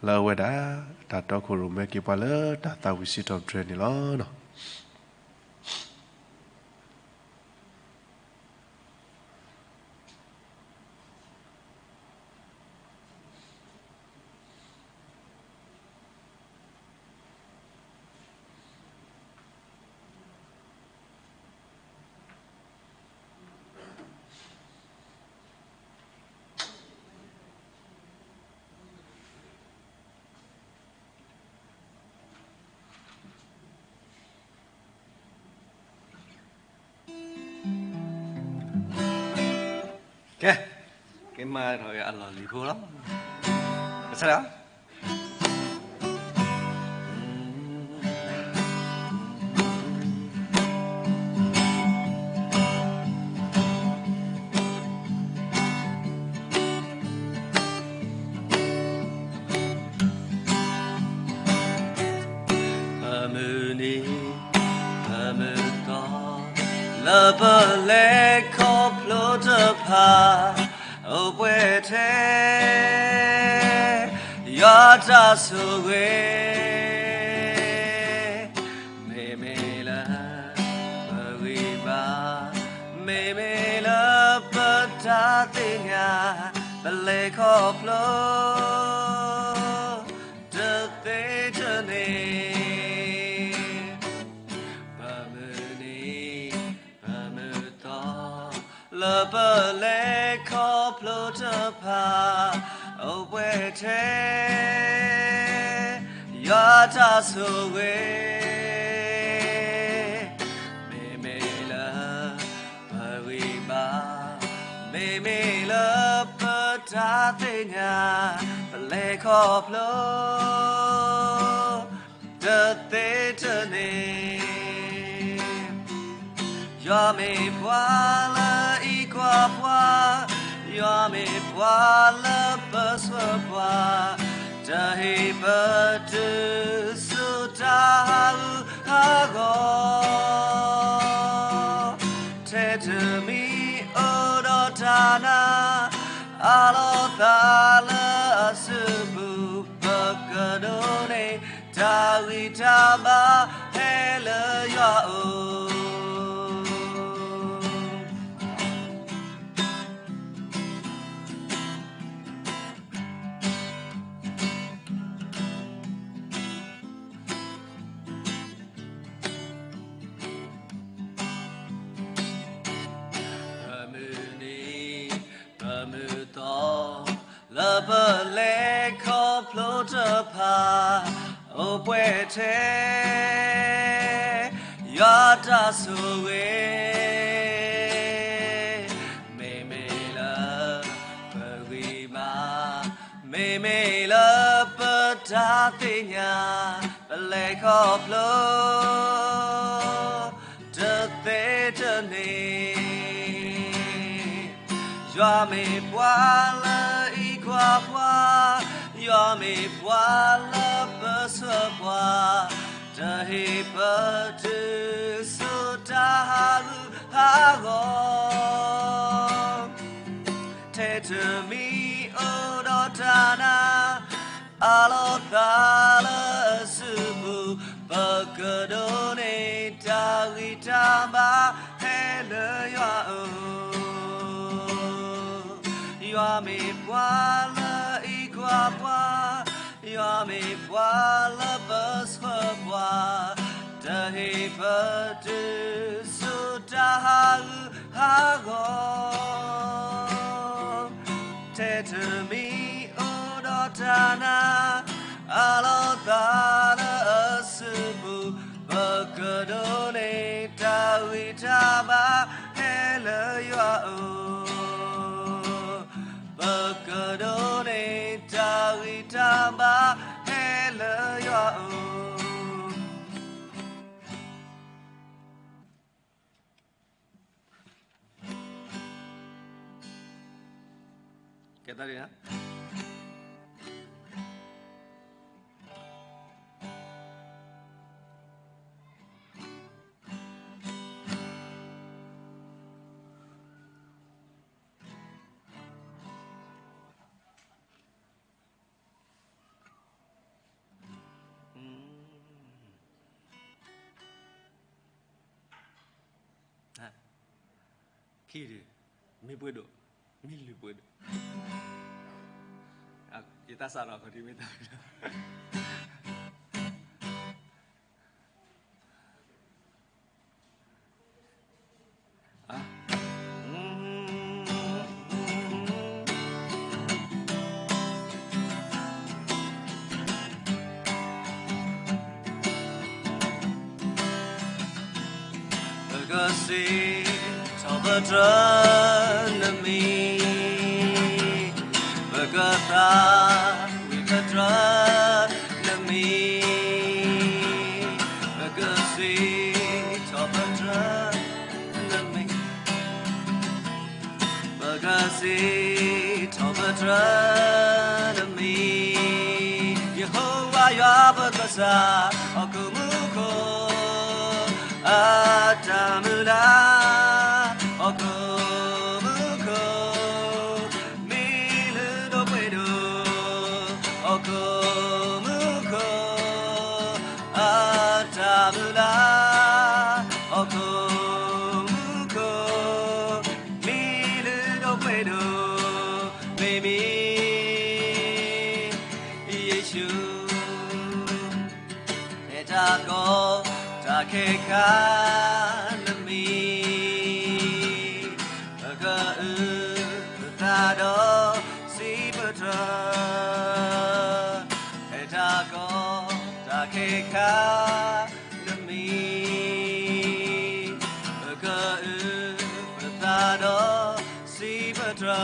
လၢအဝဲဒၣ် တၢ်တီခိၣ်ရိၣ်မဲက့ၤပှၤလၢတၢ်သးဝံၣ်စံးထီၣ်ပတြၢၤန့ၣ်လီၤ. ကဲ, ကမၤထီၣ်အလီၢ်လံၤဖိလီၤ. ကစၢ်လၢ ပမုၢ်နံၤ ပမုၢ်သီ လၢပလဲၤခီဖျိတဖၣ် အိၣ်ပှဲၤထဲ ယွၤတၢ်ဆိၣ်ဂ့ၤ မ့မ့ၢ်လၢပဂံၢ်ဘါ, မ့မ့ၢ်လၢပတၢ်သ့ၣ်ညါ, ပလဲၤခီဖျိ တသ့တန့ၢ်, ပမုၢ်နံၤ ပမုၢ်သီ လၢပလဲၤခီဖျိတဖၣ် အိၣ်ပှဲၤထဲ ယွၤတၢ်ဆိၣ်ဂ့ၤ မ့မ့ၢ်လၢပဂံၢ်ဘါ, မ့မ့ၢ်လၢပတၢ်သ့ၣ်ညါ, ပလဲၤခီဖျိ တသ့တန့ၢ်, ယွၤမ့ၢ်ပှၤလၢအံးကွၢ်ပှၤ, ယွၤမ့ၢ်ပှၤလၢပဆှၢပှၤ, တဟ့ၣ်ပတုၤဆူတၢ်ဟးဂူာ်ဟးဂီၤ, ထဲတမံၤအိၣ်ဒီးတၢ်နာ်, အလီၤသးလၢအစုပူၤ, ပကဒိးန့ၢ် တၢ်ဂံၢ်တၢ်ဘါ ဟဲလၢယွၤအအိၣ်. ပမုၢ်နံၤ ပမုၢ်သီ လၢပလဲၤခီဖျိတဖၣ် အိၣ်ပှဲၤထဲ ယွၤတၢ်ဆိၣ်ဂ့ၤ, မ့မ့ၢ်လၢပဂံၢ်ဘါ, မ့မ့ၢ်လၢပတၢ်သ့ၣ်ညါ, ပလဲၤခီဖျိ တသ့တန့ၢ်, ယွၤမ့ၢ်ပှၤလၢအံးကွၢ်ပှၤ, ယွၤမ့ၢ်ပှၤလၢပဆှၢပှၤ, တဟ့ၣ်ပတုၤဆူတၢ်ဟးဂူာ်ဟးဂီၤ, ထဲတမံၤအိၣ်ဒီးတၢ်နာ်, အလီၤသးလၢအစုပူၤ, ပကဒိးန့ၢ်တၢ်ဂံၢ်တၢ်ဘါ ဟဲလၢယွၤအအိၣ်. ယွၤမ့ၢ်ပှၤလၢအံးကွၢ်ပှၤ, ယွၤမ့ၢ်ပှၤလၢပဆှၢပှၤ, တဟ့ၣ်ပတုၤဆူတၢ်ဟးဂူာ်ဟးဂီၤ, ထဲတမံၤအိၣ်ဒီးတၢ်နာ်, အလီၤသးလၢအစုပူၤ, ပကဒိးန့ၢ်တၢ်ဂံၢ်တၢ်ဘါ ဟဲလၢယွၤအအိၣ်, ပကဒိးန့ၢ်တၢ်ဂံၢ်တၢ်ဘါ ဟဲလၢယွၤအအိၣ်. ကဲတၢ်ဒ်န့ၣ် အ့ၣ်ဒုး, မ့ၢ်ပှဲၤဒိၣ်, မ့ၢ်လုၢ်ပှဲၤဒိၣ်, ယတၢ်စးထီၣ်ခီၣ်ထံးမ့ၢ်တၢ် ပကစံးထီၣ်ပတြၢၤနမံၤ, ပကသးဝံၣ်ပတြၢၤနမံၤ, ပကစံးထီၣ်ပတြၢၤနမံၤ ပကစံးထီၣ်ပတြၢၤနမံၤ, ယဟိဝၤယွၤပကစၢ်, ဟီၣ်ခိၣ်မူခိၣ် အတၢ်မုၢ်လၢ်, ဟီၣ်ခိၣ်မူခိၣ် မ့ၢ်လုၢ်ဒိၣ်ပှ့ၤဒိၣ်, ဟီၣ်ခိၣ်မူခိၣ် အတၢ်မုၢ်လၢ်, ဟီၣ်ခိၣ်မူခိၣ် မ့ၢ်လုၢ်ဒိၣ်ပှ့ၤဒိၣ်, မ့မ့ၢ် ယ့ၣ်ၡူး, ဖဲတၢ်ကီတၢ်ခဲခါနမံၤ, ပကအုၣ်ပသးဒီးစံးပတြၢၤ, ဖဲတၢ်ကီတၢ်ခဲခါ နမံၤ, ပကအုၣ်ပသးဒီးစံးပတြၢၤ,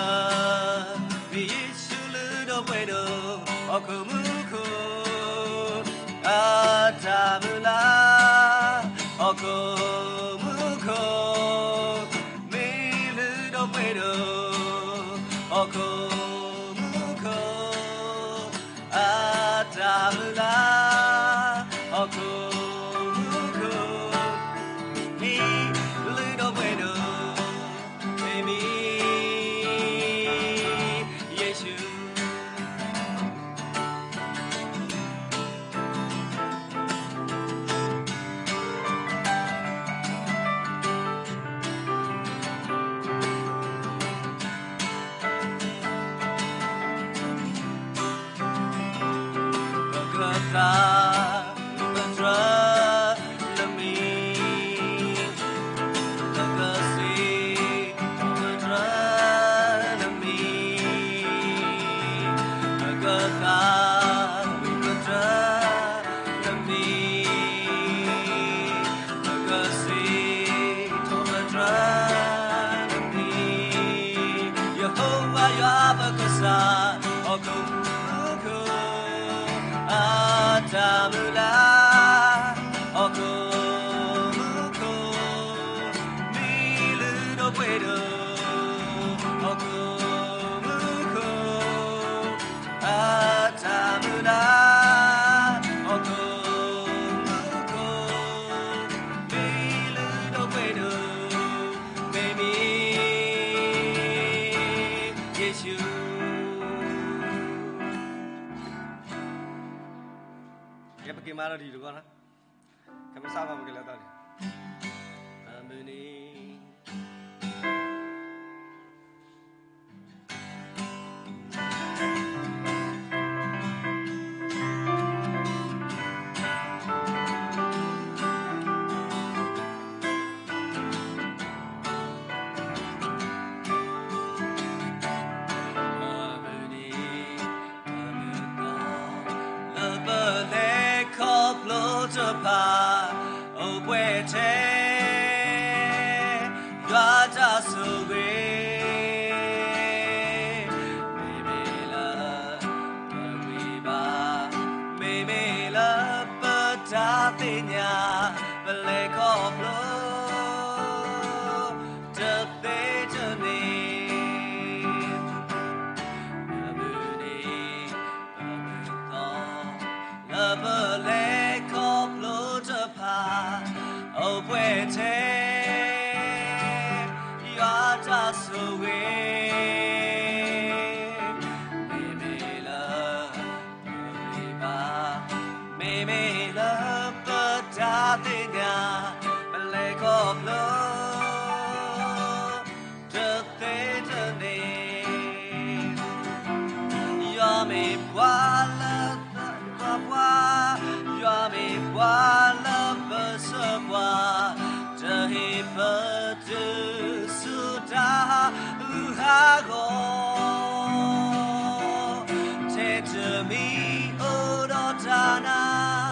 မ့ၢ်ယ့ၣ်ၡူးလုၢ်ဒိၣ်ပှ့ၤဒိၣ်, ဟီၣ်ခိၣ်မူခိၣ် အတၢ်မုၢ်လၢ်, ဟီၣ်ခိၣ်မူခိၣ် မ့ၢ်လုၢ်ဒိၣ်ပှ့ၤဒိၣ်, ဟီၣ်ခိၣ်မူခိၣ် အတၢ်မုၢ်လၢ်, ဟီၣ်ခိၣ်မူခိၣ် မ့ၢ်လုၢ်ဒိၣ်ပှ့ၤဒိၣ်, မ့မ့ၢ် ယ့ၣ်ၡူး ပကသးဝံၣ်ပတြၢၤ နမံၤ, ပကစံးထီၣ်ပတြၢၤ နမံၤ, ပကသးဝံၣ်ပတြၢၤ နမံၤ, ပကစံးထီၣ်ပတြၢၤ နမံၤ, ယဟိဝၤယွၤပကစၢ်, ဟီၣ်ခိၣ်မူခိၣ် အတၢ်မုၢ်လၢ်, ဟီၣ်ခိၣ်မူခိၣ် မ့ၢ်လုၢ်ဒိၣ်ပှ့ၤဒိၣ်, ဟီၣ်ခိၣ်မူခိၣ် အတၢ်မုၢ်လၢ်, ဟီၣ်ခိၣ်မူခိၣ် မ့ၢ်လုၢ်ဒိၣ်ပှ့ၤဒိၣ်, မ့မ့ၢ် ယ့ၣ်ၡူး. ကဲ ပက့ၤမၤလီၤတံၢ်တကီၢ်လီၤ. ကမၤစၢ်ဘၣ်ပကလဲၤသီန့ၣ်, အမုၢ်နံၤ အမုၢ်နံၤ အမုၢ်သီ လၢပလဲၤခီဖျိတဖၣ် အိၣ်ပှဲၤထဲ ယွၤတၢ်ဆိၣ်ဂ့ၤ, မ့မ့ၢ်လၢ ပဂံၢ်ဘါ, မ့မ့ၢ်လၢပတၢ်သ့ၣ်ညါ, ပလဲၤခီဖျိ တသ့တန့ၢ်, အမုၢ်နံၤ အမုၢ်သီ လၢပလဲၤခီဖျိတဖၣ် အိၣ်ပှဲၤထဲ ယွၤတၢ်ဆိၣ်ဂ့ၤ, မ့မ့ၢ်လၢ ပဂံၢ်ဘါ, မ့မ့ၢ်လၢပတၢ်သ့ၣ်ညါ, ပလဲၤခီဖျိ ပတုၤဆူတၢ်ဟးဂူာ်ဟးဂီၤ, ထဲတမံၤအိၣ်ဒီးတၢ်နာ်,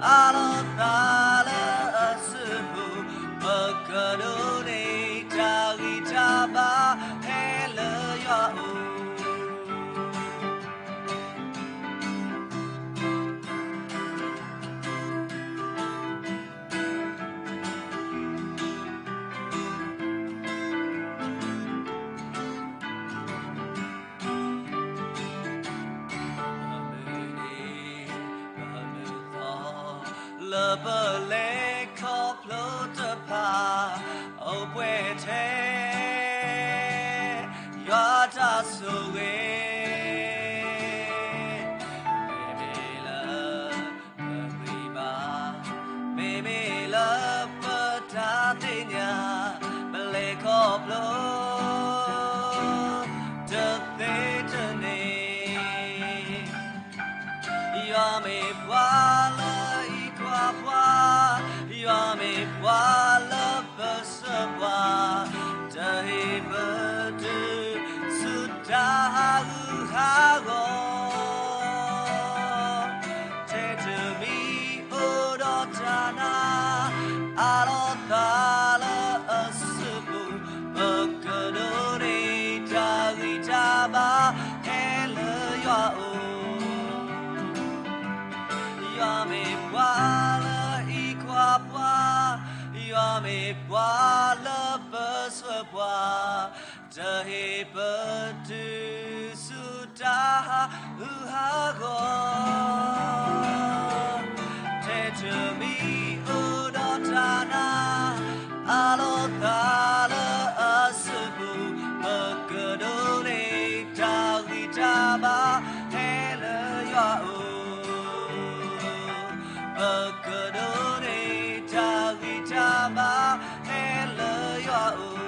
အးလီၤသးလၢအစုပူၤ, ပကဒိးန့ၢ်တၢ်ဂံၢ်တၢ်ဘါ ဟဲလၢယွၤအိၣ်. လၢပလဲၤခီဖျိတဖၣ်, အိၣ်ပှဲၤထဲ ယွၤတၢ်ဆိၣ်ဂ့ၤ, မ့မ့ၢ်လၢပဂံၢ်ဘါ, မ့မ့ၢ်လၢပတၢ်သ့ၣ်ညါ, ပလဲၤခီဖျိတသ့တန့ၢ်, ယွၤမ့ၢ်ပှၤလၢအခွါပှၤ, ယွၤမ့ၢ်ပှၤလၢပစၢၤပှၤ, တဟ့ၣ်ပတုၤဆူတၢ်ဟးဂူာ်ဟးဂီၤ, ထဲတမံၤအိၣ်ဒီးတၢ်နာ်, အးလီၤသးလၢအစုပူၤ, ပကဒိးန့ၢ်တၢ်ဂံၢ်တၢ်ဘါ ဟဲလၢယွၤအိၣ်. ယွၤမ့ၢ်ပှၤလၢအခွါပှၤ, ယွၤမ့ၢ်ပှၤလၢပစၢၤပှၤ, တဟ့ၣ်ပတုၤဆူတၢ်ဟးဂူာ်ဟးဂီၤ, ထဲတမံၤအိၣ်ဒီးတၢ်နာ်, အးလီၤသးလၢအစုပူၤ, ပကဒိးန့ၢ်တၢ်ဂံၢ်တၢ်ဘါ ဟဲလၢယွၤအိၣ်. ပကဒိးန့ၢ်တၢ်ဂံၢ်တၢ်ဘါ ဟဲလၢယွၤအိၣ်.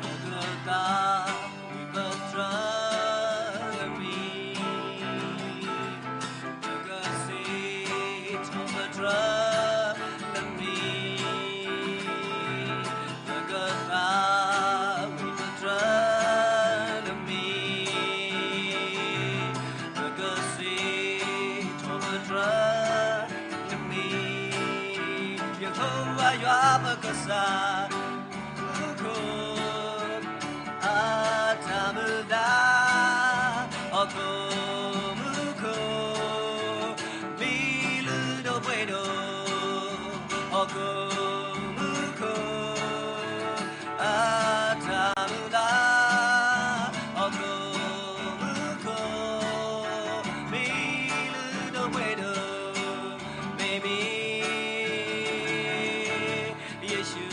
ပကသးဝံၣ်ပတြၢၤလၢမံၤ, ပကစံးထီၣ်ပတြၢၤလၢမံၤ, ပကသးဝံၣ်ပတြၢၤလၢမံၤ, ပကစံးထီၣ်ပတြၢၤလၢမံၤ, ယဟိဝၤယွၤပကစၢ် မူခိၣ် အတၢ်မုာ်သး, ဟီၣ်ခိၣ်မူခိၣ် မံၤလုၢ်ဒိၣ်ပှ့ၤဒိၣ်, ဟီၣ်ခိၣ်မူခိၣ် အတၢ်မုာ်သး, ဟီၣ်ခိၣ်မူခိၣ် မံၤလုၢ်ဒိၣ်ပှ့ၤဒိၣ်, မ့မ့ၢ် ယ့ၣ်ၡူး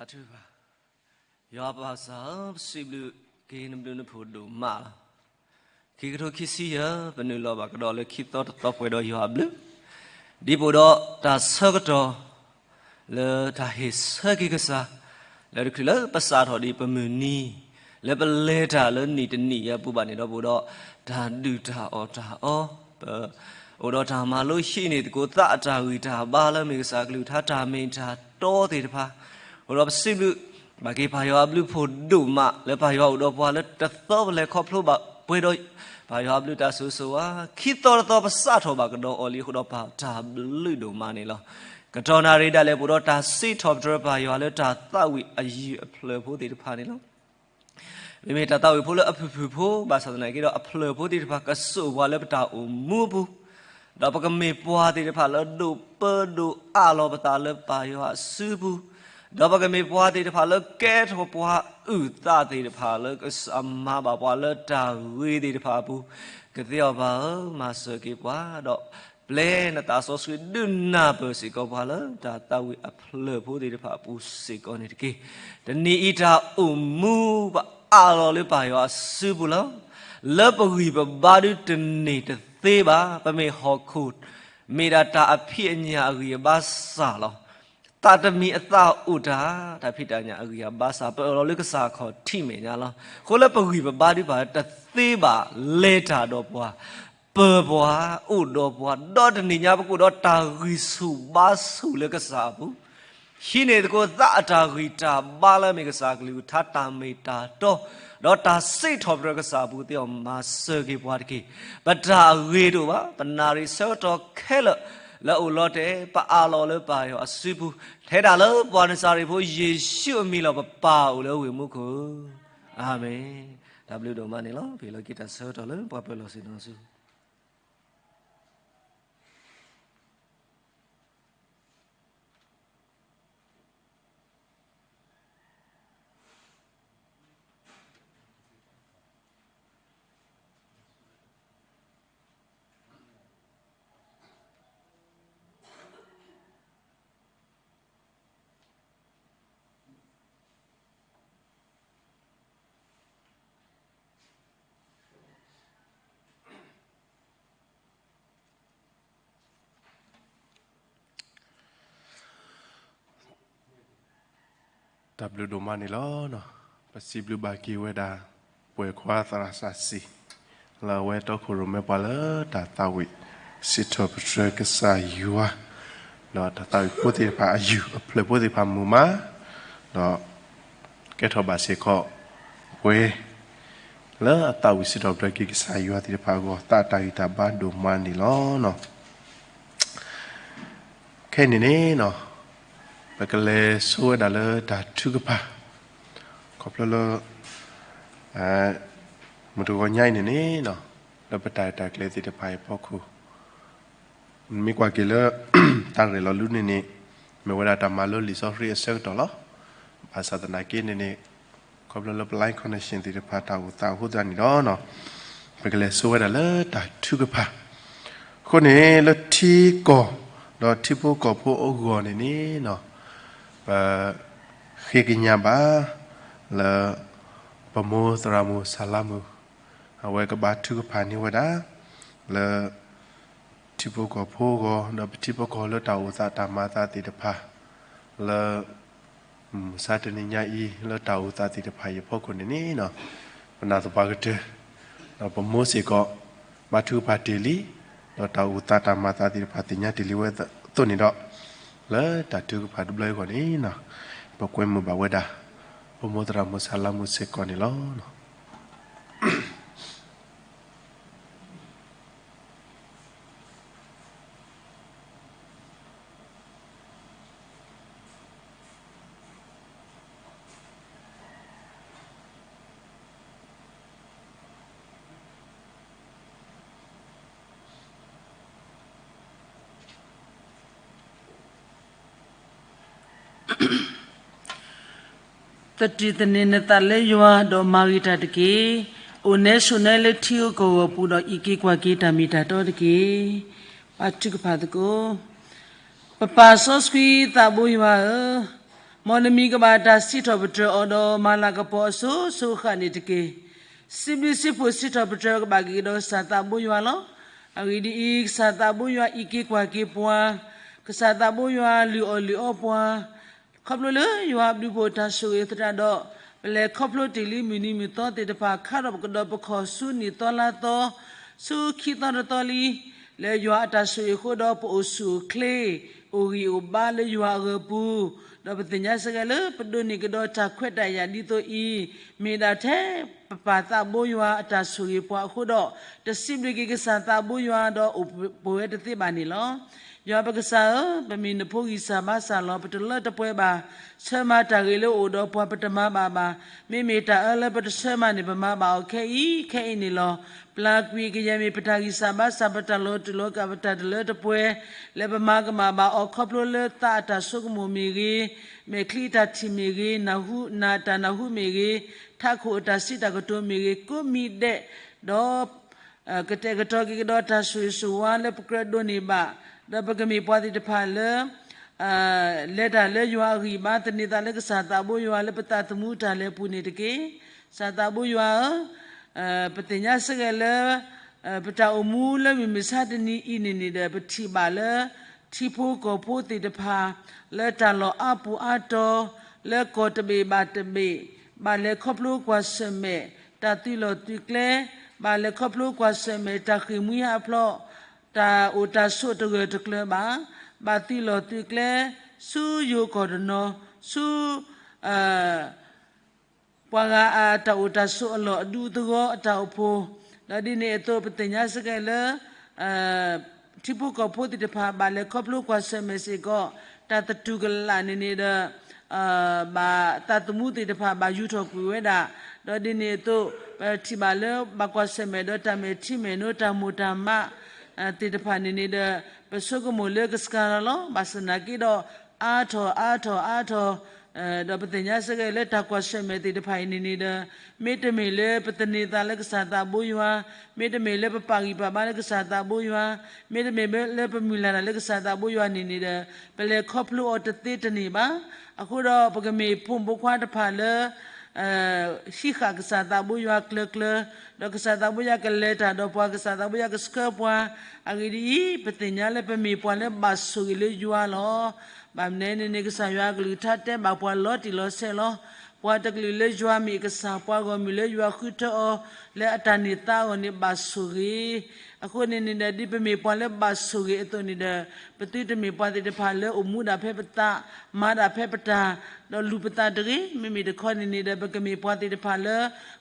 စးထီၣ်ဘၣ်. ယွၤပၢ်သးဧၢ, ပစံးဘျုးက့ၤနဘျုးနဖှိၣ်ဒိၣ်မးလီၤ. ခံကထိခံဆံယဲၢ် ပနုာ်လီၤဘၣ်ကဒီးလၢခံသီတသီပှဲၤဒီးယွၤအဘျုး, ဒ်ပအိၣ်ဒီးတၢ်ဆၢကတီၢ် လၢတၢ်ဟ့ၣ်ဆၢက့ၤကစၢ်, လၢတချုးလၢပစးထီၣ်ဒံးပမုၢ်နံၤ, လၢပလဲၤတၢ်လၢနံၣ်တနံၣ်အံၤအပူၤဘၣ်န့ၣ်ဒီး ပအိၣ်ဒီးတၢ်ဒုၣ်တၢ်အီၣ်တၢ်အီ, ပ အိၣ်ဒီးတၢ်မၤလိဟံးန့ၢ်သကိးသးအတၢ်ဂံၢ်တၢ်ဘါလၢမ့ၢ်ကစၢ်အကလုၢ်ကထါတၢ်မ့ၢ်တၢ်တီသ့ၣ်တဖၣ်, အိၣ်ဒီးပစံးဘျုး ဘၣ်က့ၤပၢ်ယွၤအဘျုးဖှိၣ်ဒိၣ်မး လၢပၢ်ယွၤအိၣ်ဒီးပှၤလၢတသီပလဲၤခီဖျိဘၣ်ပှဲၤဒီး ပၢ်ယွၤအဘျုးတၢ်ဆိၣ်ဂ့ၤဆိၣ်ဝါ, ခံသီတသီပစးထီၣ်ဘၣ်ကဒီးအီၤလံအဃိဒီးပၢ်တၢ်ဘျုးဒိၣ်မးန့ၣ်လီၤ. ကတီၢ်နၣ်ရံၣ်ဒၣ်လဲာ်ပအိၣ်ဒီးတၢ်စံးထီၣ်ပတြၢၤပၢ်ယွၤလၢတၢ်သးဝံၣ်အယုၢ်အဖျၢၣ်ဖိသ့ၣ်တဖၣ်န့ၣ်လီၤ. မ့မ့ၢ်တၢ်သးဝံၣ်ဖိလၢအဖုၣ်ဖုၣ်ဖိ ဘၣ်ဆၣ်သနာ်က့ဒီး အဖျၢၣ်ဖိသ့ၣ်တဖၣ်ကစိာ်ပှၤလၢပတၢ်အိၣ်မူအပူၤ, ဒီးပကမ့ၢ်ပှၤသ့ၣ်တဖၣ်လၢဒိးပၢဒိးအးလီၤပသးလၢပၢ်ယွၤအစုပူၤ, ဒီးပကမ့ၢ်ပှၤသ့ၣ်တဖၣ်လၢကဲထီၣ်ပှၤအုၣ်သးသ့ၣ်တဖၣ်လၢကစၢ်မၤဘၣ်ပှၤလၢတၢ်ဂ့ၤသ့ၣ်တဖၣ်အပူၤ, ကသ့အီၤပၢ်ဧၢ, မၤစၢၤက့ၤပှၤဒီး ပျဲနသးစီဆှံဒုးနၢ်ပၢၢ်စ့ၢ်ကီးပှၤလၢတၢ်သးဝံၣ်အဖျၢၣ်ဖိသ့ၣ်တဖၣ်အပူၤစ့ၢ်ကီးန့ၣ်တက့ၢ်. တနံၤအံၤတၢ်အိၣ်မူ ပအးလီၤလၢပၢ်ယွၤအစုပူၤလီၤ. လၢပဂံၢ်ပဘါဒုတန့ၢ်တသ့ဘၣ်. ပမ့ၢ်ဟီၣ်ခိၣ် မ့ၢ်ဒၣ်တၢ်အဖံးအညၣ်အဂံၢ်အဘါစၢ်လီၤ. သးတမံၤအသးအိၣ်တၢ်, တၢ်ဖံးတၢ်ညၣ်အဂံၢ်အဘါစၢ် ပအၢၣ်လီၤလၢကစၢ်အခီၣ်ထံးမဲာ်ညါလီၤ. အဃိလၢပဂံၢ်ပဘါဒုပၢ်တသ့ဘၣ် လဲၤတၢ်ဒီးပှၤ ပၢၤပှၤ အိၣ်ဒီးပှၤ ဒီးတနံၤညါပကအိၣ်ဒီးတၢ်ဂံၢ်ဆူၣ်ဘါဆူၣ်လၢကစၢ်အပူၤ, ဟံးန့ၢ်သကိးသးအတၢ်ဂံၢ်တၢ်ဘါလၢအမ့ၢ်ကစၢ်အကလုၢ်ကထါတၢ်မ့ၢ်တၢ်တီ, ဒီးတၢ်စံးထီၣ်ပတြၢၤကစၢ်အပူၤသ့အီၤ မၤစၢၤက့ၤပှၤတက့ၢ်. ပတၢ်အဂ့ၤတအိၣ်ဘၣ်, ပနၣ်ရံၣ်ဆၢကတီၢ်ခဲလၢာ်လၢအအိၣ်လီၤတဲာ် ပအးလီၤလၢပၢ်ယွၤအစုပူၤ, ထဲဒၣ်လၢပှၤနစၤရ့းဖိယ့ၣ်ၡူးအမံၤလီၤ ပပၢ်အိၣ်လၢဝ့ၢ်မူခိၣ်, အၤမ့ၣ်. တၢ်ဘျုးဒိၣ်မးန့ၣ်လီၤ. ပဟ့ၣ်လီၤက့ၤတၢ်ဆၢကတီၢ်လၢပှၤပၢၤလီၢ်ဆ့ၣ်နီၤဆူ တၢ်ဘျုးဒိၣ်မးန့ၣ်လီၤ. ပစံးဘျုးဘၣ်က့ၤဝဲဒၣ် ပှဲၤခွါသရၣ်စၢ်စံၣ် လၢအဝဲတီခိၣ်ရိၣ်မဲပှၤလၢတၢ်သးဝံၣ် စံးထီၣ်ပတြၢၤကစၢ်ယွၤ, ဒီးတၢ်သးဝံၣ်ဖိသ့ၣ်တဖၣ်အယုၢ်အဖျၢၣ်ဖိသ့ၣ်တဖၣ်မုာ်မး, ဒီးကဲထီၣ်ဘၣ်စ့ၢ်ကီး ပှဲၤ လၢအသးဝံၣ်စံးထီၣ်ပတြၢၤက့ၤကစၢ်ယွၤသ့ၣ်တဖၣ်အဂီၢ် သးတၢ်ဂံၢ်တၢ်ဘါဒိၣ်မးန့ၣ်လီၤ. ခဲအံၤန့ၣ်န့ၣ် ပကလဲၤဆိဝဲဒၣ်လၢတၢ်ထုကဖၣ်, ခီဖျိလၢ မုၢ်တဂီၤညါအံၤန့ၣ်န့ၣ် လၢပတၢ်ရဲၣ်တၢ်ကျဲၤသ့ၣ်တဖၣ်အဖီခိၣ် မ့ၢ်ကွၢ်က့ၤလၢ တၢ်ရဲၣ်လီၤလူန့ၣ်န့ၣ် မ့ၢ်ဝဲဒၣ်တၢ်မၤလိလံာ်စီဆှံအဆၢကတီၢ်လီၤ. ဘၣ်ဆၣ်သနာ်က့န့ၣ်န့ၣ် ခီဖျိလၢပ line connection သ့ၣ်တဖၣ်တၢ်အိၣ်သးအဃိသတးန့ၣ်ဒီး ပကလဲၤဆိဝဲဒၣ်လၢတၢ်ထုကဖၣ်. အဃိန့ၣ် လၢထံကီၢ် ဒီးထံဖိကီၢ်ဖိအဂီၢ်န့ၣ်န့ၣ် ပ ဃ့ကညးဘၣ် လၢ ပမိၢ်သရၣ်မုၣ်စၤလါမုၣ် အဝဲကဘါထုကဖၣ်န့ၢ်ဝဲဒၣ် လၢ ထံဖိကီၢ်ဖိအဂီၢ် ဒီးပထံပကီၢ်လၢတၢ်အိၣ်သးတၢ်မၤသးသ့ၣ်တဖၣ် လၢ မုၢ်မဆါတနံၤညါအံၤ လၢတၢ်အိၣ်သးသ့ၣ်တဖၣ်အံၤအဖီခိၣ်န့ၣ်န့ၣ် ပနာ်သပှၢ်ကတၢၢ် ဒီးပမိၢ်စ့ၢ်ကီး ဘါထုကဖၣ်တ့ၢ်လံ, ဒီးတၢ်အိၣ်သးတၢ်မၤသးသ့ၣ်တဖၣ်သ့ၣ်ညါတ့ၢ်လံဝဲအသိးန့ၣ်ဒီး လၢတၢ်ထုကဖၣ်တဘျီအံၤအဂီၢ်န့ၣ် ပကွဲမုာ်ဘၣ်ဝဲဒၣ် ပမိၢ်သရၣ်မုၣ်စၤလါမုၣ်စ့ၢ်ကီးန့ၣ်လီၤ. သတံၢ်သန့ၤနသးလၢယွၤ ဒီးမၤဂ့ၤတၢ်တက့ၢ်. အိၣ်နဲဆိးနဲလၢထံဧိၤကီၢ်ဧိၤအပူၤ ဒီးအံးက့ၤကွၢ်က့ၤတၢ်မ့ၢ်တၢ်တီတက့ၢ်. ပထုကဖၣ်သကိး. ပပၢ်စီဆှံသးဘိယွၤဧၢ, မ်နမံၤကဘၣ်တၢ်စံးထီၣ်ပတြၢၤအီၤဒီးမၤလၤကပီၤအစိၤစိၤဃၣ်န့ၣ်တက့ၢ်. စံးဘျုးစံးဖှိၣ်စံးထီၣ်ပတြၢၤကဘၣ်က့ၤကဒီးကစၢ်သးဘိယွၤလီၤ. အဂ့ၢ်ဒ်အံၤ, ကစၢ်သးဘိယွၤအံးက့ၤကွၢ်က့ၤပှၤ, ကစၢ်သးဘိယွၤလုၢ်အီၣ်လုၢ်အီပှၤ, ခီဖျိလၢယွၤအဘျုးဖှိၣ်တၢ်ဆိၣ်ဂ့ၤသတးဒီး, ပလဲၤခီဖျိတ့ၢ်လံမုၢ်နံၤမုၢ်သီသ့ၣ်တဖၣ်ခါထီၣ်ပကဒီးပခီၣ်ဆူနံၣ်သီလါသီ, ဆူခံသီတသီလံ လၢယွၤအတၢ်ဆိၣ်ဂ့ၤအဃိဒီး ပအိၣ်ဆူၣ်အိၣ်ချ့, အိၣ်ဂံၢ်အိၣ်ဘါလၢယွၤအဂီၢ်ပူၤ, ဒီးပသ့ၣ်ညါစ့ၢ်ကီးလၢပဒိးန့ၢ်ကဒီးတၢ်ခွဲးတၢ်ယာ်ဒ်သိးအံၤ, မ့ၢ်ဒၣ်ထဲပပၢ်သးဘိယွၤအတၢ်ဆိၣ်ဂ့ၤပှၤအဃိဒီး, တစံးဘျုးက့ၤကစၢ်သးဘိယွၤဒီးအိၣ်ပဝဲတသ့ဘၣ်န့ၣ်လီၤ. ယွၤပကစၢ်ဧၢ, ပမ့ၢ်နဖိဂံၢ်စၢ်ဘါစၢ်လီၤ. ပတလၢတပှဲၤဘၣ်. ဆၢမၤတၢ်ဂ့ၤလၢအိၣ်ဒီးပှၤပတမၤဘၣ်ဘၣ်. မ့မ့ၢ်တၢ်အၢလၢပတဆၢမၤန့ၣ် ပမၤဘၣ်အီၤခဲအံၤခဲအံၤန့ၣ်လီၤ. ပျၢ်ကွံာ်ကယဲၢ်မ့ၢ်ပတၢ်ဂံၢ်စၢ်ဘါစၢ် ပတၢ်လီၤတူာ်လီၤကာ် ပတၢ်တလၢတပှဲၤ လၢပမၤကမၣ်ဘၣ်အီၤ ခီဖျိလၢသးအတၢ်ဆိကမိၣ်မ့ၢ်ဂ့ၤ, မဲာ်ချံအတၢ်ထံၣ်မ့ၢ်ဂ့ၤ, နၢ်ဟူနၢ်တၢ်နၢ်ဟူမ့ၢ်ဂ့ၤ, ထးခိၣ်အတၢ်စံးတၢ်ကတိၤမ့ၢ်ဂ့ၤ, ကိးမံၤဒဲး, ဒီး ကတဲာ်ကတီၤက့ၤကဒီးတၢ်ဆိၣ်ဂ့ၤဆိၣ်ဝါလၢပကြၢးဒိးန့ၢ်ဘၣ်, ဒီးပကမ့ၢ်ပှၤသ့ၣ်တဖၣ်လၢ လဲၤတၢ်လၢယွၤအဂံၢ်ဘါ သန့ၤသးလၢကစၢ်သးဘိယွၤလၢပသးသမူတၢ်လဲၤပူၤန့ၣ်တက့ၢ်. ကစၢ်သးဘိယွၤဧၢ, ပသ့ၣ်ညါစ့ၢ်ကီးလၢ ပတၢ်အိၣ်မူလၢမုၢ်မဆါတနံၤအံၤန့ၣ်န့ၣ်ဒီး ပထံၣ်ဘၣ်လၢ ထံဖိကီၢ်ဖိသ့ၣ်တဖၣ် လၢတၢ်လီၢ်အါပူၤအါတီၤ, လၢကီၢ်တဘ့ၣ်ဘၣ်တဘ့ၣ်, ဘၣ်လဲၤခီဖျိကွၢ်ဆၢၣ်မဲာ် တၢ်သုးလီၢ်သုးကျဲ, ဘၣ်လဲၤခီဖျိကွၢ်ဆၢၣ်မဲာ် တၢ်ဃ့ၢ်မှံဟးဖျိး, တၢ်အိၣ်တၢ်ဆိးတဂၢၢ်တကျၢၤဘၣ်, ဘၣ်သုးလီၢ်သုးကျဲ, ဆူယိၤကီၢ်တနီၤ, ဆူ ပှၤဂၤအတၢ်အိၣ်တၢ်ဆိးအလီၢ်အဒူသဝီအတၢ်အိၣ်ဖှိၣ်, ဒီးဒ်န့ၣ်အသိး ပသ့ၣ်ညါစ့ၢ်ကီးလၢ ထံဖိကီၢ်ဖိသ့ၣ်တဖၣ် ဘၣ်လဲၤခီဖျိကွၢ်ဆၢၣ်မဲာ်စ့ၢ်ကီး, တၢ်သတူၢ်ကလာ်န့ၣ်န့ၣ်ဒီး ဘၣ်သးသမူသ့ၣ်တဖၣ် ဘၣ်ယူၤထီၣ်ကွံာ်ဝဲဒၣ်, ဒီးဒ်န့ၣ်အသိး ပထံၣ်ဘၣ်လၢဘၣ်ကွၢ်ဆၢၣ်မဲာ်ဒီးတၢ်မဲာ်ထံမဲာ်နိ တၢ်မိၢ်တၢ်မး သ့ၣ်တဖၣ်န့ၣ်န့ၣ်ဒီး ပဆိကမိၣ်လၢကစှၤလီၤလီၤ. ဘၣ်ဆၣ်သနာ်က့ဒီး အါထီၣ်အါထီၣ်အါထီၣ်, ဒီးပသ့ၣ်ညါစ့ၢ်ကီးလၢတၢ်ကွၢ်ဆၢၣ်မဲာ်သ့ၣ်တဖၣ်အံၤန့ၣ်န့ၣ်ဒီး မ့တမ့ၢ်လၢပသန့ၤသးလၢကစၢ်သးဘိယွၤ, မ့တမ့ၢ်လၢပပာ်ဂံၢ်ပာ်ဘါလၢကစၢ်သးဘိယွၤ, မ့တမ့ၢ်လၢပမုၢ်လၢ်တၢ်လၢကစၢ်သးဘိယွၤန့ၣ်န့ၣ်ဒီး ပလဲၤခီဖျိအီၤတသ့တန့ၢ်ဘၣ်. အဃိဒီးပကမ့ၢ်ဖိမုၣ်ဖိခွါတဖၣ်လၢ ဟံးဃာ်ကစၢ်သးဘိယွၤကျၢၤကျၢၤ, ဒီးကစၢ်သးဘိယွၤကလဲၤတၢ်ဒီးပှၤ, ကစၢ်သးဘိယွၤကဆှၢပှၤ, အဂ့ၢ်ဒ်အံၤ, ပသ့ၣ်ညါလၢပမ့ၢ်ပှၤလၢဘၣ်ဆိၣ်ဂ့ၤလၢယွၤလီၤ. ဘၣ်မနုၤန့ၣ်န့ၣ် ကစၢ်ယွၤအကလုၢ်ကထါတဲဘၣ်ပှၤလီၤတံၢ်လီၤဆဲးလီၤ. ပှၤတကလုာ်လၢယွၤမ့ၢ်အကစၢ်, ပှၤဂီၢ်မုၢ်လၢယွၤဃုထၢအီၤ လၢအတၢ်န့ၢ်သါအဂီၢ်န့ၣ်ဘၣ်ဆိၣ်ဂ့ၤ. အဃိန့ၣ်န့ၣ်ဒီး ဒ်ပမ့ၢ်ပှၤလၢဘၣ်ဆိၣ်ဂ့ၤအသိးန့ၣ်ဒီး ပသုတမ့ၢ်ပှၤသ့ၣ်တဖၣ်လၢအိၣ်မူဒၣ်ဖဲပသး, မၤဒၣ်ဖဲပတၢ်, ဒီးလူၤပသးတဂ့ၤ. မ့မ့ၢ်တခီန့ၣ်န့ၣ်ဒီး ပကမ့ၢ်ပှၤသ့ၣ်တဖၣ်လၢ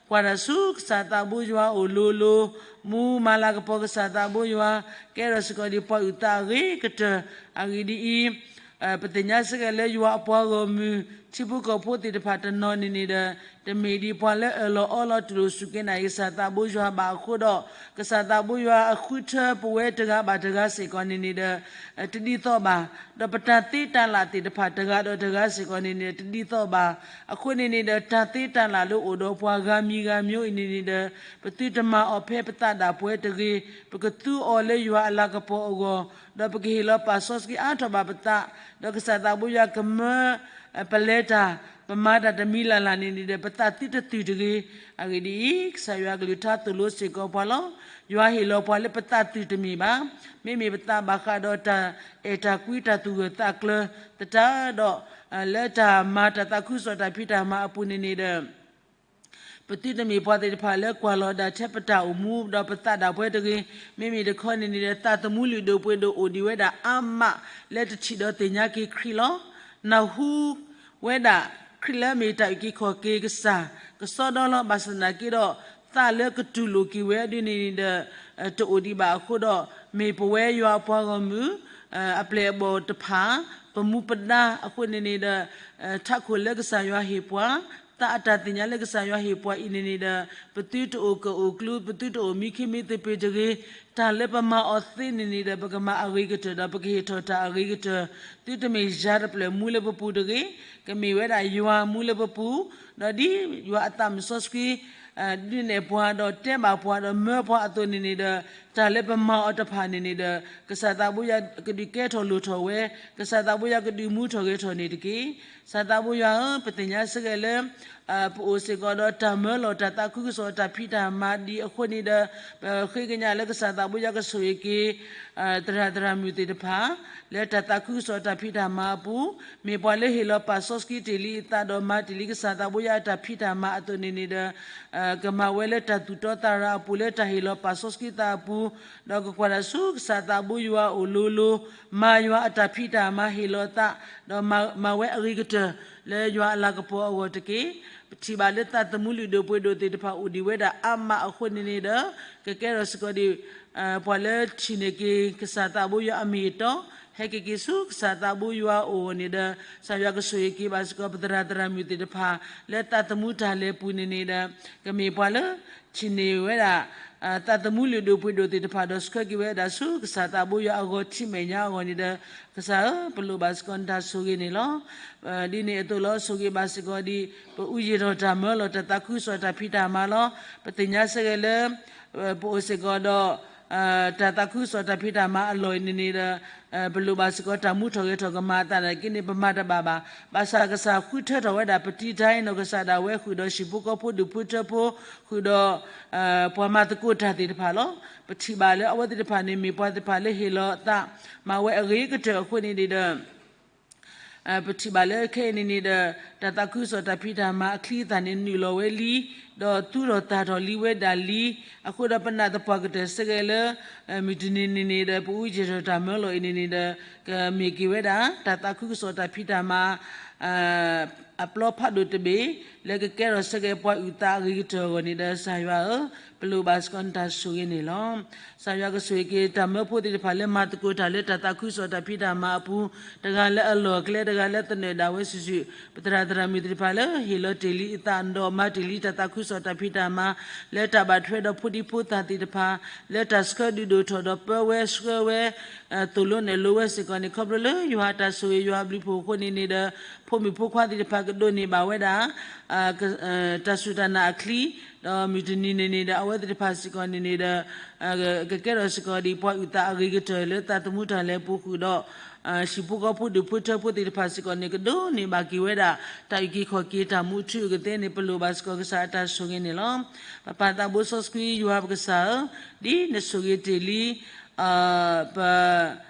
ကွၢ်တၢ်ဆူကစၢ်သးဘိယွၤအအိၣ်လိၤလိၤ, မူမၤလၤကပီၤကစၢ်သးဘိယွၤ, ကဲထီၣ်စ့ၢ်ကီးဒ်ပှၤအုၣ်သးအဂ့ၤကတၢၢ်. အဂ့ၢ်ဒ်အံၤ, ပသ့ၣ်ညါစ့ၢ်ကီးလၢယွၤအပှၤဂီၢ်မုၢ်, ထံဖိကီၢ်ဖိသ့ၣ်တဖၣ်တနီၤန့ၣ်န့ၣ်ဒီး တမ့ၢ်ဒ်ပှၤလၢအၢၣ်လီၤအီလီၤတူၢ်လိာ်စူၢ်က့ၤနာ်က့ၤကစၢ်သးဘိယွၤဘၣ်အဃိဒီး, ကစၢ်သးဘိယွၤအဃုထၢပဝဲတဂၤဘၣ်တဂၤစ့ၢ်ကီးန့ၣ်န့ၣ်ဒီး တဒ်သိးဘၣ်. ဒီးပတၢ်သ့တၢ်လၢ်သ့ၣ်တဖၣ်တဂၤဒီးတဂၤစ့ၢ်ကီးန့ၣ်န့ၣ် တဒ်သိးဘၣ်. အဃိန့ၣ်န့ၣ်ဒီး တၢ်သ့တၢ်လၢ်လၢအိၣ်ဒီးပှၤဂၤမံၤဂၤမံၤအံၤန့ၣ်န့ၣ်ဒီး ပသုတမၤအီၤဖဲပသးဒၣ်ပှဲၤတဂ့ၤ, ပကသူအီၤလၢယွၤအလၤကပီၤအဂီၢ်, ဒီးပကဟ့ၣ်လီၤပာ်စီဆှံအါထီၣ်ဘၣ်ပသး, ဒီးကစၢ်သးဘိယွၤကမၢ ပလဲၤတၢ်, ပမၤတၢ်တမံၤလၢ်လၢ်န့ၣ်န့ၣ်ဒီး ပသးသုတတုာ်တဂ့ၤ. အဂ့ၢ်ဒ်အံၤ, ကစၢ်ယွၤအကလုၢ်ကထါသိၣ်လိစ့ၢ်ကီးပှၤလီၤ. ယွၤဟ့ၣ်လီၤပှၤလၢပသးတုာ်တမ့ၢ်ဘၣ်. မ့မ့ၢ်ပသးဘၣ်ဃးဒီးတၢ်အဲၣ်တၢ်ကွံတၢ်သူၣ်ဂၢၢ်သးကျၢၤသတးဒီး, လၢတၢ်မၤတၢ်သးခုကစီၣ်တၢ်ဖံးတၢ်မၤအပူၤန့ၣ်န့ၣ်ဒီး ပသုတမ့ၢ်ပှၤသ့ၣ်တဖၣ်လၢကွၢ်လီၤဒၣ်ထဲပတၢ်အိၣ်မူဒီးပသးဒၣ်ပှဲၤတဂ့ၤ. မ့မ့ၢ်တခီန့ၣ်န့ၣ်ဒီး သးသမူလုၢ်ဒိၣ်ပှ့ၤဒိၣ်အိၣ်ဒံးဝဲဒၣ်အါမး လၢတထံၣ်ဒီးသ့ၣ်ညါက့ၤခရံာ်လီၤ. နၢ်ဟူဝဲဒၣ်ခရံာ်လၢအမ့ၢ်တၢ်အုၣ်က့ၤခီၣ်က့ၤကစၢ် ကစီဒီလီၤ. ဘၣ်ဆၣ်သနာ်က့ဒီး သးလၢကတူၢ်လိာ်က့ၤဝဲဒ်န့ၣ်န့ၣ်ဒီး တအိၣ်ဒံးဘၣ်အဃိဒီး မ့ၢ်ပဝဲယွၤအပှၤဂီၢ်မုၢ် အပျဲၢ်အဘီၣ်တဖၣ် ပမူပဒါအဃိန့ၣ်န့ၣ်ဒီး ထးခိၣ်လၢကစၢ်ယွၤဟ့ၣ်ပှၤ, သးအတၢ်သ့ၣ်ညါလၢကစၢ်ယွၤဟ့ၣ်ပှၤအံၤန့ၣ်န့ၣ်ဒီး ပသုတအိၣ်ကၢၣ်အိၣ်ကျူ, ပသုတအိၣ်မံခ့မံသပ့ၤတဂ့ၤ. တၢ်လၢပမၤအီၤသ့န့ၣ်န့ၣ်ဒီး ပကမၤအဂ့ၤကတၢၢ်ဒီး ပကဟ့ၣ်ထီၣ်တၢ်အဂ့ၤကတၢၢ်, သုတမ့ၢ်ယၤတဖျၢၣ်မူလၢပပူၤတဂ့ၤ, ကမ့ၢ်ဝဲဒၣ်ယွၤမူလၢပပူၤ, ဒီးဒ်ယွၤအသးမုၢ်စီဆှံ ဒုးနဲၣ်ပှၤဒီးတဲဘၣ်ပှၤဒီးမၢပှၤအသိးန့ၣ်န့ၣ်ဒီး တၢ်လၢပမၤအီၤတဖၣ်န့ၣ်န့ၣ်ဒီး ကစၢ်သးဘိယွၤကဒုးကဲထီၣ်လိၣ်ထီၣ်ဝဲ, ကစၢ်သးဘိယွၤကဒုးမူထီၣ်ဂဲၤထီၣ်န့ၣ်တက့ၢ်. ကစၢ်သးဘိယွၤဧၢ, ပသ့ၣ်ညါစ့ၢ်ကီးလၢ ပအိၣ်စ့ၢ်ကီးဒီးတၢ်မၢလီၤ တၢ်သးခုကစီၣ်တၢ်ဖံးတၢ်မၤဒ်အဃိန့ၣ်ဒီး ပဃ့ကညးလၢကစၢ်သးဘိယွၤကဆိၣ်ဂ့ၤက့ၤ သရၣ်သရၣ်မုၣ်သ့ၣ်တဖၣ် လၢတၢ်သးခုကစီၣ်တၢ်ဖံးတၢ်မၤအပူၤ, မ့ၢ်ပှၤလၢဟ့ၣ်လီၤပာ်စီဆှံတ့ၢ်လံအသးဒီးမၤတ့ၢ်လံကစၢ်သးဘိယွၤအတၢ်ဖံးတၢ်မၤအသိးန့ၣ်န့ၣ်ဒီး ကမၤဝဲလၢတၢ်သူၣ်တီသးရၤအပူၤ လၢတၢ်ဟ့ၣ်လီၤပာ်စီဆှံသးအပူၤ, ဒီးကကွၢ်တၢ်ဆူကစၢ်သးဘိယွၤအအိၣ်လိၤလိၤ, မၤယွၤအတၢ်ဖံးတၢ်မၤဟ့ၣ်လီၤသး, ဒီးမၤဝဲအဂ့ၤကတၢၢ်လၢယွၤအလၤကပီၤအဂီၢ်တက့ၢ်. ပထံၣ်ဘၣ်လၢသးသမူလုၢ်ဒိၣ်ပှ့ၤဒိၣ်သ့ၣ်တဖၣ်အိၣ်ဒံးဝဲဒၣ်အါမးအဃိန့ၣ်န့ၣ်ဒီး ကကဲထီၣ်စ့ၢ်ကီးဒံး ပှၤလၢထံၣ်န့ၢ်က့ၤကစၢ်သးဘိယွၤအမ့ၢ်အတီ, ဟဲက့ၤက့ၤဆူကစၢ်သးဘိယွၤအအိၣ်န့ၣ်ဒီး ကစၢ်ယွၤကဆိၣ်ဂ့ၤက့ၤဘၣ်စ့ၢ်ကီး ပသရၣ်သရၣ်မုၣ်သ့ၣ်တဖၣ် လၢသးသမူတၢ်လဲၤပူၤန့ၣ်န့ၣ်ဒီး ကမ့ၢ်ပှၤလၢထံၣ်န့ၢ်ဝဲဒၣ် သးသမူလုၢ်ဒိၣ်ပှ့ၤဒိၣ်သ့ၣ်တဖၣ်ဒီးဆှၢက့ၤဝဲဒၣ်ဆူကစၢ်သးဘိယွၤအဂီၢ်ထံမဲာ်ညါအဂီၢ်န့ၣ်ဒီး ကစၢ်ဧၢ, ပလိၣ်ဘၣ်စ့ၢ်ကီးနတၢ်ဆိၣ်ဂ့ၤန့ၣ်လီၤ. ဒ်န့ၣ်အသိးလီၤ ဆိၣ်ဂ့ၤဘၣ်စ့ၢ်ကီးဒံး ပအူယံာ်ထီၣ်တၢ်မၢလီၤ တၢ်သးခုကစီၣ်တၢ်ဖံးတၢ်မၤလီၤ. ပသ့ၣ်ညါစ့ၢ်ကီးလၢ ပအိၣ်စ့ၢ်ကီးဒီး တၢ်သးခုကစီၣ်တၢ်ဖံးတၢ်မၤအလီၢ်အံၤန့ၣ်န့ၣ်ဒီး ပလိၣ်ဘၣ်စ့ၢ်ကီးတၢ်မူထီၣ်ဂဲၤထီၣ်ကမၤအသးနာ်က့န့ၣ် ပမၤတဘၣ်ဘၣ်. ဘၣ်ဆၣ်ကစၢ်ဃုထၢထီၣ်ဝဲဒၣ် ပတံတၢ်အံၤနီၢ်ကစၢ်ဒၣ်ဝဲဃုာ်ဒီးဟံၣ်ဖိဃီဖိဒူၣ်ဖိထၢဖိ ဃုာ်ဒီး ပှၤမၤသကိးတၢ်သ့ၣ်တဖၣ်လီၤ. ပထံၣ်ဘၣ်လၢအဝဲသ့ၣ်တဖၣ်န့ၣ် မ့ၢ်ပှၤသ့ၣ်တဖၣ်လၢဟ့ၣ်လီၤသး မၤဝဲအဂ့ၤကတၢၢ်အဃိန့ၣ်န့ၣ်ဒီး ပထံၣ်ဘၣ်လၢခဲအံၤန့ၣ်န့ၣ်ဒီး တၢ်သးခုကစီၣ်တၢ်ဖံးတၢ်မၤအချံအသၣ်န့ၣ် နုာ်လီၤဝဲလံ, ဒီးသူၣ်ထီၣ်သၣ်ထီၣ်လံဝဲဒၣ်လံ. အဃိဒီးပနာ်သပှၢ်ကတၢၢ်စ့ၢ်ကီးလၢ မုၢ်တနံၤန့ၣ်န့ၣ်ဒီး ပအူယံာ်ထီၣ်တၢ်မၢလီၤအံၤန့ၣ်န့ၣ်ဒီး ကမ့ၢ်က့ၤဝဲဒၣ် တၢ်သးခုကစီၣ်တၢ်ဖံးတၢ်မၤ အပျီဖးဒိၣ်တဘ့ၣ် လၢကကဲထီၣ်စ့ၢ်ကီးပှၤအုၣ်သးအဂ့ၤကတၢၢ်အဂီၢ်န့ၣ်ဒီး ကစၢ်ယွၤဧၢ, ပလိၣ်ဘၣ်စ့ၢ်ကီးနတၢ်ဆိၣ်ဂ့ၤန့ၣ်လီၤ. ကစၢ်ယွၤကဆိၣ်ဂ့ၤက့ၤတၢ်မၢဖိသ့ၣ်တဖၣ်လၢမၤသကိးတၢ်လၢတၢ်သးခုကစီၣ်တၢ်ဖံးတၢ်မၤအပူၤ, တဂၤလၢအလီၢ်အကျဲ တဂၤလၢသနၢၣ်ဒၣ်ဝဲစုာ်စုာ်, ပသရၣ်သရၣ်မုၣ်သ့ၣ်တဖၣ်လၢ ဟ့ၣ်လီၤတ့ၢ်လံအသးဒီးမၤတ့ၢ်လံတၢ်သးခုကစီၣ်တၢ်ဖံးတၢ်မၤ လၢတၢ်ဘၣ်ထွဲဒီးဖိဒံဖိသၣ်သ့ၣ်တဖၣ် လၢတၢ်ဆှၢဒုးဒိၣ်ထီၣ်ဒီးပၢဝဲဆှၢဝဲ သိၣ်လိနဲၣ်လိဝဲစ့ၢ်ကီးန့ၣ် ခီဖျိလၢယွၤအတၢ်ဆိၣ်ဂ့ၤယွၤအဘျုးဖှိၣ်အဃိန့ၣ်န့ၣ်ဒီး ဖိမုၣ်ဖိခွါသ့ၣ်တဖၣ်ကဒိးန့ၢ်ဘၣ်ဝဲဒၣ် တၢ်စူၢ်တၢ်နာ်အချံ, ဒီးမုၢ်တနံၤန့ၣ်န့ၣ်ဒီး အဝဲသ့ၣ်တဖၣ်စ့ၢ်ကီးန့ၣ်န့ၣ်ဒီး ကကဲထီၣ်စ့ၢ်ကီးဒံးပှၤအုၣ်သးအဂ့ၤကတၢၢ်လၢသးသမူတၢ်လဲၤပူၤဃုာ်ဒီး ဟံၣ်ဖိဃီဖိဒူၣ်ဖိထၢဖိသ့ၣ်တဖၣ်စ့ၢ်ကီးန့ၣ် ကဒိးန့ၢ်ဘၣ်က့ၤဝဲဒၣ် တၢ်အုၣ်က့ၤခီၣ်က့ၤတၢ်မူအထူအကသ့န့ၣ် ပလိၣ်ဘၣ်စ့ၢ်ကီးကစၢ်အတၢ်ဆိၣ်ဂ့ၤန့ၣ်လီၤ. ပပၢ်သးဘိစီဆှံယွၤပကစၢ်ဧၢ, ဒ်နဆိၣ်ဂ့ၤတ့ၢ်လံ ပ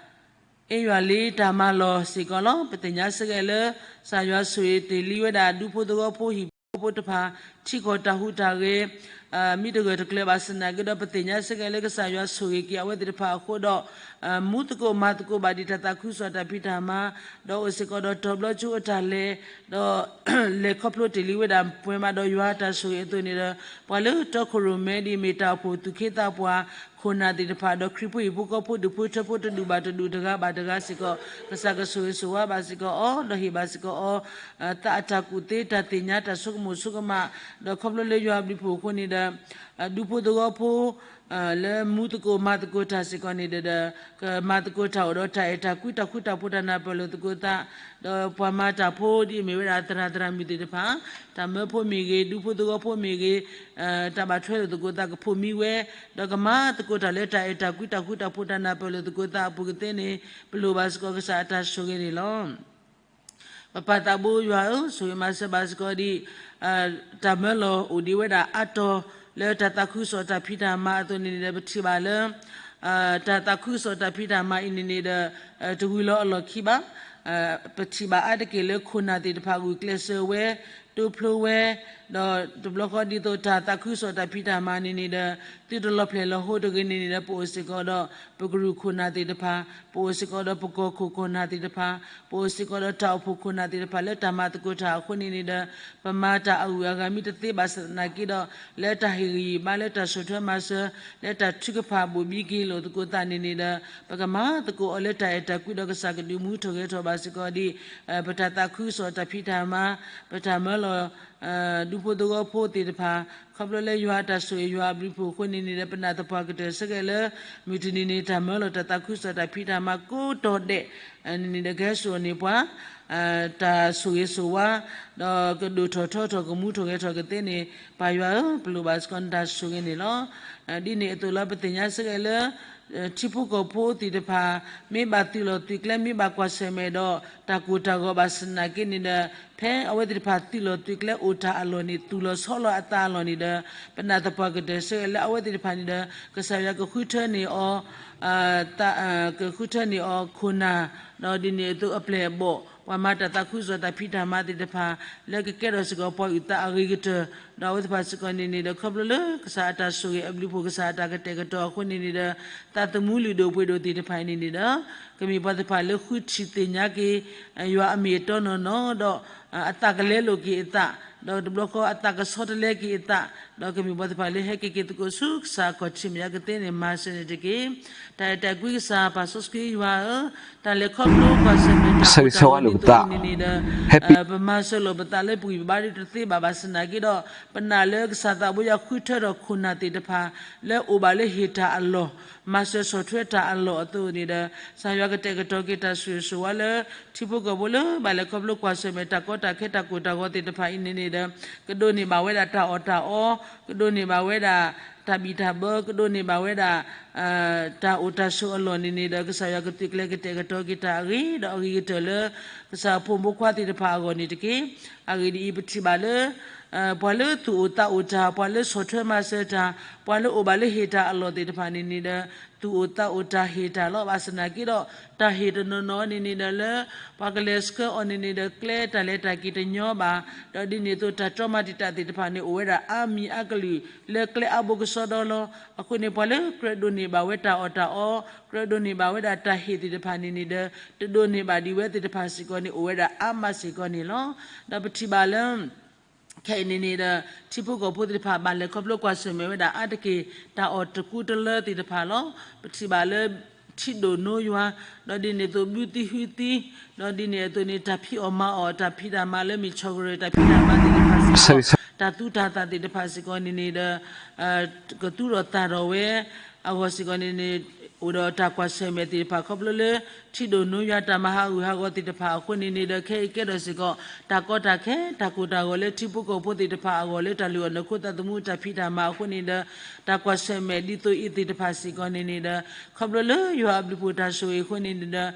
အ့ယွၤလံတၢ်မၤလီၢ်စ့ၢ်ကီးလီၤ. ပသ့ၣ်ညါစ့ၢ်ကီးလၢ ကစၢ်ယွၤဆိၣ်ဂ့ၤတ့ၢ်လံဝဲဒၣ် ဒူဖိသဝီဖိဟံၣ်ဖိဃီဖိတဖၣ် ထံကီၢ်တၢ်ဟူးတၢ်ဂဲၤ မ့ၢ်တဂၢၢ်တကျၢၤဘၣ်ဆၣ်သနာ်က့ဒီး ပသ့ၣ်ညါစ့ၢ်ကီးလၢကစၢ်ယွၤဆိၣ်ဂ့ၤက့ၤအဝဲသ့ၣ်တဖၣ်အဃိဒီး မူသကိးမၤသကိးဘၣ်ဒံးတၢ်သးခုကစီၣ်တၢ်ဖံးတၢ်မၤ, ဒီးအိၣ်စ့ၢ်ကီးဒီးတီၤဘျီကၠိအတၢ်လဲၤ, ဒီး လဲၤခီဖျိတ့ၢ်လံဝဲဒၣ်ပှဲၤမးဒီးယွၤတၢ်ဆိၣ်ဂ့ၤအသိးန့ၣ်ဒီး ပှၤလၢတီခိၣ်ရိၣ်မဲဒ်အမ့ၢ်တၢ်အိၣ်ဖှိၣ်သူၣ်က့သးပှၢ် ခိၣ်နၢ်သ့ၣ်တဖၣ် ဒီးခရံာ်ဖိဟံၣ်ဖိဃီဖိဒူၣ်ဖိထၢဖိတဒူၣ်ဘၣ်တဒူၣ်တဂၤဘၣ်တဂၤစ့ၢ်ကီး ကစၢ်ကဆိၣ်ဂ့ၤဆိၣ်ဝါဘၣ်စ့ၢ်ကီးအီၤ ဒီးဟ့ၣ်ဘၣ်စ့ၢ်ကီးအီၤ သးအတၢ်ကူၣ်သ့တၢ်သ့ၣ်ညါတၢ်ဆိကမိၣ်ဆိကမး ဒီးခီဖျိလၢယွၤအဘျုးဖှိၣ်အဃိန့ၣ်ဒီး ဒူဖိသဝီဖိ လၢမူသကိးမၤသကိးတၢ်စ့ၢ်ကီးန့ၣ်ဒီး ကမၤသကိးတၢ်အိၣ်ဒီးတၢ်အဲၣ်တၢ်ကွံတၢ်ဃူတၢ်ဖိးတၢ်နၢ်ပၢၢ်လိာ်သကိးသး ဒီးပှၤမၤတၢ်ဖိဒ်အမ့ၢ်ဝဲဒၣ်သရၣ်သရၣ်မုၣ်သ့ၣ်တဖၣ် တၢ်မၢဖိမ့ၢ်ဂ့ၤ ဒူဖိသဝီဖိမ့ၢ်ဂ့ၤ တၢ်ဘၣ်ထွဲလိာ်သကိးသးကဖိးမံဝဲ ဒီးကမၤသကိးတၢ်လၢတၢ်အဲၣ်တၢ်ကွံတၢ်ဃူတၢ်ဖိးတၢ်နၢ်ပၢၢ်လိာ်သကိးသးအပူၤကသ့န့ၣ် ပလိၣ်ဘၣ်စ့ၢ်ကီးကစၢ်အတၢ်ဆိၣ်ဂ့ၤန့ၣ်လီၤ. ပပၢ်သးဘိယွၤဧၢ, ဆိၣ်ဂ့ၤမၤစၢၤဘၣ်စ့ၢ်ကီးဒံး တၢ်မၢလီၤအိၣ်ဒံးဝဲဒၣ်အါတီၤ လၢတၢ်သးခုကစီၣ်တၢ်ဖံးတၢ်မၤအသိးန့ၣ်ဒီး ပထံၣ်ဘၣ်လၢ တၢ်သးခုကစီၣ်တၢ်ဖံးတၢ်မၤအံၤန့ၣ်န့ၣ်ဒီး တဝံၤလီၤအလီၢ်ခံဘၣ်. ပထံၣ်ဘၣ်အါတက့ၢ်လၢခိၣ်နၢ်သ့ၣ်တဖၣ်ဂုာ်ကျဲးစၢးဝဲ တိဖျိဝဲ ဒီးတဘျီဃီဒ်သိးတၢ်သးခုကစီၣ်တၢ်ဖံးတၢ်မၤန့ၣ်န့ၣ်ဒီး သုတလီၤဖျဲၣ်လီၤဟိတဂ့ၤန့ၣ်န့ၣ်ဒီး ပအိၣ်စ့ၢ်ကီးဒီး ပကရူၢ်ခိၣ်နၢ်သ့ၣ်တဖၣ်, ပအိၣ်စ့ၢ်ကီးဒီးပကီၢ်ခိၣ်ခိၣ်နၢ်သ့ၣ်တဖၣ်, ပအိၣ်စ့ၢ်ကီးဒီးတၢ်အိၣ်ဖှိၣ်ခိၣ်နၢ်သ့ၣ်တဖၣ်လၢတၢ်မၤသကိးတၢ်အဃိန့ၣ်န့ၣ်ဒီး ပမၤတၢ်အဂုၤအဂၤမ့ၢ်တသ့ဘၣ်ဆၣ်သနာ်က့ဒီး လၢတၢ်ဟ့ၣ်ဂံၢ်ဟ့ၣ်ဘါ လၢတၢ်ဆီၣ်ထွဲမၤစၢၤ လၢတၢ်ထုကဖၣ်ဘိၣ်ဘံက့ၤလိာ်သကိးသးန့ၣ်န့ၣ်ဒီး ပကမၤသကိးအီၤလၢတၢ်အဲၣ်တၢ်ကွံဒီးကစၢ်ကဒုးမူထီၣ်ဂဲၤထီၣ်ဘၣ်စ့ၢ်ကီးဒံး ပတၢ်သးခုကစီၣ်တၢ်ဖံးတၢ်မၤ ပတၢ်မၢ လီၤ ဒူဖိသဝီဖိသ့ၣ်တဖၣ် ခီဖျိလၢယွၤအတၢ်ဆိၣ်ဂ့ၤ ယွၤအဘျုးအဖှိၣ်အဃိန့ၣ်န့ၣ်ဒီး ပနာ်သပှၢ်ကတၢၢ်ဆၢကဲးလၢ မုၢ်တနံၤန့ၣ် တၢ်မၢလီၤ တၢ်သးခုကစီၣ်တၢ်ဖံးတၢ်မၤကိးတီၤဒဲးန့ၣ်န့ၣ်ဒီး ကဟဲစိာ်န့ၢ်ပှၤ တၢ်ဆိၣ်ဂ့ၤဆိၣ်ဝါ ဒီးကဒိၣ်ထီၣ်ထီထီၣ် ကမူထီၣ်ဂဲၤထီၣ်ကသ့န့ၣ် ပၢ်ယွၤဧၢ ပလိၣ်ဘၣ်စ့ၢ်ကီးနတၢ်ဆိၣ်ဂ့ၤန့ၣ်လီၤ. ဒ်န့ၣ်အသိးလီၤ ပသ့ၣ်ညါဆၢကဲးလၢ ထံဖိကီၢ်ဖိသ့ၣ်တဖၣ် မ့ၢ်ဘၣ်သုးလီၢ်သုးကျဲ မ့ၢ်ဘၣ်ကွၢ်ဆၢၣ်မဲာ်ဒီး တၢ်ကိၢ်တၢ်ဂီၤဘၣ်ဆၣ်သနာ်က့န့ၣ်ဒီး ဖဲအဝဲသ့ၣ်တဖၣ်သုးလီၢ်သုးကျဲအိၣ်တၢ်အလီၢ်န့ၣ် သူၣ်လီၤဆီလီၤအသးအလီၢ်န့ၣ်ဒီး ပနာ်သပှၢ်ကတၢၢ်ဆၢကဲးလၢအဝဲသ့ၣ်တဖၣ်န့ၣ်ဒီး ကစၢ်ယွၤကဃုထၢန့ၢ်အီၤ ကဃုထၢန့ၢ်အီၤခိၣ်နၢ် ဒီးဒ်န့ၣ်အသိးအပျဲၢ်အဘီၣ် ပှၤမၤတၢ်သးခုကစီၣ်တၢ်ဖံးတၢ်မၤသ့ၣ်တဖၣ် လၢကကဲထီၣ်စ့ၢ်ကီးပှၤအုၣ်သးအဂ့ၤကတၢၢ် ဒီးအဝဲသ့ၣ်တဖၣ်စ့ၢ်ကီးန့ၣ်န့ၣ်ဒီး ခီဖျိလၢကစၢ်အတၢ်ဆိၣ်ဂ့ၤအဘျုးအဖှိၣ် ကစၢ်အတၢ်ကတဲာ်ကတီၤအဃိန့ၣ်န့ၣ်ဒီး သးသမူလုၢ်ဒိၣ်ပှ့ၤဒိၣ်သ့ၣ်တဖၣ်အံၤန့ၣ်န့ၣ်ဒီး ကမ့ၢ်ပှၤသ့ၣ်တဖၣ်လၢဃုထံၣ်သ့ၣ်ညါက့ၤ ယွၤအမ့ၢ်အတီနီၢ်နီၢ်ဒီး အသးကလဲလိာ်က့ၤအသး ဒီးတဘျီဃီအသးကဆီတလဲက့ၤအသး ဒီးကမ့ၢ်ပှၤသ့ၣ်တဖၣ်လၢဟဲက့ၤက့ၤသကိးဆူကစၢ်အခီၣ်ထံးမဲာ်ညါကသ့န့ၣ် မၤစၢၤန့ၣ်တက့ၢ်. တၢ်အဲၣ်တၢ်ကွံကစၢ်ပၢ်စီဆှံယွၤဧၢ, တၢ်လဲၤခီဖျိကွၢ်ဆၢၣ်မဲာ်တၢ်ကိၢ်တၢ်ဂီၤဒ်သိးအံၤန့ၣ်န့ၣ်ဒီး ပမၤစၢၤလိာ်ပသးလၢပဂံၢ်ပဘါဒ်တသ့ဘၣ်ဘၣ်ဆၣ်သနာ်က့ဒီး ပနာ်လၢကစၢ်သးဘိယွၤဃုထၢထီၣ်ခိၣ်နၢ်သ့ၣ်တဖၣ် လၢအအိၣ်ဘၣ်လၢဟ့ၣ်တၢ်အလီၢ် မၤစၢၤဆီၣ်ထွဲတၢ်အလီၢ်အသိးန့ၣ်ဒီး ကစၢ်ယွၤကတဲာ်ကတီၤက့ၤတၢ်ဆိၣ်ဂ့ၤဆိၣ်ဝါလၢ ထံဖိကီၢ်ဖိလၢဘၣ်လဲၤခီဖျိကွၢ်ဆၢၣ်မဲာ် တၢ်ကီတၢ်ခဲတၢ်ကိၢ်တၢ်ဂီၤသ့ၣ်တဖၣ်အံၤန့ၣ်န့ၣ်ဒီး ကဒိးန့ၢ်ဘၣ်ဝဲဒၣ်တၢ်အီၣ်တၢ်အီ, ကဒိးန့ၢ်ဘၣ်ဝဲဒၣ် တၢ်ဘံၣ်တၢ်ဘၢ, ကဒိးန့ၢ်ဘၣ်ဝဲဒၣ် တၢ်အိၣ်တၢ်ဆိးအလီၢ်န့ၣ်န့ၣ်ဒီး ကစၢ်ယွၤကသုးကျဲၤကတဲာ်ကတီၤက့ၤတၢ်အဂ့ၤ ဒီးအဂ့ၤကတၢၢ်လၢ ကစၢ်အဖိမုၣ်ဖိခွါသ့ၣ်တဖၣ်အဂီၢ်န့ၣ်တက့ၢ်. အဂ့ၢ်ဒ်အံၤ, ပထံၣ်ဘၣ်လၢ ပှၤလၢသူၣ်အိၣ်သးအိၣ်တၢ်, ပှၤလၢဆီၣ်ထွဲမၤစၢၤတၢ်, ပှၤလၢအိၣ်ဘၣ်လၢဟ့ၣ်တၢ်အလီၢ်သ့ၣ်တဖၣ်န့ၣ်န့ၣ်ဒီး သူၣ်အိၣ်သးအိၣ်တၢ်ဟ့ၣ်တၢ်လီၤ. ဘၣ်ဆၣ်သနာ်က့ဒီး တၢ်ဟ့ၣ်တနီၤနီၤန့ၣ်န့ၣ်ဒီးလၢ ပှၤကလဲၤဆှၢအီၤန့ၣ်န့ၣ်ဒီး ကျဲတၢ်လဲၤတၢ်က့ၤတညီဘၣ်, ဒီးဒ်န့ၣ်အသိး တၢ်တြီမၤတံာ်တာ်သ့ၣ်တဖၣ်န့ၣ် အိၣ်ဝဲဒၣ်အါမံၤအါကလုာ် လၢကျဲအါဘိကစီဒီလီၤ. အဃိန့ၣ် ပှၤလၢကြၢးဒိးန့ၢ်ဘၣ်ဝဲတၢ်အီၣ်တၢ်အီ, ကြၢးဒိးန့ၢ်ဘၣ်ဝဲဒၣ်တၢ်ဟ့ၣ်သ့ၣ်တဖၣ်န့ၣ်န့ၣ်ဒီး တဒိးန့ၢ်ဘၣ်ဒံးဝဲသ့ၣ်တဖၣ်စ့ၢ်ကီးန့ၣ် အိၣ်ဝဲဒၣ်အါမးစ့ၢ်ကီးန့ၣ်လီၤ. ဒီးပထံၣ်ဘၣ်လၢ ခဲအံၤန့ၣ်န့ၣ်ဒီး ထံဖိကီၢ်ဖိသ့ၣ်တဖၣ် ဘၣ်လဲၤခီဖျိကွၢ်ဆၢၣ်မဲာ်ဝဲဒၣ်အါတက့ၢ် တၢ်အီၣ်တကူတလၢသ့ၣ်တဖၣ်လီၤ. ပထံၣ်ဘၣ်လၢ ထံဒိၣ်နိယွၤ, ဒီးဒ်န့ၣ်အသိး ဘုသံဟုသံ, ဒီးဒ်န့ၣ်အသိးန့ၣ် တၢ်ဖံးအီၣ်မၤအီၣ် တၢ်ဖံးတၢ်မၤလၢမ့ၢ်ဆီၣ်ကရၢၢ် တၢ်ဖံးတၢ်မၤသ့ၣ်တဖၣ်စ့ၢ်ကီး, တၢ်သူတၢ်သၣ်သ့ၣ်တဖၣ်စ့ၢ်ကီးန့ၣ်န့ၣ်ဒီး ကသူဒီးသၣ်ထီၣ်ဝဲ အဂီၢ်စ့ၢ်ကီးန့ၣ်န့ၣ် အိၣ်ဒီးတၢ်ကွၢ်ဆၢၣ်မဲာ်သ့ၣ်တဖၣ် ခီဖျိလၢ ထံဒိၣ်နိယွၤတၢ်မၤဟးဂူာ်ဟးဂီၤသ့ၣ်တဖၣ်အဃိန့ၣ်န့ၣ်ဒီး ခဲအံၤကဲထီၣ်စ့ၢ်ကီး တၢ်ကီတၢ်ခဲ တၢ်ကိၢ်တၢ်ဂီၤလၢထံဖိကီၢ်ဖိသ့ၣ်တဖၣ်အဂီၢ် လၢတၢ်လုၢ်အီၣ်နီၢ်ခိသးသမူတၢ်ဖံးတၢ်မၤအဃိန့ၣ်ဒီး တၢ်ကွၢ်ဆၢၣ်မဲာ်ဒ်သိးအံၤသ့ၣ်တဖၣ်စ့ၢ်ကီးန့ၣ်န့ၣ်ဒီး ခီဖျိလၢယွၤအဘျုးအဖှိၣ်တၢ်ဆိၣ်ဂ့ၤအဃိန့ၣ်န့ၣ်ဒီး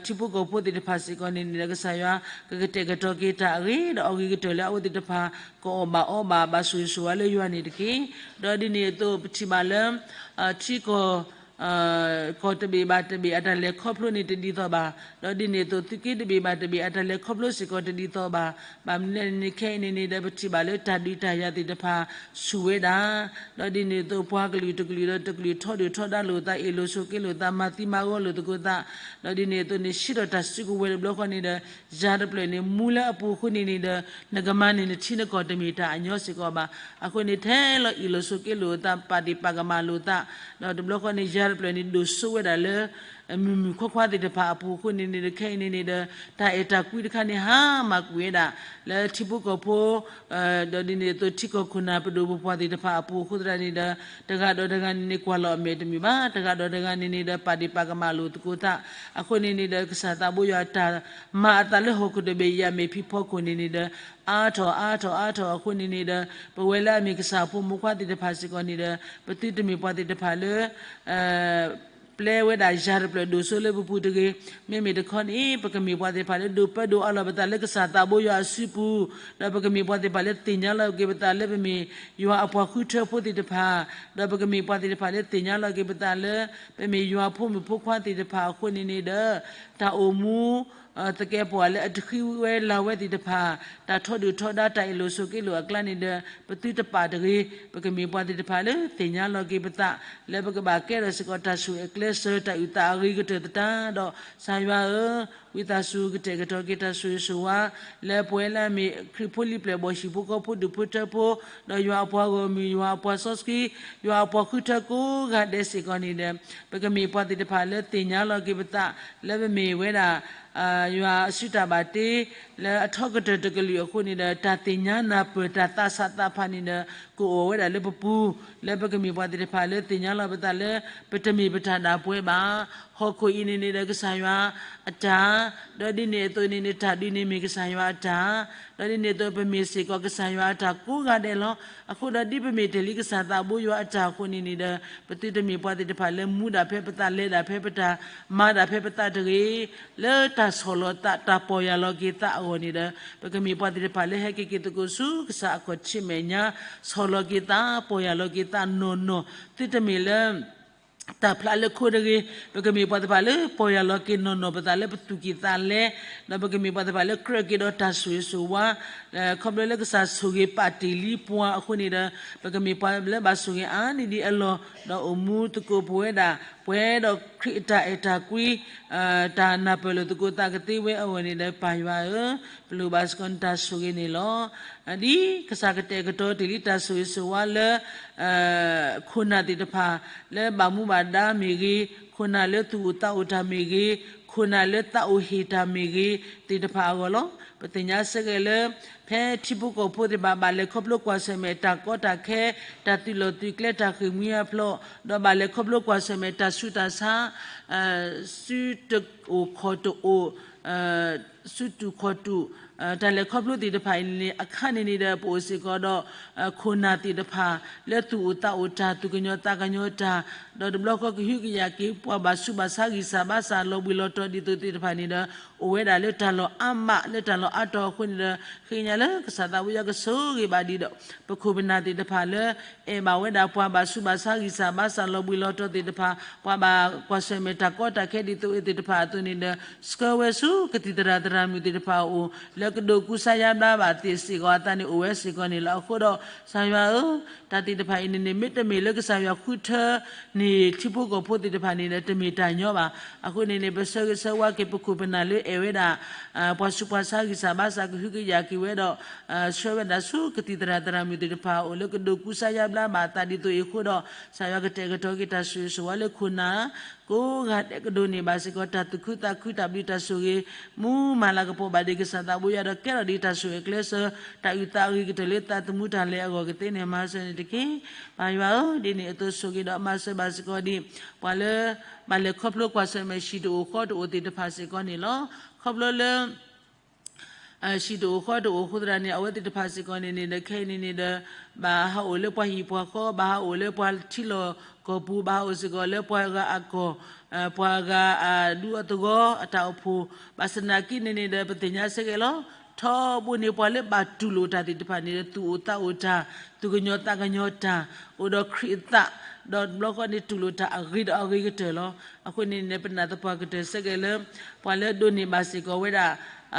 ထံဖိကီၢ်ဖိသ့ၣ်တဖၣ်စ့ၢ်ကီးန့ၣ်န့ၣ်ဒီး ကစၢ်ယွၤကကတဲာ်ကတီၤက့ၤတၢ်အဂ့ၤ ဒီးအဂ့ၤကတၢၢ်လၢအဝဲသ့ၣ်တဖၣ် ကအီၣ်ဘၣ်အီဘၣ် ဘၣ်ဆိၣ်ဂ့ၤဆိၣ်ဝါလၢယွၤန့ၣ်တက့ၢ်. ဒီးဒ်န့ၣ်အသိး ပထံၣ်ဘၣ်လၢ ထံကီၢ် ကီၢ်တဘ့ၣ်ဘၣ်တဘ့ၣ် အတၢ်လဲၤခီဖျိန့ၣ်တဒ်သိးဘၣ်. ဒီးဒ်န့ၣ်အသိး သုးက့တဘ့ၣ်ဘၣ်တဘ့ၣ် အတၢ်လဲၤခီဖျိစ့ၢ်ကီးတဒ်သိးဘၣ်. ဘၣ်မနုၤလဲၣ်န့ၣ် ခဲအံၤန့ၣ်န့ၣ်ဒီး ပထံၣ်ဘၣ်လၢတၢ်ဒုးတၢ်ယၤသ့ၣ်တဖၣ်ဆူၣ်ဝဲဒၣ်. ဒီးဒ်န့ၣ်အသိး ပှၤကလုာ်တကလုာ်ဒီးတကလုာ် ထီဒုၣ်ထီဒါလိာ်သး အ့ၣ်လိာ်ဆိးက့လိာ်သး မၤသံမၤဂီၤလိာ်သကိးသး. ဒီးဒ်န့ၣ်အသိးန့ၣ် ဆံးထီၣ်တၢ်စုကဝဲၤတဘျီဃီန့ၣ်ဒီး ယၤတဖျၢၣ်န့ၣ် မူလၢအပူၤအဃိန့ၣ်န့ၣ်ဒီး နကမၤန့ၢ်နထံနကီၢ်တမ့ၢ်တၢ်အညီစ့ၢ်ကီးဘၣ်. အဃိန့ၣ် ထဲလီၤအ့ၣ်လိာ်ဆိးက့လိာ်သး ပာ်ဒ့ၣ်ပာ်ကမၣ်လိာ်သး ဒီးတဘျီဃီန့ၣ် ယၤတဖျၢၣ်န့ၣ် ဒိၣ်စိဝဲဒၣ်လၢ မုၢ်မုၢ်ခွါခွါသ့ၣ်တဖၣ်အပူၤအဃိန့ၣ်န့ၣ်ဒီး ခဲအံၤန့ၣ်န့ၣ်ဒီး တၢ်အဲၣ်တၢ်ကွံတခါန့ၣ် ဟါမၢ်ကွံာ်ဝဲဒၣ် လၢထံဖိကီၢ်ဖိ ဒီးဒ်န့ၣ်အသိး ထံကီၢ်ခိၣ်နၢ်ပဒိၣ်ပပှၢ်သ့ၣ်တဖၣ်အပူၤအဃိသတးန့ၣ်ဒီး တဂၤဒီးတဂၤန့ၣ်န့ၣ် ကွၢ်လီၤအမဲာ်တမုာ်ဘၣ်, တဂၤဒီးတဂၤန့ၣ်န့ၣ်ဒီး ပာ်ဒ့ၣ်ပာ်ကမၣ်လိာ်သကိးသး. အဃိန့ၣ်န့ၣ်ဒီး ကစၢ်သးဘိယွၤတၢ်မၤအသးလၢဟီၣ်ခိၣ်တဘ့ၣ်အံၤ အမဲာ်ဖံးဖီခိၣ်န့ၣ်န့ၣ်ဒီး အါထီၣ်အါထီၣ်အါထီၣ်အဃိန့ၣ်န့ၣ်ဒီး ပဝဲလၢအမ့ၢ်ကစၢ်အဖိမုၣ်ဖိခွါသ့ၣ်တဖၣ်စ့ၢ်ကီးန့ၣ်ဒီး ပသုတမ့ၢ်ပှၤသ့ၣ်တဖၣ်လၢ ပျဲဝဲဒၣ်ယၤတဖျၢၣ်ဒိၣ်စိလၢပပူၤတဂ့ၤ, မ့မ့ၢ်တခီန့ၣ် ပကမ့ၢ်ပှၤသ့ၣ်တဖၣ်လၢဒိးပၢဒိးအးလီၤပသးလၢကစၢ်သးဘိယွၤအစုပူၤ, ဒီးပကမ့ၢ်ပှၤသ့ၣ်တဖၣ်လၢသ့ၣ်ညါလီၤက့ၤပသးလၢပမ့ၢ်ယွၤအပှၤဃုထၢဖိသ့ၣ်တဖၣ်, ဒီးပကမ့ၢ်ပှၤသ့ၣ်တဖၣ်လၢသ့ၣ်ညါလီၤက့ၤပသးလၢ ပမ့ၢ်ယွၤဖိမုၣ်ဖိခွါသ့ၣ်တဖၣ်အဃိန့ၣ်န့ၣ်ဒီး တၢ်အိၣ်မူ သကဲးပဝးလၢအတဃံဝဲလၤဝဲသ့ၣ်တဖၣ်, တၢ်ထီဒုၣ်ထီဒါတၢ်အ့ၣ်လိာ်ဆိးက့လိာ်အကျါန့ၣ်ဒီး ပသုတပာ်တဂ့ၤ, ပကမ့ၢ်ပှၤသ့ၣ်တဖၣ်လၢသ့ၣ်ညါလီၤက့ၤပသး လၢပကဘၣ်ကဲထီၣ်စ့ၢ်ကီးတၢ်ဆိၣ်ဂ့ၤအကျဲစၢၤ တၢ်အုၣ်သးအဂ့ၤကတၢၢ်သတးဒီး ကစၢ်ယွၤဧၢ ဝံသးစူၤကတဲာ်ကတီၤက့ၤတၢ်ဆိၣ်ဂ့ၤဆိၣ်ဝါ လၢပဝဲလၢအမ့ၢ်ခရံာ်ဖိလံာ်ပျဲၢ်ဘီၣ်ဟံၣ်ဖိဃီဖိဒူၣ်ဖိထၢဖိ, ဒီးယွၤအပှၤဂီၢ်မုၢ် ယွၤအပှၤစီဆှံ, ယွၤအပှၤဃုထၢကိးဂၤဒဲးစ့ၢ်ကီးန့ၣ်ဒီး ပကမ့ၢ်ပှၤသ့ၣ်တဖၣ်လၢသ့ၣ်ညါလီၤက့ၤပသး လၢပမ့ၢ်ဝဲဒၣ် ယွၤအစုတၢ်ဘၣ်တ့ လၢအထီကတၢၢ်တကလုာ်အဃိန့ၣ်ဒီး တၢ်သ့ၣ်ညါနၢ်ပၢၢ်တၢ်သးဆးသးဖးန့ၣ်ဒီး ကအိၣ်ဝဲဒၣ်လၢပပူၤ, လၢပကမ့ၢ်ပှၤသ့ၣ်တဖၣ်လၢသ့ၣ်ညါလီၤပသးလၢ ပတမ့ၢ်ပတၢ်ဒၣ်ပဝဲဘၣ်. ဟီၣ်ခိၣ်အံၤန့ၣ်န့ၣ်ဒီးကစၢ်ယွၤအတၢ်, ဒီးဒ်န့ၣ်အသိးန့ၣ်န့ၣ် တၢ်ဒုးန့ၣ်မ့ၢ်ကစၢ်ယွၤအတၢ်, ဒီးဒ်န့ၣ်အသိးပမ့ၢ်စ့ၢ်ကီးကစၢ်ယွၤအတၢ်ကိးဂၤဒဲးလီၤ. အဃိဒီးဒ်ပမ့ၢ်တ့ၢ်လံကစၢ်သးဘိယွၤအတၢ်အဃိန့ၣ်န့ၣ်ဒီး ပသုတမ့ၢ်ပှၤသ့ၣ်တဖၣ်လၢမူဒၣ်ဖဲပသး လဲၤဒၣ်ဖဲပတၢ် မၤဒၣ်ဖဲပသးတဂ့ၤ, လၢတၢ်ဆီၣ်လီၤသး တၢ်ပီၢ်ယၢ်လီၤက့ၤသးအဂီၢ်န့ၣ်ဒီး ပကမ့ၢ်ပှၤသ့ၣ်တဖၣ်လၢဟဲက့ၤက့ၤသကိးဆူကစၢ်အခီၣ်ထံးမဲာ်ညါ, ဆီၣ်လီၤက့ၤသး ပီၢ်ယၢ်လီၤက့ၤသးနီၢ်နီၢ်, သုတမ့ၢ်လၢ တၢ်ဖျါလၢခိတဂ့ၤ, ပကမ့ၢ်ပှၤသ့ၣ်တဖၣ်လၢပီၢ်ယၢ်လီၤက့ၤနီၢ်နီၢ်ပသးလၢပသူၣ်ကံၢ်သးလဲ, ဒီးပကမ့ၢ်ပှၤသ့ၣ်တဖၣ်လၢကြၢးက့ၤဒီးတၢ်ဆိၣ်ဂ့ၤဆိၣ်ဝါ ခီဖျိလၢကစၢ်ဆိၣ်ဂ့ၤပာ်တ့ၢ်လံပှၤအဃိန့ၣ်ဒီး ပကမ့ၢ်ပှၤလၢဘၣ်ဆိၣ်ဂ့ၤအါန့ၢ်ဒံးအလီၢ်, ဒီးအိၣ်မူသကိးပဝဲဒၣ် ပှဲၤဒီးခရံာ်အတၢ်အဲၣ်တၢ်ကွံ တၢ်နၢ်ပၢၢ်လိာ်သကိးသးကသ့ဝဲအဂီၢ်န့ၣ်ဒီး ပၢ်ယွၤဧၢ, ပလိၣ်ဘၣ်စ့ၢ်ကီးနတၢ်ဆိၣ်ဂ့ၤန့ၣ်လီၤ. ဒ်ကစၢ်ကတဲာ်ကတီၤတ့ၢ်လံတၢ်ဆိၣ်ဂ့ၤဆိၣ်ဝါလၢ ခိၣ်နၢ်သ့ၣ်တဖၣ် လၢဘၣ်မူဘၣ်ဒါမ့ၢ်ဂ့ၤ, ခိၣ်နၢ်လၢသူၣ်အိၣ်သးအိၣ်တၢ်မ့ၢ်ဂ့ၤ, ခိၣ်နၢ်လၢသးအိၣ်ဟ့ၣ်တၢ်မ့ၢ်ဂ့ၤသ့ၣ်တဖၣ်အဂီၢ်လီၤ. ပသ့ၣ်ညါစ့ၢ်ကီးလၢ ဖဲထံဖိကီၢ်ဖိသ့ၣ်တဖၣ် ဘၣ်လဲၤခီဖျိကွၢ်ဆၢၣ်မဲာ်တၢ်ကီတၢ်ခဲ, တၢ်သုးလီၢ်သုးကျဲ တၢ်ဃ့ၢ်မှံဟးဖျိး, ဒီးဘၣ်လဲၤခီဖျိကွၢ်ဆၢၣ်မဲာ်တၢ်ဆူးတၢ်ဆါ စုတအိၣ်ခီၣ်တအိၣ် စုတူာ်ခီၣ်တူာ် တၢ်လဲၤခီဖျိသ့ၣ်တဖၣ်အံၤန့ၣ် အခါန့ၣ်န့ၣ်ဒီး ပအိၣ်စ့ၢ်ကီးဒီး ခိၣ်နၢ်သ့ၣ်တဖၣ် လၢသူၣ်အိၣ်သးအိၣ်တၢ် သူၣ်ကညီၤသးကညီၤတၢ်, ဒီးတဘျီဃီကဟုကယာ်က့ၤ ပှၤဘၣ်ဆူးဘၣ်ဆါဂံၢ်စၢ်ဘါစၢ်လီၤဘှံးလီၤတီၤဒ်သိးသ့ၣ်တဖၣ်န့ၣ်ဒီး အိၣ်ဝဲဒၣ်လၢတၢ်လီၢ်အါမး လၢတၢ်လီၢ်အါတီၤအဃိန့ၣ်ဒီး ဃ့ကညးလၢကစၢ်သးဘိယွၤကဆိၣ်ဂ့ၤဘၣ်ဒံးဒီး ပခိၣ်ပနၢ်သ့ၣ်တဖၣ်လၢ အဲၣ်ဘၣ်ဝဲဒၣ်ပှၤဘၣ်ဆူးဘၣ်ဆါဂံၢ်စၢ်ဘါစၢ်လီၤဘှံးလီၤတီၤသ့ၣ်တဖၣ်, ပှၤဘၣ်ကွၢ်ဆၢၣ်မဲာ်တၢ်ကီတၢ်ခဲဒ်သိးအံၤသ့ၣ်တဖၣ်အသိးန့ၣ်ဒီး ဆှၢဝဲဆူကသံၣ်သရၣ်သရၣ်မုၣ်သ့ၣ်တဖၣ်အအိၣ် လၢကဒိးကူစါယါဘျါဘၣ်သ့ၣ်စ့ၢ်ကီးအသးန့ၣ် အိၣ်ဝဲစ့ၢ်ကီးန့ၣ်လီၤ. အဃိဒီး ကစၢ်ယွၤဧၢ, တၢ်သ့ၣ်တဖၣ်အံၤန့ၣ်န့ၣ် မ့တမ့ၢ်လၢကစၢ်ယွၤဃုထၢန့ၢ်ထံဖိကီၢ်ဖိသ့ၣ်တဖၣ်န့ၣ်ဒီး တမ့ၢ်တၢ်ညီဘၣ်. အဃိန့ၣ်န့ၣ် ပဆၢဂ့ၤဆၢဝါက့ၤပခိၣ်ပနၢ်လၢအဲၣ်ဝဲဒၣ် ပှၤဆူးပှၤဆါဂံၢ်စၢ်ဘါစၢ်ကဟုကယာ်က့ၤဝဲဒီး ဆှၢဝဲဒၣ်ဆူကသံၣ်သရၣ်သရၣ်မုၣ်သ့ၣ်တဖၣ်အအိၣ်လၢကဒိးကူစါယါဘျါဘၣ်အသးဒ်သိးအံၤအဃိဒီး ကစၢ်ယွၤကတဲာ်ကတီၤက့ၤတၢ်ဆိၣ်ဂ့ၤဆိၣ်ဝါလၢခိၣ်နၢ် ကိးဂၤဒဲးကဒိးန့ၢ်ဘၣ်စ့ၢ်ကီး တၢ်သူၣ်ခုသးခု တၢ်ဘျုးတၢ်ဆိၣ်ဂ့ၤ မူမၤလၤကပီၤဘၣ်ဒံးကစၢ်သးဘိယွၤဒီး ကဲထီၣ်ဒံးတၢ်ဆိၣ်ဂ့ၤအကျဲစၢၤ တၢ်အုၣ်သးအဂ့ၤကတၢၢ်လၢသးသမူတၢ်လဲၤအဂီၢ်ကသ့န့ၣ် မၤစၢၤန့ၣ်တက့ၢ်. ပၢ်ယွၤဧၢ, ဒ်န့ၣ်အသိးဆိၣ်ဂ့ၤဒီးမၤစၢၤဘၣ်စ့ၢ်ကီးဒံး ပှၤလၢ ဘၣ်လဲၤခီဖျိကွၢ်ဆၢၣ်မဲာ်ဟံၣ်တအိၣ်ဃီတအိၣ်သ့ၣ်တဖၣ်စ့ၢ်ကီးန့ၣ်လီၤ. ခီဖျိလၢ ဟံၣ်တအိၣ်ဃီတအိၣ်အဃိသတးန့ၣ် အဝဲသ့ၣ်တဖၣ်စ့ၢ်ကီးန့ၣ်န့ၣ်ဒီး ခဲအံၤန့ၣ်န့ၣ်ဒီး ဘၣ်ဟးအိၣ်လၢပှၤဟံၣ်ပှၤဃီ, ဘၣ်ဟးအိၣ်လၢပှၤထံလီၢ်ကီၢ်ပူၤ, ဘၣ်ဟးအိၣ်စ့ၢ်ကီးလၢပှၤဂၤအကီၢ်, ပှၤဂၤအဒူအသဝီအတၢ်အိၣ်ဖှိၣ်, ဘၣ်ဆၣ်သနာ်က့န့ၣ်န့ၣ်ဒီး ပသ့ၣ်ညါစ့ၢ်ကီးလီၤ. ထီဘိန့ၣ်ပှၤလၢဘၣ်တူၢ်လိာ်တၢ်သ့ၣ်တဖၣ်န့ၣ်ဒီး သူၣ်အိၣ်သးအိၣ်တၢ်, သူၣ်ကညီၤသးကညီၤတၢ်, အိၣ်ဒီးခရံာ်အသး, ဒီးတဘျီဃီန့ၣ်တူၢ်လိာ်တၢ်အဂ့ၤဒီးအဂ့ၤကတၢၢ်လီၤ. အဃိန့ၣ်န့ၣ် ပနာ်သပှၢ်ကတၢၢ်စ့ၢ်ကီးလၢ ပှၤလၢဒိးန့ၢ်ဘၣ်စ့ၢ်ကီးဝဲဒၣ်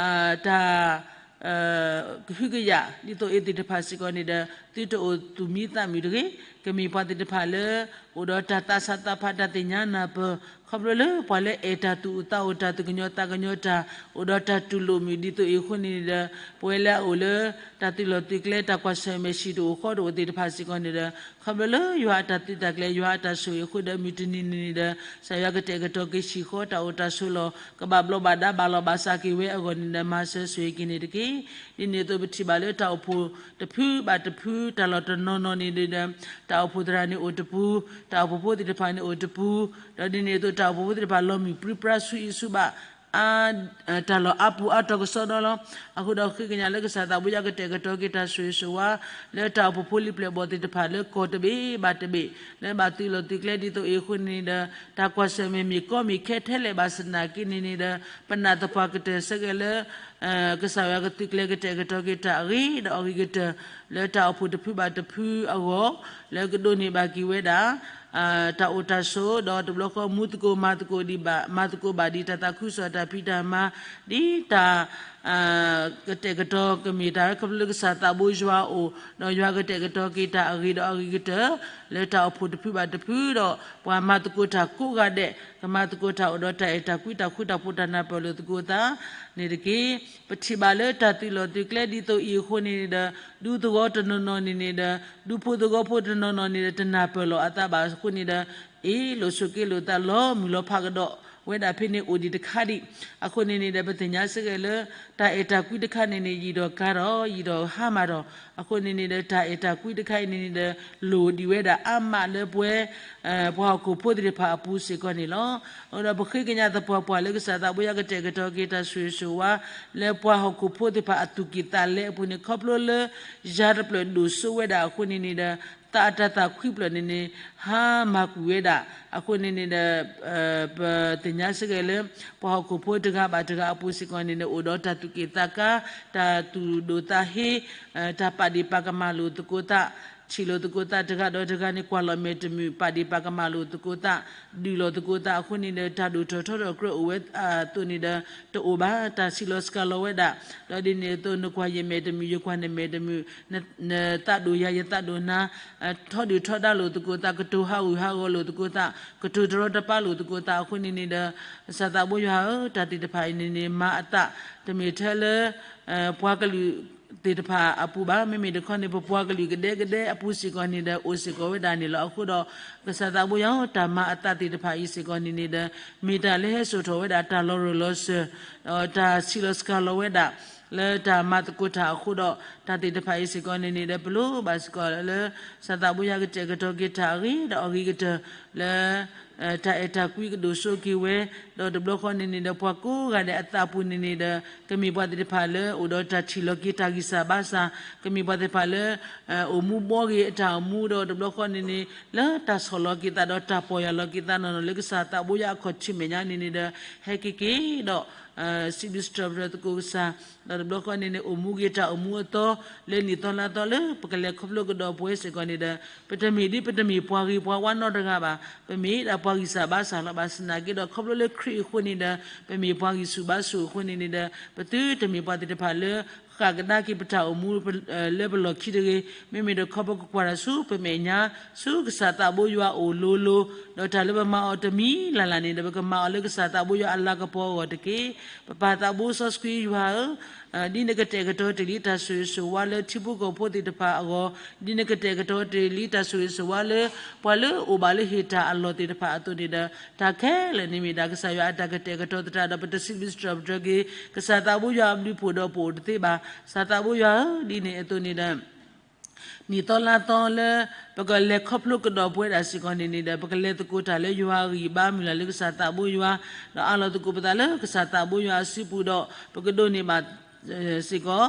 တၢ် ကဟုကယာ် ဒ်သိးအံၤသ့ၣ်တဖၣ်စ့ၢ်ကီးန့ၣ်ဒီး သုတအိၣ်သူၣ်မံသးမုာ်တဂ့ၤ. ကမ့ၢ်ပှၤသ့ၣ်တဖၣ်လၢ အိၣ်ဒီးတၢ်သးဆးသးဖး တၢ်သ့ၣ်ညါနၢ်ပၢၢ် ခီဖျိလၢပှၤလၢအဲၣ်တၢ်သူၣ်အိၣ်သးအိၣ် တၢ်သူၣ်ကညီၤသးကညီၤတၢ် အိၣ်ဒီးတၢ်တူၢ်လိာ်မုာ်ဒ်သိးအံၤအဃိန့ၣ်ဒီး ပဝဲလၢအအိၣ်လၢ တၢ်သုးလီၢ်သုးကျဲ တၢ်ကွၢ်ဆၢၣ်မဲာ်ဟံၣ်တအိၣ်ဃီတအိၣ်သ့ၣ်တဖၣ်စ့ၢ်ကီးန့ၣ်ဒီး ခီဖျိလၢယွၤအတၢ်သုးတၢ်ကျဲၤ ယွၤအတၢ်ဆိၣ်ဂ့ၤအဃိဒီး မုၢ်တနံၤန့ၣ်န့ၣ်ဒီး ကစၢ်ယွၤကတဲာ်ကတီၤက့ၤဟံၣ်ဃီ တၢ်အိၣ်တၢ်ဆိးလီၢ် ကဘၣ်ဘျီးဘၣ်ဒါဘၣ်လီၤဘၣ်စးက့ၤဝဲအဂီၢ်န့ၣ်ဒီး မၤစၢၤဆိၣ်ဂ့ၤက့ၤန့ၣ်တက့ၢ်. ဒ်န့ၣ်အသိးပထံၣ်ဘၣ်လၢတၢ်အိၣ်ဖှိၣ်တဖုဘၣ်တဖု တၢ်လီၢ်တနီၤနီၤန့ၣ်ဒီး တၢ်အိၣ်ဖှိၣ်သရၣ်န့ၣ်အိၣ်တပူၤ, တၢ်အိၣ်ဖှိၣ်ဖိသ့ၣ်တဖၣ်န့ၣ်အိၣ်တပူၤ, ဒီးဒ်န့ၣ်အသိးတၢ်အိၣ်ဖှိၣ်ဖိသ့ၣ်တဖၣ်လီၤမုၢ်ပြံပြါဆူအံၤဆူဘၣ် တၢ်လီၢ်အါပူၤအါတီၤကစီဒီလီၤ. အဃိဒီးဃ့ကညးလၢကစၢ်သးဘိယွၤကတဲာ်ကတီၤက့ၤ တၢ်ဆိၣ်ဂ့ၤဆိၣ်ဝါ လၢတၢ်အိၣ်ဖှိၣ်ဖိလံၤပျဲၢ်ဘီၣ်သ့ၣ်တဖၣ်လၢကီၢ်တဘ့ၣ်ဘၣ်တဘ့ၣ် လၢဘၣ်သုးလီၢ်သုးကျဲဒ်သိးအံၤအဃိန့ၣ်ဒီး တၢ်ကွၢ်ဆၢၣ်မဲာ်မ့ၢ်ကီမ့ၢ်ခဲထဲလဲၣ်ဘၣ်ဆၣ်သနာ်က့န့ၣ်န့ၣ်ဒီး ပနာ်သပှၢ်ကတၢၢ်စ့ၢ်ကီးလၢ ကစၢ်ယွၤကသုးကျဲၤကတဲာ်ကတီၤက့ၤတၢ်အဂ့ၤဒီးအဂ့ၤကတၢၢ် လၢတၢ်အိၣ်ဖှိၣ်တဖုဘၣ်တဖုအဂီၢ် လၢကဒိးန့ၢ်ဘၣ်က့ၤဝဲဒၣ် တၢ်အိၣ်တၢ်ဆိး ဒီးတဘျီဃီမူသကိးမၤသကိးဒံးဘၣ် မၤသကိးဘၣ်ဒ်တၢ်သးခုကစီၣ်တၢ်ဖံးတၢ်မၤ ဒ်တၢ် ကတဲာ်ကတီၤကမ့ၢ်တၢ်လၢခီဖျိလၢကစၢ်သးဘိယွၤအအိၣ် ဒီးယွၤကတဲာ်ကတီၤက့ၤတၢ်အဂ့ၤဒီးအဂ့ၤကတၢၢ် လၢတၢ်အိၣ်ဖှိၣ်တဖုဘၣ်တဖုဒီး ပှၤမၤသကိးတၢ်ကိးဂၤဒဲး ကမၤသကိးတၢ်အိၣ်ဒီးတၢ်အဲၣ်တၢ်ကွံတၢ်ဃူတၢ်ဖိးတၢ်နၢ်ပၢၢ်လိာ်သကိးသးန့ၣ်တက့ၢ်. ပထံၣ်ဘၣ်လၢတၢ်သုးလီၢ်သုးကျဲဒ်သိးအံၤအဃိန့ၣ်ဒီး ဒူသဝီတနီၤနီၤန့ၣ်န့ၣ်ဒီး ဒူဖိသဝီဖိတနီၤနီၤန့ၣ်ဒီး တနၢ်ပၢၢ်လီၤအသးဘၣ်အဃိန့ၣ်ဒီး အ့ၣ်လိာ်ဆိးက့လိာ်သးလီၤမုၢ်လီၤဖးကဒီးဝဲဒၣ်ဖဲန့ၣ်အိၣ်ဒံးတခါဒံး. အဃိန့ၣ်န့ၣ်ဒီး ပသ့ၣ်ညါစ့ၢ်ကီးလၢ တၢ်အဲၣ်တၢ်ကွံတခါန့ၣ်န့ၣ် ယံာ်ဒီးကါဒီး ယံာ်ဒီးဟါမၢ်ဒီး အဃိန့ၣ်န့ၣ်ဒီး တၢ်အဲၣ်တၢ်ကွံတခါအံၤန့ၣ်န့ၣ်ဒီး လိၣ်ဒံးဝဲဒၣ်အါမးလၢပဝဲ ပှၤဟီၣ်ခိၣ်ဖိသ့ၣ်တဖၣ်အပူၤစ့ၢ်ကီးန့ၣ်လီၤ. အဃိဒီးပဃ့ကညးသပှၢ်ပှၢ်လၢကစၢ်သးဘိယွၤကတဲာ်ကတီၤက့ၤတၢ်ဆိၣ်ဂ့ၤဆိၣ်ဝါ လၢပှၤဟီၣ်ခိၣ်ဖိသ့ၣ်တဖၣ်အသူၣ်ကံၢ်သးလဲအပူၤန့ၣ် ခီဖျိလၢ ယၤတဖျၢၣ်ဒိၣ်စိဝဲဒၣ်အဃိန့ၣ်န့ၣ်ဒီး သးအတၢ်သးခွံဖျၢၣ်န့ၣ်န့ၣ် ဟါမၢ်ကွံာ်ဝဲဒၣ် အဃိန့ၣ်န့ၣ်ဒီး ပသ့ၣ်ညါစ့ၢ်ကီးလၢ ပှၤဟီၣ်ခိၣ်ဖိတဂၤဘၣ်တဂၤအပူၤစ့ၢ်ကီးန့ၣ်န့ၣ် အိၣ်ဒီးတၢ်သူၣ်က့ၣ်သးကါ တၢ်သူၣ်ဒိၣ်သးဟ့ တၢ်ပာ်ဒ့ၣ်ပာ်ကမၣ်လိာ်သကိးသး ထံၣ်လိာ်သကိးသးတဂၤဒီးတဂၤန့ၣ် ကွၢ်လီၤမဲာ်တမုာ် ပာ်ဒ့ၣ်ပာ်ကမၣ်လိာ်သကိးသး ဒုးလိာ်သကိးသးအဃိန့ၣ်ဒီး တၢ်ဒိၣ်ထီၣ်ထီထီၣ်ကြၢးအိၣ်ဝဲအသိးန့ၣ်ဒီး တအိၣ်ဘၣ် တၢ်ဆံးလီၤစှၤလီၤဝဲဒၣ် ဒီးဒ်န့ၣ်အသိး နကွၢ်ယမဲာ်တမုာ် ယကွၢ်နမဲာ်တမုာ် နသးဒိၣ်ယၤ ယသးဒိၣ်နၤ ထီဒုၣ်ထီဒါလိာ်သကိးသး ကတိၤဟးဂူာ်ဟးဂီၤလိာ်သကိးသး ကတိၤတရီတပါလိာ်သကိးသးအဃိန့ၣ်န့ၣ်ဒီး ကစၢ်သးဘိယွၤဧၢ တၢ်သ့ၣ်တဖၣ်အံၤန့ၣ်န့ၣ် မၤအသး တမ့ၢ်ထဲလၢ ပှၤကလုာ်သ့ၣ်တဖၣ်အပူၤဘၣ် မ့မ့ၢ်တခီန့ၣ် ပပှၤကလုာ်ကဒဲကဒဲအပူၤစ့ၢ်ကီးန့ၣ်ဒီး အိၣ်စ့ၢ်ကီးဝဲဒၣ်န့ၣ်လီၤ. အဃိဒီး ကစၢ်သးဘိယွၤဧၢ တၢ်မၤအသးသ့ၣ်တဖၣ်အံၤစ့ၢ်ကီးန့ၣ်န့ၣ်ဒီး မ့ၢ်တၢ်လၢဟဲစိာ်ထီၣ်ဝဲဒၣ်တၢ်လီၤရၢၢ်လီၤစၢၤ တၢ်ဆံးလီၤစှၤလီၤဝဲဒၣ် လၢတၢ်မၤသကိးတၢ်အဃိဒီး တၢ်သ့ၣ်တဖၣ်အံၤစ့ၢ်ကီးန့ၣ်န့ၣ်ဒီး ပလိၣ်ဘၣ်စ့ၢ်ကီးလၢ ကစၢ်သးဘိယွၤကတဲာ်ကတီၤက့ၤတၢ်အဂ့ၤဒီးအဂ့ၤကတၢၢ် လၢ တၢ်အဲၣ်တၢ်ကွံကဒိၣ်စိက့ၤဝဲ ဒီးတဘျီဃီန့ၣ်န့ၣ်ဒီး ပှၤကိးဂၤဒဲးအသးပူၤန့ၣ်န့ၣ်ဒီး ကမ့ၢ်ပှၤသ့ၣ်တဖၣ်လၢအိၣ်ဒီးတၢ်ထံၣ်လီၤက့ၤတၢ်ဂံၢ်စၢ်ဘါစၢ် ကမ့ၢ်ပှၤသ့ၣ်တဖၣ်လၢ အိၣ်မူဘှီဂ့ၤအတၢ်အိၣ်မူဒီးတဘျီဃီန့ၣ်န့ၣ် လၢတၢ်ဆီၣ်လီၤက့ၤသးဒီးတၢ်ပီၢ်ယၢ်လီၤက့ၤသးနီၢ်နီၢ်လၢကစၢ်သးဘိယွၤအခီၣ်ထံးမဲာ်ညါန့ၣ်န့ၣ်ဒီး ဟဲက့ၤက့ၤဒီး စံးဘျုးစံးထီၣ်ပတြၢၤသကိးကစၢ် ဒီးတဘျီဃီန့ၣ်န့ၣ် အိၣ်မူဂ့ၤတၢ်အိၣ်မူအသီ လၢနံၣ်သီလါသီလၢပကလဲၤခီဖျိကဒီးပဝဲစ့ၢ်ကီးန့ၣ်ဒီး ပတမ့ၢ်ဒ်ပတမ့ၢ်ပှၤဂ့ၤပှၤဝါနီတဂၤဘၣ်, ပမ့ၢ်ဒၣ်ပှၤဂံၢ်စၢ်ဘါစၢ်လီၤ. ဘၣ်ဆၣ်သနာ်က့ဒီး ခီဖျိလၢခရံာ်အဃိန့ၣ်ဒီး ပမ့ၢ်ပှၤဂံၢ်ဆူၣ်ဘါဆူၣ်အဃိန့ၣ်န့ၣ်ဒီး ပသုတမ့ၢ်ပှၤသ့ၣ်တဖၣ်လၢ ဃၣ်ကဒါက့ၤပတၢ်အိၣ်မူ လၢပလီၢ်ခံတဂ့ၤ, မ့မ့ၢ်တခီပကကွၢ်တၢ်ဆူပမဲာ်ညါ ဆူကစၢ်သးဘိယွၤအအိၣ်လိၤလိၤ, ဒီးတၢ်လၢပမၤအီၤတမံၤလၢ်လၢ်န့ၣ်ဒီး ပကမၤအီၤလၢကစၢ်သးဘိယွၤအလၤကပီၤအဂီၢ်တက့ၢ်. ပပၢ်သးဘိစီဆှံယွၤဧၢ, ဒ်နကတဲာ်ကတီၤတ့ၢ်လံတၢ်ဆိၣ်ဂ့ၤဆိၣ်ဝါလၢထံဖိကီၢ်ဖိသ့ၣ်တဖၣ်အဂီၢ်, ဒ်နကတဲာ်ကတီၤတ့ၢ်လံတၢ်ဆိၣ်ဂ့ၤဆိၣ်ဝါလၢ ပှၤလၢအိၣ်ဘၣ်လၢဟ့ၣ်တၢ်အလီၢ်သ့ၣ်တဖၣ်အသိးန့ၣ်ဒီး တၢ်ခဲလၢာ်န့ၣ်မ့ၢ်ဒၣ်ကစၢ်ယွၤအတၢ်ကတဲာ်ကတီၤသတးဒီး ပတစံးဘျုးစံးထီၣ်ပတြၢၤက့ၤ ကစၢ်သးဘိယွၤအဘျုးဖှိၣ်ဒီးပအိၣ်တသ့ဘၣ်. ကစၢ်သးဘိယွၤဧၢ, ဒ်န့ၣ်အသိးန့ၣ်ဒီး နံၣ်သီလါသီလၢ ပကလဲၤခီဖျိကဒီးပဝဲဒၣ်စ့ၢ်ကီးန့ၣ်န့ၣ်ဒီး ပကလဲၤသကိးတၢ်လၢယွၤအဂံၢ်အဘါမုၢ်လၢ်လၢကစၢ်သးဘိယွၤ, ဒီးအးလီၤသကိးပသးလၢကစၢ်သးဘိယွၤအစုပူၤဒီး ပကဒိးန့ၢ်ဘၣ် စ့ၢ်ကီး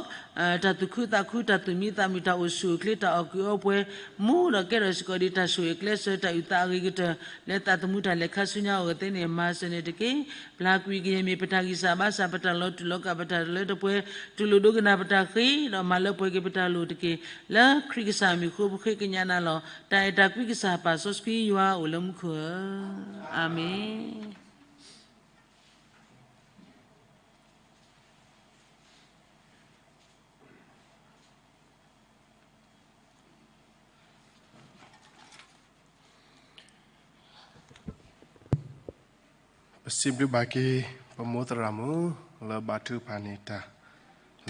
တၢ်သူၣ်ခုသးခု တၢ်သူၣ်မံသးမုာ် တၢ်အိၣ်ဆူၣ်အိၣ်ချ့ တၢ်အီၣ်ကုးအီပှဲၤ မူဒီးကဲထီၣ်စ့ၢ်ကီးဒ်တၢ်ဆိၣ်ဂ့ၤကျဲးစၢး တၢ်အုၣ်သးအဂ့ၤကတၢၢ် လၢသးသမူတၢ်လဲၤခါဆူညါအဂီၢ်သ့န့ၣ် မၤစၢၤန့ၣ်တက့ၢ်. ပျၢ်ကွံာ်ကယဲၢ်မ့ၢ်ပတၢ်ဂံၢ်စၢ်ဘါစၢ် ပတၢ်လီၤတူာ်လီၤကာ် ပတၢ်လၢတပှဲၤ တူၢ်လိာ်ဒိကနၣ်ပတၢ်ဃ့ ဒီးမၤလၢပှဲၤက့ၤပတၢ်လိၣ်တက့ၢ်. လၢခရံာ်ကစၢ်မံၤအဃိ ပဃ့ကညးနၤလီၤ. တၢ်အဲၣ်တၢ်ကွံကစၢ်ပၢ်စီဆှံယွၤအိၣ်လၢမူခိၣ်ဧၢ, အၤမ့ၣ်. ပစံးဘျုးဘၣ်က့ၤ ပမိၢ်သရၣ်မုၣ် လၢဘါထုကဖၣ်န့ၢ်တၢ်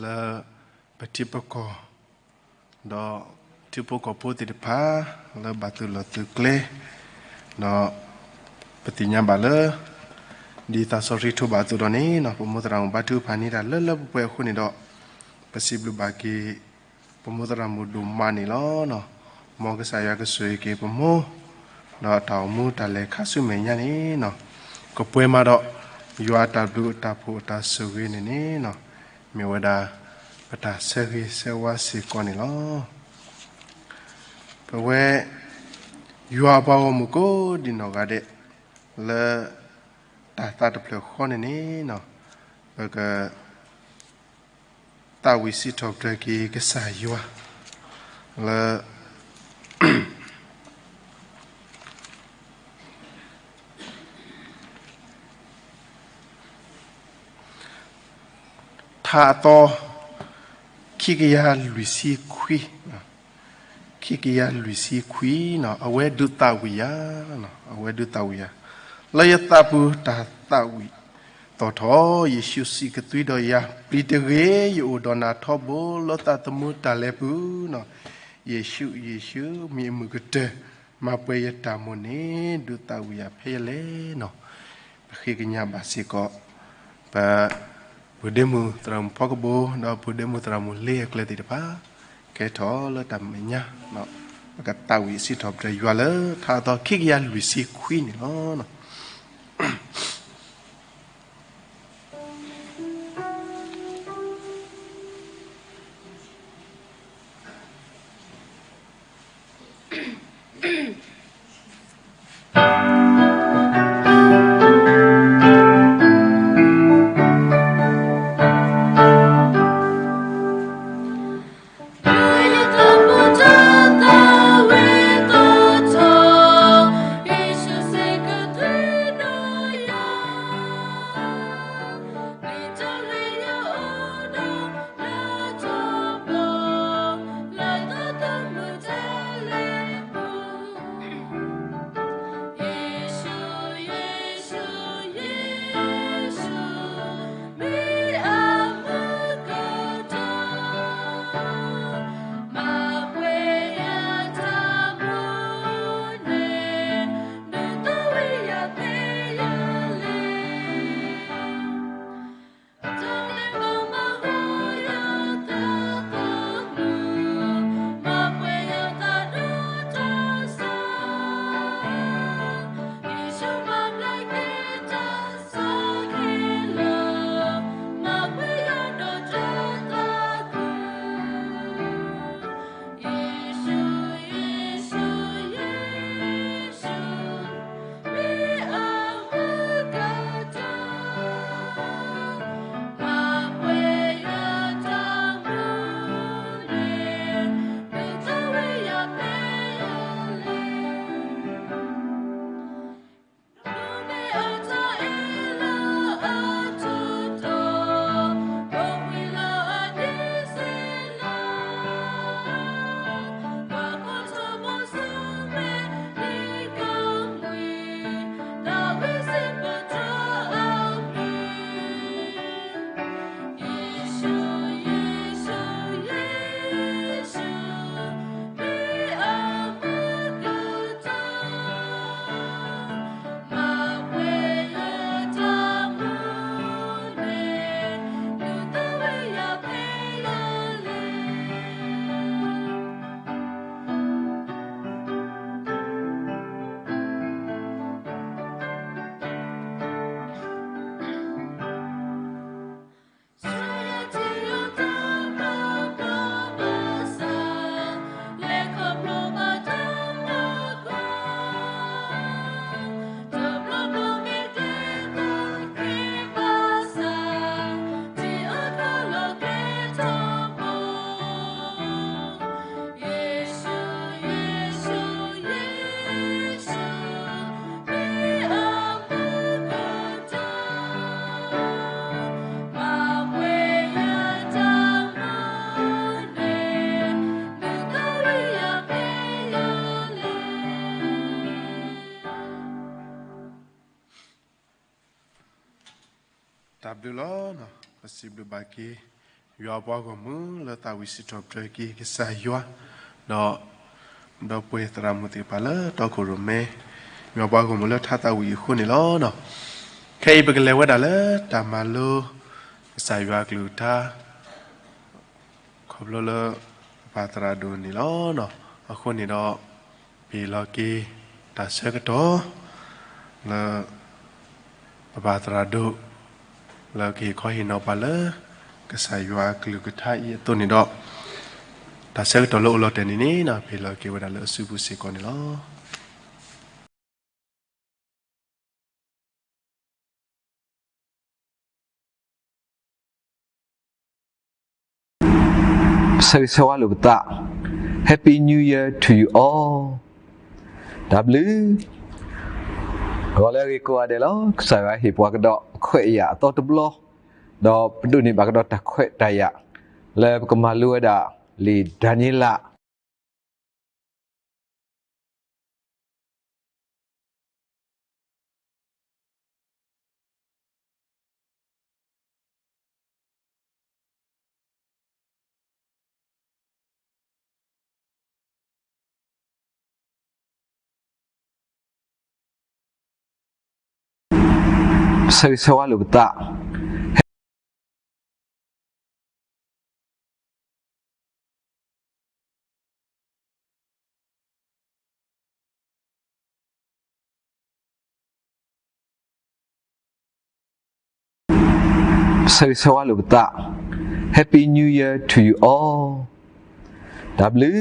လၢပထံပကီၢ် ဒီးထံဖိကီၢ်ဖိသ့ၣ်တဖၣ် လၢဘၣ်သုးလီၢ်သုးကျဲ ဒီးပသ့ၣ်ညါဘၣ်လၢ ဒ်သးစီဆှံထိးဘၣ်အသိးဒီးန့ၣ် ပမိၢ်သရၣ်မုၣ်ဘါထုကဖၣ်န့ၢ်တၢ်လၢလၢပှဲၤပှဲၤအဃိန့ၣ်ဒီး ပစံးဘျုးဘၣ်က့ၤ ပမိၢ်သရၣ်မုၣ်ဒိၣ်မးန့ၣ်လီၤ. မ်ကစၢ်ယွၤကဆိၣ်ဂ့ၤက့ၤပမိၢ် ဒီးတၢ်အိၣ်မူတၢ်လဲၤခါဆူမဲာ်ညါန့ၣ် ကပှဲၤမးဒီး ယွၤအတၢ်ဘျုးအတၢ်ဖှိၣ်အတၢ်ဆိၣ်ဂ့ၤန့ၣ်န့ၣ် မ့ၢ်ဝဲဒၣ် ပတၢ်ဆၢဂ့ၤဆၢဝါစ့ၢ်ကီးန့ၣ်လီၤ. ပဝဲ ယွၤအပှၤဂီၢ်မုၢ်ကိးဒံနီၢ်ဂၤဒဲး လၢ တၢ်သးတဖျၢၣ်ဃီန့ၣ်န့ၣ် ပက သးဝံၣ်စံးထီၣ်ပတြၢၤက့ၤကစၢ်ယွၤ လၢ ထါအသီ ခံကယၤလွံၢ်ဆံခွံ, ခံကယၤလွံၢ်ဆံခွံနီၤ, အဝဲဒုးသးဝံၣ်ယၤ, အဝဲဒုးသးဝံၣ်ယၤ, လၢယသးပူၤတၢ်သးဝံၣ်သီၣ်ထီၣ်, ယ့ၣ်ၡူးစံးကသွံဒီးယၤ, ပျံၤတဂ့ၤ, ယအိၣ်ဒီးနၤထီဘိလၢသးသမူတၢ်လဲၤပူၤနီၤ, ယ့ၣ်ၡူး ယ့ၣ်ၡူး မ့ၢ်အမုာ်ကတၢၢ် မၤပှဲၤယတၢ်မိၣ်န့ၣ် ဒုးသးဝံၣ်ယၤဖဲယလဲၣ်နီၤ, ပဃ့ကညးဘၣ်စ့ၢ်ကီး ပ ပုၢ်ဒ့မုၣ်သရၣ်မုၣ်ဖီကဘိ ဒီးပုၢ်ဒ့မုၣ်သရၣ်မုၣ်လ့အကျဲသ့ၣ်တဖၣ် ကဲထီၣ်လၢတၢ်မဲာ်ညါ, ပကသးဝံၣ်စံးထီၣ်ပတြၢၤယွၤလၢထါအသီခံကယၤလွံၢ်ဆံခွံန့ၣ်လီၤ. တၢ်ဘျုးလီၤ. ပစံးဘျုးဘၣ်က့ၤ ယွၤပှၤဂီၢ်မုၢ်လၢသးဝံၣ်စံးထီၣ်ပတြၢၤက့ၤကစၢ်ယွၤ, ဒီး ဒီပုၢ်ဝဲၢ်သရၣ်မုၣ်သ့ၣ်တဖၣ်လၢတီခိၣ်ရိၣ်မဲ, ယွၤပှၤဂီၢ်မုၢ်လၢထါသးဝံၣ်အဃိန့ၣ်လီၤ. ခဲအံၤပကလဲၤဝဲဒၣ်လၢတၢ်မၤလိ ကစၢ်ယွၤအကလုၢ်ကထါ ခီဖျိလၢ ပပၢ်သရၣ်ဒိၣ်န့ၣ်လီၤ. အဃိန့ၣ်ဒီး ပဟ့ၣ်လီၤက့ၤ တၢ်ဆၢကတီၢ် လၢ ပပၢ်သရၣ်ဒိၣ် လၢကဟ့ၣ်ခီဟ့ၣ်နီၤပှၤလၢ ကစၢ်ယွၤအကလုၢ်ကထါအံၤအသိးန့ၣ်ဒီး တၢ်ဆၢကတီၢ်လၢအိၣ်လီၤတဲာ်န့ၣ်န့ၣ် ပဟ့ၣ်လီၤက့ၤဝဲဒၣ်လၢအစုပူၤစ့ၢ်ကီးန့ၣ်လီၤ. ဆၢဂ့ၤဆၢဝါလိာ်ပသး, Happy New Year to you all. တၢ်ဘျုး, ဂီၤလၢအဂ့ၤကိးဂၤဒဲးလီၤ. ကစၢ်ယွၤဟ့ၣ်ပှၤကဒီးခွဲးယာ်အသီတဘျီ, ဒီးပဒိးန့ၢ်ဘၣ်ကဒီးတၢ်ခွဲးတၢ်ယာ် လၢပကမၤလိဝဲဒၣ်လံာ်ဒၤနံးယ့လး ဆၢဂ့ၤဆၢဝါလိာ်ပသး ဆၢဂ့ၤဆၢဝါလိာ်ပသး Happy New Year to you all. တၢ်ဘျု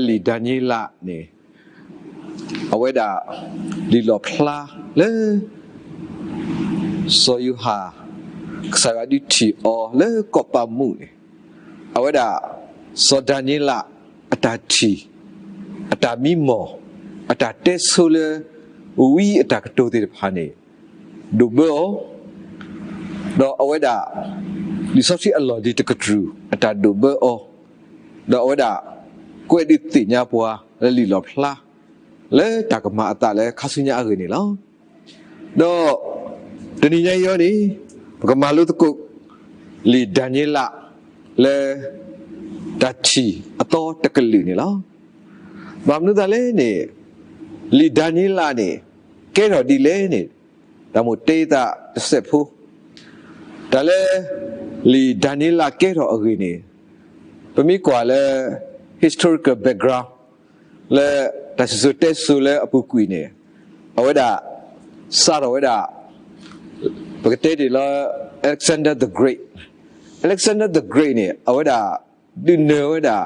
း လံာ်ဒၤနံးယ့လးန့ၣ် အဝဲဒၣ် လံာ်လီၣ်ဖျါလၢ စီၤယိၤဟၣ် ကစၢ်ယွၤဒုးထံၣ်အီၤလၢကီၢ်ပၤမူးန့ၣ် အဝဲဒၣ် စီၤဒၤနံးယ့လး အတၢ်ထံၣ် အတၢ်မံမီၢ် အတၢ်တဲဆိလၢ ဝံအတၢ်ကတိၤသ့ၣ်တဖၣ်န့ၣ် ဒိၣ်ဘၢအီၤ ဒီးအဝဲဒၣ် လံာ်စီဆှံအလီၢ်လံၤတကတြူၢ် အတၢ်ဒိၣ်ဘၢအီၤ ဒီးအဝဲဒၣ် ကွဲးဒုးသ့ၣ်ညါပှၤလၢလံာ်လီၣ်ဖျါ လၢတၢ်ကမၤအသးလၢခါဆူညါအဂ့ၢ်န့ၣ်လီၤ. ဒီးတနံၤညါအံၤန့ၣ် ပကမၤလိသကိး လံာ်ဒၤနံးယ့လး လၢ တၢ်ထံၣ်အသီတကလုာ်န့ၣ်လီၤ. ဘၣ်မနုၤအဃိလဲၣ်န့ၣ် လံာ်ဒၤနံးယ့လးန့ၣ် ကဲထီၣ်ဒ်လဲၣ်န့ၣ် တၢ်မိၣ်တဲသးတစဲးဖိ တၢ်လၢ လံာ်ဒၤနံးယ့လးကဲထီၣ်အဂ့ၢ်န့ၣ် ပမ့ၢ်ကွၢ်လၢ historical background လၢတၢ်စံၣ်စိၤတဲစိၤလၢအပူၤကွံာ်န့ၣ် အဝဲဒၣ် စးထီၣ်ဝဲဒၣ် ပကတဲဒ်လၢ Alexander the Great, Alexander the Great န့ၣ် အဝဲဒၣ် ဒုးနၢၤဝဲဒၣ်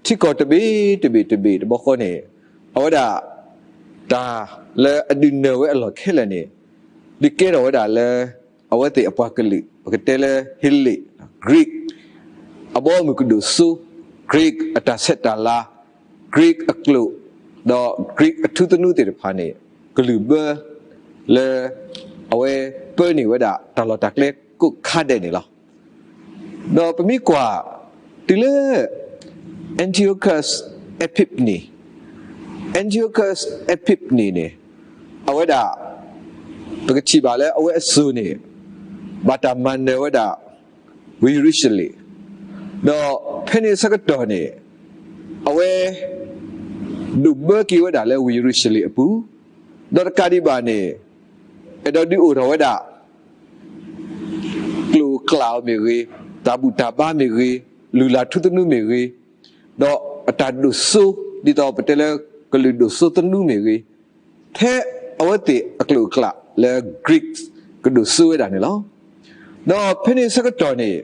ထံကီၢ်တဘ့ၣ်တဘ့ၣ်တဘ့ၣ်တဘျီဃီန့ၣ် အဝဲဒၣ် တၢ်လၢအဒုးနၢၤဝဲအလီၢ်ခဲလၢာ်န့ၣ် ဒုးကဲထီၣ်ဝဲဒၣ်လၢ အဝဲသ့ၣ်အပှၤကလုာ် ပကတဲလၢ Hellenic, Greek အဘီအမုၢ်ကဒိၣ်စိ Greek အတၢ်ဆဲးတၢ်လၤ Greek အကျိာ် ဒီး Greek အထူသနူသ့ၣ်တဖၣ်န့ၣ် ကလုၢ်ဘၢ လၢ အဝဲပၢန့ၢ်ဝဲဒၣ်တၢ်လီၢ်တၢ်ကျဲကိးခါဒဲးန့ၣ်လီၤ. ဒီးပမ့ၢ်ကွၢ် တုၤလၢ Antiochus Epiphanes, Antiochus Epiphanes န့ၣ် အဝဲဒၣ် ပကထံၣ်ဘၣ်လၢအဝဲအစိၤန့ၣ် ဘၣ်တၢ်မၤနၢၤဝဲဒၣ် ဝ့ၢ်ယရူၤၡလ့ၣ်, ဒီးဖဲန့ၣ်အဆၢကတီၢ်န့ၣ် အဝဲ ဒိးဘၢက့ၤဝဲဒၣ်လၢဝ့ၢ်ယရူၤၡလ့ၣ်အပူၤ, ဒီးတကးဒံးဘၣ်န့ၣ် အဲၣ်ဒိးဒုးအိၣ်ထီၣ်ဝဲဒၣ် ကျိာ်အကျးမ့ၢ်ဂ့ၤ, တၢ်ဘူၣ်တၢ်ဘါမ့ၢ်ဂ့ၤ, လုၢ်လၢ်ထူသနူမ့ၢ်ဂ့ၤ, ဒီးအတၢ်ဒိၣ်စိ ဒ်သိးပတဲလၢကလုာ်ဒိၣ်စိသနူမ့ၢ်ဂ့ၤ, ထဲအဝဲသ့ၣ်အကျိာ်အကျးလၢ Greek ကဒိၣ်စိဝဲဒၣ်န့ၣ်လီၤ. ဒီးဖဲန့ၣ်အဆၢကတီၢ်န့ၣ်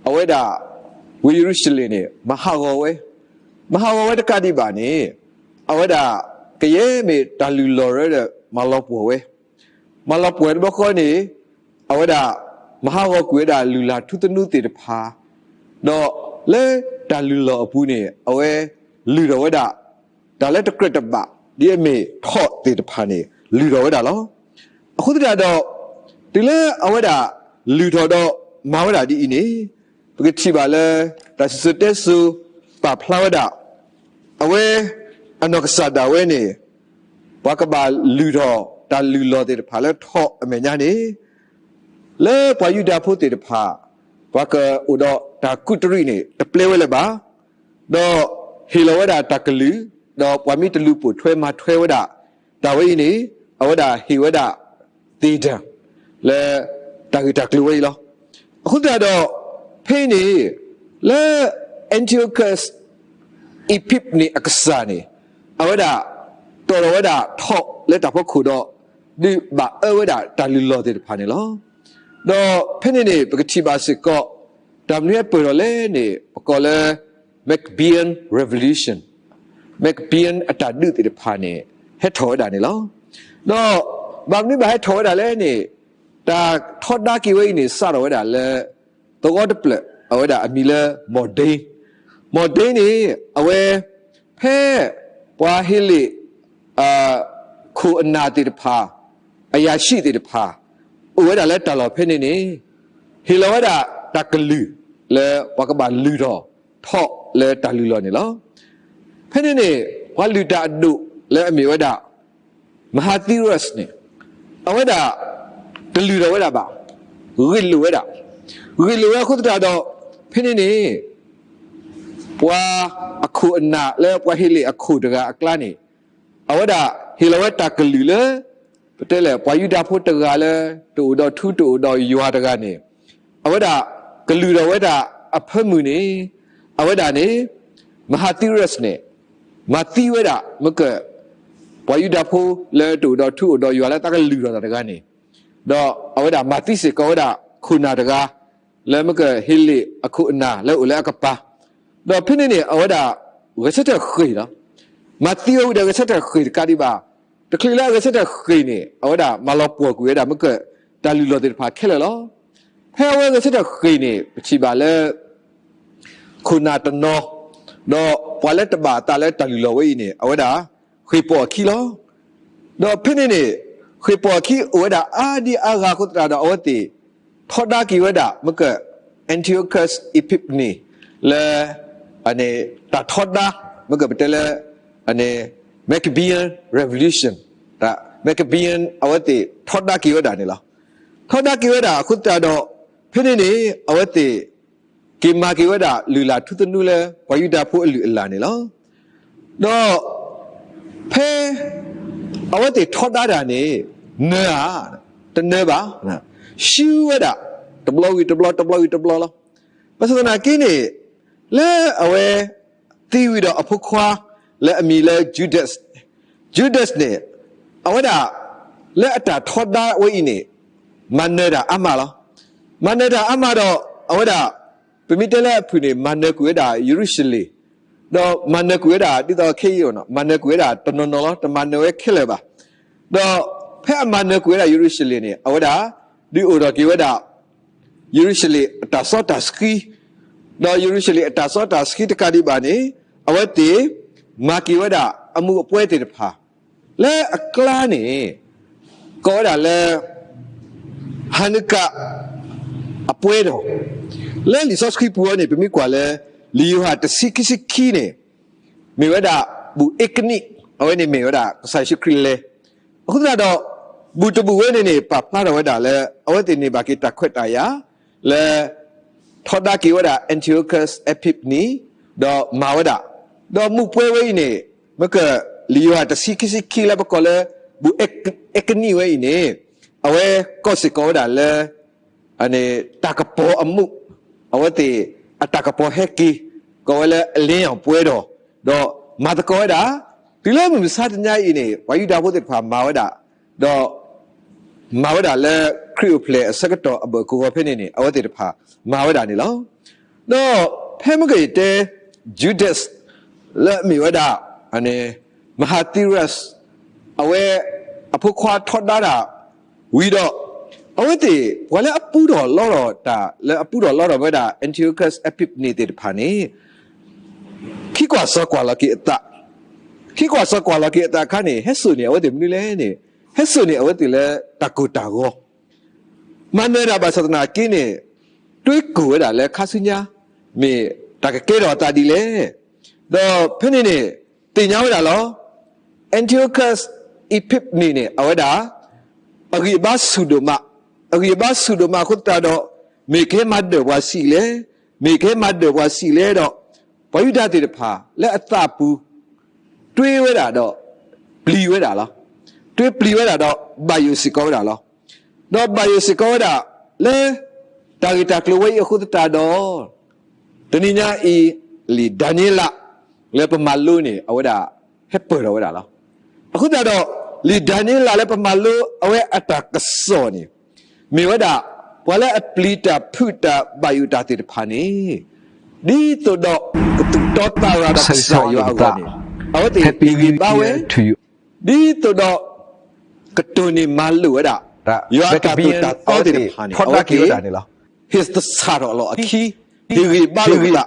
အဝဲဒၣ် ဝ့ၢ်ယရူၤၡလ့ၣ်န့ၣ် မၤဟးဂီၤဝဲ, မၤဟးဂီၤဝဲတကးဒံးဘၣ်န့ၣ် အဝဲဒၣ် ကယဲၢ်မ့ၢ်တၢ်လုၢ်လီၢ်ရၢဒီး မၤလီၤပှီၢ်ဝဲ, မၤလီၤပှီၢ်တဘျီဃီန့ၣ် အဝဲဒၣ် မၤဟးဂီၤကွံာ်ဝဲဒၣ်လုၢ်လၢ်ထူသနူသ့ၣ်တဖၣ်, ဒီးလၢတၢ်လုၢ်လီၢ်အပူၤန့ၣ် အဝဲလုၢ်ထီၣ်ဝဲဒၣ် တၢ်လၢတကြၢးတဘၣ် ဒ်အမ့ၢ်ထီၣ်သ့ၣ်တဖၣ်န့ၣ် လုၢ်ထီၣ်ဝဲဒၣ်လီၤ. အဃိသတးဒီး တုၤလၢအဝဲဒၣ်လုၢ်ထီၣ်ဒီးမၤဝဲဒၣ်ဒ်အံၤန့ၣ် ပကထံၣ်ဘၣ်လၢ တၢ်စံၣ်စိၤတဲစိၤ ပာ်ဖျါဝဲဒၣ် အဝဲ အနီၢ်ကစၢ်ဒၣ်ဝဲန့ၣ် ပှၤကဘၣ်လုၢ်ထီၣ်တၢ်လုၢ်လီၢ်သ့ၣ်တဖၣ်လၢထီၣ်အမဲာ်ညါန့ၣ် လၢပှၤယူဒၤဖိသ့ၣ်တဖၣ် ပှၤကအိၣ်ဒီးတၢ်ကူးတရံးန့ၣ် တပျဲဝဲလၢၤဘၣ်. ဒီးဟ့ၣ်လီၤဝဲဒၣ်တၢ်ကလုၢ်, ဒီးပှၤမ့ၢ်တလူၤပိာ်ထွဲမၤထွဲဝဲဒၣ် တၢ်ဝဲအံၤန့ၣ် အဝဲဒၣ်ဟ့ၣ်ဝဲဒၣ် သ့ၣ်ဒၢၣ် လၢတၢ်ဂ့ၢ်တၢ်ကျိၤဝဲအံၤလီၤ. အဃိသတးဒီး ဖဲအံၤန့ၣ် လၢ Antiochus Epiphanes အကစၢ်န့ၣ် အဝဲဒၣ် တီၣ်ထီၣ်ဝဲဒၣ်ထီၣ်လၢတၢ်ဖီခိၣ်ဒီး ဒုးဘၣ်အၢဝဲဒၣ်တၢ်လုၢ်လီၢ်သ့ၣ်တဖၣ်န့ၣ်လီၤ. ဒီးဖဲန့ၣ်န့ၣ် ပကထံၣ်ဘၣ်စ့ၢ်ကီး တၢ်မနုၤဟဲပၢၢ်ထီၣ်လဲၣ်န့ၣ် ပကိးလၢ Maccabean Revolution, Maccabean အတၢ်ဒုးသ့ၣ်တဖၣ်န့ၣ် ဟဲထီၣ်ဝဲဒၣ်န့ၣ်လီၤ. ဒီးဘၣ်မနုၤဘၣ်ဟဲထီၣ်ဝဲဒၣ်လဲၣ်န့ၣ် တၢ်ထီဒါက့ၤဝဲအံၤန့ၣ် စးထီၣ်ဝဲဒၣ်လၢ သဝီတဖျၢၣ် အဝဲဒၣ်အမံၤလၢ Mauldin, Mauldin န့ၣ် အဝဲ ဖဲ ပှၤဟ့လ့ၣ် အ ခိၣ်အနၢ်သ့ၣ်တဖၣ် အရာရှိသ့ၣ်တဖၣ် အိၣ်ဝဲဒၣ်လၢတၢ်လီၢ်ဖဲန့ၣ်န့ၣ် ဟ့ၣ်လီၤဝဲဒၣ်တၢ်ကလုၢ်လၢပှၤကဘၣ်လုၢ်ထီၣ်ထီၣ်လၢတၢ်လုၢ်လီၢ်န့ၣ်လီၤ. ဖဲန့ၣ်န့ၣ် ပှၤလုၢ်တၢ်အဒိၣ်လၢအမ့ၢ်ဝဲဒၣ် Mahathirus န့ၣ် အဝဲဒၣ် တလုၢ်ထီၣ်ဝဲဒၣ်ဘၣ်, ဂ့ၢ်လိာ်ဝဲဒၣ်, ဂ့ၢ်လိာ်ဝဲအဃိသတးဒီး ဖဲန့ၣ်န့ၣ် ပှၤအခိၣ်အနၢ်လၢပှၤဟ့လ့ၣ်အခိၣ်တဂၤအကျါန့ၣ် အဝဲဒၣ်ဟ့ၣ်လီၤဝဲတၢ်ကလုၢ်လၢ ပတဲလဲၣ် ပှၤယူဒၤဖိတဂၤလၢ တအိၣ်ဒီးထူတအိၣ်ဒီးယွၤတဂၤန့ၣ် အဝဲဒၣ်ကလုၢ်ထီၣ်ဝဲဒၣ်အဖၢမုၢ်န့ၣ် အဝဲဒၣ်န့ၣ် Mahathirus န့ၣ် မၤသံဝဲဒၣ် မ့ၢ်က ပှၤယူဒၤဖိလၢတအိၣ်ဒီးထူအိၣ်ဒီးယွၤလၢတၢ်ကလုၢ်ထီၣ်တၢ်တဂၤန့ၣ် ဒီးအဝဲဒၣ်မၤသံစ့ၢ်ကီးဝဲဒၣ်ခိၣ်နၢ်တဂၤ လၢမ့ၢ်ကဟ့လ့ၣ်အခိၣ်အနၢ်လၢအိၣ်လၢအကပၤ ဒီးဖဲန့ၣ်န့ၣ် အဝဲဒၣ်ဂဲၤဆၢထၢၣ်ဃ့ၢ်လီၤ. မၤသံဝဲဝံၤဒီးဂဲၤဆၢထၢၣ်ဃ့ၢ်တကးဒံးဘၣ် တချုးလၢအဂဲၤဆၢထၢၣ်ဃ့ၢ်န့ၣ် အဝဲဒၣ်မၤလီၤပှီၢ်ကွံာ်ဝဲဒၣ်မ့ၢ်က တၢ်လုၢ်လီၢ်သ့ၣ်တဖၣ်ခဲလၢာ်လီၤ. ဖဲအဝဲဂဲၤဆၢထၢၣ်ဃ့ၢ်န့ၣ် ပထံၣ်ဘၣ်လၢ ခိၣ်နၢ်တနီၤ ဒီးပှၤလၢတဘၣ်အသးလၢတၢ်လုၢ်လီၢ်ဝဲအံၤန့ၣ် အဝဲဒၣ်ဃ့ၢ်ပိာ်အခံလီၤ. ဒီးဖဲန့ၣ်န့ၣ် ဃ့ၢ်ပိာ်အခံအိၣ်ဝဲဒၣ်အါဒံအါဂၤအဃိသတးဒီး အဝဲသ့ၣ်ထီဒါက့ၤဝဲဒၣ် မ့ၢ်က Antiochus Epiphanes လၢ တၢ်ထီဒါ မ့ၢ်ကပတဲလၢ Maccabean Revolution, Maccabean အဝဲသ့ၣ်ထီဒါက့ၤဝဲဒၣ်န့ၣ်လီၤ. ထီဒါက့ၤဝဲဒၣ်အဃိသတးဒီး ဖဲန့ၣ်န့ၣ် အဝဲသ့ၣ် က့ၤမၤက့ၤဝဲဒၣ်လုၢ်လၢ်ထူသနူလၢ ပှၤယူဒၤဖိအလုၢ်အလၢ်န့ၣ်လီၤ. ဒီး ဖဲ အဝဲသ့ၣ်ထီဒါတၢ်န့ၣ် နၢၤဧါ, တနၢၤဘၣ်, ရှုံးဝဲဒၣ် တဘျီဝံၤတဘျီ တဘျီဝံၤတဘျီလီၤ. ဘၣ်ဆၣ်သနာ်က့န့ၣ် လၢအဝဲ သံဝံၤဒီးအဖိခွါ လၢအမံၤလၢ Judas, Judas န့ၣ် အဝဲဒၣ် လၢအတၢ်ထီဒါဝဲအံၤန့ၣ် မၤနၢၤတၢ်အါမးလီၤ. မၤနၢၤတၢ်အါမးဒီး အဝဲဒၣ် ပမ့ၢ်တဲလၢအဖုၣ်န့ၣ် မၤနၢၤကွံာ်ဝဲဒၣ်ယရူၤၡလ့ၣ်, ဒီးမၤနၢၤကွံာ်ဝဲဒၣ်ဒ်သိးခဲအံၤ မၤနၢၤကွံာ်ဝဲဒၣ်တနီၤနီၤလီၤ, တမၤနၢၤဝဲခဲလၢာ်ဘၣ်. ဒီးဖဲအမၤနၢၤကွံာ်ဝဲဒၣ်ယရူၤၡလ့ၣ်န့ၣ် အဝဲဒၣ် ဒုးအိၣ်ထီၣ်က့ၤဝဲဒၣ် ယရူၤၡလ့ၣ်အတၢ်စီတၢ်ဆှံ, ဒီးယရူၤၡလ့ၣ်အတၢ်စီတၢ်ဆှံတကးဒံးဘၣ်န့ၣ် အဝဲသ့ၣ် မၤက့ၤဝဲဒၣ်အမူးအပွဲသ့ၣ်တဖၣ် လၢအကျါန့ၣ် ကိးဝဲဒၣ်လၢ Hanukkah အပွဲဒီး လၢလံာ်စီဆှံပူၤအံၤန့ၣ် ပမ့ၢ်ကွၢ်လၢ လံာ်ယိၤဟၣ်တဆံခံဆံခံန့ၣ် မ့ၢ်ဝဲဒၣ် ဘူၣ်အ့ကနံၣ်, အဝဲန့ၣ်မ့ၢ်ဝဲဒၣ်ကစၢ်ယ့ၣ်ၡူးခရံာ်လဲၤ. အဃိသတးဒီး ဘူၣ်တဘူၣ်ဝဲန့ၣ်န့ၣ် ပာ်ဖျါထီၣ်ဝဲဒၣ်လၢ အဝဲသ့ၣ်န့ၢ်ဘၣ်က့ၤတၢ်ခွဲးတၢ်ယာ် လၢ ထီဒါက့ၤဝဲဒၣ် Antiochus Epiphanes ဒီးမၤဝဲဒၣ်, ဒီးမူးပွဲဝဲအံၤန့ၣ် မ့ၢ်က လံာ်ယိၤဟၣ်တဆံခံဆံခံလၢပကိးလၢ ဘူၣ်အ့ကနံၣ်ဝဲအံၤန့ၣ် အဝဲကိးစ့ၢ်ကီးဝဲဒၣ်လၢ တၢ်ကပီၤအမူး, အဝဲသ့ၣ်အတၢ်ကပီၤဟဲက့ၤ ကိးဝဲလၢအလ့ၣ်အီၤပွဲဒီး, ဒီးမၤသကိးဝဲဒၣ်, တုၤလၢမုၢ်မဆါတနံၤအံၤန့ၣ် ပှၤယူဒၤဖိသ့ၣ်တဖၣ်မၤဝဲဒၣ်, ဒီးမၤဝဲဒၣ်လၢခရံာ်အိၣ်ဖျဲၣ်အဆၢကတီၢ်အဘၢၣ်ကဝီၤဖဲန့ၣ်န့ၣ် အဝဲသ့ၣ်တဖၣ်မၤဝဲဒၣ်န့ၣ်လီၤ. ဒီးဖဲမ့ၢ်ကယတဲ Judas လၢအမ့ၢ်ဝဲဒၣ် Mahathirus အဝဲအဖိခွါထီဒါတၢ်ဝံၤဒီး အဝဲသ့ၣ် ပှၤလၢအပူထီၣ်လီထီၣ်တၢ် လၢအပူထီၣ်လီထီၣ်ဝဲဒၣ် Antiochus Epiphanes သ့ၣ်တဖၣ်န့ၣ် ခံကွၢ်စီၤကွၢ်လီၤက့ၤအသး, ခံကွၢ်စီၤကွၢ်လီၤက့ၤအသးအခါန့ၣ် ဟဲစိာ်န့ၢ်အဝဲသ့ၣ်မနုၤလဲၣ်န့ၣ် ဟဲစိာ်န့ၢ်အဝဲသ့ၣ်လၢတၢ်ကိၢ်တၢ်ဂီၤ မၤနၢၤဒၣ်ဘၣ်ဆၣ်သနာ်က့န့ၣ် တွ့ကိၢ်ဝဲဒၣ်လၢခါဆူညါ မ့ၢ်တၢ်ကကဲထီၣ်အသးဒ်လဲၣ်. ဒီးဖဲန့ၣ်န့ၣ် သ့ၣ်ညါဝဲဒၣ်လီၤ. Antiochus Epiphanes န့ၣ် အဝဲဒၣ် အဂံၢ်အဘါဆူၣ်ဒိၣ်မး, အဂံၢ်အဘါဆူၣ်ဒိၣ်မးအဃိသတးဒီး မ့ၢ်ကဟဲမၤဒၢၣ်ပှၤဆံးလဲၣ်, မ့ၢ်ကဟဲမၤဒၢၣ်ပှၤဆံးလဲၣ်ဒီး ပှၤယူဒၤသ့ၣ်တဖၣ်လၢအသးပူၤ တွ့ဝဲဒၣ်ဒီး ပျံၤဝဲဒၣ်လီၤ. တွ့ပျံၤဝဲဒၣ်ဒီး ဘၣ်ယိၣ်စ့ၢ်ကီးဝဲဒၣ်လီၤ. ဒီးဘၣ်ယိၣ်စ့ၢ်ကီးဝဲဒၣ် လၢတၢ်ဂ့ၢ်တၢ်ကျိၤဝဲအံၤအဃိသတးဒီး တနံၤညါအံၤ လံာ်ဒၤနံးယ့လးလၢပမၤလိန့ၣ် အဝဲဒၣ်ဟဲပၢၢ်ထီၣ်ဝဲဒၣ်လီၤ. အဃိသတးဒီး လံာ်ဒၤနံးယ့လးလၢပမၤလိအဝဲအတၢ်ကစီၣ်န့ၣ် မ့ၢ်ဝဲဒၣ် ပှၤလၢအပျံၤတၢ်ဖုးတၢ်ဘၣ်ယိၣ်တၢ်သ့ၣ်တဖၣ်န့ၣ် ဒ်သိးဒီးကသူၣ်တီသးရၤဒီးကစၢ်ယွၤအဂီၢ်န့ၣ် အဝဲသ့ၣ်ဟ့ၣ်ဂံၢ်ဘါဝဲ ဒ်သိးဒီး ကတိၢ်န့ၢ်မၤလိာ်ဝဲဒၣ် ယွၤအတၢ်သိၣ်တၢ်သီသ့ၣ်တဖၣ်န့ၣ် အဝဲသ့ၣ် ဟ့ၣ်သဆၣ်ထီၣ်လီၤအခံ ဟ့ၣ်ဂံၢ်ဘါလိာ်သး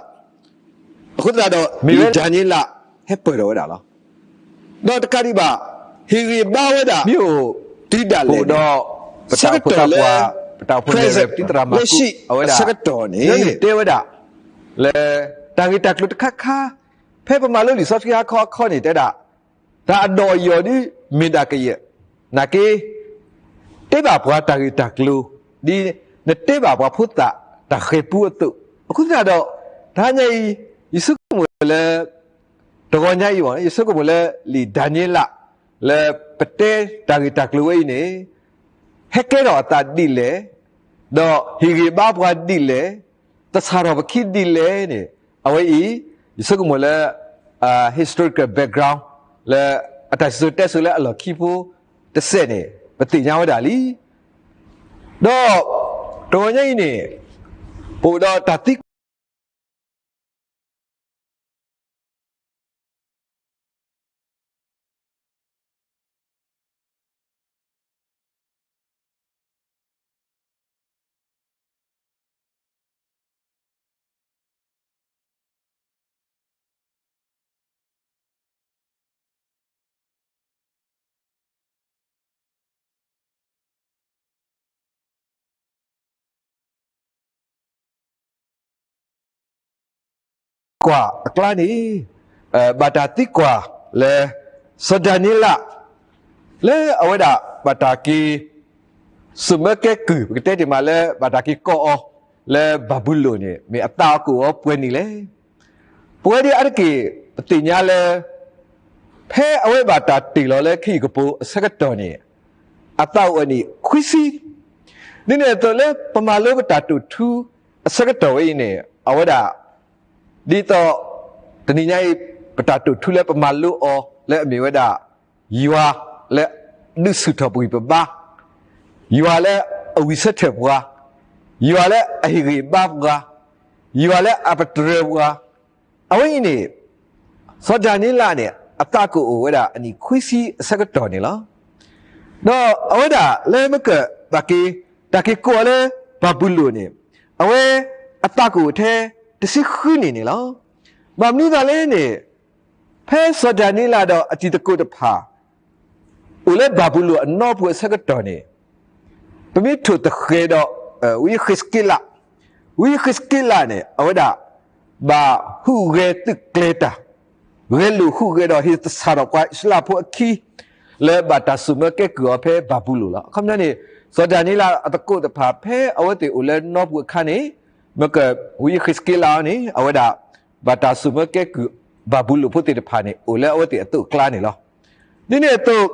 အဃိသတးဒီး လံာ်ဒၤနံးယ့လး ဟဲပၢၢ်ထီၣ်ဝဲဒၣ်လီၤ. ဒီးတကးဒံးဘၣ် ဟ့ၣ်ဂံၢ်ဘါဝဲဒၣ် တုၤဒၣ်လဲာ်န့ၣ် ဆၢကတီၢ်လၢ present လၢဆံးအဆၢကတီၢ်န့ၣ် တဲဝဲဒၣ် လၢ တၢ်ဂ့ၢ်တၢ်ကျိၤတခါခါ ဖဲပမၤလိလံာ်စီဆှံဟါခီအခီန့ၣ် တဲဒၣ် တၢ်အဒီးအယီၢ်ဒ်မ့ၢ်ဒၣ်ကယဲၢ် နာ်က့ တဲဘၣ်ပှၤတၢ်ဂ့ၢ်တၢ်ကျိၤ ဒ်နတဲဘၣ်ပှၤဖိသၣ်တၢ်ဃဲၤပူအသိး, အဃိသတးဒီး တဟါညါအံၤ ယဆိကမိၣ်လၢ တဂီၤညါအံၤ ယဆိကမိၣ်လၢလံာ်ဒၤနံးယ့လး လၢပတဲတၢ်ဂ့ၢ်တၢ်ကျိၤဝဲအံၤန့ၣ် ဟဲကဲထီၣ်အသးဒ်လဲၣ်, ဒီးဟ့ၣ်ဂံၢ်ဘါပှၤဒ်လဲၣ်, သဆၣ်ထီၣ်ပခံဒ်လဲၣ်န့ၣ် အဝဲအံၤ ယဆိကမိၣ်လၢ historical background လၢအတၢ်စံၣ်စိၤတဲစိၤလၢအလီၢ်ခံဖိတစဲးန့ၣ် ပသ့ၣ်ညါဝဲဒၣ်လံ. ဒီးတဂီၤညါအံၤန့ၣ် ပအိၣ်ဒီးတၢ်သံကွၢ် ကွၢ်အကျါန့ၣ် ဘၣ်တၢ်သံကွၢ်လၢ စီၤဒၤနံးယ့လး လၢအဝဲဒၣ်ဘၣ်တၢ်က့ၤ စိာ်မၢကဲကုၢ် ပကတဲတ့ၢ်မးလၢ ဘၣ်တၢ်က့ၤကိးအီၤလၢဘၤဘူလိၣ်န့ၣ် မ့ၢ်အသးအိၣ်ကအိၣ်အီၤပှဲၤနံၣ်လဲၣ်. ပဝဲဒၣ်အါတက့ၢ် ပသ့ၣ်ညါလၢ ဖဲအဝဲဘၣ်တၢ်တ့ၢ်လီၤလၢခရံာ်အကပိၤအဆၢကတီၢ်န့ၣ် အသးအိၣ်အနံၣ်ခွံဆံ, ဒ်န့ၣ်အသိးလၢပမၤလိပတၢ်တိာ်ထူအဆၢကတီၢ်ဝဲအံၤန့ၣ် အဝဲဒၣ် ဒ်သိး တနံၤညါအံၤ ပတၢ်တိာ်ထူလၢပမၤလိအီၤလၢအမ့ၢ်ဝဲဒၣ် ယွၤလၢဒုးဆူၣ်ထီၣ်ပဂံၢ်ပဘါ, ယွၤလၢအဝံၣ်ဆၢထၢၣ်ပှၤ, ယွၤလၢအဟ့ၣ်ဂံၢ်ဘါပှၤ, ယွၤလၢအပတြၢၤပှၤ, အဝဲအံၤန့ၣ် စီၤဒၤနံးယ့လးန့ၣ် အသးကအိၣ်ဝဲဒၣ်အနံၣ်ခွံဆံအဆၢကတီၢ်န့ၣ်လီၤ. ဒီးအဝဲဒၣ်လၢမ့ၢ်ကဘၣ်က့ၤ တၢ်က့ၤကိးအီၤလၢဘၤဘူလိၣ်န့ၣ် အဝဲအသးကအိၣ်ထဲတဆံဃုနံၣ်န့ၣ်လီၤ. ဘၣ်မနုၤအသးလဲၣ်န့ၣ် ဖဲစီၤဒၤနံးယ့လးဒီးအတံၤသကိးတဖၣ် အိၣ်လၢဘၤဘူလိၣ်အနီပူၤအဆၢကတီၢ်န့ၣ် ပမ့ၢ်ထိၣ်သဃဲၤဒီး ဝံဃံးစက့လး, ဝံဃံးစက့လးန့ၣ် အဝဲဒၣ် ဘၣ်ဟူးဂဲၤသုးကျဲၤတၢ်, ဂဲၤလိာ်ဟူးဂဲၤဒီးဟ့ၣ်သဆၣ်ထီၣ်ပှၤအံၣ်စရ့လးဖိအခံ လၢဘၣ်တၢ်စိာ်မၢကဲကုၢ်အီၤဖဲဘၤဘူလိၣ်လီၤ. အခီပညီန့ၣ် စီၤဒၤနံးယ့လးအသကိးတဖၣ် ဖဲအဝဲသ့ၣ်အိၣ်လၢနီပူၤအခါန့ၣ် မ့ၢ်က ဝံဃံးစက့လးအံၤန့ၣ် အဝဲဒၣ် ဘၣ်တၢ်စိာ်မၢကဲကုၢ်ဘၤဘူလိၣ်ဖိသ့ၣ်တဖၣ်န့ၣ် အိၣ်လၢအဝဲသ့ၣ်အသိးအကျါန့ၣ်လီၤ. ဒ်န့ၣ်အသိး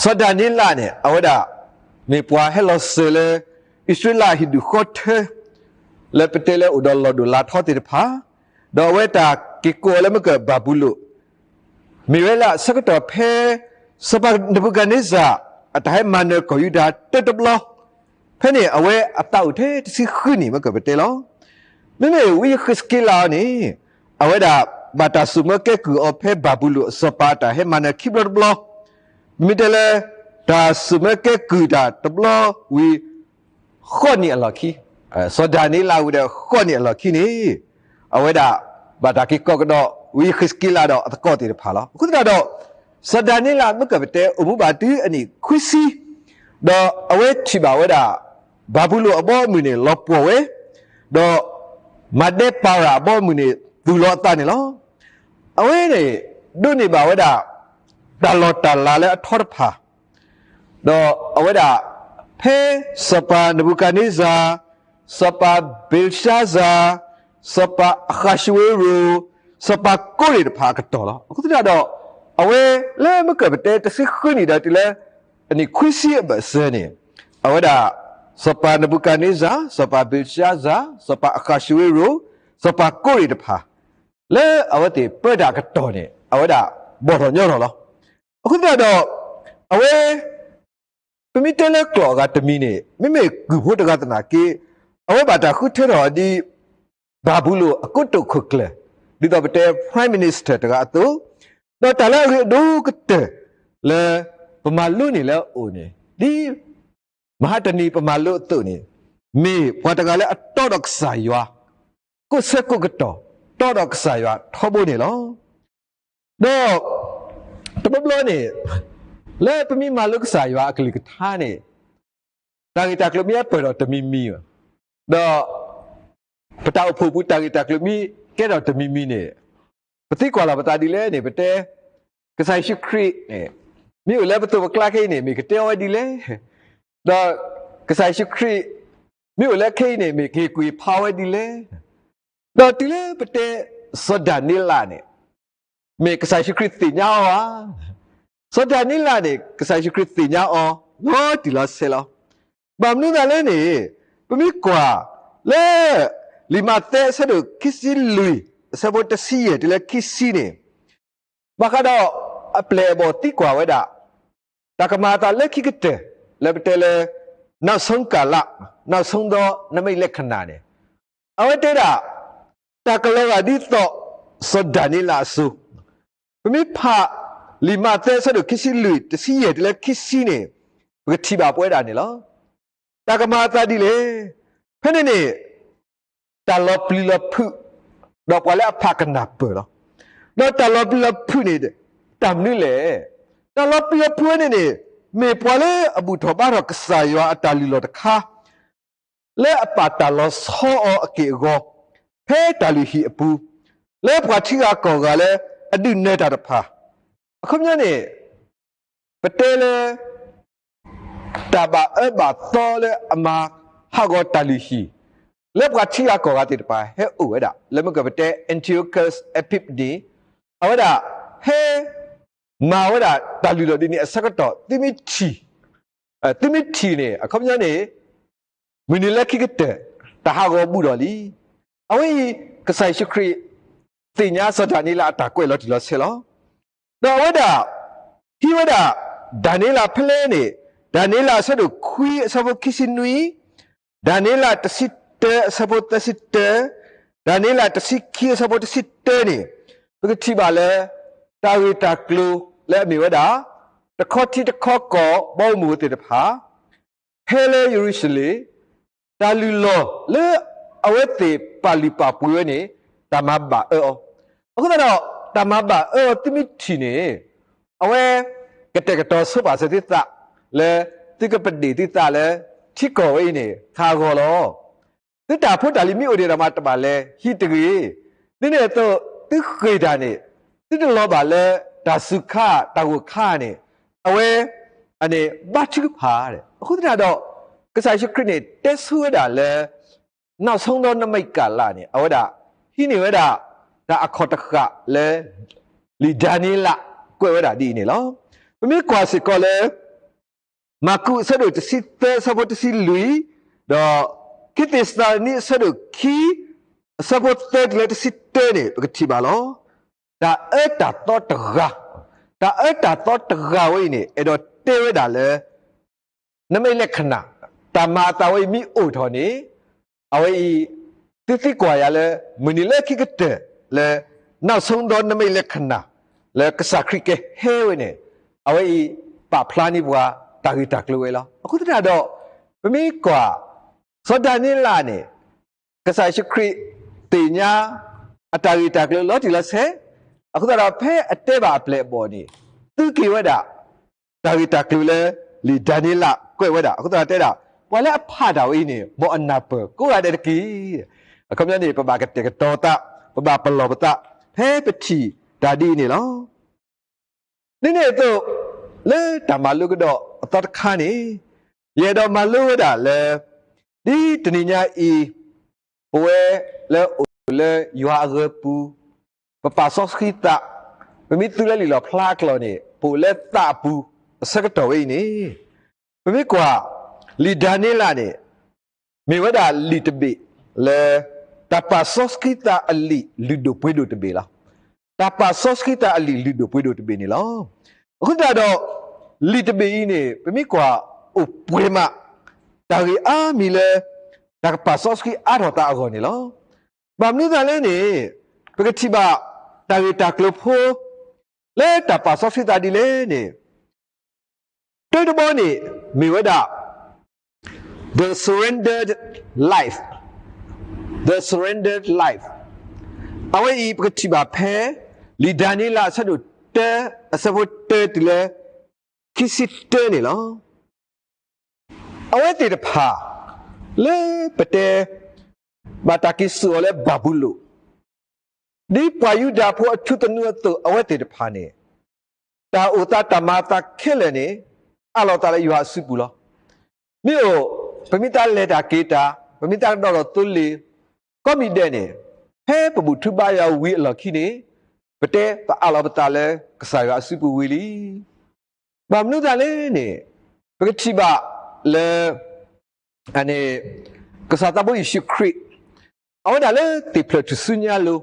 စီၤဒၤနံးယ့လးန့ၣ် အဝဲဒၣ် မ့ၢ်ပှၤဟဲလီၤစၢၤလၢ အံၣ်စရ့လးဟံၣ်ဒူၣ်ဃီထၢ လၢပတဲလၢအိၣ်ဒီးလီၢ်ဒိၣ်လါထီသ့ၣ်တဖၣ်, ဒီးအဝဲတၢ်က့ၤကိးအီၤလၢမ့ၢ်ကဘၤဘူလိၣ် မ့ၢ်ဝဲလၢအဆၢကတီၢ်ဖဲ စီၤပၤနဘူၤခၣ်နံစၢ် အတၢ်ဟဲမၤနၢၤကီၢ်ယူဒၤတၢတဘျီ, ဖဲန့ၣ် အဝဲအသးအိၣ်ထဲတဆံဃုနံၣ် မ့ၢ်ကပတဲလီၤ. မ့မ့ၢ်ဝံဃံးစက့လးအံၤန့ၣ် အဝဲဒၣ် ဘၣ်တၢ်စိာ်မၢကဲကုၢ်အီၤဖဲဘၤဘူလိၣ် စီၤပၤအတၢ်ဟဲမၤနၢၤခံဘျီတဘျီ, မ့မ့ၢ်တဲလၢ တၢ်စိာ်မၢကဲကုၢ်တၢ်တဘျီဝံၤ ဃိးနံၣ်အလီၢ်ခံ, စီၤဒၤနံးယ့လးဝံၤဒီးဃိးနံၣ်အလီၢ်ခံန့ၣ် အဝဲဒၣ် ဘၣ်တၢ်က့ၤကိးကဒီး ဝံဃံးစက့လးဒီးအသကိးသ့ၣ်တဖၣ်လီၤ. အဃိသတးဒီး စီၤဒၤနံးယ့လးမ့ၢ်ကပတဲအိၣ်မူဘၣ်တုၤအနံၣ်ခွံဆံ, ဒီးအဝဲထံၣ်ဘၣ်ဝဲဒၣ် ဘၤဘူလိၣ်အဘီအမုၢ်န့ၣ်လီၤပှီၢ်ဝဲ, ဒီးမၤဒဲပၤရၤအဘီအမုၢ်န့ၣ်သူၣ်လီၤအသးန့ၣ်လီၤ. အဝဲန့ၣ် ဒိးန့ၢ်ဘၣ်ဝဲဒၣ် တၢ်လီၢ်တၢ်လၤလၢအထီတဖၣ် ဒီးအဝဲဒၣ် ဖဲစီၤပၤနဘူၤခၣ်န့စၢ်, စီၤပၤဘ့လ်ရှါစၢ်, စီၤပၤအဃးၡဝ့ရိၤ, စီၤပၤကိးရ့ၣ်တဖၣ်အကတီၢ်လီၤ. အဃိသတးဒီး အဝဲလၢမ့ၢ်ကပတဲတဆံဃုနံၣ်ဒီးတုၤလၢ အနံၣ်ခွံဆံအဘၢၣ်စၢၤန့ၣ် အဝဲဒၣ် စီၤပၤနဘူၤခၣ်န့စၢ်, စီၤပၤဘ့လ်ရှါစၢ်, စီၤပၤအဃးၡဝ့ရိၤ, စီၤပၤကိးရ့ၣ်တဖၣ် လၢအဝဲသ့ၣ်ပၢတၢ်အကတီၢ်န့ၣ် အဝဲဒၣ်ဘီၣ်ထီၣ်ညီထီၣ်လီၤ. အဃိသတးဒီး အဝဲ ပမ့ၢ်တဲလၢကျိာ်အဂၤတမံၤန့ၣ် မ့မ့ၢ်ကုၢ်ဖိတဂၤသနာ်က့ အဝဲဘၣ်တၢ်ဃုထၢထီၣ်အီၤဒ် ဘၤဘူလိၣ်အကိတိာ်ခိၣ်ကျၢၢ် ဒ်သိးပတဲ Prime Minister တဂၤအသိး, ဒီးတၢ်လၢအဂ့ၤအဒိၣ်ကတၢၢ်လၢ ပမၤလိန့ၢ်လၢအအိၣ်န့ၣ် ဒ် မဟါတနံၤပမၤလိအသိးန့ၣ် မ့ၢ်ပှၤတဂၤလၢအတီဒီးကစၢ်ယွၤ ကိးဆၢကိးကတီၢ် တီဒီးကစၢ်ယွၤထီဘိန့ၣ်လီၤ. ဒီး တဘျီဘျီန့ၣ် လၢပမ့ၢ်မၤလိကစၢ်ယွၤအကလုၢ်ကထါန့ၣ် တၢ်ဂ့ၢ်တၢ်ကျိၤမ့ၢ်အပၢၢ်ထီၣ်တမံၤမံၤ, ဒီး ပတၢ်အိၣ်ဖှိၣ်ပူၤတၢ်ဂ့ၢ်တၢ်ကျိၤမ့ၢ်ကဲထီၣ်တမံၤမံၤန့ၣ် ပသံကွၢ်လီၤပသးဒ်လဲၣ်န့ၣ် ပတဲ ကစၢ်ယ့ၣ်ၡူးခရံာ်န့ၣ် မ့ၢ်အိၣ်လၢပသိးပကျါခဲအံၤန့ၣ် မ့ၢ်ကတဲအီၤဝဲဒ်လဲၣ်, ဒီးကစၢ်ယ့ၣ်ၡူးခရံာ် မ့ၢ်အိၣ်လၢခဲအံၤန့ၣ် မ့ၢ်ကဟ့ၣ်ကူၣ်ဟ့ၣ်ဖးအီၤဝဲဒ်လဲၣ်, ဒီးတုၤလၢပတဲ စီၤဒၤနံးယ့လးန့ၣ် မ့ၢ်ကစၢ်ယ့ၣ်ၡူးခရံာ်သ့ၣ်ညါအီၤဧါ. စီၤဒၤနံးယ့လးန့ၣ် ကစၢ်ယ့ၣ်ၡူးခရံာ်သ့ၣ်ညါအီၤ လီၤတံၢ်လီၤဆဲးလီၤ. ဘၣ်မနုၤသးလဲၣ်န့ၣ် ပမ့ၢ်ကွၢ်လၢ လံာ်မးသဲအဆၢဒိၣ်ခံဆံလွံၢ် အဆၢဖိတဆံယဲၢ်တုၤလၢခံဆံန့ၣ် ဘၣ်ဃးဒီး အပျဲၢ်အဘီၣ်သံကွၢ်ဝဲဒၣ် တၢ်ကမၤအသးလၢခံကတၢၢ် လၢပတဲလၢ နောက်ဆုံးကာလ နောက်ဆုံးသော နိမိတ်လက္ခဏာ န့ၣ် အဝဲတဲဒၣ် တၢ်ကလီၤဂာ်ဒ်သိး စီၤဒၤနံးယ့လးအစိၤ, ပမ့ၢ်ဖး လံာ်မးသဲအဆၢဒိၣ်ခံဆံလွံၢ် တဆံယဲၢ်တုၤလၢခံဆံန့ၣ် ပကထံၣ်ဘၣ်ပဝဲဒၣ်န့ၣ်လီၤ. တၢ်ကမၤအသးဒ်လဲၣ်. ဖဲန့ၣ်န့ၣ် တၢ်လီၤပျံၤလီၤဖုး ဒီးပှၤလၢအဖးကနၢ်ပၢၢ်လီၤ. ဒီးတၢ်လီၤပျံၤလီၤဖုးန့ၣ် တၢ်မနုၤလဲၣ်. တၢ်လီၤပျံၤလီၤဖုးဝဲန့ၣ်န့ၣ် မ့ၢ်ပှၤလၢအဘူၣ်ထီၣ်ဘါထီၣ်ကစၢ်ယွၤအတၢ်လုၢ်လီၢ်တခါ လၢအပာ်တၢ်လီၤဆီအီၤအက့ၢ်အဂီၤ ဖဲတၢ်လုၢ်ဟံၣ်အပူၤ လၢပှၤထံဂၤကီၢ်ဂၤလၢအဒုးနၢၤတၢ်တဖၣ်, အခီပညီန့ၣ် ပတဲလၢ တၢ်ဘၣ်အၢဘၣ်သီလၢအမၤဟးဂီၤတၢ်လုၢ်ဟံၣ် လၢပှၤထံဂၤကီၢ်ဂၤသ့ၣ်တဖၣ်ဟဲအိၣ်ဝဲဒၣ် လၢမ့ၢ်ကပတဲ Antiochus Epiphanes အဝဲဒၣ် ဟဲ မၤဝဲဒၣ်တၢ်လုၢ်လီၢ်ဒ်န့ၣ်အဆၢကတီၢ် သုမ့ၢ်ထံၣ် သုမ့ၢ်ထံၣ်န့ၣ် အခီပညီန့ၣ် မုၢ်နံၤလၢခံကတၢၢ် တၢ်ဟးဂီၤဘူးဒီးလံ. အဝဲအံၤ ကစၢ်ယ့ၣ်ၡူးခရံာ် သ့ၣ်ညါစီၤဒၤနံးယ့လးအတၢ်ကွဲးလီၤတံၢ်လီၤဆဲးလီၤ. ဒီးအဝဲဒၣ် ဟံးဝဲဒၣ် ဒၤနံးယ့လးဖဲလဲၣ်န့ၣ် ဒၤနံးယ့လးအဆၢဒိၣ်ခွံအဆၢဖိခံဆံနွံ, ဒၤနံးယ့လးတဆံတၢအဆၢဖိသၢဆံတၢ, ဒၤနံးယ့လးတဆံခံအဆၢဖိတဆံတၢန့ၣ် ပကထံၣ်ဘၣ်လၢ တၢ်ဂ့ၢ်တၢ်ကျိၤလၢအမ့ၢ်ဝဲဒၣ် တခီထံတခီကီၢ် ဘီမုၢ်သ့ၣ်တဖၣ် ဟဲလၢယရူၤၡလ့ၣ်, တၢ်လုၢ်လီၢ်လၢအဝဲသ့ၣ်ပာ်လုၢ်ပာ်ပှ့ၤဝဲန့ၣ် တၢ်မၤဘၣ်အၢအီၤ, အဃိသတးဒီး တၢ်မၤဘၣ်အၢအီၤသုမ့ၢ်ထံၣ်န့ၣ် အဝဲ ကတဲာ်ကတီၤဆိပာ်စၢၤသုသး လၢ သုကပဒ့ၣ်သုသးလၢ ထံကီၢ်ဝဲအံၤန့ၣ် ခးဂီၤလီၤ. သုတၢ်ဖိတၢ်လံၤမ့ၢ်အိၣ်ဒံးဒၣ်မးတဘၣ်လဲၣ် ဟံးတဂ့ၤ. ဒ်န့ၣ်အသိး သုဃ့ၢ်တၢ်န့ၣ် သုတလီၤဘၣ်လၢ တၢ်စူၤခါ တၢ်ဂိၢ်ခါန့ၣ် အဝဲ အန့ၣ် ဘါထုကဖၣ် အဃိသတးဒီး ကစၢ်ယ့ၣ်ၡူးခရံာ်န့ၣ် တဲဆိဝဲဒၣ်လၢ နောက်ဆုံးသော နိမိတ်ကာလ န့ၣ် အဝဲဒၣ် ဟံးန့ၢ်ဝဲဒၣ် တၢ်အခီၣ်တဃာ်လၢ လံာ်ဒၤနံးယ့လး ကွဲးဝဲဒၣ်ဒ်အံၤန့ၣ်လီၤ. ပမ့ၢ်ကွၢ်စ့ၢ်ကီးလၢ မၢ်ကူးအဆၢဒိၣ်တဆံသၢအဆၢဖိတဆံလွံၢ်, ဒီး ခံသ့းစၤလနံအဆၢဒိၣ်ခံ အဆၢဖိသၢတုၤလၢတဆံတၢန့ၣ် ပကထံၣ်ဘၣ်လီၤ. တၢ်အၢတၢ်သီတဂၤ, တၢ်အၢတၢ်သီတဂၤဝဲအံၤန့ၣ် အဲၣ်ဒိးတဲဝဲဒၣ်လၢ နိမိတ်လက္ခဏာ, တၢ်မၤအသးဝဲအံၤမ့ၢ်အိၣ်ထီၣ်န့ၣ် အဝဲအံၤ သုသံကွၢ်ယၤလၢ မုၢ်နံၤလၢခံကတၢၢ်လၢ နောက်ဆုံးသော နိမိတ်လက္ခဏာ လၢကစၢ်ခရံာ်ကဟဲဝဲန့ၣ် အဝဲအံၤ ပာ်ဖျါန့ၢ်ပှၤတၢ်ဂ့ၢ်တၢ်ကျိၤဝဲလီၤ. အဃိသတးဒီး ပမ့ၢ်ကွၢ် စီၤဒၤနံးယ့လးန့ၣ် ကစၢ်ယ့ၣ်ၡူးခရံာ်သ့ၣ်ညါ အတၢ်ဂ့ၢ်တၢ်ကျိၤလီၤတံၢ်လီၤဆဲး, အဃိသတးဒီး ဖဲအတဲဘၣ်အပျဲၢ်အဘီၣ်န့ၣ် သုးက့ၤဝဲဒၣ် တၢ်ဂ့ၢ်တၢ်ကျိၤလၢ လံာ်ဒၤနံးယ့လးကွဲးဝဲဒၣ်. အဃိသတးတဲဒၣ် ပှၤလၢအဖးတၢ်ဝဲအံၤန့ၣ် မ်အနၢ်ပၢၢ်ကိးဂၤဒဲးတက့ၢ်. အခီပညီန့ၣ် ပဘၣ်ကတဲာ်ကတီၤသး, ပဘၣ်ပလီၢ်ပသး ဖဲပထံၣ်တၢ်ဒ်အံၤန့ၣ်လီၤ. ဒ်န့ၣ်အသိး လၢတၢ်မၤလိကဒီးအသီတခါန့ၣ် ယအဲၣ်ဒိးမၤလိဝဲဒၣ်လၢ ဒ်တနံၤညါအံၤ ပဝဲလၢအိၣ်လၢယွၤအဂီၤပူၤ ပပာ်စီဆှံသး, ပမ့ၢ်သူလၢလံာ်လီၣ်ဖျါအကျိၤန့ၣ် ပအိၣ်လၢသးအပူၤအဆၢကတီၢ်ဝဲအံၤန့ၣ် ပမ့ၢ်ကွၢ် လံာ်ဒၤနံးယ့လးန့ၣ် မ့ၢ်ဝဲဒၣ်လံာ်တဘ့ၣ်လၢ တၢ်ပာ်စီဆှံသးအလံာ်လုၢ်ဒိၣ်ပှ့ၤဒိၣ်တဘ့ၣ်လီၤ. တၢ်ပာ်စီဆှံသးအလံာ်လုၢ်ဒိၣ်ပှ့ၤဒိၣ်တဘ့ၣ်န့ၣ်လီၤ. အဃိသတးဒီး လံာ်တဘ့ၣ်အံၤန့ၣ် ပမ့ၢ်ကွၢ်အိၣ်ပှဲၤမး တၢ်ဂ့ၢ်အါမံၤလၢ တၢ်ကပာ်စီဆှံအါထီၣ်သးအဂီၢ်န့ၣ်လီၤ. ဘၣ်မနုၤသးလဲၣ်န့ၣ် ပကထံၣ်ဘၣ် တၢ်ဂ့ၢ်တၢ်ကျိၤဖိ လၢတၢ်ပာ်စီဆှံသးဒ်လဲၣ်န့ၣ် တၢတဘီန့ၣ် မ့ၢ်ဝဲဒၣ် the surrendered life, the surrendered life. အဝဲအံၤပကထံၣ်ဘၣ်ဖဲ လံာ်ဒၤနံးယ့လးအဆၢဒိၣ်တၢ အဆၢဖိတၢတုၤလၢ ခံဆံတၢန့ၣ်လီၤ. အဝဲသ့ၣ်တဖၣ် လၢပတဲ ဘၣ်တၢ်က့ၤစိာ်အီၤလၢဘၤဘူလိၣ် ဒ်ပှၤယူဒၤဖိအထူသနူအသိး အဝဲသ့ၣ်တဖၣ်န့ၣ် တၢ်အိၣ်သးတၢ်မၤအသးခဲလၢာ်န့ၣ် အးလီၤသးလၢယွၤအစုပူၤလီၤ. မ့ၢ်အိၣ် ပမ့ၢ်တၢ်လဲၤတၢ်က့ၤတၢ်, ပမ့ၢ်တၢ်ကဒီးထီၣ်သိလ့ၣ် ကိးမံၤဒဲးန့ၣ် ဖဲပဘူၣ်ထူဘါယွၤဝံၤအလီၢ်ခံန့ၣ် ပတဲပအးလီၤပသးလၢကစၢ်ယွၤအစုပူၤဝံၤလံ. ဘၣ်မနုၤသးလဲၣ်န့ၣ် ပကထံၣ်ဘၣ်လၢ အန့ၣ် ကစၢ်သးဘိယ့ၣ်ၡူးခရံာ် အဝဲဒၣ်လၢသ့ၣ်ဖျၢၣ်ထူၣ်စုညါလိၤ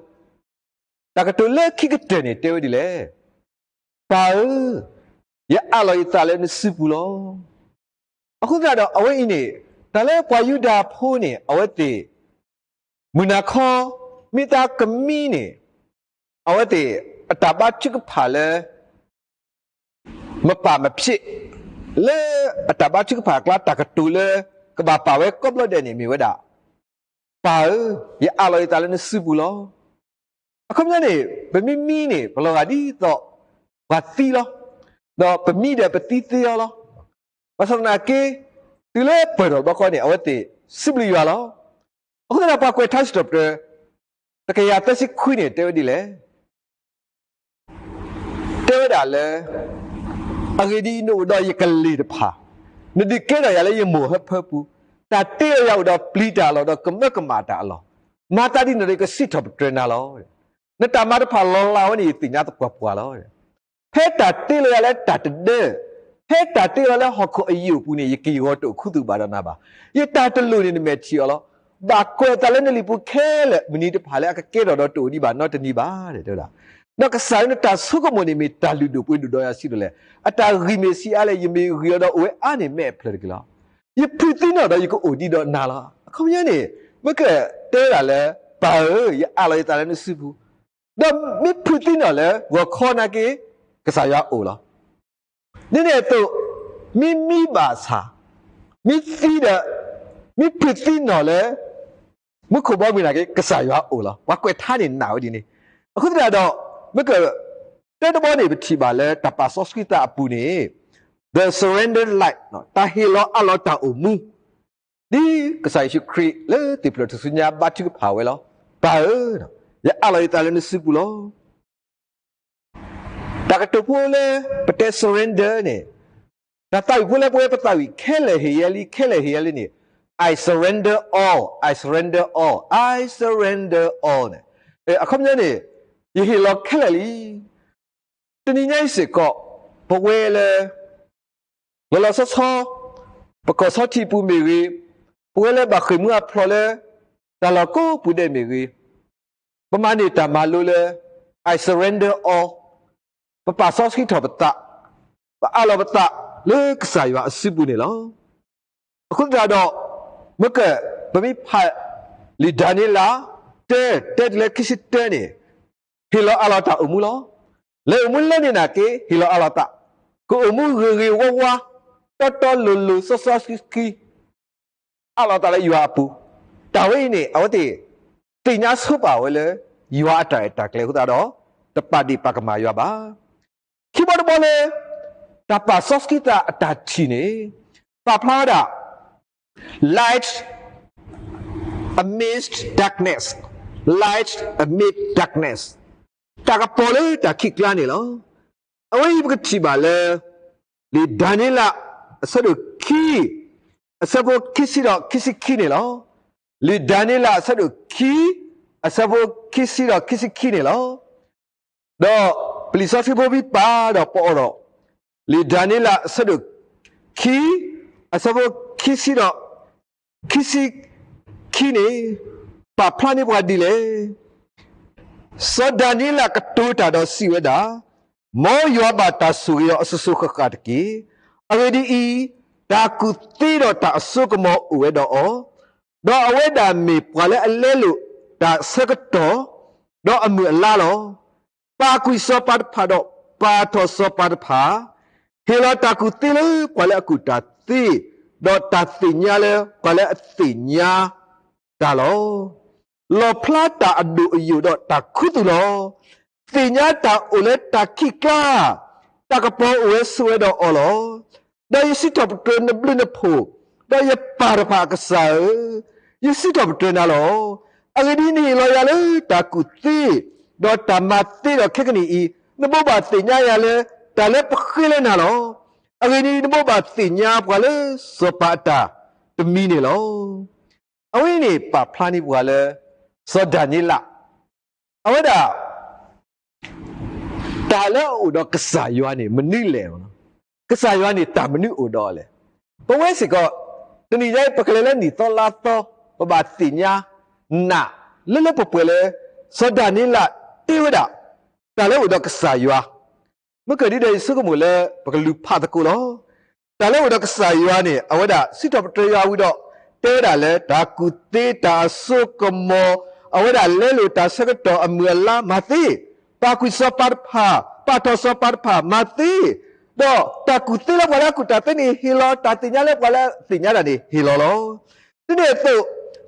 တၢ်ကတိၤလၢခံကတၢၢ်န့ၣ်တဲဝဲဒ်လဲၣ်, ပၢ်ဧၢ, ယအးလီၤယသးလၢနစုပူၤလီၤ. အဃိသတးဒီးအဝဲအံၤန့ၣ် တၢ်လၢပှၤယူဒၤဖိန့ၣ် အဝဲသ့ၣ် မုၢ်နၤခီ မ့ၢ်တၢ်ကမံန့ၣ် အဝဲသ့ၣ်အတၢ်ဘါထုကဖၣ်လၢ မပာ်မဖြစ် လၢအတၢ်ဘါထုကဖၣ်အကျါ တၢ်ကတိၤလၢကဘၣ်ပာ်ဝဲကိးဘျီဒဲးန့ၣ် မ့ၢ်ဝဲဒၣ် ပၢ်ဧၢ, ယအးလီၤယသးလၢနစုပူၤလီၤ. အခီပညီန့ၣ် ပမ့ၢ်မံန့ၣ် ပလီၤဂာ်ဒ်သိး ပှၤသံလီၤ. ဒီးပမံဒီးပသံသ့အီၤလီၤ. ဘၣ်ဆၣ်သနာ်က့ တုၤလၢပၢၢ်ထီၣ်ဘျီဃီန့ၣ် အဝဲသ့ၣ်စံးဘျုးယွၤလီၤ. အဃိသတးဒီးပှၤကွဲးထါစံးထီၣ်ပတြၢၤ တကယၤသၢဆံခွံန့ၣ် တဲဝဲဒ်လဲၣ် တဲဝဲဒၣ်လၢ အဂ့ၢ်ဒ်အံၤ, နအိၣ်ဒီးယကလ့ၢ်တဖၣ်, နဒုးကဲထီၣ်ယၤလၢယမိၢ်ဟၢဖၢပူၤ, တၢ်တ့လီၤယၤအိၣ်ဒီးပျံၤတၢ်အလီၢ်ဒီးကမၢကမၣ်တၢ်အလီၢ်, မၤသးဒ်န့ၣ်ဒီးယကစံးထီၣ်ပတြၢၤနၤလီၤ. နတၢ်မၤတဖၣ်လီၤလးဝဲန့ၣ် ယသ့ၣ်ညါသပှၢ်ပှၢ်လီၤ. ဖဲတၢ်တ့လီၤယၤလၢတၢ်တဒၢ, ဖဲတၢ်တ့လီၤလၢဟီၣ်ခိၣ်အယိာ်အပူၤန့ၣ် ယက့ၢ်ဂီၤတအိၣ်ခူသူၣ်ဘၣ်ဒီးနၤဘၣ်. ယတၢ်တလိၣ်န့ၣ် နမဲာ်ထံၣ်အီၤလီၤ. ဘၣ်ကွဲးအသးလၢနလံာ်ပူၤခဲလၢာ် မုၢ်နံၤတဖၣ်လၢအကကဲထီၣ်ဒီးတအိၣ်ဒံးဘၣ်နီတနံၤဘၣ် တဲဝဲဒၣ်. ဒီးကစၢ်ဧၢ, နတၢ်ဆိကမိၣ်န့ၣ်မ့ၢ်တၢ်လုၢ်ဒိၣ်ပှ့ၤဒိၣ်ဒီးယၤဆံးဒိၣ်လဲၣ်. အတၢ်ဂံၢ်မ့ၢ်ဆံးအါလဲၣ်, ယမ့ၢ်ဂံၢ်အီၤဒီးအိၣ်ဝဲအါန့ၢ်မဲာ်အဖျၢၣ်တက့ၢ်လီၤ. ယဖုးသံနီၣ်ဒီးယကအိၣ်ဒံးဒီးနၤလီၤ. အခီပညီန့ၣ် မ့ၢ်ကတဲဝဲဒၣ်လၢ ပၢ်ဧၢ, ယအးလီၤယသးလၢနစုပူၤ, ဒီးမ့ၢ်ဖုးသံနီၣ်လၢဂီၤခီနာ်က့ ကစၢ်ယွၤအိၣ်လီၤ. ဒ်န့ၣ်အသိး မ့ၢ်မံဘၣ်ဆၣ်, မ့ၢ်သံဒီး မ့ၢ်ဖုးသံနီၣ်လၢ မူခိၣ်ဘီမုၢ်နာ်က့ ကစၢ်ယွၤအိၣ်လီၤ. ပှၤကွဲးထါန့ၣ်နာ်ဝဲဒ်န့ၣ်. အဃိသတးဒီး မ့ၢ်က တၢတဘီန့ၣ် ပထံၣ်ဘၣ်လၢတၢ်ပာ်စီဆှံသးအပူၤန့ၣ် the surrender life, တၢ်ဟ့ၣ်လီၤအးလီၤတၢ်အိၣ်မူ ဒ်ကစၢ်ယ့ၣ်ၡူးခရံာ်လၢသ့ၣ်ဖျၢၣ်ထူၣ်စုညါဘါထုကဖၣ်ဝဲလီၤ. ပၢ်ဧၢ, ယအးလီၤယသးလၢနစုပူၤလီၤ. တၢ်ကတိၤဖိလၢပတဲ surrender န့ၣ် တၢ်သးဝံၣ်ဖိလၢပဝဲပသးဝံၣ်ခဲလၢာ်ဟ့ၣ်ယဲလံ ခဲလၢာ်ဟ့ၣ်ယဲလံန့ၣ် I surrender all, I surrender all, I surrender all န့ၣ် အခီပညီန့ၣ် ယဟ့ၣ်လီၤခဲလၢာ်လံ. တနံၤညါအံၤစ့ၢ်ကီး ပဝဲလၢ လီၤလီၤဆီဆီ ပကီၢ်ဆီထံးပူၤမ့ၢ်ဂ့ၤ, ပဝဲလၢဘၣ်ဃ့ၢ်မှံဟးဖျိးလၢ တၢ်လီၢ်ကိးပူၤဒဲးမ့ၢ်ဂ့ၤ, ပမၤန့ၢ်တၢ်မၤလိလၢ I surrender all, ပပာ်စီဆှံထီၣ်ပသး, ပအးလီၤပသးလၢကစၢ်ယွၤအစုပူၤန့ၣ်လီၤ. အဃိသတးဒီး မ့ၢ်က ပမ့ၢ်ဖးလံာ်ဒၤနံးယ့လး တၢ တၢတုၤလၢခံဆံတၢန့ၣ် ဟ့ၣ်လီၤအးလီၤတၢ်အိၣ်မူလီၤ. လဲၤအိၣ်မူလၢန့ၣ်နာ်က့ ဟ့ၣ်လီၤအးလီၤသး, ကအိၣ်မူဂ့ၤဂ့ၤဝါဝါ, တီတီလိၤလိၤ စီစီဆှံဆှံ အးလီၤသးလၢယွၤအပူၤ, တၢ်ဝဲအံၤန့ၣ် အဝဲသ့ၣ်သ့ၣ်ညါဆိပာ်ဝဲလၢ ယွၤအတၢ်အဲၣ်တၢ်ကျဲအဃိသတးဒီး တပာ်ဒ့ၣ်ပာ်ကမၣ်ယွၤဘၣ်. ခံဘီတဘီလၢ တၢ်ပာ်စီဆှံသးအတၢ်ထံၣ်န့ၣ် ပာ်ဖျါဝဲဒၣ် light amidst darkness, light amid darkness, တၢ်ကပီၤလၢတၢ်ခံးကျါန့ၣ်လီၤ. အဝဲအံၤပကထံၣ်ဘၣ်လၢ လံာ်ဒၤနံးယ့လး အဆၢဒိၣ်ခံ အဆၢဖိခံဆံဒီးခံဆံခံန့ၣ်လီၤ. လံာ်ဒၤနံးယ့လး အဆၢဒိၣ်ခံ အဆၢဖိခံဆံဒီးခံဆံခံန့ၣ်လီၤ. ဒီးပလံာ်စီဆှံဖိမ့ၢ်ပာ်ဒီးပအီၣ်ဒီး လံာ်ဒၤနံးယ့လး အဆၢဒိၣ်ခံ အဆၢဖိခံဆံဒီး ခံဆံခံန့ၣ် ပာ်ဖျါန့ၢ်ပှၤဒ်လဲၣ်. စီၤဒၤနံးယ့လးကတိၤတၢ်ဒီးစံးဝဲဒၣ်, မ်ယွၤဘၣ်တၢ်ဆိၣ်ဂ့ၤအီၤအစိၤစိၤဃၣ်ဃၣ်တက့ၢ်. အဂ့ၢ်ဒ်အံၤ, တၢ်ကူၣ်သ့ဒီးတၢ်အစိကမီၤအိၣ်ဝဲဒီးအီၤ, ဒီးအဝဲဒၣ်မ့ၢ်ပှၤလၢအလဲလိာ်တၢ်ဆၢကတီၢ် ဒီးအမုၢ်အလါလီၤ. ပာ်ကွံာ်စီၤပၤတဖၣ်ဒီးပာ်ထီၣ်စီၤပၤတဖၣ်, ဟ့ၣ်လီၤတၢ်ကူၣ်သ့လၢပှၤလၢအကူၣ်တၢ်သ့, ဒီးတၢ်သ့ၣ်ညါလၢပှၤလၢအသ့ၣ်ညါတၢ်လီၤ. လီၣ်ဖျါတၢ်အဒိၣ်အယိာ်ဒီးတၢ်ခူသူၣ်လီၤ. သ့ၣ်ညါတၢ်အိၣ်လၢတၢ်ခံးကျါ, တၢ်ကပီၤအိၣ်ဝဲဆိးဝဲဒီးအီၤလီၤ. ဒီးယစံးထီၣ်ပတြၢၤနဘျုးနဖှိၣ်, ဒီးယပၢ်တဖၣ်အကစၢ်ဧၢ, ယစံးထီၣ်ပတြၢၤနၤလီၤ. အဂ့ၢ်ဒ်အံၤ, နဟ့ၣ်လီၤယၤလၢတၢ်ကူၣ်သ့, ဒီးတၢ်မၤသ့ဒီးခဲကနံၣ်အံၤ, နဘိးဘၣ်သ့ၣ်ညါယၤလၢတၢ်လၢပဃ့လၢနၤလီၤ. အဂ့ၢ်ဒ်အံၤ, နဘိးဘၣ်သ့ၣ်ညါပှၤလၢစီၤပၤအတၢ်တမံၤန့ၣ်လီၤ. အဝဲန့ၣ်ပာ်ဖျါန့ၢ်ပှၤလၢ စီၤဒၤနံးယ့လး အဝဲဒၣ် တၢ်လၢအအိၣ်ဒီးကစၢ်ယွၤန့ၣ် မနုၤလဲၣ်. ကစၢ်ယွၤန့ၣ် တၢ်မနုၤအိၣ်ဒီးအီၤလဲၣ်. ပဝဲစ့ၢ်ကီး တနံၤညါအံၤ ပကလဲၤလၢနံၣ်သီလါသီ ပဘၣ်သ့ၣ်ညါနၢ် လၢလၢပှဲၤပှဲၤလၢ စီၤဒၤနံးယ့လးတဲဝဲဒၣ် တၢ်လၢအအိၣ်ဒီးကစၢ်ယွၤ မ့ၢ်ကဒုဒီးယဆိကမိၣ်လၢ ပကလူၤဖးသကိးလီၤ. တၢ်လၢအအိၣ်ဒီးကစၢ်ယွၤန့ၣ် အဝဲဒၣ်စံးထီၣ်ပတြၢၤယွၤဝံၤဒီး တဲဝဲဒၣ်လၢ တၢ်ကူၣ်သ့တၢ်အစိကမီၤ, အဝဲဒၣ်လဲလိာ်တၢ်ဆၢကတီၢ်အမုၢ်အလါမၤသ့, ပာ်ကွံာ်စီၤပၤတဖၣ်, ပာ်ထီၣ်စီၤပၤတဖၣ်မၤသ့, ဒီးတၢ်ကူၣ်သ့လၢပှၤလၢအကူၣ်တၢ်သ့န့ၣ် ဟ့ၣ်လီၤတၢ်သ့ၣ်ညါလၢပှၤလၢအသ့ၣ်ညါတၢ်န့ၣ် ဟ့ၣ်လီၤလီၤ. ဒ်န့ၣ်အသိး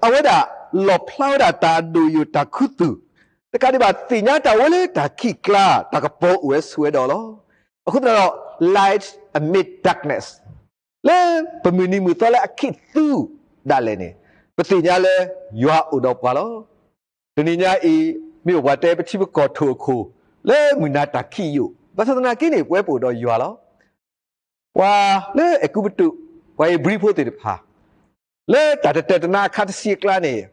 အဝဲဒၣ်လီၣ်ဖျါဝဲဒၣ်တၢ်အဒိၣ်ယိာ်တၢ်ခူသူၣ်, တကးဒံးဘၣ်သ့ၣ်ညါတၢ်ဝဲလၢတၢ်ခံးကျါ တၢ်ကပီၤအိၣ်ဝဲဆိးဝဲဒီးလီၤ. အဃိသတးဒီး light amid darkness လၢပမုၢ်နံၤမုၢ်သီလၢအခံးသူဒၣ်လဲာ်န့ၣ် ပသ့ၣ်ညါလၢယွၤအိၣ်ဒီးပှၤလီၤ. တနံၤညါအံၤ မ့ၢ်အိၣ်ပှၤတဲပထံပကီၢ်ထိၣ်အခိၣ် လၢမုၢ်နၤတၢ်ခံးယိာ် ဘၣ်ဆၣ်သနာ်က့န့ၣ် ပဝဲပအိၣ်ဒီးယွၤလီၤ. ပှၤလၢအဲၤကူပတူး ပှၤဧ့ၤဘြံၤဖိသ့ၣ်တဖၣ် လၢတၢ်တတၢာ်တနါအခါတဆံအကျါန့ၣ်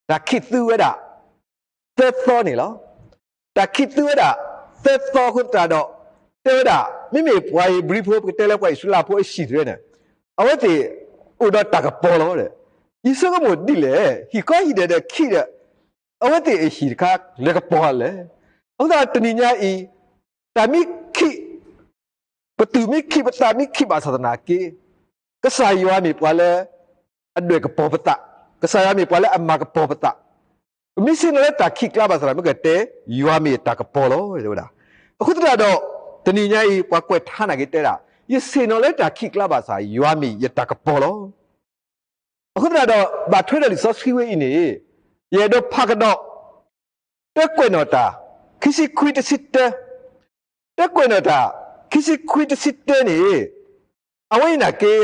တၢ်ခံးသူဝဲဒၣ် သၢသီန့ၣ်လီၤ. တၢ်ခံးသူဝဲဒၣ် သၢသီအဃိသတးဒီး တဲဝဲဒၣ် မ့မ့ၢ်ပှၤဧ့ၤဘြံၤဖိ ပကတဲလၢပှၤအံၣ်စရ့လးဖိအဟံၣ်တဖၣ်န့ၣ် အဝဲသ့ၣ်အိၣ်ဒီးတၢ်ကပီၤလီၤ. ယဆိကမိၣ်ဒ်လဲၣ်, ဟံၣ်ကီဟံၣ်ဒဲးဒီးခံးဒီး အဝဲသ့ၣ်အဟံၣ်တခါ လဲၤကပီၤလဲၣ်. အဃိသတးတနံၤညါအံၤ တၢ်မ့ၢ်ခံး ပသူၣ်မ့ၢ်ခံး ပသးမ့ၢ်ခံးဘၣ်ဆၣ်သနာ်က့ ကစၢ်ယွၤမ့ၢ်ပှၤလၢ အဒွဲၣ်ကပီၤပသး, ကစၢ်ယွၤမ့ၢ်ပှၤလၢအမၤကပီၤပသး, ပမ့ၢ်ဆ့ၣ်နီၤလၢတၢ်ခံးကျါဘၣ်ဆၣ်သနာ်က့ မ့ၢ်ကတဲ ယွၤမ့ၢ်ယတၢ်ကပီၤလီၤ တဲဝဲဒၣ်. အဃိသတးဒီး တနံၤညါအံၤ ပှၤကွဲးထါနာ်က့တဲဒၣ် ယဆ့ၣ်နီၤလၢတၢ်ခံးကျါဘၣ်ဆၣ် ယွၤမ့ၢ်ယတၢ်ကပီၤလီၤ. အဃိသတးဒီး ဘၣ်ထွဲဒီးလံာ်စီဆှံဝဲအံၤန့ၣ် ယအဲၣ်ဒိးဖးကဒီး တၢ်ကွဲးနီၣ်တၢ် ခံဆံခွံတဆံတၢ, တၢ်ကွဲးနီၣ်တၢ် ခံဆံခွံတဆံတၢန့ၣ် အဝဲအံၤနာ်က့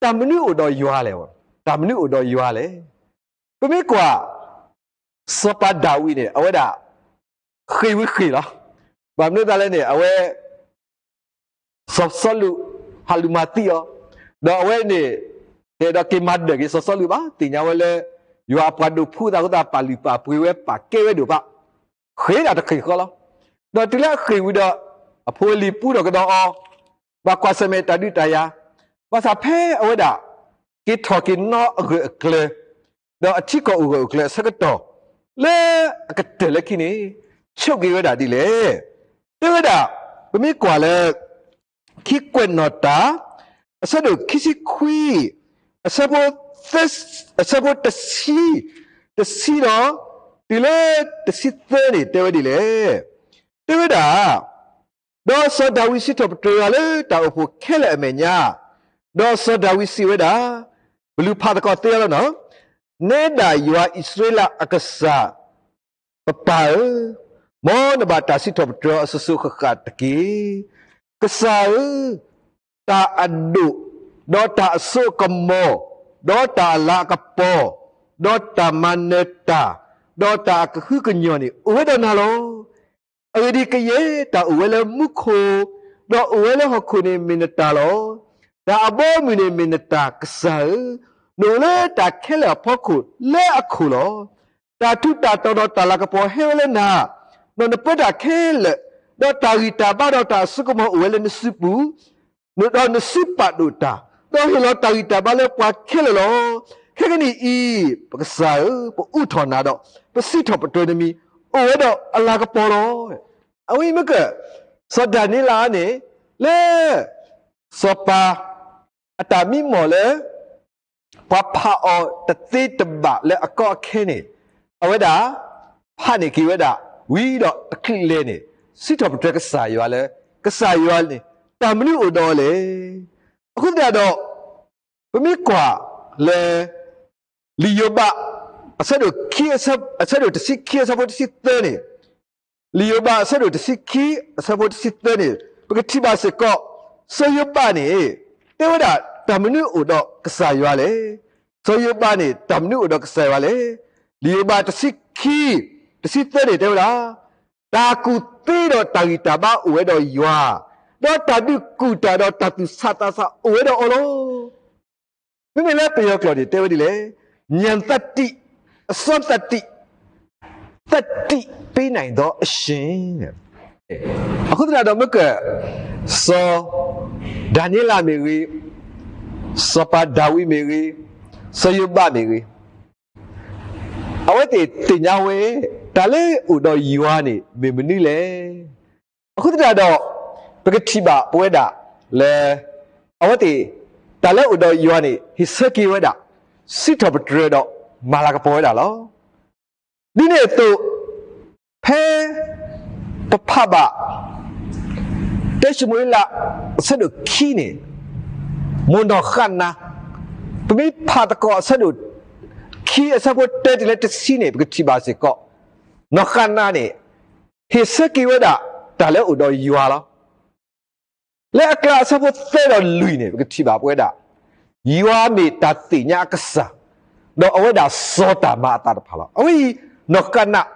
တၢ်မနုၤအိၣ်ဒီးယွၤလဲၣ်, တၢ်မနုၤအိၣ်ဒီးယွၤလဲၣ်. ပမ့ၢ်ကွၢ် စီၤပၤဒၤဝံးန့ၣ် အဝဲဒၣ် ဃ့ၢ်ဝံဃ့ၢ်လီၤ. ဘၣ်မနုၤသးလဲၣ်န့ၣ် အဝဲ စီၤစီလူး ဟးလူၤမၤသံအီၤ, ဒီးအဝဲန့ၣ် တအဲၣ်ဒိးက့ၤမၤဒၢးက့ၤစီၤစီလူးဘၣ်, သ့ၣ်ညါဝဲလၢ ယွၤအပှၤဒိးဖှူသးအဃိသတး ပာ်လုၢ်ပာ်ပှ့ၤဝဲ ပာ်ကဲဝဲဒိၣ်ဘၣ်, ဃ့ၢ်ဒၣ်တဃ့ၢ်ဃီလီၤ. ဒီးတုၤလၢအဃ့ၢ်ဝံၤဒီး အဖိအလံၤပူဒီးကဒီးအီၤ, ဘၣ်ကွၢ်ဆၢၣ်မဲာ်တၢ်ဒုးတၢ်ယၤ, ဘၣ်ဆၣ်ဖဲအဝဲဒၣ် က့ၤထီၣ်က့ၤနီၣ်အဂၢၢ်အကျၢၤ ဒီးအထံကီၢ်အိၣ်ဂၢၢ်အိၣ်ကျၢၤအဆၢကတီၢ် လၢအကတၢၢ်လၢခံန့ၣ် ဆိးက့ၤဝဲဒၣ်ဒ်လဲၣ်. တဲဝဲဒၣ် ပမ့ၢ်ကွၢ်လၢ ခံကွဲးနီၣ်တၢ် အဆၢဒိၣ်ခံဆံခွံ အဆၢဖိ အဆၢဖိတဆံ တဆံဒီး တုၤလၢတဆံသၢန့ၣ် တဲဝဲဒ်လဲၣ်. တဲဝဲဒၣ် ဒီးစီၤဒၤဝံးစံးထီၣ်ပတြၢၤယွၤလၢတၢ်အိၣ်ဖှိၣ်ခဲလၢာ်အမဲာ်ညါ, ဒီးစီၤဒၤဝံးစံးဝဲဒၣ်, ပလူၤဖးသကိးသ့အီၤလီၤနီၤ, နဲဒၣ်ယွၤအံၣ်စရ့လးအကစၢ် ပပၢ်ဧၢ, မ်နဘၣ်တၢ်စံးထီၣ်ပတြၢၤအီၤစိၤစိၤဃၣ်ဃၣ်တက့ၢ်. ကစၢ်ဧၢ, တၢ်အဒိၣ်, ဒီးတၢ်အစိအကမီၤ, ဒီးတၢ်အလၤအကပီၤ, ဒီးတၢ်မၤနၢၤတၢ်, ဒီးတၢ်အကဟုကညီၢ်န့ၣ် အိၣ်ဝဲဒီးနၤလီၤ. အဂ့ၢ်ဒ်အံၤ, ကယဲၢ်တၢ်အိၣ်ဝဲလၢမူခိၣ်, ဒီးအိၣ်ဝဲလၢဟီၣ်ခိၣ်န့ၣ်မ့ၢ်နတၢ်လီၤ. တၢ်အဘီအမုၢ်န့ၣ်မ့ၢ်နတၢ်, ကစၢ်ဧၢ, နအိၣ်လၢတၢ်ခဲလၢာ်အဖီခိၣ်လၢအခိၣ်လီၤ. တၢ်ထူးတၢ်တီၤဒီးတၢ်လၤကပီၤဟဲဝဲလၢနၤ, ဒီးနပၢတၢ်ခဲလၢာ်, ဒီးတၢ်ဂံၢ်တၢ်ဘါဒီးတၢ်အစိကမီၤအိၣ်ဝဲလၢနစုပူၤ, ဒီးနစုပာ်ဒိၣ်တၢ်, ဒီးဟ့ၣ်လီၤတၢ်ဂံၢ်တၢ်ဘါလၢပှၤခဲလၢာ်လီၤ. ခဲကနံၣ်အံၤ, ပကစၢ်ဧၢ, ပအူးထီၣ်နၤဒီး ပစံးထီၣ်ပတြၢၤနမံၤ, အိၣ်ဝဲဒီးအလၤကပီၤလီၤ. အဝဲအံၤမ့ၢ်က စီၤဒၤနံးယ့လးန့ၣ် လၢ စီၤပၤ အတၢ်မံမီၢ်လၢ ပှၤဖးအီၤတသ့တဘၣ်လၢအကီအခဲန့ၣ် အဝဲဒၣ် ဖးန့ၢ်က့ၤဝဲဒၣ် ဝံၤဒီးတချုးလဲၤန့ၣ် စံးထီၣ်ပတြၢၤကစၢ်ယွၤလၢ ကစၢ်ယွၤန့ၣ် တၢ်မနုၤအိၣ်ဒီးအီၤလဲၣ်. အဃိသတးဒီး ပမ့ၢ်ကွၢ်လၢ လံာ်ယိၤဘး အဆၢဒိၣ်ခံ အဆၢဒိၣ်တဆံခံ အဆၢဖိတဆံသၢန့ၣ်, လံာ်ယိၤဘး အဆၢဒိၣ်တဆံခံ အဆၢဖိတဆံသၢန့ၣ် ပကထံၣ်ဘၣ်စ့ၢ်ကီး စီၤယိၤဘးန့ၣ် တဲဝဲဒၣ်တၢ်မနုၤအိၣ်ဒီးကစၢ်ယွၤလဲၣ်. စီၤယိၤဘးန့ၣ် တၢ်မနုၤအိၣ်ဒီးကစၢ်ယွၤလဲၣ်. လံာ်ယိၤဘးတဆံခံ တဆံသၢန့ၣ် တဲဝဲဒၣ် တၢ်ကူၣ်သ့ဒီးတၢ်ဂံၢ်တၢ်ဘါအိၣ်ဝဲဒီးယွၤ, ဒီးတၢ်ဒုးကူၣ်တၢ်ဒီးတၢ်သူၣ်ဆးသးဆးအိၣ်ဝဲဒီးအီၤလီၤ. မ့မ့ၢ်လၢပယီၤကျိာ်န့ၣ် တဲဝဲဒ်လဲၣ်, ဉာဏ်သတ္တိ, အစွမ်းသတ္တိ, သတ္တိပေးနိုင်သောအရှင်. အဃိသတးဒီးမ့ၢ်က စီၤ ဒၤနံးယ့လးမ့ၢ်ဂ့ၤ, စီၤပၤဒၤဝံးမ့ၢ်ဂ့ၤ, စီၤယိၤဘးမ့ၢ်ဂ့ၤ, အဝဲသ့ၣ်သ့ၣ်ညါဝဲ တၢ်လၢအိၣ်ဒီးယွၤန့ၣ် မ့ၢ်မနုၤလဲၣ်. အဃိသတးဒီး ပကထံၣ်ဘၣ်ပဝဲဒၣ်လၢ အဝဲသ့ၣ် တၢ်လၢအိၣ်ဒီးယွၤန့ၣ် ဟ့ၣ်ဆၢက့ၤဝဲဒၣ် စံးထီၣ်ပတြၢၤဒီးမၤလၤကပီၤဝဲဒၣ်လီၤ. ဒ်န့ၣ်အသိး ဖဲ ပဖးဘၣ် တၢၡမူၤအ့လး အဆၢဒိၣ်ခံန့ၣ် မိၢ်နီၢ်ဃးနး, ပမ့ၢ်ဖးသကိးအဆၢဒိၣ်ခံ အဆၢဖိတၢတုၤလၢတဆံန့ၣ် ပကထံၣ်ဘၣ်စ့ၢ်ကီး နီၢ်ဃးနးန့ၣ် ဟ့ၣ်ဆၢက့ၤဝဲဒၣ် တၢ်လၢအိၣ်ဒီးယွၤလီၤ. လၢအကျါအဆၢဖိသၢဒီးလွံၢ်န့ၣ် ပကထံၣ်ဘၣ်ပဝဲဒၣ် ယွၤမ့ၢ်တၢ်သ့ၣ်ညါအကစၢ်, ဒီးအဝဲဒၣ်စီၤတၢ်မၤအသးတဖၣ်လီၤ. အဝဲအံၤ နီၢ်ဃးနး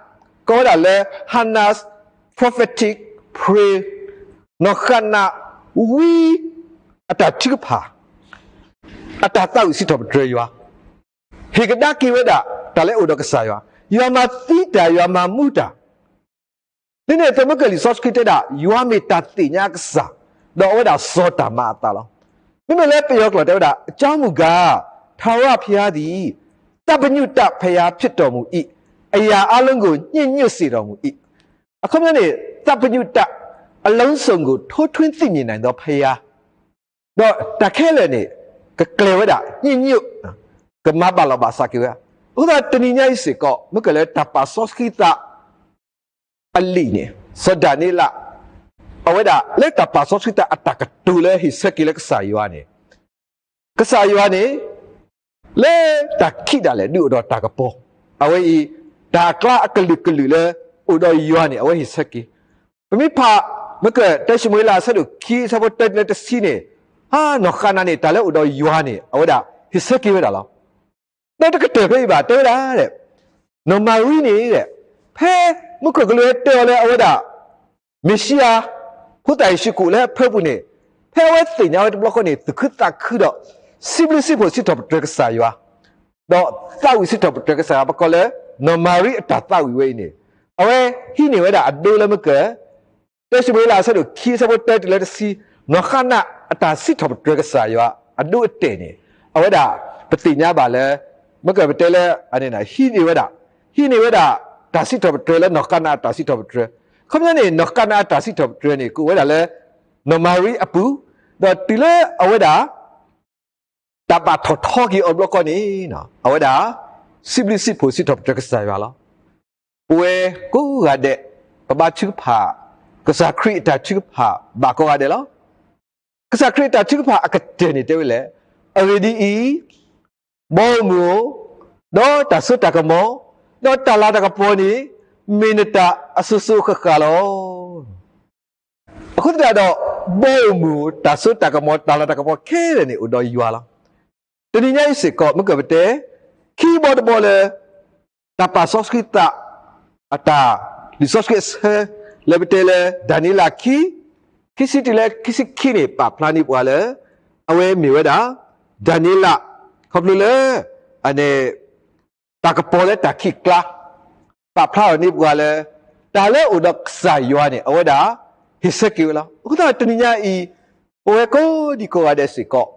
ကိးဝဲဒၣ်လၢ Hannah's prophetic prayer, နီၢ်ဃးနး ဝံ အတၢ်ထုကဖၣ် အတၢ်သးဝံၣ်စံးထီၣ်ပတြၢၤယွၤ, ဟ့ၣ်ကဒါက့ၤဝဲဒၣ် တၢ်လၢအိၣ်ဒီးကစၢ်ယွၤ, ယွၤမၤသံတၢ် ယွၤမၤမူတၢ်, ဒ်န့ၣ်အသိးမ့ၢ်ကလံာ်စီဆှံတဲဒၣ် ယွၤမ့ၢ်တၢ်သ့ၣ်ညါအကစၢ်, ဒီးအဝဲဒၣ်စီၤတၢ်မၤအသးလီၤ. မ့မ့ၢ်လၢပယီၤကျိာ်တဲဝဲဒၣ် အကြောင်းမူကား ထာဝရဘုရားသည် သဗ္ဗညုတဘုရားဖြစ်တော်မူ၏, အရာအားလုံးကိုညစ်ညွတ်စေတော်မူ၏. အခီပညီန့ၣ် သဗ္ဗညုတ အလုံးစုံကို ထိုးထွင်းသိမြင်နိုင်သောဘုရား, ဒီးတၢ်ခဲလၢာ်န့ၣ် ကကျဲၤဝဲဒၣ် ညစ်ညွတ်, ကမၤဘၣ်လီၤဘၣ်စးက့ၤဝဲ. အဃိသတးတနံၤညါအံၤစ့ၢ်ကီး မ့ၢ်ကလၢတၢ်ပာ်စီဆှံသး အလံာ်န့ၣ် စီၤဒၤနံးယ့လး အဝဲဒၣ်လၢတၢ်ပာ်စီဆှံသးအတၢ်ကတိၤလၢဟ့ၣ်ဆၢက့ၤလၢကစၢ်ယွၤန့ၣ်, ကစၢ်ယွၤန့ၣ် လၢတၢ်ခံးဒၣ်လဲာ်ဒုးအိၣ်ဒီးတၢ်ကပီၤ, အဝဲအံၤ တၢ်အကျါအကလုာ်ကလုာ်လၢ အိၣ်ဒီးယွၤန့ၣ် အဝဲဟ့ၣ်ဆၢက့ၤ. ပမ့ၢ်ဖး မ့ၢ်က တၢၡမူၤအ့လး အဆၢဒိၣ်ခံ အဆၢဖိတၢတုၤလၢတဆံန့ၣ်, ဟါ နီၢ်ဃးနးန့ၣ် တၢ်လၢအိၣ်ဒီးယွၤန့ၣ် အဝဲဒၣ်ဟ့ၣ်ဆၢက့ၤဝဲဒၣ်လီၤ. ဒီးတကတၢၢ်ဖဲအံၤဘၣ် တဲဝဲဒၣ် နီၢ်မၤရံန့ၣ် ဖဲမူခိၣ်ကလူးဟဲတဲအီၤလၢအဝဲဒၣ် မ့ၤၡံအၤ ဖိသၣ်ယ့ၣ်ၡူးခရံာ်အိၣ်လၢအဖၢပူၤန့ၣ်, ဖဲအဝဲသ့ၣ်ညါဝဲတဘျီဃီန့ၣ် သူၣ်ခုသးခုဒီး စံးဘျုးစံးဖှိၣ်စံးထီၣ်ပတြၢၤကစၢ်ယွၤ, ဒီးသးဝံၣ်စံးထီၣ်ပတြၢၤကစၢ်ယွၤ ပကိးလၢ နီၢ်မၤရံအတၢ်သးဝံၣ်ဝဲအံၤန့ၣ်, အဝဲဟံးန့ၢ်ဝဲဒၣ်အဒိလၢမ့ၢ်က တၢၡမူၤအ့လး အဆၢဒိၣ်ခံ အဆၢဖိတၢတုၤလၢတဆံ, နီၢ်ဃးနးအတၢ်စံးထီၣ်ပတြၢၤကစၢ်ယွၤ အဒိအတဲာ်န့ၣ်, အဝဲဒၣ် ပသ့ၣ်ညါဘၣ်လၢ မ့ၢ်ကပတဲလၢ ဟံးန့ၢ်ဝဲဒၣ်, ဟံးန့ၢ်ဝဲဒၣ် တၢ်စံးထီၣ်ပတြၢၤလၢ နီၢ်ဃးနးအတၢ်စံးထီၣ်ပတြၢၤ, ခီပညီန့ၣ် နီၢ်ဃးနးအတၢ်စံးထီၣ်ပတြၢၤန့ၣ် ကအိၣ်ဝဲဒၣ်လၢ နီၢ်မၤရံအပူၤ, ဒီးတုၤလၢအဝဲဒၣ် တၢ်ဘၣ်ထီၣ်ထီက့ၤအီၤတဘျီဃီန့ၣ်, အဝဲဒၣ် စံးဘျုးစံးဖှိၣ်စံးထီၣ်ပတြၢၤကစၢ်ယွၤလီၤ. ပဝဲကိးဂၤဒဲး ပဘါထုကဖၣ် ကစၢ်ခရံာ်အတၢ်ထုကဖၣ်ဘၣ်ကိးဂၤဒဲးလီၤ. ကစၢ်ခရံာ်အတၢ်ထုကဖၣ်အကတၢၢ်န့ၣ်တဲဝဲလဲၣ်, အဂ့ၢ်ဒ်အံၤ, ဘီမုၢ်ဧိၤ, ဒီးတၢ်စိတၢ်ကမီၤ, ဒီးတၢ်လၤတၢ်ကပီၤန့ၣ် မ့ၢ်နတၢ်အစိၤစိၤအဃၣ်ဃၣ်လီၤ. အဃိသတးဒီး ဘီမုၢ်တၢ်စိတၢ်ကမီၤ တၢ်လၤတၢ်ကပီၤခဲလၢာ်န့ၣ် အိၣ်ဒီးယွၤလီၤ. တနံၤညါအံၤစ့ၢ်ကီး မ့ၢ်ကပတဲ ခံဘီတဘီလၢ တၢ်ပာ်စီဆှံသး အတၢ် လံာ်စီဆှံအဆၢ လၢပတဲလၢ ဒၤနံးယ့လးခံ ခံဆံတုၤလၢခံဆံခံန့ၣ် ပာ်ဖျါန့ၢ်ပှၤလၢ အဝဲမ့ၢ်ဝဲဒၣ် ဒၤနံးယ့လး ခီဖျိလၢ အန့ၣ် တၢ်ကပီၤလၢတၢ်ခံးကျါ ပာ်ဖျါအီၤန့ၢ်ပှၤလၢ တၢ်လၢအအိၣ်ဒီးကစၢ်ယွၤန့ၣ် အဝဲဒၣ် ဟ့ၣ်ဆၢက့ၤဝဲလီၤ. အဃိသတးတနံၤညါအံၤ ပဝဲကိးဒံကိးဂၤဒဲးစ့ၢ်ကီး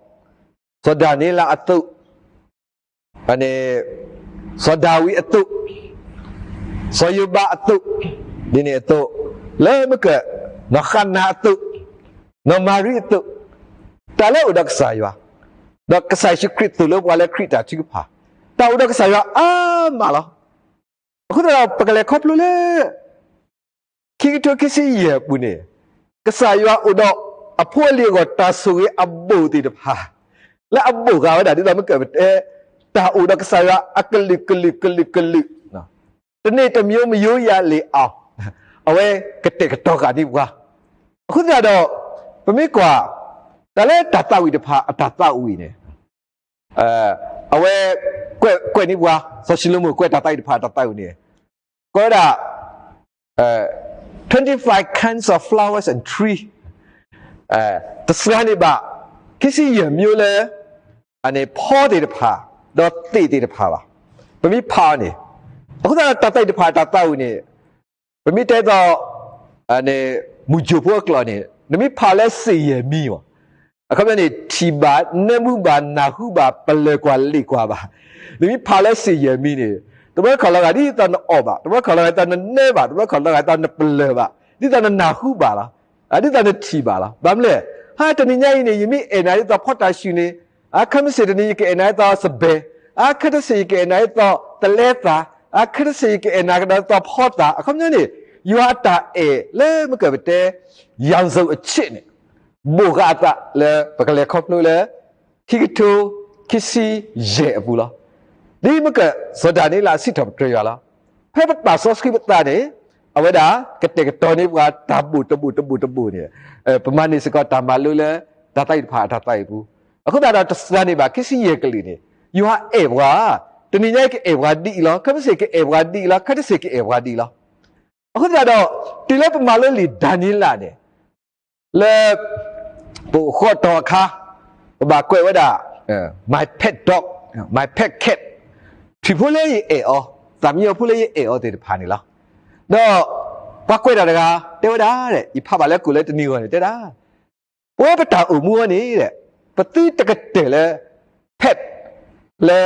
စီၤဒၤနံးယ့လးအသိး န့ၣ် စီၤဒၤဝံးအသိး စီၤယိၤဘးအသိး ဒ်န့ၣ်အသိး လၢမ့ၢ်က နီၢ်ဃနၤအသိး နီၢ်မၤရံအသိး တၢ်လၢအအိၣ်ဒီးကစၢ်ယွၤ ဒီးကစၢ်ယ့ၣ်ၡူးခရံာ်သိၣ်လိပှၤလၢခရံာ်တၢ်ထုကဖၣ် တၢ်အိၣ်ဒီးကစၢ်ယွၤအါမးလီၤ. အဃိသတးဒီး ပကလဲၤခီဖျိလၢ ခံကထိခံဆံယဲၢ်အပူၤန့ၣ် ကစၢ်ယွၤအိၣ်ဒီးအဖိအလံၤအဂီၢ် တၢ်ဆိၣ်ဂ့ၤအဘိၣ်သ့ၣ်တဖၣ် လၢအဘိၣ်ဃာ်ဝဲဒၣ် ဒ်သိးမ့ၢ်ကပတဲ တၢ်အိၣ်ဒီးကစၢ်ယွၤအကလုာ်ကလုာ်ကလုာ်ကလုာ် တန့ၢ်တမျိုးမရိုးရာလံၤအီၤ အဝဲကတဲာ်ကတီၤဃာ်န့ၢ်ပှၤ အဃိသတးဒီး ပမ့ၢ်ကွၢ် တၢ်လၢတၢ်သးဝံၣ်တဖၣ်အတၢ်သးဝံၣ်န့ၣ် အဝဲ ကွဲး ကွဲးန့ၢ်ပှၤ စီၤၡလိၤမိၣ်ကွဲးတၢ်သးဝံၣ်တဖၣ်အတၢ်သးဝံၣ်န့ၣ် ကွဲးဝဲဒၣ် twenty-five kinds of flowers and tree တစှၤန့ၢ်ဘၣ် ခံဆံယဲၢ်မျိုးလၢ အန့ၣ်ဖီသ့ၣ်တဖၣ် ဒီးသ့ၣ်သ့ၣ်တဖၣ်ဘၣ် ပမ့ၢ်ဖးအီၤန့ၣ် အဃိသတးဒီးတၢ်သးဝံၣ်တဖၣ်အတၢ်သးဝံၣ်န့ၣ် ပမ့ၢ်တဲသိး မုၢ်ကိၣ်ဖိအကျိာ်န့ၣ် နမ့ၢ်ဖးလၢစ့ၣ်ယဲၢ်မံၤမး အခီပညီန့ၣ် ထံၣ်ဘၣ် နၢမူဘၣ် နၢ်ဟူဘၣ် ပလၢၢ်ကွၢ်လ့ၣ်ကွၢ်ဘၣ် နမ့ၢ်ဖးလၢစ့ၣ်ယဲၢ်မံၤန့ၣ် တဘျီခီၣ်လီၤဂာ်ဒ်သိးနအီၣ်ဘၣ် တဘျီခီၣ်လီၤဂာ်ဒ်သိးနနၢဘၣ် တဘျီခီၣ်လီၤဂာ်ဒ်သိးနပလၢၢ်ဘၣ် ဒ်သိးနနၢ်ဟူဘၣ်လီၤ ဒ်သိးနထံၣ်ဘၣ်လီၤ ဘၣ်မနုၤလဲၣ် ဟါတနံၤညါအံၤန့ၣ် ယမ့ၢ်အဲၣ်နၤဒ်သိးဖီတၢ်ရှုၣ်န့ၣ် အခီပညီတနံၤ ယကအဲၣ်နၤဒ်သိးစဘဲၣ် အခီတဆ့ၣ် ယကအဲၣ်နၤဒ်သိးတလဲသၣ် အခီတဆ့ၣ် ယကအဲၣ်နၤကဒီးဒ်သိးဖီသၣ် အခီပညီန့ၣ် ယွၤအတၢ်အဲၣ်လၢမ့ၢ်ကပတဲ ယၤစူၤအဆ့ၣ်န့ၣ် ဘိၣ်ဃာ်အသးလၢပကလဲၤခီဖျိလၢ ခံကထိခံဆံယဲၢ်အပူၤလီၤ. ဒ်မ့ၢ်ကစီၤဒၤနံးယ့လးစံးထီၣ်ပတြၢၤယွၤလီၤ. ဖဲပပာ်စီဆှံပသးန့ၣ် အဝဲဒၣ်ကတဲာ်ကတီၤန့ၢ်ပှၤတၢ်ဘိၣ်တဘိၣ်တဘိၣ်တဘိၣ်န့ၣ် ပမၤန့ၢ်စ့ၢ်ကီးတၢ်မၤလိလၢ တၢ်သးဝံၣ်တဖၣ်အတၢ်သးဝံၣ်အပူၤ, အဃိသတးဒီးတစှၤန့ၢ်ဘၣ် ခံဆံယဲၢ်ကလုာ်န့ၣ် ယွၤအဲၣ်ပှၤ, တနံၤညါအံၤကအဲၣ်ပှၤဒ်အံၤလီၤ, ခဲမုၢ်ဆ့ၣ်ကအဲၣ်ပှၤဒ်အံၤလီၤ, ခဲတစ့ၣ်ကအဲၣ်ပှၤဒ်အံၤလီၤ. အဃိသတးဒီး တုၤလၢပမၤလိလံာ်ဒၤနံးယ့လးန့ၣ် လၢ ပအိၣ်ဃီတီၤအခါ ပဘၣ်ကွဲးဝဲဒၣ် my pet dog, my pet cat, ထွံၣ်ဖိလၢယအဲၣ်အီၤ, သးမံယီၤဖိလၢယအဲၣ်အီၤသ့ၣ်တဖၣ်န့ၣ်လီၤ. ဒီးပှၤကွဲးတၢ်တဂၤ တဲဝဲဒၣ်, ယဖးဘၣ်လၢကိာ်လၢတနံၤဂီၢ်န့ၣ် တဲဒၣ် ပဝဲပတၢ်အိၣ်မူအံၤန့ၣ် ပသုတကတၢၢ်လၢ pet လၢ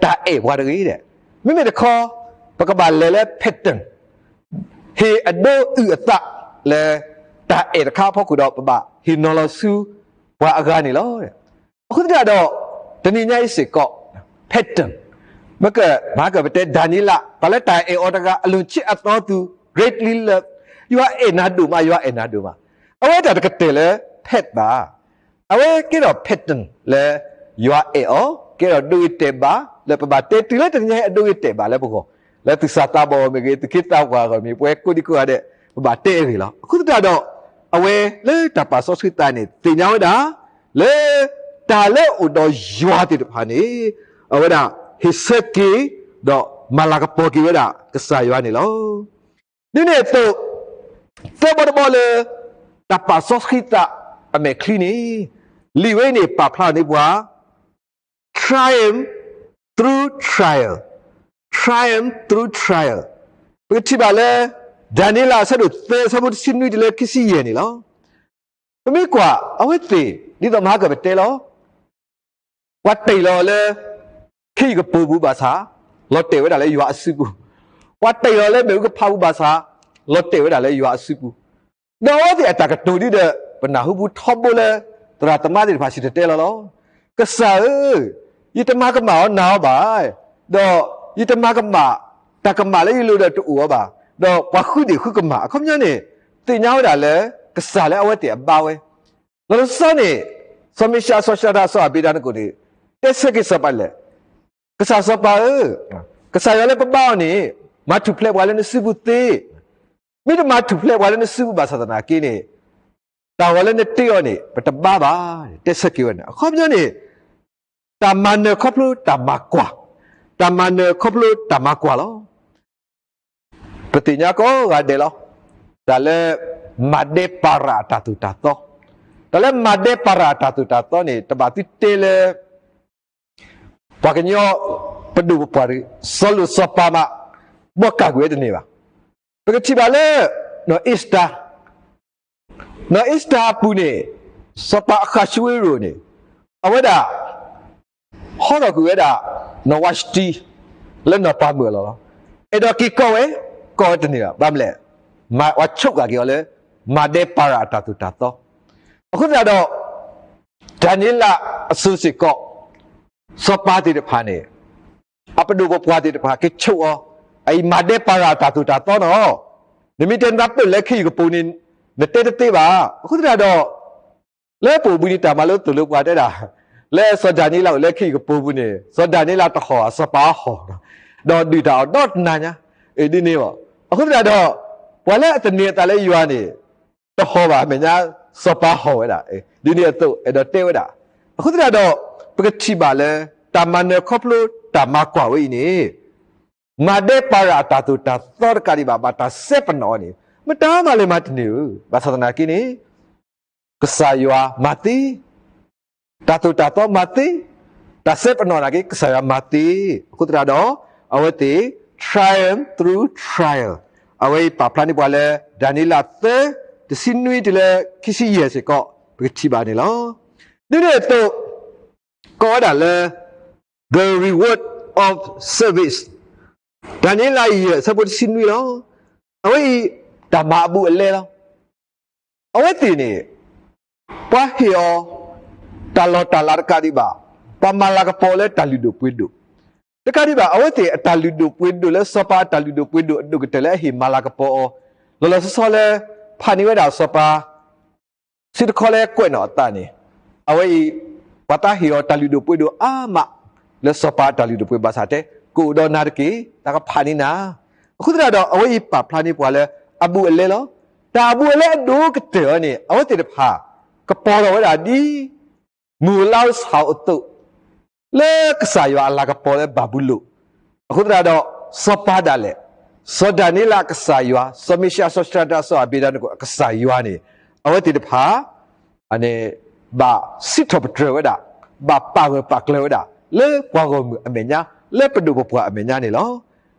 တၢ်အဲၣ်ပှၤတဂ့ၤဒဲး, မ့မ့ၢ်တခီ ပကဘၣ်လဲၤလၢ pattern ဟ့ၣ်အဒိအုၣ်အသးလၢ တၢ်အဲၣ်တခါအဖီခိၣ်ဒီး ပဘၣ်ဟ့ၣ်နီၤလီၤဆူပှၤအဂၤန့ၣ်လီၤ. အဃိသတးဒီး တနံၤညါအံၤစ့ၢ်ကီး pattern မ့ၢ်ကမၤကပတဲဒၤနံးယ့လး ပှၤလၢတၢ်အဲၣ်အီၤတဂၤ အလွန်ချစ်အသီသူ greatly love, ယွၤအဲၣ်နၤဒိၣ်မး, ယွၤအဲၣ်နၤဒိၣ်မး, အဝဲတၢ်တကတၢၢ်လၢ pet ဘၣ်. အဝဲကဲထီၣ် pattern လၢ ယွၤအဲၣ်အီၤ, ကဲထီၣ်ဒိဂ့ၤတဲာ်ဘၣ် လၢပဘၣ်တဲတုၤလၢတနံၤညါအံၤ အဒိဂ့ၤတဲာ်ဘၣ်လၢပဂီၢ်, လၢသူၣ်စၢ်သးဘီၣ်မ့ၢ်ဂ့ၤ, သူၣ်က့သးပှၢ်ဂီၢ်မ့ၢ်, ပဝဲကိးဒံကိးဂၤဒဲး ပဘၣ်တဲအဂ့ၢ်လီၤ. အဃိသတးဒီး အဝဲလၢတၢ်ပာ်စီဆှံသးန့ၣ် သ့ၣ်ညါဝဲဒၣ် လၢတၢ်လၢအအိၣ်ဒီးယွၤသ့ၣ်တဖၣ်န့ၣ် အဝဲဒၣ်ဟ့ၣ်ဆၢက့ၤ ဒီးမၤလၤကပီၤက့ၤဝဲဒၣ်ကစၢ်ယွၤန့ၣ်လီၤ. ဒ်န့ၣ်အသိး သၢဘီတဘီလၢ တၢ်ပာ်စီဆှံသးအမဲာ်ချံန့ၣ် လံာ်ဝဲအံၤန့ၣ် ပာ်ဖျါန့ၢ်ပှၤ triumph through trial, triumph through trial. ပကထံၣ်ဘၣ်လၢ ဒၤနံးယ့လးအဆၢဒိၣ်သၢ အဆၢဖိတဆံနွံတုၤလၢခံဆံယဲၢ်န့ၣ်လီၤ. ပမ့ၢ်ကွၢ်အဝဲသ့ၣ် ဒ်သိးမဟါကပတဲလီၤ ပှၤတ့ၢ်လီၤလၢ ခ့ယုၢ်ကပိာ်ပူၤဘၣ်ဆၣ် လီၤတဲာ်ဝဲဒၣ်လၢယွၤအစုပူၤ, ပှၤတ့ၢ်လီၤလၢမ့ၣ်အူကဖးပူၤဘၣ်ဆၣ် လီၤတဲာ်ဝဲဒၣ်လၢယွၤအစုပူၤ, ဒီးအဝဲသ့ၣ်အတၢ်ကတိၤဒ်ဒီး ပနၢ်ဟူပူၤထီဘိလၢ သရၣ်သမါသ့ၣ်တဖၣ်စံၣ်တဲၤတဲလီၤလီၤ. ကစၢ်ဧၢ, ယတမၤကမၣ်အီၤနာ်အီၤဘၣ်, ဒီးယတမၤကမၣ် တၢ်ကမၣ်လၢယလိၤဒီးတအိၣ်အီၤဘၣ်, ဒီးပှၤဃုဒ့ၣ်ဃုကမၣ် အခီပညီန့ၣ် သ့ၣ်ညါဝဲဒၣ်လၢ ကစၢ်လၢအဝဲသ့ၣ်အဘါဝဲ လီၤလီၤဆီဆီန့ၣ် စီၤမ့ၡး စီၤၡဒြး စီၤအဘ့းနကိၣ်န့ၣ် တဲဆၢက့ၤစီၤပၤလဲၣ်, ကစၢ်စီၤပၤဧၢ, ကစၢ်ယွၤလၢပဘါအီၤန့ၣ် မၤထူၣ်ဖျဲးပှၤလၢနစုပူၤသ့, မ့ၢ်တမၤထူၣ်ဖျဲးပှၤလၢနစုပူၤဘၣ်ဆၣ်သနာ်က့န့ၣ်, တၢ်ဂီၤလၢနတ့အီၤန့ၣ် ပတဘါဘၣ်, တဲဆၢက့ၤဝဲန့ၣ်. အခီပညီန့ၣ်, တၢ်မၤနၢၤခီဖျိတၢ်မၤကွၢ်, တၢ်မၤနၢၤခီဖျိတၢ်မၤကွၢ်လီၤ. ပသ့ၣ်ညါကိးဂၤဒဲးလီၤ. တၢ်လၢ မၤဒဲးပၤရၤအတၢ်သိၣ်တၢ်သီ, တၢ်လၢမၤဒဲးပၤရၤအတၢ်သိၣ်တၢ်သီန့ၣ် တဘၣ်သုတဲလၢ ပှၤကညီပဒိၣ်ပပှၢ်တဂ့ၤ, စီၤလိၣ်စီၤပၤမး ဘီၣ်ကၢ်ကွံာ်ဝဲတန့ၢ်ဘၣ်. ပကထံၣ်ဘၣ်လၢ နီၢ်အ့စတၢၤ, နီၢ်အ့စတၢၤအပူၤန့ၣ် စီၤပၤအဃးၡူဝ့ရိၤန့ၣ် အဝဲဒၣ် ဟီထီၣ်ကွံာ်ဝဲဒၣ် နီၢ်ဝၤၡတံ လၢနီၢ်ပၤမုၣ်အလီၢ်လီၤ. အဲၣ်ဒိးက့ၤကိးဝဲ, ကိးဝဲတန့ၢ်ဘၣ်. ဘၣ်မနုၤလဲၣ်, မၤဝဲဆိကမိၣ်က့ၤအီၤလၢ မၤဒဲးပၤရၤအတၢ်သိၣ်တၢ်သီ. အဃိသတးဒီး ဒၤနံးယ့လးအစိၤစ့ၢ်ကီး စီၤပၤသ့ၣ်တဖၣ်န့ၣ် အပဒိၣ်ပပှၢ်သ့ၣ်တဖၣ်ကဆိၣ်အီၤ, အအံၤမၤဒဲးပၤရၤအတၢ်သိၣ်တၢ်သီနီၤ, နမ့ၢ်တဲနသးပၢၢ်လၢခံယကပိၤန့ၣ် နတဲတသ့ဘၣ်. အဃိသတးဒီး လၢပအိၣ်ဘှံးနံၤတၢ်မၤလိသိၣ်လိပှၤတဲဒၣ်, လၢစီၤဒၤနံးယ့လးအိၣ်လၢခံယကပိၤပူၤန့ၣ် စီၤဒၤနံးယ့လးတဟီၣ် စီၤပၤဟီၣ်, ဒီးဒုၣ်တၢ်အီၣ်ဒီတနၤညါ, ဒ်န့ၣ်ဘၣ်. အဃိသတးဒီး ပှၤလၢအသန့ၤအသးလၢယွၤန့ၣ် တဟီၣ်ဘၣ်အမဲာ်ညါ စီၤပၤဟီၣ်ဝဲဒၣ်, ဒ်န့ၣ်အသိးအဲၣ်ဒိးတဲဝဲဒၣ်. အဃိသတးဒီး ပကထံၣ်ဘၣ်လၢ တၢ်မၤနၢၤခီဖျိတၢ်မၤကွၢ်ဝဲအံၤန့ၣ် မၤဒဲးပၤရၤအတၢ်သိၣ်တၢ်သီတကးဒံးဘၣ် ဘၣ်တၢ်စဲပနီၣ်အီၤန့ၣ် မတၤမးလဲၤမၤတန့ၢ်ဧၢ, ဘၣ်ဆၣ်သနာ်က့န့ၣ် ကစၢ်ယွၤမၤသ့, တၢ်သိၣ်တၢ်သီမၤသ့, တၢ်စဲပနီၣ်နာ်က့ ကစၢ်ယွၤမၤသ့. အဃိသတးဒီး အဝဲသ့ၣ် triumph through trial အဝဲအံၤပာ်ဖျါန့ၢ်ပှၤလၢ ဒၤနံးယ့လးသၢ တဆံနွံတုၤလၢခံဆံယဲၢ်စ့ၢ်ကီး ပကထံၣ်ဘၣ်န့ၣ်လီၤ. ဒ်န့ၣ်အသိး ကိးဝဲဒၣ်လၢ the reward of service ဒၤနံးယ့လးယဲၢ်အဆၢဖိတဆံနွံလီၤ. အဝဲအံၤ တၢ်မၤအဘူးအလဲလီၤ. အဝဲသ့ၣ်န့ၣ် ပှၤဟ့ၣ်အီၤ တၢ်လီၢ်တၢ်လၤတကးဒံးဘၣ်, ပှၤမၤလၤကပီၤလၢတၢ်လုၢ်ဒိၣ်ပှ့ၤဒိၣ် တကးဒံးဘၣ်, အဝဲသ့ၣ်အတၢ်လုၢ်ဒိၣ်ပှ့ၤဒိၣ်လၢစီၤပၤအတၢ်လုၢ်ဒိၣ်ပှ့ၤဒိၣ်အဒိၣ်ကတၢၢ်လၢအဟ့ၣ်မၤလၤကပီၤအီၤ လီၤလီၤဆီဆီလၢ ဖးန့ၢ်ဝဲဒၣ်စီၤပၤ စံးတခီလၢကွဲးနီၣ်အသးန့ၣ်, အဝဲအံၤ ပှၤသးဟ့ၣ်အီၤတၢ်လုၢ်ဒိၣ်ပှ့ၤဒိၣ်အါမး လၢစီၤပၤအတၢ်လုၢ်ဒိၣ်ပှ့ၤဘၣ်ဆၣ်တဲ ကအိၣ်ဒီးနၤတက့ၢ်, တၢ်ကဖးန့ၢ်နၤ. အဃိသတးဒီး အဝဲအံၤပာ်ဖျါန့ၢ်ပှၤလၢ အဘူးအလဲလီၤ. တၢ်အဘူးအလဲအဒိၣ်ကတၢၢ်အီၤန့ၣ် အဝဲသ့ၣ်တဖၣ် ကပီၤထီၣ်ဝဲဒၣ်ဒ် မုၢ်လါဆၣ်အသိး လၢကစၢ်ယွၤအလၤကပီၤလၢဘၤဘူလိၣ်. အဃိသတးဒီး စီၤပၤဒၣ်လဲာ်, စီၤဒၤနံးယ့လးအကစၢ်ယွၤ, စီၤမ့ၡံအၤ စီၤၡတြးဒး စီၤအဘ့းနကိၣ်အကစၢ်ယွၤန့ၣ် အဝဲသ့ၣ်တဖၣ် ဘၣ်စံးထီၣ်ပတြၢၤဝဲဒၣ်, ဘၣ်ပာ်ဂၢၢ်ပာ်ကျၢၤဝဲဒၣ် လၢပှၤဂီၢ်မုၢ်အမဲာ်ညါ, လၢပဒိၣ်ပပှၢ်အမဲာ်ညါန့ၣ်လီၤ.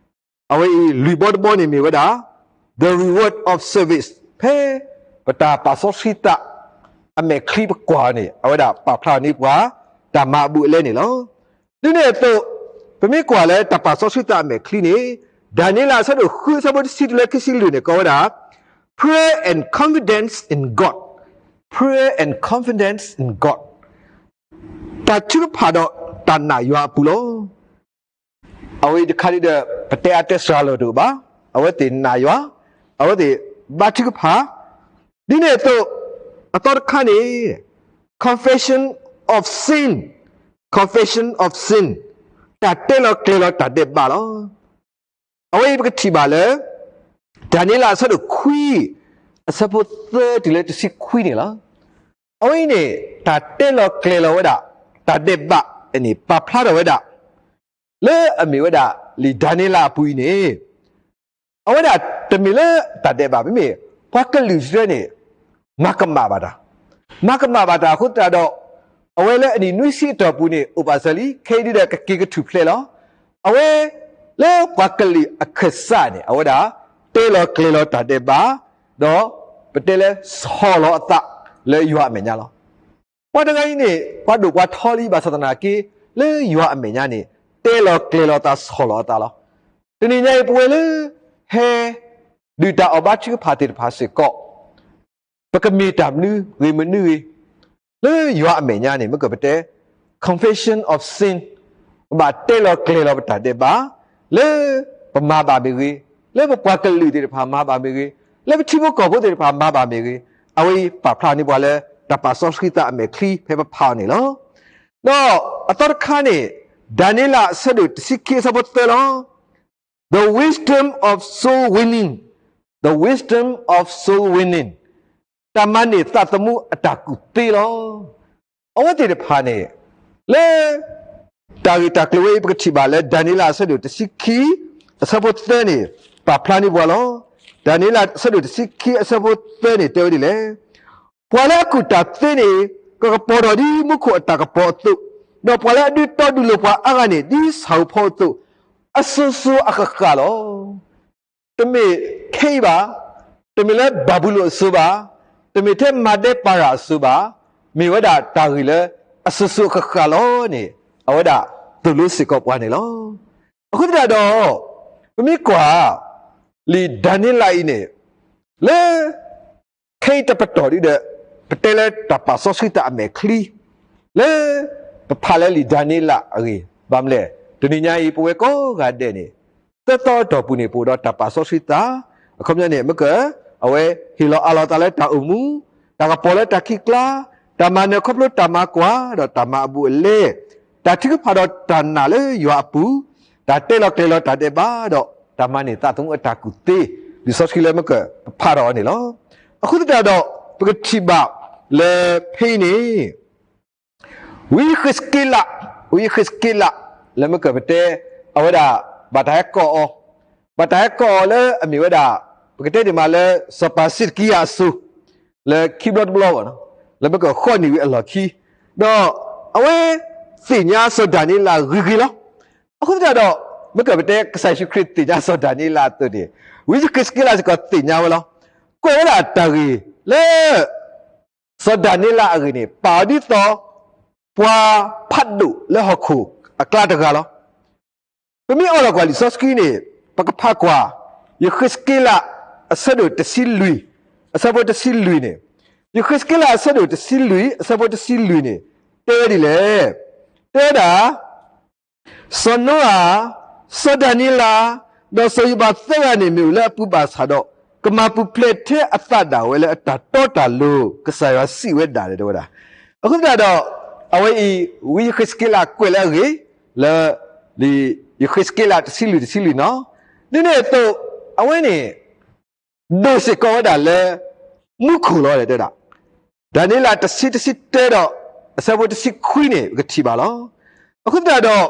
အဝဲအံၤလွံၢ်ဘီတဘီန့ၣ်မ့ၢ်ဝဲဒၣ် the reward of service ဖဲပတၢ်ပာ်စီဆှံသး အမဲာ်ချံပကွၢ်န့ၣ် အဝဲဒၣ်ပာ်ဖျါန့ၢ်ပှၤ တၢ်မၤအဘူးအလဲန့ၣ်လီၤ. ဒ်န့ၣ်အသိး ပမ့ၢ်ကွၢ်လၢတၢ်ပာ်စီဆှံသးအမဲာ်ချံန့ၣ် ဒၤနံးယ့လးအဆၢဒိၣ်ဃုအဆၢဖိတဆံတုၤလၢခံဆံလွံၢ်န့ၣ် ကိးဝဲဒၣ် prayer and confidence in God, prayer and confidence in God တၢ်ထုကဖၣ်ဒီးတၢ်နာ်ယွၤအပူၤလီၤ. အဝဲအံၤတခါဒ်ဒီး ပတဲအါတဲစှၤလီၤတအိၣ်ဘၣ်, အဝဲသ့ၣ်နာ်ယွၤ, အဝဲသ့ၣ်ဘါထုကဖၣ်, ဒ်န့ၣ်အသိး အသီတခါန့ၣ် confession of sin, confession of sin တၢ်တဲလီၤကျဲၤလီၤတၢ်ဒဲးဘးလီၤ. အဝဲအံၤပကထံၣ်ဘၣ်လၢ ဒၤနံးယ့လးအဆၢဒိၣ်ခွံ အဆၢဖိသၢတုၤလၢတဆံခွံန့ၣ်လီၤ. အဝဲအံၤန့ၣ် တၢ်တဲလီၤကျဲၤလီၤဝဲဒၣ် တၢ်ဒဲးဘးန့ၣ် ပာ်ဖျါထီၣ်ဝဲဒၣ် လၢအမ့ၢ်ဝဲဒၣ် လံာ်ဒၤနံးယ့လးအပူၤအံၤန့ၣ် အဝဲဒၣ်တမ့ၢ်လၢတၢ်ဒဲးဘး မ့မ့ၢ် ပှၤကလုာ်စ့ၢ်န့ၣ် မၤကမၣ်ဘၣ်တၢ်, မၤကမၣ်ဘၣ်တၢ်အဃိသတးဒီး အဝဲလၢအနံၣ်နွံဆံအတီၢ်ပူၤန့ၣ် အိၣ်ပာ်စၢၤလံ ခဲအံၤဒ်ဒီးကက့ၤကထူၣ်ဖျဲးလီၤ. အဝဲ လၢပှၤကလုာ်အခၢၣ်စးန့ၣ် အဝဲဒၣ် တဲလီၤကျဲၤလီၤတၢ်ဒဲးဘး, ဒီး ပတဲလၢဆီၣ်လီၤအသးလၢယွၤအမဲာ်ညါလီၤ. ပှၤတဂၤအံၤန့ၣ် ပှၤဒိၣ်ပှၤထီလံ ဘၣ်ဆၣ်သနာ်က့ လၢယွၤအမဲာ်ညါန့ၣ် တဲလီၤကျဲၤလီၤသးဆီၣ်လီၤအသးလီၤ. တနံၤညါအံၤ ပဝဲလၢ ဟဲ ဒုၣ်တၢ်အီၣ်ဘါထုကဖၣ်သ့ၣ်တဖၣ်စ့ၢ်ကီး ပကမ့ၢ်တၢ်မနုၤဂ့ၤမနုၤဂ့ၤ လၢယွၤအမဲာ်ညါန့ၣ် မ့ၢ်ကပတဲ confession of sin ပဘၣ်တဲလီၤကျဲၤလီၤပတၢ်ဒဲးဘး လၢပမၤဘၣ်မ့ၢ်ဂ့ၤ, လၢပပှၤကလုာ်သ့ၣ်တဖၣ်မၤဘၣ်မ့ၢ်ဂ့ၤ, လၢပထံဖိကီၢ်ဖိသ့ၣ်တဖၣ်မၤဘၣ်မ့ၢ်ဂ့ၤ, အဝဲအံၤပာ်ဖျါန့ၢ်ပှၤလၢ တၢ်ပာ်စီဆှံသးအမဲာ်ချံဖဲပဖးအီၤန့ၣ်လီၤ. ဒီးအသီတခါန့ၣ် ဒၤနံးယ့လးအဆၢဒိၣ်တဆံခံအဆၢဖိသၢလီၤ. The wisdom of soul winning, the wisdom of soul winning, တၢ်မၤန့ၢ်သးသမူအတၢ်ကူၣ်သ့လီၤ. အဝဲသ့ၣ်တဖၣ်န့ၣ် လၢ တၢ်ဂ့ၢ်တၢ်ကျိၤဝဲအံၤ ပကထံၣ်ဘၣ်လၢ ဒၤနံးယ့လးအဆၢဒိၣ်တဆံခံ အဆၢဖိသၢန့ၣ် ပာ်ဖျါန့ၢ်ပှၤလီၤ. ဒၤနံးယ့လးအဆၢဒိၣ်တဆံခံ အဆၢဖိသၢန့ၣ် တဲဝဲဒ်လဲၣ်. ပှၤလၢအကူၣ်တၢ်သ့န့ၣ် ကကပီၤထီၣ်ဒ်မူခိၣ်အတၢ်ကပီၤအသိး, ဒီးပှၤလၢအဒုးတီဒုးလိၤပှၤအါဂၤန့ၣ် ဒ်ဆၣ်ဧိၤဖီဧိၤအသိး, အစိၤစိၤအဃၣ်ဃၣ်လီၤ. တမ့ၢ်ခဲအံၤဘၣ်, တမ့ၢ်လၢဘၤဘူလိၣ်အစိၤဘၣ်, တမ့ၢ်ထဲမၤဒဲပၤရၤအစိၤဘၣ်, မ့ၢ်ဝဲဒၣ်တၢ်ဂ့ၢ်လၢအစိၤစိၤအဃၣ်ဃၣ်လီၤန့ၣ် အဝဲဒၣ်သိၣ်လိစ့ၢ်ကီးပှၤန့ၣ်လီၤ. အဃိသတးဒီး ပမ့ၢ်ကွၢ် လံာ်ဒၤနံးယ့လးအံၤန့ၣ် လၢ ခဲအံၤတပတီၢ်ဒ်ဒီး ပတဲလၢတၢ်ပာ်စီဆှံသးအမဲာ်ချံ လၢ ပဖးလၢလံာ်ဒၤနံးယ့လးအဂ့ၢ် ဘၣ်မနုၤလဲၣ်, တနံၤညါအံၤ ပဝဲကိးဂၤဒဲးန့ၣ် သၢသီအတီၢ်ပူၤန့ၣ် ပအိၣ်ဒီးတၢ်ပာ်စီဆှံသး, အခီပညီန့ၣ် မ့ၢ်က အဝဲဟ့ၣ်လီၤအးလီၤသးလၢတၢ်အိၣ်မူ, တၢ်ကပီၤလၢတၢ်ခံးကျါ, တၢ်မၤနၢၤခီဖျိတၢ်မၤကွၢ် ဒီးတၢ်မၤအဘူးအလဲ, တၢ်ထုကဖၣ်ဒီးတၢ်နာ်လၢယွၤအပူၤ, တၢ်တဲလီၤကျဲၤလီၤတၢ်ဒဲးဘး ဒီးတၢ်မၤန့ၢ်သးသမူအတၢ်ကူၣ်သ့, လံာ်စီဆှံလၢမ့ၢ်က ပဖးထီၣ်အီၤန့ၣ်လီၤ. အဃိသတးဒီး ပကထံၣ်ဘၣ်လၢဖဲအံၤန့ၣ် ဝံယဃ့းစက့လး, ဝံယဃ့းစက့လး လၢမ့ၢ်ကပတဲ အဝဲဒၣ် ဘၣ်တၢ်ဟဲကိးအီၤ, ဘၣ်တၢ်ဟဲကိးအီၤလၢအမ့ၢ်ဝဲဒၣ် ပကတဲဒ်မးလၢ စီၤပၤစ့းဒကံယၤအစိၤ လၢခံဘျီတဘျီဘၣ်နီၤ, လၢမ့ၢ်ကဃီၣ်နံၣ်ဝံၤအလီၢ်ခံ, ဒီးအဝဲသ့ၣ်ညါစီၤဒၤနံးယ့လးဂ့ၤဂ့ၤလီၤ. အဃိသတးဒီး မ့ၢ်ကပတဲကစၢ်ယ့ၣ်ၡူးခရံာ်သ့ၣ်ညါစီၤဒၤနံးယ့လးအသိးန့ၣ် ဝံယဃ့းစက့လးစ့ၢ်ကီးသ့ၣ်ညါဝဲလီၤ. ကွဲးဝဲဒၣ်တၢ်ဂ့ၢ်လၢ စီၤဒၤနံးယ့လးအဂ့ၢ်န့ၣ် ပာ်အီၤဒ်သိး ပှၤဖးဒိၣ်လၢဟီၣ်ခိၣ်အကျါတဂၤလီၤ. ပမ့ၢ်အီလီၤကွၢ်လံာ်စီဆှံန့ၣ် ပကဖးကွၢ် ယဃ့းစက့လးအဆၢဒိၣ်တဆံလွံၢ် အဆၢဖိတဆံလွံၢ်န့ၣ်, ယဃ့းစက့လးအဆၢဒိၣ်တဆံလွံၢ် အဆၢဖိတဆံလွံၢ်န့ၣ် တဲဝဲဒ်လဲၣ်. တဲဝဲဒၣ် စီၤနိအၤ, စီၤဒၤနံးယ့လး, ဒီးစီၤယိၤဘးသၢဂၤန့ၣ် မ့ၢ်အိၣ်လၢအပူၤဘၣ်ဆၣ်ဒီး ကမၤပူၤဖျဲးထဲအသးဒၣ်ဝဲလၢအတၢ်တီတၢ်လိၤ ကစၢ်ယွၤစံးဝဲဒၣ်န့ၣ် တဲဝဲဒၣ်. အဃိသတးဒီး အဝဲအံၤ ဝံယဃ့းစက့လးကွဲးလၢအဂ့ၢ် လၢ လံာ်ယဃ့းစက့လးတဆံလွံၢ်တဆံလွံၢ်နီၤ, ဒ်န့ၣ်အသိး အဝဲန့ၣ် ဒိၣ်စ့ၢ်ကီးဝဲဒၣ်လၢ မူခိၣ်လီၤ တဲဝဲဒၣ်. ဒၤနံးယ့လးတဆံတဆံတၢဒီး အဆၢဖိတဆံခွံန့ၣ် ပကထံၣ်ဘၣ်လီၤ. အဃိသတးဒီး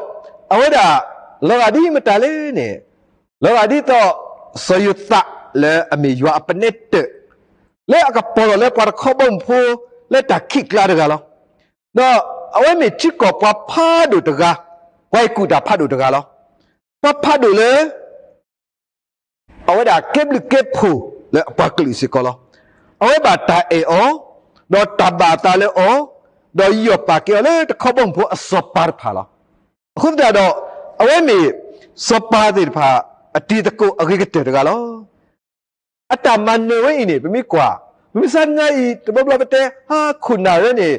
အဝဲဒၣ် လီၤဂာ်ဒ်မတၤလဲၣ်န့ၣ် လီၤဂာ်ဒ်သိး စီၤယိၤသးလၢအမ့ၢ်ယွၤအပနဲတၢၢ် လၢအကပီၤထီၣ်လၢပှၤတခီဘီမုၢ်ဖိ လၢတၢ်ခံးကျါတဂၤလီၤ. ဒီးအဝဲမ့ၢ်ထံကီၢ်ပှၤဖးဒိၣ်တဂၤ, ပှၤအံၤကူၣ်တၢ်ဖးဒိၣ်တဂၤလီၤ. ပှၤဖးဒိၣ်လၢ အဝဲဒၣ်ကဲဘျုးကဲဖှိၣ်လၢအပှၤကလုာ်စ့ၢ်ကီးလီၤ. အဝဲဘၣ်တၢ်အဲၣ်အီၤ, ဒီးတၢ်ဘၣ်အသးလၢအီၤ, ဒီးယီၢ်ပာ်ကဲအီၤလၢတခီဘီမုၢ်ဖိအစီၤပၤတဖၣ်လီၤ. အဃိသတးဒီး အဝဲမ့ၢ်စီၤပၤသ့ၣ်တဖၣ် အတံၤသကိးအဂ့ၤကတၢၢ်တဂၤလီၤ. အတၢ်မၤနၢၤဝဲအံၤန့ၣ် ပမ့ၢ်ကွၢ် ပမ့ၢ်ဆါတနံၤအံၤ တဘျီဘျီပတဲ ဟါခိၣ်နၢ်ရဲန့ၣ်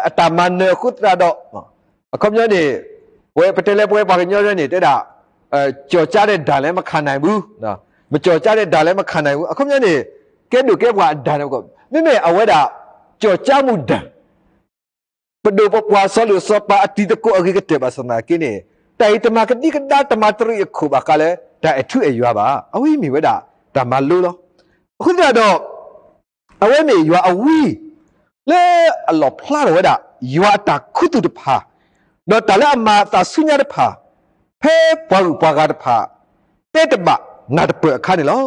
အတၢ်မၤနၢၤအဃိသတးဒီး အခီပညီန့ၣ် ပဝဲပတဲလၢပဝဲပှၤကညီရဲန့ၣ် တဲဒၣ် ကျော်ကြားတဲ့ဒဏ်လည်းမခံနိုင်ဘူး, မကျော်ကြားတဲ့ဒဏ်လည်းမခံနိုင်ဘူး. အခီပညီန့ၣ် ကဲဒိၣ်ကဲပှၢ်အဒၣ်န့ၣ် မ့မ့ၢ်အဝဲဒၣ် ကျော်ကြားမှုဒဏ် ပဒိၣ်ပပှၢ်စီၤလိၣ်စီၤပၤအတံၤသကိးအဂ့ၤကတၢၢ်ဘၣ်ဆၣ်သနာ်က့န့ၣ် တၢ်အံၤတမၤကဒံကဒါတမၤတရံးအခိၣ်ဘၣ်ဃးလၢ တၢ်အဲၣ်ထူအဲၣ်ယွၤဘၣ်. အဝဲအံၤမ့ၢ်ဝဲဒၣ် တၢ်မၤလိလီၤ. အဃိသတးဒီး အဝဲမ့ၢ်ယွၤအဝံ လၢအလီၣ်ဖျါထီၣ်ဝဲဒၣ် ယွၤအတၢ်ခူသူၣ်တဖၣ်, ဒီးတၢ်လၢအမၤအသးဆူညါတဖၣ်, ဖဲပှၤဂုၤပှၤဂၤတဖၣ် တဲတဘၣ်နၢ်တပၢၢ်အခါန့ၣ်လီၤ.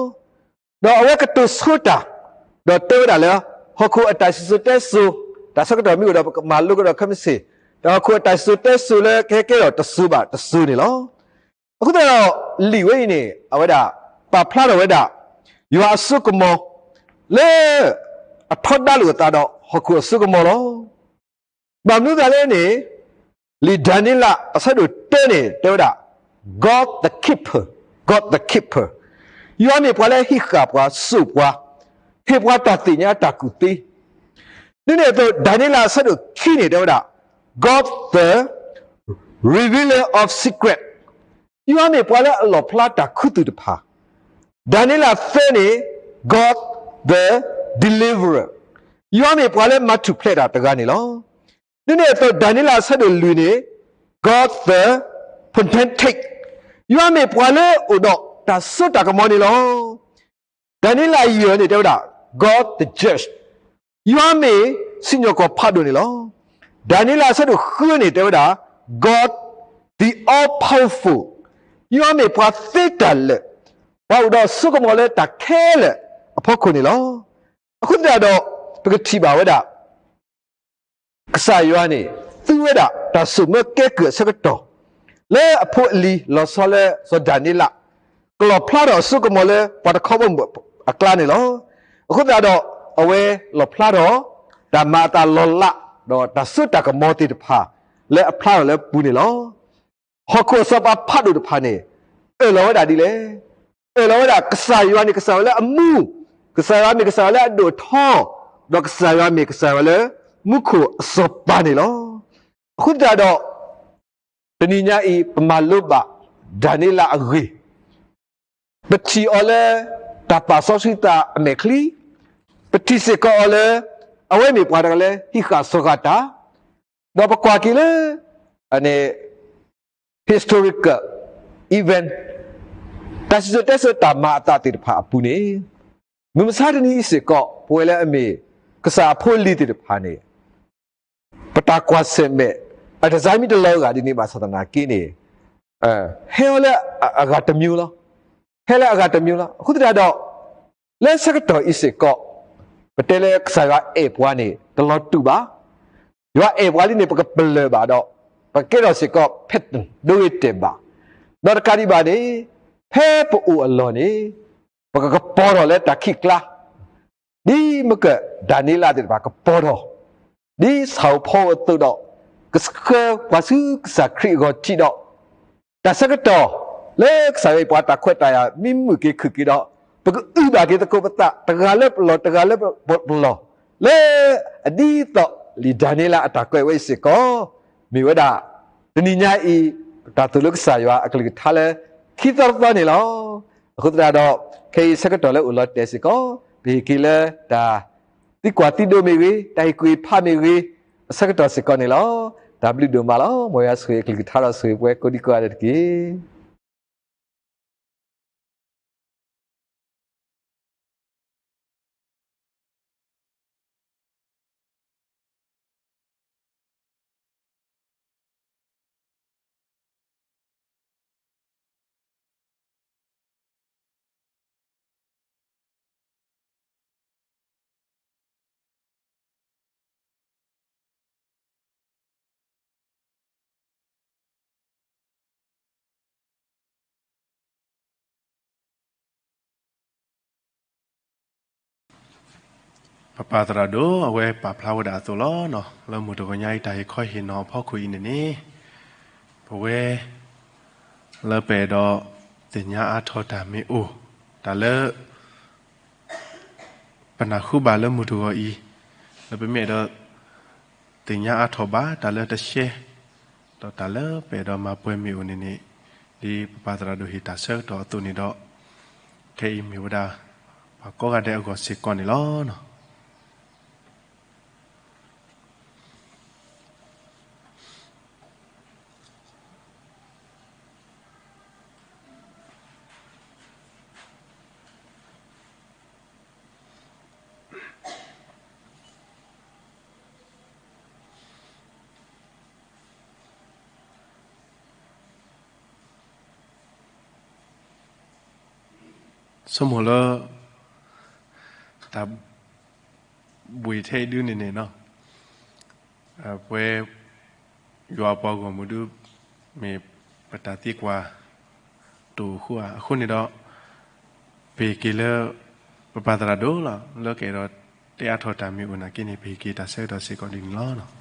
ဒီးအဝဲကတိၤဆိတၢ်, ဒီးတဲဝဲဒၣ်လၢ ဟီၣ်ခိၣ်အတၢ်စံၣ်စိၤတဲစိၤ, တၢ်ဆၢကတီၢ်မ့ၢ်အိၣ်ဒီးပကမၤလိကဒီးခဲမုၢ်ဆ့ၣ်, ဒီးဟီၣ်ခိၣ်အတၢ်စံၣ်စိၤတဲစိၤလၢကဟဲကဲထီၣ်တစိၤဘၣ်တစိၤန့ၣ်လီၤ. အဃိသတးဒီး လံာ်ဝဲအံၤန့ၣ် အဝဲဒၣ် ပာ်ဖျါထီၣ်ဝဲဒၣ် ယွၤအစိကမီၤ လၢ အထီဒါလိာ်အသးဒီးဟီၣ်ခိၣ်အစိကမီၤလီၤ. ဘၣ်မနုၤအဃိလဲၣ်န့ၣ် လံာ်ဒၤနံးယ့လးအဆၢဒိၣ်တၢန့ၣ် တဲဝဲဒၣ် God the keeper, God the keeper, ယွၤမ့ၢ်ပှၤလၢဟံးဃာ်ပှၤ, စိာ်ပှၤ, ဟ့ၣ်ပှၤတၢ်သ့ၣ်ညါတၢ်ကူၣ်သ့. ဒ်န့ၣ်အသိး ဒၤနံးယ့လးအဆၢဒိၣ်ခံန့ၣ် တဲဝဲဒၣ် God the revealer of secret, ယွၤမ့ၢ်ပှၤလၢအလီၣ်ဖျါတၢ်ခူသူၣ်တဖၣ်. ဒၤနံးယ့လးသၢန့ၣ် God the deliverer, ယွၤမ့ၢ်ပှၤလၢမၤထူၣ်ဖျဲးတၢ်တဂၤန့ၣ်လီၤ. ဒ်န့ၣ်အသိး ဒၤနံးယ့လးအဆၢဒိၣ်လွံၢ်န့ၣ် God the potentate, ယွၤမ့ၢ်ပှၤလၢအိၣ်ဒီး တၢ်စိတၢ်ကမီၤန့ၣ်လီၤ. ဒၤနံးယ့လးအယုၢ်န့ၣ် တဲဝဲဒၣ် God the Judge, ယွၤမ့ၢ်စံၣ်ညီၣ်ကွီၢ်ဖးဒိၣ်န့ၣ်လီၤ. ဒၤနံးယ့လးအဆၢဒိၣ်ဃုန့ၣ် တဲဝဲဒၣ် God the all powerful, ယွၤမ့ၢ်ပှၤသ့တၢ်လၢာ်, ပှၤအိၣ်ဒီးစိကမီၤလၢတၢ်ခဲလၢာ်အဖီခိၣ်န့ၣ်လီၤ. အဃိသတးဒီး ပကထံၣ်ဘၣ်ဝဲဒၣ် ကစၢ်ယွၤန့ၣ် သူဝဲဒၣ်တၢ်စိာ်မၢကဲကုၢ်အဆၢကတီၢ် လၢအဖိအလံၤလီၤဆီလၢစီၤဒၤနံးယ့လး ကလီၣ်ဖျါထီၣ်အစိကမီၤလၢပှၤတခီဘီမုၢ်အကျါန့ၣ်လီၤ. အဃိသတးဒီး အဝဲလီၣ်ဖျါထီၣ် တၢ်မၤအသးလီၤလး ဒီးတၢ်စိတၢ်ကမီၤသ့ၣ်တဖၣ် လၢအဖျါထီၣ်လၢပူၤန့ၣ်လီၤ. ဟီၣ်ခိၣ်အစီၤပၤဖးဒိၣ်တဖၣ်န့ၣ် အၢၣ်လီၤဝဲဒၣ်ဒ်လဲၣ်. အၢၣ်လီၤဝဲဒၣ် ကစၢ်ယွၤန့ၣ် ကစၢ်ယွၤလၢအမူ, ကစၢ်ယွၤမ့ၢ်ကစၢ်ယွၤလၢအဒိၣ်အထီ, ဒီးကစၢ်ယွၤမ့ၢ်ကစၢ်ယွၤလၢ မူခိၣ်အစီၤပၤန့ၣ်လီၤ. အဃိသတးဒီး တနံၤညါအံၤ ပမၤလိဘၣ် ဒၤနံးယ့လးအဂ့ၢ်, ပထံၣ်အီၤလၢ တၢ်ပာ်စီဆှံသးအမဲာ်ချံ, ပထံၣ်စ့ၢ်ကီးအီၤလၢ အဝဲမ့ၢ်ပှၤတဂၤလၢဟံးဃာ်စီၤဂၤတၢ်, ဒီးပကွၢ်က့ၤလၢ အန့ၣ် historical event, တၢ်စံၣ်စိၤတဲစိၤတၢ်မၤအသးသ့ၣ်တဖၣ်အပူၤန့ၣ်, မုၢ်မဆါတနံၤအံၤစ့ၢ်ကီး ပဝဲလၢအမ့ၢ် ကစၢ်အဖိအလံၤသ့ၣ်တဖၣ်န့ၣ် ပတၢ်ကွၢ်ဆၢၣ်မဲာ် အတစၢ်မံတလီၤဂာ်ဒ်န့ၣ်ဘၣ်ဆၣ်သနာ်က့န့ၣ် ဟဲအီၤလၢအဂၤတမံၤလီၤ. ဟဲလၢအဂၤတမံၤလီၤ. အဃိသတးဒီး လၢဆၢကတီၢ်အံၤစ့ၢ်ကီး ပတဲလၢကစၢ်ယွၤအဲၣ်ပှၤန့ၣ် တလီၤတူာ်ဘၣ်. ယွၤအဲၣ်ပှၤလံန့ၣ် ပကပလၢၢ်ဘၣ်ဒီး ပကကဲထီၣ်စ့ၢ်ကီး pattern ဒိဂ့ၤတဲာ်ဘၣ်. ဒီးတကးဒံးဘၣ်န့ၣ် ဖဲပအိၣ်အလီၢ်န့ၣ် ပကကပီၤထီၣ်လၢတၢ်ခံးကျါ ဒ်မကၢၢ်ဒၤနံးယ့လးသ့ၣ်တဖၣ်ကပီၤထီၣ်, ဒ်ဆၣ်ဧိၤဖီဧိၤအသိးဒီး ကဆှၢပှၤဆူကစၢ်ခရံာ်အဂီၢ်ထံးဒီး တၢ်ဆၢကတီၢ် လၢကစၢ်ယွၤအံၤပှၤတၢ်ခွဲးတၢ်ယာ်မံမုာ်က့ၤခုၣ်က့ၤဒီး ပကအုၣ်ဘၣ်က့ၤသကိးပသး တဂၤလၢပလီၢ် တဂၤလၢပလီၢ် လၢအဒ်သိးလံာ်ဒၤနံးယ့လးအတၢ်ကွဲးဝဲအံၤစ့ၢ်ကီး မ့ၢ်ဝဲဒၣ် တနံၤညါအံၤ တၢ်သိၣ်လိကစၢ်ယွၤအကလုၢ်ကထါလၢ ခံသီတသီန့ၣ်လီၤ. အဃိသတးဒီး ခဲအံၤဆၢကတီၢ်လၢအိၣ်လီၤတဲာ်စ့ၢ်ကီး ပဟ့ၣ်က့ၤလၢတၢ်သံကွၢ်သံဒိးမ့ၢ်ဂ့ၤ, တၢ်ဟ့ၣ်ကူၣ်ဟ့ၣ်ဖးမ့ၢ်ဂ့ၤ, အဆၢကတီၢ်စ့ၢ်ကီးန့ၣ်လီၤ. တၢ်ဘျုးဒိၣ်မးလီၤ. မ်ယွၤဆိၣ်ဂ့ၤအကလုၢ်ကထါဒီးဆိၣ်ဂ့ၤပှၤကိးဒံကိးဂၤဒဲးတက့ၢ်.ပပၢ်သရၣ်ဒိၣ် အဝဲပာ်ဖျါဝဲဒၣ်အသိးလီၤ. လၢမုၢ်တဂီၤညါအံၤတၢ်ဟ့ၣ်ခီဟ့ၣ်နီၤအဖီခိၣ်အံၤန့ၣ်န့ၣ် ပဝဲ လၢပအဲၣ်ဒိးသ့ၣ်ညါအါထီၣ်တၢ်မ့ၢ်အိၣ် တၢ်လၢ ပနၢ်ဟူဘၣ်လၢမုၢ်တဂီၤအံၤ လၢပမ့ၢ်အဲၣ်ဒိးသ့ၣ်ညါအါထီၣ်ဘၣ် တၢ်လၢတရှဲ ဒီးတၢ်လၢပအဲၣ်ဒိးမၤပှဲၤမ့ၢ်အိၣ်န့ၣ်န့ၣ် ဒ်ပပၢ်သရၣ်ဒိၣ်ဟ့ၣ်တၢ်ဆၢကတီၢ်အသိးန့ၣ်ဒီး ခဲအံၤမ့ၢ်ဝဲဒၣ် ပှၤကိးဂၤဒဲးအဂီၢ်စ့ၢ်ကီးန့ၣ်လီၤ. ဆိကမိၣ်လၢ တၢ်ဘှံးထဲအံၤဒုန့ၣ်န့ၣ်နီၤ ပဝဲ ယွၤအပှၤဂီၢ်မုၢ်ဒု မ့ၢ်ပတၢ်သံကွၢ် တအိၣ်ဃုာ်ဧါ. အဃိန့ၣ်ဒီး ပဟ့ၣ်က့ၤလၢ ပပၢ်သရၣ်ဒိၣ်လီၤ လၢကအဲၣ်ဒိးတဲအါထီၣ်တၢ်မ့ၢ်အိၣ်နာ်က့န့ၣ် ပဟ့ၣ်က့ၤတၢ်ဆၢကတီၢ်စ့ၢ်ကီးဒ်န့ၣ်လီၤ.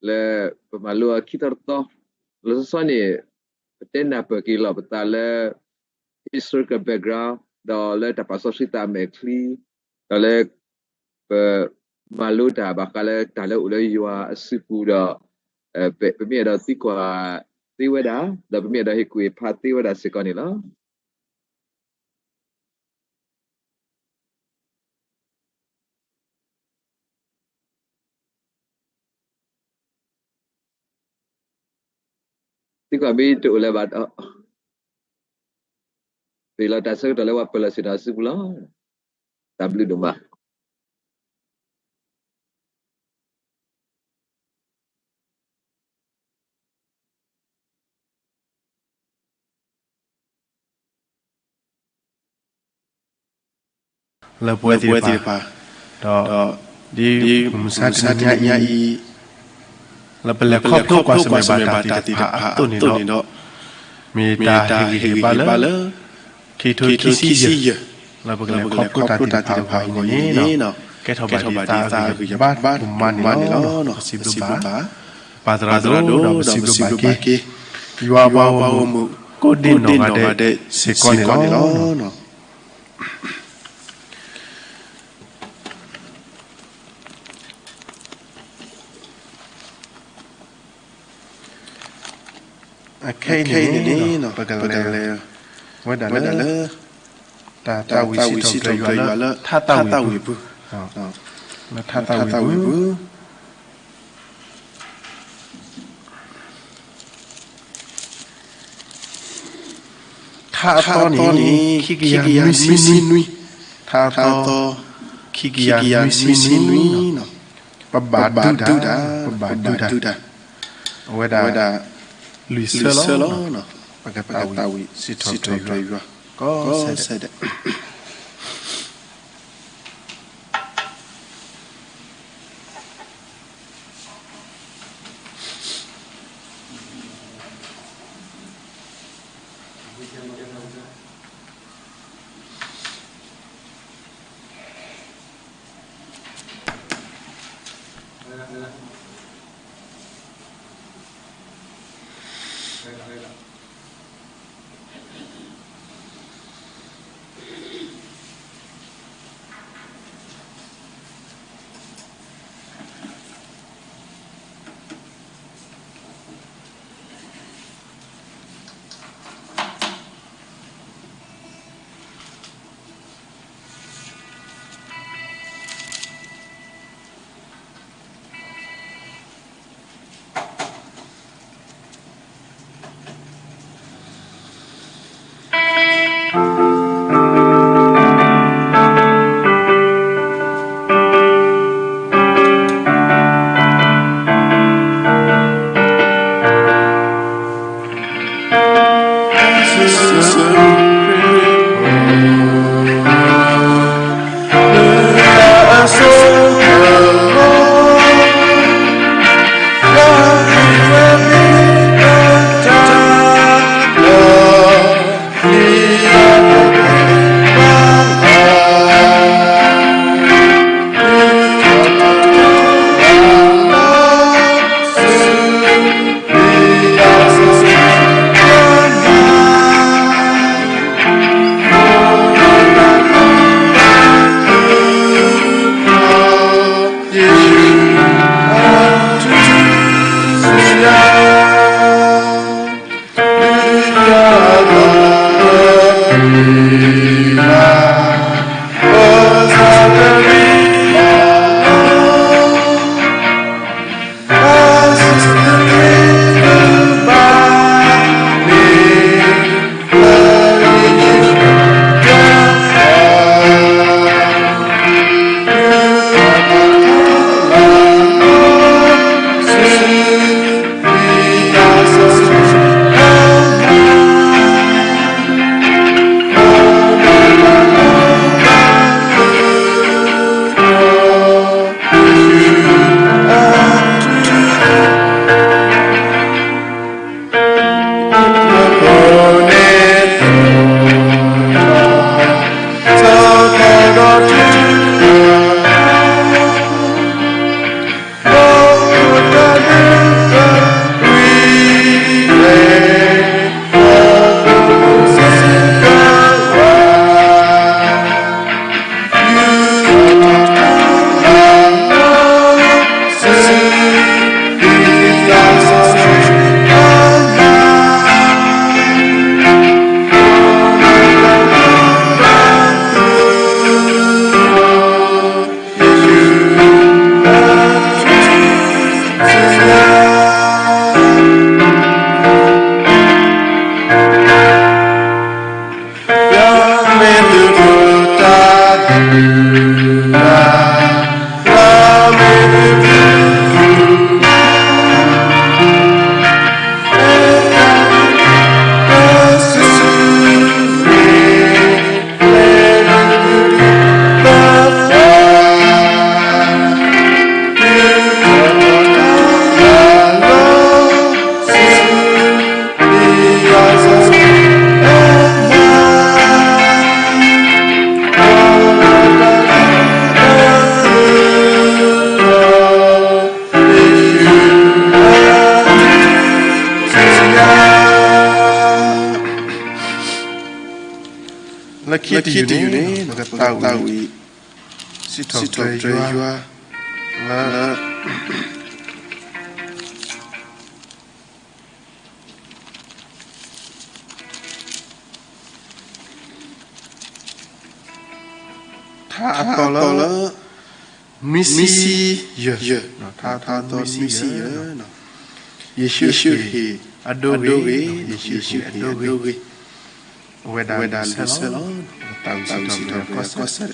လၢပမၤလိအခံထီၣ်တသီ, လီၤဆီဆီန့ၣ် ပတဲနၢ်ပၢၢ်က့ၤလီၤပသးလၢ historical background ဒီးလၢတၢ်ပာ်စီဆှံသးအမဲာ်ချံ, ဒီးလၢ ပမၤလိတၢ်ဘၣ်ဃးလၢတၢ်လၢအိၣ်လၢယွၤအစုပူၤဒီး ပမ့ၢ်အဲၣ်ဒိးသံကွၢ်သ့ဝဲဒၣ်, ဒီးပမ့ၢ်အဲၣ်ဒိးဟ့ၣ်ကူၣ်ဟ့ၣ်ဖးသ့ဝဲဒၣ်စ့ၢ်ကီးန့ၣ်လီၤ. သံကွၢ်မ့ၢ်တအိၣ်လၢၤဘၣ်ဒီး, ပလီၤတၢ်ဆၢကတီၢ်လၢပှၤပၢၤလီၢ်ဆ့ၣ်နီၤအစုပူၤလီၤ. တၢ်ဘျုးဒိၣ်မး. လၢပဝဲသ့ၣ်တဖၣ်, ဒီး ဒ်မုၢ်မဆါတနံၤညါအံၤ လၢပလဲၤခီဖျိကွၢ်ဆၢၣ်မဲာ်ဘၣ်တၢ်သ့ၣ်တဖၣ်အသိးန့ၣ်ဒီး, မ့ၢ်တၢ်ဟ့ၣ်ဂံၢ်ဟ့ၣ်ဘါလၢ ခံကထိခံဆံယဲၢ် လၢပကလဲၤခီဖျိတၢ်သ့ၣ်တဖၣ်အဂီၢ်န့ၣ်, ကဲထီၣ်ဘၣ်ဒ်တၢ်အဂံၢ်အဘါဒိၣ်မးန့ၣ်လီၤ. ပစံးဘျုးဘၣ် ပၢ်သရၣ်ဒိၣ် ဒီးပစံးဘျုးဘၣ်က့ၤ ယွၤပှၤဂီၢ်မုၢ်ကိးဒ့နီၢ်ဂၤဒဲးစ့ၢ်ကီးန့ၣ်လီၤ. အခဲအံၤန့ၣ်န့ၣ် ပကလဲၤဝဲဒၣ်လၢ တၢ်သးဝံၣ်စံးထီၣ်ပတြၢၤယွၤလၢ ထါသးဝံၣ်ပူၤ, လၢထါသးဝံၣ်ပူၤ ထါအသီန့ၣ် ခံကယၤနွံဆံနွံ, ထါအသီ ခံကယၤနွံဆံနွံ, ပဘၣ်ဒုးတၢ်, ပဘၣ်ဒုးတၢ်, အဝဲဒၣ် လွံၢ်ဆၢလီၤ. ပကသးဝံၣ်စံးထီၣ်ပတြၢၤယွၤ ကိးဆၢဒဲး. လၢခံတယူၢ်န့ၣ် ပကသးဝံၣ် စံးထီၣ်ပတြၢၤယွၤ လၢ ထါအသီလၢ မံဆံယဲၢ်, ထါအသီမံဆံယဲၢ်, ယ့ၣ်ၡူးဟ့ၣ်အဒိဂ့ၤ, ယ့ၣ်ၡူးဟ့ၣ်အဒိဂ့ၤ, အဝဲဒၣ်လံာ်ဆဲလီၤ. ပသးဝံၣ်စံးထီၣ်ပတြၢၤယွၤကီၢ်စဲၣ်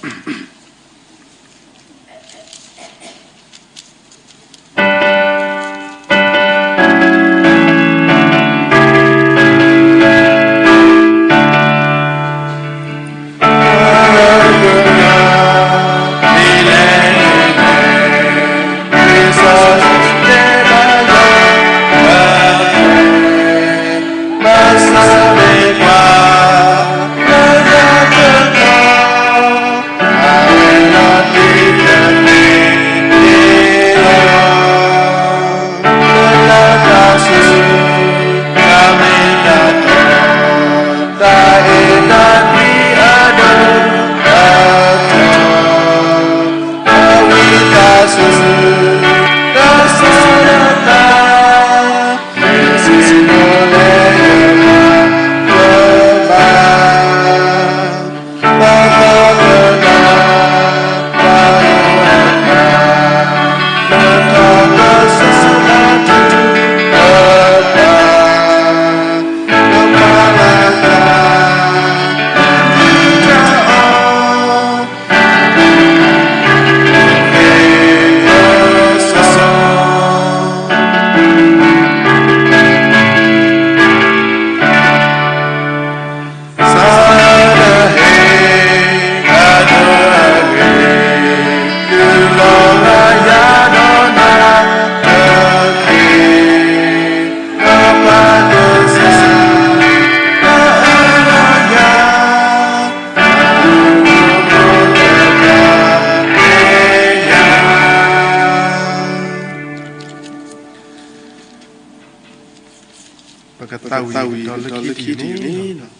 ပကသးဝံၣ်ဒီးလၢခံတယူၢ်န့ၣ်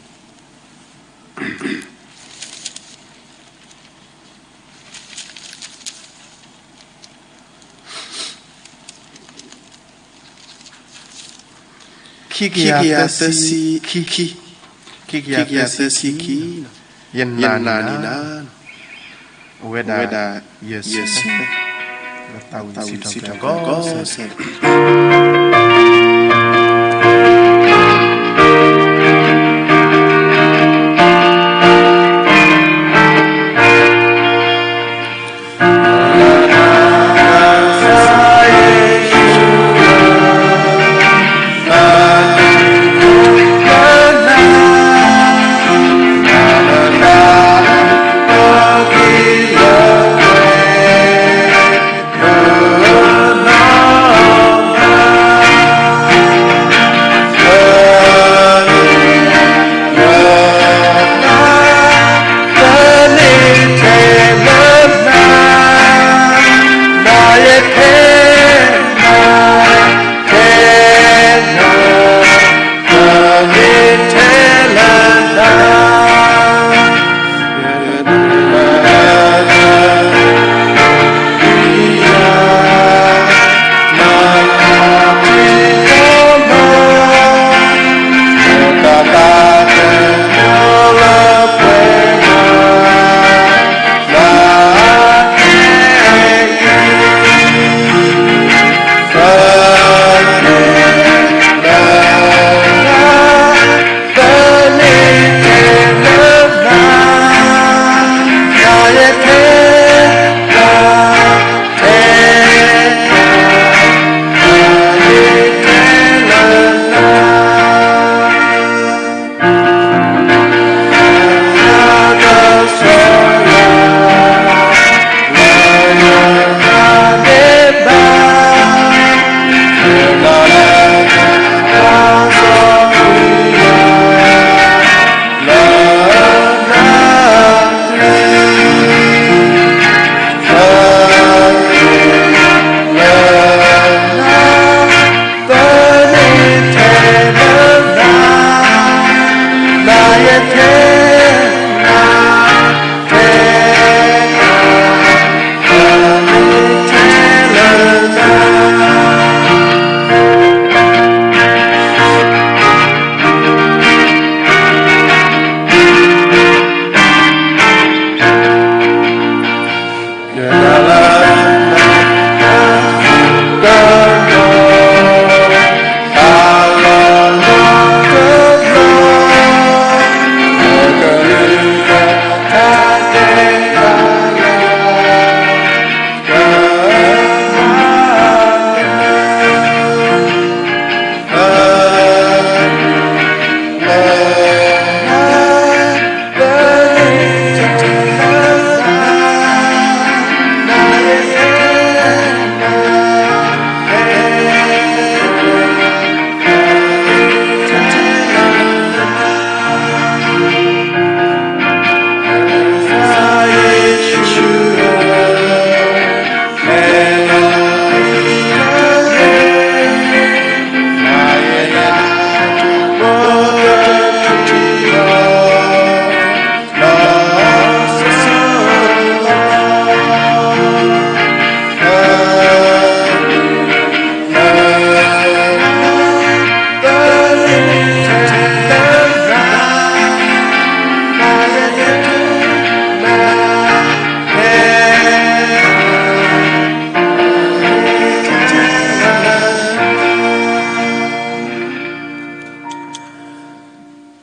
ခံကယၤသၢဆံခံ, ခံကယၤသၢဆံခံ, ယနာ်န့ၢ်နၤ, အဝဲဒၣ်ယဲၢ်ဆံ, သးဝံၣ်စံးထီၣ်ပတြၢၤယွၤကီၢ်စဲၣ်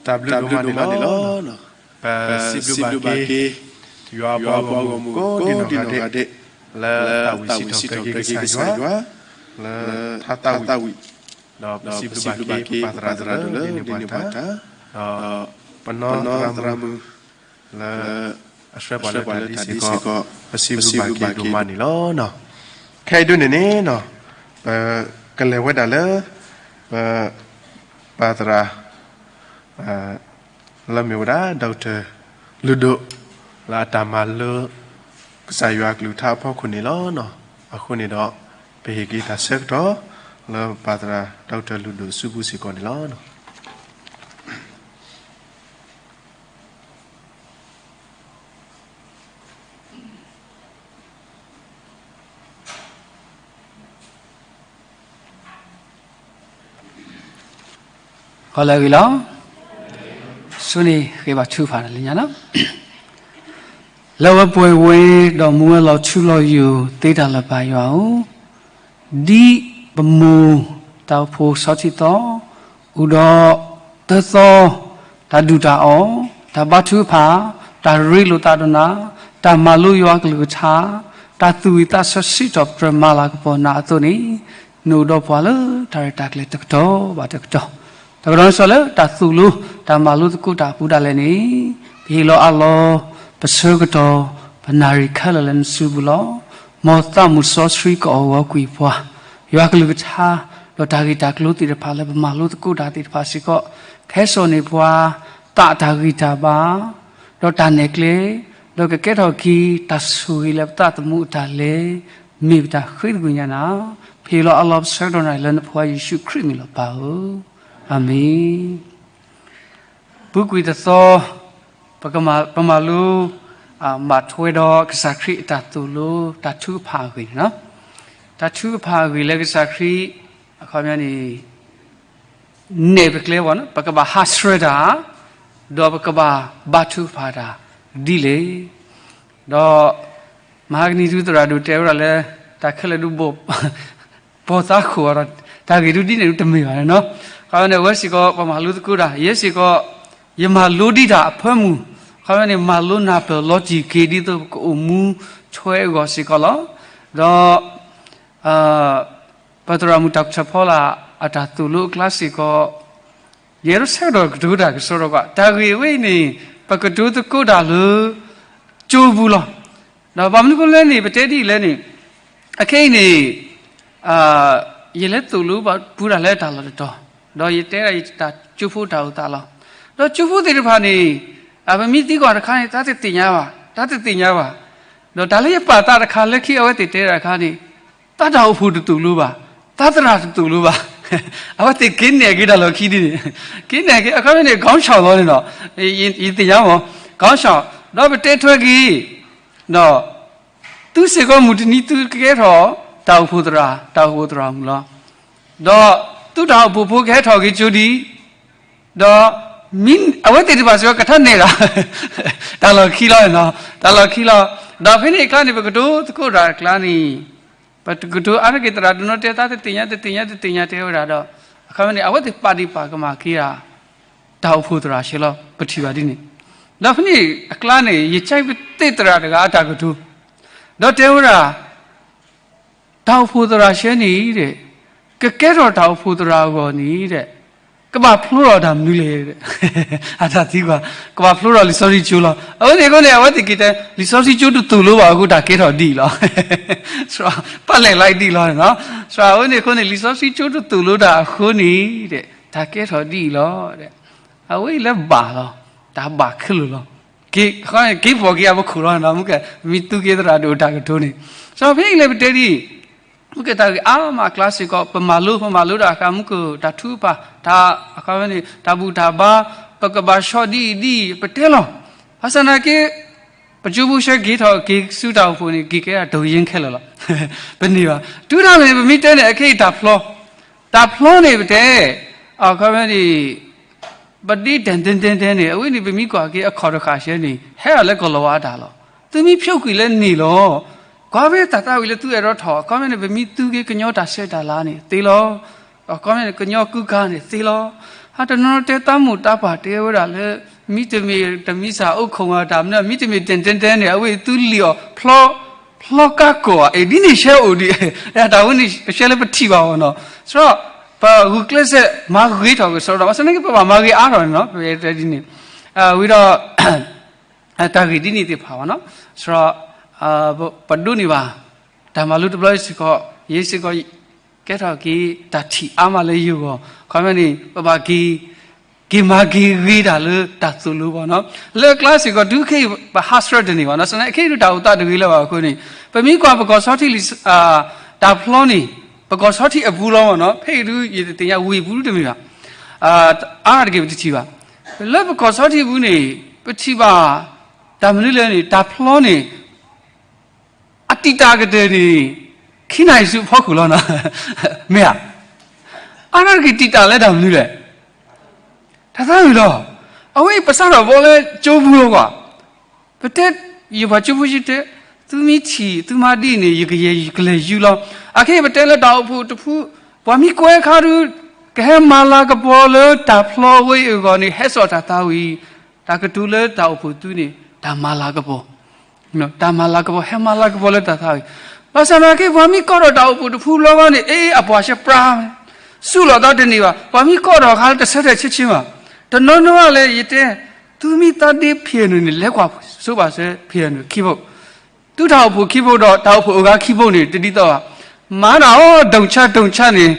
တၢ်ဘျုးဒိၣ်မးန့ၣ်လီၤ. ပစံးဘျုးဘၣ်က့ၤ ယွၤအပှၤဂီၢ်မုၢ်ကိးဒံနီၢ်ဂၤဒဲး လၢတၢ်ဝံၣ်စံးထီၣ်ပတြၢၤက့ၤကစၢ်ယွၤ လၢထါသးဝံၣ်, ဒီးပစံးဘျုးဘၣ်က့ၤပပၢ်သရၣ်ဒိၣ်လၢဒ်န့ၢ်ပှၤတၢ်, ဒီးပနီၢ်သရၣ်မုၣ် လၢအဆှၢပှၤလၢတၢ်ဒ်စ့ၢ်ကီး ပစံးဘျုးဘၣ်က့ၤဒိၣ်မးန့ၣ်လီၤ. ခဲအံၤဒ်န့ၣ်န့ၣ် ပကလဲၤဝဲဒၣ်လၢ ပပၢ်သရၣ် လၢမ့ၢ်ဝဲဒၣ် Doctor လုၢ်ဒိၣ် လၢအတၢ်မၤလိ ကစၢ်ယွၤအကလုၢ်ကထါအဖီခိၣ်န့ၣ်လီၤ. အဃိန့ၣ်ဒီး ပဟ့ၣ်က့ၤတၢ်ဆၢကတီၢ် လၢပပၢ်သရၣ် Doctor လုၢ်ဒိၣ်စုပူၤစ့ၢ်ကီးန့ၣ်လီၤ. ဟီၣ်လၢအဂ့ၤလီၤ. ဆိန့ၣ်ဃ့ဘါထုကဖၣ်လၢညါလီၤ. လၢဝဲပှဲၤဝဲ ဒီးမူဝဲလီၤထူလီၤယိာ်သ့တၢ်လၢပၢ်ယွၤဧၢ, ဒ်ပမိၢ်တၢ်အိၣ်ဖှိၣ်ဆီထံသီ အိၣ်ဒီးသၢသီ, တၢ်ဒုၣ်တၢ်အီၣ်, တၢ်ဘါထုကဖၣ်, တၢ်ရ့လိာ်သးဒီးနၤ, တၢ်မၤလိယွၤကလုၢ်ကထါ, တၢ်သူၣ်ဝံၣ်သးဆၢစံးထီၣ်ပတြၢၤမၤလၤကပီၤနၤအသိးန့ၣ်, နအိၣ်ဒီးပှၤလၢတၢ်ရဲၣ်တၢ်ကျဲၤတကတီၢ်ဘၣ်တကတီၢ်, တကတီၢ်န့ၣ်စ့ၢ်လၢတၢ်သိၣ်လိ တၢ်မၤလိသကိးတၢ်အပူၤဒၣ်လဲာ်န့ၣ်, ပဟ့ၣ်လီၤအးလီၤ ပဆၢကတီၢ် ပနၣ်ရံၣ်ခဲလၢာ်လၢနစုပူၤလီၤ. မ်သးမုၢ်စီဆှံကအီၣ်ဂီၤကွံာ်ပှၤ, ယွၤကလုၢ်ကထါ ဒီးတၢ်ဂ့ၢ်တၢ်ကျိၤသ့ၣ်တဖၣ်လၢပမၤလိသကိးတၢ်သ့ၣ်တဖၣ်စ့ၢ်ကီး, ခဲစိာ်န့ၢ်ပှၤ သးတၢ်ဂံၢ်တၢ်ဘါ ဒီးတၢ်နဲၣ်ကျဲ, ဒီးကကဲထီၣ်က့ၤတၢ်ဆိၣ်ဂ့ၤလၢပသးသမူအတၢ်လဲၤ, မ့ၢ်ပတၢ်ဃ့သကွံၢ်ညါနၤ, ပဟ့ၣ်လီၤအးလီၤပဆၢကတီၢ်နၤလၢနဖိယ့ၣ်ၡူးခရံာ်မံၤလီၤပၢ်ဧၢ, အၤမ့ၣ်. ပူၤကွံာ်တသီ ပကမၤ, ပမၤလိ, ဘၣ်ထွဲဒီးကစၢ်ခရံာ်အတၢ်သိၣ်လိ တၢ်ထုကဖၣ်အဂ့ၢ်န့ၣ်လီၤ. တၢ်ထုကဖၣ်အဂ့ၢ်လၢကစၢ်ခရံာ် အခီပညီန့ၣ် နဲၣ်ပကျဲဝဲန့ၣ် ပကဘၣ်ဟးဆှဲးတၢ်, ဒီးပကဘၣ်ဘါထုကဖၣ်တၢ်ဒ်လဲၣ်. ဒီး မဟါကနံၤဒုးသရၣ်ဒိၣ်တဲဝဲဒၣ်လၢ တၢ်ခဲလၢာ်ဒုး ဘီၣ်သးခိၣ်အီၤဒီး တၢ်ဂ့ၢ်ဒုးဒ်န့ၣ်ဒုးတမ့ၢ်ဘၣ်န့ၣ်လီၤ. အခီပညီန့ၣ် အဝဲစ့ၢ်ကီး ပမၤလိသကိးတၢ် ယဲစ့ၢ်ကီး ယမၤလိဒံးတၢ်အဖၢမုၢ်, အခီပညီန့ၣ် မၤလိနၢ်ပၢၢ်လီၤတံၢ်က့ၤဒ်သိးပကအိၣ်မူထွဲအဂီၢ်စ့ၢ်ကီးလီၤ. ဒီး ပသရၣ်မုၣ်တၢ်ကထၢၣ်ဖီလာ် အတၢ်သိၣ်လိအကျါစ့ၢ်ကီး ယအဲၣ်ဒိးဆၢကတီၢ်ကတိၤတၢ်ကစီဒီကွၢ် တၢ်ဂ့ၢ်ဝဲအံၤန့ၣ် ပကတိၤသကိးတၢ်လၢ ကၠိပူၤလီၤ. ဒီးဘၣ်မနုၤအဃိလဲၣ်န့ၣ် ပတဲဒ်အံၤလဲၣ်န့ၣ် အခဲအံၤန့ၣ် ယလဲၤသိၣ်လိပူၤတၢ်လၢတၢ်လီၢ်တတီၤ, ဒီးယတဲဒၣ်ယတၢ်ကၠိဖိတၢ်အိၣ်သးလီၤ. ဒီးကၠိဖိသ့ၣ်တဖၣ်န့ၣ် ပမ့ၢ်သံကွၢ်တခါန့ၣ် တၢ်တသ့ၣ်ညါဘၣ်, တၢ်တသ့ၣ်ညါဘၣ်. ဒီးတၢ်လၢယပာ်သးတခါလၢခံအဝဲသ့ၣ်တဲတၢ်တခါန့ၣ် သးတၢ်အိၣ်ဖှိၣ်တသိၣ်လိဘၣ်, သးသရၣ်တသိၣ်လိဘၣ်. အဝဲသ့ၣ်က့ၤနဲၣ်က့ၤတၢ်လီၢ်ခံဒ်န့ၣ်, က့ၤနဲၣ်က့ၤ အခီပညီန့ၣ် ခေါင်းဆောင်လီၤန့ၣ်ဒီး ယသ့ၣ်ညါမး ခေါင်းဆောင် ဒီးပတဲထွဲက့ၤ ဒီး သုစ့ၢ်ကီးမုၢ်တနံၤသုကကဲထီၣ် တၢ်အိၣ်ဖှိၣ်သရၣ် တၢ်အိၣ်ဖှိၣ်သရၣ်မုၣ်လီၤ. ဒီးသုတၢ်အိၣ်ဖှိၣ်ဖိကဟဲထီၣ်က့ၤကၠိဒံး, ဒီး မ့ၢ်အဝဲသ့ၣ်တဖၣ်စ့ၢ်ကီးကထါနဲၣ်တၢ် တၢ်လီၢ်ခံလီၤန့ၣ်လီၤ, တၢ်လီၢ်ခံလီၤ. ဒီးဖဲန့ၣ်အကျါန့ၣ် ပကတိၤသကိးတၢ်အကျါန့ၣ် ပကတိၤအါတက့ၢ်သရၣ်ဒိၣ်နီၢ်တဲ တၢ်တသ့ၣ်ညါ တသ့ၣ်ညါ တသ့ၣ်ညါတဲဝဲဒၣ်ဒီး အခီပညီန့ၣ် အဝဲသ့ၣ်ပာ်ဒံးပာ်ကမၣ်က့ၤဒၣ် တၢ်အိၣ်ဖှိၣ်သရၣ်ဆဲးလီၤ ပထံၣ်ဘၣ်ဒ်န့ၣ်. ဒီးဖဲန့ၣ်အကျါန့ၣ် ယကဲပသ့ၣ်သရၣ်တဂၤအတၢ်ကတိၤ ဒီးတဲဝဲဒၣ် တၢ်အိၣ်ဖှိၣ်သရၣ်ဆဲးန့ၣ် ကကဲထီၣ်တၢ်အိၣ်ဖှိၣ်သရၣ်အဂီၢ်န့ၣ် ကဘၣ်ဖျိထီၣ်တၢ်မနုၤလဲၣ်. အတၢ်သံကွၢ် ကဘၣ်ဖျိထီၣ်လံာ်စီဆှံကၠိလီၤ. အဝဲန့ၣ်အဃိန့ၣ် အဝဲသ့ၣ်က့ၤတဲ လံာ်စီဆှံကၠိတသိၣ်လိဘၣ်အဃိ တၢ်ကဲထီၣ်ဒ်အံၤလီၤ. ပာ်လဲၣ်လီၤဒ်အံၤလီၤန့ၣ်လီၤ. အဝဲန့ၣ်အဃိန့ၣ် လံာ်စီဆှံကၠိတသိၣ်လိတၢ်အဃိန့ၣ် တၢ်ကဲထီၣ်ဒ်အံၤလီၤ. အဝဲအံၤလၢဘၣ်လီၤ. တၢ်ဘၣ်ခဲလၢာ်လီၤ. က့ၤဖီၣ်က့ၤအပခိၣ်လီၤန့ၣ်လီၤ. မ့ၢ်ကဲ မ့ၢ်သူက့ၤသရၣ်ဒိၣ်တၢ်ကတိၤန့ၣ် စီၤဖဲအံၤလဲၣ်ပတဲဒ်အံၤ မ့ၢ်ကဲတၢ်ဂ့ၢ်အါမးအကျါစ့ၢ်ကီး ပမၤလိ ပမၤလိတၢ်အခါ မ့ၢ်ကဲတၢ်ထုကဖၣ် တၢ်အခီပညီန့ၣ် တၢ်ဘူၣ်တၢ်ဘါ ပကဘၣ်ဆီၣ်ဒ်အံၤဒ်အံၤ ပတဲလီၤ. ဘၣ်ဆၣ်သနာ်က့ ပကၠိဖိဆဲးက့ၤထီၣ်က့ၤဆူတၢ်အိၣ်ဖှိၣ်န့ၣ် က့ၤကဲတၢ်တိၤယ့ခဲလၢာ်လီၤ. ပန့ၢ်ဘၣ် တုၤဒၣ်လဲာ်န့ၣ် ပမ့ၢ်တဲန့ၣ် အခဲအံၤတၢ်ဖျီ တၢ်ဖျီန့ၣ်ပတဲ အခီပညီန့ၣ် ပဒ့တၢ်တဲတဲတဲန့ၣ် အဝဲန့ၣ် ပမ့ၢ်ကွၢ်က့ၤအခီၣ်တဃာ်ဆဲန့ၣ် ဟဲအီၤလၢကီၢ်လီၤဝါအတၢ်လီၤ. သုမ့ၢ်ဖျိကွံာ်လၢန့ၣ်လီၤ. ကွၢ်ဖဲတၢ်သးဝံၣ်လၢသုအဲၣ်ဒိးထီၣ် အခီပညီန့ၣ် ပမ့ၢ်သူက့ၤကညီတၢ်ဆဲးတၢ်လၤန့ၣ် သ့လီၤ. အခီပညီန့ၣ် ကညီကုကါန့ၣ် သ့လီၤ. အတနီၤနီၤတဲသးမိၢ်သးပၢ်တဲဝဲဒၣ်လၢ မ့တမ့ၢ်တမံၤစၢ်အိၣ်ခိးမၤတၢ်မနုၤ မ့တမ့ၢ်တဲတဲတဲန့ၣ် အဝဲသုလံာ်အီၤဖျီ ဖျီကါကိးဧါ အ့ၣ် ဒ်န့ၣ်ရှဲအိၣ်ဒံး တၢ်ဝဲန့ၣ်ရှဲလၢပထံၣ်ဘၣ်အီၤနီၤ စရီ ပဂုာ်ကျဲးစၢးမၤဂ့ၤထီၣ်ကစီဒီး ဘၣ်ဆၣ်သနာ်က့ ပဘၣ်မၤဂ့ၤအါထီၣ်န့ၣ်နီၤ ပတဲဒ်န့ၣ် ဝံၤဒီး တၢ်ဂ့ၢ်ဒ်န့ၣ်သ့ၣ်တဖၣ်ဘၣ်နီၤ စရီ ပဒိးန့ၢ်ဘၣ် တၢ်မၤလိတဘျီစ့ၢ်ကီး ယဲစ့ၢ်ကီး ကဲထီၣ်က့ၤ တၢ်ထံၣ်အါမးလၢယဂီၢ် ခီပညီန့ၣ် ပဘၣ်က့ၤ က့ၤမၤက့ၤဂ့ၤတၢ်လၢတၢ်သိၣ်လိဘၣ်နီၤ လၢအကျါစ့ၢ်ကီး တုၤခဲအံၤ ပဟးဆှဲးတန့ၢ်ဘၣ်နီၤ သနာ်က့ ခဲအံၤဒုးတၢ်အိၣ်သးတဂ့ၤလၢၤဘၣ်အဃိန့ၣ် ပမ့ၢ်ကွၢ်ပကီၢ်ဆီထံးလံာ် တၢ်ဖျီန့ၣ် ပကီၢ်ဆီထံးအပူၤလီၤဘၣ်နီၤ ဖဲအံၤဒုး ယတသ့ၣ်ညါဝ့ၢ်ပူၤဒုတမ့ၢ်ဘၣ် အါတက့ၢ်ပတထံၣ်ဘၣ် လၢပကီၢ်ဆီထံးအပူၤန့ၣ် ပထံၣ်ဘၣ် တၢ်မနုၤလဲၣ်န့ၣ် တၢ်ဖျီန့ၣ် အတံာ်တာ်ကတၢၢ်န့ၣ် ခံနၣ်ရံၣ်ဆူအဖီခိၣ်လီၤနီၤ မ့ၢ်ဧါ အါတက့ၢ်တံာ်တာ်လၢတၢ်မနုၤလဲၣ် တၢ်သးဝံၣ်လီၤ အဝဲအံၤပစးထီၣ်ဘီလၢကၠိပူၤလီၤကွၢ် ပတဲ ယပှၤကၠိဖိယတဲ သုမ့ၢ်ထံၣ် သုမၤဒ်န့ၣ် ယကလဲၤယူၤလီၤ အခဲအံၤပတဲလၢတၢ်အိၣ်ဖှိၣ်တဖု ပှၤမ့ၢ်ကွဲးအခါဒုး ကဟဲမၤလၤကပီၤလၢတၢ်ဖျီဝဲအံၤအဂီၢ်န့ၣ် ဟဲစိာ်တၢ်သးဝံၣ် တၢ်ကတိၤလၢတၢ်အိၣ်ဖှိၣ်သုန့ၣ် တၢ်မၤလၤကပီၤ တၢ်မၤလၤကပီၤ ဟဲမၤလၤကပီၤလၢတၢ်သးဝံၣ် ဘၣ်ဆၣ်သနာ်က့ ပှၤမ့ၢ်ကိးထီၣ်တၢ်အိၣ်ဖှိၣ်တဖုလီၤဂီၢ်န့ၣ် အ့ အပှၤရှဲပြါ စူးလီၤသီတန့ၢ်ဘၣ် ပှၤမ့ၢ်ကိးထီၣ်အခါလၢတဆၢထၢၣ်ဆ့ဆ့ဘၣ် တနီၤနီၤလဲၣ် ယတဲ သုမ့ၢ်သးဒ့ ဖံးနုာ် န့ၣ် လဲၤကွၢ်ဆိဘၣ်စၢၤ ဖံးနုာ် ခံဘိ သုတၢ်အိၣ်ဖှိၣ်ခံဘိဒီး တၢ်အိၣ်ဖှိၣ်အဂၤခံဘိန့ၣ် တဒ်သိးဘၣ် မၤတၢ်အီၤ ဒိၣ်ဆၣ်ဒိၣ်ဆၣ်န့ၣ်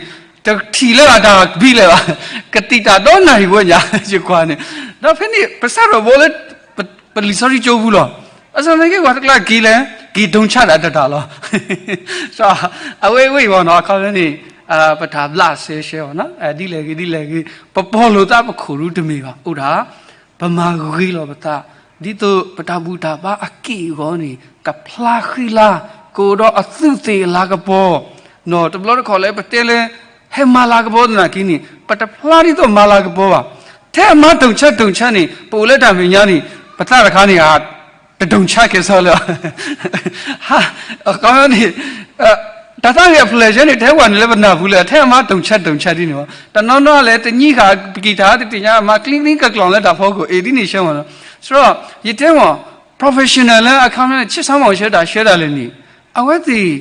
တထံၣ်လၢအတၢ်ဘံၣ်လၢၤဘၣ် ကတံာ်တာ်ဒီနၣ်ရံၣ်ဝဲညါ ယကွၢ်န့ၣ် ဒီးဖဲန့ၣ် ပစးထီၣ်ဘီလၢ ပလံာ်စီဆှံကၠိပူၤလီၤ ဘၣ်ဆၣ်သနာ်က့ ပှၤတကျါက့ၤလဲၣ် က့ၤဒိၣ်ဆၣ်ဒၣ်တတၢ်လီၤ အဝဲအံၤဘၣ်နီၤ အခီပညီန့ၣ် ပတၢ်ဘျးစဲရှဲဘၣ်နီၤ ဒ်လဲၣ်ဂ့ၤဒ်လဲၣ်ဂ့ၤ ပပီၢ်လိာ်သးပခိၣ်ဒုတမ့ၢ်ဘၣ် အိၣ်ဒၣ် ပမၤဂ့ၤလီၤပသး ဒ်သိးပတၢ်ဘူၣ်တၢ်ဘါအက့ၢ်အဂီၤန့ၣ် ကဖျါဃံလၤ ကအိၣ်ဒီးအသူးသ့ၣ်အလၤကပီၤ နီၤ တဘျီတခီၣ်လၢပတဲလၢ ဟဲမၤလၤကပီၤသနာ်က့န့ၣ် ပတဖျါဒ်သိးမၤလၤကပီၤဘၣ် ထဲအမၤဒိၣ်ဆၣ်ဒိၣ်ဆၣ်န့ၣ် ပအိၣ်လၢတၢ်မဲာ်ညါန့ၣ် ပသးတခါန့ၣ် တဒိၣ်ဆၣ်ကဲၤဆီလၢၤ အခီပညီန့ၣ် တၢ်သးဝံၣ်အဖျၢၣ်ဆၢန့ၣ် ထဲပှၤန့ၣ်လၢပနၢ်ပူၤလၢ ထဲအမၤဒိၣ်ဆၣ်ဒိၣ်ဆၣ်ဒ်န့ၣ်ဘၣ် တနီၤနီၤလဲၣ် တညံးဃာ်ပကံၢ်တၢ်တသ့ၣ်ညါ မၤကျံကျံကကျီၢ်လၢတၢ်ဖီခိၣ် အ့ၣ် ဒ်န့ၣ်ဆၢမ့ၢ်နီၤ စရီ ယတဲမ့ၢ် professional လၢအခီပညီန့ၣ် ဆ့ဆါမီၢ်ဆၢတၢ်ဆှၢတၢ်လဲၣ်န့ၣ် အဝဲသ့ၣ်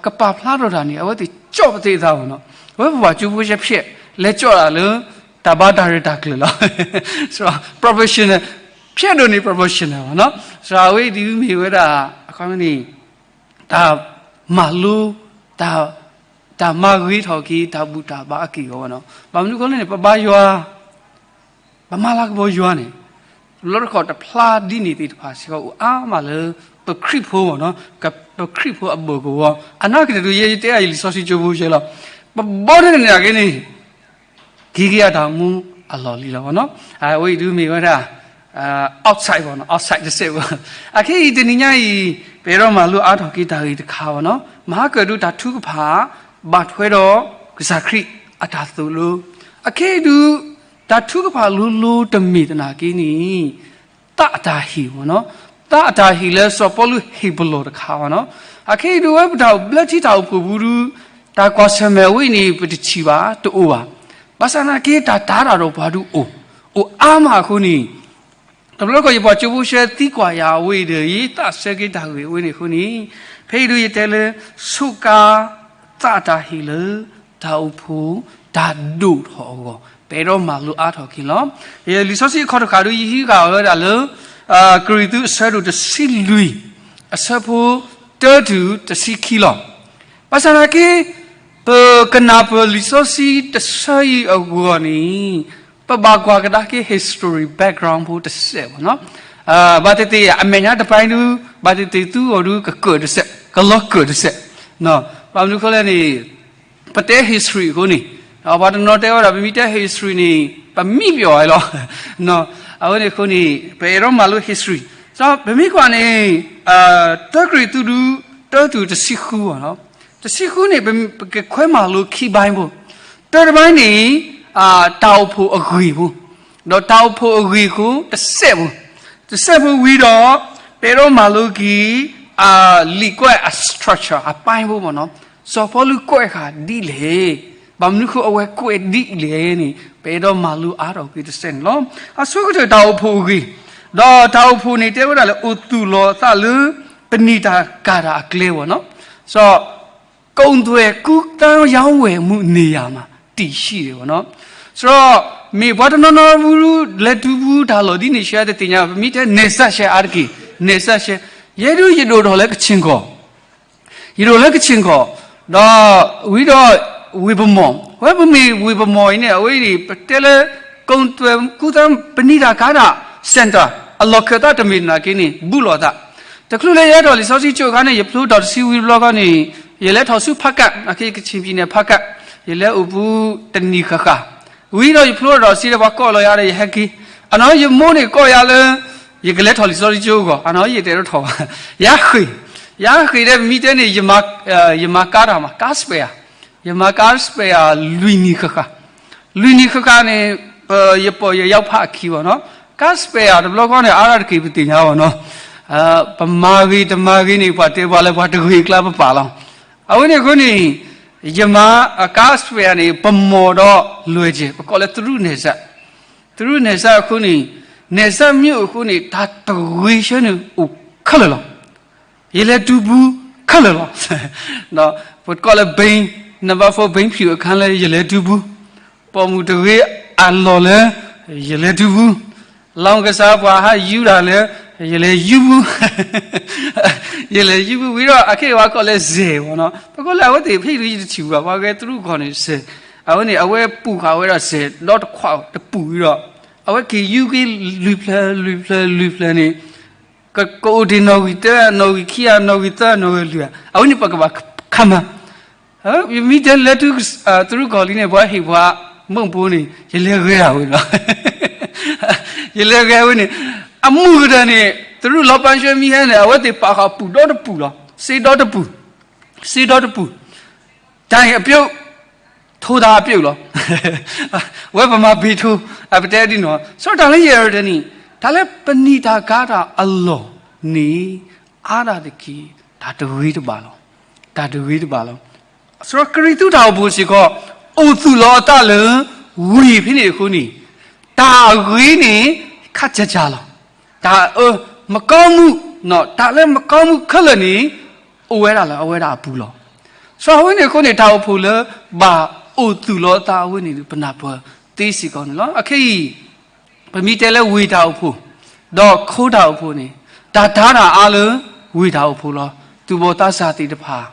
ကပာ်ဖျါထီၣ်တၢ်န့ၣ် အဝဲသ့ၣ်ကၠီၣ်ပသ့ၣ်အသးမ့ၢ်နီၤ အဝဲပပှၤကၠိဖိယဲဖျဲး လဲၤကၠီၣ်တၢ်လၢ တၢ်ဘါတၢ်ရဲၣ်တၢ်ကျဲၤလီၤ professional ဖျဲးဒိၣ်န့ၣ် professional မ့ၢ်နီၤ စရီ အဝဲအံၤဒ်မ့ၢ်ဝဲဒၣ် အခီပညီန့ၣ် တၢ်မၤလိ တၢ် တၢ်မၤဂ့ၤထီၣ်က့ၤ တၢ်ဘူၣ်တၢ်ဘါအက့ၢ်အဂီၤနီၤ ဘၣ်မနုၤအဃိလဲၣ်န့ၣ် ပဘါယွၤ ပမၤလၤကပီၤယွၤန့ၣ် လီတခီၣ်တဖျါဒ်န့ၣ်သ့ၣ်တဖၣ်စ့ၢ်ကီး အိၣ်အါမးလၢ ပခရံာ်ဖိမ့ၢ်နီၤ ပခရံာ်ဖိအဘၢၣ်ကဝီၤ အနာ်က့တဒုးယဲ ယတဲအံၤလံာ်စီဆှံကၠိဖိယဲလီၤ ပဘီန့ၣ်န့ၣ်က့န့ၣ် က့ၤက့ၤအတၢ်မူအလီၢ်လံလီၤမ့ၢ်နီၤ အဝဲအံၤဒုးမ့ၢ်ဝဲဒၣ် outside မ့ၢ်နီၤ outside တစဲးဖိ အခဲအံၤတနံၤညါအံၤ ပအဲၣ်ဒိးမၤလိအါထီၣ်က့ၤတၢ်ဂ့ၢ်တခါမ့ၢ်နီၤ မဟါကၢၣ်ဒုးတၢ်ထုကဖၣ် ဘၣ်ထွဲဒီး ကစၢ်ခရံာ်အတၢ်သိၣ်လိ အခဲအံၤဒုး တၢ်ထုကဖၣ်လိၤလိၤတမ့ၢ်သနာ်က့န့ၣ် သးအတၢ်ဟ့ၣ်မ့ၢ်နီၤ သးအတၢ်ဟ့ၣ်လၢစီၤပီလူးဟ့ၣ်ပလီၢ်တခါမ့ၢ်နီၤ အခဲအံၤဒုးဝဲပတၢ်အိၣ်ဘျၢထံတၢ်အိၣ်ဖှိၣ်ပူၤဒုး တၢ်ကွၢ်ဆၢၣ်မဲာ်ဝဲအံၤန့ၣ် ပတထံၣ်ဘၣ်တအိၣ်ဘၣ် ဘၣ်ဆၣ်သနာ်က့ တၢ်တာ်တၢ်ဒီးပှၤဒုးအိၣ် အိၣ်အါမးအဃိန့ၣ် တဘျီတခီၣ်ယပှၤကၠိဖိရှဲသံကွၢ်ယၤအဝဲအံၤဒီး ယသးဆၢက့ၤတၢ်ဂ့ၢ်အဝဲန့ၣ်အဃိန့ၣ် ဖဲအံၤဒုးယတဲလၢ စူးကါ သးအတၢ်ဟ့ၣ်လၢ တၢ်အိၣ်ဖှိၣ် တၢ်ဒိၣ်ထီၣ်အဂီၢ် ပအဲၣ်ဒိးမၤလိအါထီၣ်က့ၤလီၤ. လံာ်စီဆှံအခီၣ်တဃာ်ဒုး ယဟံးဃာ်အီၤဝဲဒၣ်လၢ ကရံၣ်သူးအဆၢဒိၣ်တဆံလွံၢ် အဆၢဖိတၢတုၤတဆံခံလီၤ. ဘၣ်ဆၣ်သနာ်က့ ပကနၢ်ပၢၢ်လံာ်စီဆှံတဆၢအံၤအဂီၢ်န့ၣ် ပဘၣ်ကွၢ်ကဒါက့ၤ history background ဖိတစဲးမ့ၢ်နီၤ. ဘၣ်သ့ၣ်သ့ၣ် အမဲာ်ညါတပၤဒုး ဘၣ်သ့ၣ်သ့ၣ်သုဂီၢ်ဒုး ကကၢၣ်တစဲး ကလီၤကၢၣ်တစဲး. ဘၣ်မနုၤအဃိလဲၣ်န့ၣ် ပတဲ history အဃိန့ၣ် ပှၤတနီၤတဲဝဲဒၣ် ပမ့ၢ်တဲ history န့ၣ် ပမံပျီၢ်ဝဲလီၤ. အဝဲန့ၣ်အဃိန့ၣ် ပအဲၣ်ဒိးမၤလိ history ပမ့ၢ်ကွၢ်န့ၣ် တၢကရံၣ်သူးဒုး တၢတုၤတဆံဃု တဆံဃုန့ၣ် ပကခွဲးမၤလိခံ ပိုင်းဖိ, တၢတပိုင်းန့ၣ် တၢ်အိၣ်ဖှိၣ်အဂ့ၢ်ဖိ, ဒီးတၢ်အိၣ်ဖှိၣ်အဂ့ၢ်အဃိ တစဲးဖိ, တစဲးဖိဝံၤဒီး ပအဲၣ်ဒိးမၤလိက့ၤ လံာ်ကွဲးအ structure အပိုင်းဖိမ့ၢ်နီၤ, စီၤပီလူးကွဲးဃာ်ဒ်လဲၣ် ဘၣ်မနုၤအဃိအဝဲကွဲးဒ်လဲၣ်န့ၣ် ပအဲၣ်ဒိးမၤလိအါထီၣ်ကွံာ်တစဲးန့ၣ်လီၤ. အဆိကတၢၢ်တၢ်အိၣ်ဖှိၣ်အဂ့ၢ်, ဒီးတၢ်အိၣ်ဖှိၣ်န့ၣ်တဲဝဲဒၣ်လၢအိၣ်သူၣ်လီၤအသးလၢ ပနံာ်တၢ်ကၤတၢ်အကျဲဝဲနီၤ. ဆိုတော့ ကုန်သွယ်ကူးသန်းရောင်းဝယ်မှုနေရာမှာတည်ရှိတယ်ပေါ့နော်. ဆိုတော့ မ့ၢ်ပှၤတနီၤနီၤဘူး လဲၤတုၤဘူးတၢ်လီၢ်ဒ်န့ၣ် ရှဲတသ့ၣ်ညါ ပမ့ၢ်တဲ နယ်စပ်ရှယ် အါတက့ၢ် နယ်စပ်ရှယ် ယဲဒုးယဒိၣ်ထီၣ်လၢကဆ့ၣ်ကီၢ် ယဒိၣ်လၢကဆ့ၣ်ကီၢ်, ဒီးဝံၤဒီး ဝ့ၢ်ပမီၢ်, ဝဲပမ့ၢ်ဝ့ၢ်ပမီၢ်အံၤန့ၣ် အဝဲအံၤန့ၣ် ပတဲလၢ ကုန်သွယ်ကူးသန်း ပနံာ်တၢ်ကၤတၢ် center အလီၢ်ခၢၣ်သးတမ့ၢ်နာ်က့န့ၣ် ဘူးလိာ်သး. တချုးလၢယဟဲထီၣ်လံာ်စီဆှံကၠိအခါန့ၣ် ယဖျိထီၣ်တဆံဝံၤတဘျီဃီန့ၣ် ယလဲၤထီၣ်ဆူဖးကၢ် နာ်က့ ကချင်ပြည်နယ် ဖးကၢ်, ယလဲၤအိၣ်ဘူးတနံၣ်ဃၣ်ဃၣ် ဝံၤဒီးယဖျိထီၣ်တဆံဒီး ပှၤကိးလီၤယၤဒီး ယဟဲက့ၤ, အနီၤ ယမိၢ်န့ၣ်ကိးယၤလၢ ယကလဲၤထီၣ်လံာ်စီဆှံကၠိအဂီၢ်, အနီၤ ယတဲထီၣ်ဘၣ်, ယၤဃ့ၢ်, ယၤဃ့ၢ်ဒီး ပမ့ၢ်တဲန့ၣ် ယမၤကၤတၢ်မး ကါစပဲၤယၤ, ယမၤကါစပဲၤယၤ လွံၢ်နံၣ်ဃၣ်ဃၣ်, လွံၢ်နံၣ်ဃၣ်ဃၣ်န့ၣ် ယပိာ်ယယီၢ်ဖးအခံဘၣ်နီၤ, ကါစပဲၤယၤတဘျီဃီန့ၣ် အါတက့ၢ်ပသ့ၣ်ညါဘၣ်နီၤ, ပမၤဂ့ၤတမၤဂ့ၤန့ၣ် ပှၤတဲပှၤလၢပှၤတဂ့ၤအကျါပပာ်လီၤ. အဝဲန့ၣ်အဃိန့ၣ် ယမၤကါစပဲၤယၤန့ၣ် ပမီၢ်ဒီးလွဲၢ်ကဲၣ် ပကိးလၢ သရူးနယ်စပ်, သရူးနယ်စပ်အဃိန့ၣ် နယ်စပ်မြို့အဃိန့ၣ် တၢ်တဂ့ၤဆၢန့ၣ်အိၣ်ခဲလၢာ်လီၤ. ယလဲၤတုၤဘူးခဲလၢာ်လီၤ. ပကိးလၢ ဘိန်း, နံပါတ် ဘိန်းဖြူ အခန်းလၢ ယလဲၤတုၤဘူး, ပိာ်မုၣ်တဂ့ၤအလီၢ်လၢ ယလဲၤတုၤဘူး, လောင်းကစား ပှၤဟးယူၤတၢ်လၢ ယလဲၤယူၤဘူး, ယလဲၤယူၤဘူးဝံၤဒီး အခဲအံၤပှၤကိးလၢ စဲး ဘၣ်နီၤ, ပကိးလၢအဝဲသ့ၣ်ဖဲအံၤ ယတထံၣ်ဘၣ် ပှၤဂဲၤသရူးကီၢ်န့ၣ် စဲး, အဝဲန့ၣ် အဝဲပူၤဃာ်ဝဲဒၣ်စဲးဒီတခွးတပူၤဝံၤဒီး အဝဲက့ၤယူၤက့ၤလွံၢ်ဖျၢၣ်လွံၢ်ဖျၢၣ်လွံၢ်ဖျၢၣ်န့ၣ် ကအိၣ်တ့ၢ်နီၣ်ဂံၢ်တၢ နီၣ်ဂံၢ်ခံဂၤ နီၣ်ဂံၢ်သၢ နီၣ်ဂံၢ်လွံၢ်ဧါ, အဝဲန့ၣ်ပကဘၣ်ခါမၤ, မ့ၢ်တဲလဲၤတုၤ သရူးကီၢ်လံန့ၣ် ပှၤဟ့ၣ်ပှၤမုၢ်ဖိန့ၣ် ယလဲၤဂဲၤအဝဲလီၤ. ယလဲၤဂဲၤဝဲန့ၣ် အမုၢ်ကတၢၢ်န့ၣ် သရူးလီၤပာ်ဆှဲမံဟဲန့ၣ် အဝဲသ့ၣ်ပာ်ဃာ်ပူၤဒီတပူၤလီၤ. စ့ဒီတပူၤ, စ့ဒီတပူၤ တိုင်အပြုတ်, ထိုးတာအပြုတ်လီၤ. ဝဲပမၤဘ့ထိ, အပတဲဒ်နီၤ, စီၤတၢ်လၢယဲၢ်တနံၣ်, တၢ်လၢပနံာ်တၢ်ကၤတၢ်အလီၢ်န့ၣ် အါဒၣ်တက့ၢ် တၢ်တဂ့ၤတဘၣ်လီၤ. တၢ်တဂ့ၤတဘၣ်လီၤ. စီၤကရံၣ်သူးတၢ်အိၣ်ဖှိၣ်စ့ၢ်ကီး အိၣ်သူၣ်လီၤအသးလၢ ဝ့ၢ်ဖဲန့ၣ်အဃိန့ၣ်, တၢ်အဂ့ၤန့ၣ် ခါကၢကၢလီၤ. တၢ်အၢ မကောင်းမှု, တၢ်လၢမကောင်းမှုခဲလၢာ်န့ၣ် အိၣ်ဝဲဒၣ်လၢအဝဲဒၣ်အပူၤလီၤ. စီၤအဝဲန့ၣ်အဃိန့ၣ် တၢ်အိၣ်ဖှိၣ်လၢ ဘၣ်အိၣ်သူၣ်လီၤအသးအဝဲန့ၣ် ပနၢ်ပၢၢ်သ့စ့ၢ်ကီးန့ၣ်လီၤ. အခဲအံၤ ပမ့ၢ်တဲလၢဝ့ၢ်တၢ်အိၣ်ဖှိၣ်, ဒီးခိတၢ်အိၣ်ဖှိၣ်န့ၣ်, တၢ်တၤတၢ်အါလၢ ဝ့ၢ်တၢ်အိၣ်ဖှိၣ်လီၤ. သူၣ်ဘီၣ်သးစၢ်သ့ၣ်တဖၣ်,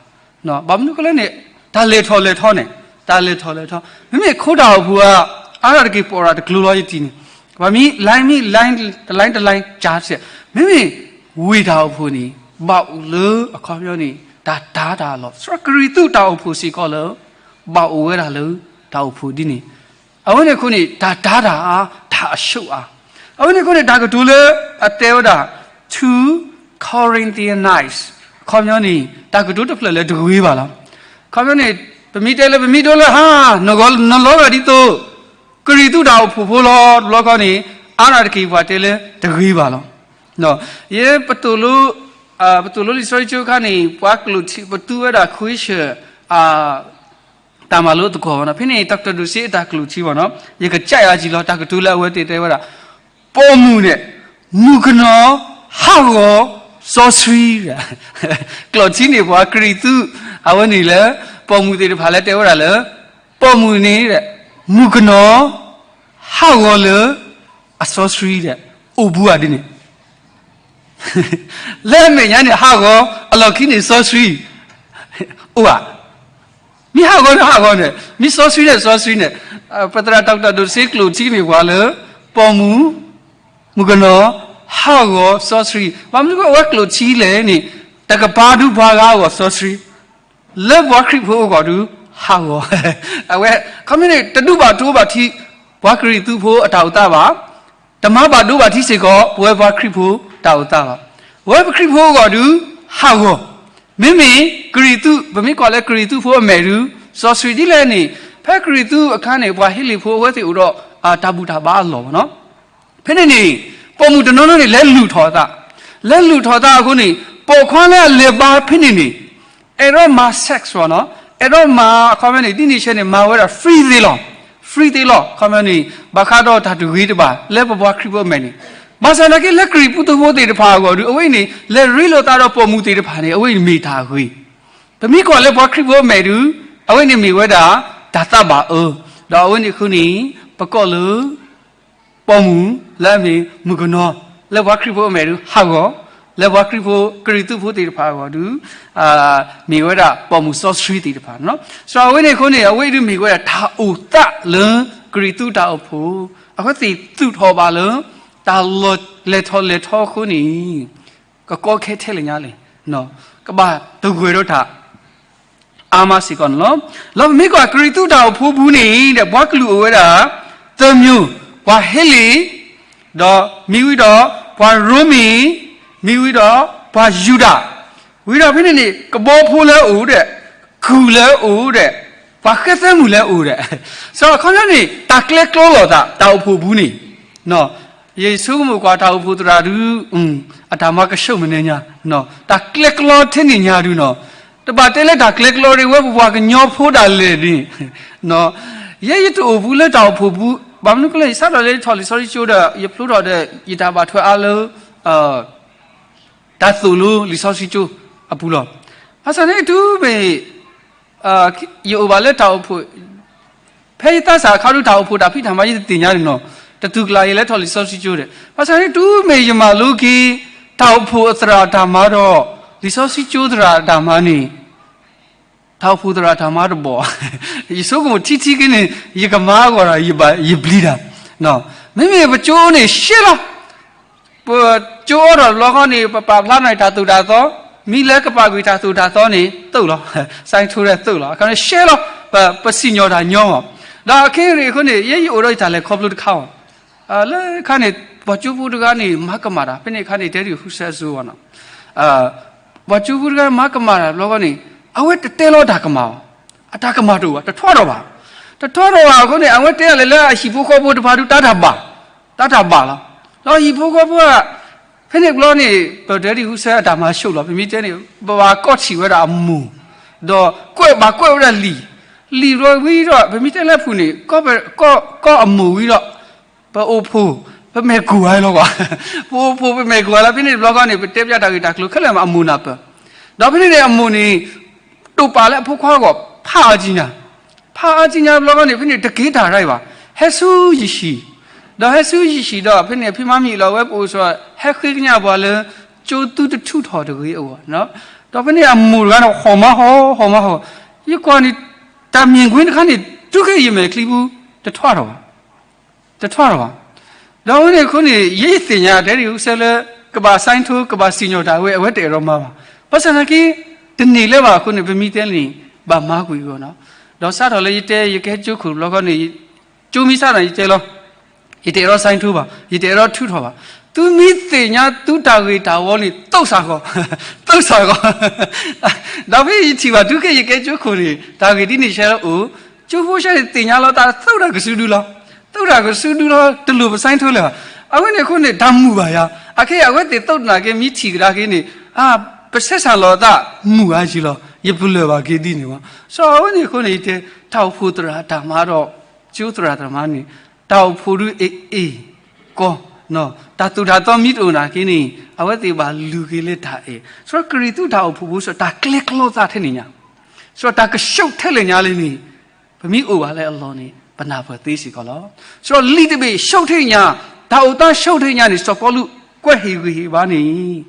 ဘၣ်မနုၤအဃိလဲၣ်န့ၣ်, တၢ်လဲၤထီၣ်လဲၤထီန့ၣ်, တၢ်လဲၤထီၣ်လဲၤထီ, မ့မ့ၢ်ခိတၢ်အိၣ်ဖှိၣ်ဧါ, အါဒၣ်တက့ၢ် ပိာ်တၢ်တကျိၤလီၤယတံၢ်န့ၣ်, ပှၤမံ လိုင်းမံ လိုင်း တလိုင်းတလိုင်း ကၢ်စဲး, မ့မ့ၢ်ဝ့ၢ်တၢ်အိၣ်ဖှိၣ်န့ၣ် ဘၣ်အိၣ်လၢအခီပညီန့ၣ် တၢ်တၤတၢ်အါလီၤ. စီၤကရံၣ်သူးတၢ်အိၣ်ဖှိၣ်စ့ၢ်ကီးလၢ ဘၣ်အိၣ်ဝဲဒၣ်လၢတၢ်အိၣ်ဖှိၣ်ဒ်န့ၣ်, အဝဲန့ၣ်အဃိန့ၣ် တၢ်တၤတၢ်အါ, တၢ်အဆူၣ်အါ, အဝဲန့ၣ်အဃိန့ၣ် တၢ်ကတိၤလၢအတဲဝဲဒၣ် to Corinthianize အခီပညီန့ၣ် တၢ်ကတိၤတဖျၢၣ်လၢတဂ့ၤဘၣ်လီၤ. အခီပညီန့ၣ် ပမ့ၢ်တဲလၢပမ့ၢ်ဒိလၢဟါ နဂီၢ်နလီၤဂာ်ဒ်သိး ကရံၣ်သူးတၢ်အိၣ်ဖှိၣ်ဖိလီၤ တဘျီဃီန့ၣ် အါဒၣ်တက့ၢ်ပှၤတဲလၢတဂ့ၤဘၣ်လီၤ. ယဲပသိၣ်လိ ပသိၣ်လိလံာ်စီဆှံကၠိအခါန့ၣ် ပှၤကျိာ်ထံ ပသူဝဲဒၣ်ခွံဆၢၣ် တၢ်မၤလိသကိးဘၣ်နီၤ. ဖဲန့ၣ် တၢ်ကတိၤဒိၣ်စ့အတၢ်ကျိာ်ထံဘၣ်နီၤ, ယကစၢ်ယၤကံလီၤ တၢ်ကတိၤလၢအဝဲသ့ၣ်တဲဝဲဒၣ်, ပိာ်မုၣ်န့ၣ် မုၣ်ကနီၤ ဟးဂီၤ စီဆှံ, ကျိာ်ထံန့ၣ် ပှၤကရံၣ်သူး အဝဲန့ၣ်လၢ ပိာ်မုၣ်သ့ၣ်တဖၣ်လၢတဲဝဲဒၣ်လၢ ပိာ်မုၣ်န့ၣ် မုၣ်ကနီၤ ဟးဂီၤလၢ အစီဆှံဒီး အိၣ်ဘူးဧါဒ်န့ၣ် လၢအမဲာ်ညါန့ၣ် ဟးဂီၤ, အလီၢ်ခံန့ၣ်စီဆှံ, အိၣ်ဧါ, မ့ၢ်ဟးဂီၤန့ၣ်ဟးဂီၤန့ၣ်, မ့ၢ်စီဆှံန့ၣ်စီဆှံန့ၣ်, ပသရၣ်တၢ်ကတိၤဒိၣ်စ့ကျိာ်ထံန့ၣ်ပှၤလၢ ပိာ်မုၣ်, မုၣ်ကနီၤ, ဟးဂီၤစီဆှံ, ဘၣ်မနုၤအဃိအဝဲကျိာ်ထံလဲၣ်န့ၣ်, တကပၤဒုးပှၤဂၤအဂီၢ်စီဆှံ လၢပှၤခရံာ်ဖိအဂီၢ်ဒုး ဟးဂီၤ, အဝဲ ခီမ့ၢ်န့ၣ် တဒုးဘၣ်ဒိဘၣ်ထံး ပှၤကရံၣ်သူးဖိအတၢ်အိၣ်သးဘၣ်, တမၤဘၣ်ဒိဘၣ်ထံးစ့ၢ်ကီး ပဝဲပှၤခရံာ်ဖိတၢ်အိၣ်သးဘၣ်, ပဝဲပခရံာ်ဖိအဂီၢ်ဒုး ဟးဂီၤ, မ့မ့ၢ်ကရံၣ်သူး ပမ့ၢ်ကွၢ်လၢကရံၣ်သူးဖိအမဲာ်ဒုး စီဆှံဒ်လဲၣ်န့ၣ်, ဖဲကရံၣ်သူးအခါန့ၣ် ပှၤဟ့လ့ၣ်ဖိအဝဲသ့ၣ်အိၣ်ဒီး တၢ်ဘူၣ်တၢ်ဘါအလီၢ်ဘၣ်နီၤ ဖဲန့ၣ်န့ၣ် ပိာ်မုၣ်တနီၤနီၤန့ၣ် လဲၤလုၢ်ထီၣ်အသး, လဲၤလုၢ်ထီၣ်အသးအဃိန့ၣ် ပိာ်ခွါလၢအလဲၤဘါဖဲန့ၣ်န့ၣ် အဲၣ်ဒိးမၤ sex ဘၣ်နီၤ, အဲၣ် အဲၣ်ဒိးမၤအခီပညီန့ၣ် ဒ်န့ၣ်ဆဲန့ၣ် မၤဝဲဒၣ် free သ့လီၤ. free သ့လီၤ အခီပညီန့ၣ် ဘၣ်ဃးဒီးတၢ်တဂ့ၤတဘၣ် လၢပပှၤခရံာ်ဖိအမဲာ်န့ၣ်, ဘၣ်ဆၣ်သနာ်က့ လၢကရံၣ်ဖိသ့ၣ်တဖၣ်အဂီၢ်ဒုး အဝဲအံၤန့ၣ် လဲၤရ့လိာ်သးဒီးပိာ်မုၣ်သ့ၣ်တဖၣ်န့ၣ် အဝဲအံၤန့ၣ်မ့ၢ်တၢ်အဂ့ၤ. ပမ့ၢ်ကွၢ်လၢပှၤခရံာ်ဖိအမဲာ်ဒုး အဝဲန့ၣ်မ့ၢ်ဝဲဒၣ် တၢ်သးဘၣ်အၢ, ဒီးအဝဲန့ၣ်အဃိန့ၣ် ပကိးလၢ ပိာ်မုၣ်လၢအမ့ၢ်မုၣ်ကနီၤ လၢပှၤခရံာ်ဖိအမဲာ်ဒုးဟးဂီၤ, လၢပှၤခရံာ်ဖိကရံၣ်သူးဖိသ့ၣ်တဖၣ်အဂီၢ်ဒုး မ့ၢ်ဝဲဒၣ်ပိာ်မုၣ်စီဆှံသ့ၣ်တဖၣ်. စးအဝဲန့ၣ်အဃိန့ၣ် အဝဲအံၤဒုးမ့ၢ်ဝဲဒၣ်တၢ်အိၣ်သးလၢကရံၣ်သူးတၢ်အိၣ်ဖှိၣ်, အဃိသ့ၣ်သူၣ်ထီၣ်ဘၣ်လၢ တၢ်လီၢ်လဲၤထီၣ်လဲၤထီအဃိန့ၣ် ကကီခဲထဲလဲၣ်ညါလဲၣ်, ကဘၣ်တဂဲၤဒီးတၢ် အါမးစ့ၢ်ကီးန့ၣ်လီၤ. လီၤပမ့ၢ်ကွၢ်ကရံၣ်သူးတၢ်အိၣ်ဖှိၣ်ပူၤန့ၣ်ဒီး ပှၤကလုာ်အိၣ်ဝဲဒၣ် သၢမျိုး, ပှၤဟ့လ့ၣ်, ဒီးမ့ၢ်ဝံၤဒီးပှၤရိမ့ၤ, မ့ၢ်ဝံၤဒီးပှၤယူဒၤ, ဝံၤဒီးဖဲန့ၣ်န့ၣ် ကဘီဖိလၢအအိၣ်ဒီး ကုၢ်လၢအအိၣ်ဒီး ပှၤဃဲသဲမုၣ်လၢအအိၣ်ဒီး, စးအခီပညီန့ၣ် တၢ်ကျဲကျီလိာ်သး တၢ်အိၣ်ဖှိၣ်ပူၤန့ၣ် ယဆိကမိၣ်ကွၢ်တၢ်အိၣ်ဖှိၣ်သရၣ်ဒုး အတၢ်မၤကဆှိၣ်မနဲညါ, တၢ်ကျဲကျီထဲန့ၣ်ညါဒုးနီၤ, တဘၣ်တဲလၢတၢ်ကျဲကျီဒ်ဝဲပပှၤကညီဖိဒၣ်လဲာ်န့ၣ်, ယဲယတအိၣ်ဘူးလၢတၢ်အိၣ်ဖှိၣ်ပူၤ, ဘၣ်မနုၤအဃိလဲၣ် ယစးထီၣ်လၢယထီၣ်လံာ်စီဆှံကၠိဒီး ယဖျိထီၣ်ဒီး ယတၢ်ဘၣ်ထွဲအါလၢ တၢ်သိၣ်လိလံာ်စီဆှံကၠိအပူၤလီၤ. ဘၣ်ဆၣ်န့ၣ်တုၤမ့ၢ် ယအိၣ်ဘၣ်လၢတၢ်အိၣ်ဖှိၣ်, ဖဲယသးစၢ်အခါဒုး တၢ်အိၣ်ဖှိၣ်တၢ်ဖံးတၢ်မၤယတသ့ၣ်ညါန့ၣ်နီၤ, တတုၤကျါယလဲၤထီၣ်လံာ်စီဆှံကၠိဒီး, ဘၣ်ဆၣ်န့ၣ်တုၤမ့ၢ်ယမၤလိက့ၤ တၢ်အိၣ်ဖှိၣ်အသရၣ်အတၢ်မၤဒီး လံာ်စီဆှံကၠိသရၣ်အတၢ်မၤန့ၣ် တၢ်အိၣ်ဖှိၣ်သရၣ်တၢ်မၤတဘီၣ်, ယဆိကမိၣ်ထံထံက့ၤန့ၣ် ယကမၤအဂီၢ်ဒီး ယဘျံးတၢ်, မ့မ့ၢ်ပကၠိန့ၣ်ရှဲလီၤ. ပကၠိအိၣ်ထီၣ်တဘျီဃီန့ၣ် ပပာ်ဖျါထီၣ်တၢ်သိၣ်တၢ်သီ, မ့ၢ်လၢကပာ်ကွံာ်တၢ်သိၣ်တၢ်သီန့ၣ် သိၣ်လီၤ, စဲးထိဒီးသိၣ်လီၤ, အခါန့ၣ်ရှဲလီၤ, ပစံၣ်ညီၣ်တၢ်ညီမး, ဒီးခဲအံၤအဃိန့ၣ် ယဲယအိၣ်ဒီးယတၢ်လဲၤခီဖျိတခါအီၤ လၢခါန့ၣ် ပှၤကၠိဖိတဂၤန့ၣ် မၤကမၣ်တၢ်, ဖဲန့ၣ်အခါန့ၣ် တဲဒံးဃုစဲးအစိဝဲနီၤ, ပှၤကၠိဖိတဂၤမၤကမၣ်တၢ်တဘျီဃီန့ၣ် အဝဲတတဲလီၤတၢ်ကမၣ်ဘၣ်, အတၢ်ကမၣ်တအိၣ်ဘၣ်, တထွါထီၣ်ဘၣ်, တထွါထီၣ်ဘၣ်အဃိန့ၣ် အဝဲတဲလၢအဟံၣ်ဖိဃီဖိတဖၣ်ဒုး တၢ်တၢ်ဘၣ်, တၢ်တၢ်ဘၣ်လီၤ, ဒီးဟံၣ်ဖိဃီဖိ ဖဲန့ၣ်တဘျီန့ၣ် ပတဲဒံးဃုစဲးအတၢ်မၤဆိၣ်လီၤ, ပမ့ၢ်တဲန့ၣ် ပဘၣ်ကွၢ်ထံၣ်ဝဲဒၣ်အမိၢ်, ဒီးကွဲးဘၣ်ကွဲးဝဲဒၣ်လံာ်, လံာ်တဘျီဝံၤဒီး ပမ့ၢ်တဲလၢအပူၤန့ၣ် ကီၢ်ပ ကီၢ် ကီၢ်အမိၢ်ဝံၤဒီး ပအိၣ်ဖှိၣ် ပမဲာ်ကူၣ်ဝဲလီၤကွၢ်, ပအိၣ်ဖှိၣ်ပမဲာ်ကူၣ်ဝဲလီၤ, ဖဲန့ၣ်တဘျီဃီန့ၣ် ပတဲပျးတၢ်ဂ့ၢ်တၢ်ကျိၤခဲလၢာ်မး အမိၢ်နၢ်ပၢၢ်, ဒီးဖဲန့ၣ်န့ၣ် အမိၢ်န့ၣ် တိာ်ပာ်လၢအဖိခွါအဂီၢ် ဖးအါကံညါ, ဖးအါကံညါတဘျီဃီန့ၣ် ဖဲန့ၣ်တက့ၤတၢ်ရၢၢ်ဘၣ်, ဟဲဆူယဟံၣ်, ဒီးဟဲဆူယဟံၣ်ဒီး ဖဲန့ၣ်အဖံမၤမံၤလီၤဝဲပအိၣ်ဆိး ဟဲဃ့ကညးပှၤလၢ ကၠိသူတထူးထီၣ်တဂ့ၤအဂီၢ်, ဒီးဖဲန့ၣ်အမိၢ်တဂၤန့ၣ် ဟီၣ်မါဟီၣ် ဟီၣ်မါဟီၣ်, ယကွၢ်န့ၣ် တၢ်မြင်ကွင်းတခါန့ၣ် တုၤခဲအံၤယမဲာ်ချံပူၤ တထွါထီၣ်ဘၣ်, တထွါထီၣ်ဘၣ်, ဒီးအဝဲန့ၣ်အဃိန့ၣ် ယဲယသ့ၣ်ညါတဲဒံးဃုစဲးလၢ ကဘၣ် sign ထိုး ကဘၣ်စံၣ်ညီၣ်တၢ်ဝဲ အဝဲတအဲၣ်ဒိးမၤဘၣ်, ဘၣ်ဆၣ်သနာ်က့ တန့ၢ်လၢၤဘၣ်အဃိန့ၣ် ပမ့ၢ်တဲန့ၣ် ဘၣ်မၤကွံာ်အဂီၢ်နီၤ, ဒီးစးထီၣ်လၢယတဲ ယကဟဲကၠိခိၣ်တဘျီဃီန့ၣ် ကၠိမ့ၢ်စးထီၣ်ယတဲလီၤ, ယတအဲၣ်ဒိး sign ထိုး ဘၣ်, ယတအဲၣ်ဒိးထုးထီၣ်ဘၣ်, သုမ့ၢ်သ့ၣ်ညါသုတၢ်ဂ့ၢ်တၢ်ဝီန့ၣ် သုးစ့ၢ်ကီး, သုးစ့ၢ်ကီး, ဒီးဖဲယထံၣ်ဘၣ် တုၤခဲအံၤယကဲကၠိခိၣ်န့ၣ် တၢ်ဂ့ၢ်ဒ်န့ၣ်ဆဲးလၢအိၣ်, ကၠိဖိဆဲးန့ၣ်သ့ၣ်ညါလီၤတၢ် သုးတၢ်ကစုဒုလီၤ, သုးတၢ်ကစုဒုလီၤ တလိၣ်ပ sign ထိုး လၢၤဘၣ်, အဝဲန့ၣ်အဃိန့ၣ် တၢ်မုာ်ဘၣ်ယၤ, အခဲအံၤအဝဲသ့ၣ်သုးတနၢ်က့ မ့ၢ်ထံၣ်ကဒါက့ၤန့ၣ် အါ ပဆဲးစၢ်လီၤသး မုာ်အါယံၤလီၤ, ယပလၢၢ်ဘၣ်က့ၤဒ်န့ၣ်ဘၣ်, စးအဝဲန့ၣ်အဃိန့ၣ် ယတဲ တၢ်အိၣ်ဖှိၣ်သရၣ်တၢ်မၤဒီး ကၠိသရၣ်တၢ်မၤန့ၣ် တၢ်အိၣ်ဖှိၣ်ဒုးအ့ၣ်အ့ၣ်ကီ, တၢ်သိၣ်တၢ်သီမ့ၢ်တအိၣ်နာ်က့န့ၣ် အဝဲသ့ၣ်ဘၣ်လူၤက့ၤလၢတၢ်အဲၣ်, စးကရံၣ်သူးတၢ်အိၣ်ဖှိၣ်ဖိစး တၢ်ကျဲကျီသးထဲန့ၣ်ညါ, စးတၢ်ကဆှိးထဲလဲၣ်ညါလဲၣ်န့ၣ် ပမ့ၢ်အိၣ်ဘၣ်လၢအလီၢ်န့ၣ် ပနၢ်ပၢၢ်သ့စ့ၢ်ကီးလီၤ. စးလံာ်တဘ့ၣ်ဆှိးထဲညါ, တၢ်အိၣ်သးဆှိးထဲညါန့ၣ် စီၤပီလူးကွဲးဟ့ၣ်ဂံၢ်ဟ့ၣ်ဘါန့ၣ်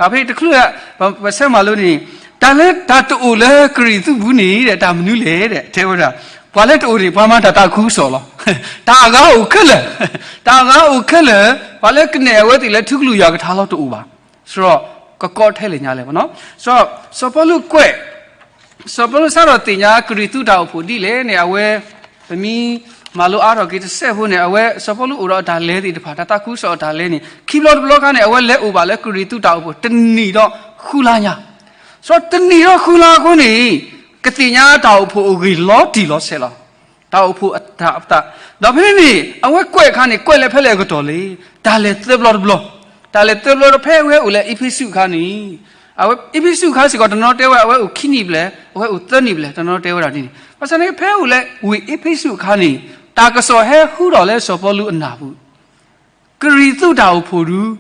အဖဲတချုး ပဆဲးမၤလိန့ၣ် တၢ်လၢတၢ်တအိၣ်လၢကရံၣ်သူးပူၤန့ၣ်ဒီး တၢ်မနုၤလဲၣ်ဒီး တဲဝဲဒၣ် ပှၤလၢတအိၣ်န့ၣ် ပှၤမၤတၢ်သးခုကစီၣ်လီၤ. တၢ်အဂၤအိၣ်ခဲလၢာ်, တၢ်အဂၤအိၣ်ခဲလၢာ်, ပှၤလၢကနဲၣ်အဝဲသ့ၣ်လၢထူကလုၢ်ယွၤကထါလီၤတအိၣ်ဘၣ်. စးကကီထဲလဲၣ်ညါလဲၣ်ဘၣ်နီၤ. စီၤပီလူးကွဲး စီၤပီလူးစးထီၣ်သ့ၣ်ညါကရံၣ်သူးတၢ်အိၣ်ဖှိၣ်ဒ်လဲၣ်န့ၣ် အဝဲ ပမ့ၢ်မၤလိအါထီၣ်က့ၤတစဲးဖိန့ၣ် အဝဲစီၤပီလူးအိၣ်ဒီးအတၢ်လဲၤသ့ၣ်တဖၣ် တၢ်သးခုကစီၣ်အတၢ်လဲၤန့ၣ် ခံဘျီတဘျီခါန့ၣ် အဝဲလဲၤအိၣ်ဘၣ်လၢကရံၣ်သူးတၢ်အိၣ်ဖှိၣ်တနံၣ်ဒီးဃုလါညါ. စီၤတနံၣ်ဒီးဃုလါအဃိန့ၣ် ကသ့ၣ်ညါတၢ်အိၣ်ဖှိၣ်အဂ့ၢ်လီၤတံၢ်လီၤဆဲးလီၤ. တၢ်အိၣ်ဖှိၣ်အတၢ်အသး ဒီးဖဲန့ၣ်န့ၣ် အဝဲကွဲးအခါန့ၣ် ကွဲးလၢဖဲလဲၣ်အကတီၢ်လဲၣ်. တၢ်လဲၤသၢဘျီတဘျီ, တၢ်လဲၤသၢဘျီဒီးဖဲအဝဲအိၣ်လၢအ့းဖ့းစူးအခါန့ၣ် အဝဲအ့းဖ့းစူးအခါစ့ၢ်ကီး တနီၤတဲဝဲ အဝဲအိၣ်ခံနံၣ်ဘျဲၣ်, အဝဲအိၣ်သၢနံၣ်ဘျဲၣ်, တနီၤတဲဝဲဒၣ်ဒ်န့ၣ်. ဘၣ်ဆၣ်န့ၣ် ဖဲအိၣ်လၢဝ့ၢ်အ့းဖ့းစူးအခါန့ၣ် တၢ်ကစီၣ်ဟဲဟူထီၣ်လၢစီၤပီလူးအနၢ်ပူၤ ကရံၣ်သူးတၢ်အိၣ်ဖှိၣ်ဒုး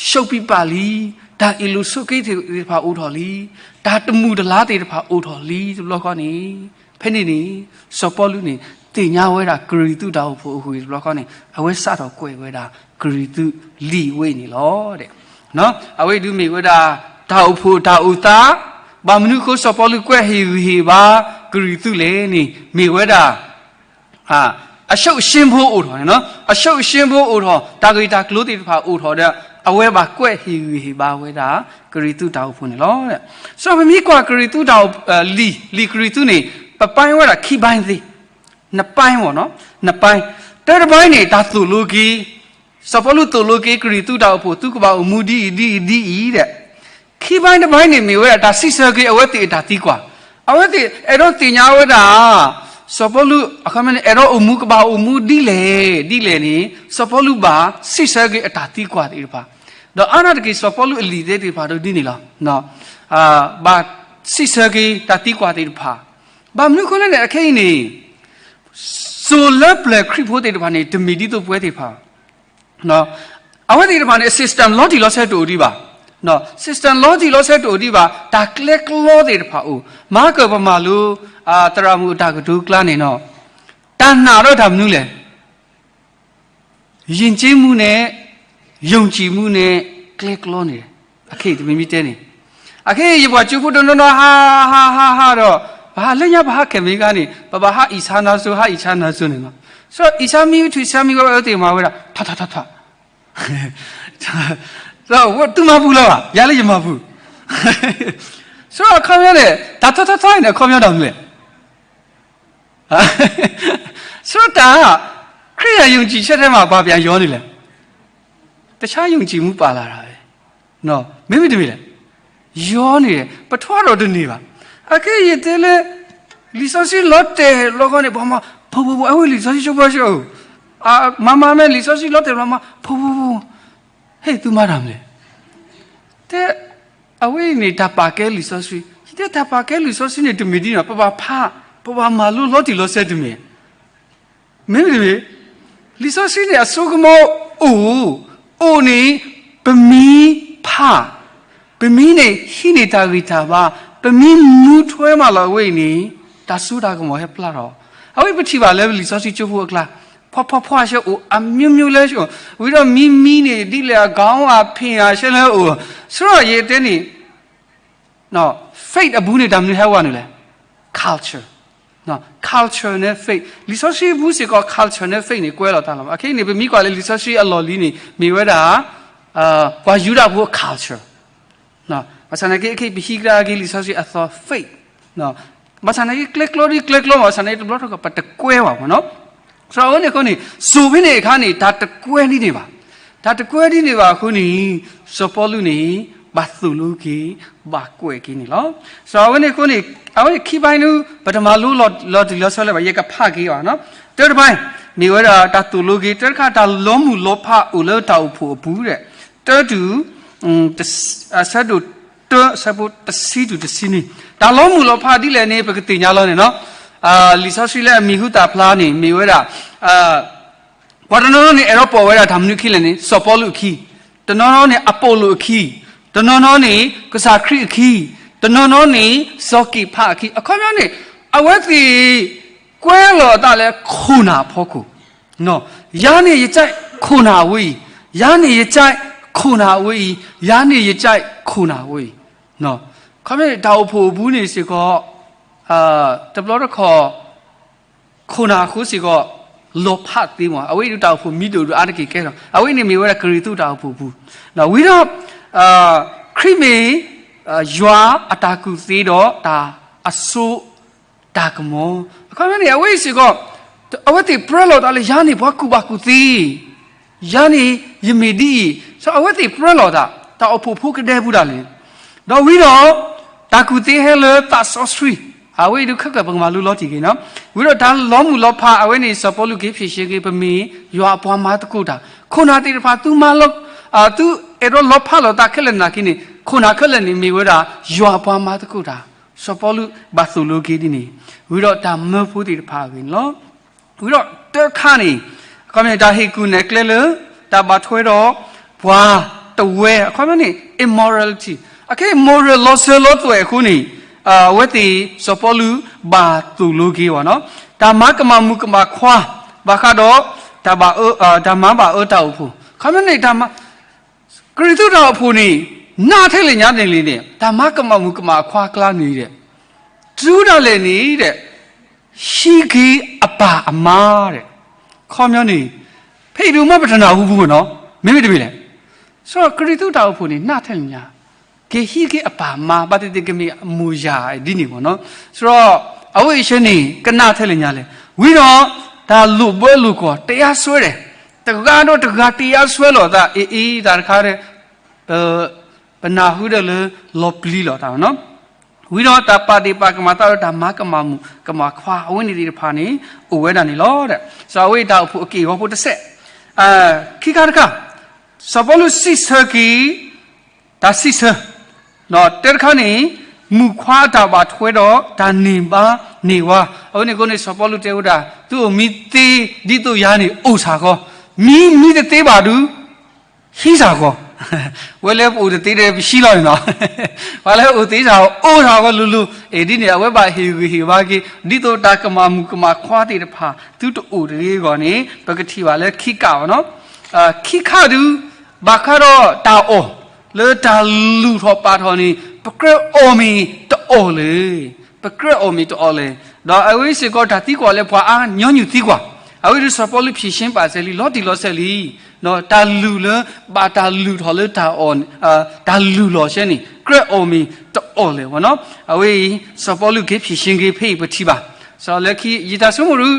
ရှုံးပိပာ်လံ, တၢ်အ့ၣ်လိာ်ဆိးက့သ့ၣ်တဖၣ်အိၣ်ထီၣ်လံ, တၢ်တမုာ်တလၤသ့ၣ်တဖၣ်အိၣ်ထီၣ်လံတဘျီဃီန့ၣ်, ဖဲန့ၣ်န့ၣ် စီၤပီလူးန့ၣ် သ့ၣ်ညါဝဲဒၣ်ကရံၣ်သူးတၢ်အိၣ်ဖှိၣ်အဂ့ၢ်တဘျီဃီန့ၣ် အဝဲစးထီၣ်ကွဲးဝဲဒၣ်ကရံၣ်သူးလံာ်ဝဲအံၤန့ၣ်လီၤ. အဝဲအံၤဒုးမ့ၢ်ဝဲဒၣ် တၢ်အိၣ်ဖှိၣ်တၢ်အိၣ်သး, ဘၣ်မနုၤအဃိစီၤပီလူးကွဲးဟ့ၣ်ဂံၢ်ဟ့ၣ်ဘါကရံၣ်သူးလဲၣ်န့ၣ် မ့ၢ်ဝဲဒၣ် အရှုံးအရှင်းဖိအိၣ်ထီၣ်န့ၣ်လီၤ. အရှုံးအရှင်းဖိအိၣ်ထီၣ်, တၢ်ဂ့ၢ်တၢ်ကျိၤသ့ၣ်တဖၣ်အိၣ်ထီၣ်ဒီး အဝဲဘၣ်ကွဲးဟ့ၣ်ဂံၢ်ဟ့ၣ်ဘါဝဲဒၣ် ကရံၣ်သူးတၢ်အိၣ်ဖှိၣ်န့ၣ်လီၤ. စီၤပမ့ၢ်ကွၢ်ကရံၣ်သူးတၢ်အိၣ်, လံာ်, လံာ်ကရံၣ်သူးန့ၣ် ပပိုင်းဝဲဒၣ်ခံပိုင်းသ့, နှစ်ပိုင်းပေါ့နော်, နှစ်ပိုင်း. တၢတပိုင်းန့ၣ် တၢ်သိၣ်လိက့ၤ, စီၤပီလူးသိၣ်လိက့ၤ ကရံၣ်သူးတၢ်အိၣ်ဖှိၣ် သုကဘၣ်အိၣ်မူဒ်အံၤဒ်အံၤဒ်အံၤဒီး ခံပိုင်းတပိုင်းန့ၣ် မ့ၢ်ဝဲဒၣ်တၢ်စံးဆၢက့ၤ အဝဲသ့ၣ်အတၢ်သံကွၢ်, အဝဲသ့ၣ်အဲၣ်ဒိးသ့ၣ်ညါဝဲဒၣ် စီၤပီလူး အခီပညီန့ၣ် အဲၣ်ဒိးအိၣ်မူ ကဘၣ်အိၣ်မူဒ်လဲၣ်ဒ်လဲၣ်န့ၣ် စီၤပီလူးဘၣ်စံးဆၢက့ၤအတၢ်သံကွၢ်သ့ၣ်တဖၣ်, ဒီးအါန့ၢ်တက့ၢ် စီၤပီလူးအလံာ်သ့ၣ်တဖၣ်ဒီးဒ်န့ၣ်လီၤ. ဘၣ်စံးဆၢက့ၤတၢ်သံကွၢ်သ့ၣ်တဖၣ်, ဘၣ်မနုၤအဃိလဲၣ်န့ၣ် အခဲအံၤန့ၣ် စိၤလၢပျၢၤခရံာ်ဖိသ့ၣ်တဖၣ်န့ၣ် တမ့ၢ်ဒ်သိးပဝဲသ့ၣ်တဖၣ် အဝဲသ့ၣ်တဖၣ်န့ၣ် system လီၤတံၢ်လီၤဆဲးတအိၣ်ဒံးဘၣ်. system လီၤတံၢ်လီၤဆဲးတအိၣ်ဒံးဘၣ်, တၢ်ကျဲကျီသ့ၣ်တဖၣ်အိၣ်. မဟါကၢၣ်ပမၤလိ သရၣ်မုၣ်အတၢ်ကတိၤအကျါန့ၣ်နီၤ, တၢ်နာ်ဒီးတၢ်မနုၤလဲၣ်, ယဉ်ကျေးမှုနဲ့ ယုံကြည်မှုန့ၣ် ကျဲကျီန့ၣ်, အခဲအံၤတမံၤမံၤတဲန့ၣ်, အခဲအံၤယပှၤကၠိဖိတနီၤနီၤ ဟးဟးဟးဟးဒီး ပဟးလၢညါပဟးခဲမ့ၢ်ဂ့ၤန့ၣ် ပဘၣ်ဟးအံၣ်ဆါနါစိၤ ဟးအံၣ်ဆါနါစိၤန့ၣ်လီၤ. ဆိုတော့ အံၣ်ဆါမံဝဲ ထွံၣ်ဆါမံဝဲ အဝဲသ့ၣ်မၤဝဲဒၣ် ထးထးထးထး ဒီးဝဲသုမၤပူၤလီၤဘၣ်, ယၤလၢယမၤပူၤ. ဆိုတော့ အခီပညီန့ၣ် တၢ်ထးထးထးန့ၣ် အခီပညီတၢ်မနုၤလဲၣ်. ဆိုတော့ တၢ် ခရစ်ယာန်ယုံကြည်ချက်ထဲမှာ ဘာပြန်ရောနေလဲၣ်. တခြားယုံကြည်မှုပါလာတာပဲ, မ့မ့ၢ်တမ့ၢ်လဲၣ်. ရောနေတယ်, ပထွါဒီးတန့ၢ်ဘၣ်. အခဲအံၤယတဲလၢ လံာ်စီဆှံလီၤတဲာ်လီၤဃီန့ၣ် ပှၤမၤ ဖိဖိဖိ အဝဲလံာ်စီဆှံဆိပှၢ်ဆိ, မၤမၤမ့ၢ်လံာ်စီဆှံလီၤတဲာ်လီၤမၤ ဖိဖိဖိ, ဟဲသုမၤတၢ်မနုၤလဲၣ်. တဲ အဝဲအံၤန့ၣ် တၢ်ပာ်ကဲလံာ်စီဆှံ, ယတဲတၢ်ပာ်ကဲလံာ်စီဆှံန့ၣ် တမ့ၢ်ဒ်န့ၣ် ပဘၣ်ဖး, ပဘၣ်မၤလိလီၤတံၢ်လီၤဆဲးတမ့ၢ်, မ့မ့ၢ်တမ့ၢ်, လံာ်စီဆှံန့ၣ်အစိကမီၤအိၣ်, အိၣ်န့ၣ် ပမ့ၢ်ဖး, ပမ့ၢ်န့ၣ်ဟံးန့ၢ်တၢ်ဂံၢ်တၢ်ဘါ, ပမ့ၢ်မူထွဲမးလီၤအဝဲအံၤန့ၣ် တၢ်စိတၢ်ကမီၤဟဲပျၢ်ထီၣ်, အဝဲပထံၣ်ဘၣ်လၢလံာ်စီဆှံကၠိဖိအကျါ, ဖှီဖှီဖှီဆဲအိၣ် အမျိုးမျိုးလဲၣ်, ဝံၤဒီးမံမံန့ၣ် ဒ်လဲၣ်အ gown အဖ့ၣ်အါဆဲလၢအိၣ်, ဆိုတော့ ယတဲန့ၣ် faith အပူၤန့ၣ် တၢ်မနုၤဟဲဝဲန့ၣ်လဲၣ်, culture, culture န့ၣ် faith လံာ်စီဆှံအပူၤစ့ၢ်ကီး culture န့ၣ် faith န့ၣ် ကွဲလိာ်တၢ်လီၤ. အခဲအံၤန့ၣ် ပမ့ၢ်ကွၢ်လၢလံာ်စီဆှံအလီၢ်လံၤန့ၣ် မ့ၢ်ဝဲဒၣ် ပှၤယူဒၤဖိအ culture, ဘၣ်ဆၣ်သနာ်က့ အခဲအံၤ ပဟံးကဒါက့ၤလံာ်စီဆှံအသီ faith, ဘၣ်ဆၣ်သနာ်က့ ကျဲကျီဒ် ကျဲကျီမး ဘၣ်ဆၣ်သနာ်က့ တဘျီတခီၣ် ပတကွဲဘၣ်မ့ၢ်နီၤ. ဆိုတော့ အဝဲန့ၣ်အဃိန့ၣ် စိၤဖဲန့ၣ်အခါန့ၣ် တၢ်တကွဲဒ်န့ၣ်ဘၣ်, တၢ်တကွဲဒ်န့ၣ်ဘၣ်အဃိန့ၣ် စီၤပီလူးန့ၣ် ဘၣ်သိၣ်လိက့ၤ ဘၣ်ကွဲးက့ၤန့ၣ်လီၤ. ဆိုတော့ အဝဲန့ၣ်အဃိန့ၣ် အဝဲခံပိုင်း ပတမၤလိလီၤတံၢ်လီၤဆဲးလၢၤဘၣ်, ယကဖးက့ၤဘၣ်နီၤ. တၢတပိုင်း မ့ၢ်ဝဲဒၣ်တၢ်သိၣ်လိက့ၤ, တၢတခါ တၢ်လီၤမုၢ်လီၤဖးအိၣ်လၢတၢ်အိၣ်ဖှိၣ်အပူၤဒီး တၢတုၤ အဆၢဒိၣ်တၢ အဆၢဖိတဆံတုၤတဆံနွံ, တၢ်လီၤမုၢ်လီၤဖးဒ်လဲၣ်န့ၣ် ပကသ့ၣ်ညါလီၤန့ၣ်နီၤ. လံာ်စီဆှံလၢအမံၤဟူသၣ်ဖျါန့ၣ် မ့ၢ်ဝဲဒၣ် ပှၤတနီၤနီၤန့ၣ် အဲၣ်ဒိးပိာ်ဝဲဒၣ်တၢ်မနုၤအခံလဲၣ်န့ၣ် စီၤပီလူးအခံ, တနီၤနီၤန့ၣ် အပိာ်လုးအခံ, တနီၤနီၤန့ၣ် ကစၢ်ခရံာ်အခံ, တနီၤနီၤန့ၣ် စီၤက့းဖးအခံ, အခီပညီန့ၣ် အဝဲသ့ၣ် ကွဲလိာ်အသးလၢခိၣ်နၢ်အဖီခိၣ် ယၤန့ၣ်ယကြိုက် ခိၣ်နၢ်အဝဲအံၤ, ယၤန့ၣ်ယကြိုက် ခိၣ်နၢ်အဝဲအံၤ, ယၤန့ၣ်ယကြိုက် ခိၣ်နၢ်အဝဲအံၤ, ခီဖျိတၢ်အိၣ်ဖှိၣ်အပူၤန့ၣ်စ့ၢ်ကီး တဘျီတခီၣ် ခိၣ်နၢ်အဃိစ့ၢ်ကီး လီၤဖးသ့မး, အဝဲအံၤဒုးတၢ်အိၣ်ဖှိၣ်မံၤဒိၣ်ဒုးအါတက့ၢ်ကဲထီၣ်, အဝဲအံၤန့ၣ်မ့ၢ်ဝဲဒၣ်ကရံၣ်သူးတၢ်အိၣ်ဖှိၣ်အပူၤ, ဝံၤဒီး ခရံာ်မ့ၢ် ယွၤအတၢ်ကူၣ်သ့ဒီးတၢ်အစိ တၢ်ကမီၤ, အခီပညီန့ၣ် အဝဲအံၤစ့ၢ်ကီး အဝဲသ့ၣ်ပြၢလိာ်သးလၢ ယၤန့ၣ်ပှၤကူၣ်ဘၣ်ကူၣ်သ့, ယၤန့ၣ်ယမ့ၢ်ဒ်အံၤ, အဝဲသ့ၣ်ပြၢလိာ်သး တၢ်အိၣ်ဖှိၣ်ဖိကဒဲပူၤဒၣ်လဲာ်, ဒီးဝံၤဒီး တၢ်ကူၣ်သ့ဟဲလၢသးစီဆှံ, အဝဲအံၤဒုးခဲကၢၣ် ပကမၤလိလီၤတံၢ်က့ၤနီၤ, ဝံၤဒီးတၢ်လီၤမုၢ်လီၤဖး အဝဲန့ၣ်စီၤပီလူးက့ၤဖံးဆှဲက့ၤ ပမ့ၢ်ယွၤအပှၤမၤသကိးတၢ်, ခိၣ်နၢ်သ့ၣ်တဖၣ် သုမၤလီၤ သုအဲၣ်ဒိးလီၤဖးလိာ်သးခဲလၢာ်နာ်က့န့ၣ် ခိၣ်နၢ်ခဲလၢာ်န့ၣ်မ့ၢ်ဝဲဒၣ် ယွၤအပှၤမၤသကိးတၢ်, စီၤပီလူးဘၣ်သိၣ်လိက့ၤဒ်န့ၣ်, ဝံၤဒီးတၢ်မၢဖိသ့ၣ်တဖၣ်အဂ့ၢ်န့ၣ်လီၤ. ဝံၤဒီးတၢ်တခါန့ၣ်, အခီပညီန့ၣ် တၢ်ဟ့ၣ်ကူၣ်နဲၣ်ကျဲလၢ တၢ်ဘၣ်ထွဲဒီး ပှၤတဝၢ, အခီပညီန့ၣ် immorality, အခဲအံၤ moral လီၤစၢၤလီၤသွဲၣ်အဃိန့ၣ်, အဝဲသ့ၣ် စီၤပီလူး ဘၣ်သိၣ်လိက့ၤဝဲန့ၣ်, တၢ်မၤကမၣ်မုၣ်ကမၣ်ခွါ, ဘၣ်ဃးဒီး တၢ်ဘၣ်အၢ, တၢ်မၤဘၣ်အၢတၢ်အိၣ်ဖှိၣ်, အခီပညီန့ၣ် တၢ်မၤ ကရံၣ်သူးတၢ်အိၣ်ဖှိၣ်န့ၣ် နးထဲလဲၣ်ညါန့ၣ်လံန့ၣ် တၢ်မၤကမၣ်မုၣ်ကမၣ်ခွါအကျါန့ၣ်ဒီး, တုၤဒၣ်လဲာ်န့ၣ်ဒီး, ဟံးက့ၤအပၢ်အမါဒီး, အခီပညီန့ၣ်, ဖဲအံၤဒုးမ့ၢ်ပတနၢ်ဟူပူၤန့ၣ်, မ့မ့ၢ်တမ့ၢ်လဲၣ်, စီၤကရံၣ်သူးတၢ်အိၣ်ဖှိၣ်န့ၣ် နးထဲလဲၣ်ညါ ကဟံးက့ၤအပၢ်အမါ ဘၣ်သ့ၣ်သ့ၣ်ကမ့ၢ်အမိၢ်ယၤဒ်န့ၣ်ဘၣ်န့ၣ်, စီၤအဝဲအံၤဆၢန့ၣ် ကနးထဲလဲၣ်ညါလဲၣ်, ဝံၤဒီး တၢ်လိာ်ဘၢလိာ်ကွီၢ် တရားစွဲ ဒီး, တဂၤဒီးတဂၤ တရားစွဲ လိာ်သး အ့ၣ်အ့ၣ် တၢ်တခါဒီး, ပနၢ်ဟူဒီးလၢ လီၤပျံၤလိာ်သးန့ၣ်, ဝံၤဒီးတၢ်ပာ်ဒ့ၣ်ပာ်ကမၣ်သးဒီးတၢ်မၤကမၣ်မုၣ်ကမၣ်ခွါ အဝဲန့ၣ်သ့ၣ်တဖၣ်န့ၣ် အိၣ်ဝဲဒၣ်န့ၣ်လီၤ. စီၤအဝဲအံၤတၢ်အိၣ်ဖှိၣ်အက့ၢ်အဂီၤဖိတစဲး, ခံခါတခါ, စီၤပီလူးစံးဆၢက့ၤ တၢ်စံးဆၢ, ဒီးတၢ်တခါန့ၣ်, မုၣ်ခွါအတၢ်ဘၣ်ထွဲဒီးတၢ်န့ၢ်ဘါန့ၢ်ဝါ, အဝဲန့ၣ်အဃိန့ၣ် စီၤပီလူးတဲဝဲဒၣ် သုအိၣ်မံသ့ဒ်သိးယၤန့ၣ် အိၣ်စ့ၢ်ကီး, မံမံတသ့ဘၣ်ဒုး ဟံးစ့ၢ်ကီး, ဝဲလၢပအိၣ်တသ့ဒီးပဟံးလီၤန့ၣ်လီၤ, ပှၤလၢအိၣ်သ့စ့ၢ်ကီး အိၣ်စ့ၢ်ကီးလိၤလိၤ, အ့ၣ်ဒ်န့ၣ် အဝဲဘၣ်ဟ့ၣ်ဂံၢ်ဟ့ၣ်ဘါက့ၤ ဒ်သိးတၢ်ကမၣ်မုၣ်ကမၣ်ခွါသ့ၣ်တဖၣ် သုတအိၣ်တဂ့ၤအဂီၢ်န့ၣ် ပကထံၣ်ဘၣ်လၢခံကပၤန့ၣ်လီၤ. ခံခါဒုး, ဘၣ်ဃးဒီးတၢ်အီၣ်, လၢတၢ်လုၢ်ထီၣ်ပာ်ထီၣ်န့ၣ် ပကြၢးအီၣ်မ့ၢ်တအီၣ်လဲၣ်, ပကြၢးအီၣ်မ့ၢ်တအီၣ်လဲၣ်, ဒီးအဝဲစ့ၢ်ကီးတၢ်သံကွၢ်လၢပှၤအါညီနုၢ်သံကွၢ်, အဝဲဒုးစီၤပီလူးဖံးရှင်းပာ်စဲလံ လီၤတံၢ်လီၤဆဲးလံ, တၢ်လုၢ်လၢ ဘၣ်တၢ်လုၢ်ထီၣ်လၢတၢ်အီၣ်, တၢ်လုၢ်လီၢ်ဆဲန့ၣ် ကြၢးအီၣ်မ့ၢ်တအီၣ်လဲၣ်ဘၣ်န့ၣ်, အဝဲအံၤ စီၤပီလူးက့ၤဖံးရှင်းက့ၤဖဲအံၤပထံၣ်ဘၣ်, စီၤလၢခံ ယတၢ်ဆိကမိၣ်ဒုး,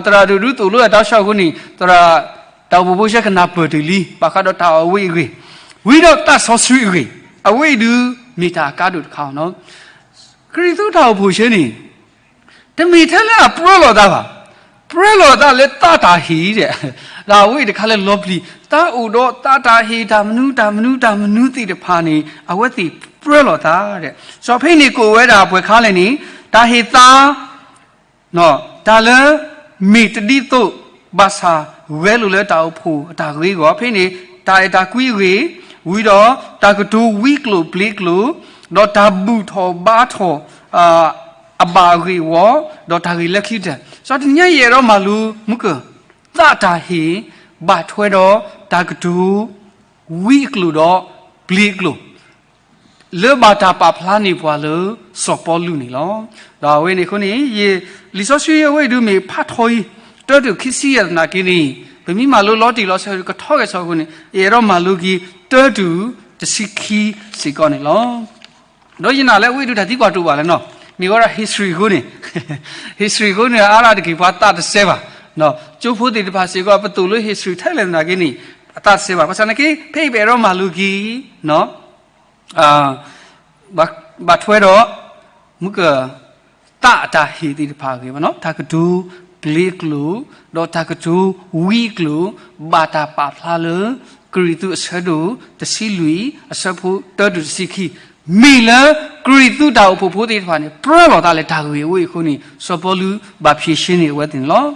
သရၣ်ဒိၣ်ဒုးသိၣ်လိအတၢ်ဆၢအဃိန့ၣ် သရၣ် တၢ်အိၣ်ဖှိၣ်ဖိဆၢကနၢ်ပၢၢ်တ့ၢ်လံ ဘၣ်ဃးဒီးတၢ်အီၣ်ဝဲအံၤအဂ့ၢ်, ဝံၤဒီးသးစီဆှံအဂ့ၢ်, အဝဲအံၤဒုး မ့ၢ်တၢ်အကါဒိၣ်တခါန့ၣ်လီၤ. ကရံၣ်သူးတၢ်အိၣ်ဖှိၣ်ဆၢန့ၣ် တမ့ၢ်ထဲလၢအပြၢလိာ်သးဘၣ်, ပြၢလိာ်သးလၢသးတၢ်ဟ့ၣ်ဒီး, ဒီးအဝဲအံၤတခါလၢလီၤပျံၤ, သးအိၣ်ဒီးသးတၢ်ဟ့ၣ်တၢ်မနုၤတၢ်မနုၤတၢ်မနုၤသ့ၣ်တဖၣ်န့ၣ် အဝဲသ့ၣ်ပြၢလိာ်သးဒီး, စီၤဖဲန့ၣ်ကအိၣ်ဝဲဒၣ်ပှဲၤခါလဲၣ်န့ၣ်, တၢ်ဟ့ၣ်သး တၢ်လၢ မ့ၢ်တဒ်သိး ဘၣ်ဆၣ် ဂဲၤလိာ်လၢတၢ်အိၣ်ဖှိၣ်အတၢ်ဂ့ၤအဂီၢ် ဖဲန့ၣ် တၢ်အဲၣ်တၢ်ကွံအဂ့ၢ်, ဝံၤဒီး တၢ်ကတိၤဝံကျိာ်ပျ့ကျိာ်, ဒီးတၢ်ဘူၣ်ထီၣ်ဘါထီၣ် အဘၣ်အဂ့ၢ်အဂီၢ်, ဒီးတၢ်ဂ့ၢ်လၢခံကတၢၢ်, စီၤတနံၤညါယအဲၣ်ဒိးမၤလိ မုၢ်ကၢၢ် သးတၢ်ဟ့ၣ် ဘၣ်ထွဲဒီးတၢ်ကတိၤ ဝံအကျိာ်ဒီးပျ့အကျိာ် လၢဘၣ်တၢ်ပာ်ဖျါန့ၢ်ပှၤလၢစီၤပီလူးန့ၣ်လီၤ. ဒီးအဝဲန့ၣ်အဃိန့ၣ် ယ လံာ်စီဆှံအဝဲအံၤဒုးမ့ၢ်ဖးထီအံၤ တၢတုၤခံဆံယဲၢ်သနာ်က့န့ၣ် ပမ့ၢ်မၤလိလီၤတံၢ်လီၤဆဲးကထီၣ်ကဲၣ်ဆိးအဃိန့ၣ် ယအဲၣ်ဒိးမၤလိက့ၤ တၢတုၤတဆံခံစ့ၢ်ကီးန့ၣ်လီၤ. ဒီးယနာ်လၢအဝဲအံၤဒုးတၢ်သံကွၢ်တအိၣ်ဘၣ်လဲၣ်နီၤ, မ့ၢ်ဝဲဒၣ် history အဃိန့ၣ် history အဃိန့ၣ် အါဒၣ်တက့ၢ်ပှၤသးတစဲဘၣ်, ကၠိဖိသ့ၣ်တဖၣ်စ့ၢ်ကီး ပသိၣ်လိ history ထဲလဲၣ်သနာ်က့န့ၣ် အသးတစဲဘၣ်, ဘၣ်ဆၣ်သနာ်က့ ဖဲအံၤပအဲၣ်ဒိးမၤလိက့ၤ ဘၣ်ထွဲဒီး မုၢ်ကၢၢ် သးအတၢ်ဟ့ၣ်သ့ၣ်တဖၣ်အဂ့ၢ်, တၢ်ကတိၤပျ့အကျိာ် ဒီးတၢ်ကတိၤဝံအကျိာ် ဘၣ်တၢ်ပာ်ဖျါလၢ ကရံၣ်သူးအဆၢဒိၣ်တဆံလွံၢ် အဆၢဖိတၢတုၤတဆံခံ, မ့ၢ်လၢကရံၣ်သူးတၢ်အိၣ်ဖှိၣ်ဖိသ့ၣ်တဖၣ်န့ၣ် ပြၢလိာ်သးလၢတၢ်ဂ့ၢ်အဝဲအံၤအဃိန့ၣ် စီၤပီလူးဘၣ်ဖံးရှင်းန့ၢ်အဝဲသ့ၣ်န့ၣ်လီၤ.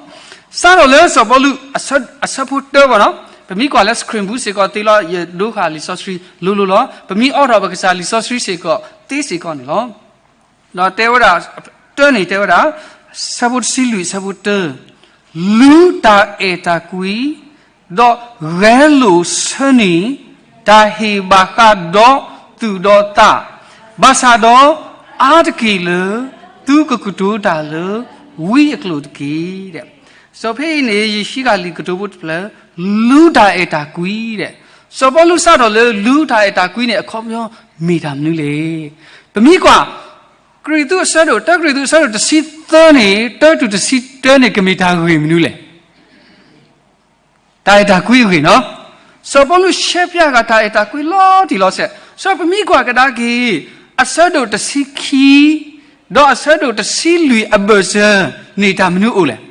စးထီၣ်လၢစီၤပီလူး အဆၢဖိတၢဘၣ်နီၤ, ပမ့ၢ်ကွၢ်လၢ screen ပူၤစ့ၢ်ကီးသ့လီၤ, ယဒိဃာ်လံာ်စီဆှံလိၤလိၤလီၤ, ပမ့ၢ်အိးထီၣ်ပကစၢ်လံာ်စီဆှံစ့ၢ်ကီးသ့စ့ၢ်ကီးန့ၣ်လီၤ. ဒီးတဲဝဲဒၣ်, တၢန့ၣ်တဲဝဲဒၣ်, ဆၢဖိတဆံလွံၢ် ဆၢဖိတၢ, လူၤတၢ်အဲၣ်တၢ်ကွံ, ဒီးဂဲၤလိာ်ဆၢန့ၢ် တၢ်ဟ့ၣ်ဘၣ်ဃးဒီးသူၣ်ဒီးသး, ဘၣ်ဆၣ်ဒီးအါတက့ၢ်လၢ သုကကတိၤတၢ်လၢဝံအကျိာ်တက့ၢ်. ဒီးဖဲအံၤန့ၣ် ယဟံးဃာ်လံာ်ကတိၤဖိတဖျၢၣ်, လူၤတၢ်အဲၣ်တၢ်ကွံဒီး, စီၤပီလူးစးထီၣ်လၢလူၤတၢ်အဲၣ်တၢ်ကွံန့ၣ် အခီပညီမ့ၢ်တၢ်မနုၤလဲၣ်. ပမ့ၢ်ကွၢ် ကရံၣ်သူးအဆၢဒိၣ်, တၢကရံၣ်သူးအဆၢဒိၣ်တဆံသၢန့ၣ် တၢတုၤတဆံတၢန့ၣ် ကမ့ၢ်တၢ်ဂ့ၢ်မနုၤလဲၣ်. တၢ်အဲၣ်တၢ်ကွံအဂ့ၢ်နီၤ. စီၤပီလူးရှဲပျးဃာ်တၢ်အဲၣ်တၢ်ကွံလီၤတံၢ်လီၤဆဲး, စီၤပမ့ၢ်ကွၢ်ကဒါက့ၤ အဆၢဒိၣ်တဆံခံ ဒီးအဆၢဒိၣ်တဆံလွံၢ်အဘၢၣ်စၢၤန့ၣ် တၢ်မနုၤအိၣ်လဲၣ်.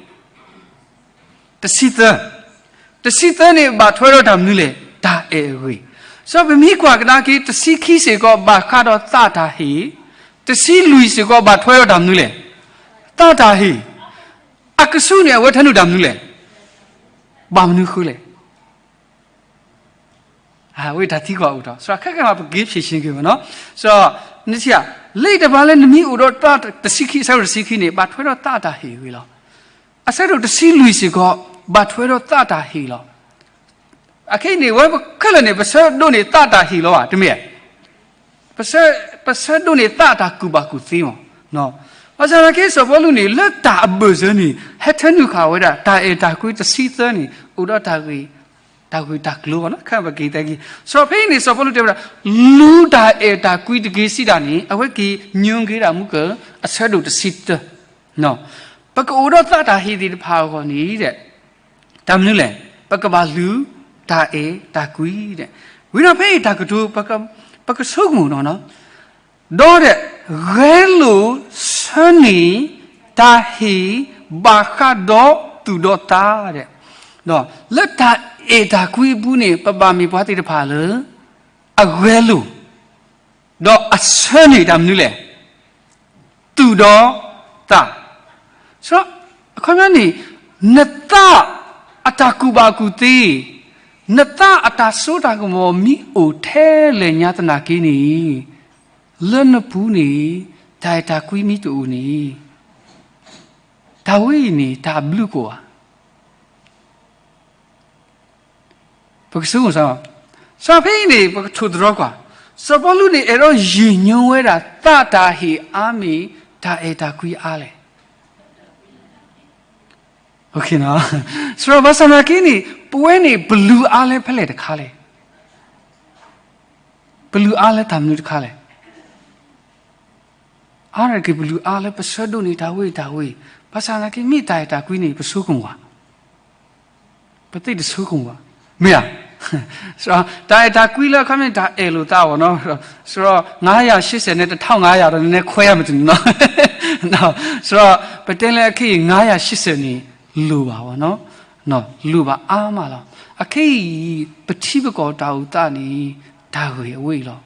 တဆံသၢ, တဆံသၢန့ၣ် ဘၣ်ထွဲဒီးတၢ်မနုၤလဲၣ်, တၢ်အဲၣ်အဂ့ၢ်. စီၤပမံကွၢ်ကဒါက့ၤ တဆံခံစ့ၢ်ကီး ဘၣ်ဃးဒီးသးတၢ်ဟ့ၣ်, တဆံလွံၢ်စ့ၢ်ကီး ဘၣ်ထွဲဒီးတၢ်မနုၤလဲၣ်, သးတၢ်ဟ့ၣ်, အကဆူးန့ၣ် အဝဲထၢနုာ်တၢ်မနုၤလဲၣ်, ဘၣ်မနုၤဃိလဲၣ်. အဝဲတၢ်သံကွၢ်အိၣ်ထီၣ်, စးခဲကဲမး ပက့ၤဖြေရှင်းက့ၤမးနီၤ. စး, နထံၣ်ဧါ, လၢတဘၣ်လၢနမ့ၢ်အိၣ်ဒီးတဆံခံ, အဆၢဒိၣ်တဆံခံန့ၣ် ဘၣ်ထွဲဒီးသးတၢ်ဟ့ၣ်ဝဲလီၤ. အဆၢဒိၣ်တဆံလွံၢ်စ့ၢ်ကီး ဘၣ်ထွဲဒီးသးတၢ်ဟ့ၣ်လီၤ. အခဲအံၤန့ၣ် ဝဲပခဲလၢာ်န့ၣ် ပဆၢဒိးန့ၢ်သးတၢ်ဟ့ၣ်လီၤဧါ, တမ့ၢ်ဧါ. ပဆၢဒိးန့ၢ်သးအတၢ်ကူၣ်ဘၣ်ကူၣ်သ့မး. ဘၣ်ဆၣ်သနာ်က့ စီၤပီလူးန့ၣ် လၢတၢ်အဘၢၣ်စၢၤန့ၣ် ဟဲထၢနုာ်ဃာ်ဝဲဒၣ် တၢ်အဲၣ်တၢ်ကွံတဆံသၢန့ၣ် အိၣ်ဒီးတၢ်ဂ့ၢ်, တၢ်ဂ့ၢ်တၢ်ကျိၤဘၣ်နီၤ, ခဲအံၤပက့ၤတဲက့ၤ. စီၤဖဲအံၤန့ၣ် စီၤပီလူးတဲဝဲဒၣ် လူၤတၢ်အဲၣ်တၢ်ကွံတက့ၢ်စံးဒၣ်န့ၣ် အဝဲက့ၤညွှန်းက့ၤဒၣ်မူကၢၢ် အဆၢဒိၣ်တဆံတၢ ပကအိၣ်ဒီးသးတၢ်ဟ့ၣ်သ့ၣ်တဖၣ်အဂီၢ်န့ၣ် တၢ်မနုၤလဲၣ်, ပကဘၣ်လူၤတၢ်အဲၣ်တၢ်ကွံဒီး, ဝံၤဒီးဖဲအံၤတၢ်ကတိၤ ပကဆိကမိၣ်နီၤ, ဒီးဒီး ဂဲၤလိာ်ဆၢန့ၢ် တၢ်ဟ့ၣ်ဘၣ်ဃးဒီးသူၣ်ဒီးသးဒီး, ဒီးလၢတၢ်အဲၣ်တၢ်ကွံအပူၤန့ၣ် ပဘၣ်မ့ၢ်ပှၤသ့ၣ်တဖၣ်လၢ အဂဲၤလိာ် ဒီးအဆၢန့ၢ်တၢ်မနုၤလဲၣ်, သူၣ်ဒီးသး. အခီပညီန့ၣ် နသးအတၢ်ကူၣ်ဘၣ်ကူၣ်သ့, နသးအတၢ်စိတၢ်ကမီၤမ့ၢ်အိၣ်ထဲလဲၣ်ညါသနာ်က့န့ၣ်, လၢနပူၤန့ၣ် တၢ်အဲၣ်တၢ်ကွံမ့ၢ်တအိၣ်န့ၣ်, တၢ်ဝဲအံၤန့ၣ် တၢ်ဘျုးကိးဧါ. ပကဆိကမိၣ်စ့ၢ်, စီၤဖဲအံၤန့ၣ် ပကထိၣ်သတြီၤကွၢ်, စီၤပီလူးန့ၣ် အဲၣ်ဒိးယံာ်ညိဝဲဒၣ် သးတၢ်ဟ့ၣ်အါမ့ၢ် တၢ်အဲၣ်တၢ်ကွံအါလဲၣ်. စရီဘၣ်ဆၣ်သနာ်က့န့ၣ် ပဝဲန့ၣ် ပလူၤအါလၢဖဲလဲၣ်တခါလဲၣ်. ပလူၤအါလၢတၢ်မနုၤတခါလဲၣ်. အါတက့ၢ် ပလူၤအါလၢပဆၢဒိးန့ၢ်တၢ်ဝဲတၢ်ဝဲ, ဘၣ်ဆၣ်သနာ်က့ မ့ၢ်တၢ်အဲၣ်တၢ်ကွံန့ၣ် ပဆိကမိၣ်ဘၣ်, ပသ့ၣ်တဆိကမိၣ်ဘၣ်, မ့ၢ်ဧါ. တၢ်အဲၣ်တၢ်ကွံလၢအခီပညီ တၢ်အဲၣ်လိာ်သးဘၣ်နီၤ, စရီ ငါးရာရှစ်ဆယ်န့ၣ် တစ်ထောင့်ငါးရာ ဒီးနနဲခွဲးမတနီၤ, စရီ ပတဲလၢအခဲအံၤ ငါးရာရှစ်ဆယ်န့ၣ် လိၣ်ဘၣ်ဘၣ်နီၤ, လိၣ်ဘၣ်အါမးလီၤ. အခဲအံၤ ပထံပကီၢ်တၢ်အိၣ်သးန့ၣ် တၢ်ဂ့ၢ်အဝဲအံၤလီၤ.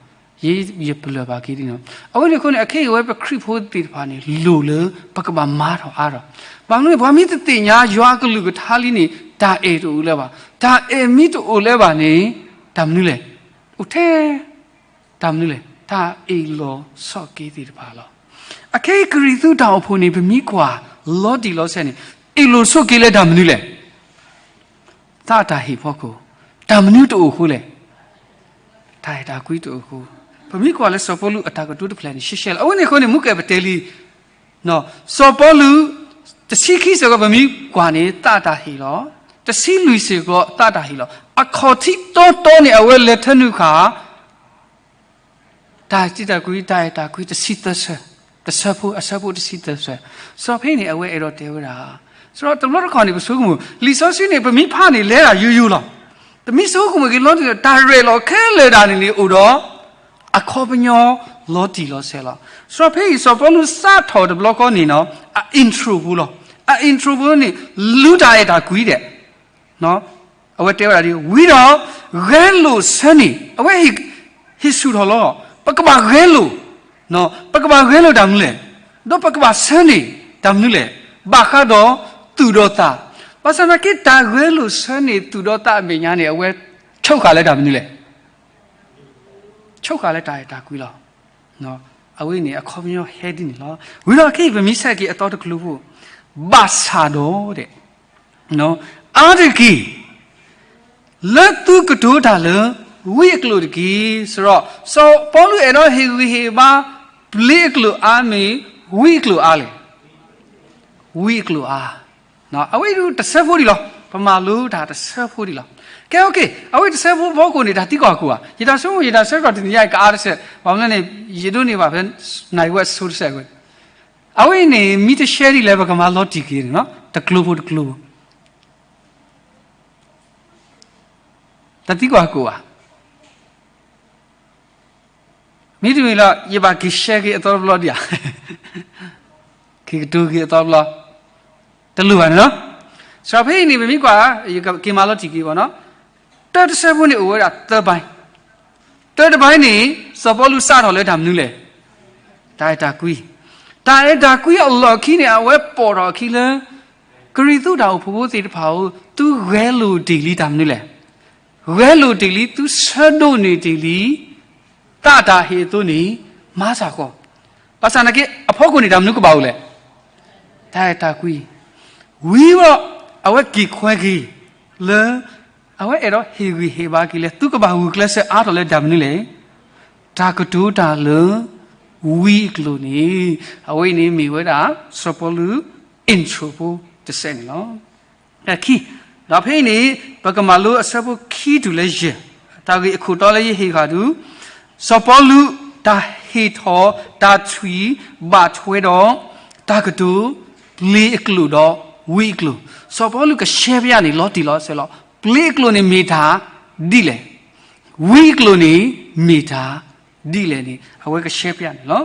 ယ ယပလၢၢ်ဘၣ်က့ၤဒ်န့ၣ်လီၤ. အဝဲန့ၣ်အဃိန့ၣ် အခဲအံၤဝဲပခရံာ်ဖိသ့ၣ်တဖၣ်န့ၣ် လိၣ်လၢပကဘၣ်မၤထီၣ်အါထီၣ်, ဘၣ်မနုၤ ပှၤမ့ၢ်တသ့ၣ်ညါယွၤအကလုၢ်ကထါလံန့ၣ် တၢ်အဲၣ်တအိၣ်လၢၤဘၣ်. တၢ်အဲၣ်မ့ၢ်တအိၣ်လၢၤဘၣ်န့ၣ် တၢ်မနုၤလဲၣ်, အိၣ်ထဲ တၢ်မနုၤလဲၣ်, တၢ်အ့ၣ်လိာ်ဆိးက့သ့ၣ်တဖၣ်လီၤ. အခဲအံၤကရံၣ်သူးတၢ်အိၣ်ဖှိၣ်န့ၣ် ပမ့ၢ်ကွၢ်လီၤတံၢ်လီၤဆဲးန့ၣ် အ့ၣ်လိာ်ဆိးက့လၢတၢ်မနုၤလဲၣ်. သးတၢ်ဟ့ၣ်ဖီခိၣ်, တၢ်မနုၤတအိၣ်အဃိလဲၣ်. တၢ်အဲၣ်တၢ်ကွံတအိၣ်အဃိ, ပမ့ၢ်ကွၢ်လၢစီၤပီလူးအတၢ်ကတိၤတဖျၢၣ်န့ၣ် ရှဲရှဲလီၤ. အဝဲန့ၣ်အဃိန့ၣ် မူကၢၢ်ပတဲလံ, စီၤပီလူး တဆံခံစ့ၢ်ကီး ပမ့ၢ်ကွၢ်န့ၣ် သးတၢ်ဟ့ၣ်လီၤ. တဆံလွံၢ်စ့ၢ်ကီး သးတၢ်ဟ့ၣ်လီၤ. အခီၣ်ထံးတီတီန့ၣ် အဝဲလဲၤထၢနုာ်ဃာ် တၢ်စံးတၢ်ကွံ တၢ်အဲၣ်တၢ်ကွံ တဆံသၢဆၢ, တဆၢဖိ အဆၢဖိတဆံသၢဆၢ. စီၤဖဲန့ၣ် အဝဲအဲၣ်ဒိးတဲဝဲဒၣ်, စရီတဘျီတခီၣ်န့ၣ် ပဆိကမိၣ် လံာ်စီဆှံန့ၣ် ပမ့ၢ်ဖးန့ၣ် လဲၤတၢ်ယိယိလီၤ. ပမ့ၢ်ဆိကမိၣ်က့ၤလီၤတံၢ်လၢ တၢ်ရဲၣ်လီၤခဲလၢာ်ဒၣ်န့ၣ်န့ၣ် အိၣ်ဒီး အခီပညီလီၤတံၢ်လီၤဆဲးလီၤ. စီၤဖဲအံၤ စီၤပီလူးစးထီၣ်တဘျီဃီန့ၣ်နီၤ အ intro ဖိလီၤ. အ intro ဖိန့ၣ် လူၤတၢ်အဲၣ်တၢ်ကွံဒဲး အဝဲတဲဝဲဒၣ်ဒ် ဝံၤဒီး ဂဲၤလိာ်ဆၢန့ၣ် အဝဲ ဟ့ၣ်ဆူၣ်ထီၣ်လီၤ. ပကဘၣ်ဂဲၤလိာ်, ပကဘၣ်ဂဲၤလိာ်တၢ်မနုၤလဲၣ်, ဒီးပကဘၣ်ဆၢန့ၢ်တၢ်မနုၤလဲၣ်, ဘၣ်ဃးဒီးသူၣ်ဒီးသး. ဘၣ်ဆၣ်သနာ်က့ တၢ်ဂဲၤလိာ်ဆၢန့ၢ်သူၣ်ဒီးသးအမဲာ်ညါန့ၣ် အဝဲဆိဃာ်လၢတၢ်မနုၤလဲၣ်. ဆိဃာ်လၢတၢ်အဲၣ်တၢ်ကွံလီၤ. အဝဲန့ၣ်အခီပညီဟဲဒ်န့ၣ်လီၤ. ဝံၤဒီးခဲအံၤ ပမ့ၢ်ဆဲးက့ၤအသီတကျိၤဖိ, ဘၣ်ဆၣ်ဒီးဒဲး အါတက့ၢ် လၢသုကတိၤတၢ်လၢ ဝံအကျိာ်တက့ၢ်. စရီ စီၤပီလူးအဲၣ်ဒိးဟ့ၣ်ဂံၢ်ဟ့ၣ်ဘါ ပျ့ၤအကျိာ်အါမ့ၢ် ဝံအကျိာ်အါလဲၣ်. ဝံအကျိာ်အါ. အဝဲဒၣ်တဆၢဖိဒံးလီၤ. ပမၤလိတၢ်တဆၢဖိဒံးလီၤ. ကဲ okay, အဝဲတဆၢဖိဖီခိၣ်န့ၣ် တၢ်သံကွၢ်ကိးဧါ. ယတၢ်ဆိကမိၣ် ယတၢ်ဆၢကတီၢ်တနံၤညါအံၤကအါတစဲး, ဘၣ်မနုၤလဲၣ်န့ၣ် ယဒိးန့ၢ်ဘၣ်ဖဲ နၣ်ရံၣ်ဝဲအစိတစဲးဝဲ. အဝဲအံၤန့ၣ် မ့ၢ်တရှဲဒ်လဲၣ် ပကမၤလီၤတံၢ်က့ၤန့ၣ်လီၤ. တကျိၤဖိတကျိၤဖိ တၢ်သံကွၢ်ကိးဧါ. မ့တမ့ၢ်လၢ ယဘၣ်က့ၤရှဲက့ၤအသီတဘျီဒံးဧါ. က့ၤကတိၤက့ၤအသီတဘျီ တလိၣ်ဘၣ်န့ၣ်လီၤ. စရီဖဲအံၤန့ၣ် ပမ့ၢ်ကွၢ် ယက့ၤမၤလီၤတံၢ်က့ၤဘၣ်နီၤ. တၢတဆၢဖိန့ၣ်အိၣ်ဝဲဒၣ်သၢဘၣ်. တၢတဖၣ်အံၤန့ၣ် စီၤပီလူးစးထီၣ်လၢတၢ်မနုၤလဲၣ်. တၢ်အဲၣ်တၢ်ကွံ. တၢ်အဲၣ်တၢ်ကွံအလီၢ်ခံန့ၣ် အဝဲပိာ်ထီၣ်အခံလၢ ကရံၣ်သူးတၢ်အိၣ်ဖှိၣ်ဖိသ့ၣ်တဖၣ်ဧၢ, သုဂဲၤလိာ်တ့ၢ်လံတၢ်မနုၤလဲၣ်. ဂဲၤလိာ်တ့ၢ်လံ သုဆၢဒိးန့ၢ်တ့ၢ်လံ တၢ်တၢ်ဟ့ၣ်အသိးန့ၣ် မၤစၢ်ဃီ. ဘၣ်ဆၣ်နာ်က့ အဖီခိၣ်န့ၣ် တၢ်မနုၤကဘၣ်အိၣ်လဲၣ်. တၢ်အဲၣ်တၢ်ကွံ. ဝံၤဒီး အဝဲက့ၤခွဲက့ၤလၢ အဝဲအဲၣ်ဒိးဟ့ၣ်ဂံၢ်ဟ့ၣ်ဘါက့ၤလၢ သုကဘၣ်ဂုာ်ကျဲးစၢးအါထီၣ်လၢတၢ်မနုၤလဲၣ်. တၢ်ကတိၤတၢ်လၢ ဝံအကျိၤန့ၣ်, အဝဲအံၤန့ၣ်မ့ၢ်ဝဲဒၣ် စီၤပီလူး intro ဖိတစဲးန့ၣ်လီၤ. ခံ, ဒီးဖဲအံၤန့ၣ် ပကမၤလိအဆၢဖိခံတုၤလၢယဲၢ်, တၢ်ဂ့ၢ်အခိၣ်တီလၢယဟ့ၣ်ဃာ်ဒု, စီၤပီလူး တၢ်ဟ့ၣ်ထီၣ်တၢ်ထွံၣ်ဘၣ်ထွဲဒီး တၢ်ကတိၤ ပျ့ၤအကျိာ်ဒီးဝံအကျိာ်, စီၤပီလူးကရှဲပျးန့ၣ် လီၤတံၢ်လီၤဆဲးလီၤ. ပျ့ၤအကျိာ်န့ၣ်မ့ၢ်တၢ်ဒ်လဲၣ်, ဝံအကျိာ်န့ၣ်မ့ၢ်တၢ်ဒ်လဲၣ်န့ၣ် အဝဲကရှဲပျးန့ၣ်လီၤ.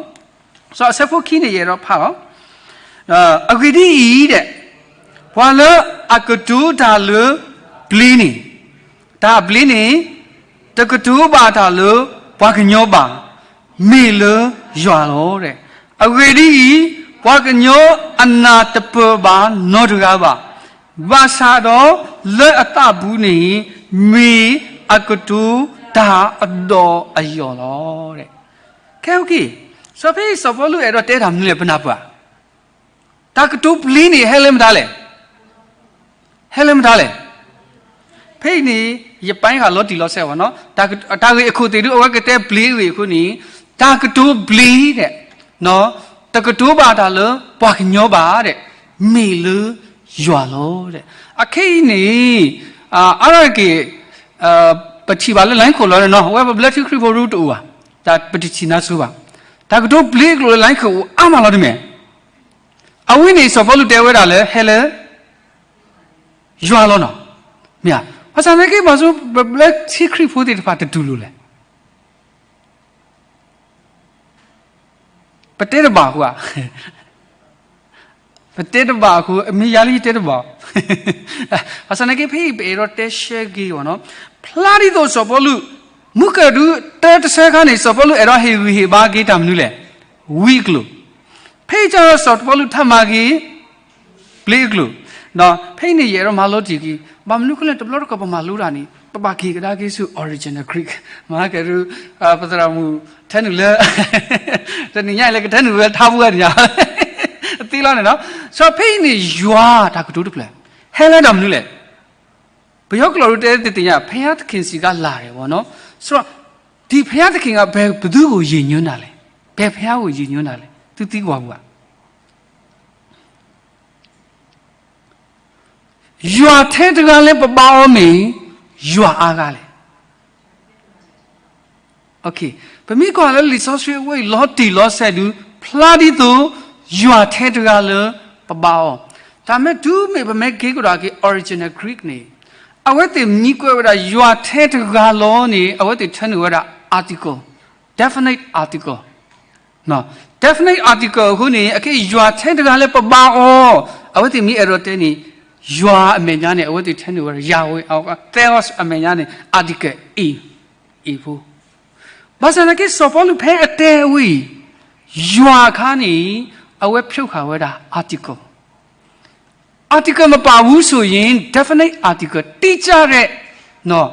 စီၤအဆၢဖိခံန့ၣ် ယအဲၣ်ဒိးဖးလီၤ. အဂ့ၢ်ဒ်အံၤဒဲး, ပှၤလၢအကတိၤတၢ်လၢပျ့ၤန့ၣ်, တၢ်ပျ့ၤန့ၣ် တကတိၤဘၣ်တၢ်လၢပှၤကညီဘၣ်, မ့ၢ်လၢယွၤလီၤ. အဂ့ၢ်ဒ်အံၤ, ပှၤကညီအနၢ်တပၢၢ်ဘၣ်နီတဂၤဘၣ်, ဘၣ်ဆၣ်ဒီးလၢအသးပူၤန့ၣ် မ့ၢ်အကတိၤတၢ်အဒီးအယီၢ်လီၤ. ခဲအံၤ, စီၤဖဲအံၤစီၤပီလူးအဲၣ်ဒိးတဲတၢ်မနုၤလဲၣ် ပနၢ်ပၢၢ်ဧါ. တၢ်ကတိၤပျ့ၤန့ၣ် ဟဲလၢမတၤလဲၣ်. ဟဲလၢမတၤလဲၣ်. ဖဲအံၤန့ၣ် ယပာ်ဃာ်လီၤတံၢ်လီၤဆဲးဘၣ်နီၤ, တၢ်ဂ့ၢ်အခိၣ်သ့ၣ်ဒု အဝဲကတဲပျ့ၤအဂ့ၢ်အဃိန့ၣ်, တၢ်ကတိၤပျ့ၤဒဲး, တကတိၤဘၣ်တၢ်လၢပှၤကညီဘၣ်ဒဲး, မ့ၢ်လၢယွၤလီၤဒဲး. အခဲအံၤန့ၣ်, အါရၢက့ၤ, ပထံၣ်ဘၣ်လၢ လိုင်းခိၣ်လီၤန့ၣ်နီၤ, အဝဲပဘျၢထံခရံာ်ဖိဒုတအိၣ်ဘၣ်, တၢ်ပတထံၣ်နါဆိဘၣ်. တၢ်ကတိၤပျ့ၤအကျိာ်လၢ လိုင်းခိၣ်အိၣ်အါမးလီၤတမ့ၢ်. အဝဲန့ၣ် စီၤပီလူးတဲဝဲဒၣ်လၢ ဟဲလၢ ယွၤလီၤနီၤ. မ့ၢ်ဧါ, ဘၣ်ဆၣ်သနာ်က့ ဘၣ်ဆၣ်ပဘျၢထံခရံာ်ဖိသ့ၣ်တဖၣ်တတူၢ်လိာ်လဲၣ်. ပတဲတဘၣ်အဃိဧါ. ပတဲတဘၣ်အဃိ, အမ့ၢ်ယၤလၢယတဲတဘၣ်. ဘၣ်ဆၣ်သနာ်က့ ဖဲအံၤပအဲၣ်ဒိးတဲရှဲဂ့ၤအီၤနီၤ, ဖျါဒ်သိးစီၤပီလူး မုၢ်ကၢၢ်ဒုတၢတဆၢခါန့ၣ် စီၤပီလူးအဲၣ်ဒိးဟ့ၣ်ဂံၢ်ဟ့ၣ်ဘါက့ၤတၢ်မနုၤလဲၣ်, ဝံအကျိာ်. ဖဲအံၤကဒီးစီၤပီလူးထါမၤက့ၤ ပျ့ၤအကျိာ်, ဒီးဖဲအံၤန့ၣ် ယအဲၣ်ဒိးမၤလိတံၢ်က့ၤ, ဘၣ်မနုၤအဃိလဲၣ် တဘျီတခီၣ်ပမၤလိတၢ်န့ၣ် ပဘၣ်က့ၤကဒါက့ၤဆူ original Greek, မၤကဲဒု, ပသရၣ်မုၣ်ထဲနုာ်လၢ တနံၤညါအံၤလၢကထဲနုာ်ဝဲထါပူၤအါန့ၣ်ညါ, သ့လီၤန့ၣ်နီၤ. စီၤဖဲအံၤန့ၣ် ယွၤတၢ်ကတိၤတဖျၢၣ် ဟဲလၢတၢ်မနုၤလဲၣ်. ပယီၤကျိာ်ဒုတဲတသ့ၣ်ညါ ဘုရားသခင်ဆီကလာတယ်ပေါ့နော်. ဆိုတော့, ဒီဘုရားသခင်က ဘယ်, ဘယ်သူ့ကိုရည်ညွှန်းတာလဲ. ဘယ်ဘုရားကိုရည်ညွှန်းတာလဲ. သုသံကွၢ်ပူၤဧါ. ယွၤထဲတဂၤလၢပဘါအီၤမ့ၢ် ယွၤအါဂၤလဲၣ်. ပမ့ၢ်ကွၢ်လၢလံာ်စီဆှံအဝဲအံၤ လီၤတံၢ်လီၤဆဲးဒုး ဖျါဒ်သိး ယွၤထဲတဂၤလၢပဘါအီၤ, တၢ်မ့ၢ်တုၤမ့ၢ်ပမ့ၢ်က့ၤကဒီးက့ၤ original Greek န့ၣ်, အဝဲသ့ၣ်မံကွဲးဝဲဒၣ် ယွၤထဲတဂၤလီၤန့ၣ် အဝဲသ့ၣ်ထဲနုာ်ဝဲဒၣ် article, definite article, definite article အဃိန့ၣ် အခဲအံၤ ယွၤထဲတဂၤလၢပဘါအီၤ, အဝဲသ့ၣ်မ့ၢ်အဲၣ်ဒိးတဲန့ၣ် ယွၤအမဲာ်ညါန့ၣ် အဝဲသ့ၣ်ထဲနုာ်ဝဲဒၣ် Yahweh, theos အမဲာ်ညါန့ၣ် article အံၤ, အံၤဖိ. ဘၣ်ဆၣ်သနာ်က့ စီၤပီလူးဖဲအတဲဝဲအံၤ ယွၤအခါန့ၣ် အဝဲဖျိဃာ်ဝဲဒၣ် article, article မပါဘူးဆိုရင် definite article တိကျတဲ့ နော်,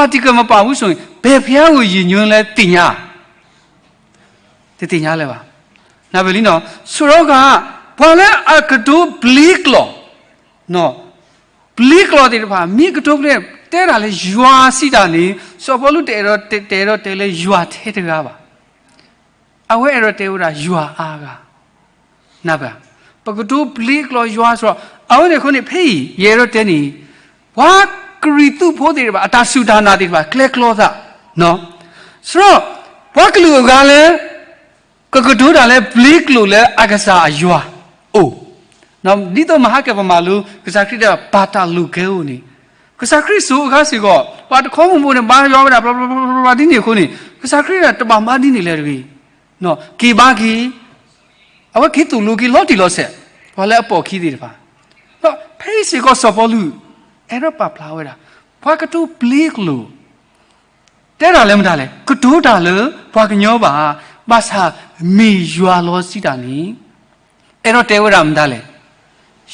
article မပါဘူးဆိုရင် ဘယ်ဘုရားကိုရည်ညွှန်းလဲသ့ၣ်ညါ, တသ့ၣ်ညါလၢၤဘၣ်. နၢ်ပၢၢ်လံနီၤ. ဆိုတော့က ပှၤလၢအကတိၤပျ့ၤကျိာ်, ပျ့ၤကျိာ်သ့ၣ်တဖၣ် မ့ၢ်ကတိၤပျ့ၤ တဲတၢ်လၢယွၤစံးတၢ်န့ၣ် စီၤပီလူးတအဲၣ်ဒိးတဲ, တအဲၣ်ဒိးတဲလၢယွၤထဲတဂၤဘၣ်. အဝဲအဲၣ်ဒိးတဲဝဲဒၣ်ယွၤအါဂၤ. နၢ်ပၢၢ်, ပကတိၤပျ့ၤကျိာ်ယွၤစ့ၢ်ကီး, အဝဲန့ၣ်အဃိန့ၣ် ဖဲအံၤ ယအဲၣ်ဒိးတဲန့ၣ်, ပှၤကရံၣ်သူးဖိသ့ၣ်တဖၣ် အတၢ်စူၢ်တၢ်နာ်သ့ၣ်တဖၣ် ကျဲကျီသး, စ့ၢ်ကီး ပှၤကလုာ်အဂၤလၢ ကကတိၤတၢ်လၢပျ့ၤကျိာ်လၢအကစၢ်အယွၤအိၣ်, ဒ်သိးမဟါကပမၤလိ ကစၢ်ခရံာ်တဲ ဘၣ်တၢ်လိာ်ကဲဧိၤန့ၣ်, ကစၢ်ခရံာ်စိၤအဂၤစ့ၢ်ကီး ပှၤတခီမူမူန့ၣ် ဘါယွၤဝဲဒၣ် ဘျီဘျီဘျီဒ်န့ၣ်အဃိန့ၣ် ကစၢ်ခရံာ်တဘၣ်မၤဒ်န့ၣ်လဲၣ်တဂ့ၤ. က့ၤဘါက့ၤ, အဝဲက့ၤသိၣ်လိက့ၤလီၤတံၢ်လီၤဆဲး, ပှၤလၢအပိာ်ခံသ့ၣ်တဖၣ်, ဒီးဖဲအံၤစ့ၢ်ကီးစီၤပီလူး အဲၣ်ဒိးပာ်ဖျါဝဲဒၣ် ပှၤကတိၤပျ့ၤကျိာ် တဲတၢ်လၢမတၤလဲၣ်, ကတိၤတၢ်လၢပှၤကညီဘၣ်, ဘၣ်ဆၣ်မ့ၢ်ယွၤလီၤစံးတၢ်န့ၣ် အဲၣ်ဒိးတဲဝဲဒၣ်မတၤလဲၣ်,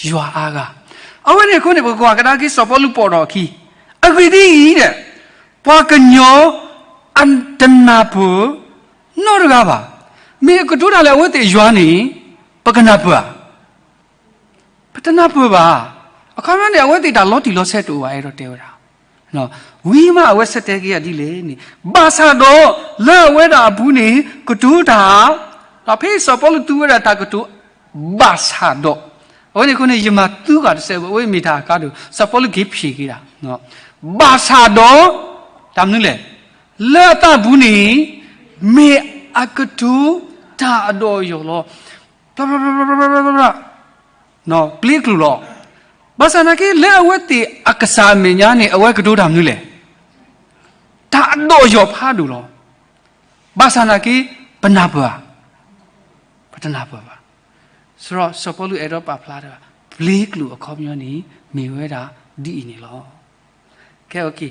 ယွၤအါဂၤ. အဝဲန့ၣ်အဃိန့ၣ် ပကကွၢ်ကဒါက့ၤစီၤပီလူးပိာ်ထီၣ်အခံ, အဂ့ၢ်ဒ်အံၤ, ပှၤကညီအတနၢ်ပၢၢ်နီတဂၤဘၣ်. မ့ၢ်အကတိၤတၢ်လၢအဝဲသ့ၣ်ယွၤန့ၣ် ပကနၢ်ပၢၢ်ဧါ. ပတနၢ်ပၢၢ်ဘၣ်. အခီပညီန့ၣ် အဝဲသ့ၣ်တၢ်လီၤတံၢ်လီၤဆဲးတအိၣ်ဘၣ် အဲၣ်ဒိးတဲဝဲဒၣ်. ဝံၤမးအဝဲဆၢတဲာ်က့ၤဒ်လဲၣ်န့ၣ်, ဘၣ်ဆၣ်ဒီးလၢအဝဲဒၣ်အပူၤန့ၣ် ကတိၤတၢ်, ဒီးဖဲစီၤပီလူးသူဝဲဒၣ်တၢ်ကတိၤ ဘၣ်ဆၣ်ဒီး, အဝဲန့ၣ်အဃိန့ၣ် ယမၤသူဃာ်တစဲးဖိ, အဝဲမ့ၢ်တၢ်ကါဒိၣ် စီၤပီလူးက့ၤဖျ့က့ၤဒၣ်, ဘၣ်ဆၣ်ဒီး တၢ်မနုၤလဲၣ်, လၢအသးပူၤန့ၣ် မ့ၢ်အကတိၤတၢ်အဒီၣ်အယိာ်လီၤ. ပျ့ၤကျိာ်လီၤ. ဘၣ်ဆၣ်သနာ်က့ လၢအဝဲသ့ၣ်အကစၢ်အမဲာ်ညါန့ၣ် အဝဲကတိၤတၢ်မနုၤလဲၣ်, တၢ်အဒီၣ်အယိာ်ဖးဒိၣ်လီၤ. ဘၣ်ဆၣ်သနာ်က့ ပနၢ်ပၢၢ်ဧါ, ပတနၢ်ပၢၢ်ဘၣ်. စရီ စီၤပီလူးအဲၣ်ဒိးပာ်ဖျါတၢ်, ပျ့ၤကျိာ်အခီပညီန့ၣ် မ့ၢ်ဝဲဒၣ်ဒ်အံၤန့ၣ်လီၤ. ခဲအံၤ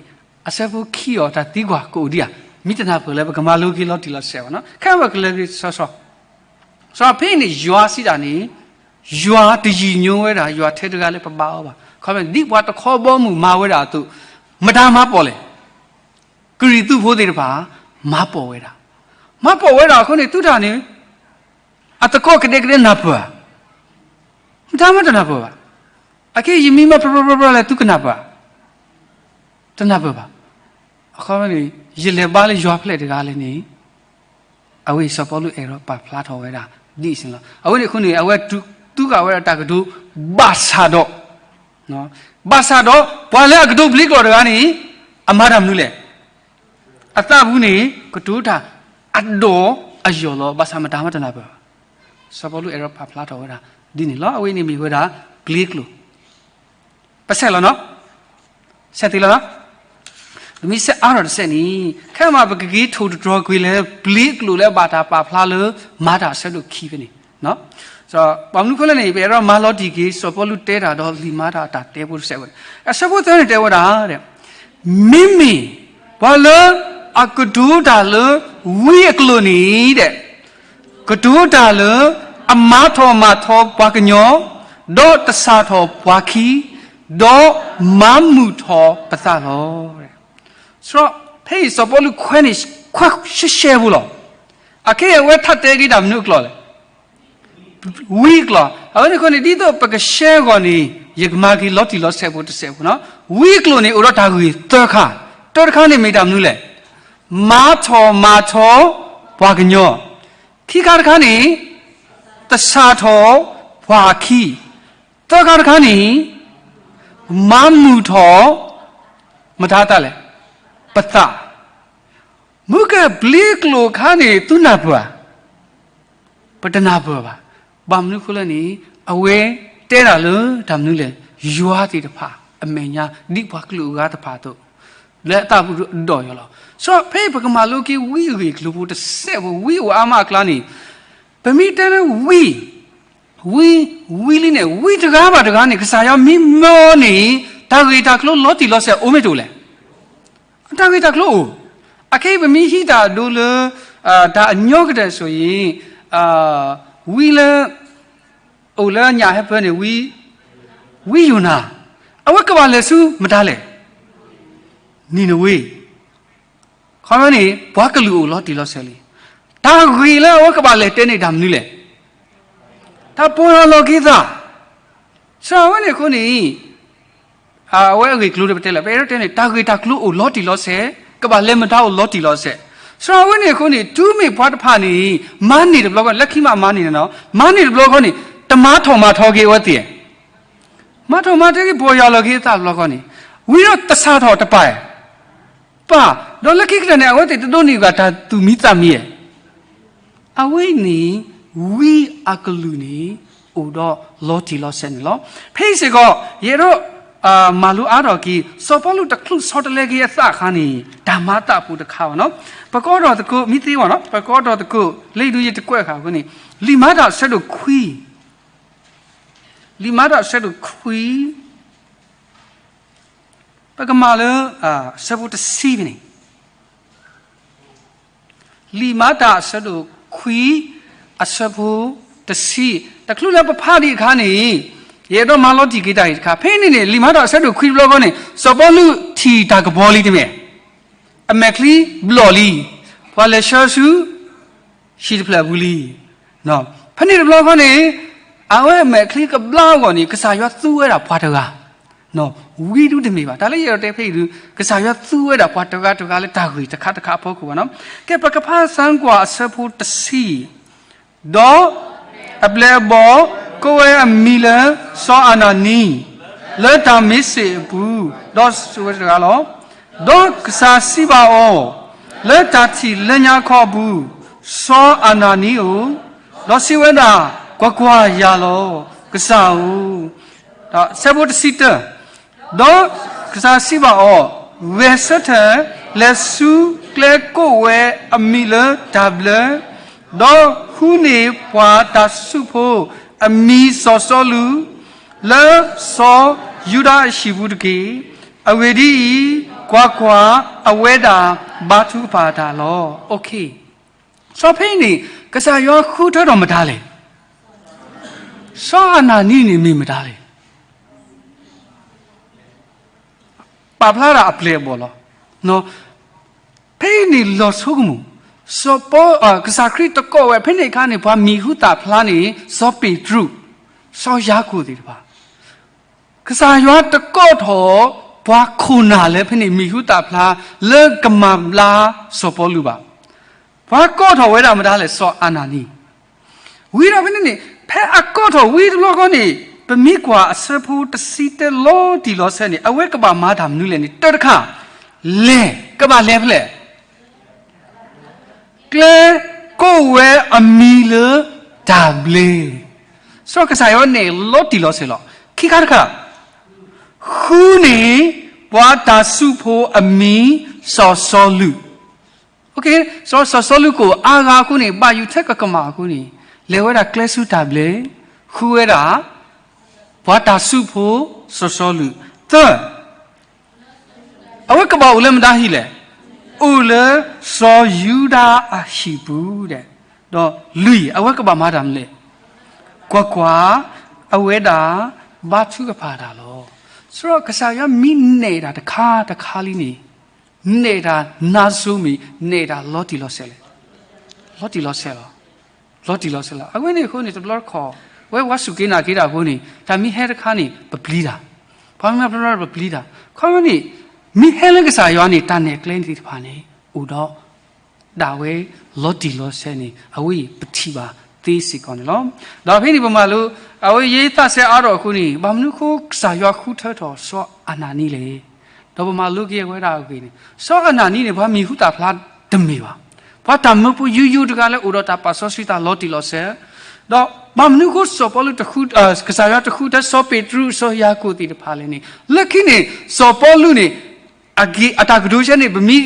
အဆၢဖိခံအီၤ တၢ်သံကွၢ်ကအိၣ်ဒံးဧါ, မ့ၢ်တနၢ်ပၢၢ်လၢပကမၤလိက့ၤလီၤတံၢ်လီၤဆဲးဘၣ်နီၤ, ခဲအံၤပကလဲၤက့ၤစီစီ, စီဖဲအံၤန့ၣ် ယွၤစံးတၢ်န့ၣ်, ယွၤတယံာ်ညိဝဲဒၣ် ယွၤထဲတဂၤလၢပဘါအီၤဘၣ်. ခီဖျိဒ်ပှၤတခီဘီမုၢ်မၤဝဲဒၣ်အသိး, မတၤမၤပိာ်လဲၣ်, ကရံၣ်သူးဖိသ့ၣ်တဖၣ် မၤပိာ်ဝဲဒၣ်, မၤပိာ်ဝဲဒၣ်အဃိန့ၣ် သုတၢ်န့ၣ် အသကိးကဒဲကဒဲနၢ်ပၢၢ်ဧါ, မတၤမးတနၢ်ပၢၢ်ဘၣ်. အခဲအံၤယမံမီၢ်ပြၢပြၢပြၢလဲၣ် သုကနၢ်ပၢၢ်ဧါ, တနၢ်ပၢၢ်ဘၣ်. အခီပညီန့ၣ် ယလဲၤဘါလၢယွၤဖျဲၣ်တဂၤလဲၣ်န့ၣ်, အဝဲအံၤစီၤပီလူးအဲၣ်ဒိးပာ်ဖျါထီၣ်ဝဲဒၣ်ဒ်အံၤန့ၣ်လီၤ. အဝဲန့ၣ်အဃိန့ၣ် အဝဲသူဃာ်ဝဲဒၣ်တၢ်ကတိၤ ဘၣ်ဆၣ်ဒီး, ဘၣ်ဆၣ်ဒီး ပှၤလၢအကတိၤပျ့ၤကျိာ်တဂၤန့ၣ် အမၤတၢ်မနုၤလဲၣ်, အသးပူၤန့ၣ် ကတိၤတၢ်အဒီၣ်အယိာ်လီၤ. ဘၣ်ဆၣ်မတၤမးတနၢ်ပၢၢ်ဘၣ်. စီၤပီလူးအဲၣ်ဒိးပာ်ဖျါထီၣ်ဝဲဒၣ်ဒ်န့ၣ်လီၤ. အဝဲန့ၣ်မ့ၢ်ဝဲဒၣ်ပျ့ၤကျိာ်. ပဆဲးလီၤနီၤ, ဆဲးသ့လီၤနီၤ. ပမ့ၢ်ဆဲးအါထီၣ်တစဲးန့ၣ် ခဲမးပကက့ၤထိၣ်သတြီၤကွံာ်လၢ ပျ့ၤကျိာ်လၢအဘၣ်တၢ်ပာ်ဖျါလၢမၤတၢ်အဆၢဒိၣ်ခံဖဲန့ၣ်. ဘၣ်မနုၤအဃိလဲၣ်န့ၣ် ပအဲၣ်ဒိးမၤလီၤတံၢ်က့ၤ စီၤပီလူးတဲတၢ်ဒီးလံာ်မၤတၢ်အတၢ်တဲဖိတစဲးဖိန့ၣ်, အဆၢဖိသၢန့ၣ်တဲဝဲဒၣ်, မ့မ့ၢ်ပှၤလၢအကတိၤတၢ်လၢဝံအကျိာ်န့ၣ်ဒီး ကတိၤတၢ်လၢအမၤထီၣ်မၤထီပှၤကညီ, ဒီးတစၢ်ထီၣ်ပှၤခံ, ဒီးမၤမုာ်ထီၣ်ပသးလီၤ. စရီ ဖဲအံၤစီၤပီလူးခွဲးန့ၣ် ခွဲးရှဲရှဲဖိလီၤ. အခဲအံၤအဝဲထီၣ်တဲက့ၤတၢ်မနုၤအကျိာ်လဲၣ်, ဝံအကျိာ်. အဝဲန့ၣ်အဃိန့ၣ် ဒ်သိးပကရှဲအဂီၢ်န့ၣ် ယကမၤက့ၤလီၤတံၢ်လီၤဆဲးဖိတစဲးဖိနီၤ. ဝံအကျိာ်န့ၣ် အိၣ်ဒီးတၢ်ဂ့ၢ်သၢခါ, တၢတခါန့ၣ်မ့ၢ်တၢ်မနုၤလဲၣ်, မၤထီၣ်မၤထီပှၤကညီ, ခံခါတခါန့ၣ် တစၢ်ထီၣ်ပှၤအခံ, သၢခါတခါန့ၣ် မၤမုာ်ထီၣ် မတၤတၢ်လဲၣ်, ပသး. မုၢ်ကပျ့ၤကျိာ်ခါန့ၣ် သုနၢ်ပၢၢ်ဧါ, ပတနၢ်ပၢၢ်ဘၣ်. ဘၣ်မနုၤအဃိလဲၣ်န့ၣ် အဝဲတဲတၢ်လၢတၢ်မနုၤလဲၣ်, ယွၤသ့ၣ်တဖၣ်အမဲာ်ညါ ဒ်ပှၤကလုာ်အဂၤတဖၣ်အသိး လၢအသးပူၤအဒီၣ်ယိာ်လီၤ. စရီ ဖဲအံၤပကမၤလိက့ၤဝံအဂ့ၢ်အကျိၤဖိတစဲးဖိ ဝံအိၣ်အါမးအကျါန့ၣ် ပမ့ၢ်တဲလၢဝံ ဝံ, ဝံလံန့ၣ် ဝံတဂၤဘၣ်တဂၤန့ၣ် ကစၢ်ယွၤမ့ၢ်မၢအီၤန့ၣ် တၢ်ဂ့ၢ်တၢ်ကျိၤလီၤတံၢ်လီၤဆဲးအိၣ်မ့ၢ်တအိၣ်လဲၣ်. တၢ်ဂ့ၢ်တၢ်ကျိၤအိၣ်. အခဲအံၤပမ့ၢ်ဟံးတၢ်အဒိလၢ တၢ်အညီကတၢၢ်ဆိၣ်ဂ့ၤ ဝံလၢ အိၣ်လၢညၣ်ဟဲပၢန့ၣ် ဝံယိၤနၤ, အဝဲကဘၣ်လဲၤဆူမတၤလဲၣ်, နံၤနဝ့. ခီဖျိန့ၣ် ပှၤကလုာ်အိၣ်လီၤတံၢ်လီၤဆဲးလံ. တၢ်ဂ့ၢ်လၢအဝဲကဘၣ်လဲၤတဲန့ၣ်တၢ်မနုၤလဲၣ်, တၢ်ပီၢ်ယၢ်လီၤက့ၤသး. စရီ အဝဲန့ၣ်အဃိန့ၣ် အဝဲအဂ့ၢ်ကျိၤဒီးပတဲလၢ ပအဲၣ်ဒိးတဲန့ၣ် တၢ်ဂ့ၢ်တၢ်ကျိၤအိၣ်လီၤတံၢ်လီၤဆဲး, ကဘၣ်လဲၤမတၤအိၣ်လီၤတံၢ်လီၤဆဲး. စရီ အဝဲန့ၣ်အဃိန့ၣ် တုၤမ့ၢ်ပှၤတဖၣ်န့ၣ် မၤန့ၢ်တဘျီဃီ လၢခံမးမၤန့ၢ်န့ၣ်နီၤ, မၤန့ၢ်တဘျီဃီန့ၣ် တမၤထီၣ်မၤထီက့ၤအဝဲသ့ၣ်, မၤထီၣ်မၤထီက့ၤ ပီၢ်ယၢ်လီၤက့ၤအသးတဘျီဃီန့ၣ်, ဝံၤဒီးတစၢ်ထီၣ်တပၢ် ပၢ်, ဒီးလၢခံကတၢၢ်န့ၣ် အဝဲသ့ၣ်တဒိးန့ၢ်ဘၣ်တၢ်သူၣ်မံသးမံဧါ. အဝဲန့ၣ် ဝံအကလုာ်န့ၣ် အိၣ်ဒီးလီၤတံၢ်လီၤဆဲးန့ၣ်လီၤ. ဖဲအံၤစ့ၢ်ကီး ယအဲၣ်ဒိး မၤလိအါထီၣ်က့ၤ စီၤပီလူးတချုးဆီတလဲက့ၤအသးအခါန့ၣ် တၢ်မၤသးဖိတခါဘၣ်နီၤ. ပကအိးထီၣ်သကိး မ့ၢ်သ့ဘၣ်နီၤ, ပကအိးထီၣ်သကိး လၢယဒုးယတကွဲးဃာ်အဃိန့ၣ် လံာ်မၤတၢ်အဆၢဒိၣ်ခွံ လံာ်မၤတၢ်အဆၢဒိၣ်ခွံ ပကမၤလၢ အဆၢဖိတဆံန့ၣ်, လံာ်မၤတၢ်အဆၢဒိၣ်ခွံ အဆၢဖိတဆံ, တချုးလၢပဖးဒံးအခါန့ၣ် ယအဲၣ်ဒိးမၤလီၤတံၢ်က့ၤတၢ်အံၤတခါ, ဖဲန့ၣ်န့ၣ် လံာ်မၤတၢ်အဆၢဒိၣ်ခွံတဘျီဃီန့ၣ် စီၤပီလူးထံၣ်တၢ်ကပီၤလံတမ့ၢ်, အမဲာ်ချံဘျီၣ်လံ, ပှၤလဲၤဆှၢဆူ ဟံၣ်တဖျၢၣ်အပူၤလံ. ဖဲန့ၣ်တဘျီဃီန့ၣ် အဝဲအမဲာ်ချံကဘျါအဂီၢ်န့ၣ် ကစၢ်ယွၤသူဝဲဒၣ်ပှၤတဂၤ ဝံဒုတမ့ၢ်ဘၣ်. တၢ်လၢယအဲၣ်ဒိးတဲဖဲအံၤဒုး ကစၢ်ယွၤသူဝဲဒၣ်ပှၤတဂၤတဂၤလၢတၢ်ဂ့ၢ်တခါတခါအဖီခိၣ်ဘၣ်နီၤ. ကဲ ပကဖးသံကွၢ်အဆၢဖိတဆံ, ဒီးအပျဲၢ်အဘီၣ်ကိးဝဲအမံၤလၢစီၤအနၤနံ လၢတၢ်မ့ၢ်စ့ၣ်အပူၤ, ဒီးစံးဝဲတဂၤလီၤ. ဒီးကစၢ်စံးဘၣ်အီၤ, လၢတၢ်ထံၣ်လၢညါခီအပူၤ, စီၤအနၤနံဧၢ, ဒီးစံးဝဲဒၣ်, ကွၢ်ကွၢ်, ယၤလီၤ, ကစၢ်ဧၢ. ဒီးဆၢဖိတဆံတၢ, ဒီးကစၢ်စံးဘၣ်အီၤ, ဂဲၤဆၢထၢၣ်, လဲၤဆူကျဲကိးဝဲအမံၤလၢတၢ်ဘျၢ, ဒီးဃုန့ၢ်ပှၤတၢ်စူးဖိအမံၤစီၤစီလူး လၢစီၤယူဒၤအဟံၣ်ပူၤတက့ၢ်. အဂ့ၢ်ဒ်အံၤ, ကွၢ်ကွၢ်, အဝဲဒၣ်ဘါထုကဖၣ်တၢ်လီၤ. စီၤဖဲအံၤန့ၣ် ကစၢ်ယွၤဃုထၢထီၣ်မတၤလဲၣ်. စီၤအနၤနံန့ၣ်မ့ၢ်မတၤလဲၣ်. ပာ်ဖျါဒၣ်အပျဲၢ်အဘီၣ်လီၤ. ဖဲအံၤန့ၣ်လီၤဆိကမိၣ်, စီၤပီ, ကစၢ်ခရံာ်တကိးဝဲ ဖဲန့ၣ်အခါန့ၣ် ပှၤမံၤဟူသၣ်ဖျါန့ၣ် စီၤပ့းတရူး, စီၤယၤကိာ်သ့ၣ်တဖၣ်, ကစၢ်ယွၤတကိးထီၣ် ပှၤခိၣ်နၢ်လၢဖဲန့ၣ်မံၤဟူသၣ်ဖျါ လၢကမၤဘျါစီၤပီလူးဘၣ်. ပှၤကိးထီၣ်ဝဲဒၣ်မတၤလဲၣ်, စီၤအနၤနံ. ဝံၤဒီးဖဲန့ၣ်န့ၣ် ဖဲအကိးထီၣ်ဝံၤတဘျီဃီန့ၣ် ပမ့ၢ်ကွၢ်အဆၢဖိတဆံတၢလီၤတံၢ်လီၤဆဲးန့ၣ် အဝဲကဘၣ်မၤတၢ်မနုၤလဲၣ်န့ၣ် တၢ်တခါ, လဲၤ, ကဘၣ်လဲၤဖဲလဲၣ် ကျဲကိးဝဲအမံၤလၢတၢ်ဘျၢ, စီၤကစၢ်ယွၤန့ၣ်လီၤတံၢ်လီၤဆဲးလီၤ. ခံခါတခါ, ဃုန့ၢ်, ပှၤတၢ်စူးဖိအမံၤ, စီၤစီလူး, စီၤစီလူးကိၣ်အါဂၤအဃိန့ၣ် ဘၣ်ယိၣ်ထဲကကမၣ်အဃိန့ၣ် လဲၤဝဲဒၣ်ကျဲဆူတၢ်ဘျၢ, ဃုဝဲဒၣ်, ပှၤတၢ်စူးဖိ, စီၤစီလူး, သၢ အဝဲကဘၣ်အိၣ်လၢမတၤဟံၣ်လဲၣ်, အိၣ်လၢစီၤယူဒၤအဟံၣ်ပူၤ, ဒီးလွံၢ် အဝဲကဘၣ်မၤတၢ်မနုၤလဲၣ်, ကွၢ်ကွၢ်, အဝဲဒၣ်ဘါထုကဖၣ်တၢ်လီၤ. စီၤကစၢ်ယွၤမ့ၢ်နဲၣ်တၢ်တခါတခါလံန့ၣ်, နဲၣ်တၢ်နါစိမ့ၢ် နဲၣ်တၢ်လီၤတံၢ်လီၤဆဲးလဲၣ်, လီၤတံၢ်လီၤဆဲးလီၤ. လီၤတံၢ်လီၤဆဲးလီၤ. အဝဲန့ၣ်အဃိန့ၣ် တဘျီတခီၣ်, ဝဲပှၤစူၢ်က့ၤနာ်က့ၤတၢ်အဃိန့ၣ် တၢ်မ့ၢ်ဟဲတခါန့ၣ် ပပျံၤတၢ်, ပှၤမၤဖျါဖျါပပျံၤတၢ်, ခီမ့ၢ်န့ၣ်, မ့ၢ်ဟဲလၢကစၢ်ယွၤန့ၣ် တၢ်နဲၣ်ကျဲသ့ၣ်တဖၣ်န့ၣ် အိၣ်ဒီး ဒၣ်ဝဲလီၤတံၢ်လီၤဆဲးန့ၣ် အဝဲအံၤပထံၣ်ဘၣ်သ့စ့ၢ်ကီးန့ၣ်လီၤ. ဒီးဖဲန့ၣ်ပမၤလိ, အဝဲယဲသးစဲအါထီၣ်အဃိန့ၣ် ဘၣ်မနုၤအဃိကစၢ်ယွၤဃုထၢထီၣ်စီၤအနၤနံလဲၣ်. ဒီးပမၤလိက့ၤဝဲဒၣ်အဂ့ၢ်န့ၣ် စီၤအနၤနံန့ၣ် ပှၤမံၤဟူသၣ်ဖျါတမ့ၢ်ဘၣ်. ပှၤတၢ်မၢဖိယိယိတဂၤလၢအိၣ်ဒီးတၢ်ပာ်စီဆှံတၢ်လီၤတံၢ်လီၤဆဲး, ဒီးဘၣ်မနုၤအဃိစီၤပီလူး, ကစၢ်ယွၤတဃုထၢစီၤပ့းတရူး စီၤယၤကိာ်သ့ၣ်တဖၣ်လဲၣ်န့ၣ် လၢခံန့ၣ် စီၤပီလူးန့ၣ် အတၢ်ကတိၤဆဲန့ၣ် ပမ့ၢ်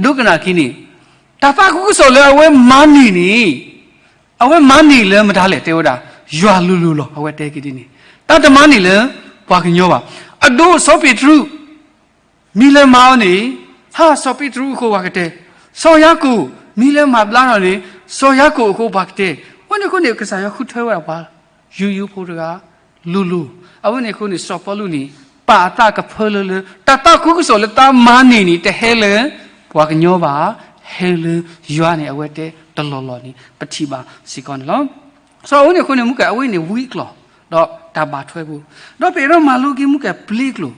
ဒိကနၣ်က့ၤန့ၣ် တၢ်သးခုကစီၣ်လၢအဝဲမၤန့ၢ်န့ၣ် အဝဲမၤန့ၢ်လၢမတၤလဲၣ် တဲဝဲဒၣ်, ယွၤလိၤလိၤလီၤ အဝဲတဲက့ၤဒ်န့ၣ်, တၢ်တမၤန့ၢ်လၢပှၤကညီဘၣ်. အဒိစီၤပ့းတရူး မ့ၢ်လဲၤမၤအီၤန့ၣ်, ဟါ စီၤပ့းတရူးအဃိပှၤကတဲ, စီၤယၤကိာ် မ့ၢ်လဲၤမၤဘျါထီၣ်န့ၣ်, စီၤယၤကိာ်အဃိပှၤကတဲ, အဝဲန့ၣ်အဃိန့ၣ် ကစၢ်ယွၤဃုထၢဝဲဒၣ်ပှၤယိယိဖိတဂၤ လိၤလိၤ, အဝဲန့ၣ်အဃိန့ၣ် စီၤပီလူးန့ၣ် ပာ်အသးကဖၢလၢလၢ တၢ်သးခုကစီၣ်လၢတၢ်မၤန့ၢ်န့ၣ် တဟဲလၢပှၤကညီဘၣ်, ဟဲလၢယွၤန့ၣ် အဝဲတဲတလီၢ်လီၢ်န့ၣ် ပထံၣ်ဘၣ်စ့ၢ်ကီးန့ၣ်လီၤ. စီၤအဝဲန့ၣ်အဃိန့ၣ် မူကဲ အဝဲန့ၣ်ဝံအကျိၤ, ဒီးတၢ်ဘၣ်ထွဲဖိ, ဒီးပအဲၣ်ဒိးမၤလိက့ၤမူကဲ ပျ့ၤကျိာ်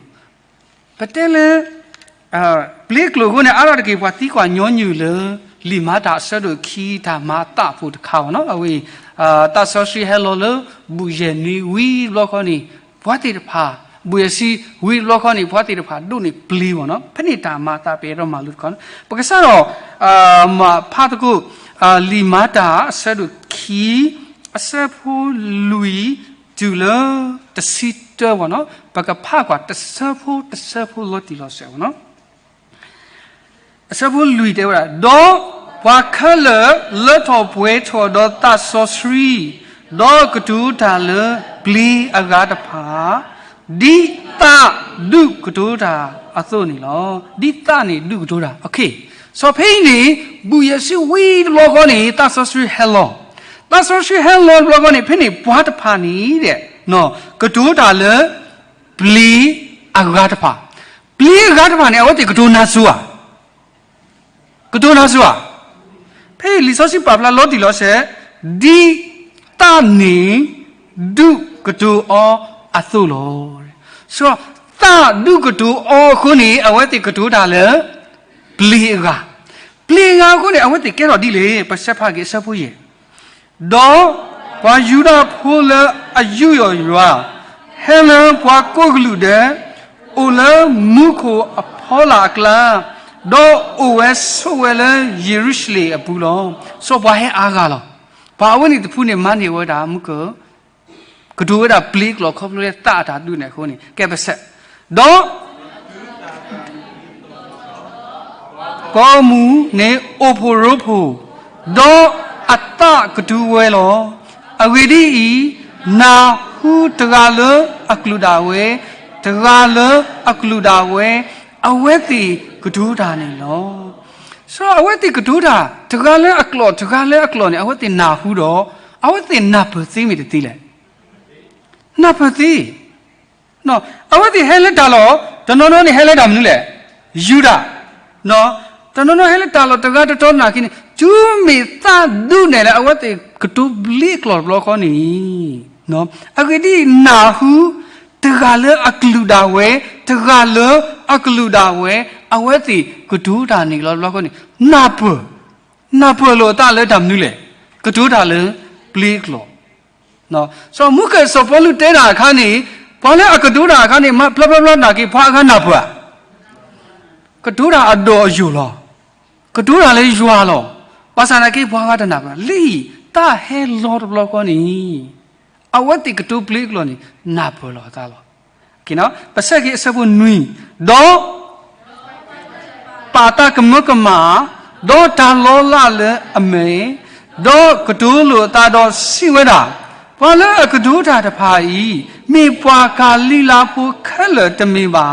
ပတဲလၢ ပျ့ၤကျိာ်အဃိန့ၣ် အါထီၣ်တက့ၢ် ပှၤသံကွၢ်ညီနုၢ်လၢ လံာ်မၤတၢ်အဆၢဒိၣ်ခံ တၢ်မၤအသးဖိတခါဘၣ်နီၤ. အဝဲအံၤ သးစီဆှံဟဲလီၤလၢ ဘူၣ်ယဲၢ်နွံဝံၤတဘျီဃီန့ၣ် ပှၤသ့ၣ်တဖၣ်, ဘူၣ်ယဲၢ်ဆံဝံၤတဘျီဃီန့ၣ် ပှၤသ့ၣ်တဖၣ်ဒိးန့ၢ်ပျ့ၤဘၣ်နီၤ. ဖဲန့ၣ်တၢ်မၤအသး ပအဲၣ်ဒိးမၤလိတခီ, ပကစးထီၣ် မၤဖးသကိး လံာ်မၤတၢ်အဆၢဒိၣ်ခံ အဆၢဖိလွံၢ် တုၤလၢတဆံတၢဘၣ်နီၤ, ပကဖးကွၢ်တဆၢဖိတဆၢဖိလီၤတံၢ်လီၤဆဲးဘၣ်နီၤ. အဆၢဖိလွံၢ်တဲဝဲဒၣ်, ဒီးပှၤခဲလၢာ်လၢထီၣ်ပှဲၤထီၣ်ဒီးသးစီဆှံ, ဒီးကတိၤတၢ်လၢပျ့ၤအဂၤတဖၣ်, ဒ်သးဒုးကတိၤတၢ်အသိးန့ၣ်လီၤ. ဒ်သးန့ၣ်ဒုးကတိၤတၢ်, အ စီၤဖဲအံၤန့ၣ် ဘူးယဲၢ်ဆံဝံၤတဘျီဃီန့ၣ် သးစီဆှံဟဲလီၤ. သးစီဆှံဟဲလီၤတဘျီဃီန့ၣ် ဖဲန့ၣ်ပှၤတဖၣ်န့ၣ်ဒီး ကတိၤတၢ်လၢ ပျ့ၤအဂၤတဖၣ်, ပျ့ၤအဂၤတဖၣ်န့ၣ် အဝဲသ့ၣ်ကတိၤနၤစူၤဧါ, ကတိၤနၤစူၤဧါ. ဖဲလံာ်စီဆှံပာ်ဖျါလီၤတံၢ်လီၤဆဲး, ဒ်သးန့ၣ် ဒုးကတိၤအီၤအသိးလီၤ. စီၤသးဒုးကတိၤအီၤအဃိန့ၣ် အဝဲသ့ၣ်ကတိၤတၢ်လၢ ပျ့ၤအဂၤ, ပျ့ၤအဂၤအဃိန့ၣ် အဝဲသ့ၣ်ကဲထီၣ်ဒ်လဲၣ်, ပဆဲးဖးက့ၤအဆၢဖိယဲၢ် ဒီးပှၤယူဒၤဖိလၢအယူးယီၣ်ယွၤ, ဟဲလၢပှၤကိးကလုာ်ဒဲး, အိၣ်လၢမူခိၣ်အဖီလာ်အကျါ, ဒီးအိၣ်ဝဲဆိးဝဲလၢယရူၤၡလ့ၣ်အပူၤလီၤ. စီၤပှၤဟဲအါဂၤလီၤ. ပှၤအဝဲန့ၣ်တဖုန့ၣ် မၤန့ၢ်ဝဲဒၣ်မူကၢၢ် ကတိၤဝဲဒၣ်ပျ့ၤအကျိာ်ခီဖျိလၢသးအတၢ်ဒုးနဲၣ်အဃိန့ၣ် ကဲပဆဲး, ဒီး ကိးမူၤန့ၣ်အိၣ်ဖှိၣ်ရိဖှိၣ်, ဒီးအသးကတုၤဝဲလီၤ. အဂ့ၢ်ဒ်အံၤ, နၢ်ဟူတဂၤလၢအကလုၢ်ဒၣ်ဝဲ, တဂၤလၢအကလုၢ်ဒၣ်ဝဲ, အဝဲသ့ၣ်ကတိၤတၢ်န့ၣ်လီၤ. စီၤအဝဲသ့ၣ်ကတိၤတၢ် တဂၤလၢအကျိာ် တဂၤလၢအကျိာ်န့ၣ် အဝဲသ့ၣ်နၢ်ဟူဒီး အဝဲသ့ၣ်နၢ်ပၢၢ်သ့မ့ၢ်တသ့လဲၣ်. နၢ်ပၢၢ်သ့ အဝဲသ့ၣ်ဟဲလၢတၢ်လီၢ်, တနီၤနီၤန့ၣ်ဟဲလၢတၢ်မနုၤလဲၣ်, ယူဒၤ, တနီၤနီၤဟဲလၢတၢ်လီၢ်တဂၤတတီၤနာ်က့န့ၣ် တုၤမ့ၢ်သးဒုးနဲၣ်လၢအဝဲသ့ၣ်ကတိၤပျ့ၤအကျိာ်တဘျီဃီန့ၣ်, အဂ့ၢ်ဒ်အံၤ, နၢ်ဟူ တဂၤလၢအကလုၢ်ဒၣ်ဝဲ, တဂၤလၢအကလုၢ်ဒၣ်ဝဲ, အဝဲသ့ၣ်ကတိၤတၢ်န့ၣ်လီၤတဘျီဃီန့ၣ် နၢ်ပၢၢ်, နၢ်ပၢၢ်လိာ်အသးလၢတၢ်မနုၤလဲၣ်, ကတိၤတၢ်လၢပျ့ၤအကျိာ် စီၤမူကၢၢ်စီၤပီလူးတဲတၢ်အခါန့ၣ်, ပှၤလၢအကတိၤတၢ်အခါန့ၣ် မ့ၢ်ဖျါဖျါဖျါနာ်က့ ပှၤအဂၤနၢ်ပၢၢ်ဧါ, ကတိၤတၢ်အဒိၣ်အယိာ်လီၤ. ကတိၤတၢ်လၢယွၤလီၤ. ဘၣ်ဆၣ်နာ်က့ ပှၤအဂၤတနၢ်ပၢၢ်လံ, တၢ်ဟဲလီၤတဘျီဃီန့ၣ် အဝဲသ့ၣ်ကတိၤပျ့ၤအကျိာ်န့ၣ် နၢ်ပၢၢ်လိာ်အသးလီၤ. ပဆဲးက့ၤအဆၢဖိနွံ, ဒီး ပာ်တၢ်ကမၢကမၣ်, ဒီးတၢ်လီၤလးလၢအမဲာ်, ဒီးကတိၤလိာ်အသးဒီးစံးဝဲဒၣ်, ပှၤလၢအကတိၤတၢ်တဖၣ်အံၤ မ့ၢ်ပှၤကၤလံၤလါဖိခဲလၢာ်တမ့ၢ်ဘၣ်ဧါ.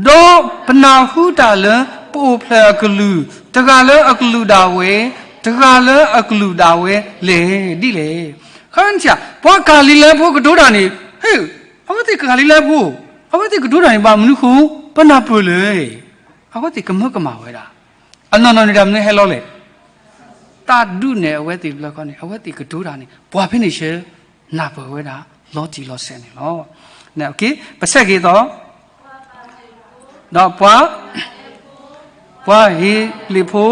ဒီးပနၢ်ဟူတၢ်လၢပအိၣ်ဖျဲၣ်အကလုၢ်, တဂၤလၢအကလုၢ်ဒၣ်ဝဲ, တဂၤလၢအကလုၢ်ဒၣ်ဝဲလဲၣ်, ဒ်လဲၣ်. ခီဖျိ ပှၤကၤလံၤလါဖိကတိၤတၢ်န့ၣ်, ဟ့ၣ်, အဝဲသ့ၣ်ကၤလံၤလါဖိ, အဝဲသ့ၣ်ကတိၤတၢ်န့ၣ် ဘၣ်မနုၤဃိ ပနၢ်ပၢၢ်လဲၣ်. အဝဲသ့ၣ်ကမၢကမၣ်ဝဲဒၣ်. အနီၢ်နီၢ်န့ၣ်တၢ်မနုၤဟဲလီၤလဲၣ်. တၢ်ဒုးနဲၣ်အဝဲသ့ၣ်တဘျီဃီန့ၣ် အဝဲသ့ၣ်ကတိၤတၢ်န့ၣ် ပှၤဖဲန့ၣ်ဆၢ နၢ်ပၢၢ်ဝဲဒၣ် လီၤတံၢ်လီၤဆဲးန့ၣ်လီၤ. ပဆဲးက့ၤအသီ, ဒီးပှၤ ပှၤဟ့းလ့ၣ်ဖိ,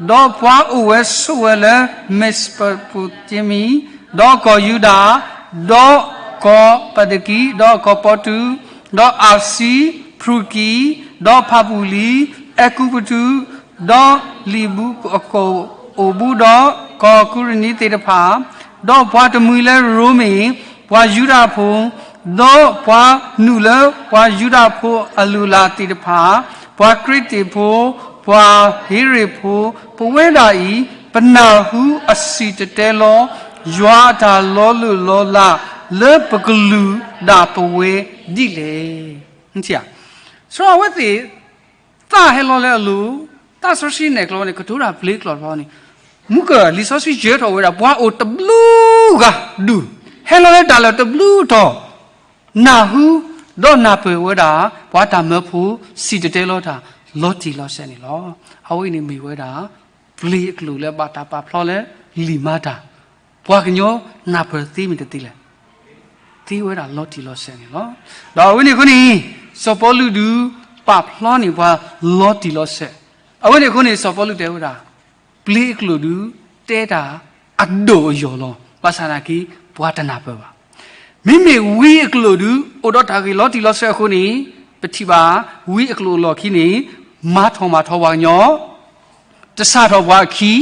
ဒီးပှၤအိၣ်ဝဲဆိးဝဲလၢ မ့းစပူၤတ့မံၤ, ဒီးကီၢ်ယူဒၤ, ဒီးကီၢ်ပဒကံ, ဒီးကီၢ်ပီတူ, ဒီးအၤစံ, ဖရူၤကံ, ဒီးဖၣ်ပူၤလံ, အဲၤကူပတူး, ဒီးလံာ်ဘူးကီၢ်အိၣ်ဘူး, ဒီးကီၢ်ကူရနံသ့ၣ်တဖၣ်, ဒီးပှၤတမှံၤလၢရိမ့ၤ, ပှၤယူဒၤဖိ, ဒီးပှၤနုာ်လၢပှၤယူဒၤဖိအလုၢ်အလၢ်သ့ၣ်တဖၣ်, ပှၤကရ့ၣ်တ့ၣ်ဖိ, ပှၤဟ့ရ့ၣ်ဖိ, ပဝဲဒၣ်အံၤ ပနၢ်ဟူအစံၣ်တဲၤတဲလီၤ ယွၤအတၢ်လီၤလိၢ်လီၤလး လၢပကလုာ်ဒၣ်ပဝဲဒ်လဲၣ်. စီၤအဝဲသ့ၣ် သးဟဲလီၤလၢအလိၤ, သးစီဆှံနဲၣ်ကျိာ်န့ၣ် ကတိၤတၢ်ပျ့ၤကျိာ်တဘျီန့ၣ်, မူကၢၢ်လံာ်စီဆှံယဲၤထီၣ်ဝဲဒၣ် ပှၤအိၣ်တဘျုးဂၤဒူၣ်, ဟဲလီၤလၢတၢ်လီၢ်တဘျုးတီၤ, နၢ်ဟူ, ဒီးနၢ်ပၢၢ်ဝဲဒၣ် ပှၤတၢ်မၢဖိ စံၣ်တဲၤတဲလီၤတၢ် လီၤတံၢ်လီၤဆဲးန့ၣ်လီၤ. အဝဲအံၤန့ၣ်မ့ၢ်ဝဲဒၣ် ပျ့ၤအကျိာ်လၢဘၣ်တၢ်ပာ်ဖျါလၢလံာ်မၤတၢ်, ပှၤကညီနၢ်ပၢၢ်သ့မ့ၢ်တသ့လဲၣ်. သ့ဝဲဒၣ်လီၤတံၢ်လီၤဆဲးန့ၣ်လီၤ. ဒီးအဝဲန့ၣ်အဃိန့ၣ်, စီၤပီလူးဒုး ပာ်ဖျါန့ၢ်ပှၤလီၤတံၢ်လီၤဆဲး, အဝဲန့ၣ်အဃိန့ၣ် စီၤပီလူးတဲဝဲဒၣ်, ပျ့ၤအကျိာ်ဒုး တဲတၢ်အဒိၣ်အယိာ်လီၤ. ဘၣ်ဆၣ်နာ်က့ ပှၤတနၢ်ပၢၢ်ဘၣ်. မ့မ့ၢ်ဝံအကျိာ်ဒုး အိၣ်ဒီးတၢ်ဂ့ၢ်လီၤတံၢ်လီၤဆဲးအဃိန့ၣ်, ပထံၣ်ဘၣ် ဝံအကျိာ်အလီၢ်ခံန့ၣ် မၤထီၣ်မၤထီပှၤကညီ တစၢ်ထီၣ်ပှၤအခံ,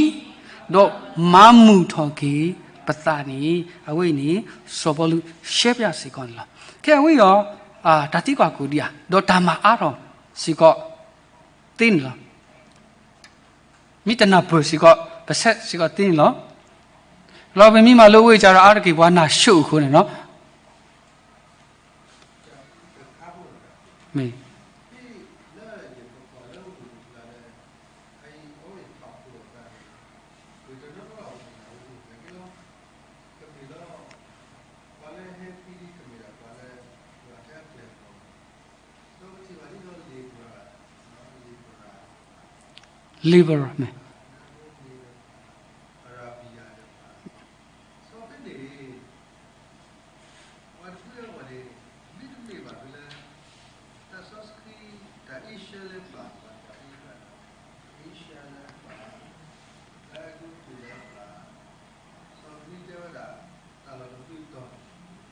ဒီးမၤမုာ်ထီၣ်က့ၤပသးန့ၣ်, အဝဲအံၤန့ၣ် စီၤပီလူးရှဲပၠးစ့ၢ်ကီးန့ၣ်လီၤ. ခဲအံၤအဝဲအံၤဒီး တၢ်သံကွၢ်ကိးဒံဧါ, ဒီးတၢ်မၤအါထီၣ်စ့ၢ်ကီးသ့န့ၣ်လီၤ. မ့ၢ်တနၢ်ပၢၢ်စ့ၢ်ကီး ပဆဲးစ့ၢ်ကီးသ့န့ၣ်လီၤ. လီၤပမ့ၢ်မၤလိဝဲအံၤ ကဒီးအါတက့ၢ် ပှၤနၢ်ဆိၣ်အဃိန့ၣ်လီၤ. မ့ၢ် မ့ၢ် labor မ့ၢ် အရဘံယၤတဖၣ်, စီၤဖဲန့ၣ် ပှၤတဖုအဂီၢ်န့ၣ် မ့တမ့ၢ်ဘၣ်ဖဲလၢ တၢ်စီဆှံ တၢ်အ့ရှၢလၢပှၤ ပှၤတၢ်အ့ရှၢလၢပှၤ လၢအဒိပူၤလၢပှၤ စီၤဖဲတဲဝဲဒၣ် တၢ်လီၢ်တဖုတီၤ ပ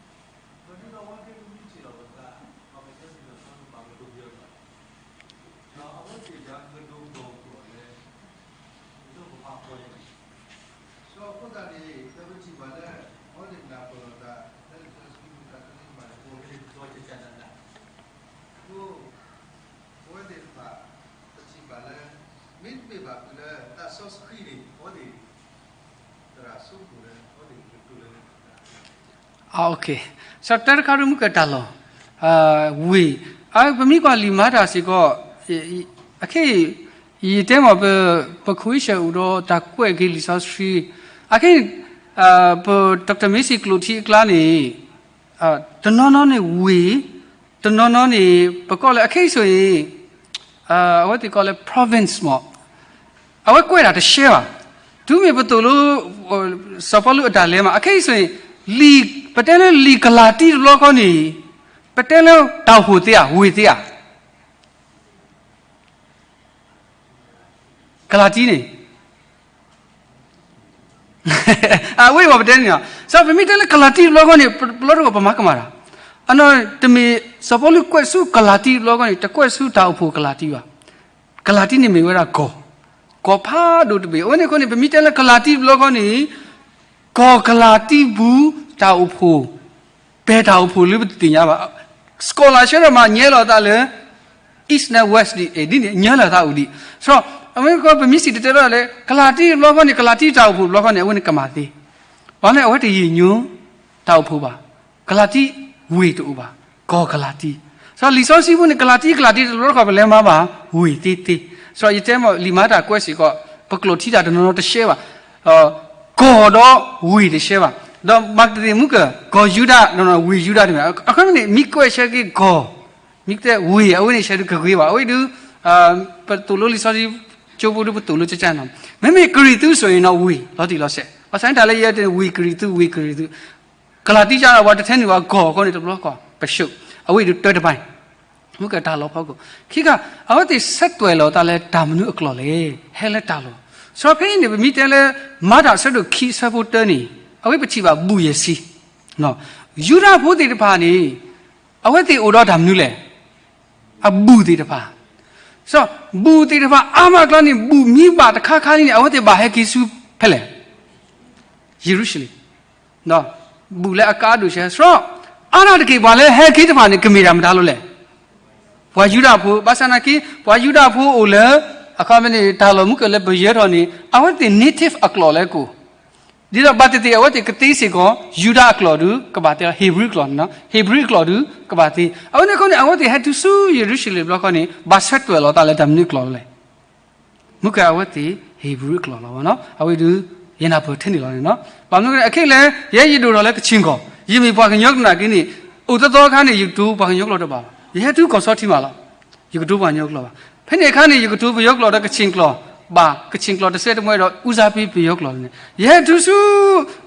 ဒုးလီၤဝဲကဲကမံးတံာ်လီၤပသး, ပှၤကညီတံာ်လီၤသးကပာ်ကဒိပယီၤလီၤ. ဒီးအဝဲသ့ၣ်ယၤကဒိပယီၤလီၤလဲၣ်, ကဒိပဖးဖီယၤ, စီၤအဃိသတးန့ၣ် ဒီးပထံၣ်ဘၣ်လၢ အဝဲသ့ၣ်နၢ်ပၢၢ်လိာ်သး လၢလံာ်စီဆှံပူၤ တၢ်ကန့ၢ်မၤတၢ် ပဝဲန့ၣ်ဒီကကနၤနၤ, အဃိ အဝဲသ့ၣ်တဖၣ် ပထံၣ်ဘၣ်လၢ မ့တမ့ၢ်ဘၣ်ဖဲလၢ တၢ်စီဆှံန့ၣ် အဝဲသ့ၣ် သရၣ်ဆိကမိၣ်လၢ အဝဲသ့ၣ်ကတိၤလၢ အ OK, စီၤတၢတခါဒ်မုၢ်ကတၢ်လီၢ်, ဝ့ၢ်, အ ပမ့ၢ်ကွၢ်လံာ်မၤတၢ်စ့ၢ်ကီး, အခဲအံၤ ယတဲမ့ၢ်ပ ပခိၣ်အ့ၡၢၣ်အိၣ်ဒီးတၢ်ကွဲးက့ၤလံာ်စီဆှံ, အခဲအံၤ ပ Doctor Macy ကျိာ်ထံအကျါန့ၣ် တနီၤနီၤန့ၣ်ဝ့ၢ်, တနီၤနီၤန့ၣ် ပကိးလၢအခဲအံၤဆိၣ်အံၤ အဝဲသ့ၣ်ကိးလၢ province မ့ၢ်, အဝဲကွဲးတၢ်တရှဲဘၣ်. တုၤမ့ၢ်ပသိၣ်လိ စီၤပီလူးအတၢ်လဲၤမး အခဲအံၤဆိၣ်အံၤ လံာ် ပတဲလၢလံာ်ကလၤတံတဘျီဃီန့ၣ် ပတဲလၢတၢ်အိၣ်ဖှိၣ်သ့ဧါ ဝ့ၢ်သ့ဧါ ကလၤတံန့ၣ် အဝဲအံၤပတဲန့ၣ်လီၤ. စီၤပမ့ၢ်တဲလၢကလၤတံတဘျီဃီန့ၣ် ပလီတဂီၢ်ပမၤကမၣ်တၢ်, အနီၢ်တမ့ၢ် စီၤပီလူးကွဲးဆူကလၤတံတဘျီဃီန့ၣ် တကွဲးဆူတၢ်အိၣ်ဖှိၣ်ကလၤတံဘၣ်. ကလၤတံန့ၣ်မ့ၢ်ဝဲဒၣ်ကီၢ်, ကီၢ်ဖးဒိၣ်တဘ့ၣ်. အဝဲန့ၣ်အဃိန့ၣ် ပမ့ၢ်တဲလၢကလၤတံတဘျီဃီန့ၣ် ကီၢ်ကလၤတံပူၤ တၢ်အိၣ်ဖှိၣ် ပဲာ်တၢ်အိၣ်ဖှိၣ်လၢပတသ့ၣ်ညါဘၣ်. scholar ဆၢထၢၣ်မးညဲလီၤသးလၢ East န့ၣ် West ဒ်အံၤ ဒ်န့ၣ် ညဲလီၤသးအိၣ်ဒံး. စီၤအဝဲကီး ပမ့ၢ်စံၣ်တဲၤတဲလီၤလၢ ကလၤတံတဘျီဃီန့ၣ် ကလၤတံတၢ်အိၣ်ဖှိၣ်တဘျီဃီန့ၣ် အဝဲန့ၣ်ကမၣ်သ့. ဘၣ်မနုၤအဝဲတယံာ်ညိ တၢ်အိၣ်ဖှိၣ်ဘၣ်. ကလၤတံဝ့ၢ်တအိၣ်ဘၣ်. ကီၢ်ကလၤတံ. စီၤလံာ်စီဆှံပူၤန့ၣ် ကလၤတံ ကလၤတံတဘျီဃီပလဲၤမၤဘၣ် ဝ့ၢ်သ့သ့. စီၤယတဲမ့ၢ်လံာ်မၤတၢ်ကွဲးစ့ၢ်ကီး ပကျိာ်ထံတၢ်တနီၤနီၤတရှဲဘၣ်. ကီၢ်ဒီးဝ့ၢ်တရှဲဘၣ်. ဒီးမၤကသ့ၣ်မုၢ်က ကီၢ်ယူဒၤ ဒီးဝ့ၢ်ယူဒၤတမ့ၢ်. အခီပညီန့ၣ် မ့ၢ်ကွဲးဆၢက့ၤကီၢ် မ့ၢ်ကတဲဝ့ၢ် အဝဲန့ၣ်ဆဲးဒုးကဂ့ၤဘၣ်. အဝဲဒုး ပသိၣ်လိလံာ်စီဆှံကၠိပူၤဒုး ပသိၣ်လိကကနၤ. မ့မ့ၢ်ကရံၣ်သူးဆိၣ်အံၤနီၤ ဝ့ၢ်လီၤတံၢ်လီၤဆဲး. ဘၣ်ဆၣ်န့ၣ်တၢ်လၢယဲတဲန့ၣ် ဝ့ၢ်ကရံၣ်သူး ဝ့ၢ်ကရံၣ်သူး ကလၤတံကါဒီး ပှၤတထဲန့ၣ်ဘၣ်ကီၢ်အဃိန့ၣ် တဘျီကီၢ် ပရှုး အဝဲဒုးတၢတဘၣ် မုၢ်ကတၢ်လီၢ်ဖီခိၣ်. ခံခါ အဝဲသ့ၣ်ဆဲးတွဲၣ်လီၤသးလၢတၢ်မနုၤအကျိာ်လဲၣ် ဟဲလၢတၢ်လီၢ်. စီၤဖဲအံၤန့ၣ် ပမ့ၢ်တဲလၢ မၤတၢ်အဆၢဒိၣ်ခံအဆၢဖိတၢန့ၣ် အဝဲပထံၣ်ဘၣ်ဘူၣ်ယဲၢ်ဆံ. ယူဒၤဖိသ့ၣ်တဖၣ်န့ၣ် အဝဲသ့ၣ်အိၣ်ဒီးတၢ်မနုၤလဲၣ် အဘူၣ်သ့ၣ်တဖၣ်. စီၤဘူၣ်သ့ၣ်တဖၣ်အါမးအကျါန့ၣ် ဘူၣ်မ့ၢ်ဘၣ်တခါခါန့ၣ် အဝဲသ့ၣ်ဘၣ်ဟဲက့ၤဆူဖဲလဲၣ် ယရူၤၡလ့ၣ် ဒီးဘူၣ်လၢအကအါဒိၣ်ဆဲး. စီၤအါဒၣ်တက့ၢ် ပှၤလၢဟဲက့ၤတဖၣ်န့ၣ် ကမ့ၢ်တၢ်မတၤလိၤလဲၣ်. ပှၤယူဒၤဖိ ဘၣ်ဆၣ်နာ်က့ ပှၤယူဒၤဖိအိၣ်လၢ အခီပညီန့ၣ် တၢ်လီၢ်မုၢ်ကလၢပယၢထီၣ်န့ၣ် အဝဲသ့ၣ် native အကျိာ်လၢကိၣ် ဒ်သိးဘၣ်သ့ၣ်သ့ၣ် အဝဲသ့ၣ်ကသ့စ့ၢ်ကီး ယူဒၤအကျိာ်ဒုး ကဘၣ်သ့လီၤ Hebrew ကျိာ်န့ၣ်နီၤ Hebrew အကျိာ်ဒုး ကဘၣ်သ့. အဝဲန့ၣ်အဃိန့ၣ် အဝဲသ့ၣ်ဟဲတုၤဆူယရူၤၡလ့ၣ်တဘျီဃီန့ၣ် ဘၣ်ဆဲးတွဲၣ်လီၤသးလၢတၢ်မနုၤအကျိာ်လဲၣ်. မုၢ်ကဲအဝဲသ့ၣ် Hebrew အကျိာ်လီၤနီၤ အဝဲဒုး ယနၢ်ပၢၢ်ထဲန့ၣ်လီၤန့ၣ်နီၤ. ဘၣ်မနုၤအဃိလဲၣ် အခဲလၢာ် ယဲယဒိၣ်ထီၣ်လၢကဆ့ၣ်ကီၢ် ယမ့ၢ်ပှၤကညီကနၣ်က့န့ၣ် အိၣ်သီသီအခါန့ၣ် ယကတိၤပှၤကညီကျိာ်တဘၣ်ဘၣ်. ယဟဲတုၤကီၢ်ဆီထံးမးလီၤ ယကတိၤပှၤကညီကျိာ်ဘၣ်. ဖဲန့ၣ်အခါန့ၣ် ယကတိၤပယီၤကျိာ်ဒီးကဆ့ၣ်ကျိာ်ဘၣ် ကဆ့ၣ်ကျိာ်တစဲးတမှဲဒီး ဦးစားပေး ပယီၤကျိာ်န့ၣ် ယဟဲတုၤဆူ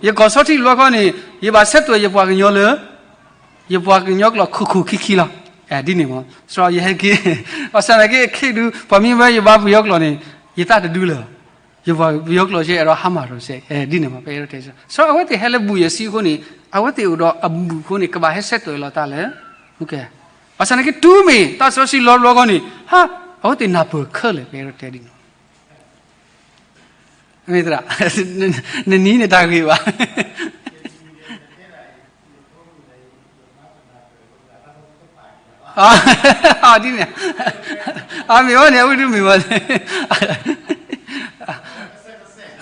ယကီၢ်ဆီထံးတဘျီဃီန့ၣ် ယဘၣ်ဆဲးတွဲၣ်ယပှၤကညီလၢ ယပှၤကညီကျိာ်ခိၣ်ခိၣ်ခံခံလီၤ. ဒ်န့ၣ်မး စီၤယဟဲက့ၤ ဘၣ်ဆၣ်နာ်က့ အခဲဒုး ပှၤမ့ၢ်ဝဲယဘါပယီၤကျိာ်န့ၣ် ယသးတဒုလၢၤ ယပှၤပယီၤကျိာ်စဲးအဲၣ်ဒိးဟါမၢ်ဒီးစဲး ဒ်န့ၣ်မး ပအဲၣ်ဒိးတဲ စီၤအဝဲသ့ၣ်ဟဲလၢဘူၣ်ယဲၢ်ဆံအဃိန့ၣ် အဝဲသ့ၣ်အိၣ်ဒီးအဘူၣ်အဃိန့ၣ် ကဘၣ်ဟဲဆဲးတွဲၣ်လီၤသးလၢ ဘၣ်ဆၣ်နာ်က့ တုၤမ့ၢ်တၢ်စီဆှံလီၤတဘျီဃီန့ၣ် ဟါ အဝဲသ့ၣ်နၢ်ပၢၢ်ခဲလၢာ် ပအဲၣ်ဒိးတဲဒ်န့ၣ် မ့ၢ်သရၣ် နနံၤန့ၣ်တၢ်ဂ့ၢ်ဘၣ် ဒ်န့ၣ် အမ့ၢ်ဝဲန့ၣ် အဝဲဒုးမ့ၢ်ဝဲန့ၣ်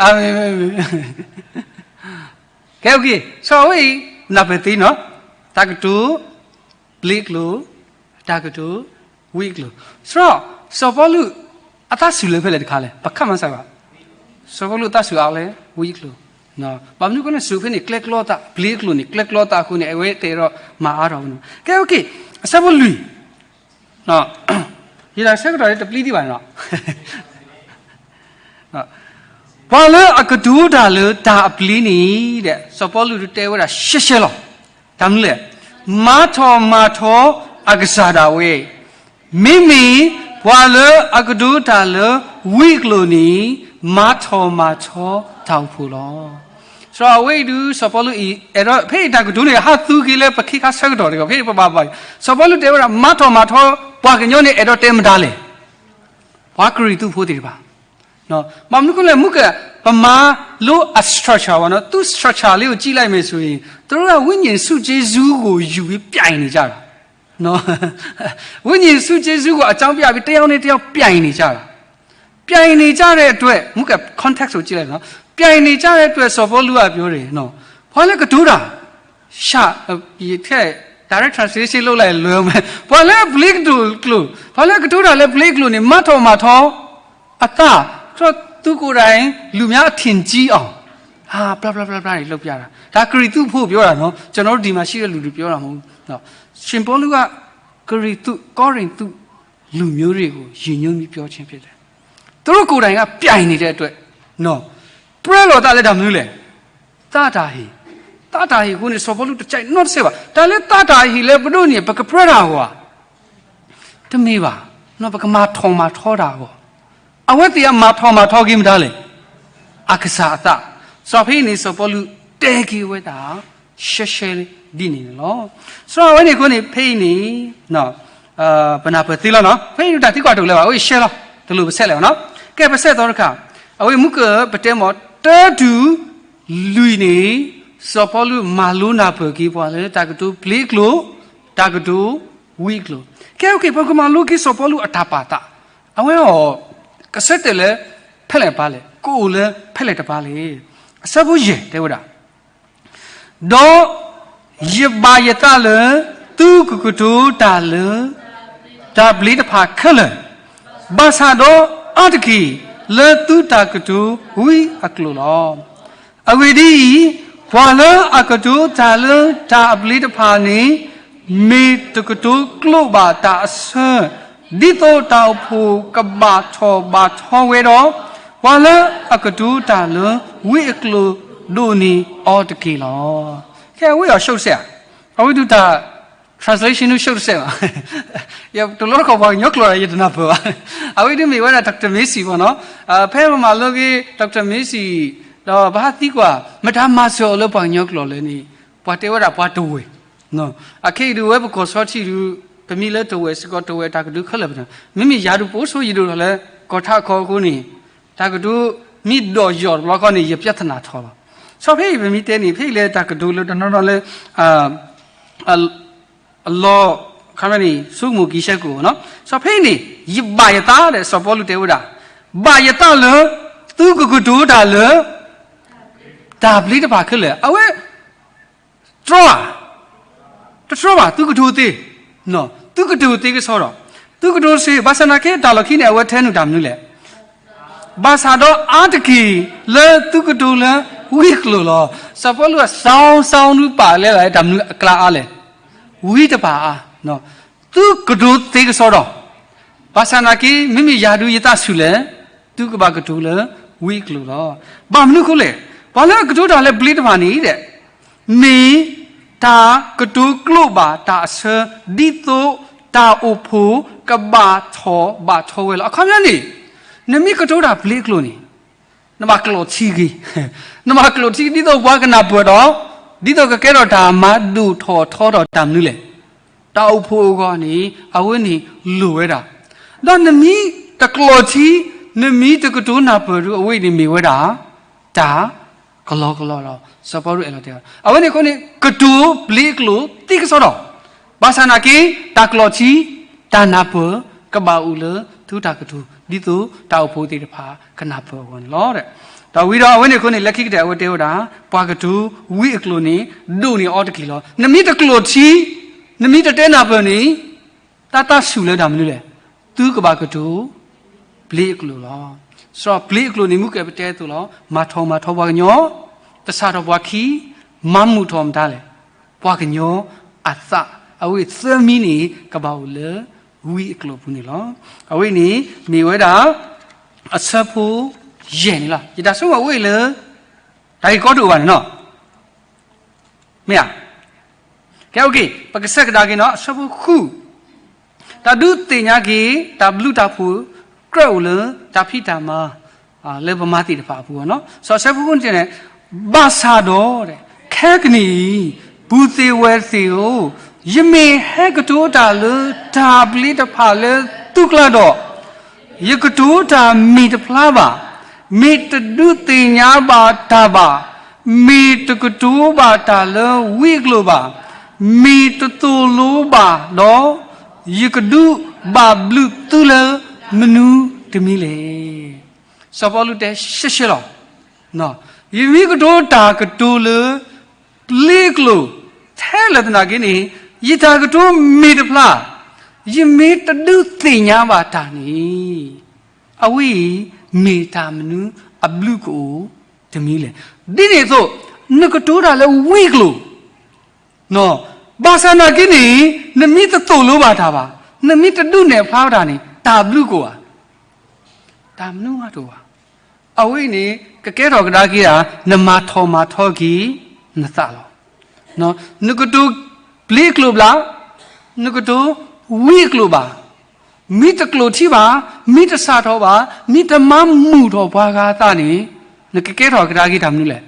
အမ့ၢ် မ့ၢ် မ့ၢ် ကဲ okay စီၤအဝဲအံၤ နၢ်ပၢၢ်သ့နီၤ တၢ်ကတိၤ ဘျ့အကျိၤ တၢ်ကတိၤ ဝံအကျိၤ စီၤ စီၤပီလူး အသးစူၤလၢဖဲလဲၣ်တခါလဲၣ် ပခါမၤစၢၤဘၣ် စီၤပီလူးအသးစူၤအါလၢ ဝံအကျိၤ ဘၣ်မနုၤအဃိန့ၣ် စူၤဖဲန့ၣ် ကျဲကျီသး ဘျ့အကျိၤန့ၣ် ကျဲကျီသးအဃိန့ၣ် အဝဲတဲဒီးမၤအါထီၣ်ဝဲန့ၣ် ကဲ okay အဆၢဖိလွံၢ် ယတၢ်ဆၢကတီၢ်တပျံၤဒံးဘၣ်န့ၣ်လီၤ ပှၤလၢအကတိၤတၢ်လၢတၢ်အပျ့ၤန့ၣ် စီၤပီလူးတဲဝဲဒၣ်ရှဲရှဲလီၤ. တၢ်မနုၤလဲၣ်, မၤထီၣ်မၤထီအကစၢ်ဒၣ်ဝဲ, မ့မ့ၢ်ပှၤလၢအကတိၤတၢ်လၢဝံအကျိာ်န့ၣ် မၤထီၣ်မၤထီတၢ်အိၣ်ဖှိၣ်လီၤ. စီၤအဝဲအံၤဒုး စီၤပီလူးအံၤ အဲၣ်ဒိး ဖဲအံၤတၢ်ကတိၤန့ၣ် ဟးသူက့ၤလၢပခ့ခါဆၢကတီၢ်တဂ့ၤ, ဖဲအံၤပဘၣ်ဘၣ်, စီၤပီလူးတဲဝဲဒၣ် မၤထီၣ်မၤထီ ပှၤကညီန့ၣ် အဲၣ်ဒိးတဲမတၤလဲၣ်, ပှၤကရံၣ်သူးဖိသ့ၣ်တဖၣ် ဘၣ်မနုၤအဃိလဲၣ်, မုၢ်က ပမၤလိအ structure ဘၣ်နီၤ, သူ structure လေးကိုကြည့်လိုက်မယ်ဆိုရင် သူတို့က ဝိညာဉ်ဆုကျေးဇူးကို ယူပြီး ပြိုင်နေကြတာ, နော်, ဝိညာဉ်ဆုကျေးဇူးကို အကြောင်းပြပြီး တစ်ယောက်နဲ့တစ်ယောက် ပြိုင်နေကြတာ, ပြိုင်နေကြတဲ့အတွက် မုၢ်က context ကိုကြည့်လိုက်နော်, ပြိုင်နေကြတဲ့အတွက် စီၤပီလူးကပြောတယ်နော်, ဘာလဲကတူးတာ ရှ ထဲ direct translation လုပ်လိုက်ရင်လွယ်အောင်မယ်, ဘာလဲအပျ့ၤကတိၤကျိာ်, ဘာလဲကတိၤတၢ်လဲပျ့ၤကျိာ်န့ၣ် မၤထီၣ်မၤထီအသး, ဆိုတော့ သူကိုယ်တိုင် လူများအထင်ကြီးအောင် ဟာ ဘျါဘျါဘျါဘျါတွေလုပ်ပြတာ, ဒါကရံၣ်သူးဖိပြောတာနော်, ကျွန်တော်တို့ဒီမှာရှိတဲ့လူတွေပြောတာမဟုတ်ဘူးနော်, ရှင်ပေါလုက ကရံၣ်သူး ကောရိန္သု လူမျိုးတွေကို ရည်ညွှန်းပြီးပြောခြင်းဖြစ်တယ်. သူတို့ကိုယ်တိုင်က ပြိုင်နေတဲ့အတွက်နော်, ပြဲလီၤသးလၢတၢ်မနုၤလဲၣ်, သးတၢ်ဟ့ၣ်, သးတၢ်ဟ့ၣ်အဃိန့ၣ် စီၤပီလူးတကြိုက်နီတစဲးဘၣ်. တၢ်လၢသးတၢ်ဟ့ၣ်လၢပဒိးန့ၣ် ပကပြၢတၢ်အဂီၢ်ဧါ, တမ့ၢ်ဘၣ်, ပကမၤထီၣ်မၤထီတၢ်အဂီၢ်, အဝဲသ့ၣ်အမၤထီၣ်မၤထီက့ၤမတၤလဲၣ်, အကစၢ်အသး. စီၤဖဲအံၤန့ၣ် စီၤပီလူးတဲက့ၤဝဲဒၣ် ရှဲရှဲဒ်န့ၣ်န့ၣ်လီၤ. စီၤအဝဲန့ၣ်အဃိန့ၣ် ဖဲအံၤန့ၣ် ပနၢ်ပၢၢ်သ့လီၤနီၤ, ဖဲအံၤတၢ်သံကွၢ်တအိၣ်လၢၤဘၣ်, အဝဲအံၤရှဲလီၤ, တလိၣ်ပဆဲးလဲၣ်ဘၣ်နီၤ. ကဲ ပဆဲးသီတခါ, အဝဲမုၢ်ကပတဲမ့ၢ် တၢတုၤလွံၢ်န့ၣ် စီၤပီလူးမၤလိနၢ်ပၢၢ်က့ၤပှၤလၢ တၢ်ကတိၤပျ့ၤအကျိာ်, တၢ်ကတိၤဝံအကျိာ်. ကဲ okay, ပကမၤလိက့ၤစီၤပီလူးအတၢ်ပာ်သး, အဝဲအီၤ ကဆၢတဲာ်လၢ ဖဲလဲၣ်တပၤလဲၣ်, ကအိၣ်လၢဖဲလဲၣ်တပၤလဲၣ်. အဆၢဖိယဲၢ်တဲဝဲဒၣ် ဒီးယဘၣ်ယသးလၢ သုကကတိၤတၢ်လၢ တၢ်ပျ့ၤတဖၣ်ခဲလၢာ်, ဘၣ်ဆၣ်ဒီးအါတက့ၢ် လၢသုတၢ်ကတိၤဝံအကျိာ်လီၤ. အဂ့ၢ်ဒ်အံၤ, ပှၤလၢအကတိၤတၢ်လၢတၢ်အပျ့ၤတဖၣ်န့ၣ် မ့ၢ်တကတိၤကျိာ်ဘၣ်တၢ်အဆၢ, ဒ်သိးတၢ်အိၣ်ဖှိၣ်ကဘၣ်ထီၣ်ဘၣ်ထီဝဲဒီး, ပှၤလၢအကတိၤတၢ်လၢဝံအကျိာ်ဒိၣ်န့ၢ်အီၤတက့ၢ်လီၤ. ကဲ အဝဲအီၤရှုပ်စဲးဧါ, အဝဲဒုးတၢ် translation ဒုးရှုပ်စဲးဘၣ်. ယတလိၣ်တခီပှၤကညီကျိာ်ဒီး ယတနၢ်ပၢၢ်ဘၣ်. အဝဲဒုးမ့ၢ်ဝဲဒၣ် Doctor Macy ဘၣ်နီၤ. ဖဲပမၤလိက့ၤ Doctor Macy ဒီးပဟးသံကွၢ် မတၤမၤစၢၤအီၤလၢပှၤကညီကျိာ်လဲၣ်န့ၣ် ပှၤတဲဝဲဒၣ်ပှၤတဝဲၢ် အခဲအံၤဒုးဝဲပကီၢ်ဆီထံးဒုး ပမ့ၢ်လၢတဝဲၢ်စ့ၢ်ကီး တဝဲၢ်တၢ်ကဒုးခဲလၢာ်ပတၢ်, မ့မ့ၢ်ယၤဒုးပအိၣ်ဆိးယဒိၣ်ထီၣ်လၢ ကီၢ်ထးအခီအဃိန့ၣ် တၢ်ကဒုးမ့ၢ်ဒီးယီၢ်တဘျီဃီန့ၣ် ယပြဿနာထီၣ်လီၤ. စီၤဖဲအံၤပမ့ၢ်တဲန့ၣ် ဖဲအံၤလၢတၢ်ကဒုးလၢတနီၤနီၤလၢ အလီၢ်ခါန့ၣ် ဆိကမိၣ်က့ၤဆၢကိၣ်နီၤ. စီၤဖဲအံၤန့ၣ် ယဘၣ်ယသးဒီး စီၤပီလူးတဲဝဲဒၣ် ဘၣ်ယသးလၢ သုကကတိၤတၢ်လၢ တၢ်ပျ့ၤတဖၣ်ခဲလၢာ်. အဝဲ တြီဧါ, တတြီဘၣ်, သုကတိၤသ့, သုကတိၤသ့ကစီဒီး, သုကတိၤစ့ၢ်, ဘၣ်ဆၣ်နာ်က့ တၢ်လီၢ်ခံန့ၣ် အဝဲထဲနုာ်တၢ်မနုၤလဲၣ်, ဘၣ်ဆၣ်ဒီးအါတက့ၢ်လၢသုကတိၤလၢဝံအကျိာ်လီၤ. စီၤပီလူးအ sound sound ဒုးပာ်လဲလၢတၢ်မနုၤအကျါအါလဲၣ်, ဝံတဖၣ်အါ, သုကတိၤသ့ကစီဒီး, ဘၣ်ဆၣ်နာ်က့ မ့မ့ၢ်ယၤဒုးယသးဆူၣ်လဲၣ်, သုကဘၣ်ကတိၤလၢဝံအကျိာ်လီၤ. ဘၣ်မနုၤအဃိလဲၣ်, ပှၤလၢအကတိၤတၢ်လၢပျ့ၤတဖၣ်န့ၣ်ဒီး မ့ၢ်တၢ်ကတိၤကျိာ်ဘၣ်တၢ်အဆၢ, ဒ်သိးတၢ်အိၣ်ဖှိၣ်ကဘၣ်ထီၣ်ဘၣ်ထီဝဲလီၤ. အခီပညီန့ၣ်, နမ့ၢ်ကတိၤတၢ်ပျ့ၤအကျိာ်န့ၣ် နဘၣ်ကျိာ်ထံက့ၤ, နဘၣ်ကျိာ်ထံ ဒ်သိးပှၤကနၢ်ပၢၢ်ဒီး, ဒ်သိးကကဲထီၣ်တၢ်မၤဒိၣ်ထီၣ်ထီထီၣ်တၢ်မနုၤလဲၣ်, တၢ်အိၣ်ဖှိၣ်အဂီၢ်န့ၣ် အဝဲန့ၣ်လိၣ်ဝဲဒၣ်. ဒီးနမ့ၢ်တကျိာ်ထံ, နမ့ၢ်တကတိၤနၢ်ပၢၢ်ဒီး အဝဲအံၤန့ၣ်မ့ၢ်ဝဲဒၣ် တၢ်ကလီကလီလီၤ. စီၤပီလူးအဲၣ်လီၤတဲာ်, အဝဲန့ၣ်အဃိန့ၣ် ကတိၤပျ့ၤအကျိာ်သ့ကစီဒီး, ဘၣ်ဆၣ်နာ်က့ တၢ်ကျိာ်ထံ, တၢ်နၢ်ပၢၢ် ကဘၣ်အိၣ်လၢသုတၢ်ကတိၤ ဒ်သိးတၢ်အိၣ်ဖှိၣ်သ့ၣ်တဖၣ် ကနၢ်ပၢၢ်အဂီၢ်န့ၣ်လီၤ. ဒီးဝံၤဒီးအဝဲန့ၣ်အဃိန့ၣ် လၢခံကတၢၢ်အဝဲတဲဝဲဒၣ် ပှၤကတိၤဝံအကျိာ်န့ၣ် ဒိၣ်န့ၢ်အီၤတက့ၢ်လီၤ. နမ့ၢ်တကျိာ်ထံ, နမ့ၢ်တတဲနၢ်ပၢၢ်န့ၣ် တၢ်သးဆူၣ်လၢတၢ်မနုၤလဲၣ်, သုကဘၣ်ကတိၤ ပျ့ၤအကျိာ်လီၤ. စီၤပျ့ၤအကျိာ်န့ၣ် မုၢ်ကဲပတဲအသိးလီၤ. မၤထီၣ်မၤထီပှၤကညီ, တဆၣ်ထီၣ်ပှၤခံ, မၤမုာ်ထီၣ်မတၤလဲၣ်, ပှၤကညီအသး, အဝဲသၢမံၤန့ၣ် ကဘၣ်အိၣ်လၢဝံအကျိာ်ပူၤန့ၣ်လီၤ. အဝဲန့ၣ် မ့ၢ်ဝဲဒၣ် အဆၢဖိ ယဲၢ်န့ၣ်လီၤ. ယတၢ်ဆိကမိၣ်အဝဲအံၤလၢ တၢ်ဂ့ၢ်ကီတအိၣ်ဘၣ်န့ၣ်နီၤ, မ့ၢ်ဧါ. ကဲ okay, ပကဆၢကဒါက့ၤနီၤ, အဆၢဖိဃု, တၢ်ဒုးသ့ၣ်ညါက့ၤ တၢ်ဘျုးတၢ်ဖှိၣ် ကြၢးအိၣ်လၢတၢ်ဖံးတၢ်မၤ လၢပမၤသ့ၣ်တဖၣ်အပူၤနီၤ. စီၤအဆၢဖိဃုန့ၣ်, ဘၣ်ဆၣ်ဒီး ခဲကနံၣ်အံၤ ပုၢ်သ့ၣ်ဝဲၢ်သ့ၣ်ဧၢ, ယမ့ၢ်ဟဲကတိၤတၢ်လၢတၢ်ဘျ့တဖၣ်လၢသုကျါဒီး, ယကတိၤတၢ်မ့ၢ်တဖျါဘၣ်, မ့ၢ်တဒုးသ့ၣ်ညါဘၣ်တၢ်ဘၣ်, မ့ၢ်တကတိၤဘၣ်တၢ်လၢဝံအကျိာ်ဘၣ်, မ့ၢ်တသိၣ်လိဘၣ်ဒီး, ယကဒုးဘၣ်ဘျုးသုလၢမနုၤတမံၤလဲၣ်. စီၤပီလူးတဲရှဲရှဲလီၤ, ယမ့ၢ်ကတိၤတၢ်ကတိၤလၢ ဘျ့အကျိာ် ထဲလဲၣ်သနာ်က့န့ၣ်, ယတၢ်ကတိၤမ့ၢ်တဖျါ, ယမ့ၢ်တဒုးသ့ၣ်ညါဘၣ်တၢ်န့ၣ်, အဝဲအံၤ မ့ၢ်တၢ်မနုၤအဘျုးကအိၣ်တမံၤလဲၣ်. ဒ်န့ၣ်အသိး, နကတိၤတၢ်လၢဝံအကျိာ်, ဘၣ်ဆၣ်သနာ်က့န့ၣ်, နမ့ၢ်တသိၣ်လိဘၣ်တၢ်ဘၣ်, နမ့ၢ်တဒုးနဲၣ်ဖျါတၢ်န့ၣ်, တၢ်ဘျုးကအိၣ်ဧါ. တၢ်မနုၤမးတအိၣ်ဘၣ်. အဝဲအံၤန့ၣ် ကကဲထီၣ်ကဒါက့ၤဧါ, နမၤထီၣ်မၤထီက့ၤနသးလီၤ. နကတိၤဘျ့အကျိာ်ဘၣ်, နကတိၤဝံအကျိာ်ဘၣ်, မ့ၢ်တကျိာ်ထံဘၣ်, မ့ၢ်တစးထီၣ်ဘၣ်, မ့ၢ်တမၤမုာ်ထီၣ်ပှၤဂၤအသးန့ၣ်, နကကဲထီၣ်ကဒါက့ၤတၢ်မနုၤလဲၣ်.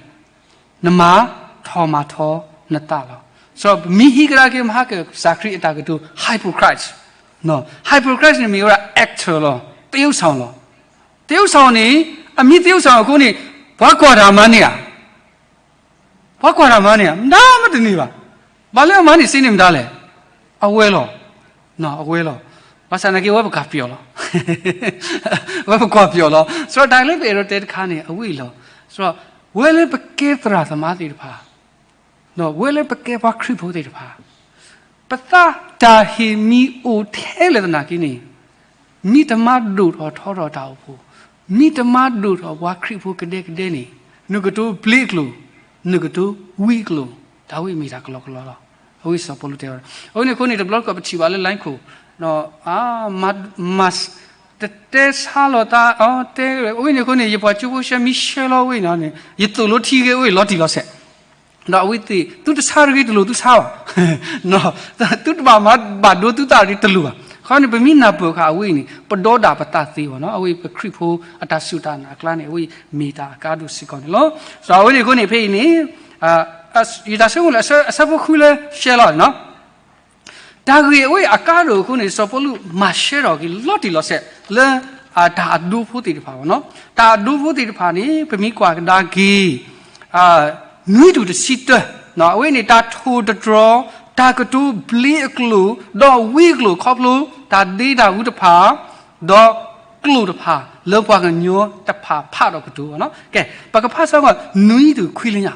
နမၤထီၣ်မၤထီနသးလီၤ. စီၤပီလူးမ့ၢ်ဟံးကဒါက့ၤ မဟါကစၢ်ခရံာ်အတၢ်ကတိၤ hypocrite, hypocrite န့ၣ်မ့ၢ်ဝဲဒၣ် actor လီၤ, သရုပ်ဆောင်လီၤ. သရုပ်ဆောင်န့ၣ်, အမ့ၢ်သရုပ်ဆောင်အဃိန့ၣ်, ပှၤကွၢ်တၢ်မၤန့ၢ်ဧါ. ပှၤကွၢ်တၢ်မၤန့ၢ်ဧါ, မတၤမးတန့ၢ်ဘၣ်. ဘၣ်လၢအမၤန့ၢ်စ့န့ၣ်မတၤလဲၣ်. အဝဲလီၤ. အဝဲလီၤ. ဘၣ်ဆၣ်သနာ်က့ အဝဲပကွၢ်ပျီၣ်လီၤ. အဝဲပကွၢ်ပျီၣ်လီၤ. စီၤပီလူးတၢ်လၢပအဲၣ်ဒိးတဲတခါန့ၣ် အဝဲအံၤလီၤ. စီၤပီလူး, ဝဲလၢပကဲသရၣ်သမါသ့ၣ်တဖၣ်, ဝဲလၢပကဲပှၤခရံာ်ဖိသ့ၣ်တဖၣ်, ပသးတၢ်ဟ့ၣ်မံၤအိၣ်ထဲလဲၣ်သနာ်က့န့ၣ်, မ့ၢ်တမၤဒိၣ်ထီၣ်ထီထီၣ်တၢ်အိၣ်ဖှိၣ်, မ့ၢ်တမၤဒိၣ်ထီၣ်ပှၤခရံာ်ဖိကဒဲကဒဲန့ၣ်, နကတိၤဘျ့အကျိာ်, နကတိၤဝံအကျိာ်, တၢ်ဝဲအံၤမ့ၢ်တၢ်ကလီကလီလီၤ. အဝဲစီၤပီလူးတဲဝဲဒၣ်. အဝဲန့ၣ်အဃိန့ၣ် တဘျီတခီၣ်ပထံၣ်ဘၣ်လၢ line ခိၣ်, မၤ, တတဲဆါလီၤသး, တဲ, အဝဲန့ၣ်အဃိန့ၣ် ယပှၤကၠိဖိဆှၢမ့ၢ်ဆှၢလီၤဝဲန့ၣ်, ယသိၣ်လိထံဂ့ၤဝဲလီၤတံၢ်လီၤဆဲး ဒီးအဝဲသ့ၣ် သုတဆါတဂ့ၤတလိၣ်သုဆါဘၣ်, သုတဘၣ်မၤဘၣ်ဒိသုသးတဂ့ၤတလိၣ်ဘၣ်. ခီန့ၣ် ပမ့ၢ်နၢ်ပၢၢ်ဃာ်အဝဲအံၤန့ၣ် ပဒီဒၣ်ပသးသ့ဘၣ်နီၤ. အဝဲပခရံာ်ဖိအတၢ်စူၢ်တၢ်နာ်အကျါန့ၣ် အဝဲအံၤမ့ၢ်တၢ်အကါဒိၣ်စ့ၢ်ကီးန့ၣ်လီၤ. ဒီးအဝဲန့ၣ်အဃိန့ၣ် ဖဲအံၤန့ၣ် ယတၢ်ဆိကမိၣ်လၢအဆၢဖိဃုလၢရှဲလီၤန့ၣ်နီၤ. တၢ်ဂ့ၢ်အဝဲအံၤအကါဒိၣ်အဃိန့ၣ် စီၤပီလူးမၤရှဲထီၣ်က့ၤလီၤတံၢ်လီၤဆဲးလၢ တၢ်အဒိဖိသ့ၣ်တဖၣ်ဘၣ်နီၤ. တၢ်အဒိဖိသ့ၣ်တဖၣ်န့ၣ် ပမ့ၢ်ကွၢ်ကဒါက့ၤ နွံတူၢ်တဆံတၢ, အဝဲန့ၣ် တၢ်ထိၣ်သတြီၤ, တၢ်ကတိၤဘျ့အကျိာ်, ဒီးဝံအကျိာ်ခီဖျိ တၢ်ဒ့တၢ်အူတဖၣ်, ဒီးကျိာ်တဖၣ်လၢပှၤကညီတဖၣ်ဖးဒီးကတိၤဘၣ်နီၤ. ကဲ ပကဖးစ့ၢ်ကီး နွံတူၢ်ခွံလၢညါ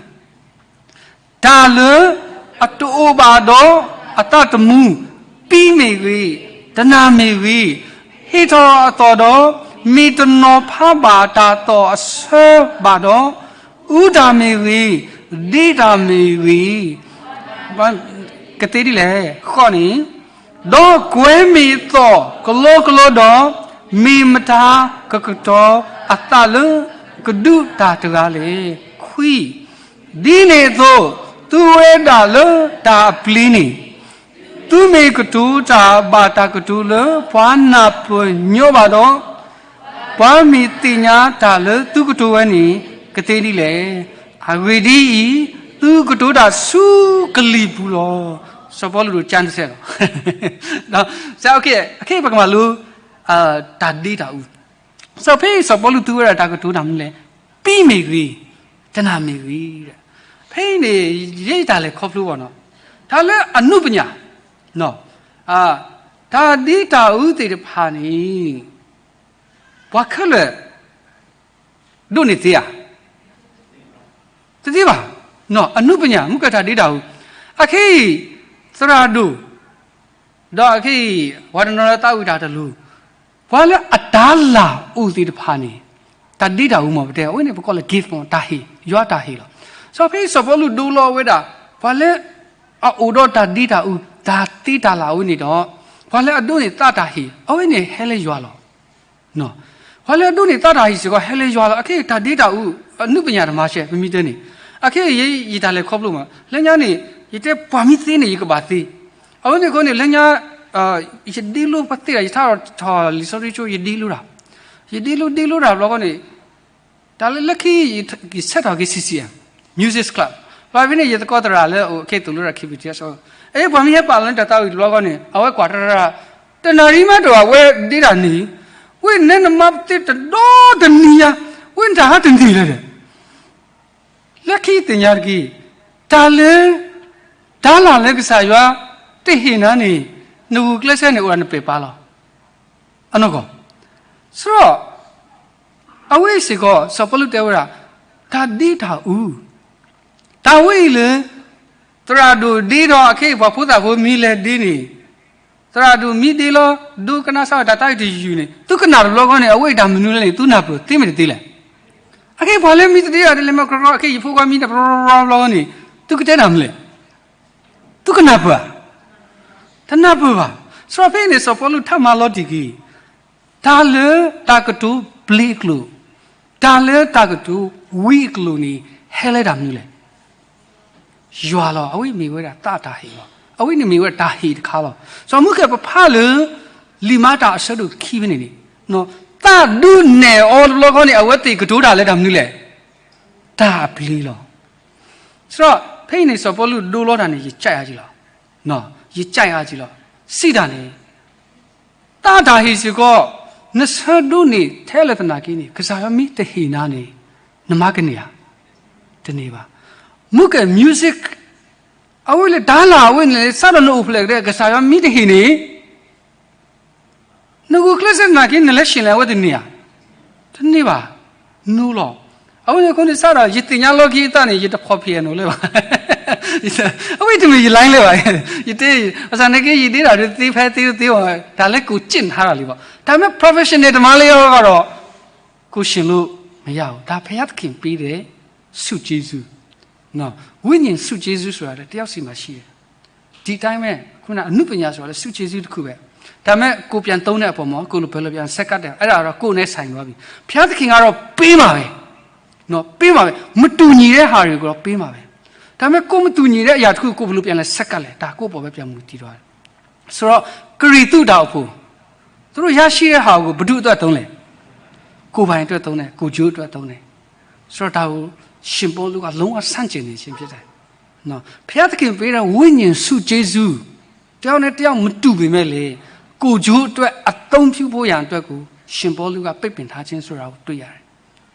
တၢ်လၢအတအိၣ်ဘၣ်ဒီးအသးသမူ, ပံမ့ၢ်ဂ့ၤ, တနၢ်မ့ၢ်ဂ့ၤ, ဟ့ၣ်ထီၣ်အသီၣ်ဒီး, မ့ၢ်တနီၤဖးဘၣ်တၢ်သီၣ်အဆၢဘၣ်ဒီး, အူတၢ်မ့ၢ်ဂ့ၤ, ဒ့တၢ်မ့ၢ်ဂ့ၤ, ကသ့ဒ်လဲၣ်, ဃိးန့ၣ်, ဒီးကွဲမ့ၢ်သီၣ်ကလီကလီဒီး, မ့ၢ်မတၤကကတီၤအသးလၢကဒုးတၢ်တဂၤလဲၣ်. ခွံ ဒ်န့ၣ်အသိး, သုဝဲဒၣ်လၢတၢ်အပျ့ၤန့ၣ်, သုမ့ၢ်ကတိၤတၢ်ဘၣ်တၢ်ကတိၤလၢပှၤနၢ်ပၢၢ်ညီဘၣ်ဒီး, ပှၤမ့ၢ်သ့ၣ်ညါတၢ်လၢသုကတိၤဝဲန့ၣ် ကသ့ဒ်လဲၣ်. အဂ့ၢ်ဒ်အံၤ, သုကတိၤတၢ်ဆူကလံၤပူၤလီၤ. စီၤပီလူးဒိးကၠါတစဲးလီၤ. အခဲအံၤပကမၤလိ တၢ်ဒ့တၢ်အူ စီၤဖဲစီၤပီလူးသူဝဲဒၣ်တၢ်ကတိၤတၢ်မနုၤလဲၣ်, ပံမ့ၢ်ဂ့ၤ, တနၢ်မ့ၢ်ဂ့ၤ, ဖဲအံၤန့ၣ် ယဲယတၢ်လဲၤခီဖျိဘၣ်နီၤ, တၢ်လၢအနုပညာ, တၢ်ဒ့တၢ်အူသ့ၣ်တဖၣ်န့ၣ် ပှၤခဲလၢာ် ဒိးန့ၢ်သ့ဧါ, တသ့ဘၣ်, အနုပညာ မုၢ်ကၢၢ်တၢ်ဒ့တၢ်အူ, အခဲအံၤ သရၣ်ဒိၣ် ဒီးအခဲအံၤ ပှၤတနီၤလၢသးဝံၣ်တၢ်တလူၤ, ပှၤလၢအတၢ်လၢ်အိၣ်သ့ၣ်တဖၣ်န့ၣ် တၢ်ဒ့တၢ်အူမ့ၢ်ပတဲ အဝဲန့ၣ် ပကိးလၢ gift မ့ၢ်တၢ်ဟ့ၣ်, ယွၤတၢ်ဟ့ၣ်လီၤ. စီၤဖဲစီၤပီလူးဒိလီၤဝဲဒၣ် ပှၤလၢအအိၣ်ဒီးတၢ်ဒ့တၢ်အူ တၢ်သ့တၢ်လၢ်အဝဲန့ၣ်ဒီး ပှၤလၢအဒိးန့ၢ်သးတၢ်ဟ့ၣ် အဝဲန့ၣ်ဟဲလၢယွၤလီၤ. ပှၤလၢအဒိးန့ၢ်သးတၢ်ဟ့ၣ်စ့ၢ်ကီး ဟဲလၢယွၤလီၤ. အခဲအံၤတၢ်ဒ့တၢ်အူ အနုပညာတမၤရှဲ ပမ့ၢ်တဲန့ၣ်, အခဲအံၤယဲ ယတၢ်လဲၤခီဖျိမး လၢညါန့ၣ် ယတဲပှၤမ့ၢ်သ့န့ၣ် ယကဘၣ်သ့. အဝဲန့ၣ်အဃိန့ၣ် လၢညါ ယဒ့လိပှၤသ့တၢ် ယထါထီၣ်လံာ်စီဆှံကၠိ ယဒ့လိတၢ်, ယဒ့လိဒ့လိတၢ်ဘျီဃီန့ၣ် တၢ်လၢလၢခံ ယဆဲးထီၣ်က့ၤ C C M, Music Club, ဘၣ်ဖဲန့ၣ် ယသကိးသရၣ်လၢအအိၣ်ခဲအံၤသိၣ်လိတၢ် K B T S အ ပှၤမ့ၢ်ဟဲပာ်လီၤန့ၣ် တၢ်သးဝံၣ်တဘျီဃီန့ၣ် အဝဲကွၢ်တရၣ် တနၣ်ရံၣ်မးတအိၣ် အဝဲဒ့တၢ်န့ၣ်, ဝဲန့ၣ်နမၤသ့တဒီတနံၤညါ, ဝဲန့ၣ်တၢ်ဟးတန့ၢ်လၢၤဒီး လၢခံသ့ၣ်ညါတက့ၢ်, တၢ်လၢ တၢ်လၢကစၢ်ယွၤတဟ့ၣ်နၤန့ၣ် နဂုာ်ကျဲးစဲန့ၣ် အိၣ်ဒၣ်နပဲာ်ပာ်လီၤ. အနီၢ်ကီၢ်, စရီ အဝဲစ့ၢ်ကီး စီၤပီလူးတဲဝဲဒၣ် တၢ်ဒ့တၢ်အူ, တၢ်ဝဲအံၤလၢ သရၣ်ဒိၣ်ဒ့ဒီး အခဲအံၤပှၤဖိသၣ်ဖိမ့ၢ်လဲၤဒ့န့ၣ်, သရၣ်ဒိၣ်မ့ၢ်ဒ့လီၤ ဒိကနၣ်စၢ်ဝဲတၢ်သးဝံၣ်တယုၢ်န့ၣ် သုကနၣ်တဘျီဃီန့ၣ် အဝဲအံၤတၢ်မနုၤလဲၣ်န့ၣ် သုနၢ်ပၢၢ်သ့မ့ၢ်တသ့လဲၣ်. အခဲအံၤပှၤလၢမ့ၢ်တဒ့တၢ်ဒ်လဲၣ်မ့ၢ် ကရီကရီ အခဲအံၤယဖိခွါမ့ၢ်တဘျီဘျီဘျီန့ၣ် သုကတဲတၢ်မနုၤလဲၣ်, သုကနၢ်ပၢၢ်ဧါ, တနၢ်ပၢၢ်ဘၣ်. စရီဖဲအံၤန့ၣ် စီၤပီလူးထါမၤလီၤတံၢ်က့ၤ တၢ်လၢတၢ်ကတိၤဘျ့အကျိာ်, တၢ်လၢတၢ်ကတိၤဝံအကျိာ်န့ၣ် ဟဲလၢတၢ်မနုၤလဲၣ်. ယွၤလီၤ. အဝဲမ့ၢ်ဝဲဒၣ်သးတၢ်ဟ့ၣ်လီၤ. အဝဲန့ၣ်မ့ၢ်ဝဲဒၣ်တၢ်ဟ့ၣ်တခါလီၤ. စီၤမူကဲပဖးလၢ လံာ်မၤတၢ်အဆၢဒိၣ်ခံဖဲန့ၣ်န့ၣ်, သးဒုးနဲၣ်အီၤတဘျီဃီန့ၣ် အဝဲသ့ၣ်ကတိၤတၢ်လၢတၢ်မနုၤလဲၣ်, တၢ်အပျ့ၤလီၤ. စရီဖဲအံၤန့ၣ် စီၤပီလူးဒိလီၤတၢ်န့ၣ် ယကးအါက့လီၤ, ယကးအါက့လီၤ. စံးတၢ်န့ၣ် သးတၢ်ဟ့ၣ်စ့ၢ်ကီး နဆၢဒိးန့ၢ်ထဲလဲၣ်သနာ်က့န့ၣ် ကစၢ်ယွၤမ့ၢ်တဟ့ၣ်နၤန့ၣ် နမၤကန့ၢ်ဧါ, တန့ၢ်ဘၣ်. မူကဲ music အဝဲလၢတၢ်လၢအဝဲန့ၣ် စးထီၣ်နအိၣ်ဖျဲၣ်ကဒီး ကစၢ်ယွၤမ့ၢ်တဟ့ၣ်န့ၣ် နဂုာ်ကျဲးစၢးသနာ်က့ နလဲၤဆ့ၣ်လဲၤ အဝဲတန့ၢ်ဧါ, တန့ၢ်ဘၣ်, နူလီၤ. အဝဲန့ၣ်အဃိန့ၣ် စးထီၣ် ယသ့ၣ်ညါလီၢ်ခံအသးန့ၣ် ယတဖီၣ်ဖံးအနီၣ်လၢၤဘၣ်, အဝဲတမ့ၢ်ယ line လၢၤဘၣ်, ယတဲ ဘၣ်ဆၣ်နာ်က့ ယဒ့တၢ်ဒုးသ့ဖဲသ့သ့အီၤ တၢ်လၢကိၣ်စ့ၣ်နဟါတၢ်လံဘၣ်, တၢ်မ့ၢ် professional တမၤလၢယဂီၢ်ဒီး ကိုယ်ရှင်လို့မရဘူး, ဒါဘုရားသခင်ပေးတဲ့ ဆုကျေးဇူး, ဝိညာဉ်ဆုကျေးဇူးဆိုတာလည်း တစ်ယောက်စီမှာရှိတယ်, ဒီတိုင်းပဲ ခုနအနုပညာဆိုတာလည်း ဆုကျေးဇူးတစ်ခုပဲ, ဒါပေမဲ့ ကိုယ်ပြန်သုံးတဲ့အပေါ်မှာ ကိုယ်လိုဘယ်လိုပြန်ဆက်ကပ်တယ် အဲ့ဒါတော့ ကိုယ့်နဲ့ဆိုင်သွားပြီ, ဘုရားသခင်ကတော့ပေးမှာပဲ, နော်, ပေးမှာပဲ, မတူညီတဲ့ဟာတွေကိုတော့ပေးမှာပဲ, ဒါပေမဲ့ ကိုယ်မတူညီတဲ့အရာတစ်ခုကို ကိုယ်ဘယ်လိုပြန်လဲဆက်ကပ်လဲ ဒါကိုယ့်ပေါ်ပဲပြန်မူတည်သွားတယ်. ဆိုတော့ ကရံၣ်သူးတၢ်အိၣ်ဖှိၣ် သူတို့ရရှိတဲ့ဟာကို ဘယ်သူအတွက်သုံးလဲ, ကိုယ်ပိုင်အတွက်သုံးတယ်, ကိုယ်ကျိုးအတွက်သုံးတယ်, ဆိုတော့ ဒါကို ရှင်ပေါလုက လုံးဝဆန့်ကျင်နေခြင်းဖြစ်တယ်. နော်, ဘုရားသခင်ပေးတဲ့ ဝိညာဉ်ဆုကျေးဇူး တစ်ယောက်နဲ့တစ်ယောက်မတူပေမဲ့လေ ကိုယ်ကျိုးအတွက်အသုံးပြုဖို့ရန်အတွက်ကို ရှင်ပေါလုက ပိတ်ပင်ထားခြင်းဆိုတာကို တွေ့ရတယ်.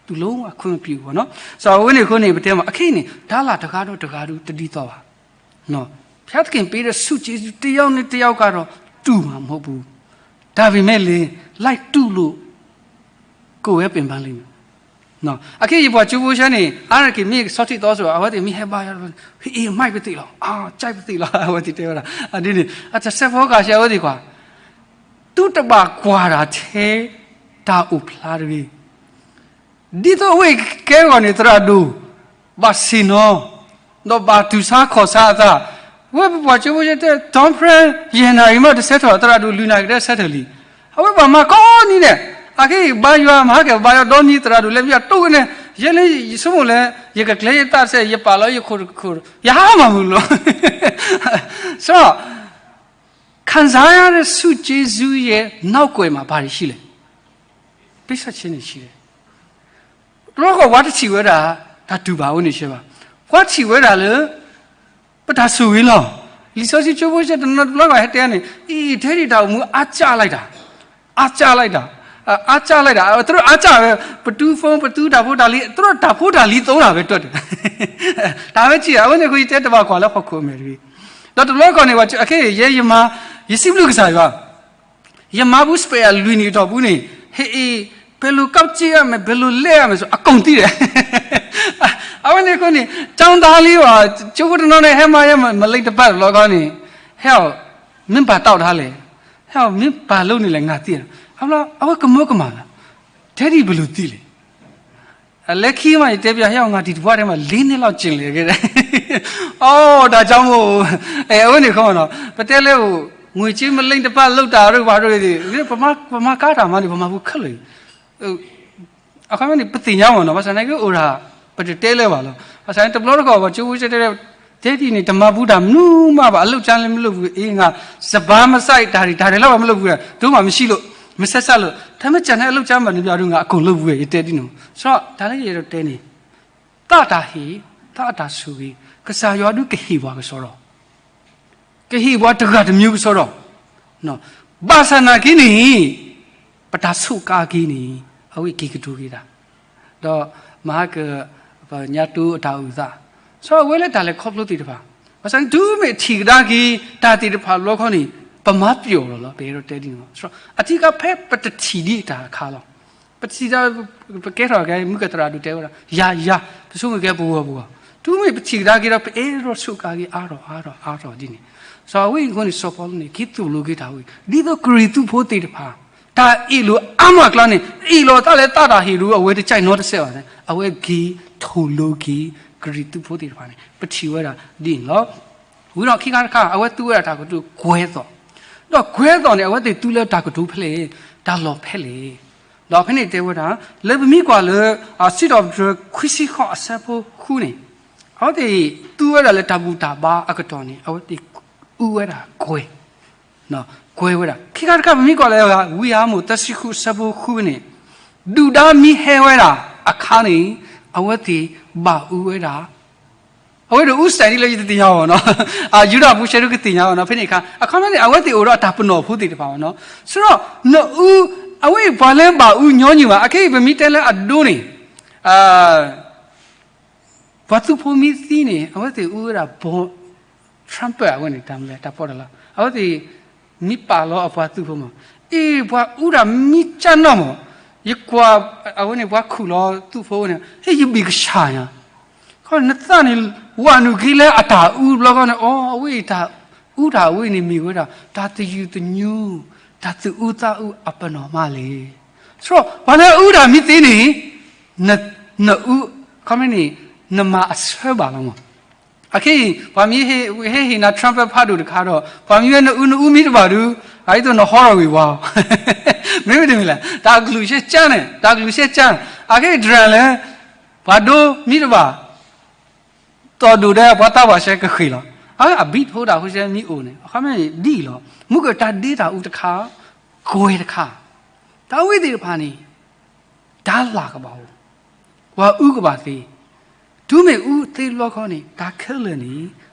သူလုံးဝခွင့်မပြုဘူးပေါ့နော်. ဆိုတော့ အဝဲန့ၣ်အဃိန့ၣ် ပတဲမှာ အခင်းန့ၣ် ဒါလာတဂါတော့တဂါတို့ တဒ်သိးဘၣ်. နော်, ဘုရားသခင်ပေးတဲ့ဆုကျေးဇူး တစ်ယောက်နဲ့တစ်ယောက်ကတော့တူမှာမဟုတ်ဘူး. ဒါပေမဲ့လေ လိုက်တူလို့ ကိုယ်ပဲပင်ပန်းလိမ့်မယ်. နော်, အခင်း ယပှၤကၠိဖိဆဲန့ၣ် အါရက့ၤ မ့ၢ်ကဆီထံးသောဆို အဝဲသ့ၣ်မ့ၢ်ဟဲဘါယွၤ ဟ့ၣ်အံၤ မိုက်ပသ့ၣ်လီၤ, အာ, ကြိုက်ပသ့ၣ်လီၤ, အဝဲသ့ၣ်တဲဝဲဒၣ်. အဒ်န့ၣ် အတစဲးဖိကၢ်ဆဲ အဝဲသ့ၣ်ကွၢ် သုတဘၣ်ကွၢ်တၢ်ထဲ တၢ်အိၣ်ဖျါတဂ့ၤ. ဒ်သိးအဝဲကဲဂီၤန့ၣ် သရၣ်ဒိၣ် ဘၣ်ဆ့ၣ်နီၤ ဒီးဘၣ်တူၢ်ဆါခီၣ်ဆါအသး, ဝဲပပှၤကၠိဖိဆဲတဲ time frame ယဲၢ်နၣ်ရံၣ်မးတဆၢထၢၣ် သရၣ်ဒိၣ်လွံၢ်နၣ်ရံၣ်ကတၢၢ်ဆၢထၢၣ်လံ. အဝဲပှၤမၤကိးနံၤဒဲး အခဲအံၤဘါယွၤ မၤဟါကဲၤဘါယွၤဒီနံၤ သရၣ်ဒိၣ်လဲၤဘံယွၤတိၢ်ဝဲန့ၣ် ယဲလၢယဆိကမိၣ်လၢ ယကကျဲၤယသးစဲး ယပာ်လီၤယခိၣ်တခိၣ် ယဟါမၢ်မုာ်လီၤ. ဆိုတော့ ခံစားရတဲ့ဆုကျေးဇူးရဲ့နောက်ကွယ်မှာဘာတွေရှိလဲ, ပေးဆပ်ခြင်းတွေရှိတယ်. တဘျီဃီ ပှၤတထံၣ်ဝဲဒၣ် တၢ်တူၢ်ဘၣ်ဝဲန့ၣ်ဆဲဘၣ်. ပှၤထံၣ်ဝဲဒၣ်လၢ ပတၢ်ဆိၣ်ဂ့ၤလီၤ. လံာ်စီဆှံကၠိဖိဆဲ တနီၤတဘျီဃီ ဟဲတဲန့ၣ် အံၤ ထဲဒၣ်တၢ်အိၣ်မူ အားကျလိုက်တာ, အားကျလိုက်တာ, အ, အားကျလိုက်တာ, သူတို့အားကျပဲ, ပသူ phone ပသူတၢ်ဖိတၢ်လံၤ, သူတို့တၢ်ဖိတၢ်လံၤသုံးတာပဲ တွက်တယ်. ဒါပဲကြည့်ရ, အဝဲန့ၣ် အဃိ ယတဲတဘၣ်ကွၢ်လၢဟီၣ်ခိၣ်အမဲာ်တဂ့ၤ. ဒီးတဘျီဃီန့ၣ် ပှၤ အခဲအံၤ ယဲယမါ, ယစံးဘျုးကစၢ်ယွၤ ယမၤဘူး spare လွံၢ်နံၣ်အတီၢ်ပူၤန့ၣ် ဟ့ၣ်အံၤ ဘယ်လိုကောက်ကြည့်ရမယ်, ဘယ်လိုလဲရမယ်ဆို အကုန်သိတယ်. အဝဲန့ၣ်အဃိန့ၣ် ကျောင်းသားလေးပါ, ကၠိဖိတနီၤန့ၣ် ဟဲမၤယဲ မလိမ်တပၢ်တဘျီဃီန့ၣ် ဟဲအီၤ မင်းဘာတောက်ထားလဲ, ဟဲအီၤ မင်းဘာလုပ်နေလဲ ငါသိရ. အဘျီ အဝဲကမၢကမၣ်လီၤ, ထဲဒၣ် ဘယ်လိုသိလဲ. လၢခံမး ယတဲပျီ ဟဲအီၤ ငါဒီတဘွါထဲမှာ လေးနှစ်လောက် ကျင်လည်ခဲ့တယ်. အိ ဒါကြောင့်မို့ အဝဲန့ၣ်ဃီနီၤ ပတဲလၢ ငွေကြေးမလိမ်တပၢ် လုပ်တာတို့ဘာတို့ ပမၤကါတၢ်မၤန့ၣ် ပမၤဘူးခဲလၢာ် အခီပညီန့ၣ် ပသ့ၣ်ညါမ့ၢ်နီၤ, ဘၣ်ဆၣ်သနာ်က့အိၣ်ဒၣ် ပတတဲလၢၤဘၣ်လီၤ. ဘၣ်ဆၣ်န့ၣ် တဘျီတခီၣ် ပှၤကၠိဖိတဲတဲ တဲဒ်န့ၣ် တမၤဘူးတၢ်မနုၤမးဘၣ်, အလုပ်ကြမ်းလည်းမလုပ်ဘူး, အေးငါစပါးမစိုက်, တၢ်တၢ်ရဲၣ်လီၤ မလုပ်ဘူး, တမ့ၢ်မရှိလို့, မဆက်စပ်လို့, တမ့ၢ်ကျန်တဲ့အလုပ်ကြမ်းဘၣ်န့ၣ် ဘျီဒုး ငါအကုန်လုပ်ဘူး, ယတဲဒ်န့ၣ်. ဆိုတော့ တၢ်လၢယအဲၣ်ဒိးတဲန့ၣ် သးတၢ်ဟ့ၣ်, သးအတၢ်ဆိၣ်ဂ့ၤ, ကစၢ်ယွၤဒုးကဟ့ၣ်ပှၤကစီဒီး ကဟ့ၣ်ပှၤတဂၤတမျိုးကစီဒီး, ဘၣ်ဆၣ်သနာ်က့န့ၣ် ပတၢ်ဆိးကါက့ၤန့ၣ် အဝဲက့ၤကတိၤက့ၤတၢ်, ဒီးမဟါက ပညါတိအတၢ်အိၣ်သး, စီၤအဝဲလၢတၢ်လဲၤခီဖျိသ့ၣ်တဖၣ်, ဘၣ်ဆၣ်န့ၣ် တုၤမ့ၢ်ထံၣ်ကဒါက့ၤ တၢ်သ့ၣ်တဖၣ်လီခီန့ၣ် ပမၤပျီၢ်လီၤလီၤ, ပအဲၣ်ဒိးတဲဒ်န့ၣ်လီၤ. အထံကဖဲပတထံၣ်ဒံးတၢ်အခါလီၤ. ပထံၣ်တၢ် ပကဲထီၣ်ကဲ မုၢ်ကသရၣ်ဒိၣ်တဲဝဲဒၣ် ယၤယၤ ပဆိကမိၣ်ကဲပဂီၢ်ပဂီၢ်, တုၤမ့ၢ်ပထံၣ်ကဒါက့ၤဒီး ပအဲၣ်ဒိးဆိးကါက့ၤအါထီၣ်အါထီၣ်အါထီၣ်ဒ်န့ၣ်. စီၤအဝဲအံၤအဃိန့ၣ် စီၤပီလူးန့ၣ် က့ၤသိၣ်လိက့ၤတၢ်ဝဲ, ဒ်သိးကရံၣ်သူးဖိသ့ၣ်တဖၣ် တၢ်အ့ၣ်လိာ်အါမးအကျါန့ၣ် အ့ၣ်လိာ်သးလၢသးတၢ်ဟ့ၣ်ဒုး အဝဲတကဲနီတစဲးဘၣ်န့ၣ် အဝဲက့ၤထိၣ်လိက့ၤ ကရံၣ်သူးဖိသ့ၣ်တဖၣ်န့ၣ် ပထံၣ်ဝဲဒၣ်ဒ်န့ၣ်လီၤ. ဝံၤဒီးခံခါတခါ အဝဲသူဝဲဒၣ်တၢ်ကတိၤကွဲၤသီၣ်, ဒီးကွဲၤသီၣ်န့ၣ် အဝဲသ့ၣ်သူလၢတၢ်ကတိၤဖဲလဲၣ်, တၢ်လီၢ်ဖဲလဲၣ်. ဒီးဖဲန့ၣ်တဲဝဲဒၣ် လၢပမ့ၢ်ကွၢ်လၢ စံးထီၣ်ပတြၢၤ ခွံဆံဃိး အဆၢဖိဃုန့ၣ်, အဝဲသ့ၣ်သူဝဲဒၣ်လၢတၢ်ဘူၣ်တၢ်ဘါအကတီၢ်န့ၣ် အဝဲသ့ၣ်အူဝဲဒၣ်ကွဲၤ, ကွဲၤဝဲဒၣ်. ခံခါတခါ ပမ့ၢ်ကွၢ်လၢ ဝံယၤဟၣ်မိၣ် သၢဆံဃု အဆၢဖိဃုန့ၣ်, ဒုၣ်ဒါမ့ၢ်ဟဲဝဲဒၣ်အခါန့ၣ် အဝဲသ့ၣ်ဘၣ်အူဝဲဒၣ် အဝဲဒၣ်အူစဲးဒ်လၢယတသ့ၣ်ညါဘၣ်နီၤ, ယူဒၤဖိဆဲးဒၣ်ကသ့ၣ်ညါဘၣ်နီၤ, ဖဲန့ၣ်အခါ အခီပညီန့ၣ် အဝဲသ့ၣ်အိၣ်ဒီးအတၢ်ပနီၣ်ဖိသ့ၣ်တဖၣ်ဘၣ်နီၤ, ဆိဒီး နအူ, အဝဲအံၤပှၤလၢဘၣ်အူညီနုၢ်ဘၣ်, အခဲအံၤပမ့ၢ်တဲလၢအဒိန့ၣ် ပှၤသုးဖိမ့ၢ်သံန့ၣ် အဝဲသ့ၣ်အူဝဲဒၣ်ဘီ trumpet အဝဲန့ၣ် တၢ်မလဲၣ် တၢ်ပီးတၢ်လီ, အဝဲသ့ၣ်မ့ၢ်ပာ်လီၤအပှၤသုးဖိမး, အ့ၣ် ပှၤအူဒၣ်မ့ၢ်ကၢ်နီၢ်မး, ယကွၢ် အဝဲန့ၣ် ပှၤခူၣ်လီၤသုးဖိဝဲန့ၣ် ဟ့ၣ်ယဘံၣ်ကဆၣ်ညါ, ခီနသးန့ၣ် ဝၤနုာ်က့ၤလၢအတၢ်အူတဘျီဃီန့ၣ် အီ အဝဲအံၤတၢ်အူတၢ်ဝဲအံၤန့ၣ် မ့ၢ်ဝဲဒၣ် တၢ်သယုၢ်သညူ, တၢ်သူၣ်အူသးအူအပနီၣ်မးလဲၣ်. ဆိဒီး ပှၤလၢအအူတၢ်မ့ၢ်သ့န့ၣ် နအူ, ခီမ့ၢ်န့ၣ် နမၤအဆၢဘၣ်လီၤမး. အခဲအံၤ ပှၤမ့ၢ်ဟဲဟ့ၣ်နၤ trumpet ဖးဒိၣ်တခါဒီး ပှၤမ့ၢ်ဝဲနအူနအူမ့ၢ်တဘၣ်ဒုး အဒ်သိးနဟီထီၣ်ဝံၤဝါ, မ့မ့ၢ်တမ့ၢ်လဲၣ် တၢ်ကလုၢ်ရှဲကၠါန့ၣ် တၢ်ကလုၢ်ရှဲကၠါ, အခဲအံၤ drum လဲၣ် ပှၤဒိမ့ၢ်တဘၣ် သီၣ်ဒိၣ်ဒီးပှၤသးပှၢ်ဆှဲကဃ့ၢ်လီၤ. အဝဲအ beat ဖိတၢ်ဖိဆှဲမ့ၢ်အိၣ်န့ၣ် အခီပညီန့ၣ်ဒ်အံၤလီၤ. မ့ၢ်ကတၢ်ဒ့တၢ်အူတခါ, ကွဲၤတခါ, တၢ်ဝဲသ့ၣ်တဖၣ်န့ၣ် တၢ်လၢ်ကဘၣ်အိၣ်, ပှၤအူကဘၣ်သ့, တုၤမ့ၢ်အူသ့လီခီန့ၣ် တၢ်ခဲလၢာ်န့ၣ်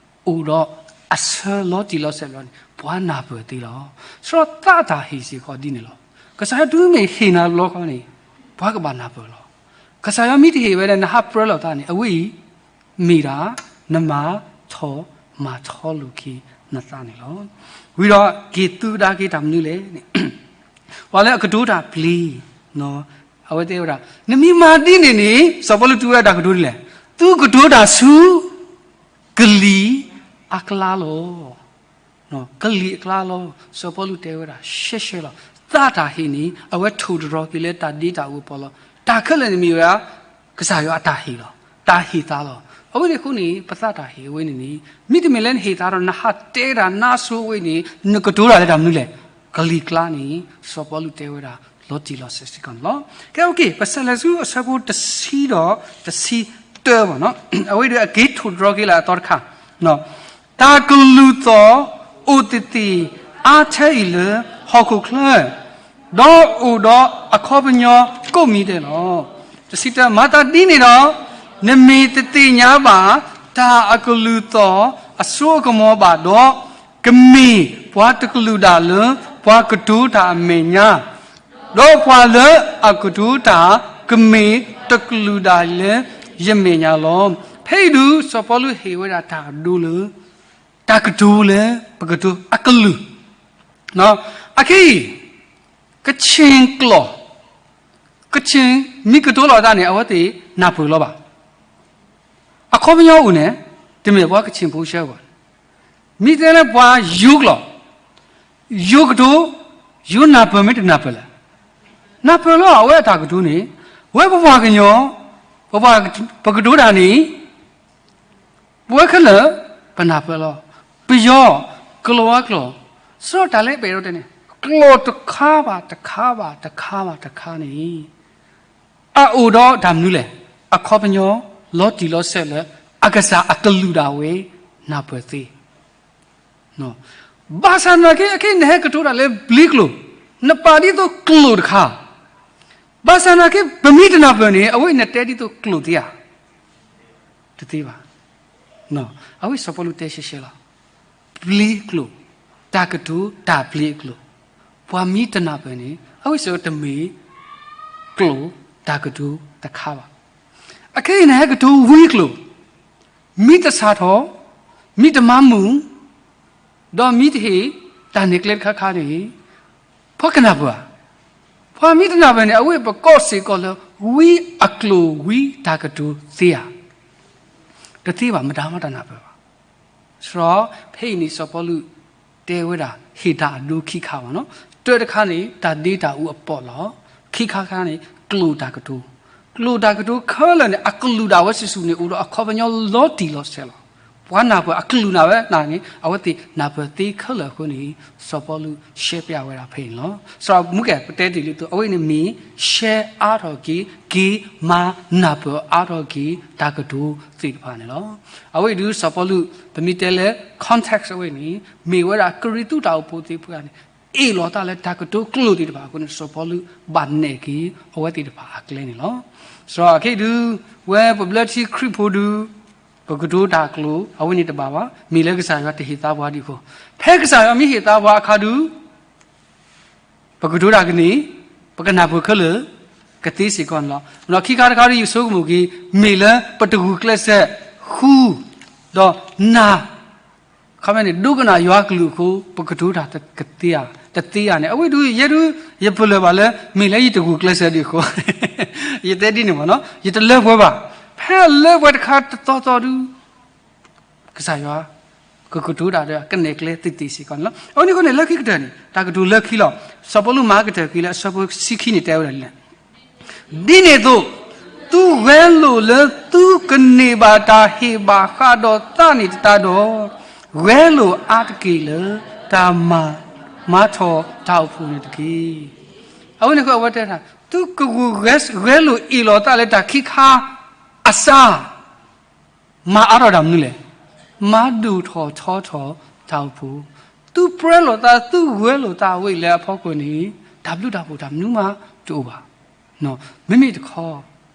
အိၣ်ဒီးအဆၢလီၤတံၢ်လီၤဆဲးဘျီန့ၣ် ပှၤနၢ်ပၢၢ်သ့လီၤ. ဆိဒီးသးတၢ်ဟ့ၣ်စ့ၢ်ကီးဒ်န့ၣ်လီၤ. ကစၢ်ယွၤတုၤမ့ၢ်ဟ့ၣ်နၤလီခီန့ၣ် ပှၤကဘၣ်နၢ်ပၢၢ်လီၤ. ကစၢ်ယွၤမ့ၢ်တဟ့ၣ်ဝဲဒၣ် နဟးပြၢလိာ်သးန့ၣ် အဝဲအံၤ မ့ၢ်ဒၣ် နမၤထီၣ်မၤထီလိာ်က့ၤနသးန့ၣ်လီၤ. ဝံၤဒီးက့ၤသူကဒါက့ၤတၢ်မနုၤလဲၣ်န့ၣ် ပှၤလၢအကတိၤတၢ်ပျံၤ, အဝဲတဲဝဲဒၣ် နမ့ၢ်မၤဒ်န့ၣ်န့ၣ် စီၤပီလူးတူၢ်ဝဲဒၣ်တၢ်ကတိၤဒ်လဲၣ်, သုကတိၤတၢ်ဆူ ကလံၤအကျါလီၤ. ကလံၤအကျါလီၤ. စီၤပီလူးတဲဝဲဒၣ် ရှဲရှဲလီၤ. သးတၢ်ဟ့ၣ်န့ၣ် အဝဲထိၣ်တြီၤက့ၤလၢတၢ်ဒ့တၢ်အူအပူၤလီၤ. တၢ်ခဲလၢာ်န့ၣ်မ့ၢ်ဝဲဒၣ် ကစၢ်ယွၤအတၢ်ဟ့ၣ်လီၤ. တၢ်ဟ့ၣ်သါလီၤ. အဝဲန့ၣ်အဃိန့ၣ် ပသးတၢ်ဟ့ၣ်အဝဲန့ၣ်န့ၣ် မ့တမ့ၢ်လၢနဟ့ၣ်သါဒီး နဟးတဲတၢ်နါဆိအဝဲန့ၣ် နကတိၤတၢ်လၢတၢ်မနုၤလဲၣ်. ကလံၤကျါန့ၣ် စီၤပီလူးတဲဝဲဒၣ် လီၤတံၢ်လီၤဆဲးစ့ၢ်ကီးန့ၣ်လီၤ. ကဲ okay ပဆဲးလဲၤဆူအဆၢဖိတဆံဒီးတဆံတၢဘၣ်နီၤ. အဝဲဒၣ်အက့ၤထိၣ်တြီၤက့ၤလၢအသီတခါ တၢ်ကလုၢ်သီၣ်အိၣ်သ့ၣ်သ့ၣ်အါထဲအံၤလၢဟီၣ်ခိၣ်ချၢ, ဒီးအိၣ်ဒီးအခီပညီကိးမံၤဒဲးလီၤ. တဆံတၢ မၤသးဒ်န့ၣ်ဒီး, နမ့ၢ်တသ့ၣ်ညါဘၣ်တၢ်အကလုၢ်သီၣ်အစိအကမီၤဘၣ်ဒီး, ကမ့ၢ်ပှၤတကလုာ်ဒၣ်လၢပှၤကတိၤတၢ်အမဲာ်ညါ ဒီးပှၤလၢအကတိၤတၢ် ကမ့ၢ်တကလုာ်ဒၣ်လၢယမဲာ်ညါလီၤ. ဖဲအံၤဒုး စီၤပီလူးဟ့ၣ်ဝဲဒၣ်တၢ်ဒိလၢ တၢ်ကတိၤလၢပကတိၤအကလုၢ်, အခဲအံၤ ကခ့ၣ်ကျိာ်, ကခ့ၣ်မ့ၢ်ကတိၤလီၤတၢ်န့ၣ် အဝဲသ့ၣ်နၢ်ပၢၢ်လီၤဘၣ်. အခီပညီအိၣ်န့ၣ် တမ့ၢ်ပှၤကခ့ၣ်ဖိဆှၢဘၣ်. မ့ၢ်တဲလၢပှၤယိၤကျိာ်, ယိၤကတိၤ, ယိၤနၢ်ပၢၢ်မ့ၢ်တနၢ်ပၢၢ်လဲၣ်. နၢ်ပၢၢ်လီၤ အဝဲအတၢ်ကတိၤန့ၣ်, ဝဲပပှၤကညီ, ပပှၤ, ပကတိၤတၢ်န့ၣ် ပဝဲခဲလၢာ် ပနၢ်ပၢၢ်လီၤ. ပယီၤ, ကလီၤဝါကျိာ်, စရီတၢ်လၢပအဲၣ်ဒိးတဲန့ၣ် ကျိာ်တခါဘၣ်တခါဘၣ်တခါဘၣ်တခါန့ၣ် အအိၣ်ဒီးတၢ်မနုၤလဲၣ်, အခီပညီ လီၤတံၢ်လီၤဆဲးလၢ အကစၢ်အကလုၢ်ဒၣ်ဝဲ နၢ်ပၢၢ်သ့ ဘၣ်ဆၣ်နာ်က့ အခဲအံၤနဟဲကတိၤတၢ်လၢပျ့ၤကျိာ်, နပာ်ဒ်သိးကျိာ်တခါ, ဘၣ်ဆၣ်နာ်က့ ပမ့ၢ်တနၢ်ပၢၢ်န့ၣ် အဝဲအံၤနတဲဒ်သိးကျိာ်သ့ဧါ, တသ့ဘၣ်. အဝဲစီၤပီလူးတဲရှဲရှဲလီၤ, ပျ့ၤကျိာ်, တၢ်ကတိၤတၢ်ပျ့ၤအကျိာ်, ပှၤမ့ၢ်တနၢ်ပၢၢ်န့ၣ် အဝဲစ့ၢ်ကီးတမ့ၢ် ကျိာ်, တၢ်ကတိၤတခါဘၣ်. အခဲအံၤနဟဲကတိၤဝံကျိာ်, မ့ၢ်တစးထီၣ်, မ့ၢ်တမၤမုာ်, ဒီးမ့ၢ်တဟ့ၣ်တၢ်နဲၣ်ကျဲတခါခါန့ၣ်, ပှၤကနၢ်ပၢၢ်ဧါ. ပှၤမ့ၢ်တနၢ်ပၢၢ်န့ၣ် အဝဲပကိးစ့ၢ်ကီးလၢ ဝံအကျိာ်ဝံတၢ်ကတိၤသ့ဧါ. တသ့ဘၣ်, မတၤမ့ၢ်တနၢ်ပၢၢ်ဘၣ်. စရီ ဖဲအံၤန့ၣ် စီၤပီလူးတဲဝဲဒၣ် ဟ့ၣ်တၢ်အဒိခံခါဘၣ်နီၤ. တၢတခါန့ၣ် တၢ်ဒ့တၢ်အူအပီးလီၤ. ခံခါခါန့ၣ် ကျိာ်တၢ်ကတိၤ, ကျိာ်တၢ်ကတိၤခဲလၢာ်န့ၣ် အကလုၢ်ဒၣ်ဝဲစုာ်စုာ်န့ၣ် အိၣ်ဒီးအခီပညီလီၤတံၢ်လီၤဆဲးလီၤ. ပှၤနၢ်ပၢၢ်အကလုၢ်နၢ်ဝဲနၢ်န့ၣ် အဝဲသ့ၣ်နၢ်ပၢၢ်သ့ခဲလၢာ်အဃိန့ၣ် စီၤပီလူးရှဲပျးဝဲဒၣ်ဖဲအံၤန့ၣ်လီၤ. စရီ မူကဲ ပတဲတ့ၢ်လံသိး အဝဲန့ၣ်မ့ၢ် ရှဲအါထီၣ်က့ၤ က့ၤမၤနၢ်ပၢၢ်အါထီၣ်က့ၤ တၢ်ကတိၤသ့ၣ်တဖၣ်န့ၣ်လီၤ. အဝဲအံၤဒုး စီၤပီလူး ပမ့ၢ်တဲလၢ context အဝဲန့ၣ် မ့ၢ်ဝဲဒၣ်ကရံၣ်သူးတၢ်အိၣ်ဖှိၣ်သ့ၣ်တဖၣ်န့ၣ် အ့ၣ်လိာ်သးလၢတၢ်ကတိၤကျိာ်သ့ၣ်တဖၣ်အဃိန့ၣ် စီၤပီလူးဘၣ်နဲၣ်က့ၤ အဝဲသ့ၣ်တဖၣ်အကျဲန့ၣ်လီၤ. စရီ အခဲအံၤဒုး ဝဲပဘျၢထံခရံာ်ဖိဒုး ပကတိၤတၢ်ကျိာ် အဝဲန့ၣ်တဘၣ်ဘၣ်. မ့ၢ်လၢကစၢ်ယွၤတဟ့ၣ်သါပှၤဒံးအဃိ, ဖဲကစၢ်ယွၤမ့ၢ်ဟ့ၣ်သါပှၤအခါဒုး ပကတိၤတၢ်ကန့ၢ်, ပကနၢ်ပၢၢ်ခဲလၢာ် ကသ့စ့ၢ်ကီးန့ၣ်လီၤ. ဒီးခံခါတခါဒုး ယဆိကမိၣ်က့ၤ မ့ၢ်လၢပတဂုာ်ကျဲးစၢးဃု ဒီးနၢ် ခီမ့ၢ်န့ၣ် ဒိကနၣ်ယွၤကလုၢ်အဃိ ပကတိၤတၢ်ကသ့ဧါ, တသ့ဧါန့ၣ် အဝဲဒုး ယဲဒုး ယပလၢၢ်ဘၣ်လၢ မ့ၢ်လၢယတဂုာ်ကျဲးစၢးဒံးအဃိ ယတဲဒ်န့ၣ်မ့ၢ်နီၤ, ယတလၢပှဲၤဘၣ်. ဖဲအလၢပှဲၤတခါတသီသီဒုး ကစၢ်ယွၤ ကကတိၤတၢ်ဒီး ကနဲၣ်ကျဲသ့သ့စ့ၢ်ကီးန့ၣ်လီၤ. အဝဲန့ၣ်အဃိန့ၣ် လၢခံကတၢၢ်န့ၣ် တၢ်ကတိၤလၢခံလီၤ. စီၤပီလူးမၤကတၢၢ်က့ၤလၢအဆၢဖိဆံခံန့ၣ် တဲဝဲဒၣ်လံ ဒ်န့ၣ်အသိး, သုဂဲၤလိာ်လၢသုကန့ၢ်ဘၣ်တၢ်ဟ့ၣ်ဘၣ်ဃးဒီးသးန့ၣ်တတၤဒီး, ဂဲၤလိာ်အါတက့ၢ်လၢတၢ်မၤ, မၤထီၣ်တၢ်အိၣ်ဖှိၣ်န့ၣ်တက့ၢ်. အဝဲန့ၣ်အဃိအဝဲတဲတၢ်, သုကဂဲၤလိာ်အ့ၣ်လိာ်သးလၢတၢ်ခံခါအစၢ် မၤအါထီၣ်တၢ်မနုၤလဲၣ်, မၤဒိၣ်ထီၣ်ထီထီၣ်တၢ်အိၣ်ဖှိၣ်, သုပြၢလိာ်သး သုဂဲၤလိာ်သးဝဲအံၤလၢအဖီခိၣ်န့ၣ် တၢ်ဘျုးတၢ်ဖှိၣ်တၢ်မနုၤမးတအိၣ်ဘၣ်. မ့မ့ၢ်တခီ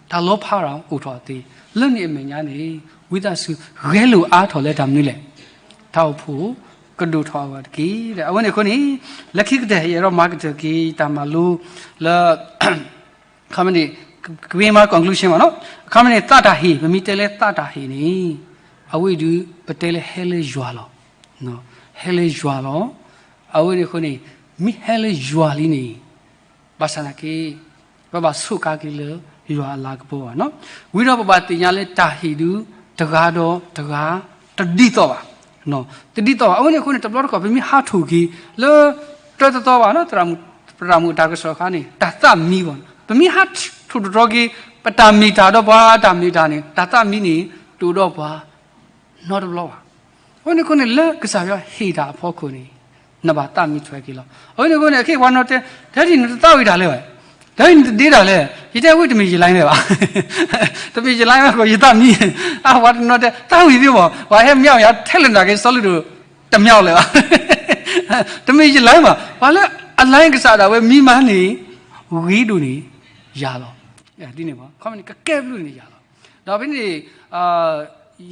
တၢ်လီၤဖးဒီးအိၣ်ထီၣ်သ့, လၢန့ၣ်အမဲာ်ညါန့ၣ် ဝံသးစူၤ ဂဲၤလိာ်အါထီၣ်လၢတၢ်မနုၤလဲၣ်, တၢ်အိၣ်ဖှိၣ်ကဒိၣ်ထီၣ်အဂီၢ်တက့ၢ်. အဝဲန့ၣ်အဃိန့ၣ် လၢခံကတၢၢ် ယအဲၣ်ဒိးမၤကတၢၢ်က့ၤတၢ်မၤလိလၢ ခီမ့ၢ်န့ၣ် ကမ့ၢ်မၤ conclusion မ့ၢ်နီၤ, ခီမ့ၢ်န့ၣ် သးတၢ်ဟ့ၣ်, ပမ့ၢ်တဲလၢသးတၢ်ဟ့ၣ်န့ၣ် အဝဲအံၤဒုး ပတဲလၢဟဲလၢယွၤလီၤ. ဟဲလၢယွၤလီၤ. အဝဲန့ၣ်အဃိန့ၣ် မ့ၢ်ဟဲလၢယွၤလံန့ၣ် ဘၣ်ဆၣ်သနာ်က့ ပဘၣ်ဆိးကါက့ၤလၢယွၤအလၤကပီၤဘၣ်နီၤ. ဝံၤဒီးပဘၣ်သ့ၣ်ညါလၢတၢ်ဟ့ၣ်ဒုး တဂၤဒီးတဂၤ တဒ်သိးဘၣ် တဒ်သိးဘၣ်. အဝဲန့ၣ်အဃိန့ၣ် တဘျီတခီၣ် ပမ့ၢ်ဟးထီၣ်က့ၤလၢ တၢတသီဘၣ်နီၤ, သရၣ်မုၣ်အတၢ်ကစီၣ်အခါန့ၣ် တၢ်သးမံဘၣ်နီၤ. ပမ့ၢ်ဟးထီၣ်တတြီက့ၤ ပတၢ်မ့ၢ်တၢ်ဒီးပှၤတၢ်မ့ၢ်တၢ်န့ၣ် တၢ်သးမံန့ၣ် တအိၣ်ဒီးပှၤ နီတဘျီဘၣ်. အဝဲန့ၣ်အဃိန့ၣ် လၢကစၢ်ယွၤဟ့ၣ်တၢ်အဖီခိၣ်န့ၣ် နဘၣ်သးမံထွဲက့ၤလီၤ. အဝဲန့ၣ်အဃိန့ၣ် အခဲအံၤပှၤနီၤတဲ တၢ်ဒ်န့ၣ်နတသးဝံၣ်တၢ်လဲၣ်ဘၣ်, တၢ်ဒ်န့ၣ်နတဒ့တၢ်လဲၣ်, ယတဲဝံၣ်တမ့ၢ်ယလါမ့ၢ်ဘၣ်, တမ့ၢ်ယလါမ့ၢ်ကီး ယသးမံ, အဝဲတနီၤတဲ သးဝံၣ်သ့ဘၣ်, ပှၤဟဲမၠါအီၤယၤထဲလဲၣ်နာ်က့ စီၤလူးဒိၣ် တမၠါအီၤလၢၤဘၣ်. တမ့ၢ်ယလါမ့ၢ်ဘၣ်, ပှၤလၢအလါကစၢ်ဒၣ်ဝဲမံမၤန့ၣ် ဂ့ၤဒိၣ်န့ၣ် ယၤလီၤ. ဒ်န့ၣ်ဘၣ်, ခီမ့ၢ်န့ၣ် ကကဲဘျုးန့ၣ်ယၤလီၤ. ဒီးဖဲန့ၣ်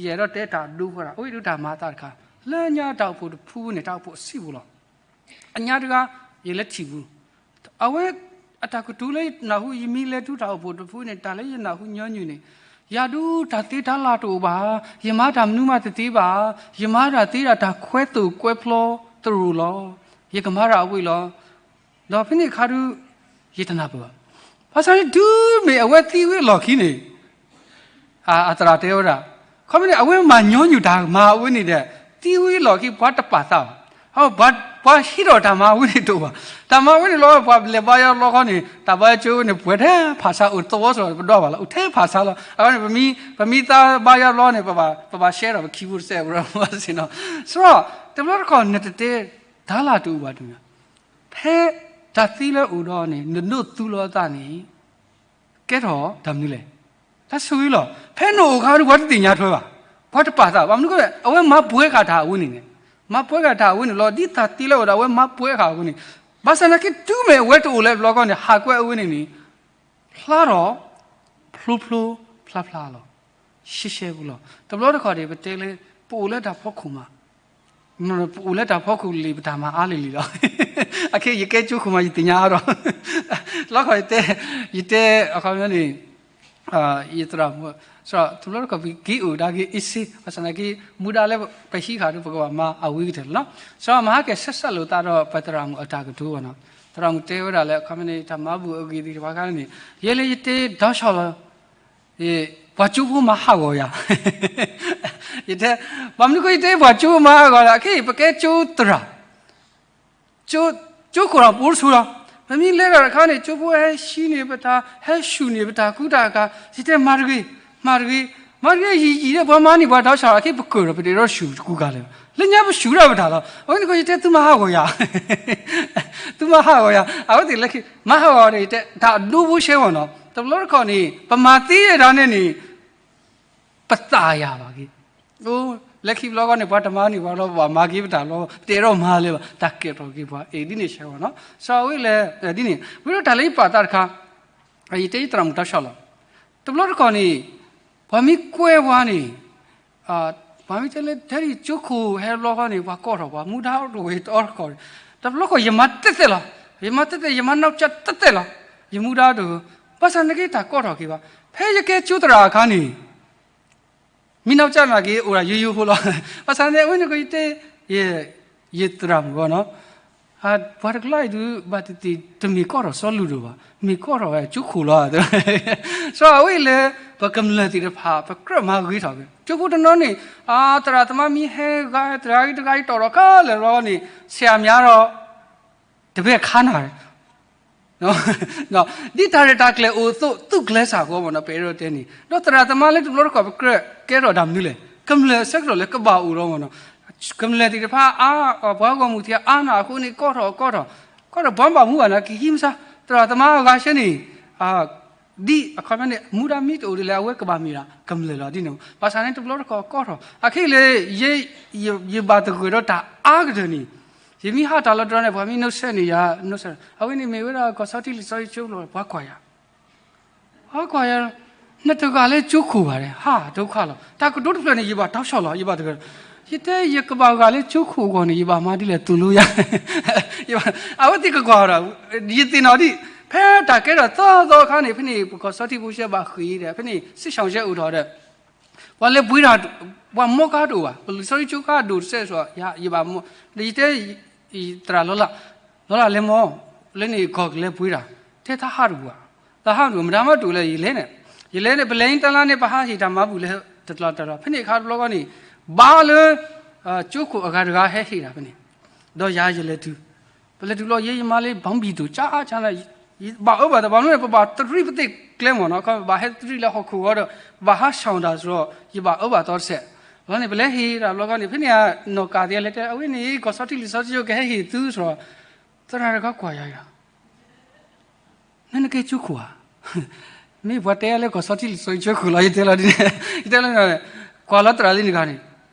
ယအဲၣ်ဒိးတဲတၢ်ဒိဃီတၢ် အဝဲဒုးတၢ်မၤအသးတခါ လၢညါတၢ်အိၣ်ဖှိၣ်တဖုန့ၣ် တၢ်အိၣ်ဖှိၣ်အဆံးပူၤလီၤ. အညါတဂၤ ယလဲၤထံၣ်ပူၤ, အဝဲအတၢ်ကတိၤလၢယနၢ်ဟူ ယမ့ၢ်လဲၤတုၤတၢ်အိၣ်ဖှိၣ်တဖုန့ၣ် တၢ်လၢယနၢ်ဟူညီနုၢ်န့ၣ်, ယၤဒုးတၢ်သ့တၢ်လၢ်တအိၣ်ဘၣ်, ယမၤတၢ်မနုၤမးတသ့ဘၣ်, ယမၤတၢ်သ့ဒၣ်တၢ်ခွဲသိၣ်ကွဲဖျီသရိာ်လီၤ. ယကမၤတၢ်အဝံၤလီၤ. ဒီးဖဲန့ၣ်အခါဒုး ယတနၢ်ပၢၢ်ဘၣ်. ဘၣ်ဆၣ်န့ၣ် တုၤမ့ၢ်အဝဲသံဝံၤအလီၢ်ခံန့ၣ် အသရၣ်တဲဝဲဒၣ်, ခီမ့ၢ်န့ၣ် အဝဲမၤညီနုၢ်တၢ်မၤအဝဲန့ၣ်ဒီး သံဝံၤအလီၢ်ခံ ပှၤတပာ်သးဘၣ်. ပှၤဟံးထီၣ်တၢ်မၤအဝဲန့ၣ်တအိၣ်ဘၣ်. တၢ်မၤအဝဲန့ၣ်လီၤ ပှၤလဲၤဘါယွၤဘျီဃီန့ၣ် တၢ်ဘါယွၤကၠိန့ၣ် ပှဲၤထဲဖးဆါအိၣ်သဝီစ့ၢ်ကီး ပဒွးဘၣ်လီၤ အိၣ်ထဲဖးဆါလီၤ. အဝဲန့ၣ် ပမ့ၢ်သးဘါယွၤဘျီန့ၣ် ပဘၣ်ရှဲဒီးပခံဖိတစဲးဖိစ့ၢ်နီၤ. စရီ တဘျီတခီၣ်နတတဲ တၢ်လၢတအိၣ်ဘၣ်တမံၤ ဖဲတၢ်သံလၢအအိၣ်ဒီးန့ၣ် နဒိးသူလီၤအသးန့ၣ် ကဲထီၣ်တၢ်မနုၤလဲၣ်. တၢ်ဆိၣ်ဂ့ၤလီၤ. ဖဲနအိၣ်အခါဒုး ပှၤတသ့ၣ်ညါထွဲဘၣ်. ပှၤတပာ်သးဘၣ်. မနုၤကဲ အဝဲမၤပှဲၤဃာ်တၢ်အဝဲန့ၣ်န့ၣ်, မၤပှဲၤဃာ်တၢ်အဝဲန့ၣ်လီၤ. ဒ်တၢ်သ့လၢအအိၣ်ဒီးအဝဲမၤပှဲၤဃာ်အဝဲန့ၣ်, ဘၣ်ဆၣ်သနာ်က့ တုၤမ့ၢ်အဝဲတအိၣ်လၢၤဘျီဃီန့ၣ် ဟးကွဲးအဝဲန့ၣ်န့ၣ် ဖျါထီၣ် ဖျိဖျိဖျါဖျါလီၤ. ရှဲရှဲပူၤလီၤ. တဘျီတခီၣ်န့ၣ် ပတဲလၢ ပအိၣ်လၢတၢ်ဖီခိၣ်မး, ပအိၣ်လၢတၢ်ဖီခိၣ်လံ ပတၢ်မၤအါလံၤလံၤလီၤ. အခဲ ယကဲကၠိခိၣ်မး ယသ့ၣ်ညါအါထီၣ်, လီၤခီၣ်ယတဲ, ယတဲ အခီပညီန့ၣ် ယသရၣ်မုၣ်, တဘျီတခီၣ် ပက့ၤအိၣ်ဒၣ်က့ၤအ့စ့, ဘၣ်ဆၣ်သနာ်က့ မူဒါလၢပဟံးဃာ်ဒီး ပကဘၣ်မၤအဝံကတၢၢ်လီၤ. စီၤမဟါကဲဆဲးစၢ်လိာ်သးဒီး ပသရၣ်မုၣ်အတၢ်ကတိၤဘၣ်နီၤ. သရၣ်မုၣ်တဲဝဲဒၣ်လၢ အခီပညီန့ၣ် တၢ်မၤဘူၣ်အဂ့ၢ်သ့ၣ်တဖၣ်ခါန့ၣ်, ယဲလၢယတဲဒီးဆီလီၤ ပှၤကၠိဖိမၤဟးဂီၤယၤ, ယတဲ, ဘၣ်မနုၤဃိယတဲပှၤကၠိဖိမၤဟးဂီၤလဲၣ်. အခဲအံၤ ပကဲကၠိသရၣ်, ကၠိခိၣ်ဒီးပိာ်တဆူလီၤ. ပမ့ၢ်လဲၤတၢ်တခါန့ၣ် ကၠိဖိဟဲဟံးန့ၢ်ပတၢ်, ဟဲဆူၣ်န့ၢ်ပတၢ်ကူတၢ်ကၤ, ယတဲမၤတဂ့ၤ, မၤတဂ့ၤ, မၤတဂ့ၤ, ယံာ်ယံာ်ဒီးပှၤမၤန့ၢ်ပှၤဒီးဆီ အခဲအံၤပကၢၢ်ဒီး ပတအဲၣ်ဒိးဆူၣ်တကူကၤလၢၤဘၣ်. လၢညါပဆူၣ်ဒၣ်ပတၢ်လီၤ. အဝဲန့ၣ်ဃိယတဲသုမၤဟးဂီၤယၤ, သုမၤဟးဂီၤယၤ, အဝဲသ့ၣ်လၢခံ မၤဟးဂီၤဒီး ယတဲတၢ်အဒိဖိရှဲမ့ၢ်နီၤ. တဘျီတခီၣ်န့ၣ် ပမၤသ့ဒၣ်န့ၣ်န့ၣ် ပသးယၤဘၣ်က့ၤ, အိ, လၢခံဘျီဃီန့ၣ် ပှၤတမၤန့ၢ်ပှၤလီၤ, ပဘၣ်မၤက့ၤပတၢ်လီၤ, ပတအဲၣ်ဒိးမၤလၢၤဘၣ်, တၢ်ကဲထီၣ်က့ၤပှၤ, အ့ၣ် ဒ်န့ၣ်ဆဲးဂီၤနီၤ. စီၤအဝဲလဲၣ်, ဒ်န့ၣ် ဝံၤဒီးတၢ်လၢယပာ်သးတခါ, ယတဲယသရၣ်မုၣ်ဒီးဆီလီၤ. တဘျီတခီၣ်န့ၣ် ပှၤမ့ၢ်ကွဲပှၤန့ၣ်, ပှၤမ့ၢ်တဲလၢ ဒဲဒံၣ်ကၠိခိၣ်ဟဲဘျီဃီန့ၣ် ပှၤကိးထီၣ်ပှၤ, မူဒါတအိၣ်ဝဲတအီတခီၣ်န့ၣ်, တဘျီဃီယမၤတဲတဲလီၤ, ယမၤတဲတဲ ယမၤနီၢ်ကၠၢ်တဲတဲလီၤ, ယမူဒါတအိၣ်, ဘၣ်ဆၣ်သနာ်က့တၢ်ကိးထီၣ်က့ၤဘၣ်. ဖဲယကဲကၠိသရၣ်အခါန့ၣ် မ့ၢ်နီၢ်ကၠၢ်နာ်က့အိၣ်ဒီးယိယိဖိလီၤ. ဘၣ်ဆၣ်န့ၣ် အဝဲန့ၣ်ကယတဲ, ယသရၣ်မုၣ်ဂီၢ်နီၤ, ပှၤတကျါအံၤဒုး ဘၣ်တသ့ၣ်တမ့ၢ်ကိးထီၣ်စီၤလုၢ်ဒိၣ်ဘၣ်, မ့ၢ်ကိးထီၣ်ဝဲကၠိခိၣ်လီၤ. စီၤအဝဲလဲၣ်, ပကမျၢၢ်သ့ၣ်တဖၣ် ပကြၢးမၤဂ့ၤထီၣ်က့ၤ ကၠိဖိတနီၤန့ၣ်, သရၣ်သမါမ့ၢ်ဟဲဂၤ တဂၤဂ့ၤတဂၤဂ့ၤတီၣ်ထီၣ်ခဲလၢာ်လီၤန့ၣ် ဆဲးအမးဒီး တဘၣ်ခါနၤ ဒ်တၢ်ရဲၣ်တၢ်ကျဲၤအိၣ်အသိး သူၣ်ကျဲၤစၢ်ကီးမ့ၢ်နီၤ, ပအဲၣ်ဒိးတဲန့ၣ်, ဒီးသရၣ်သမါလၢတဘျီတခီၣ် ပကြၢးကဲထီၣ်တၢ်မနုၤလဲၣ်, ကမျၢၢ်ဆၢကတီၢ်လၢကဘၣ်အိၣ်လီၤမ့ၢ်နီၤ, ကမျၢၢ်သ့ၣ်တဖၣ်အါ, ပှၤဂီၢ်မုၢ်သ့ၣ်အါနၤအဃိန့ၣ် ကိးထီၣ်ကိးထီၣ်, ကိးထီၣ်ဘၣ်မၤမူဘၣ်န့ၣ် ကဟံးမဆါ, သရၣ်သမါအဂၤဆၢန့ၣ် ဒ်အခီပညီန့ၣ် မူဒါမ့ၢ်တအိၣ်ဒ်လဲၣ် အဝဲကဘၣ်မ့ၢ်ဒၣ်ကမျၢၢ်လီၤဒ်န့ၣ်, ဘၣ်ဆၣ်န့ၣ် တဘျီတခီၣ်ကိးထီၣ်, အခဲအံၤလၢ ယဘၣ်သဂၢၢ်ဒီးတၢ်အါကတၢၢ်န့ၣ်, ယမ့ၢ်ဟးတၢ်လီၤတတီၤန့ၣ် ပှၤမ့ၢ်နီၢ်ဆဲးန့ၣ်ယၤ, နီၢ်ဆဲး, အဝဲန့ၣ်မ့ၢ်ဝဲဒၣ်ကီၢ်စီထံလံာ်စီဆှံကၠိဖိလီၤ, ပှၤကွၢ်ယၤ, ပှၤကွၢ်ယၤ, နတဂၤလၢကၠိခိၣ်ဘၣ်, ဟးဒိၣ်ခါလီၤ. တၢ်ကတိၤတဖျၢၣ်န့ၣ် ယဘၣ်တီဆီလီၤ, ယဘၣ်သဂၢၢ်, ယတဲယကဘၣ်ဂၤလၢကၠိခိၣ်အဂီၢ်န့ၣ် ယဘၣ်မၤဒ်လဲၣ်သိၣ်လိယၤ အဝဲသ့ၣ်ကကွၢ်ဒီး ယသ့ၣ်နီၣ်ဒံး, ဖဲတၢ်ကဲထီၣ်သီသီအခါန့ၣ် ဖဲန့ၣ် ပကီၢ်စီထံဖိဆဲးဘၣ်ဃ့ၢ်ဒီး ဖဲန့ၣ် စစ်ရှောင်စခန်းအိၣ်ထီၣ်ဒီး ပှၤလဲၤပှ့ၤတၢ်, ပှၤမီကါတအိၣ်ဘၣ်, ပလံာ်စီဆှံကၠိကါဒိၣ်တစဲးစ့ၢ်ကီး, ယဘၣ်မီ, ဒီးယတဲ ယသရၣ်လီၤလး, လီၤလးလဲၤမီ, လၢန့ၣ်ကီၢ်ကလဲၤပှ့ၤတၢ်, တဲတၢ်ဟးတအိၣ်ဘၣ်, တၢ်ဟးတအိၣ် မတၤမးတအိၣ်လၢယလဲၤန့ၣ်, ယလဲၤန့ၣ် ပလဲၤန့ၣ်တၢ်လါန့ၣ် ပဟးဟ့ၣ်တၢ်မၤဘူၣ်လၢတကျါတကျါ, ဖဲန့ၣ်အခါတဘျီဃီန့ၣ် ဘၣ်လၢ ကၠိခိၣ်အဂၤတဂၤဟဲဟ့ၣ်တၢ်ဖဲန့ၣ်, ဒီးယၤယလဲၤတုၤ ပလဲၤတုၤလီၤ ယဲယမါလၢ ဘီဘံၣ်ဒိၣ် ကၠါကၠါန့ၣ်, ယဘၣ်အၢဘၣ်သီ ဘၣ်မနုၤလဲၣ် ပဘၣ်တရံးပသ့ၣ်ကျဲမ့ၢ်နီၤ, ခီဘၣ်ဟဲတရံးလၢဟီၣ်ခိၣ်ဂီၤဒီး ဘၣ်ဟးဆှီၣ်တၢ်စ့ၢ်ကီး, ယဘၣ်အၢဘၣ်သီတစဲး, လီၤန့ၣ် ပလဲၤဟ့ၣ်တၢ်ဘျီဃီန့ၣ် ဖဲန့ၣ် နီၢ်ကၢ်သ့ၣ်လဲၤတဲ အဝဲန့ၣ် ကီၢ်စီထံလံာ်စီဆှံကဟဲဟ့ၣ်သုစ့ၢ်ကီး, သရၣ်တဂၤကွၢ်ယၤယၤ နနကဲကၠိခိၣ်ဧါ, မ့ၢ်ပှၤတဲယၤလၢကီၢ်စီထံလံာ်စီဆှံကၠိခိၣ်လီၤ ယတဲလီၤဒ်န့ၣ်, ယတဲလီၤန့ၣ်, ကွၢ်လီၤသရၣ်လၢနဂၤန့ၣ်,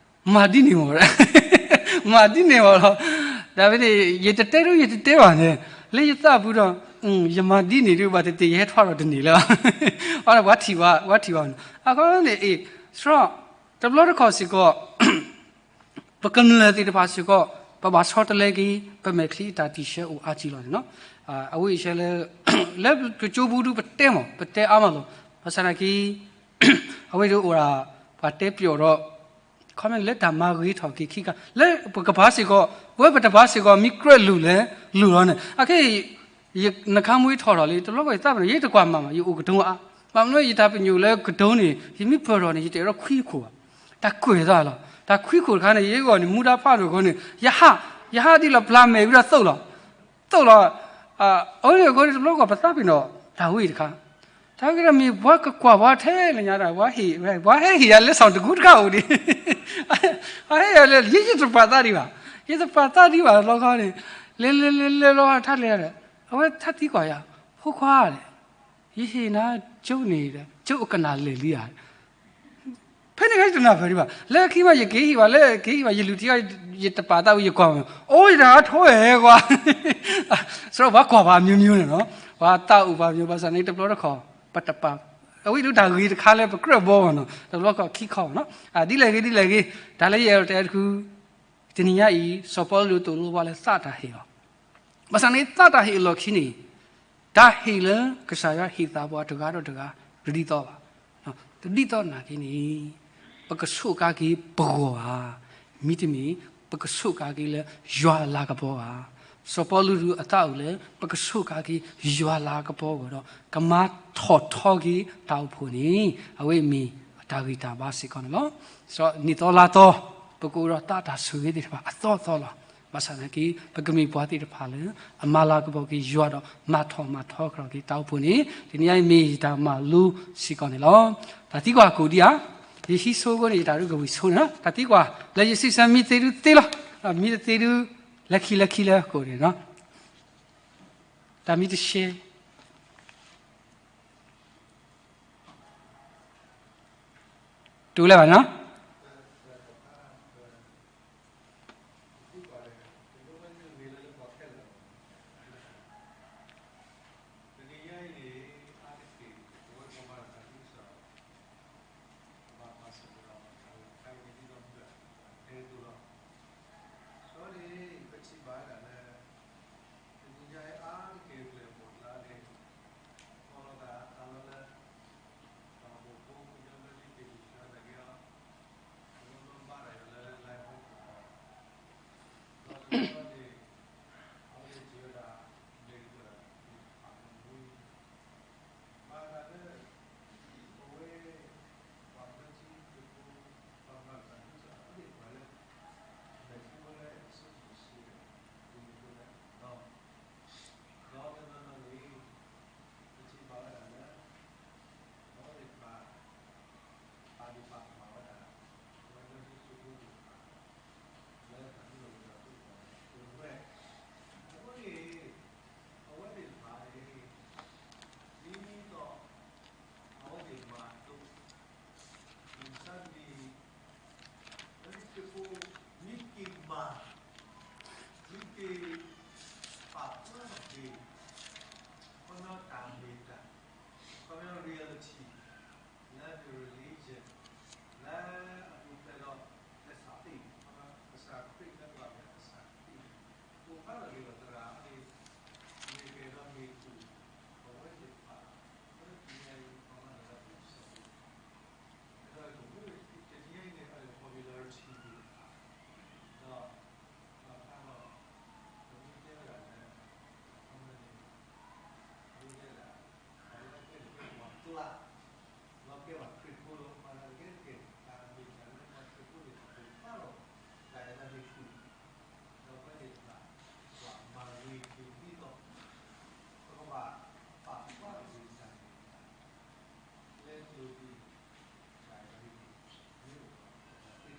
မၤဒ်န့ၣ်မ့ၢ်, မၤဒ်န့ၣ်မ့ၢ်လီၤ, ဒီးဖဲန့ၣ် ယတတဲဒ် ယတတဲဘၣ်န့ၣ်, လၢယသးပူၤဒီး, ယမၤဒ်န့ၣ်ဒုး ဘၣ်သ့ၣ်သ့ၣ် ယဟဲထီၣ်ဒီးတန့ၢ်လၢၤ, ပှၤထံၣ်ဘၣ်, ပှၤထံၣ်ဘၣ်န့ၣ်, အခီပညီန့ၣ် အ့ၣ်, စရီ, တဘျီတခီၣ်စ့ၢ်ကီး ပကမျၢၢ်သ့ၣ်တဖၣ်စ့ၢ်ကီး ပဘၣ်ဆီတလဲက့ၤ ပမဲာ်ချံအတၢ်တံၢ်ဆၢအိၣ်အါကံလီၤန့ၣ်နီၤ, အဝဲအံၤဆဲးလၢ, လၢကၠိပူၤဒုးပတဲမ့ၢ် ပတဲအါမးလီၤ, ဘၣ်ဆၣ်သနာ်က့ အဝဲဒၣ်အိၣ်ဒၣ် ပှၤတဲပျီၣ်ဒီး, ခီမ့ၢ်လၢတၢ်မၤဂ့ၤထီၣ်က့ၤခံခါ လၢပကပၤစ့ၢ်ကီး, ပဝဲပတပၤစ့ၢ်ကီး မ့ၢ်ကြၢးလိၣ်လဲၣ်, လိၣ်လီၤန့ၣ်, အခဲအံၤ နခါမွ့ထီၣ်ထီၣ်လံ တဘျီဃီယသးပ့ၤနီၣ် ယတကွၢ်မၤမး ယအိၣ်ကဒိအါ, ဘၣ်မနုၤယတၢ်ပညိၣ်လၢကဒိန့ၣ် ယမ့ၢ်ပၢၢ်ထီၣ်န့ၣ် ယတအဲၣ်ဒိးခွံခိၣ်ဘၣ်, တၢ်ကွဲးသးလီၤ, တၢ်ခွံခိၣ်တခါန့ၣ် ယဂီၢ်န့ၣ် မူဒါဖးဒိၣ်အဃိန့ၣ် ယဟး, ယဟးဒ်လီၤ ပျၢ်မဲာ်ဝံၤဒီးသိၣ်လီၤ, သိၣ်လီၤ, အဝဲန့ၣ်အဃိန့ၣ် တဘျီဃီပသးပ့ၤနီၣ် တၢ်ဝဲအံၤတခါ, တၢ်ဂ့ၢ်ဒီးမ့ၢ်ပှၤကကွၢ်ပှၤထဲလဲၣ်ညါတၢ် ပှၤဟ့ၣ်, ပှၤဟဲဟ့ၣ်ယၤလၢ ဆောင်တကူတခါအိၣ်ဒံး, ပှၤဟဲဟ့ၣ်ယၤလၢ ယဲယတပာ်သးဒံးဘၣ်, ယတပာ်သးဒံးဘၣ်လီၤခီန့ၣ်, လဲၤလဲၤလဲၤလဲၤလီၤထါလဲၤဒီး, အဝဲထါသံကွၢ်ယၤ, ဖိခွါလဲၣ် ယဟ့ၣ်နၤကၠိန့ၣ်ဒီး ကၠိအကနၣ်လၢာ်လံဧါ. ဖဲန့ၣ်ခါယတနၢ်ပၢၢ်ဒံးဘၣ်. လၢခံမး ယကဟ့ၣ်ဘၣ်, လၢကဟ့ၣ်ဘၣ် ယလူၤထံအီၤ, ယတပာ်သးဝံၤ ယကွၢ်မး, အိၣ် ယတၢ်ထီဝဲကွၢ်. စရီပှၤကွၢ်ပှၤအမျိုးမျိုးန့ၣ်နီၤ, ပှၤသးအိၣ်ပှၤမျိုး, ဘၣ်ဆၣ်န့ၣ် တဘျီတခီၣ် ပတပာ်, အဝဲဒၣ်တၢ်ဂ့ၢ်တခါလၢပကြၢးဘီမးနီၤ, တဘျီတခီၣ်ခံခီနီၤ. ဒ်လဲၣ်ဂ့ၤ ဒ်လဲၣ်ဂ့ၤ, တၢ်လၢယအဲၣ်ဒိးတဲတခါ, တနံၤညါအံၤ စီၤပီလူးသိၣ်လိပှၤလၢသးတၢ်ဟ့ၣ်လီၤ. ဘၣ်ဆၣ်န့ၣ် သးတၢ်ဟ့ၣ်အလီၢ်ခံန့ၣ် တၢ်ဟ့ၣ်လၢကစၢ်ယွၤဟ့ၣ်သးပှၤတဂၤဒီးတဂၤ တဒ်သိးဘၣ်. တဒ်သိးနာ်က့န့ၣ် ပကဆိးကါက့ၤပဂီၢ်ဧါ, မ့တမ့ၢ် ပကဆိးကါက့ၤလၢယွၤအလၤကပီၤဧါ. စီၤပီလူးအသးအိၣ်လၢ ပကဆိးကါက့ၤယွၤလၤကပီၤအဂီၢ်ဒီး ကမၤထီၣ်ထီက့ၤတၢ်အိၣ်ဖှိၣ်န့ၣ် အဝဲအံၤမ့ၢ်အတၢ်ဂံၢ်တၢ်ဘါစ့ၢ်ကီးန့ၣ်လီၤ. နံၣ်သီလါသီ ပကအိၣ်ဒီးသးတၢ်ဆိၣ်ဂ့ၤသ့ၣ်တဖၣ်အသီသီလီၤ. ဘၣ်ဆၣ်သနာ်က့ ပကမ့ၢ်ပှၤသ့ၣ်တဖၣ်လၢ အမၤလၤကပီၤက့ၤယွၤဒီး မၤထီၣ်မၤထီကဒီးက့ၤတၢ်အိၣ်ဖှိၣ်န့ၣ် တနံၤအံၤမ့ၢ်ယတၢ်မၤလိစ့ၢ်ကီးန့ၣ်လီၤ. တၢ်သံကွၢ်ကိးဒံးဧါ, ယဟံးဆိအဃိန့ၣ် ယတၢ်ရူၢ်ကဝံၣ်ဆိန့ၣ်လီၤ. တၢ်သံကွၢ်လၢယစံးဆၢ မံသ့ဒုသ့လီၤ, မံတသ့ဒု လၢခံလၢခံလၢကိးန့ၣ်လီၤ. တၢ်မံတဆဲ တူၢ်လဲၣ်ဘၣ်နီၤ.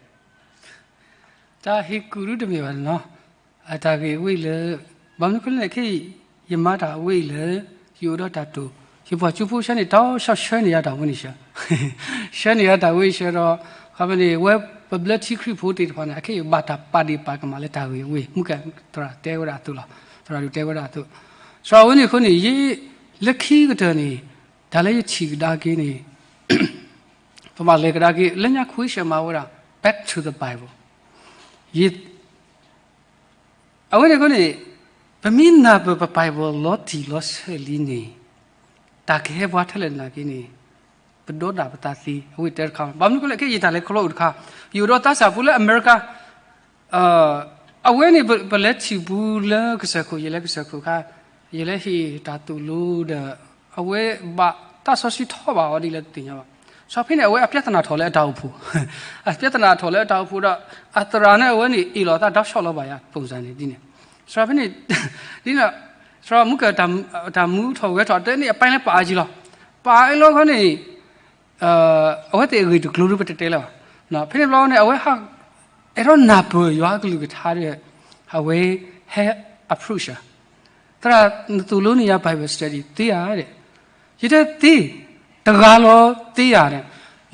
တၢ်ဟ့ၣ်ကူၣ်ဒုတမ့ၢ်ဘၣ်နီၤ, အတၢ်ဂ့ၢ်ဝဲအံၤလၢ ဘၣ်မနုၤအဃိလဲၣ်ခဲအံၤ ယမၤတၢ်ဝဲအံၤလၢ ယအိၣ်ဒီးတၢ်တိာ်, ယပှၤကၠိဖိဆှၢန့ၣ် တၢ်ဆှၢန့ၢ်ယၤတၢ်ဝဲန့ၣ်ဆှၢ, ဆှၢန့ၢ်ယၤတၢ်ဝဲအံၤဆှၢဒီး ခီပန့ၣ် ဝဲပဘျၢထံခရံာ်ဖိသ့ၣ်တဖၣ်န့ၣ် အခဲအံၤဘၣ်တၢ်ပာ်ဒ့ၣ်ပာ်ကမၣ်လၢတၢ်ဂ့ၢ်ဝဲအံၤ မုၢ်ကသရၣ်တဲဝဲဒၣ်အသိးလီၤ, သရၣ်ဒိၣ်တဲဝဲဒၣ်အသိး, စးဝဲန့ၣ်အဃိန့ၣ် ယ လၢခံကတၢၢ်န့ၣ် တၢ်လၢယထံၣ်ကဒါက့ၤန့ၣ် ပဘၣ်လဲၤကဒါက့ၤ လၢညါ question မၤဝဲဒၣ် back to the Bible ယ အဝဲန့ၣ်အဃိန့ၣ် ပမ့ၢ်နၢ်ပၢၢ်ပ Bible လီၤတံၢ်လီၤဆဲးလံန့ၣ် တၢ်ကဟဲပှၤထဲလဲၣ်နာ်က့န့ၣ် ပဒီဒၣ်ပသးသ့ အဝဲတဲတခါ, ဘၣ်မနုၤအဃိလဲၣ် ခဲအံၤယတၢ်လဲၤခီလီၤအိၣ်တခါ, ယအိၣ်ဒီးသးစၢ်ဖိလၢအမဲရကၤ အဝဲန့ၣ် ပလဲၤထံၣ်ပူၤလၢကစၢၢ်ခိၣ်, ယလဲၤကစၢၢ်ခိၣ်အခါ, ယလဲၤဟ့ၣ်တၢ်သိၣ်လိဒီး အဝဲဘၣ်တၢ်စီဆှံထီၣ်ဘၣ်အီၤဒ်လဲၣ်တသ့ၣ်ညါဘၣ်. စးဖဲန့ၣ် အဝဲအပြဿနာထီၣ်လၢအတၢ်အိၣ်ဖှိၣ်, အပြဿနာထီၣ်လၢအတၢ်အိၣ်ဖှိၣ်ဒီး အသရၣ်န့ၣ်အဝဲန့ၣ် အ့ၣ်လိာ်သးဒီးဆီၣ်လီၤဘၣ်ယၤ ပုံစံန့ၣ်ဒ်န့ၣ်. စးဖဲန့ၣ် ဒ်န့ၣ် စးမုၢ်က တၢ်မူထီၣ်ဝဲထီၣ်တဲန့ၣ် အပိုင်းလၢပအါကံလီၤ, ပအါအလီခီန့ၣ် အဝဲသ့ၣ်အဂ့ၢ်တကျိၤဒ်ပတတဲလၢၤဘၣ်. ဖဲန့ၣ်ဘျီန့ၣ် အဝဲဟး အဲၣ်ဒိးနၢ်ပၢၢ်ယွၤအကလုၢ်ကထါဒီး အဝဲဟဲ approach သရၣ် နသိၣ်လိန့ၢ်ယၤ Bible study သ့ဧါဒီး, ယတဲသ့, တဂၤလီၤသ့ယၤန့ၣ်,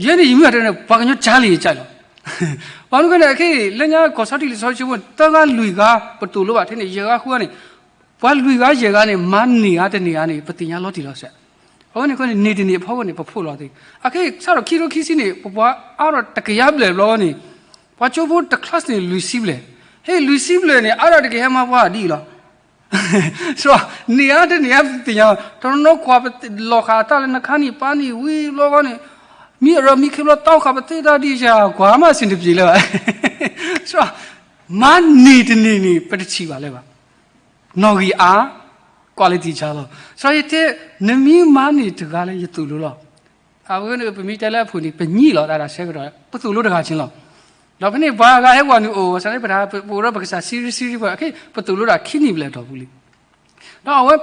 ယဲန့ၣ်ယမ့ၢ်တဲန့ၣ် ပှၤကညီကၢ်လံယကၢ်လီၤ. ပှၤမနုၤဃိန့ၣ် အခဲအံၤ လၢညါကီၢ်ဆီထံးလံာ်စီဆှံပူၤ သၢဂၤလွံၢ်ဂၤ ပသိၣ်လိဘၣ်ထဲန့ၣ် ယဲၢ်ဂၤဃုဂၤန့ၣ်, ပှၤလွံၢ်ဂၤယဲၢ်ဂၤန့ၣ် မၤန့ၢ်ဧါတန့ၢ်ဧါန့ၣ် ပသ့ၣ်ညါလီၤတံၢ်လီၤဆဲး. အဝဲန့ၣ်ဃိန့ၣ် န့ၢ်တန့ၢ်အဖီခိၣ်န့ၣ် ပဖှိၣ်လီၤသ့. အခဲအံၤ စးထီၣ်ခံကထိခံဆံန့ၣ် ပပှၤအါထီၣ်တကယၤဘျဲၣ်ဘျီန့ၣ်, ပှၤကၠိဖိတ class န့ၣ် လွံၢ်ဆံဘျဲၣ်, ဟဲလွံၢ်ဆံဘျဲၣ်န့ၣ် အါထီၣ်တကယၤဟဲမၤပှၤဒ်အံၤလီၤ. စ့ၢ်, န့ၢ်ဧါတန့ၢ်ဧါသ့ၣ်ညါ, တနီၤနီၤကွၢ်ပလီၢ်ဃာ်အသးလၢနခါနံၣ်ပၤနံၣ်ဝံၤဘျီဃီန့ၣ်, မံအရၢမံခ့ဘျီ သီခးပသ့တၢ်ဒ်ယၤ ကွၢ်မးစ့ၢ်တပျံၤလၢၤဘၣ်. စ့ၢ်, မၤန့ၢ်တန့ၢ်န့ၣ် ပတထံၣ်ဘၣ်လၢၤဘၣ်. နီၣ်ဂံၢ်အါ, quality ဆါလီၤ. စ့ၢ်ယတဲ, နမ့ၢ်မၤန့ၢ်တဂၤလၢယသိၣ်လိလီၤ. အဝဲန့ၣ်ပမ့ၢ်တဲလၢအဖုၣ်န့ၣ် ပညံလီၤသးဒၣ်ဆၢကတီၢ် ပသိၣ်လိတဂၤဆ့လီၤ. ဒီးဖဲန့ၣ်ပှၤဂၤဟဲဝဲနုာ်အိၣ် စးန့ၣ်ပတၢ်ပအိၣ်ဒီးပကစၢ် series series ပှၤ အခဲ ပသိၣ်လိဒၣ်ခံနံၣ်ဘျဲၣ်အတီၢ်ပူၤလံ. ဒီးအဝဲ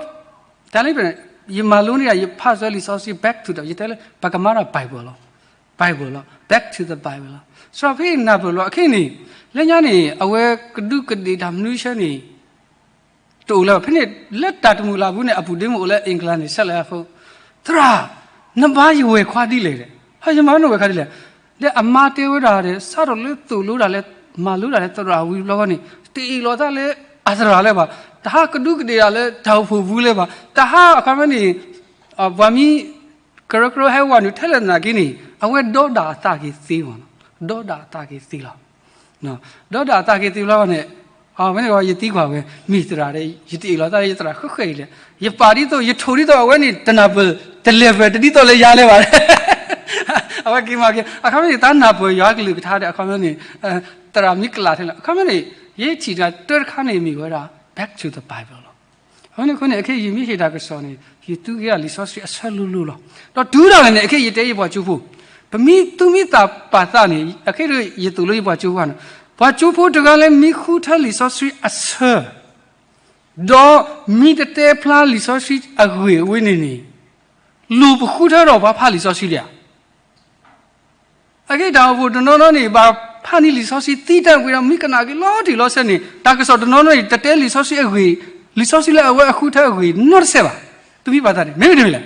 တၢ်လၢ ယမၤလိန့ၢ်ဒၣ် ယဖးစၢၤလံာ်စီဆှံ back to the ယတဲလၢ ပကမၤတၢ် Bible လီၤ. Bible လီၤ. Back to the Bible လီၤ. စ့ၢ်ဖဲနၢ်ပၢၢ်လီၤ အခဲအံၤန့ၣ်, လၢညါန့ၣ် အဝဲကဒူးကဒ့ၣ်တၢ်မနုၤဆၢန့ၣ် တအိၣ်လၢၤဘၣ်. ဖဲန့ၣ် လၢတၢ်တမုာ်လၢ်ပူၤန့ၣ် အပုၢ်ဒ့မုၣ်အိၣ်လၢ England န့ၣ် ဆဲးလဲၤအဃိ, သရၣ်, နဘါယဝဲၢ်ခွါဒ်လဲၣ်ဒီး, ဟဲယမၤနဝဲၢ်ခွါဒ်လဲၣ်. ဒီးအမါတဲဝဲဒၣ်ဒီး စးထီၣ်လၢသိၣ်လိတၢ်လၢ မၤလိတၢ်လၢသရၣ်ဝံၤဘျီဃီန့ၣ် တအ့ၣ်လိာ်သးလၢအသရၣ်လၢၤဘၣ်, တဟးကဒူးကဒ့ၣ်တၢ်လၢတၢ်အိၣ်ဖှိၣ်ပူၤလၢၤဘၣ်, တဟးအခီပညီန့ၣ် ပှၤမံ ကရၢကရိဟဲဝဲနုာ်ထဲလဲၣ်သနာ်က့န့ၣ် အဝဲဒီဒၣ်အသးက့ၤသ့မး, ဒီဒၣ်အသးက့ၤသ့လီၤ. ဒီဒၣ်အသးက့ၤသ့ဘျီန့ၣ်, အဝဲန့ၣ်ယသံကွၢ်ဝဲ မ့ၢ်သရၣ်ဒီး ယတအ့ၣ်လိာ်သးလၢယသရၣ်ဃၣ်ဃၣ်အံၤလဲၣ်, ယပာ်ဒ်သိး ယထိၣ်ဒ်သိးအဝဲန့ၣ် တနၢ်ပၢၢ် တလဲၤပၢၢ်တဒ်သိးလၢယၤလၢၤဘၣ်. အဝဲက့ၤမၤက့ၤ အခီပညီန့ၣ် တၢ်နၢ်ပၢၢ်ယွၤကလုၢ်ကထါဒီး အခီပညီန့ၣ် သရၣ်မံကလးထဲလဲၣ်, အခီပညီန့ၣ် ယထံၣ်တၢ်တၢတခါန့ၣ် မ့ၢ်ဝဲဒၣ် back to the Bible လီၤ. အဃိန့ၣ်အဃိန့ၣ် အခဲအံၤယမ့ၢ်ဟ့ၣ်တၢ်ကစီၣ်န့ၣ် ယသူက့ၤဒၣ်လံာ်စီဆှံအဆၢလိၤလိၤလီၤ. ဒီးတုၤဒၣ်လဲာ်န့ၣ် အခဲအံၤယတဲယပှၤကၠိဖိ, ပမ့ၢ်သူၣ်မံသးပာ်သးန့ၣ် အခဲအံၤယသိၣ်လိယပှၤကၠိဖိန့ၣ်, ပှၤကၠိဖိတဂၤလၢမ့ၢ်ဃုထၢလံာ်စီဆှံအဆၢ ဒီးမ့ၢ်တတဲဖျါလံာ်စီဆှံအဂ့ၢ်အဝဲန့ၣ်န့ၣ်, လိၣ်ပဃုထၢဒီးပှၤဖးလံာ်စီဆှံဒံးဧါ. အဂ့ၢ်တၢ်အိၣ်ဖှိၣ်တနီၤနီၤန့ၣ် ဘၣ်ဖးန့ၢ်လံာ်စီဆှံသံတၢ်ကွံာ်ဒီး မ့ၢ်ကနၣ်က့ၤလီၤတံၢ်လီၤဆဲးန့ၣ် တၢ်ကစီၣ်တနီၤနီၤန့ၣ် တတဲလံာ်စီဆှံအဂ့ၢ်, လံာ်စီဆှံလၢအဝဲအဃုထၢအဂ့ၢ်နီတစဲးဘၣ်. သူၣ်မံသးပာ်သးန့ၣ် မ့ၢ်မ့ၢ်တမ့ၢ်လဲၣ်.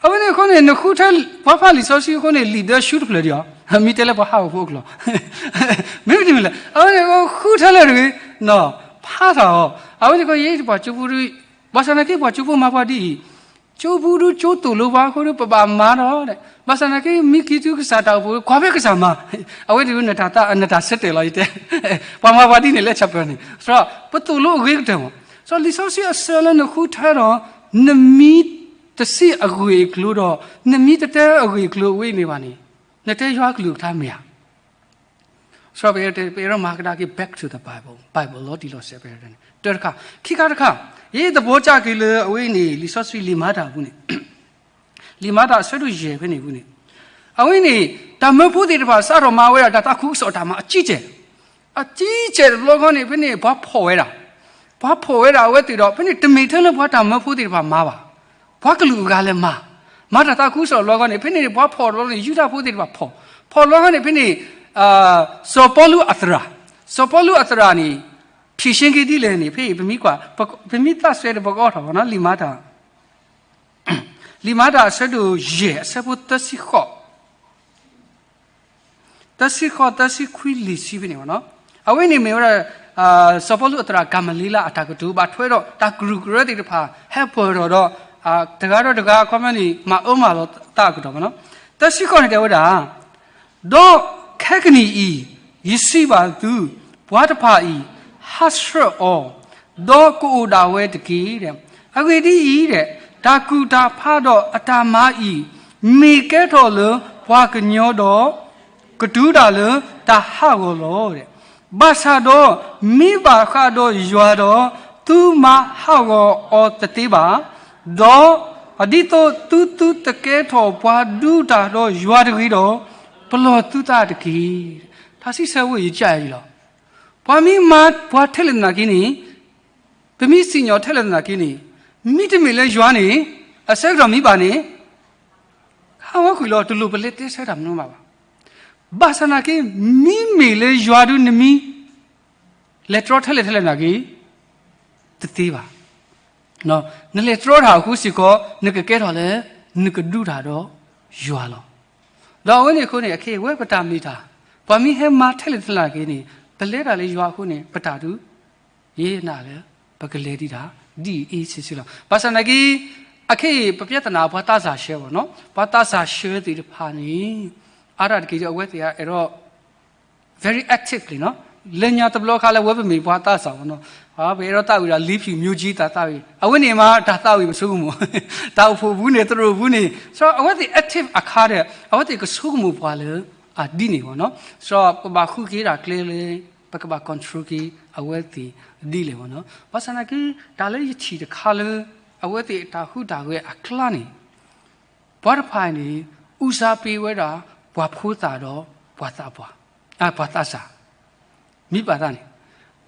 အဝဲန့ၣ်အဃိန့ၣ် နဃုထၢပှၤဖးလံာ်စီဆှံအဃိန့ၣ် လံာ်ဒၢဆူတဖျၢၣ်ဒံးဧါ, မ့ၢ်တဲလၢပှၤဟးဂီၤဖိအကျိာ် မ့ၢ်မ့ၢ်တမ့ၢ်လဲၣ်. အဝဲန့ၣ်ဃုထၢလၢတဂ့ၤ, ဖးသးအီၤ. အဝဲန့ၣ်ဃိ ယဲပှၤကၠိဖိဒုး, ဘၣ်ဆၣ်သနာ်က့ပှၤကၠိဖိမၤပှၤဒ်အံၤ, ကၠိဖိဒုးကၠိသိၣ်လိပှၤအဃိဒီး ပဘၣ်မၤဒီး, ဘၣ်ဆၣ်သနာ်က့ မ့ၢ်က့ၤတုၤကစၢ်တၢ်အိၣ်ဖှိၣ် ကွၢ်ဖဲကစၢ်မၤ, အဝဲန့ၣ် နတၢ်ဆၢတဲာ်လီၤ ယတဲ, ပှၤမၤပှၤဒ်န့ၣ်လၢ chapel န့ၣ် စ့ၢ် ပသိၣ်လိအဂ့ၤကတၢၢ်မး. စ့ၢ်လံာ်စီဆှံအဆၢလၢနဃုထၢဒီး နမ့ၢ်တစံးအဂ့ၢ်အကျိၤဒီး နမ့ၢ်တတဲအဂ့ၢ်အကျိၤအဝဲအံၤန့ၣ်ဘၣ်န့ၣ်, နတဲယွၤကလုၢ်ကထါမ့ၢ်ဧါ. စ့ၢ်ပအဲၣ်ဒိးမၤကဒါက့ၤ back to the Bible, Bible လီၤတံၢ်လီၤဆဲးဖဲန့ၣ် တၢတခါ, ခံခါတခါ, ယသဘောကျက့ၤလၢအဝဲအံၤန့ၣ် လံာ်စီဆှံလံာ်မၤတၢ်အပူၤန့ၣ် လံာ်မၤတၢ်အဆၢဒိၣ်ယဲၢ်ဖဲန့ၣ်အပူၤန့ၣ်, အဝဲန့ၣ် တၢ်မၢဖိသ့ၣ်တဖၣ်စးထီၣ်မၤဝဲဒၣ် တၢ်သးခုကစီၣ်တၢ်မၤအကံကဲၢ်, အကံကဲၢ်တဘျီဃီန့ၣ် ဖဲန့ၣ် ပှၤဖီၣ်ဝဲဒၣ်, ပှၤဖီၣ်ဝဲဒၣ်အဝဲသ့ၣ်ဒီး ဖဲန့ၣ် တမ့ၢ်ထဲလၢပှၤတၢ်မၢဖိသ့ၣ်တဖၣ်မၤဘၣ်, ပှၤကလုာ်အဂၤလဲၤမၤ, မၤတၢ်သးခုကစီၣ်တဘျီဃီန့ၣ် ဖဲန့ၣ် ပှၤဖီၣ်တဘျီန့ၣ် ယူဒၤဖိသ့ၣ်တဖၣ်ဖီၣ်, ဖီၣ်တဘျီဃီန့ၣ် ဖဲန့ၣ် စီၤပီလူးအသရၣ်, စီၤပီလူးအသရၣ်န့ၣ် ဖြေရှင်းက့ၤဒ်လဲၣ်န့ၣ် ဖဲအံၤ ပမ့ၢ်ကွၢ်, ပမ့ၢ်သးစဲဒီး ပကအီၣ်ထီၣ်ဘၣ်နီၤ လံာ်မၤတၢ် လံာ်မၤတၢ်အဆၢဒိၣ်ယဲၢ် အဆၢဖိသၢဆံဃိး, သၢဆံဃိး သၢဆံခွံ လွံၢ်ဆံဖဲန့ၣ်ဘၣ်နီၤ. အဝဲန့ၣ်မ့ၢ်ဝဲဒၣ် စီၤပီလူးအသရၣ် ကၤမလ့လးအတၢ်ကတိၤ ဘၣ်ထွဲဒီးတၢ်ကရူၢ်ကရၢသ့ၣ်တဖၣ် ဟဲပၢၢ်ထီၣ်ဒီး တဂၤဒီးတဂၤအခီပညီန့ၣ် မၤအၢမၤလီၤသးအကတီၢ်ဘၣ်နီၤ. သၢဆံဃိးန့ၣ်တဲဝဲဒၣ် ဒီးခဲကနံၣ်အံၤ ယစံးဘၣ်သု, ပှၤတဖၣ်အံၤ ဟးဆှၢအီၤ, ဒီးကအိၣ်ဒၣ်ဝဲတက့ၢ်. အဂ့ၢ်ဒ်အံၤ, တၢ်ကူၣ်တၢ်ဖးဒီးအတၢ်မၤအံၤ မ့ၢ်ကဲထီၣ်လၢပှၤကညီဒီး ကတုၤဒၣ်လၢတၢ်ဟးဂီၤလီၤ. ဘၣ်ဆၣ်ဒီး မ့ၢ်ဘၣ်ဃးဒီးယွၤဒီး သုမၤဟးဂီၤအီၤတသ့ဘၣ်. ဒီးဒ်သိးသုသုတကဲထီၣ်ပှၤဒုးတၢ်ဒီးယွၤတဂ့ၤဒီး ပလီၢ်သုသးတက့ၢ်. တၢ်စံးဆၢဝဲယကၢ်အံၤလီၤ. ပှၤမ့ၢ်မၤပှၤထဲလဲၣ်သနာ်က့န့ၣ် ပမ့ၢ်စံၣ်ညီၣ်ထဲလဲၣ်သနာ်က့န့ၣ် မ့တမ့ၢ်လၢယွၤန့ၣ် အဆၢကတီၢ်မံဘၣ်န့ၣ် ဟးဝဲကွံာ်လီၤ. တလိၣ်ပလဲၤတဲဆၢတၢ်မနုၤမးဘၣ်. ဘၣ်ဆၣ်သနာ်က့ မ့မ့ၢ်လၢယွၤဒုးနမံ လဲၤတြီထဲလဲၣ်ထဲလဲၣ်သနာ်က့ တသ့ဘၣ်. နလဲၤတြီတၢ်အဃိစ့ၢ်ကီး နကကဲထီၣ်လၢ နကဒုးတၢ်ဒီးယွၤလီၤ. ဒီးအဝဲန့ၣ်အဃိန့ၣ် အခဲအံၤဝဲပတၢ်မ့ၢ်တၢ်, ပှၤမ့ၢ်ဟဲမၤထဲလဲၣ်ထဲလဲၣ်က့ၤန့ၣ် ပလဲၤတၢ်လၢယွၤအဃိန့ၣ် ပတၢ်ဒုး ယနာ်လၢ ပကလဲၤဒံးတၢ် ဒ်အံၤအ့ဆ့ဆ့လီၤ. ဘၣ်ဆၣ်သနာ်က့ အခဲအံၤ ပပြဿနာ ပှၤသးစၢ်ဆှၢဘၣ်နီၤ, ပှၤသးစၢ်ဆှၢသ့ၣ်တဖၣ်န့ၣ် အါတက့ၢ်ဒီး အဝဲသ့ၣ်အဲၣ်ဒိး very actively နီၤ, လၢညါတဘျီခါလၢအဝဲပမ့ၢ်ပှၤသးစၢ်ဘၣ်နီၤ, ပအဲၣ်ဒိးသးဝံၣ်ဒီး လံဖၠူၣ် မျိုးစေ့ သးသးဝံၣ်, အဝဲန့ၣ်မး တၢ်သးဝံၣ်ပဆိကမိၣ်, တၢ်အိၣ်ဖှိၣ်ပူၤန့ၣ် သရိာ်ပူၤန့ၣ် ဆိုတော့ အဝဲသ့ၣ် active အခါဒီး အဝဲသ့ၣ်ကဆိကမိၣ်ပှၤလၢအဒ်န့ၣ်ဘၣ်နီၤ, ဆိုတော့ ပဘၣ်ဃုက့ၤတၢ်ကျဲလၢ ပကဘၣ် control က့ၤအဝဲသ့ၣ်ဒ်လဲၣ်ဘၣ်နီၤ. ဘၣ်ဆၣ်သနာ်က့ တၢ်လၢယထံၣ်တခါလၢ အဝဲသ့ၣ်အတၢ်ဟူးတၢ်ဂဲၤအကျါန့ၣ် ပှၤတဖၣ်န့ၣ် ဦးစားပေးဝဲဒၣ် ပှၤဖိသၣ်ဒီး ပှၤသးပှၢ်, ပှၤသးစၢ်, မ့ၢ်ပာ်သးန့ၣ်,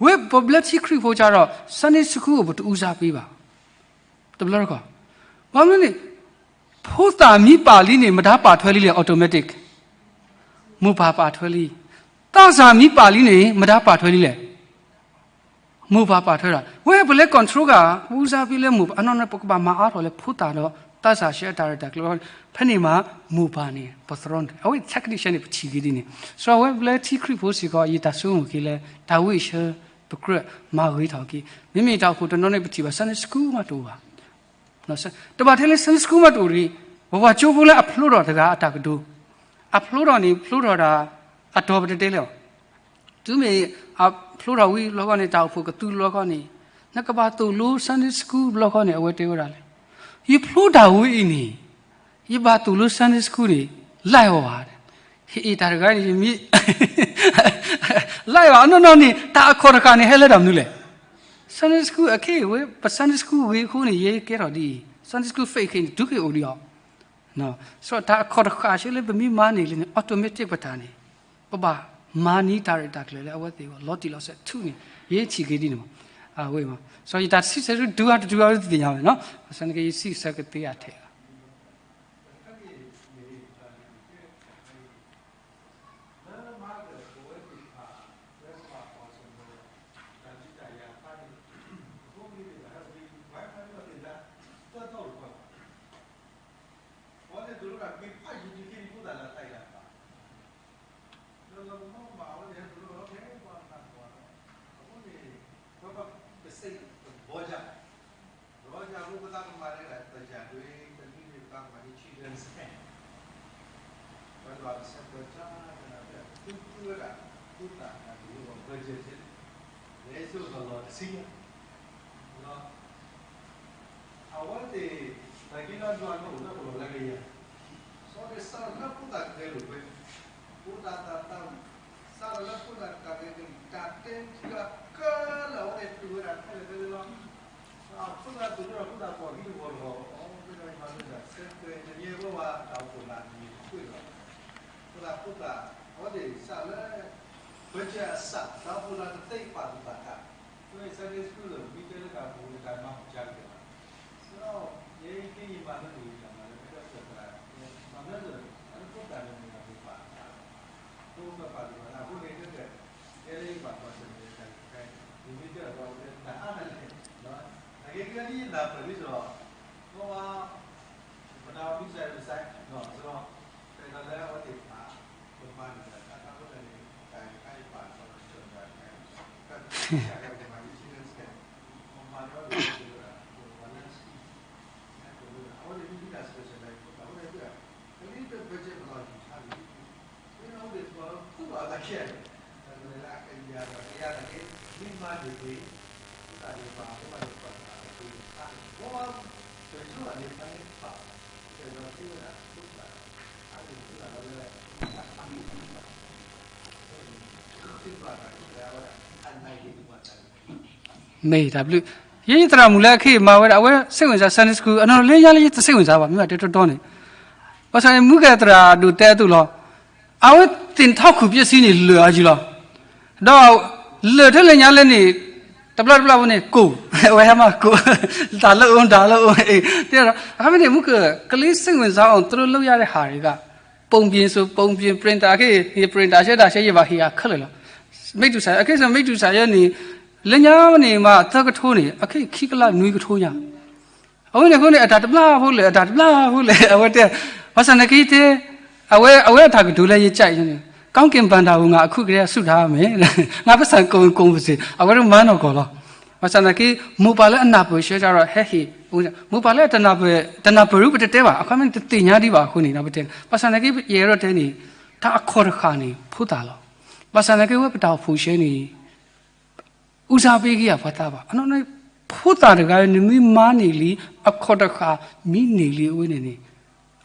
ဝဲပဘျၢထံခရံာ်ဖိကဒီး Sunday school အိၣ် ပတဦးစားပေးဘၣ်, တဘျီတခီၣ်, ဘၣ်မနုၤန့ၣ် ဖိသၣ်မ့ၢ်ပာ်လံန့ၣ် မတၤပာ်ထွဲလံလဲၣ် automatic, မိၢ်ပၢ်ပာ်ထွဲလံ, သးစၢ်မ့ၢ်ပာ်လံန့ၣ် မတၤပာ်ထွဲလံလဲၣ် မိၢ်ပၢ်ပာ်ထွဲဒၣ်, ဝဲပလဲၤ control က့ၤ ဦးစားပေးလၢမိၢ်ပၢ်, အနီၢ်နီၢ် ပကဘၣ်မၤအါထီၣ်လၢဖိသၣ်ဒီး သးစၢ်ဆှၢအတၢ်ရဲၣ်တၢ်ကျဲၤ, ဖဲန့ၣ်မး မိၢ်ပၢ်န့ၣ် ပသရီန့ၣ် အဝဲ technique န့ၣ် ပထံၣ်က့ၤဒ်န့ၣ်, ဆိုတော့ ဝဲပလဲၤထံခရံာ်ဖိစ့ၢ်ကီး ယတၢ်ဆိကမိၣ်က့ၤလၢ တၢ်ဝံၣ်ဆၢ ပကြၢးမၤဂ့ၤထီၣ်က့ၤ, မ့မ့ၢ်တၢ်အိၣ်ဖှိၣ်တနီၤန့ၣ် ပထံၣ်ဘၣ် Sunday school မးတအိၣ်ဘၣ် တဘၣ်ထဲလၢ Sunday school မးတအိၣ်ဒံး, ပပှၤကၠိဖိလၢအဖျိထီၣ်တဂၤအတၢ်ကတိၤ, အဖျိထီၣ်န့ၣ် ဖျိထီၣ်ဒၣ် အတီၤပတတဲလဲၣ်အီၤ, တုၤမ့ၢ်အဖျိထီၣ်ဝံၤလီၤဂီၢ်န့ၣ် တၢ်အိၣ်ဖှိၣ်ကသူလီၤဂီၢ်န့ၣ် နကဘၣ်သိၣ်လိ Sunday school လီၤဂီၢ်န့ၣ် အဝဲတဲဝဲဒၣ်လဲၣ်, ယဖျိတၢ်ဝံၤအံၤန့ၣ် ယဘၣ်သိၣ်လိ Sunday school န့ၣ် လၢအီၤဧါ, ဟ့ၣ်အံၤတၢ်တဂၤန့ၣ် ယမ့ၢ် လၢအီၤ အနီၢ်နီၢ်န့ၣ် တၢ်အခီၣ်တဃာ်န့ၣ် ဟဲလၢတၢ်မနုၤလဲၣ် Sunday school အခဲအံၤဝဲ ပ Sunday school ဂ့ၤအဃိန့ၣ် ယဲကဲထီၣ်ဒ်အံၤ Sunday school faith ခဲအံၤန့ၣ် တုၤက့ၤအိၣ်ဒံးအီၤ, ဆိုတော့ တၢ်အခီၣ်တဃာ်ဆၢလၢပမ့ၢ်မၤန့ၢ်လံန့ၣ် automatic ပတၢ်န့ၣ် ပဘၣ်မၤန့ၢ်တၢ်ရဲၣ်တၢ်ကျဲၤလၢအဝဲသ့ၣ်အဂီၢ် လီၤတံၢ်လီၤဆဲးထူန့ၣ် ယဲထံၣ်က့ၤဒ်န့ၣ်မး, အဝဲမး, ဆိုတော့ ယတၢ်စံးဆၢဒုးအါတဒုးအါတသ့ၣ်ညါဝဲနီၤ, ဘၣ်ဆၣ်န့ၣ်က့ ယစံးဆၢကသ့အါထဲလီၤ. ဒီးပကမၤအီၤန့ၣ် ပကဘီၣ် ဒီးယၤဖိပသးကမၤန့ၣ် ပယၤဒွဲ တနံၤန့ၣ် ပသးကမၤန့ၣ် children's camp ဝဲဒၣ် ပစံးဘျုးကစၢ် သုသူဝဲဒၣ် ဖိသၣ်တၢ်ကလုၢ်အဂီၢ် budget လၢ လဲၤစိကလီၤတဆံညါ ဒီး အဝဲသ့ၣ် တၢ်က့ၤလီၤဒွးလီၤအိၣ်လၢပလီၢ်လၢကယၤ စီၤဒ့စးထီၣ်လၢဖိသၣ်ကဂဲၤလိာ်ကွဲ ဖိသၣ်တၢ်သး စးထီၣ်လၢဖိသၣ်တၢ်ကဂဲၤကလံၣ် တၢ်တဲထံအကလၢာ်အဝဲသ့ၣ်တူၢ်ဝဲဒၣ်ခဲလၢာ်ခဲဆ့လီၤ. ဖိသၣ်တူၢ်ဝဲဒၣ်ဖိသၣ်ပှၤဂံၢ်တဝီတဝီ အဃိသတး ယမၤလိာ်တၢ်ဆၢကွဲး တနံၤအဝဲဝဲတၢ်အိၣ်ဖှိၣ်လၢတနံၤတကွ့ၢ်လီၤ. ဖိသၣ်ဖိသၣ် အဝဲသ့ၣ်စးလၢ ပကစၢ်အစး တၢ်အိၣ်ဖှိၣ်လၢတသ့ပာ်သူၣ်ပာ်သး မ့ၢ် Sunday school လၢ မ့ၢ်တဲလၢတၢ်အိၣ်ဖှိၣ်လၢတၢ်မၤဟူၣ်ကၢ်ကတၢၢ်ဘၣ် ဒီး ယဲက့ယမၤလၢန့ၣ် ယမၤလၢမဲထီၣ်စၢၤသရၣ် မၤမ့ၢ်စၢၤ အလၢဖိသၣ်န့ၣ်မ့ၢ်တၢ်ပာ်သး ဖိသၣ်ပာ်သူၣ်ပာ်သးအဃိန့ၣ် တဲတဲ တဲလၢယဘၣ်ကွၢ်ဆၢၣ်မဲာ်တၢ်တခါအံၤ ယမ့ၢ်တဲအီၤဒီးတၢ်အါတလဲၣ် အဂ့ၢ်ကလၢဒ်ယနၢ်ပၢၢ်ဒ်သိး မ့ၢ်ဝဲ ပနၢ်မံစၢၤတစဲး ဒီး စရီ တဲဒီးလၢအဝဲသ့ၣ်တဖၣ် ပမၤန့ၢ်တၢ်တၢ်တၢ်ဖိတၢ်န့ၣ် တၢ်ခါအံၤပာ်စီၤကစၢ်တၢ်တခါအံၤ ကစၢ်ကမၤဒ် Children's Camp ပမၤန့ၢ်အီၤဒ်သိး ပဝဲလၢ အဝဲသ့ၣ်မ့ၢ်ဒၣ် special လၢဖိသၣ် အဝဲသ့ၣ် ကလံၤတဘၢၣ်စၢၤပလီၢ်ယူၤဆါလံ မ့ၢ်အဝဲသ့ၣ်ပှၤလၢဖိသၣ်အသးခဲလၢာ် တၢ်ကလဲၤလၢအကယၤဒီးကယၤတၢ်က့ မ့ၢ်မၤန့ၢ်က့ၤ ဖိသၣ်န့ၣ်ပှၤ ဖိသၣ်န့ၣ်ပှၤတၢ်က့ၤဆါန့ၣ် ပဝဲ ပကၠိသးန့ၣ် ဖဲန့ၣ်ပာ် ကဲဒီးသ့ဝဲဒၣ်ဖိသၣ် အါန့ၢ်ဖိသၣ်လီၤလၢ သ့ၣ်ပှၤတၢ်ကလဲၤဝဲဒၣ် အနၢ်က့ၤသ့ၣ်ပှၤတၢ်ကလဲၤ မ့ၢ်တၢ်ဘျုး, ယဲယသရၣ်မုၣ်လၢအခဲအံၤမၤဝဲဒၣ် အဝဲစိတ်ဝင်စား Sunday school အနီၢ်လၢညါလၢယတစိတ်ဝင်စားဘၣ် မ့ၢ်ဘၣ်တဲတီတီန့ၣ်, ဘၣ်ဆၣ်န့ၣ် မုၢ်ကဲသရၣ်ဒိၣ်တဲအသိးလီၤ, အဝဲသ့ၣ်ထီၣ်ခုၣ်ပျဲစံန့ၣ် လၢာ်အါယံၤလီၤ, ဒီးလၢာ်ထဲလဲၣ်ညါလဲၣ်န့ၣ် တဘျီတဘျီဝဲန့ၣ် ကိၣ်, အဝဲဟဲမၤကိၣ်, တၢ်လၢအိၣ်တၢ်လၢအိၣ်, တဲဒီး အခါမ့ၢ်န့ၣ် မုၢ်ကဲ ကလံၤစိတ်ဝင်စားအောင် သူတို့လုပ်ရတဲ့ဟာတွေက ပုံပြင်ဆိုပုံပြင် printer အခါ ယ printer ဆဲဒၣ်ဆဲယဘၣ်ဟ့ၣ်အခဲလၢာ်လီၤ, မိတ္တူဆာ အခါ မိတ္တူဆာယဲန့ၣ် လၢညါန့ၣ်မး သၢကထိန့ၣ် အခါ ခံကလးနွံကထိညါ အဝဲန့ၣ်အဃိန့ၣ် အတၢ်တဘျါဖိလဲၣ်, အတၢ်တဘျါဖိလဲၣ်, အဝဲတဲ, ဘၣ်ဆၣ်သနာ်က့တဲ, အဝဲ, အဝဲအတၢ်ကတိၤလၢယကၠဲးန့ၣ်, ကောင်းကင်ဘဏ္ဍာကို ငါအခုကတည်းက စုထားမယ်, ငါပိုက်ဆံကုန်ကုန်ပါစေ, အဝဲတမၤနီၢ်ကီၢ်လီၤ. ဘၣ်ဆၣ်သနာ်က့ မိၢ်ပၢ်လၢအနၢ်ပၢၢ်ဆှၢတၢ်ဒီး ဟဲဟ့ၣ်, မိၢ်ပၢ်လၢအတနၢ်ပၢၢ်, တနၢ်ပၢၢ်ရူပတတဲဘၣ်, အခီပညီတသ့ၣ်ညါဒံးဘၣ်အဃိန့ၣ် ပတဲ, ဘၣ်ဆၣ်သနာ်က့ ယအဲၣ်ဒိးတဲန့ၣ်, တၢ်အခီၣ်တဃာ်န့ၣ် ဖိသၣ်လီၤ. ဘၣ်ဆၣ်သနာ်က့ ဝဲပတၢ်အိၣ်ဖှိၣ်ဆှၢန့ၣ် ဦးစားပေးက့ၤ အပှၤသးပှၢ်, အနီၢ်နီၢ် ဖိသၣ်တဂၤ နမ့ၢ်မၤန့ၢ်လံ, အခီၣ်တဃာ်မ့ၢ်န့ၢ်လံအဝဲန့ၣ်န့ၣ်,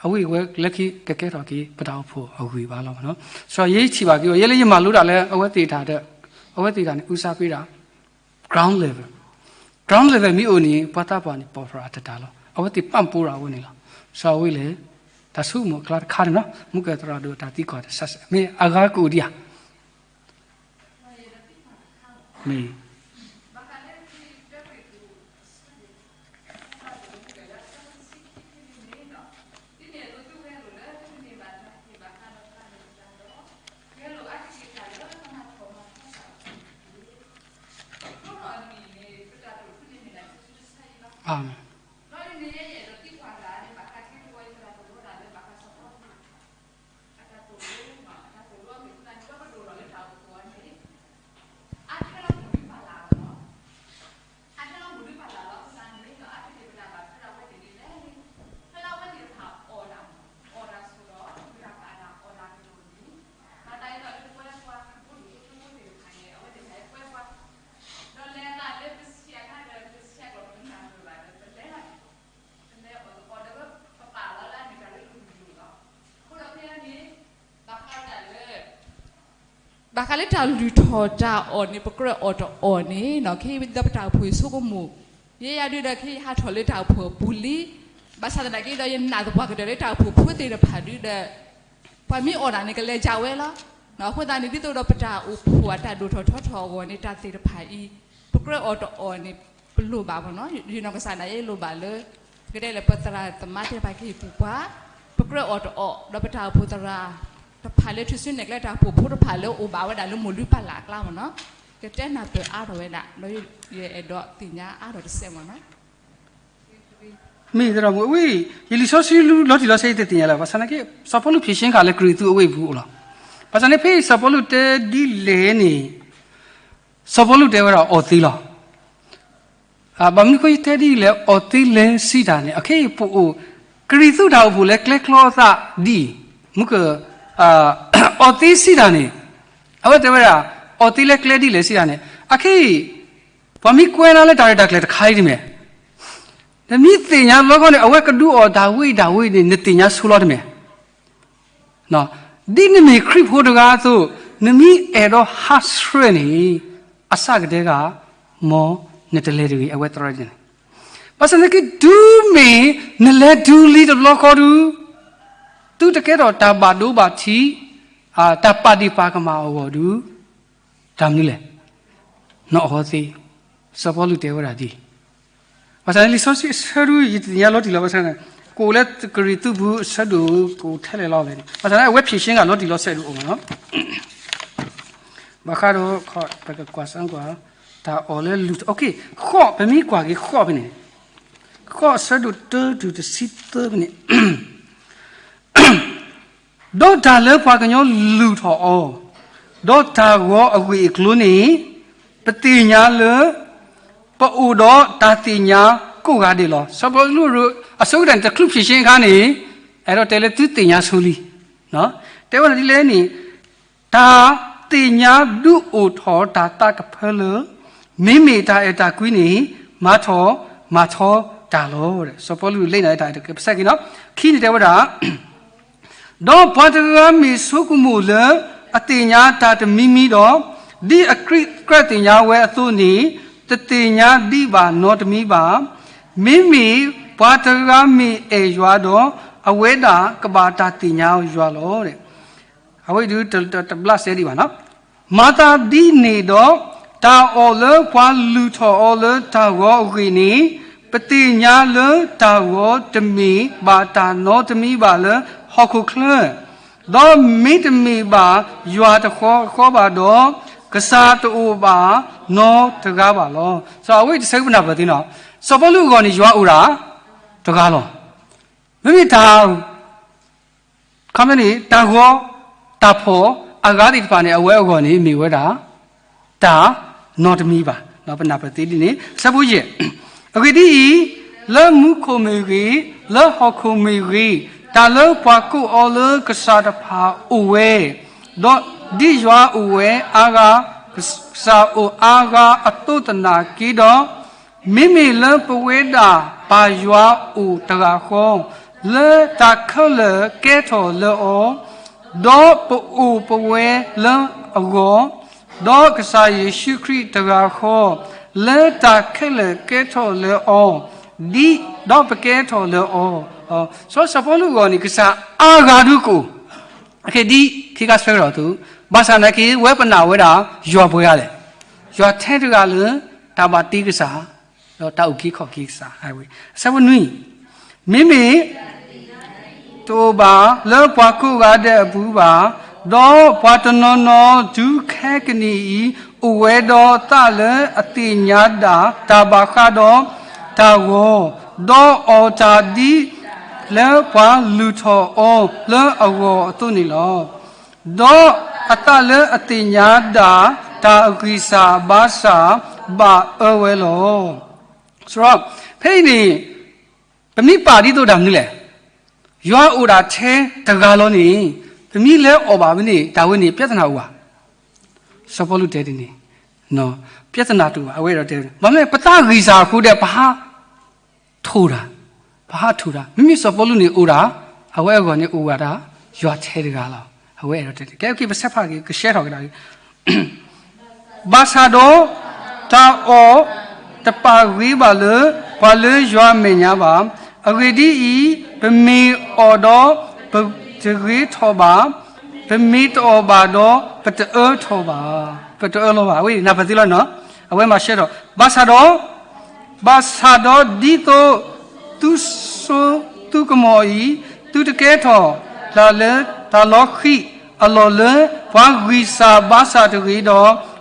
အဝဲအံၤဝဲလၢခံကကဲထီၣ်က့ၤ ပတၢ်အိၣ်ဖှိၣ်အဂံၢ်ဘါလီၤ. စီၤယဲထံၣ်ဘၣ်က့ၤအီၤ, ယဲလၢယမၤလိတၢ်လၢအဝဲသ့ၣ်တၢ်ဒီး, အဝဲသ့ၣ်တၢ်န့ၣ် ဦးစားပေးဒၣ် ground level, ground level မ့ၢ်အိၣ်န့ၣ် ပှၤသးပှၢ်န့ၣ် ပီၢ်ပြၢအတတၢ်လီၤ. အဝဲသ့ၣ်ပံ့ပိုးဒၣ်အဝဲန့ၣ်လီၤ. စီၤအဝဲလဲၣ်, တၢ်ဆိကမိၣ်အကျါတခါန့ၣ်လီၤ. မုၢ်ကဲသရၣ်ဒိၣ်တၢ်သံကွၢ်တၢ်ဆါဆဲး မ့ၢ်အဂၤကအိၣ်ဒံးဧါ. မ့ၢ် အၤမ့ၣ်. ဘၣ်ဃးလၢတၢ်လုၢ်ထီၣ်တၢ်အီၣ်န့ၣ် ပကြၢးအီၣ်တအီၣ်န့ၣ်နီၤ, ခဲအံၤဒီးပတၢ်အိၣ်ဖှိၣ်ဆိကမိၣ်, ယဲယၤဒုဒီး ခဲအံၤဟးထီၣ်လၢတၢ်အိၣ်ဖှိၣ်အပူၤလံ, ဘၣ်ဆၣ်သနာ်က့ဒီး ယနာ်သပှၢ်ကတၢၢ်လၢတၢ်အိၣ်ဖှိၣ်ဖိသ့ၣ်တဖၣ်ဒုဒီး ပှၤမ့ၢ်အီၣ်တၢ်န့ၣ် ကလဲၤကဝဲလီၤ. အဃိသတးန့ၣ် ဒ်သိးဒီးပတၢ်အိၣ်ဖှိၣ်အတၢ်ဒိၣ်ထီၣ်ထီထီၣ်အဂီၢ်န့ၣ် တၢ်သ့ၣ်တဖၣ်အံၤ ပကြၢးအီၣ်တအီၣ်န့ၣ် ပလိၣ်ဘၣ်မ့ၢ်နီၤ, ယနီၢ်ကစၢ်ဒၣ်ယဲလိၣ်ဘၣ်လၢ ကဒဲလၢပသရၣ်သမါသ့ၣ်တဖၣ်ကဟ့ၣ်ပူၤပှၤ, ပကြၢးအီၣ်တအီၣ် ဒီးပတၢ်အိၣ်ဖှိၣ်သရၣ်တဖၣ်လၢထူၣ်စုနဲၣ်ကျဲတၢ်အိၣ်ဖှိၣ်ဖိတဖၣ်လၢအိၣ်ဘၣ်ဝဲဒၣ်လၢမိၢ်လုၢ်ပၢ်လၢ်အကျါမ့ၢ်နီၤ, ကတဲနၢ်ပၢၢ်အါထီၣ်ဝဲဒၣ် ဒီးယအဲၣ်ဒိးသ့ၣ်ညါအါထီၣ်တစဲးမ့ၢ်နီၤ. မ့ၢ်သရၣ်မုၣ်အဝဲ, ယလံာ်စီဆှံလီၤတံၢ်လီၤဆဲးယတသ့ၣ်ညါလၢၤ, ဘၣ်ဆၣ်သနာ်က့ စီၤပီလူးဖြေရှင်းဃာ်လၢကရံၣ်သူးအဝ့ၢ်ပူၤအိၣ်လီၤ. ဘၣ်ဆၣ်န့ၣ် ဖဲစီၤပီလူးတဲဒ်လဲၣ်န့ၣ်, စီၤပီလူးတဲဝဲဒၣ်အီၣ်သ့လီၤ. ဘၣ်မနုၤဃိယတဲဒ်လဲၣ် အီၣ်သ့လဲၣ်စံးတၢ်န့ၣ် အခဲအံၤပအိၣ် ကရံၣ်သူးတၢ်အိၣ်ဖှိၣ်လၢကျဲချီအသးဒ်အံၤ, မုၢ်က, အီၣ်သ့စံးတၢ်န့ၣ်, အဝဲတဲဝဲဒၣ် အီၣ်သ့လၢကျဲဒ်လဲၣ်စံးတၢ်န့ၣ် အခဲအံၤ ပှၤမ့ၢ်ကွဲနၤလၢတၢ်ရဲၣ်တၢ်ကျဲၤတခါအံၤတမ့ၢ်, နမ့ၢ်သ့ၣ်ညါလီၤခီန့ၣ် အဝဲကဒုးအီၣ်တၢ်ဝဲအံၤတၢ်ဝဲအံၤန့ၣ် နသ့ၣ်ညါဆိလီၤတမ့ၢ် ဒ်နမ့ၢ်ခရံာ်ဖိတဂၤအသိး, နမ့ၢ်အဲၣ်ဒိးဟးဆှဲးန့ၣ်, အစၢ်ကတဲဂၤ, မ်နတလဲၤတဂ့ၤ အဝဲသရၣ်န့ၣ်, ဘၣ်ဆၣ်သနာ်က့ တုၤမ့ၢ်နလဲၤတုၤလံတဘျီဃီဒု, သုတကဲထီၣ်တၢ်ဘၣ်ဒိဘၣ်ထံး, တၢ်ပာ်ဒ့ၣ်ပာ်ကမၣ်အဂီၢ်ဒု, တၢ်မနုၤလဲၣ်, နအီၣ်သ့, စီၤပီလူးတဲဝဲဒၣ်ဒ် ဘၣ်ဆၣ်န့ၣ်လံာ်စီဆှံအဆၢဒု ယတသ့ၣ်ညါလီၤတံၢ်လီၤဆဲး, ကအိၣ်လၢကရံၣ်သူးပူၤအဆၢဒိၣ် ကအိၣ်ထဲလဲၣ်လီၤလဲၣ်န့ၣ် ဘၣ်ဆၣ်န့ၣ် အဝဲဖြေရှင်းဃာ်လီၤတံၢ်လီၤဆဲးဒိၣ်အိၣ်မ့ၢ်နီၤ, ဘၣ်ဃးဒီး ပကကွၢ်စၢ်ကွၢ်, တၢ်အီၣ်လၢလုၢ်ထီၣ်, ဃိး ပမ့ၢ်ကွၢ်က့ၤဃိးဖဲန့ၣ်, ဃိးအဆၢဒိၣ်တၢတုၤတဆံသၢဖဲန့ၣ် ဒီးတၢ်လၢပှၤကညီလုၢ်ထီၣ်အီၤ, ဒီးတၢ်ဂီၤအဂ့ၢ်အကျိၤန့ၣ်, ပသ့ၣ်ညါလၢ ပအိၣ်ဒီးတၢ်သ့ၣ်ညါကိးဂၤဒဲးလီၤ. စီၤပီလူးအဆိကတၢၢ်န့ၣ် တချုးဖြေရှင်းအခါန့ၣ်, အဲၣ်ဒိးတဲလၢသုသ့ၣ်ညါဆိလံ, တဲဝဲဒၣ်ဒ်လဲၣ်န့ၣ်, တၢ်သ့ၣ်ညါဒုးအိၣ်ထီၣ်တၢ်သးကဖၢလၢ မ့မ့ၢ်တၢ်အဲၣ်တၢ်ကွံန့ၣ် မၤထီၣ်မၤထီတၢ်လီၤ. စီၤပီလူးလဲၤနၤတၢ်အဲၣ်တၢ်ကွံ ပဆဲးက့ၤနီၤ, ခံန့ၣ်တဲဝဲဒၣ် ဒီးပှၤတဂၤမ့ၢ်ဆိကမိၣ်လၢအသ့ၣ်ညါတၢ်တမံၤမံၤဒီး, ဒ်အကြၢးသ့ၣ်ညါဝဲအသိးန့ၣ်, တသ့ၣ်ညါဒံးဘၣ်နီတမံၤဘၣ်. မ့မ့ၢ်ပှၤတဂၤမ့ၢ်အဲၣ်ယွၤဒီး, အဝဲဒၣ်ကဘၣ်တၢ်သ့ၣ်ညါယွၤလီၤ. အဝဲဒုးတဘျးစဲဒံးဘၣ်နီၤ, မၤသးဒ်န့ၣ်ဒီး, တၢ်အီၣ်လၢပှၤလုၢ်ထီၣ်အီၤလၢတၢ်ဂီၤအဂ့ၢ်န့ၣ်, ပသ့ၣ်ညါလၢတၢ်ဂီၤတမ့ၢ်ဘၣ်တၢ်နီတမံၤဘၣ်လၢဟီၣ်ခိၣ်ချၢ, ဒီးမ့တမ့ၢ်ဘၣ်ယွၤတဃီဃီဘၣ်ဒီး, ကစၢ်တအိၣ်ဘၣ်နီတဂၤဘၣ်လီၤ. စီၤအဝဲတဆၢကပနၢ်ပၢၢ်သ့နီၤ, စီၤပီလူးအဂီၢ်န့ၣ်ယွၤအိၣ်ဒၣ် တဂၤလီၤ. မ့မ့ၢ်တၢ် ခီမ့ၢ်န့ၣ် တၢ်ဂီၤ တၢ်ဖီၣ်အဂၤသ့ၣ်တဖၣ်န့ၣ် အဝဲအဂီၢ်န့ၣ် မ့ၢ်ဝဲဒၣ် တၢ်နီတမံၤဘၣ်. ပနၢ်ပၢၢ်သ့ဒ်န့ၣ် အဆၢဖိယဲၢ်, အဂ့ၢ်ဒ်အံၤ, လၢမူခိၣ်မ့ၢ်ဂ့ၤ, လၢဟီၣ်ခိၣ်မ့ၢ်ဂ့ၤ, တၢ်လၢပှၤကိးအီၤလၢကစၢ်တဖၣ်အိၣ်ဝဲ, ဒီးဒ်ယွၤအိၣ်ဝဲအါဂၤ, ကစၢ်အိၣ်အါဂၤအသိးသနာ်က့ဒီး, မ့မ့ၢ်လၢပဝဲဒၣ်ပၢ်ယွၤအိၣ်တဂၤဃီ, လၢတၢ်ခဲလၢာ်ကဲထီၣ်လၢအီၤ, ဒီးပအိၣ်ပဝဲလၢအဂီၢ်, ဒီးကစၢ်ယ့ၣ်ၡူးခရံာ်တဂၤဃီ, လၢတၢ်ခဲလၢာ်ကဲထီၣ်လၢအီၤ, ဒ်ဒီးပကဲထီၣ်လၢအီၤ, စီၤပီလူးအဂီၢ်န့ၣ် ကစၢ်အါဂၤဒုကအိၣ်, အခဲဒ်ခံခါဆၢကတီၢ်အသိး, ဘၣ်ဆၣ်သနာ်က့ ဝဲပနာ်ဝဲဒၣ် ယွၤပှဲၤဂၤလဲၣ်, ယွၤထဲတဂၤလၢ တၢ်ဘၣ်တ့ကစၢ်, ဒီးတၢ်အုၣ်က့ၤခီၣ်က့ၤကစၢ်, အဆၢဖိနွံ, မ့မ့ၢ် တအိၣ်ဘၣ်လၢပှၤကိးဂၤဒဲးအပူၤဘၣ်, ဒီးပှၤတနီၤနီၤတုၤခဲကနံၣ်အံၤ အိၣ်ဝဲဒီးသးလၢအသ့ၣ်ညါဒၣ်တၢ်ဘၣ်ဃးဒီးတၢ်ဂီၤ, ဒီးအီၣ်တၢ်ဒ်လၢပှၤလုၢ်ထီၣ်အီၤလၢအဂီၢ်အသိးန့ၣ်လီၤ. ဒီးအသးလၢအသ့ၣ်ညါဒၣ်တၢ်အဂံၢ်စၢ်ဘါစၢ်ဘၣ်အၢဝဲလီၤ. ဆိုတော့ ဖဲအံၤန့ၣ် ပမ့ၢ်ပာ်ဒ်သိးတၢ်မနုၤလဲၣ်, ယွၤအိၣ်ဒၣ်ထဲတဂၤလီၤန့ၣ်, ပမ့ၢ်လဲၤအီၣ်ဘၣ်ဝဲန့ၣ် တၢ်ဝဲန့ၣ် ပြဿနာအိၣ်ဧါ. စီၤပီလူးတဲဒ်န့ၣ်, ပြဿနာတအိၣ်ဘၣ်, အဝဲအဲၣ်ဒိးတဲဝဲ, ဘၣ်မနုၤလဲၣ် ပသးဂံၢ်စၢ်အဃိဒီး ပဟးထိၣ်တၢ်, ပဟးထိၣ်တၢ်, မ့မ့ၢ်စီၤပီလူးန့ၣ်အိၣ်ဒၣ်, အဝဲအဂီၢ်န့ၣ်အိၣ်ဝဲဒၣ် ယွၤထဲတဂၤလီၤ. အဝဲအဲၣ်ဒိးတဲ, ကဲ ပဆဲးဖးက့ၤ ကရှဲထီၣ်ကဒါက့ၤ ဘၣ်ဆၣ်ဒီး တၢ်အီၣ်တပာ်ဂ့ၤဘၣ်လၢ ပှၤလၢယွၤမဲာ်ညါဘၣ်. အဂ့ၢ်ဒ်အံၤ, ပမ့ၢ်အီၣ်ဒီး ပတဂ့ၤထီၣ်ဘၣ်, ပမ့ၢ်တအီၣ်ဘၣ်ဒီး ပတအၢထီၣ်ဘၣ်, ပတအၢလီၤဘၣ်. အဝဲနၢ်ပၢၢ်သ့လီၤ. အဝဲမၤရှဲထီၣ်, ဘၣ်ဆၣ်ဒီး ဘၣ်ဆၣ်ဒီးဒ်သိး သုစိသုကမီၤအံၤ, သုတကဲထီၣ်တၢ်လၢတၢ်လီၤဃံၤအလီၢ်လၢ ပှၤဂံၢ်စၢ်ဘါစၢ်တဂ့ၤဒီး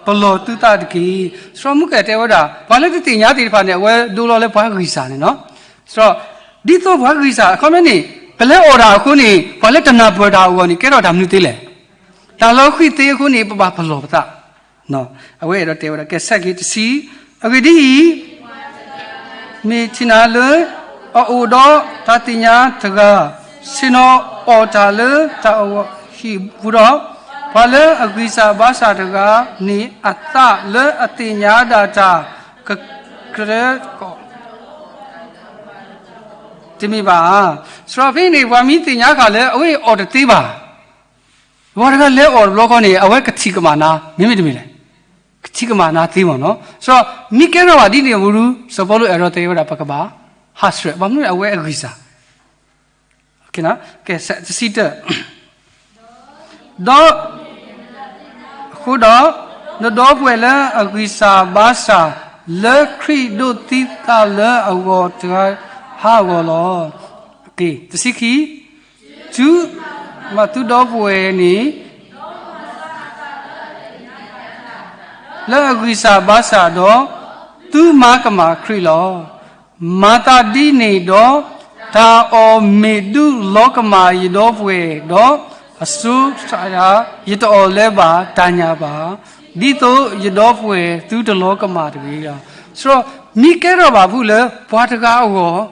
ပလီၢ်သုသးတက့ၢ်. စီၤမိၢ်ကဲတဲဝဲဒၣ် ပှၤလၢတသ့ၣ်ညါသ့ၣ်တဖၣ်န့ၣ် အဝဲဒိလီၤလၢပှၤဂံၢ်စၢ်န့ၣ်လီၤ. ဒ်သိးပှၤဂံၢ်စၢ် အခီပညီန့ၣ် ပလဲၤအီၣ်တၢ်အဃိန့ၣ် ပှၤလၢတနၢ်ပၢၢ်တၢ်အဂီၢ်န့ၣ် ကဲထီၣ်တၢ်မနုၤသ့လဲၣ်. တၢ်လီၤဃံၤသ့အဃိန့ၣ် ပဘၣ်ပလီၢ်ပသး. အဝဲအဲၣ်ဒိးတဲဝဲဒၣ် ကဲ ဆဲးက့ၤတဆံ, အဂ့ၢ်ဒ်အံၤ, မ့ၢ်ထံၣ်နၤလၢအအိၣ်ဒီးတၢ်သ့ၣ်ညါတဂၤ, ဆ့ၣ်နီၤအီၣ်တၢ်လၢတၢ်အီၣ်ဟံၣ်ပူၤဒီး, ပှၤလၢအဂံၢ်စၢ်ဘါစၢ်တဂၤန့ၣ် အသးလၢအသ့ၣ်ညါဒၣ်တၢ် ကကြၢး တမ့ၢ်ဘၣ်ဧါ. စီၤပီလူးဖဲအံၤန့ၣ် ပှၤမ့ၢ်သ့ၣ်ညါဃာ်လၢအဝဲအီၣ်တသ့ဘၣ်, ပှၤတဂၤလဲၤအီၣ်တဘျီဃီန့ၣ် အဝဲကထံၣ်ကမၣ်နၤ မ့မ့ၢ်တမ့ၢ်လဲၣ်, ကထံၣ်ကမၣ်နၤသ့မ့ၢ်နီၤ. စီၤပီလူး မ့ၢ်ကဲထီၣ်ဘၣ်ဒ်န့ၣ်အပူၤဒီး စီၤပီလူးအဲၣ်ဒိးတဲဝဲဒၣ် ပကဘၣ်ဟးဆှဲး, ဘၣ်မနုၤအဝဲအဂံၢ်စၢ် ကဲ တဆံတၢ ဒီး အဃိဒီး နဒီပုၢ်ဝဲၢ်လၢအဂံၢ်စၢ်ဘါစၢ် လၢခရံာ်ဒိးသံသးလၢအဂီၢ်တဂၤဟးဂီၤလီၤ. တဆံခံ, တုၤမၤသုဒီပုၢ်ဝဲၢ်န့ၣ် လၢအဂံၢ်စၢ်ဘါစၢ်ဒီး သုမၤကမၣ်ခရံာ်လီၤ. မၤသးဒ်န့ၣ်ဒီး တၢ်အီၣ်မ့ၢ်ဒုးလီၤကမၣ်ယဒီပုၢ်ဝဲၢ်ဒီး အစိၤစးယၤ ယတအီၣ်လၢၤဘၣ်တၢ်ညၣ်ဘၣ်, ဒ်သိးယဒီပုၢ်ဝဲၢ်သုတလီၤကမၣ်တဂ့ၤလီၤ. ဆိုတော့ မ့ၢ်ကဲထီၣ်ဘၣ်ဖုလၢပှၤတဂၤအဂီၢ်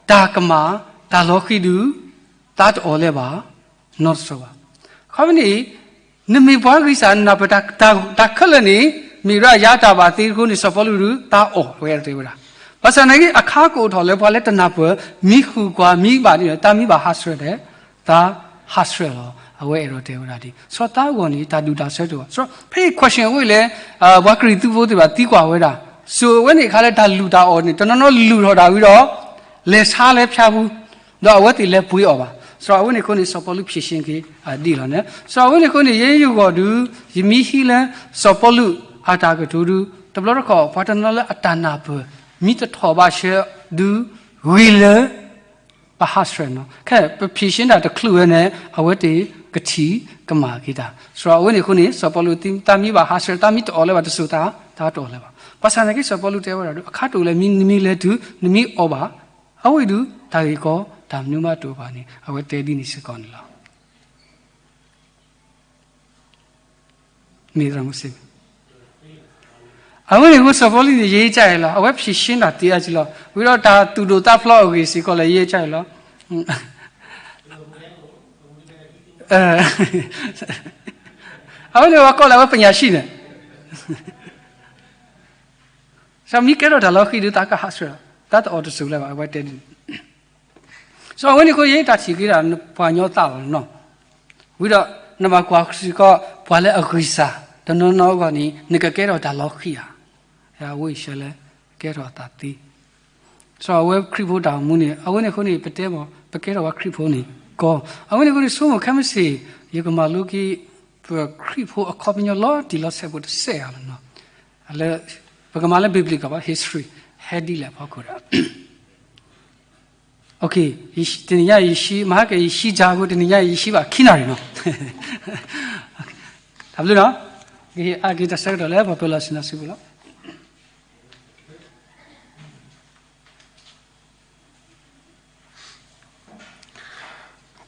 တၢ်ကမၣ် တၢ်လီၤဃံၤဒုး သးတအီၣ်လၢၤဘၣ် နီတစိၤဘၣ်. အခီပညီန့ၣ် နမ့ၢ်ပှၤဂံၢ်စၢ် နနၢ်ပၢၢ်တၢ်ခဲလၢာ်န့ၣ် မ့ၢ်ဝဲဒၣ်ယၤတၢ်ဘၣ်သ့အဃိန့ၣ် စီၤပီလူးဒုး သးအီၣ် အဝဲအဲၣ်ဒိးတဲဝဲဒၣ်. ဘၣ်ဆၣ်သနာ်က့ အခါကအိၣ်ထီၣ်လၢပှၤလၢတနၢ်ပၢၢ် မ့ၢ်ဃုာ်ကွၢ်မ့ၢ်ဘၣ်န့ၣ် တၢ်မ့ၢ်ဘၣ်ဟးဆှဲးဒီး သးဟးဆှဲးလီၤ အဝဲအဲၣ်ဒိးတဲဝဲဒၣ်ဒ် စီၤသးအဂီၢ်န့ၣ် တၢ်ဒုၣ်တၢ်ဆၢတအိၣ်ဘၣ်. ဖဲအံၤ question အဝဲလဲၣ် ပှၤကရံၣ်သူဖိသ့ၣ်တဖၣ်သံကွၢ်ဝဲဒၣ် စိၤအဝဲန့ၣ်အခါလၢတၢ်လူၢ်တၢ်အီၣ်န့ၣ် တနီၤနီၤလူၢ်ထီၣ်ဒၣ်ဝံၤဒီး လဲၤဆါလၢဖၠါပူၤ ဒီးအဝဲသ့ၣ်လဲၤပှ့ၤအီၣ်ဘၣ်. စီၤအဝဲန့ၣ်အဃိန့ၣ် စီၤပီလူးဖြေရှင်းက့ၤဒ်လီၤန့ၣ်. စီၤအဝဲန့ၣ်အဃိန့ၣ် ယဲယဂီၢ်ဒုး ယမ့ၢ်ဟံးလၢ စီၤပီလူးအတၢ်ကတိၤဒုး တဘျီတခီၣ် ပှၤတနီၤလၢအတၢ်နၢ်ပၢၢ် မ့ၢ်တထီၣ်ဘၣ်ဆၢဒုး ဂ့ၤလၢ ပဟးဆှဲးနီၤ. ခဲ ပဖြေရှင်းတၢ်တချုးဝဲန့ၣ် အဝဲသ့ၣ်ကထံၣ်ကမၣ်က့ၤတၢ်. စီၤအဝဲန့ၣ်အဃိန့ၣ် စီၤပီလူးသံ တၢ်မ့ၢ်ဘၣ်ဟးဆှဲး တၢ်မ့ၢ်တအီၣ်လၢၤဘၣ်တစိၤ သးတအီၣ်လၢၤဘၣ်. ဘၣ်ဆၣ်သနာ်က့ စီၤပီလူးတဲဝဲဒၣ်ဒုး အခါတအိၣ်လၢ မ့ၢ်နမ့ၢ်လဲၤတုၤ နမ့ၢ်အီၣ်ဘၣ် အဝဲဒုး တၢ်ဂ့ၢ်ကီ တၢ်မနုၤမးတအိၣ်ဘၣ်န့ၣ် အဝဲတဲဒ်န့ၣ်စ့ၢ်ကီးန့ၣ်လီၤ. မ့ၢ်သရၣ်မုၣ်စ့ၢ် အဝဲန့ၣ်အဃိ စီၤပီလူးန့ၣ် ရေးကြတယ်လီၤ. အဝဲဖြေရှင်းတာ တကယ်ကြီးလီၤ. ဝံၤဒီးတၢ်သူၣ်ဒိၣ်သးဖျိးအဂ့ၢ်စ့ၢ်ကီးလၢ ရေးကြတယ်လီၤ. အဝဲန့ၣ် ပှၤကိးလၢအဝဲ ပညာရှိန့ၣ် စီၤမံကဲထီၣ်တၢ်လီၤဃံၤဒီး သးကဟးဆှဲးလီၤ. တၢ်တအီၣ်တစူၢ်လၢၤဘၣ် အဝဲတဲဒ်န့ၣ်. စီၤအဝဲန့ၣ်အဃိ ယတၢ်ထံၣ်က့ၤဒၣ် ပှၤကညီသးလီၤနီၤ. ဝံၤဒီး နဘၣ်ကွၢ်စ့ၢ်ကီး ပှၤလၢအဂံၢ်စၢ် တနီၤနီၤအဂီၢ်န့ၣ် နကကဲထီၣ်တၢ်လီၤဃံၤဧါ. အဝဲအံၤရှဲလဲၣ် ကဲထီၣ်အသးသ့. စီၤအဝဲခရံာ်ဖိတၢ်အိၣ်မူန့ၣ် အဝဲန့ၣ်အဃိန့ၣ် ပတဲမ့ၢ် ပကဲထီၣ်ပှၤခရံာ်ဖိန့ၣ်ကီ. အဝဲန့ၣ်အဃိန့ၣ် ဆိကမိၣ်ခဲမုၢ်ဆ့ၣ် ယကမၤလိက့ၤ ပခရံာ်ဖိအခီပညီလီၤတံၢ်လီၤဆဲးဖိတစဲးဧါလီၤနီၤ. လၢ ပကမၤလၢ biblical ဘၣ် history ဟဲဒ်လဲၣ်အဖီခိၣ်ဒီး တနံၤညါအံၤယဟံး မဟါကဲ ယဟံးကၢ်အဃိ တနံၤညါအံၤယဟံးဘၣ်ခံနၣ်ရံၣ်နီၤ. တၢ်ဘျုးနီၤ. ကဟ့ၣ်အါက့ၤတၢ်ဆၢကတီၢ်လၢ ပှၤပၢၤလီၢ်ဆ့ၣ်နီၤစုပူၤလီၤ.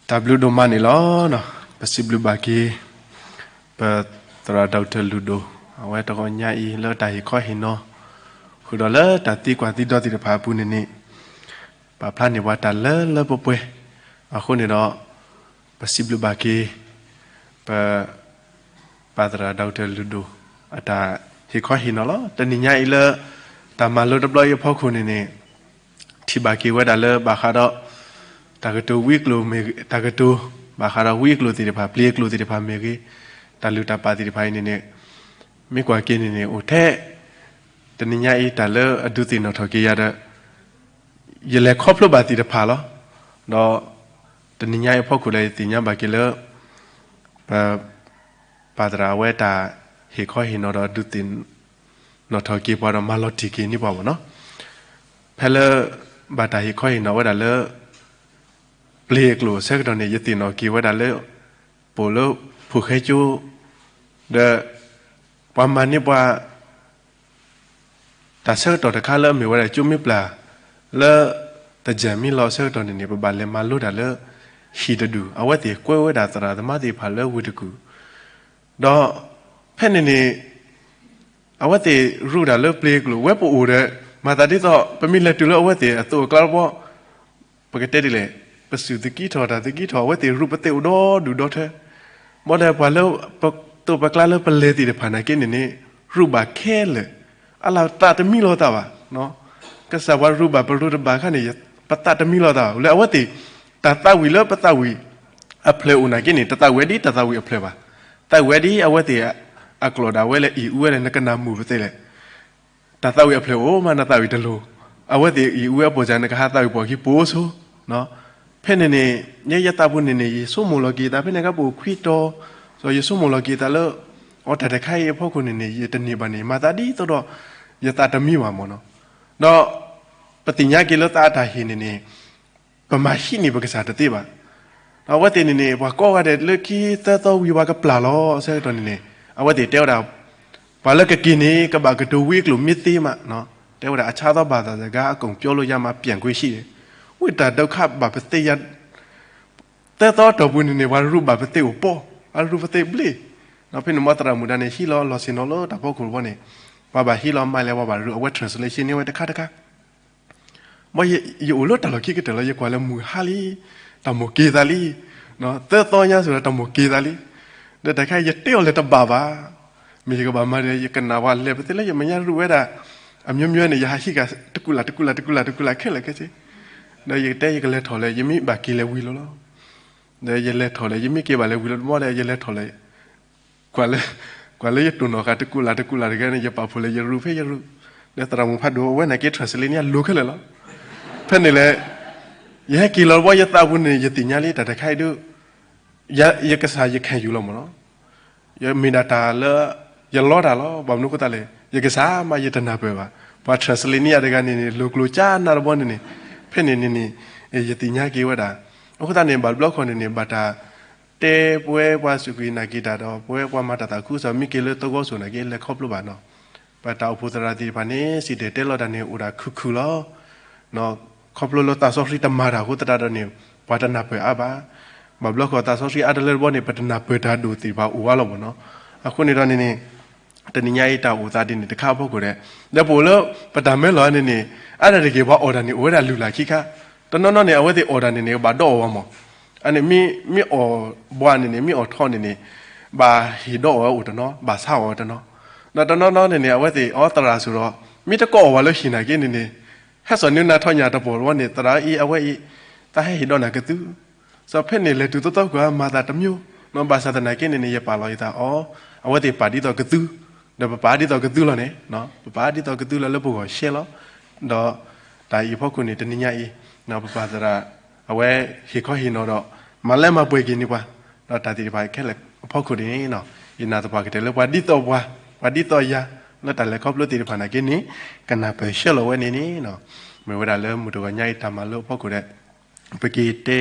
တၢ်ဘျုးဒိၣ်မးန့ၣ်လီၤ. ပစံးဘျုးဘၣ်က့ၤ ပသရၣ် Doctor လုၢ်ဒိၣ် အဝဲတဂီၤညါအံၤလၢတၢ်ဟ့ၣ်ခီဟ့ၣ်နီၤ ဃုာ်ဒီးလၢတၢ်သံကွၢ်သံဒိးသ့ၣ်တဖၣ်အပူၤန့ၣ်န့ၣ် ပာ်ဖျါန့ၢ်ပှၤတၢ်လၢလၢပှဲၤပှဲၤ အဃိန့ၣ်ဒီး ပစံးဘျုးဘၣ်က့ၤ ပ ပၢ်သရၣ် Doctor လုၢ်ဒိၣ် အတၢ်ဟ့ၣ်ခီဟ့ၣ်နီၤလီၤ. တနံၤညါအံၤလၢ တၢ်မၤလိတဘျီအံၤအဖီခိၣ်န့ၣ်န့ၣ် ထံၣ်ဘၣ်က့ၤဝဲဒၣ်လၢဘၣ်ဃးဒီး တၢ်ကတိၤဝံအကျိၤမ့ၢ် တၢ်ကတိၤ ဘၣ်ဃးဒီးဝံအကျိၤသ့ၣ်တဖၣ် ပျ့ၤအကျိၤသ့ၣ်တဖၣ်မ့ၢ်ဂ့ၤ တၢ်လုၢ်တၢ်ပာ်သ့ၣ်တဖၣ်အံၤန့ၣ်န့ၣ် မ့ၢ်ကွၢ်က့ၤန့ၣ်န့ၣ် အိၣ်ထဲ တနံၤညါအံၤတၢ်လၢအဒုးသ့ၣ်နီၣ်ထီၣ်က့ၤယၤဒီး ယလဲၤခီဖျိဘၣ်သ့ၣ်တဖၣ်လီၤ. ဒီး တနံၤညါအံၤအဖီခိၣ်ဒီး ယသ့ၣ်ညါဘၣ်က့ၤလၢ ပ ပၢ်သရၣ်အဝဲတၢ်ဟ့ၣ်ခီဟ့ၣ်နီၤဒီးဒုးသ့ၣ် နီၣ်ထီၣ်က့ၤပှၤဒီးမၤလီၤတံၢ်က့ၤန့ၢ်ပှၤမ့ၢ်နီၤ. ဖဲလၢ ဘၣ်တၢ်ဟ့ၣ်ခီဟ့ၣ်နီၤဝဲဒၣ်လၢ ပျ့ၤအကျိၤအဆၢကတီၢ်န့ၣ် ယသ့ၣ်နီၣ်က့ၤဝဲဒၣ်လၢ ပိာ်လၢဖိၣ်ဃဲကၠိ ဒီး ပှၤမၤန့ၢ်ပှၤ တၢ်ဆၢကတီၢ်တခါလၢအမ့ၢ်ဝဲဒၣ်ကၠိမ့ၢ်ပျၢ် လၢ တယၢၢ်မံလီၤအဆၢကတီၢ်န့ၣ်န့ၣ် ပဘၣ်လဲၤမၤလိတၢ်လၢ ဟံၣ်တဒူၣ် အဝဲသ့ၣ်ကွဲဝဲဒၣ်သရၣ်သမါသ့ၣ်တဖၣ်လၢဝ့ၢ်တကူၣ် ဒီး ဖဲန့ၣ်န့ၣ် အဝဲသ့ၣ်ရူးတၢ်လၢပျ့ၤအကျိၤ ဝဲပအိၣ်ဒီး မၤသးဒ်သိး ပမ့ၢ်လဲၤတုၤလၢအဝဲသ့ၣ်အသိးအကျါတဘျီ ပကတဲဒ်လဲၣ် ပစူၢ်သကံထီၣ်တၢ်သကံထီၣ် အဝဲသ့ၣ်ရူးပသ့ၣ်အိၣ်ဒီဒူၣ်ဒီထၢ ဘၣ်ဒီးပှၤလၢ ပသိးပကျါလၢပလဲၤသ့ၣ်တဖၣ်နာ်က့န့ၣ်န့ၣ် ရူးဘၣ်ခဲလၢာ် အလၢ်သးတမံလီၤသးဘၣ် ကစၢ်ပှၤရူးဘၣ်ပရူးတဘၣ်ခါန့ၣ် ပသးတမံလီၤသးဘၣ် လၢအဝဲသ့ၣ် တၢ်သးဝံၣ်လၢပသးဝံၣ်အဖျၢၣ်အိၣ်နာ်က့န့ၣ် တသးဝံၣ်ဝဲဒ်တၢ်သးဝံၣ်အဖျၢၣ်ဘၣ် သးဝံၣ်ဝဲဒ်အဝဲသ့ၣ် အကျိာ်ဒၣ်ဝဲလၢအံၣ်အူဝဲလၢနကနၢ်မုာ်ပသ့ၣ်လဲၣ် တၢ်သးဝံၣ်အဖျၢၣ်အိၣ်မး နသးဝံၣ်တလိၤ, အဝဲသ့ၣ်အံၣ်အူဝဲအပိာ်စၢၤ နကဟးသးဝံၣ်ပိာ်ခံပိာ်ဆိ, ဖဲန့ၣ်န့ၣ် ယဲယသးပူၤန့ၣ်န့ၣ် ယဆိကမိၣ်လီၤက့ၤသး ဖဲန့ၣ်ကပအိၣ်ခွံတီၤ, ဒီးယဆိကမိၣ်လီၤက့ၤသးလၢ အီတၢ်တခါအံၤအဖီခိၣ်န့ၣ်န့ၣ် ယတန့ၢ်ဘၣ်န့ၣ် မၤသးဒ်သိးဒီး ယသးတမံဘၣ်မ့ၢ်နီၤ, ဒီး ပသ့ၣ်ညါက့ၤလၢသးအတၢ်ဟ့ၣ်န့ၣ်န့ၣ် ပမၤဟံးန့ၢ်ပကစၢ်တသ့ဘၣ်. ဒီးအဝဲသ့ၣ်န့ၣ်န့ၣ် ပှၤကိးဂၤဒဲးလၢခံသၢသီဝံၤ ပှၤကပျၢ်လီၤအဆၢကတီၢ်န့ၣ်န့ၣ် အဝဲသ့ၣ်တဲဝဲဒၣ် ပှၤလၢကက့ၤန့ၣ် ကဘၣ်ကတိၤဝံအကျိာ်မ့ၢ်သ့မး, တဲဝဲဒၣ် အချါသီဘၣ်သးစကား အကုၢ်ပျီလိယါမး ပျံၤကွ့ၢ်ဆံး ဝံတၢ်ဒုက္ခဘၣ်ပသ့ယါ သၢသီတီၢ်ပူၤန့ၣ်န့ၣ် ပှၤရူးဘၣ်ပသ့အိၣ်ပီၢ်, အရူးပသ့ဘျ့ၣ်, ဒီးဖဲန့ၣ်မ့ၢ်သရၣ်မုၣ်ဒါန့ၣ် ဟံးလီၤလီၢ်ဆ့ၣ်နီၤလၢတၢ်ဖီခိၣ်တဘီန့ၣ် ပှၤဘၣ်ဟံးလီၤမၤလဲၣ် ပှၤဘၣ်ရူး အဝဲ translation န့ၢ်ဝဲတခါတခါ ဘၣ်ယအိၣ်လၢတၢ်လီၢ်ခံကတၢၢ်လီၤ ယကွၢ်လၢမုၢ်ဟါလံ, တၢ်မိၣ်က့ၤသးလံ, သၢသီညါစ့ၢ်ကီး တၢ်မိၣ်က့ၤသးလံ, ဒီးတၢ်ခါအံၤယတဲအီၤလၢတဘၣ်ဘၣ်, မ့ၢ်ယကဘၣ်မၤဒီး ယကနၣ်ပှၤလဲၤပသ့လၢ ယမဲာ်ညါရူးဝဲဒၣ်, အမျိုးမျိုးန့ၣ် ယဟးဟံးဃာ် တကူၣ်လၢ်တကူၣ်လၢ်တကူၣ်လၢ်တကူၣ်လၢ်ခဲလၢာ်ခဲဆ့, ဒီးယကတဲယကလဲၤထီၣ်လဲၣ် ယမ့ၢ်ဘၣ်က့ၤလဲၤဝံၤလီၤလီၤ, ဒီးယလဲၤထီၣ်လဲၣ် ယမ့ၢ်က့ၤဘၣ်လဲၤဝံၤလီၤတဘျီဒီး ယလဲၤထီၣ်လဲၣ် ကွၢ်လၢ ကွၢ်လၢယတိၢ်နီၣ်ဃာ်တကူၣ်လၢ်တကူၣ်လၢ်တဂၤန့ၣ် ယပာ်ဖှိၣ်လၢယရူးဖဲယရူး, ဒီးသရၣ်မုၣ်ဖးဒိၣ်အဝဲန့ၣ်က့ translate န့ၢ်ယၤလိၤခဲလၢာ်လီၤ. ဖဲန့ၣ်လဲၣ်, ယဟဲက့ၤလီၤတဘျီ ယသးပူၤန့ၣ် ယသ့ၣ်ညါလံ တၢ်တခါအံၤဒုး ယကစၢ်ယခဲယူၤလီၤမ့ၢ်နီၤ, ယမ့ၢ်ဒၣ်တၢ်လၢ ယလီတၢ်လီၤ. ဘၣ်မနုၤအဃိသတးလဲၣ် ယကစၢ်မးယတနၢ်ပၢၢ်ဘၣ်. ပှၤ translate န့ၢ်ယၤတဂၤန့ၣ်န့ၣ် လိၤကျိၤကၢ်နးတဘျီန့ၣ်န့ၣ်, ဖဲန့ၣ်န့ၣ်န့ၣ် ယသ့ၣ်ညါက့ၤဝဲဒၣ်. အဃိသတးန့ၣ် ဘၣ်တဘျီခီန့ၣ်န့ၣ် ဘၣ်တၢ် တဲပဝဲပှၤစူၢ်က့ၤနာ်က့ၤတၢ်ဒီး ပဝဲပှၤမၤတၢ်သးခုကစီၣ် မ့ၢ်က့ၤလၢသဝီစိၤနာ်က့ လဲၤခီဖျိဘၣ်နီၤ, ပတၢ်အိၣ်ဖှိၣ်သရၣ်သ့ၣ်တဖၣ်န့ၣ် စံၣ်တဲၤတဲလီၤတၢ်န့ၣ် အိၣ်ဒၣ်ခုၣ်ခုၣ်လီၤ. ခီဖျိလၢသးစီဆှံတမၤတၢ်အဃိသတးဒီးန့ၣ် ပှၤတနၢ်ပၢၢ်အါဘၣ်. ဘၣ်ဘျီဃီသးစီဆှံအါတလၢတဘျီန့ၣ် ပတနၢ်ပၢၢ်တၢ်ဒိၣ်သ့ၣ်တဖၣ်အိၣ်ဝဲလီၤမ့ၢ်နီၤ. အဃိန့ၣ်ဒီးန့ၣ်န့ၣ် တနံၤညါအံၤတၢ်အိၣ်သးဒ်န့ၣ်တခါအဖီခိၣ်ဒီး ဒီးပအိၣ်လၢပတၢ်မၢလီၤန့ၣ်န့ၣ် အါတက့ၢ်ပှၤအီၣ်တၢ်န့ၣ် အိၣ်ဝဲဒၣ်လုၢ်လၢ်ခံခါ, တနီၤနီၤန့ၣ် အဝဲသ့ၣ်အီၣ်တၢ်န့ၣ်န့ၣ် ကဘၣ်ဒီးအီၣ်ဝဲမး. အန့ၣ်မ့ၢ် မ့ၢ်အီၣ်ဘှါန့ၣ်န့ၣ် မ့ၢ်အီၣ်ထီန့ၣ်န့ၣ် ဘၣ်ဟ့ၣ်ဒီးအီၣ်ဝဲအိၣ်တနီၤ ဘၣ်ဆါအီၣ်ဝဲတနီၤ. ဒီးတနီၤနီၤန့ၣ်န့ၣ် အဝဲသ့ၣ်အီသရၣ်စ့ၢ်ဒီး မ့ၢ်တကအီၣ်ဝဲလၢဟံၣ်နာ်က့န့ၣ်န့ၣ် ဟဲစိာ်န့ၢ်နၤထီၣ်ညါတပီၢ်လီၤန့ၣ် သရၣ်အံၤအဝဲအံၤ သးဟဲဟ့ၣ်ဒီးနၤကသူ စီၤဖဲန့ၣ်လဲၤတုၤသီသီကွၢ်မၤသးတမံၤ, ဘၣ်ဆၣ်သနာ်က့န့ၣ်န့ၣ် ယပာ်လီၤယသးအီၤ, အဝဲသ့ၣ်ပာ်ဒ်သိးကသူ, ဒီးပပာ်ဒ်သိးကသူလီၤန့ၣ်, ပပာ်ဒ်သိးကသူလီၤလၢပဂီၢ်ရှဲလီၤ. ဒီးတၢ်အံၤအဖီခိၣ်န့ၣ် တနံၤညါအံၤ ပပၢ်သရၣ် အဝဲဟ့ၣ်ခီဟ့ၣ်နီၤဒီး မၤလၢမၤပှဲၤက့ၤန့ၢ်ပှၤ, ဒီးတၢ်သ့ၣ်တဖၣ်ခဲလၢာ်အဖီခိၣ်န့ၣ် ယနာ်သပှၢ်ကတၢၢ်လၢပှၤဒ်သိးပှၤ, ပှၤဒ်သိးယၤ, လၢတၢ်လဲၤခီဖျိသ့ၣ်တဖၣ်နာ်က့န့ၣ် ကနၢ်ပၢၢ်ဆှၢလီၤဝဲန့ၣ်န့ၣ် မ့ၢ်ဝဲဒၣ်လၢမုၢ်တဂီၤညါအံၤတၢ်မၤလိအဖီခိၣ်ဒီး ပက့ၤတဲ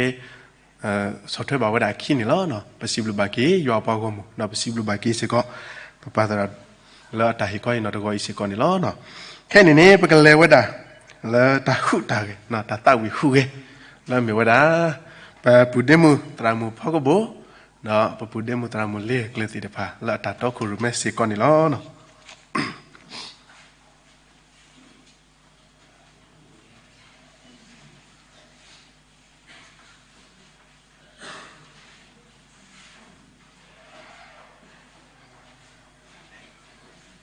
ဆီၣ်ထွဲဘၣ်ဝဲဒၣ်အခံန့ၣ်လီၤ. ပစံးဘျုးဘၣ်က့ၤ ယွၤအပှၤဂီၢ်မုၢ် ဒီးပစံးဘျုးဘၣ်က့ၤစ့ၢ်ကီး ပပၢ်သရၣ် လၢအတၢ်ဟ့ၣ်ခီဟ့ၣ်နီၤတဂီၤအံၤစ့ၢ်ကီးန့ၣ်လီၤ. ခဲအံၤန့ၣ်န့ၣ် ပကလဲၤဝဲဒၣ် လၢတၢ်ဟူးတၢ်ဂဲၤ တၢ်သးဝံၣ်ဟူးဂဲၤ လၢမ့ၢ်ဝဲဒၣ် ပပုၢ်ဒ့မုၣ်သရၣ်မုၣ်ဖီကဘိၣ် ဒီးပပုၢ်ဒ့မုၣ်သရၣ်မုၣ်လ့ၤကျၢၤသ့ၣ်တဖၣ် လၢအတၢ်တီခိၣ်ရိၣ်မဲစ့ၢ်ကီးန့ၣ်လီ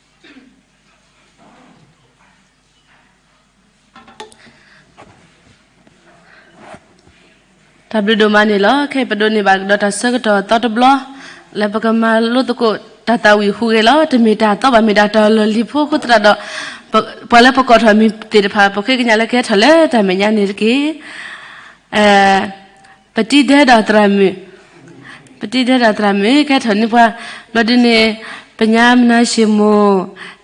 ၤ. တၢ်ဘျုးဒိၣ်မးန့ၣ်လီၤ. ခဲအံၤပဒိးန့ၢ်ဘၣ်ကဒီးတၢ်ဆၢကတီၢ်သီတဘျီ လၢပကမၤလိသကိးတၢ်သးဝံၣ်ဟူးဂဲၤလီၤ. တမ့ၢ်တၢ်သီဘၣ် မ့ၢ်ဒၣ်တၢ်လီၢ်လံၤဖိအဃိသတးဒီး ပှၤလၢပကိးထီၣ်မံၤသ့ၣ်တဖၣ် ပဃ့ကညးလၢကဟဲထီၣ်လၢတၢ်မဲာ်ညါန့ၣ်တက့ၢ်. ပတံၤဒဲဒီးသရၣ်မုၣ်, ပတံၤဒဲဒီးသရၣ်မုၣ် ကဟဲထီၣ်န့ၢ်ပှၤ ဘျီဒ်န့ၣ် ပညါမနၤၡ့ၣ်မိၢ်,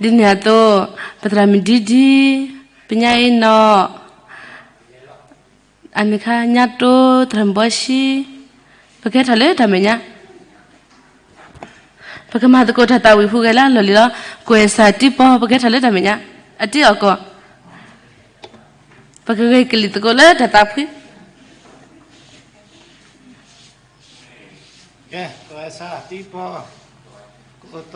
ဒ်န့ၣ်အသိး ပသရၣ်မုၣ်ဒံဒံ, ပညါအ့နီၣ်, အန့ၣ်ခါ ညါတိ သရၣ်မုၣ်ဘီဆံ, ပကဟဲထီၣ်လၢတၢ်မဲာ်ညါ ပကမၤသကိးတၢ်သးဝံၣ်ဟူးဂဲၤလၢအလီၢ်လံၤလီၤ. ကွဲးစၢ်တံၤပီ ပကဟဲထီၣ်လၢတၢ်မဲာ်ညါ အတံၤအီၣ်ကီၢ် ပကဂဲၤကလံၣ်သကိးလၢတၢ်သးဖှံ ကဲ ကွဲးစၢ်တံၤပီ ကိး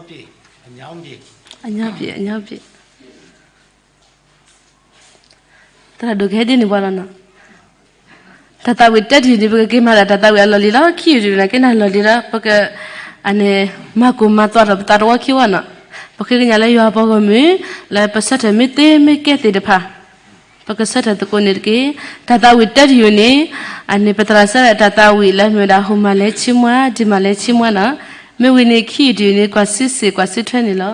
သီ အညီဘ့ၣ် အညီဘ့ၣ် သရၣ်ဒိၣ်ကဟဲဒ်န့ၣ်ပှၤလီၤနီၤ. တၢ်သးဝံၣ်တၢတယုၢ်န့ၣ် ပကက့ၤမၤဒၣ်တၢ်သးဝံၣ်အလီၢ်လံၤလီၤ. ခံယုၢ်တယုၢ်နာ်က့န့ၣ်လီၢ်လံၤလီၤ. ပက အန့ၣ် မၤကိၢ်မၤသွးထီၣ်ပသးတဝီခံဝီနီၤ. ပဃ့ကညးလၢယွၤအပှၤဂီၢ်မုၢ် လၢပဆၢထၢၣ်မ့ၢ်သ့မ့ၢ်ကဲသ့ၣ်တဖၣ် ပကဆၢထၢၣ်သကိးန့ၣ်တက့ၢ်. တၢ်သးဝံၣ်တၢတယုၢ်န့ၣ် အန့ၣ်ပသရၣ်ဆၢထၢၣ်တၢ်သးဝံၣ်လၢမ့ၢ်ဝဲဒၣ် ဟိၣ်မၤလဲဆံမွါ ဒံးမၤလဲဆံမွါနီၤ. မ့ၢ်ဝံၤန့ၣ် ခံယုၢ်တယုၢ်န့ၣ် ကွၢ်စံစ့ၣ်ကွၢ်စံထွဲန့ၣ်လီၤ.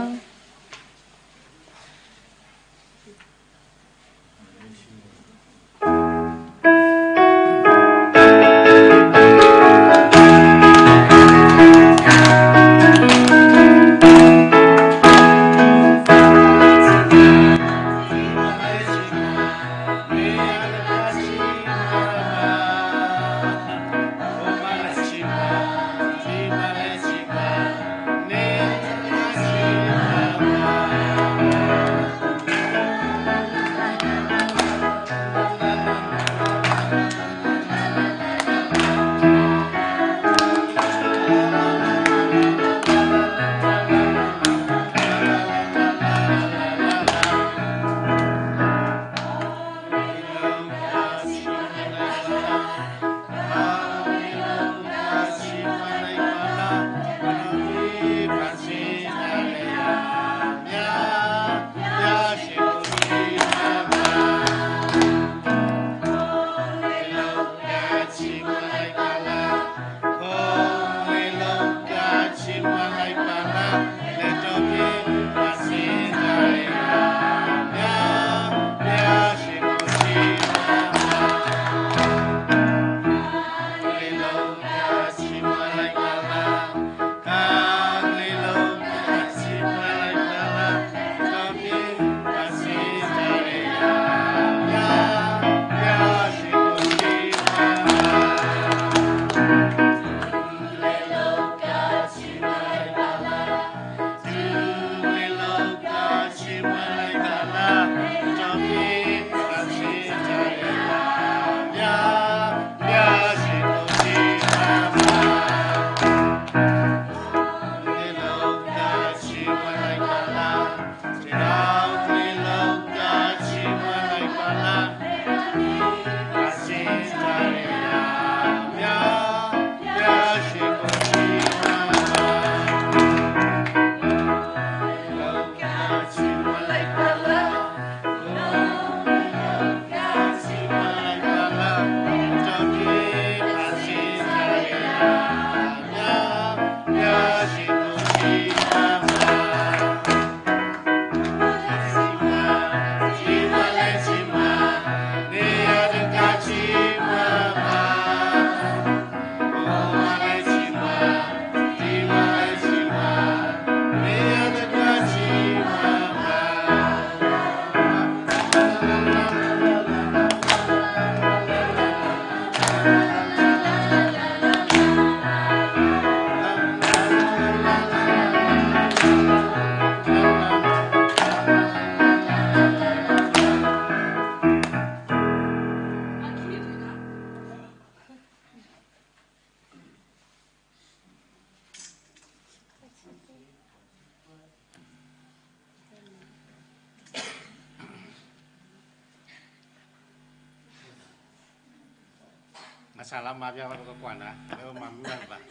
အစးလၢမၤပျၢ်ဝဲပကကွၢ်နၤ လၢမၤမုၢ်ဘၣ်တဘၣ်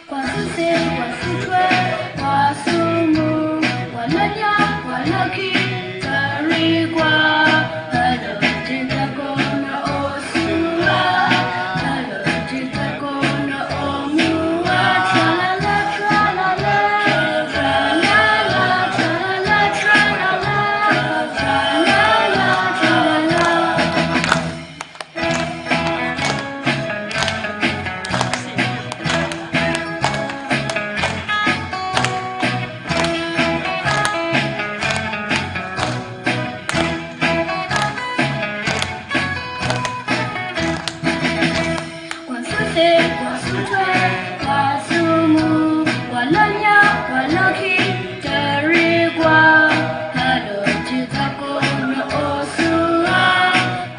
ကွၢ်ဆူစ့ၣ် ကွၢ်ဆူထွဲ ကွၢ်ဆူမူ ကွၢ်လၢညါ ကွၢ်လၢခံ တရံးကွၢ် ဟဲလၢထံသကိးနအိၣ်ဆူဧါ ဟဲလၢထံသကိးနအိၣ်မူဧါ ထြၣ်လၢ်လၢ် ထြၣ်လၢ်လၢ် ထြၣ်လၢ်လၢ် ထြၣ်လၢ်လၢ် ထြၣ်လၢ်လၢ် ထြၣ်လၢ်လၢ် ကွၢ်ဆူစ့ၣ် ကွၢ်ဆူထွဲ ကွၢ်ဆူမူ ကွၢ်လၢညါ ကွၢ်လၢခံ တရံးကွၢ် ဟဲလၢထံသကိးနအိၣ်ဆူဧါ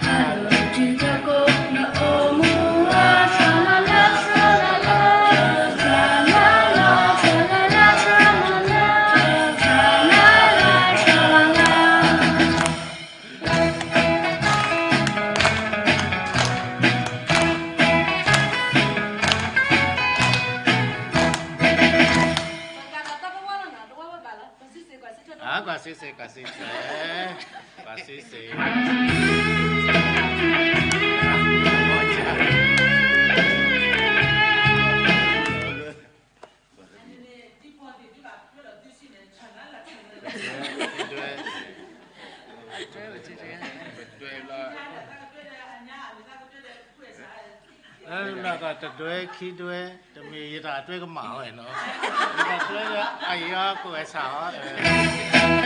ဟဲလၢထံသကိးနအိၣ်မူဧါ ထြၣ်လၢ်လၢ် ထြၣ်လၢ်လၢ် ထြၣ်လၢ်လၢ် ထြၣ်လၢ်လၢ် ထြၣ်လၢ်လၢ် ထြၣ်လၢ်လၢ် ကွၢ်ဆူစ့ၣ် ကွၢ်ဆူထွဲ ကွၢ်ဆူစ့ၣ် လၢတဒွဲခံဒွဲ တမ့ၢ်ယတၢ်တွဲကမၣ်ဝဲနီၤ ယတၢ်တွဲလၢအယီၤကဝဲၤဆၣ်အီၤ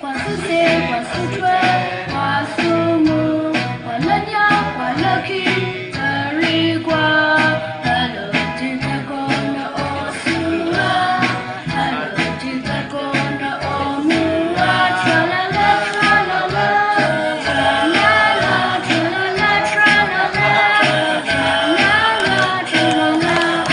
ကွၢ်ဆူစ့ၣ် ကွၢ်ဆူထွဲ ကွၢ်ဆူမူ ကွၢ်လၢညါ ကွၢ်လၢခံ တရံးကွၢ် ဟဲလၢထံသကိးနအိၣ်ဆူဧါ ဟဲလၢထံသကိးနအိၣ်မူဧါ ထြၣ်လၢ်လၢ် ထြၣ်လၢ်လၢ် ထြၣ်လၢ်လၢ် ထြၣ်လၢ်လၢ် ထြၣ်လၢ်လၢ် ထြၣ်လၢ်လၢ်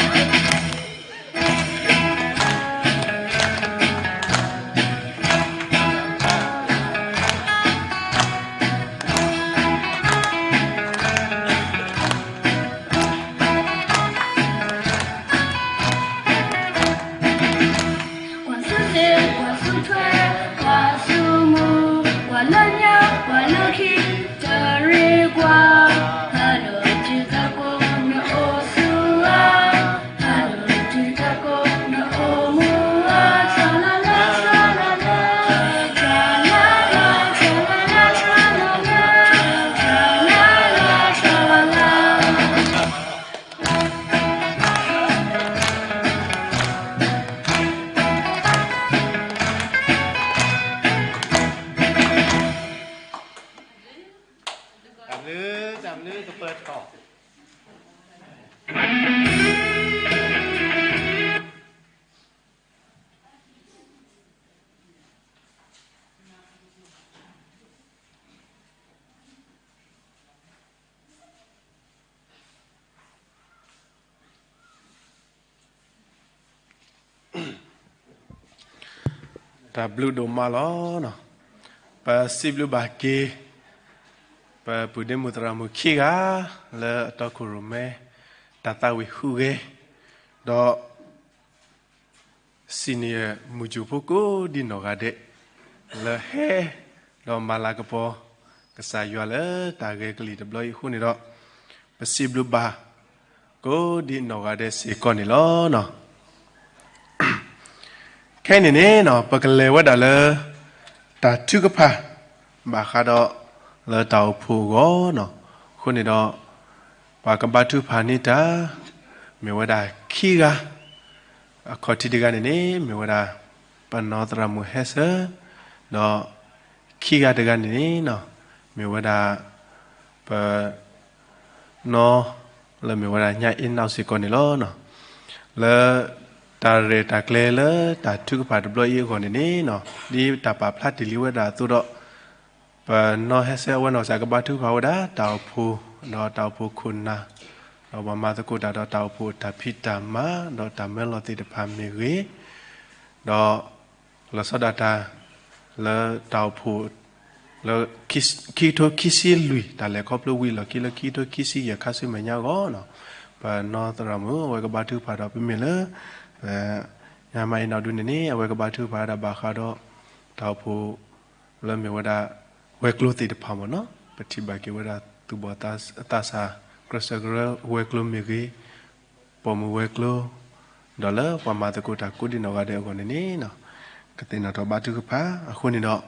ကွၢ်ဆူစ့ၣ် ကွၢ်ဆူထွဲ ကွၢ်ဆူမူ ကွၢ်လၢညါ ကွၢ်လၢခံ တရံးကွၢ် ဟဲလၢထံသကိးနအိၣ်ဆူဧါ ဟဲလၢထံသကိးနအိၣ်မူဧါ ထြၣ်လၢ်လၢ် ထြၣ်လၢ်လၢ် ထြၣ်လၢ်လၢ် ထြၣ်လၢ်လၢ် ထြၣ်လၢ်လၢ် ထြၣ်လၢ်လၢ် တၢ်ဘျုး တၢ်ဘျုးကပၢၤထီၣ် တၢ်ဘျုးဒိၣ်မးလီၤ. ပစံးဘျုးဘၣ်က့ၤ ပပုၢ်ဒ့မုၣ်သရၣ်မုၣ်ခံဂၤ လၢအတီခိၣ်ရိၣ်မဲ တၢ်သးဝံၣ်ဟူးဂဲၤ ဒီး senior မုၢ်စၢ်ဖိကိးဒံနီၢ်ဂၤဒဲး လၢဟဲ ဒီးမၤလၤကပီၤ ကစၢ်ယွၤလၢတၢ်ဂဲၤကလံၣ်တဘျီအံၤအဃိန့ၣ်ဒီး ပစံးဘျုးဘၣ် ကိးဒံနီၢ်ဂၤဒဲးစ့ၢ်ကီးန့ၣ်လီၤ. ခဲအံၤန့ၣ်န့ၣ် ပကလဲၤဝဲဒၣ်လၢ တၢ်ထုကဖၣ် ဘၣ်ဃးဒီး လၢတၢ်အိၣ်ဖှိၣ်အဂီၢ်န့ၣ် အဃိန့ၣ်ဒီး ပှၤကဘါထုကဖၣ်န့ၢ်တၢ် မ့ၢ်ဝဲဒၣ်ခံဂၤ အခီၣ်ထံးတဂၤန့ၣ်န့ၣ် မ့ၢ်ဝဲဒၣ် ပနီၢ်သရၣ်မုၣ်ဟဲစၢၤ ဒီး ခံဂၤတဂၤန့ၣ်န့ၣ် မ့ၢ်ဝဲဒၣ် ပ နီၢ် လၢမ့ၢ်ဝဲဒၣ်ညၣ်အ့နီၣ်စ့ၢ်ကီးန့ၣ်လီၤ. လၢ တၢ်ရဲၣ်တၢ်ကျဲၤလၢတၢ်ထုကဖၣ်တဘျီအံၤအဂီၢ်န့ၣ်န့ၣ်, ဒ်တၢ်ပာ်ဖျါတ့ၢ်လံဝဲဒၣ်အသိးဒီး, ပနီၢ်ဟဲဆဲအဝဲနီၢ်ကစၢ်ကဘါထုကဖၣ်ဝဲဒၣ်တၢ်အိၣ်ဖှိၣ်, ဒီးတၢ်အိၣ်ဖှိၣ်ခိၣ်နၢ်, ဒီးပှၤမၤသကိးတၢ်ဒီးတၢ်အိၣ်ဖှိၣ်တၢ်ဖံးတၢ်မၤ, ဒီးတၢ်မၢလီၤသ့ၣ်တဖၣ်မ့ၢ်ဂ့ၤ, ဒီး လီၤဆီဒၣ်တၢ် လၢတၢ်အိၣ်ဖှိၣ် လၢ ခံကထိခံဆံလွံၢ် တၢ်လဲၤခီဖျိဝံၤလီၢ်ခံလၢခံကထိခံဆံယဲၢ်ခါဆူမဲာ်ညါအဂီၢ်န့ၣ်, ပနီၢ်သရၣ်မုၣ်အဝဲကဘါထုကဖၣ်ဒီးပမ့ၢ်လၢ ပ ညါမၤအ့နီၣ်ဒုန့ၣ်န့ၣ် အဝဲကဘါထုကဖၣ်ဝဲဒၣ်ဘၣ်ဃးဒီး တၢ်အိၣ်ဖှိၣ် လၢမ့ၢ်ဝဲဒၣ် ဝဲၤကျိၤသ့ၣ်တဖၣ်မ့ၢ်န့ၣ်, ပထံၣ်ဘၣ်က့ၤဝဲဒၣ်သူၣ်ဘီၣ်သးစၢ် ကြၢးစၢးကရၢဝဲၤကျိၤမ့ၢ်ဂ့ၤ, ပိာ်မုၣ်ဝဲၤကျိၤ, ဒီးလၢပှၤမၤသကိးတၢ်ကိးဒံနီၢ်ဂၤဒဲးအဂီၢ်န့ၣ်န့ၣ်, ကသ့ၣ်နီၣ်ထီၣ်ဘါထုကဖၣ်အဃိန့ၣ်ဒီး,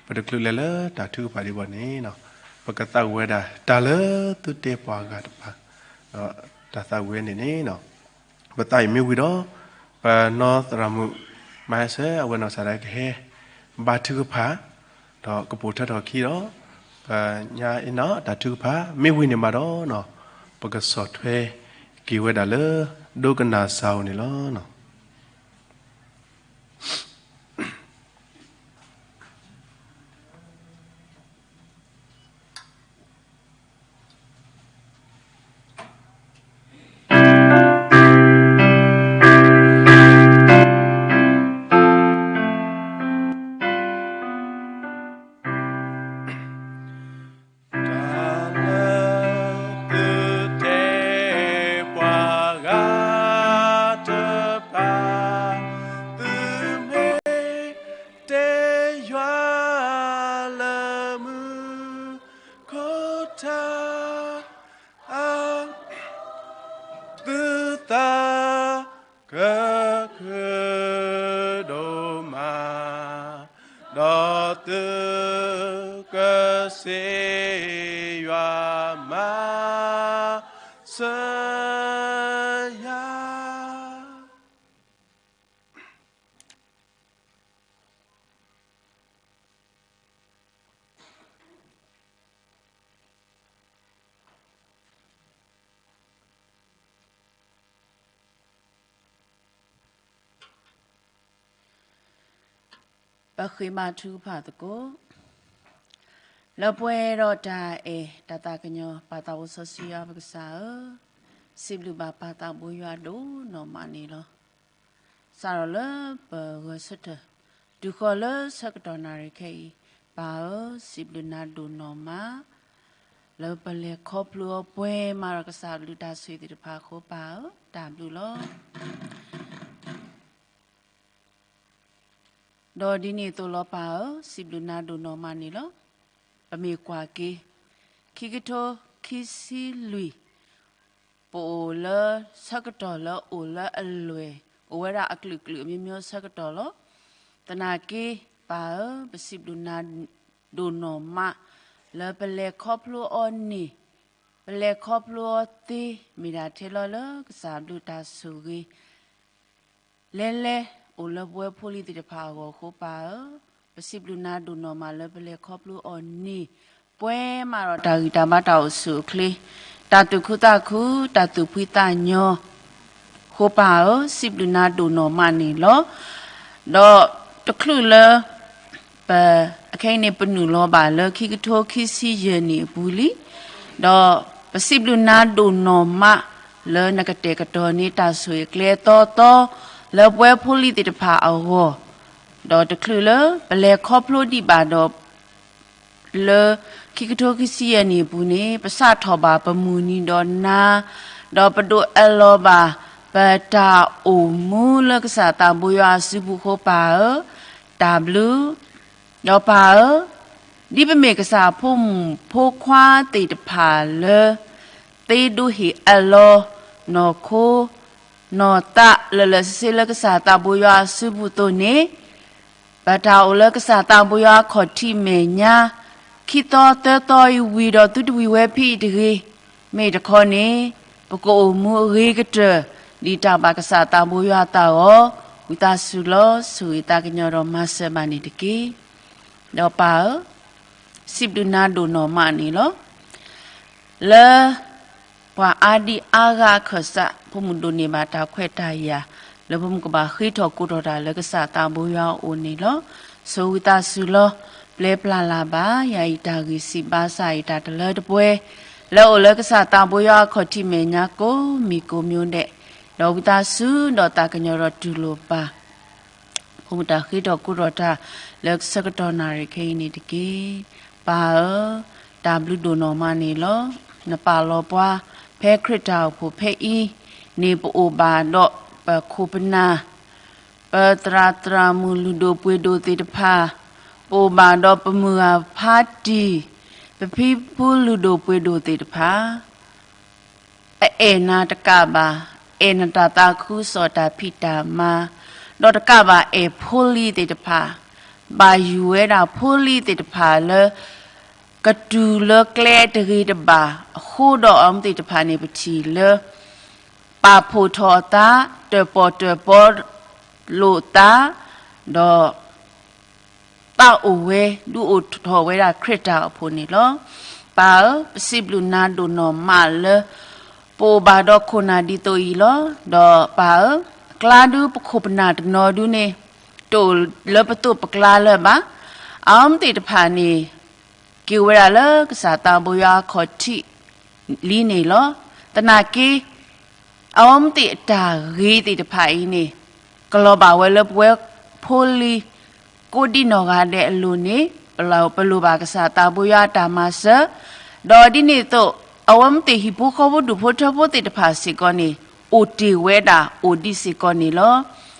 ပတချုးလဲၤလၢတၢ်ထုကဖၣ်ဒံးဘၣ်န့ၣ်, ပကသးဝံၣ်ဝဲဒၣ်တၢ်လၢသုတဲပှၤဂၤတဖၣ်, ဒီးတၢ်သးဝံၣ်ဝဲန့ၣ်န့ၣ်, ပသးဝံၣ်မ့ၢ်ဝံၤဒီး, ပနီၢ်သရၣ်မုၣ် မၤဟဲဆၢအဝဲနီၢ်ကစၢ်ဒၣ်ကဟဲ ဘါထုကဖၣ်, ဒီးကပိာ်ထွဲထီၣ်ခံဒီး, ပညါအ့နီၣ်တၢ်ထုကဖၣ် မ့ၢ်ဝံၤန့ၣ်ဘၣ်ဒီး, ပကဆီၣ်ထွဲက့ၤဝဲဒၣ်လၢ ဒိကနၣ်စၢ်အိၣ်န့ၣ်လီၤ. တၢ်လၢသုတဲပှၤဂၤတဖၣ်, သုမ့ၢ်တဲယွၤလၢမူခိၣ်ထါ, သုသး ကခုၣ်ဒိၣ်မး, ဒီးသုကစံးယွၤမၤ စၢၤယၤ. ပဃ့ဘါထုကဖၣ်သကိး, လၢပှဲၤဒီးတၢ်အဲၣ်တၢ်သးကညီၤ ပၢ်သးအိၣ်စီဆှံယွၤပကစၢ်ဧၢ, စံးဘျုးဘၣ်ပၢ်သးဘိယွၤဒိၣ်နီၢ်မးန့ၣ်လီၤ. စးထီၣ်လၢပဂဲၤဆၢထၢၣ် တုၤဃီၤလၢဆၢကတီၢ်နၣ်ရံၣ်ခဲအံၤ, ပၢ်ဧၢ, စံးဘျုးနၤဒိၣ်နီၢ်မး, လၢပလဲၤခီဖျိအီၤပှဲၤမးဒီးကစၢ်အကလုၢ်တၢ်ဆိၣ်ဂ့ၤသ့ၣ်တဖၣ်အဃိ ပၢ်ဧၢ, တၢ်ဘျုးလီၤ. ဒီးဒ်န့ၣ်အသိးလီၤပၢ်ဧၢ, စံးဘျုးနၤဒိၣ်နီၢ်မးန့ၣ်လီၤ. ပမ့ၢ်ကွၢ်က့ၤ ခံကထိခံဆံလွံၢ်, ပအိၣ်လၢဆၢကတီၢ်လၢအိၣ်လၢအလွဲၢ်, အိၣ်ဝဲဒၣ်အကလုာ်ကလုာ်အမျိုးမျိုးဆၢကတီၢ်လီၤ. သနာ်က့ ပၢ်ဧၢ, ပစံးဘျုးနၤဒိၣ်နီၢ်မး, လၢပလဲၤခီဖျိအီၤန့ၣ်, ပလဲၤခီဖျိအီၤသ့ မ့ၢ်ဒၣ်ထဲလီၤလၢကစၢ်အကလုၢ်တၢ်ဆိၣ်ဂ့ၤ လဲၤလဲၤအိၣ်လၢပဝဲဖိလံၤသ့ၣ်တဖၣ်အဂီၢ်အဃိ ပၢ်ဧၢ, ပစံးဘျုးနၤဒိၣ်နီၢ်မးလၢပလဲၤခီဖျိအီၤန့ၣ်, ပှဲၤမးဒီးတၢ်ဂံၢ်တၢ်ဘါတၢ်အိၣ်ဆူၣ်အိၣ်ချ့, တၢ်သူၣ်ခုသးခု, တၢ်သူၣ်ဖှံသးညီ အဃိ ပၢ်ဧၢ, စံးဘျုးနၤဒိၣ်နီၢ်မးန့ၣ်လီၤ. ဒီးတချုးလၢ ပ အခဲအံၤန့ၣ် ပနုာ်လီၤဘၣ်လၢခံကထိခံဆံယဲၢ်နံၣ်အပူၤလံ, ဒီးပစံးဘျုးနၤဒိၣ်နီၢ်မး လၢနကတဲာ်ကတီၤန့ၢ်တၢ်ဆိၣ်ဂ့ၤအကျဲအသီသီ လၢပဝဲဖိလံၤသ့ၣ်တဖၣ်အဂီၢ်, ဒီးတချုးလၢပလဲၤခီဖျိဒံးဘၣ်ဒီး လၢခံကထိခံဆံယဲၢ်နံၣ်အပူၤန့ၣ် ပစးထီၣ်ဘၣ်ပမုၢ်နံၤဒီးနၤ, ဒီးပဒိးအၢၣ်လီၤဘၣ် ပတၢ်အိၣ်မူလၢကစၢ်သးဘိယွၤအစုပူၤအဃိ ပၢ်ဧၢ, တၢ်ဘျုး, ဒီးပၢ်ဧၢ, ဒ်ပမ့ၢ်ကစၢ်အဖိမုၣ်ဖိခွါသ့ၣ်တဖၣ်လၢ သ့ဒိးဟ့ၣ်အၢၣ်လီၤ နီၢ်ခိ နီၢ်သးလၢာ်လၢာ်ဆ့ဆ့လၢကစၢ်သးဘိယွၤအစုပူၤအသိးန့ၣ်, ပတၢ်အိၣ်လၢကစၢ်သးဘိယွၤအခီၣ်ထံးမဲာ်ညါ ခံသီသၢသီအံၤဝံၤဒီးသုတဝံၤဝဲဖဲအံၤတဂ့ၤ, မ့ၢ်တခီန့ၣ် ပကအိၣ်မူအဂ့ၤကတၢၢ် ဒ်တၢ်ဘၣ်ကစၢ်သးဘိယွၤအသးအဂီၢ်, ဝံသးစူၤလီၤ ဆိၣ်ဂ့ၤသးကညီၤဒီးမၤစၢၤဘၣ်န့ၣ်တက့ၢ်. ဒီးပၢ်ဧၢ, စံးဘျုးနၤဒိၣ်နီၢ်မးန့ၣ်လီၤ. လၢ ပှၤအါဒံအါဂၤအခၢၣ်စး ဖိမုၣ်ဒိးန့ၢ်ဘၣ်တၢ်ခွဲးတၢ်ယာ် လၢပမ့ၢ်ကဘၣ်ဃ့ထီၣ်ကိးထီၣ်တၢ်လၢကစၢ်သးဘိယွၤအအိၣ်န့ၣ်လီၤ. ဆိၣ်ဂ့ၤသးစူၤလီၤ. ပျဲပျၢ်လၢ်ဘၣ် ယၤအံၤတၢ်ဂ့ၢ်စံးဘၣ်စၢ်အံၤတၢ်တလၢတပှဲၤ လၢအိၣ်လၢကစၢ်သးဘိယွၤအခီၣ်ထံးမဲာ်ညါကိးမံၤကိးမံၤဒဲး, ဒီးဝံသးစူၤဒီးသးကညီၤဒီးတူၢ်လိာ်ဘၣ် ဖိမုၣ်တၢ်ဃ့ထီၣ်ကိးထီၣ်တၢ်လၢဆၢကတီၢ်နၣ်ရံၣ်ခဲအံၤန့ၣ်တက့ၢ်. ပၢ်ဧၢ, တၢ်ဘျုးဒိၣ်နီၢ်မးန့ၣ်လီၤ. နပာ်လီၤပှၤ ဖဲခရံာ်တၢ်အိၣ်ဖှိၣ်ဖဲအံၤန့ၣ် ပအိၣ်ဘၣ်ဒီးပခိၣ်ပနၢ်, ပသရၣ်သရၣ်မုၣ်လုၢ်ဒိၣ်ပှ့ၤဒိၣ်သ့ၣ်တဖၣ်, ပအိၣ်ဘၣ်ဒီးပမုၢ်ဂၤဖးတံၢ်, ပဖံဖုလုၢ်ဒိၣ်ပှ့ၤဒိၣ်သ့ၣ်တဖၣ် အအဲၣ်နၤတကးဘၣ်, အဲၣ်နတၢ်သးခုကစီၣ်တၢ်ဖံးတၢ်မၤ, ဒီးတကးဘၣ်အဲၣ်ဖိလံၤသ့ၣ်တဖၣ်, ဘၣ်ယုၢ်ဝဲဒၣ်ဖိလံၤသ့ၣ်တဖၣ်လၢ ကတုၤလၢကျဲတဂ့ၤတဘၣ်အဃိဒီး အဝဲသ့ၣ်တဖၣ်န့ၣ် ပထံၣ်လၢ ပာ်ဖှိၣ်ထီၣ်အသး တၢၣ်ပီၣ်တၢၣ်ပီလိာ်သး, ဒီး သးအိၣ်ဝဲ ဒုးအိၣ်ထီၣ်ဝဲဒၣ်ခရံာ်တၢ်အိၣ်ဖှိၣ်န့ၣ်လီၤ. ပၢ်ဧၢ, ပစံးဘျုးနၤဒိၣ်နီၢ်မးလၢ ပအိၣ်ဘၣ်ဒီးခိၣ်နၢ်ဒ်သိးအံၤလီၤ. ဒီးပၢ်ဧၢ, အကျါဒုးပခိၣ်ပနၢ်တနီၤဒုးန့ၣ် တအိၣ်လၢပသိးပကျါလၢၤဘၣ်. အဝဲသ့ၣ်တဖၣ်န့ၣ် က့ၤဝဲဒၣ်လၢကစၢ်သးဘိယွၤအခီၣ်ထံးလံန့ၣ်လီၤ. သနာ်က့ အဝဲသ့ၣ်အတၢ်ဂ့ၤသ့ၣ်တဖၣ်အံၤန့ၣ် ကလီၤဘၣ်ဝဲလၢပဝဲဖိလံၤ ကိးဒံနီၢ်ဂၤဒဲးအလိၤန့ၣ် ပလိၣ်ဘၣ်ကစၢ်သးဘိယွၤအတၢ်မၤစၢၤ, ဒီးဒ်န့ၣ်အသိး အဝဲသ့ၣ်ဟံၣ်ဖိဃီဖိဒူၣ်ဖိထၢဖိသ့ၣ်တဖၣ်စ့ၢ်ကီးန့ၣ် အိၣ်တ့ၢ်ဝဲဒၣ်အိၣ်ဒံးစ့ၢ်ကီးန့ၣ်လီၤ.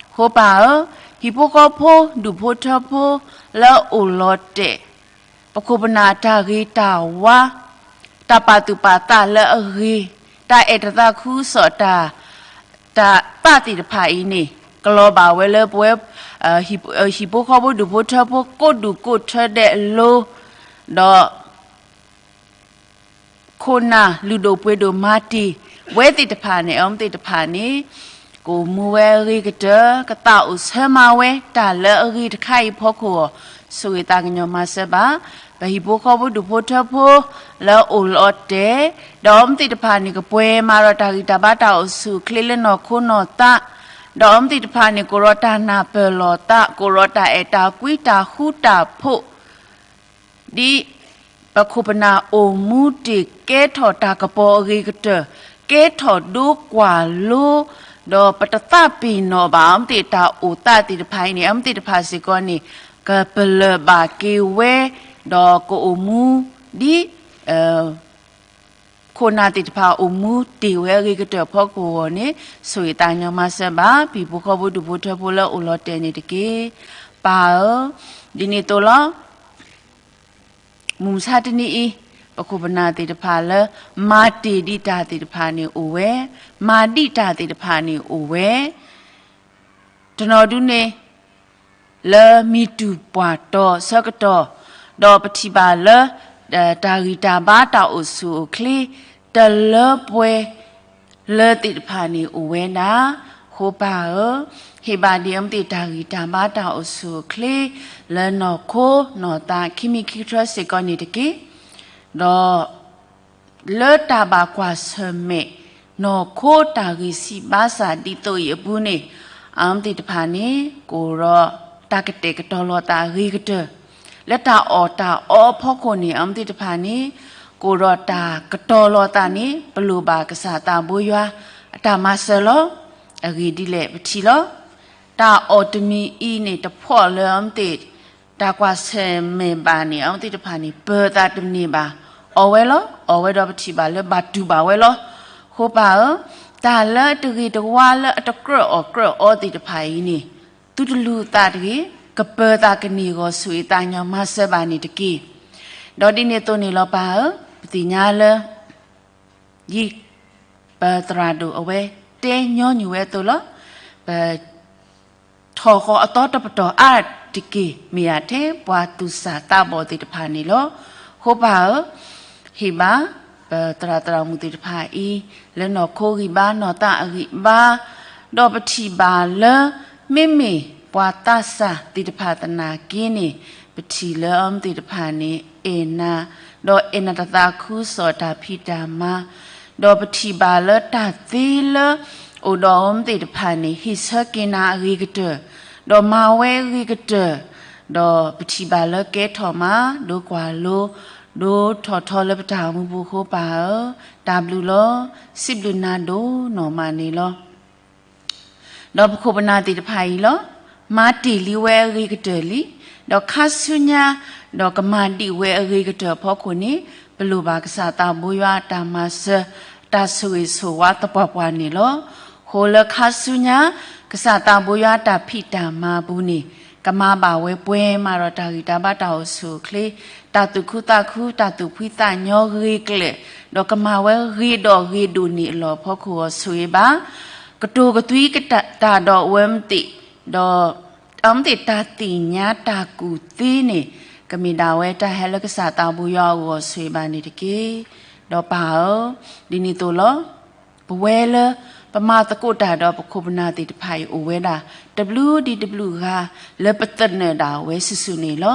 အဃိပၢ်ဧၢ, ဟံၣ်ဖိဃီဖိဒူၣ်ဖိထၢဖိလၢအအိၣ်လီၤတဲာ် ပခိၣ်ပနၢ်တၢ်ဂ့ၤတၢ်ဝါ, တၢ်ပာ်သူၣ်ပာ်သးလၢအဂ့ၤ, တၢ်အဲၣ်တၢ်သးခုကစီၣ်တၢ်, တၢ်သးသ့ၣ်တဖၣ်အံၤန့ၣ် ကလီၤဘၣ်ဝဲလၢပဝဲ ဟံၣ်ဖိဃီဖိဒူၣ်ဖိထၢဖိကိးဒူၣ်ကိးထၢဒဲးအလိၤ, ဒီး ခိၣ်နၢ်လုၢ်ဒိၣ်ပှ့ၤဒိၣ်မၤတ့ၢ်ဝဲသ့ၣ်တဖၣ်န့ၣ် အဝဲသ့ၣ်တဖၣ်န့ၣ် ကအိၣ်မူဝဲအဂ့ၤကတၢၢ် ကသးအိၣ်ဆၢမၤဝဲတၢ်လၢအဂ့ၤတခါအံၤအဖီခိၣ်အဂီၢ် ဆိၣ်ဂ့ၤသးကညီၤမၤစၢၤဘၣ် ပဟံၣ်ဖိဃီဖိဒူၣ်ဖိထၢဖိလၢအအိၣ်လီၤတဲာ်, ဒီးအဝဲသ့ၣ်တဖၣ်န့ၣ် ကပှဲၤမၤဒီးတၢ်ဂံၢ်တၢ်ဘါတၢ်အိၣ်ဆူၣ်အိၣ်ချ့လၢနီၢ်ခိနီၢ်သး, ဒီးအဝဲသ့ၣ်တဖၣ်န့ၣ် ကအိၣ်ဒီးတၢ်နၢ်ပၢၢ်လီၤသး, ကအိၣ်ဒီးတၢ်အဲၣ်တၢ်ကွံတၢ်ဃူတၢ်ဖိး ဒ်ပခိၣ်ပနၢ်အိၣ်မူတ့ၢ်ကဲထီၣ်တၢ်ကပီၤအဂ့ၤကတၢၢ်, ကဲထီၣ်ဒိကွၢ်လိ, ဒီးပတသးပ့ၤနီၣ်ဘၣ်အဝဲသ့ၣ်တၢ်အိၣ်သးသ့ၣ်တဖၣ်အံၤန့ၣ် အဝဲသ့ၣ်တဖၣ်စ့ၢ်ကီးန့ၣ် ကပလၢၢ်ဘၣ်က့ၤဝဲ, ဒီးကအိၣ်မူဒ် ခိၣ်နၢ်သ့ၣ်တဖၣ်အိၣ်မူတ့ၢ်ဝဲအဂ့ၤကတၢၢ်အဖီခိၣ်အဂီၢ်န့ၣ် ဆိၣ်ဂ့ၤသးကညီၤမၤစၢၤဘၣ် ပဟံၣ်ဖိဃီဖိဒူၣ်ဖိထၢဖိလၢအအိၣ်လီၤတဲာ်န့ၣ်တက့ၢ်. ပၢ်ဧၢ, ဒ်န့ၣ်အသိးလီၤ. မုၢ်မဆါတနံၤအံၤ ပခိၣ်ပနၢ်သ့ၣ်တဖၣ်လၢ မၤတ့ၢ်ဒံးတၢ်သ့ၣ်တဖၣ်န့ၣ်အိၣ်ဝဲ, မၤဒံးတၢ်သ့ၣ်တဖၣ်န့ၣ်အိၣ်ဝဲ တနီၤဒုန့ၣ် လၢမံၤတူၢ်ပှၢ်တီၤဆၢကတီၢ်, ဒီးပထံၣ်ဘၣ်လၢ တၢ်ဂံၢ်တၢ်ဘါတၢ်အိၣ်ဆူၣ်အိၣ်ချ့ တလၢပှဲၤလၢသ့ၣ်တဖၣ်န့ၣ်အိၣ်ဝဲဒၣ်. အဃိပၢ်ဧၢ, ဟ့ၣ်ဘၣ်ဒံးအဝဲသ့ၣ်တၢ်ဂံၢ်တၢ်ဘါတၢ်အိၣ်ဆူၣ်အိၣ်ချ့ လၢနီၢ်ခိနီၢ်သးခံမံၤခံကတၢၢ်စ့ၢ်ကီးန့ၣ်တက့ၢ်. ဒီး လၢတၢ်ဘၣ်ကွၢ်ဆၢၣ်မဲာ် နီၢ်ခိတၢ်ဂ့ၢ်စံးဘၣ်စၢ်ဒ်သိးအံၤအပူၤန့ၣ် အဝဲသ့ၣ်တဖၣ်န့ၣ် ကအိၣ်ဒီးတၢ်ကတဲာ်ကတီၤလီၤသးအဂ့ၤကတၢၢ်, လၢတၢ်အီၣ်တၢ်အီအဖီခိၣ်န့ၣ် အဝဲသ့ၣ်တဖၣ်န့ၣ် ကအိၣ်ဒီးတၢ်ကတီၤလီၤသးန့ၣ် ပလိၣ်ဘၣ်ကစၢ်သးဘိယွၤ အတၢ်မၤစၢၤလီၤ. အဂ့ၢ်ဒ်လဲၣ်ပထံၣ်လီၤ. တၢ်အီၣ်တမံၤအံၤန့ၣ် တဖီၣ်လၢအဝဲသ့ၣ် တၢ်ကွၢ်ဆၢၣ်မဲာ်ဘၣ်န့ၣ် အဝဲသ့ၣ်တဖၣ်န့ၣ် ပၢၤသးတန့ၢ်ဘၣ်. အီၣ်ဝဲလီၤ. အီၣ်ဝဲဒီးပထံၣ်ဘၣ်လၢဘၣ်တူၢ်ဘၣ်ဝဲလီၤ. ဃိပၢ်ဧၢ, တၢ်လၢအတဂ့ၤတဝါလၢအတကြၢးအီၣ်ကြၢးအီသ့ၣ်တဖၣ်အံၤန့ၣ် သုတလူၤသးတဂ့ၤ, ကပၢၤသးကန့ၢ်အဂီၢ် ဆိၣ်ဂ့ၤသးကညီၤမၤစၢၤဘၣ်န့ၣ်တက့ၢ်. ဒီးဒ်န့ၣ်အသိးန့ၣ်လီၤပၢ်ဧၢ, ပသ့ၣ်ညါလၢ ယံၤ ပသရၣ်ဒိၣ်အဝဲတဲညီနုၢ်ဝဲအသိးလီၤ. ပ ထီၣ်ဃီၤအသီတပတီၢ်အါတက့ၢ် မ့ၢ်ယၤထဲပှၤသူၣ်စၢ်သးဘီၣ်သ့ၣ်တဖၣ်န့ၣ်လီၤ. ဃိပၢ်ဧၢ, ဟ့ၣ်ဘၣ် ပသရၣ်သရၣ်မုၣ်သ့ၣ်တဖၣ်အံၤ လၢနီၢ်ခိဂံၢ်ဘါနီၢ်သးအဂံၢ်ဘါ, ဒီးပထံၣ်ဘၣ်လၢ မ့မ့ၢ်ပှၤသးစၢ်သ့ၣ်တဖၣ်သနာ်က့န့ၣ် ပထံၣ်လၢအဝဲသ့ၣ်တဖၣ်န့ၣ် အဲၣ်နၤ, ဒီးအဲၣ်နၤတၢ်သးခုကစီၣ်တၢ်ဖံးတၢ်မၤ, ဒီးပထံၣ်ဘၣ်လၢတၢ်သ့လၢ အိၣ်ဒီးအဝဲသ့ၣ်တဖၣ်န့ၣ် ဟ့ၣ်ဆၢက့ၤနၤအဂ့ၤကတၢၢ်, ဒီးမၤဝဲအဂ့ၤကတၢၢ်, ဒီးပထံၣ်ဘၣ်လၢကဲထီၣ်မး ဒိကွၢ်လိ, ဒိထီၣ်ထီလၢပတၢ်အိၣ်မူပူၤအဃိ ပၢ်ဧၢ, တၢ်ဘျုးလီၤ. စံးဘျုးနၤဒိၣ်နီၢ်မးန့ၣ်လီၤ. ဒီးပခိၣ်ပနၢ်သ့ၣ်တဖၣ်အံၤလီၤ. မၤတ့ၢ်လံဝဲအဂ့ၤကတၢၢ်လံ, ဒီးခါဆူညါ, ဒီးကမၤဒံးဝဲအဂ့ၤကတၢၢ်အဖီခိၣ်န့ၣ်, ပလိၣ်ဘၣ်ကစၢ်သးဘိယွၤအတၢ်မၤစၢၤ, တၢ်ဆိၣ်ဂ့ၤဆိၣ်ဝါသပှၢ်ပှၢ်န့ၣ်လီၤ. ဃိလၢခါဆူညါ, ကစၢ်သးဘိယွၤအတၢ်ဖံးတၢ်မၤအပူၤန့ၣ်, ကမၤဘၣ်ဝဲပှဲၤမးဒီးတၢ်ဂံၢ်တၢ်ဘါ တၢ်အိၣ်ဆူၣ်အိၣ်ချ့, တၢ်သူၣ်ခုသးခု, တၢ်သူၣ်ဖှံသးညီဂ့ၤကျဲၣ်, ဒီးကမၤဝဲဂ့ၤဒီးဂ့ၤဒိၣ်န့ၢ်အလီၢ်အဖီခိၣ်အဂီၢ် ဆိၣ်ဂ့ၤဘၣ် ကတိၤကသွံကတၢၢ်တၢ်ဒီးအဝဲသ့ၣ်, ဒီး အဝဲသ့ၣ်တၢ်သ့ၣ်ညါတၢ်ကူၣ်သ့န့ၣ်, ကမ့ၢ်ဒၣ်ဝဲတၢ်ဟဲလၢကစၢ်သးဘိယွၤအဂီၢ် ဆိၣ်ဂ့ၤဘၣ်န့ၣ်တက့ၢ်. ဒီးပၢ်ဧၢ, ဒ်န့ၣ်အသိးလီၤ. ပဝဲလၢ ပမၤသကိးတၢ်ဒီးပခိၣ်ပနၢ်သ့ၣ်တဖၣ်အံၤ အိၣ်ဝဲဒၣ် တဘျုးဒံးတဘျုးဂၤ လၢပသနၢၣ်ဒၣ်ဝဲစုာ်စုာ်န့ၣ်လီၤ.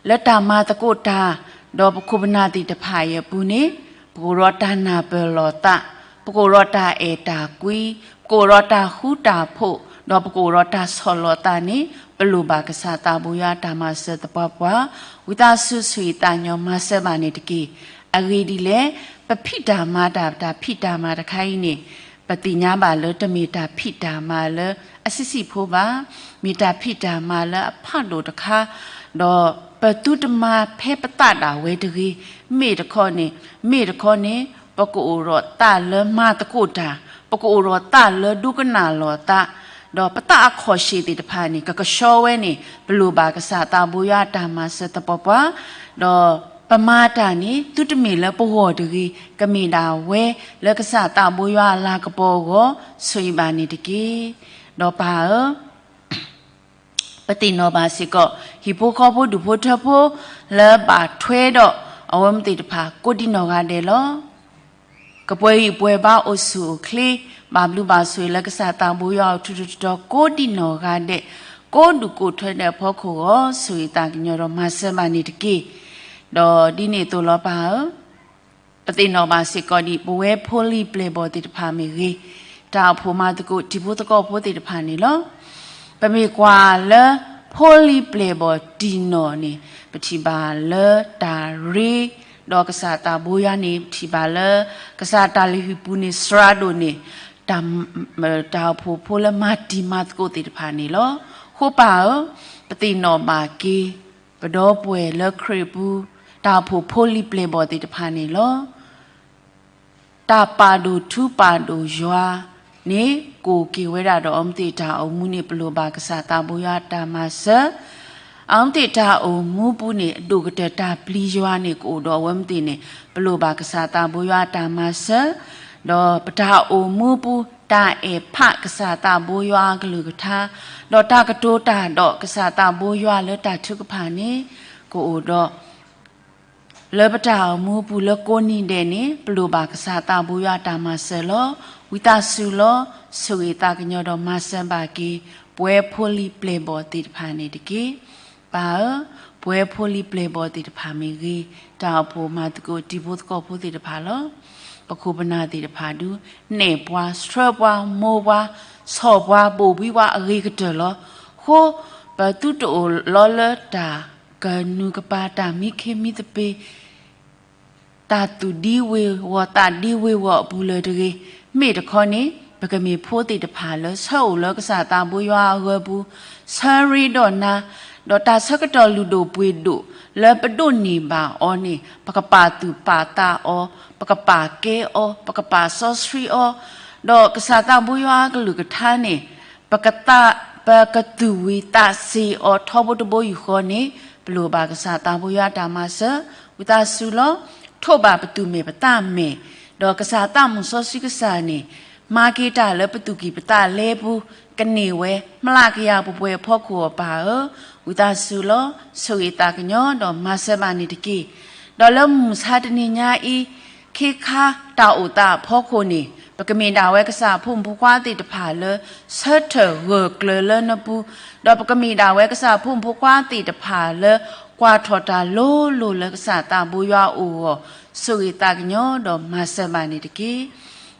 လၢတၢ်မၤသကိးတၢ် ဒီးပခိၣ်ပနၢ်သ့ၣ်တဖၣ်အံၤအပူၤန့ၣ်, ပကအိၣ်ဒီးတၢ်နၢ်ပၢၢ်လိာ်သး, ပကအိၣ်ဒီးတၢ်အဲၣ်တၢ်ကွံ, ပကအိၣ်ဒီးတၢ်ဃူတၢ်ဖိး, ဒီးပကအိၣ်ဒီးတၢ်ဆီၣ်လီၤသးန့ၣ်, ပလိၣ်ဘၣ်ကစၢ်သးဘိယွၤအတၢ်မၤစၢၤသပှၢ်ပှၢ်, ဝံသးစူၤဆိၣ်ဂ့ၤသးကညီၤမၤစၢၤဘၣ်န့ၣ်တက့ၢ်. အဂ့ၢ်ဒ်လဲၣ်, ပဖံးတၢ်မၤတၢ် ပတၢ်ဖံးတၢ်မၤတခါအံၤန့ၣ်, ပသ့ၣ်ညါဘၣ်လၢတမ့ၢ်တၢ်ဖံးတၢ်မၤလၢအဆံးဆံးဖိဘၣ်, မ့ၢ်တၢ်ဖံးတၢ်မၤလၢအဖးဒိၣ်တခါ, ဒီးပသုတမၤဖဲပသးဒၣ်ဝဲတဂ့ၤ, မ့ၢ်တခီန့ၣ်, မ့ၢ်တခီန့ၣ်, ပကအိၣ်ဒီးသးလၢမၤသကိးတၢ်, ပကအိၣ်ဒီးသးလၢဒိကနၣ်လိာ်သး, ဒီးပသးအခီၣ်ဆ့ၣ်သ့ၣ်တဖၣ်န့ၣ် ကကဆှီဝဲန့ၣ် ပလိၣ်ဘၣ်ကစၢ်သးဘိယွၤအတၢ်မၤစၢၤသပှၢ်ပှၢ်, ဒီးပမၤတၢ်န့ၣ် သုတမ့ၢ်လၢပဂီၢ်တဂ့ၤ, ကမ့ၢ်ဒၣ်ဝဲလၢကစၢ်သးဘိယွၤအလၤကပီၤအဂီၢ် ဆိၣ်ဂ့ၤဘၣ်န့ၣ်တက့ၢ်. ဒီးပၢ်ဧၢ, ပသ့ၣ်နီၣ်ဘၣ်စ့ၢ်ကီး ဟံၣ်ဖိဃီဖိဒူၣ်ဖိထၢဖိ လၢဘၣ်ထွဲဒီးအဝဲသ့ၣ်တဖၣ်ကိးဒံနီၢ်ဂၤဒဲးလီၤ. ကပှဲၤဂံၢ်ပှဲၤဘါအိၣ်ဆူၣ်အိၣ်ချ့, ဘၣ်ဘျုးဘၣ်ဆိၣ်ဂ့ၤလၢကစၢ်သးဘိယွၤအအိၣ်ထူထူတီတီကိးဒံနီၢ်ဂၤဒဲး, ကိးဒူၣ်ကိးထွဲဒဲးအဖီခိၣ်အဂီၢ် ဆိၣ်ဂ့ၤသးကညီၤဒီးမၤစၢၤဘၣ်န့ၣ်တက့ၢ်. ဒီးဒ်န့ၣ်အသိးလီၤပၢ်ဧၢ, ပသ့ၣ်နီၣ်ဘၣ်စ့ၢ်ကီးဒ်ပဝဲဖိလံၤပျဲၢ်ဘီၣ်သ့ၣ်တဖၣ်မ့ၢ်ဂ့ၤ, တၢ်အိၣ်ဖှိၣ်မၤသကိးတံၤဖိသကိးဖိသ့ၣ်တဖၣ်န့ၣ်လီၤ. ပမ့ၢ်ကွၢ်လၢဖိလံၤပျဲၢ်ဘီၣ်တံၢ်နီၢ်န့ၣ် ပထံၣ်ဘၣ်လၢတၢ်ရ့ ဒီးကစၢ်သးဘိယွၤန့ၣ် ပထံၣ်ဘၣ်လၢ ကစၢ်တၢ်လုၢ်ဟံၣ်ပူၤန့ၣ် စှၤဒိၣ်န့ၢ် တၢ်အိၣ်ဖှိၣ်ဖိလၢမၤတံၤမၤသကိးသ့ၣ်တဖၣ်န့ၣ်လီၤ. အဃိပၢ်ဧၢ, ပသ့ၣ်နီၣ်ဘၣ်က့ၤ ပဒီပုၢ်ဝဲၢ်လၢခရံာ်ပူၤ တၢ်အိၣ်ဖှိၣ်ဖိလံၤပျဲၢ်ဘီၣ်သ့ၣ်တဖၣ်န့ၣ်လီၤ. တၢ်ပာ်ဒိၣ်ထူပာ်ဒိၣ်ယွၤန့ၣ် ကအိၣ်က့ၤဝဲဒၣ်ဒီးအဝဲသ့ၣ်တၢ်အိၣ်မူန့ၣ် ပလိၣ်ဘၣ်ကစၢ်သးဘိယွၤတၢ်မၤစၢၤ, အဝဲသ့ၣ်တၢ်အိၣ်မူပူၤန့ၣ် အဒိၣ်ကတၢၢ်တၢ်ပျံၤယွၤန့ၣ် ကအိၣ်ဒီးအဝဲသ့ၣ်န့ၣ် ပလိၣ်ဘၣ်ကစၢ်သးဘိယွၤတၢ်မၤစၢၤ, ဒီးပတၢ်အိၣ်မူပူၤ တၢ်အဲၣ်ဖးကစၢ်သးဘိယွၤအကလုၢ်ကထါ, ဒီးတၢ်ကတိၤတၢ်ဒီးကစၢ်သးဘိယွၤလၢတၢ်ထုကဖၣ်န့ၣ် ကအိၣ်ဒီး လၢပတၢ်အိၣ်မူပူၤလၢကိးနံၤဒဲးန့ၣ် ပလိၣ်ဘၣ်ကစၢ်သးဘိယွၤတၢ်မၤစၢၤလီၤ. ဝံသးစူၤလီၤ, ဆိၣ်ဂ့ၤသးကညီၤဒီးမၤစၢၤဘၣ်က့ၤ ပဝဲဖိလံၤပျဲၢ်ဘီၣ်သ့ၣ်တဖၣ်န့ၣ်တက့ၢ်. ပၢ်ဧၢ, ပဝဲဖိလံၤပျဲၢ်ဘီၣ်သ့ၣ်တဖၣ်မ့ၢ်ဂ့ၤ, တၢ်အိၣ်ဖှိၣ်မၤသကိးတံၤဖိသကိးဖိသ့ၣ်တဖၣ်လီၤ. ပခိၣ်ပနၢ်သ့ၣ်တဖၣ်ဒုး နဲၣ်ပှၤ, ဆှၢပှၤ, မိၢ်ပှၤ, ဆီၣ်ပှၤ, ဘိၣ်ဘှံးပှၤအဂ့ၤကတၢၢ်လီၤ. အဃိ ပသုတအိၣ်လီၤလၢတၢ် ကနူၤကပၤ တၢ်မံခ့မံသပ့ၤ, တၢ်သူၣ်ဒံဝ့ၤဝီၤ သးဒံဝ့ၤဝီၤအပူၤလၢၤတဂ့ၤ. မ့ၢ်တခီန့ၣ် ပကမ့ၢ်ဖိသ့ၣ်တဖၣ်လၢ ဆၢအိၣ်လၢကစၢ်သးဘိယွၤအဂၢၤပူၤ, ဆၢရ့ဒီးနၤ, ဒီးတၢ်ဆၢကတီၢ်လုၢ်ဒိၣ်ပှ့ၤဒိၣ်လၢပဒိးန့ၢ်ဘၣ်အီၤန့ၣ် ပကပာ်သူၣ်ပာ်သးအီၤ, ပကပာ်ကဲအီၤ, ပကပာ်စီဆှံအီၤ, ဒီးကစၢ်သးဘိယွၤအကလုၢ်ကထါန့ၣ် ပကသး, ပကသူၣ်ဝံၤသးစ့ၤအီၤထီဘိတဘိယူၢ်ဃီန့ၣ် ပလိၣ်ဘၣ်ကစၢ်သးဘိယွၤတၢ်မၤစၢၤ, ဝံသးစူၤလီၤ. ထိးဘၣ်ပသူၣ်မဲာ်ပသးမဲာ်, ဒီးကစၢ်သးမုၣ်စီဆှံကစၢ်န့ၣ် မၤက့ၤတၢ်လၢပသူၣ်ကံၢ်ပသးလဲပူၤ ကန့ၢ်ဝဲ မျးကယၤပှဲၤပှဲၤအဖီခိၣ်အပၢ်ဧၢ, ဝံသးစူၤလီၤ. ဆိၣ်ဂ့ၤသးကညီၤဒီးမၤစၢၤဘၣ်န့ၣ်တက့ၢ်. ဒီးလၢမုၢ်ဆါတနံၤညါအံၤ ခ့ခါတၢ်အိၣ်သးအဖီခိၣ်န့ၣ် ပကမ့ၢ်ဒၣ်ဝဲကစၢ်ဖိမုၣ်ဖိခွါသ့ၣ်တဖၣ်လၢ ဆၢထၢၣ်ဂၢၢ်ကျၢၤလၢနပူၤ, ဒီးပကမ့ၢ်ဒၣ်ဝဲကစၢ်ဖိမုၣ်ဖိခွါသ့ၣ်တဖၣ်လၢ ကွၢ်ထီၣ်တၢ်လိၤလိၤလၢကစၢ်သးဘိယွၤအအိၣ်အဂီၢ်, ဆိၣ်ဂ့ၤသးကညီၤဒီးမၤစၢၤဘၣ်န့ၣ်တက့ၢ်.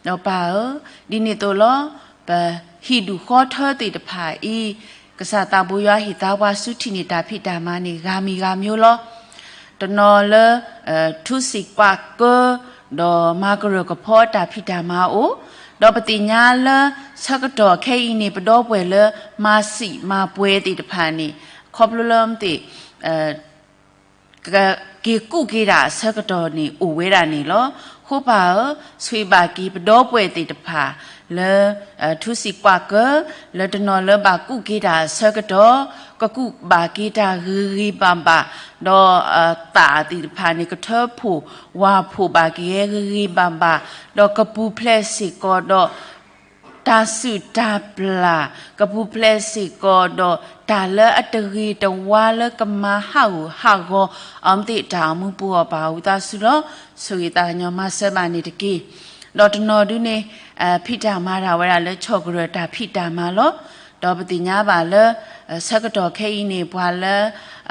ဒီးပၢ်ဧၢ, ဒ်န့ၣ်အသိးလီၤ. ပဟံၣ်ဒူၣ်ဃီထၢသ့ၣ်တဖၣ်အံၤ, ကစၢ်သးဘိယွၤဟ့ၣ်သါပှၤဆူထံၣ်န့ၢ်တၢ်ဖံးတၢ်မၤန့ၣ် ဂၤမံၤဂၤမံၤလီၤ. တနီၤလၢ ထူစံၣ်ကွၢ်ကၢ, ဒီးမၤကရၢၢ်ကဖီတၢ်ဖံးတၢ်မၤအိၣ်, ဒီးပသ့ၣ်ညါလၢ ဆၢကတီၢ်ခဲအံၤန့ၣ် ပဒီပုၢ်ဝဲၢ်လၢ မၤစံၣ်မၤပှဲၤသ့ၣ်တဖၣ်န့ၣ် ခီဖျိလၢမ့ၢ်သ့ၣ် က က့ၤကူၣ်က့ၤတၢ်အဆၢကတီၢ်န့ၣ် အိၣ်ဝဲဒၣ်န့ၣ်လီၤ. ဃိပၢ်ဧၢ, ဆိၣ်ဂ့ၤဘၣ်က့ၤပဒီပုၢ်ဝဲၢ်သ့ၣ်တဖၣ်လၢ ထူစံၣ်ကွၢ်ကၢ, လၢတနီၤလၢဘၣ်ကူၣ်က့ၤတၢ်အဆၢကတီၢ်, ကကူၣ်ဘၣ်က့ၤတၢ်ဂ့ၤဂ့ၤဘၣ်ဘၣ်, ဒီးသးသ့ၣ်တဖၣ်န့ၣ် ကထၢဖှိၣ်ဝၢ်ဖှိၣ်ဘၣ်က့ၤဂ့ၤဂ့ၤဘၣ်ဘၣ်, ဒီးကပူၤဖျဲးစ့ၢ်ကီးဒီး တၢ်စုၣ်တၢ်ပျၢ်, ကပူၤဖျဲးစ့ၢ်ကီးဒီး တၢ်လၢအတဂ့ၤတဝါလၢကမၤဟးဂူာ်ဟးဂီၤ အမ့ၢ်သ့ၣ်တၢ်အိၣ်မူပူၤအီၤ ပၢ်ဝံသးစူၤလီၤ. ဆိၣ်ဂ့ၤသးကညီၤမၤစၢၤဘၣ်န့ၣ်တက့ၢ်. ဒီးတနီၤဒုန့ၣ် ဖံးတၢ်မၤတၢ်ဝဲဒၣ်လၢ ဆီၣ်ကရၢၢ်တၢ်ဖံးတၢ်မၤလီၤ. ဒီးပသ့ၣ်ညါဘၣ်လၢ ဆၢကတီၢ်ခဲအံၤန့ၣ် ပှၤလၢ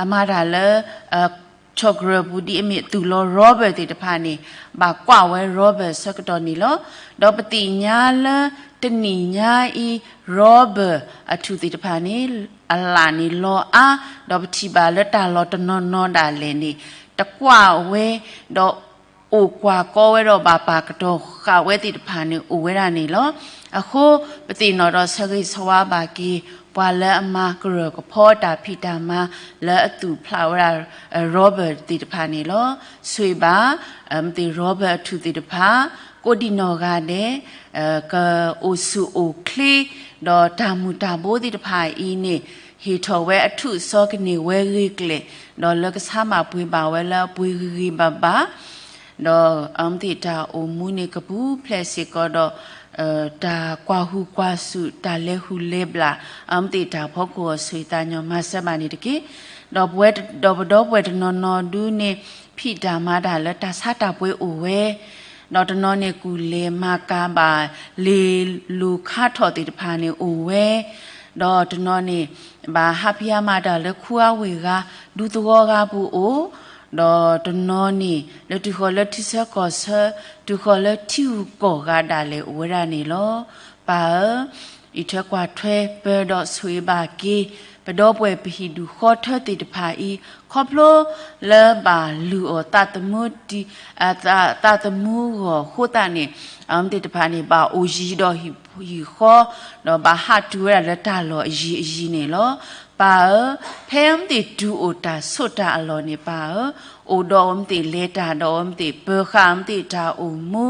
အမၤတၢ်လၢ ဆီၣ်ကရၢၢ်ပူၤ ဒ်အမ့ၢ်သုးလီၤ Robert သ့ၣ်တဖၣ်န့ၣ် ဘၣ်ကွၢ်ဝဲ Robert ဆၢကတီၢ်န့ၣ်လီၤ. ဒီးပသ့ၣ်ညါလၢ တနံၣ်ညါအံၤ Robert အထူၣ်သ့ၣ်တဖၣ်န့ၣ် အလၣ်န့ၣ်လီၤအါ, ဒီးပထံၣ်ဘၣ်လၢတၢ်လီၢ်တနီၤနီၤဒၣ်လဲာ်န့ၣ် တကွၢ်ဝဲ, ဒီးအိၣ်ကွၢ်ကီဝဲဒီးဘၣ်ပာ်ကတီၤဃာ်ဝဲသ့ၣ်တဖၣ်န့ၣ် အိၣ်ဝဲဒၣ်န့ၣ်လီၤ. အဃိ ပသ့ၣ်နီၣ်ဒီးဆၢဂ့ၤဆၢဝါဘၣ်က့ၤ ပှၤလၢအမၤကရၢၢ်ကဖီတၢ်ဖံးတၢ်မၤ လၢအသူၣ်ဖျးဝဲဒၣ် Robert သ့ၣ်တဖၣ်န့ၣ်လီၤ. ဆိၣ်ဂ့ၤဘၣ် မ့ၢ်သ့ၣ် Robert အထူၣ်သ့ၣ်တဖၣ် ကိးဒံၣ်နီၢ်ဂၤဒဲး ကအိၣ်ဆူၣ်အိၣ်ချ့ ဒီးတၢ်မုၢ်တၢ်ဘိသ့ၣ်တဖၣ်အံၤန့ၣ် ဟ့ၣ်ထီၣ်ဝဲအထူၣ်အစီကန့ၢ်ဝဲဂ့ၤကျဲၤ, ဒီးလၢကဆါမၤပှဲၤဘၣ်ဝဲလၢအပှ့ၤဂ့ၤဂ့ၤဘၣ်ဘၣ်, ဒီးအမ့ၢ်သ့ၣ်တၢ်အိၣ်မူန့ၣ် ကပူၤဖျဲးစ့ၢ်ကီးဒီး တၢ်ကွၢ်ဟူးကွၢ်စူၣ် တၢ်လဲၤဟူးလဲၤဘျး အမ့ၢ်သ့ၣ်တၢ်ဖီခိၣ်အီၤ ဆိၣ်ဂ့ၤသးကညီၤမၤစၢၤဘၣ်န့ၣ်တက့ၢ်. ဒီးပဝဲ ဒီးပဒီပုၢ်ဝဲၢ်တနီၤနီၤဒုန့ၣ် ဖံးတၢ်မၤတၢ်လၢတၢ်ဆါတၢ်ပှ့ၤအိၣ်ဝဲ, ဒီးတနီၤန့ၣ် ကူၣ်လဲၤမၤကၤဘၣ် လ့ၤလိၤခါထီၣ်သ့ၣ်တဖၣ်န့ၣ်အိၣ်ဝဲ, ဒီးတနီၤန့ၣ် ဘၣ်ဟးဖံးဟးမၤတၢ်လၢခူအဝ့ၢ်ဂၤ ဒူသဝီဂၤပူၤအိၣ်, ဒီးတနီၤန့ၣ် လၢတုၤဃီၤလၢထံဆၢကီၢ်ဆၢ, တုၤဃီၤလၢထံဂုၤကီၢ်ဂၤဒၣ်လဲာ်အိၣ်ဝဲဒၣ်န့ၣ်လီၤ. ပၢ်ဧၢ, အံးထွဲကွၢ်ထွဲပၢၤဒီးဆိၣ်ဂ့ၤဘၣ်က့ၤ ပဒီပုၢ်ဝဲၢ်ပဟံၣ်ဒူၣ်ဃီထၢသ့ၣ်တဖၣ်အံၤ, ခီဖျိလၢဘၣ်လုၢ်အီၣ်သးသမူတံၢ်, သးသမူဂီၢ်အဃိသတးန့ၣ် အမ့ၢ်သ့ၣ်တဖၣ်န့ၣ် ဘၣ်အိၣ်ယံၤဒီးဟံၣ်ဃီ, ဒီးဘၣ်ဟးတုၤဝဲဒၣ်လၢတၢ်လီၢ်အယံၤအယံၤန့ၣ်လီၤ. ပၢ်ဧၢ, ဖဲအမ့ၢ်သ့ၣ်တုၤအိၣ်တၢ်ဆိးတၢ်အလီၢ်န့ၣ် ပၢ်ဧၢ, အိၣ်ဒီးအမ့ၢ်သ့ၣ်လဲၤတၢ်ဒီးအမ့ၢ်သ့ၣ်ပၢၤဃာ်အမ့ၢ်သ့ၣ်တၢ်အိၣ်မူ,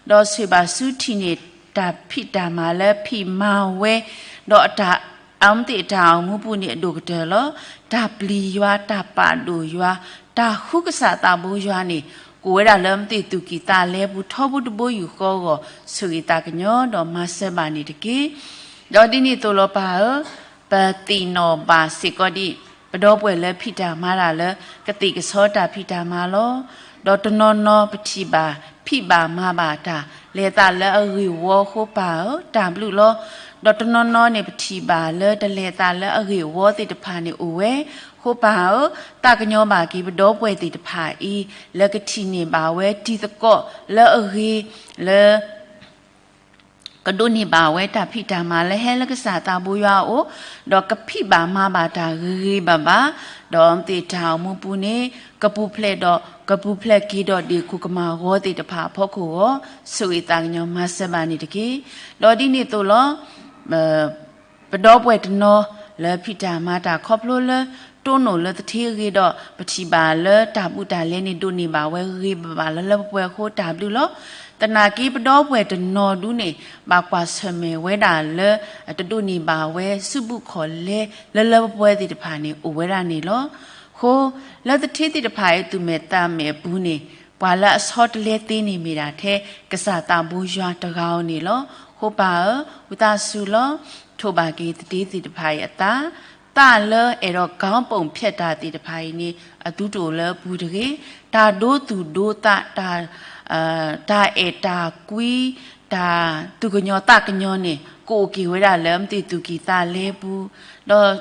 ဒီးဆိၣ်ဂ့ၤဘၣ်ဆူထံၣ်န့ၢ်တၢ်ဖံးတၢ်မၤလၢဖံးမၤဝဲ, ဒီးအတၢ် အမ့ၢ်သ့ၣ်တၢ်အိၣ်မူပူၤန့ၣ်အဒိၣ်ကတၢၢ်လီၤ. တၢ်ပျံၤယွၤ, တၢ်ပာ်ဒိၣ်ယွၤ, တၢ်ဃုကစၢ်သးဘိယွၤန့ၣ် ကအိၣ်ဝဲဒၣ်လၢအမ့ၢ်သ့ၣ်သူၣ်ကံၢ်သးလဲပူၤထီဘိတဘိယူၢ်ဃီအဂီၢ် ဆိၣ်ဂ့ၤသးကညီၤဒီးမၤစၢၤဘၣ်န့ၣ်တက့ၢ်. ဒီးဒ်န့ၣ်အသိးလီၤပၢ်ဧၢ, ပသ့ၣ်နီၣ်ဘၣ်စ့ၢ်ကီးဒံး ပဒီပုၢ်ဝဲၢ်လၢဖံးတၢ်မၤတၢ်လၢ ကသ့ၣ်ကဆီတၢ်ဖံးတၢ်မၤလီၤ. ဒီးတနီၤနီၤပထံၣ်ဘၣ် ဖံးဘၣ်မၤဘၣ်တၢ် လဲၤသးလၢအဂ့ၢ်ဝီအဃိပၢ်ဧၢ, တၢ်ဘျုးလီၤ. ဒီးတနီၤနီၤန့ၣ် ပထံၣ်ဘၣ်လၢတလဲၤသးလၢအဂ့ၢ်ဝီသ့ၣ်တဖၣ်န့ၣ်အိၣ်ဝဲ, အဃိပၢ်ဧၢ, သးကညီၤဘၣ်က့ၤပဒီပုၢ်ဝဲၢ်သ့ၣ်တဖၣ်အံၤ လၢကထံၣ်န့ၢ်ဘၣ်ဝဲတံၤသကိးလၢအဂ့ၤ လၢ ကဒိးန့ၢ်ဘၣ်ဝဲတၢ်ဖံးတၢ်မၤလၢဟဲလၢကစၢ်သးဘိယွၤအအိၣ်, ဒီးကဖံးဘၣ်မၤဘၣ်တၢ်ဂ့ၤဂ့ၤဘၣ်ဘၣ်, ဒီးအမ့ၢ်သ့ၣ်တၢ်အိၣ်မူပူၤန့ၣ် ကပူၤဖျဲးဒီး ကပူၤဖျဲးက့ၤဒီးဒ့ၣ်ခိၣ်ကမၢ်ဂီၤသ့ၣ်တဖၣ်အဖီခိၣ်အဂီၢ် ဆိၣ်ဂ့ၤသးကညီၤမၤစၢၤဘၣ်န့ၣ်တက့ၢ်. ဒီးဒ်န့ၣ်အသိးလီၤ ပဒီပုၢ်ဝဲၢ်တနီၤလၢဖံးတၢ်မၤတၢ်ခီဖျိလၢ တိၢ်နီၣ်လၢသထ့အဂ့ၢ်ဒီး ပထံၣ်ဘၣ်လၢတၢ်ဘူးတၢ်လဲန့ၣ် ဒိးန့ၢ်ဘၣ်ဝဲဂ့ၤဘၣ်ဘၣ်လၢလၢပှဲၤပှဲၤအဃိတၢ်ဘျုးလီၤ. သနာ်က့ပဒီပုၢ်ဝဲၢ်တနီၤဒုန့ၣ် ဘၣ်ကွၢ်ဆၢၣ်မဲာ်ဝဲဒၣ်လၢ တဒိးန့ၢ်ဘၣ်ဝဲစုဘူးခီၣ်လဲလၢလၢပှဲၤပှဲၤသ့ၣ်တဖၣ်န့ၣ် အိၣ်ဝဲဒၣ်န့ၣ်လီၤ. အဃိ လၢသထ့သ့ၣ်တဖၣ်အံၤသူၣ်မဲာ်သးမဲာ်အပူၤန့ၣ် ပှၤလၢအဆီတလဲသ့န့ၣ်မ့ၢ်ဒၣ်ထဲ ကစၢ်သးဘိယွၤတဂၤဧိၤန့ၣ်လီၤ. အဃိပၢ်ဧၢ, ဝံသးစူၤလီၤ, ထိးဘၣ်က့ၤသထ့သ့ၣ်တဖၣ်အံၤအသး, သးလၢအဲၣ်ဒိး ခေါင်းပုံဖြတ် တၢ်သ့ၣ်တဖၣ်အံၤန့ၣ် အသုတအိၣ်လၢအပူၤတဂ့ၤ, တၢ်ဒိသူၣ်ဒိသး, တၢ်အဲၣ်တၢ်ကွံ, တၢ်သူၣ်ကညီၤသးကညီၤန့ၣ် ကအိၣ်က့ၤဝဲဒၣ်လၢအမ့ၢ်သ့ၣ်သူၣ်ကံၢ်သးလဲပူၤ, ဒီး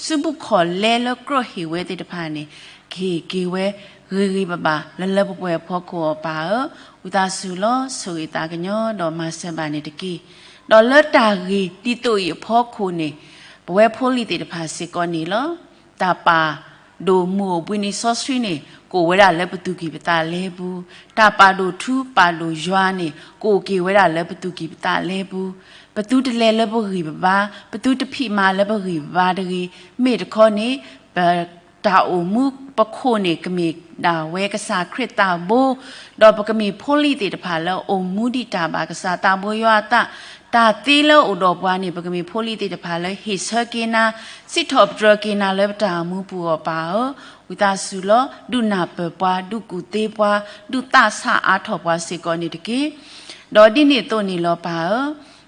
စုဘူးခီၣ်လဲလၢကြၢးဟ့ၣ်ဝဲသ့ၣ်တဖၣ်န့ၣ် ကဟ့ၣ်က့ၤဝဲဂ့ၤဂ့ၤဘၣ်ဘၣ်လၢလၢပှဲၤပှဲၤအဖီခိၣ်အီၤပၢ်ဧၢ, ဝံသးစူၤလီၤ, ဆိၣ်ဂ့ၤသးကညီၤဒီးမၤစၢၤဘၣ်န့ၣ်တက့ၢ်. ဒီးလၢတၢ်ဂ့ၢ်ဒ်သိးအံၤအဖီခိၣ်န့ၣ်, ပဝဲဖိလံၤသ့ၣ်တဖၣ်စ့ၢ်ကီးန့ၣ်လီၤ. တၢ်ပာ်ဒိၣ်မုၢ်အိၣ်ဘှံးနံၤစီဆှံန့ၣ် ကအိၣ်ဝဲဒၣ်လၢပသူၣ်ကံၢ်ပသးလဲပူၤ, တၢ်ပာ်ဒိၣ်ထူပာ်ဒိၣ်ယွၤန့ၣ် ကအိၣ်က့ၤဝဲဒၣ်လၢပသူၣ်ကံၢ်ပသးလဲပူၤ, ပသုတလဲၤလၢပဂံၢ်ပဘါ, ပသုတဖံးမၤလၢပဂံၢ်ပဘါတဂ့ၤ, မ့ၢ်တခီန့ၣ် ပ တၢ်အိၣ်မူပခိၣ်န့ၣ် ကမ့ၢ်ဒၣ်ဝဲကစၢ်ခရံာ်သးဘိ, ဒီးပကမ့ၢ်ဖိလံၤသ့ၣ်တဖၣ်လၢအိၣ်မူဒံးတၢ်ဘၣ်ကစၢ်သးဘိယွၤအသး, တၢ်သ့လၢအအိၣ်ဒီးပှၤန့ၣ် ပကမ့ၢ်ဖိလံၤသ့ၣ်တဖၣ်လၢဟ့ၣ်ဆၢက့ၤနၤ, စံးထီၣ်ပတြၢၤက့ၤနၤလၢပတၢ်အိၣ်မူပူၤအီၤပၢ်ဧၢ, ဝံသးစူၤလီၤ, ဒုးနၢ်ပၢၢ်ပှၤ, ဒုးကူၣ်သ့ပှၤ, ဒုးသးဆးအါထီၣ်ပှၤစ့ၢ်ကီးန့ၣ်တက့ၢ်. ဒီးဒ်န့ၣ်အသိးန့ၣ်လီၤပၢ်ဧ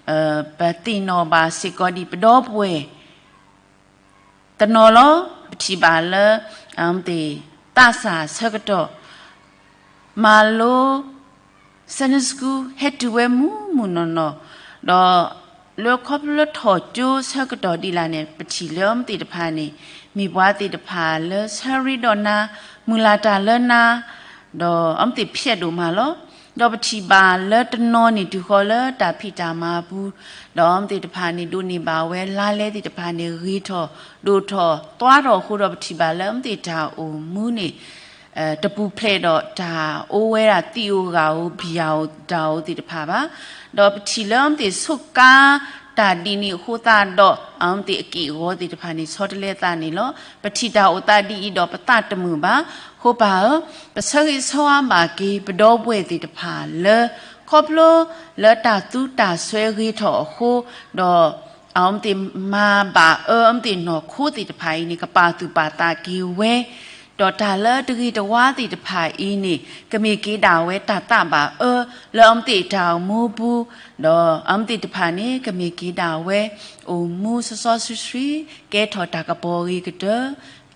ၢ, ပသ့ၣ်နီၣ်ဘၣ်စ့ၢ်ကီးဒံးပဒီပုၢ်ဝဲၢ် တနီၤလီၤ. ပထံၣ်ဘၣ်လၢ အမ့ၢ်သ့ၣ် သးစၢ်ဆၢကတီၢ် မၤလိ Sunday School ဟဲတုၤဝဲမုၢ်မုၢ်နီၢ်နီၢ်, ဒီးလၢခီဖျိလၢထီၣ်ကၠိဆၢကတီၢ်ဒ်လဲၣ်န့ၣ် ပထံၣ်လၢအမ့ၢ်သ့ၣ်တဖၣ်န့ၣ် မ့ၢ်ပှၤသ့ၣ်တဖၣ်လၢဆၢရ့ဒီးနၤ, မုၢ်လၢ်တၢ်လၢနၤ, ဒီးအမ့ၢ်သ့ၣ်ဖျဲးဒိၣ်မးလီၤ. ဒီးပထံၣ်ဘၣ်လၢတနီၤန့ၣ်တုၤဃီၤလၢတၢ်ဖံးတၢ်မၤအပူၤ, ဒီးအမ့ၢ်သ့ၣ်တဖၣ်န့ၣ် ဒိးန့ၢ်ဘၣ်ဝဲလါလဲသ့ၣ်တဖၣ်န့ၣ် ဂ့ၤထီၣ်, ဒိၣ်ထီၣ်, သွါထီၣ်အဃိဒီး ပထံၣ်ဘၣ်လၢအမ့ၢ်သ့ၣ်တၢ်အိၣ်မူန့ၣ် တပူၤဖျဲးဒီးတၢ်အိၣ်ဝဲဒၣ်သံးဧိၤဂာ်ဧိၤ ဘံၣ်ယၢ်ဧိၤတၢ်ဧိၤသ့ၣ်တဖၣ်ဘၣ်. ဒီးပထံၣ်လၢအမ့ၢ်သ့ၣ်ဆိးကါတၢ်ဒ်န့ၣ်အဃိသတးဒီး အမ့ၢ်သ့ၣ်အက့ၢ်အဂီၤသ့ၣ်တဖၣ်န့ၣ် ဆီတလဲသးန့ၣ်လီၤ. ပထံၣ်တၢ်အိၣ်သးဒ်အံၤဒီးပသးတမုာ်ဘၣ်. အဃိပၢ်ဧၢ, ပဆၢဂ့ၤဆၢဝါဘၣ်က့ၤ ပဒီပုၢ်ဝဲၢ်သ့ၣ်တဖၣ်လၢ ခီဖျိလၢတၢ်သူတၢ်စွဲဂ့ၤထီၣ်အဃိ, ဒီး အမ့ၢ်သ့ၣ်မၤဘၣ်အၢ အမ့ၢ်သ့ၣ်နီၢ်ခိသ့ၣ်တဖၣ်အံၤန့ၣ် ကပာ်သူၣ်ပာ်သးက့ၤဝဲ, ဒီးတၢ်လၢတဂ့ၤတဝါသ့ၣ်တဖၣ်အံၤန့ၣ် ကမ့ၢ်က့ၤဒၣ်ဝဲတၢ်သးဘၣ်အၢ လၢအမ့ၢ်သ့ၣ်တၢ်အိၣ်မူပူၤ, ဒီးအမ့ၢ်သ့ၣ်တဖၣ်န့ၣ် ကမ့ၢ်က့ၤဒၣ်ဝဲ အိၣ်မူစီစီဆှံဆှံ, ကဲထီၣ်တၢ်ကပီၤဂ့ၤကတၢၢ်,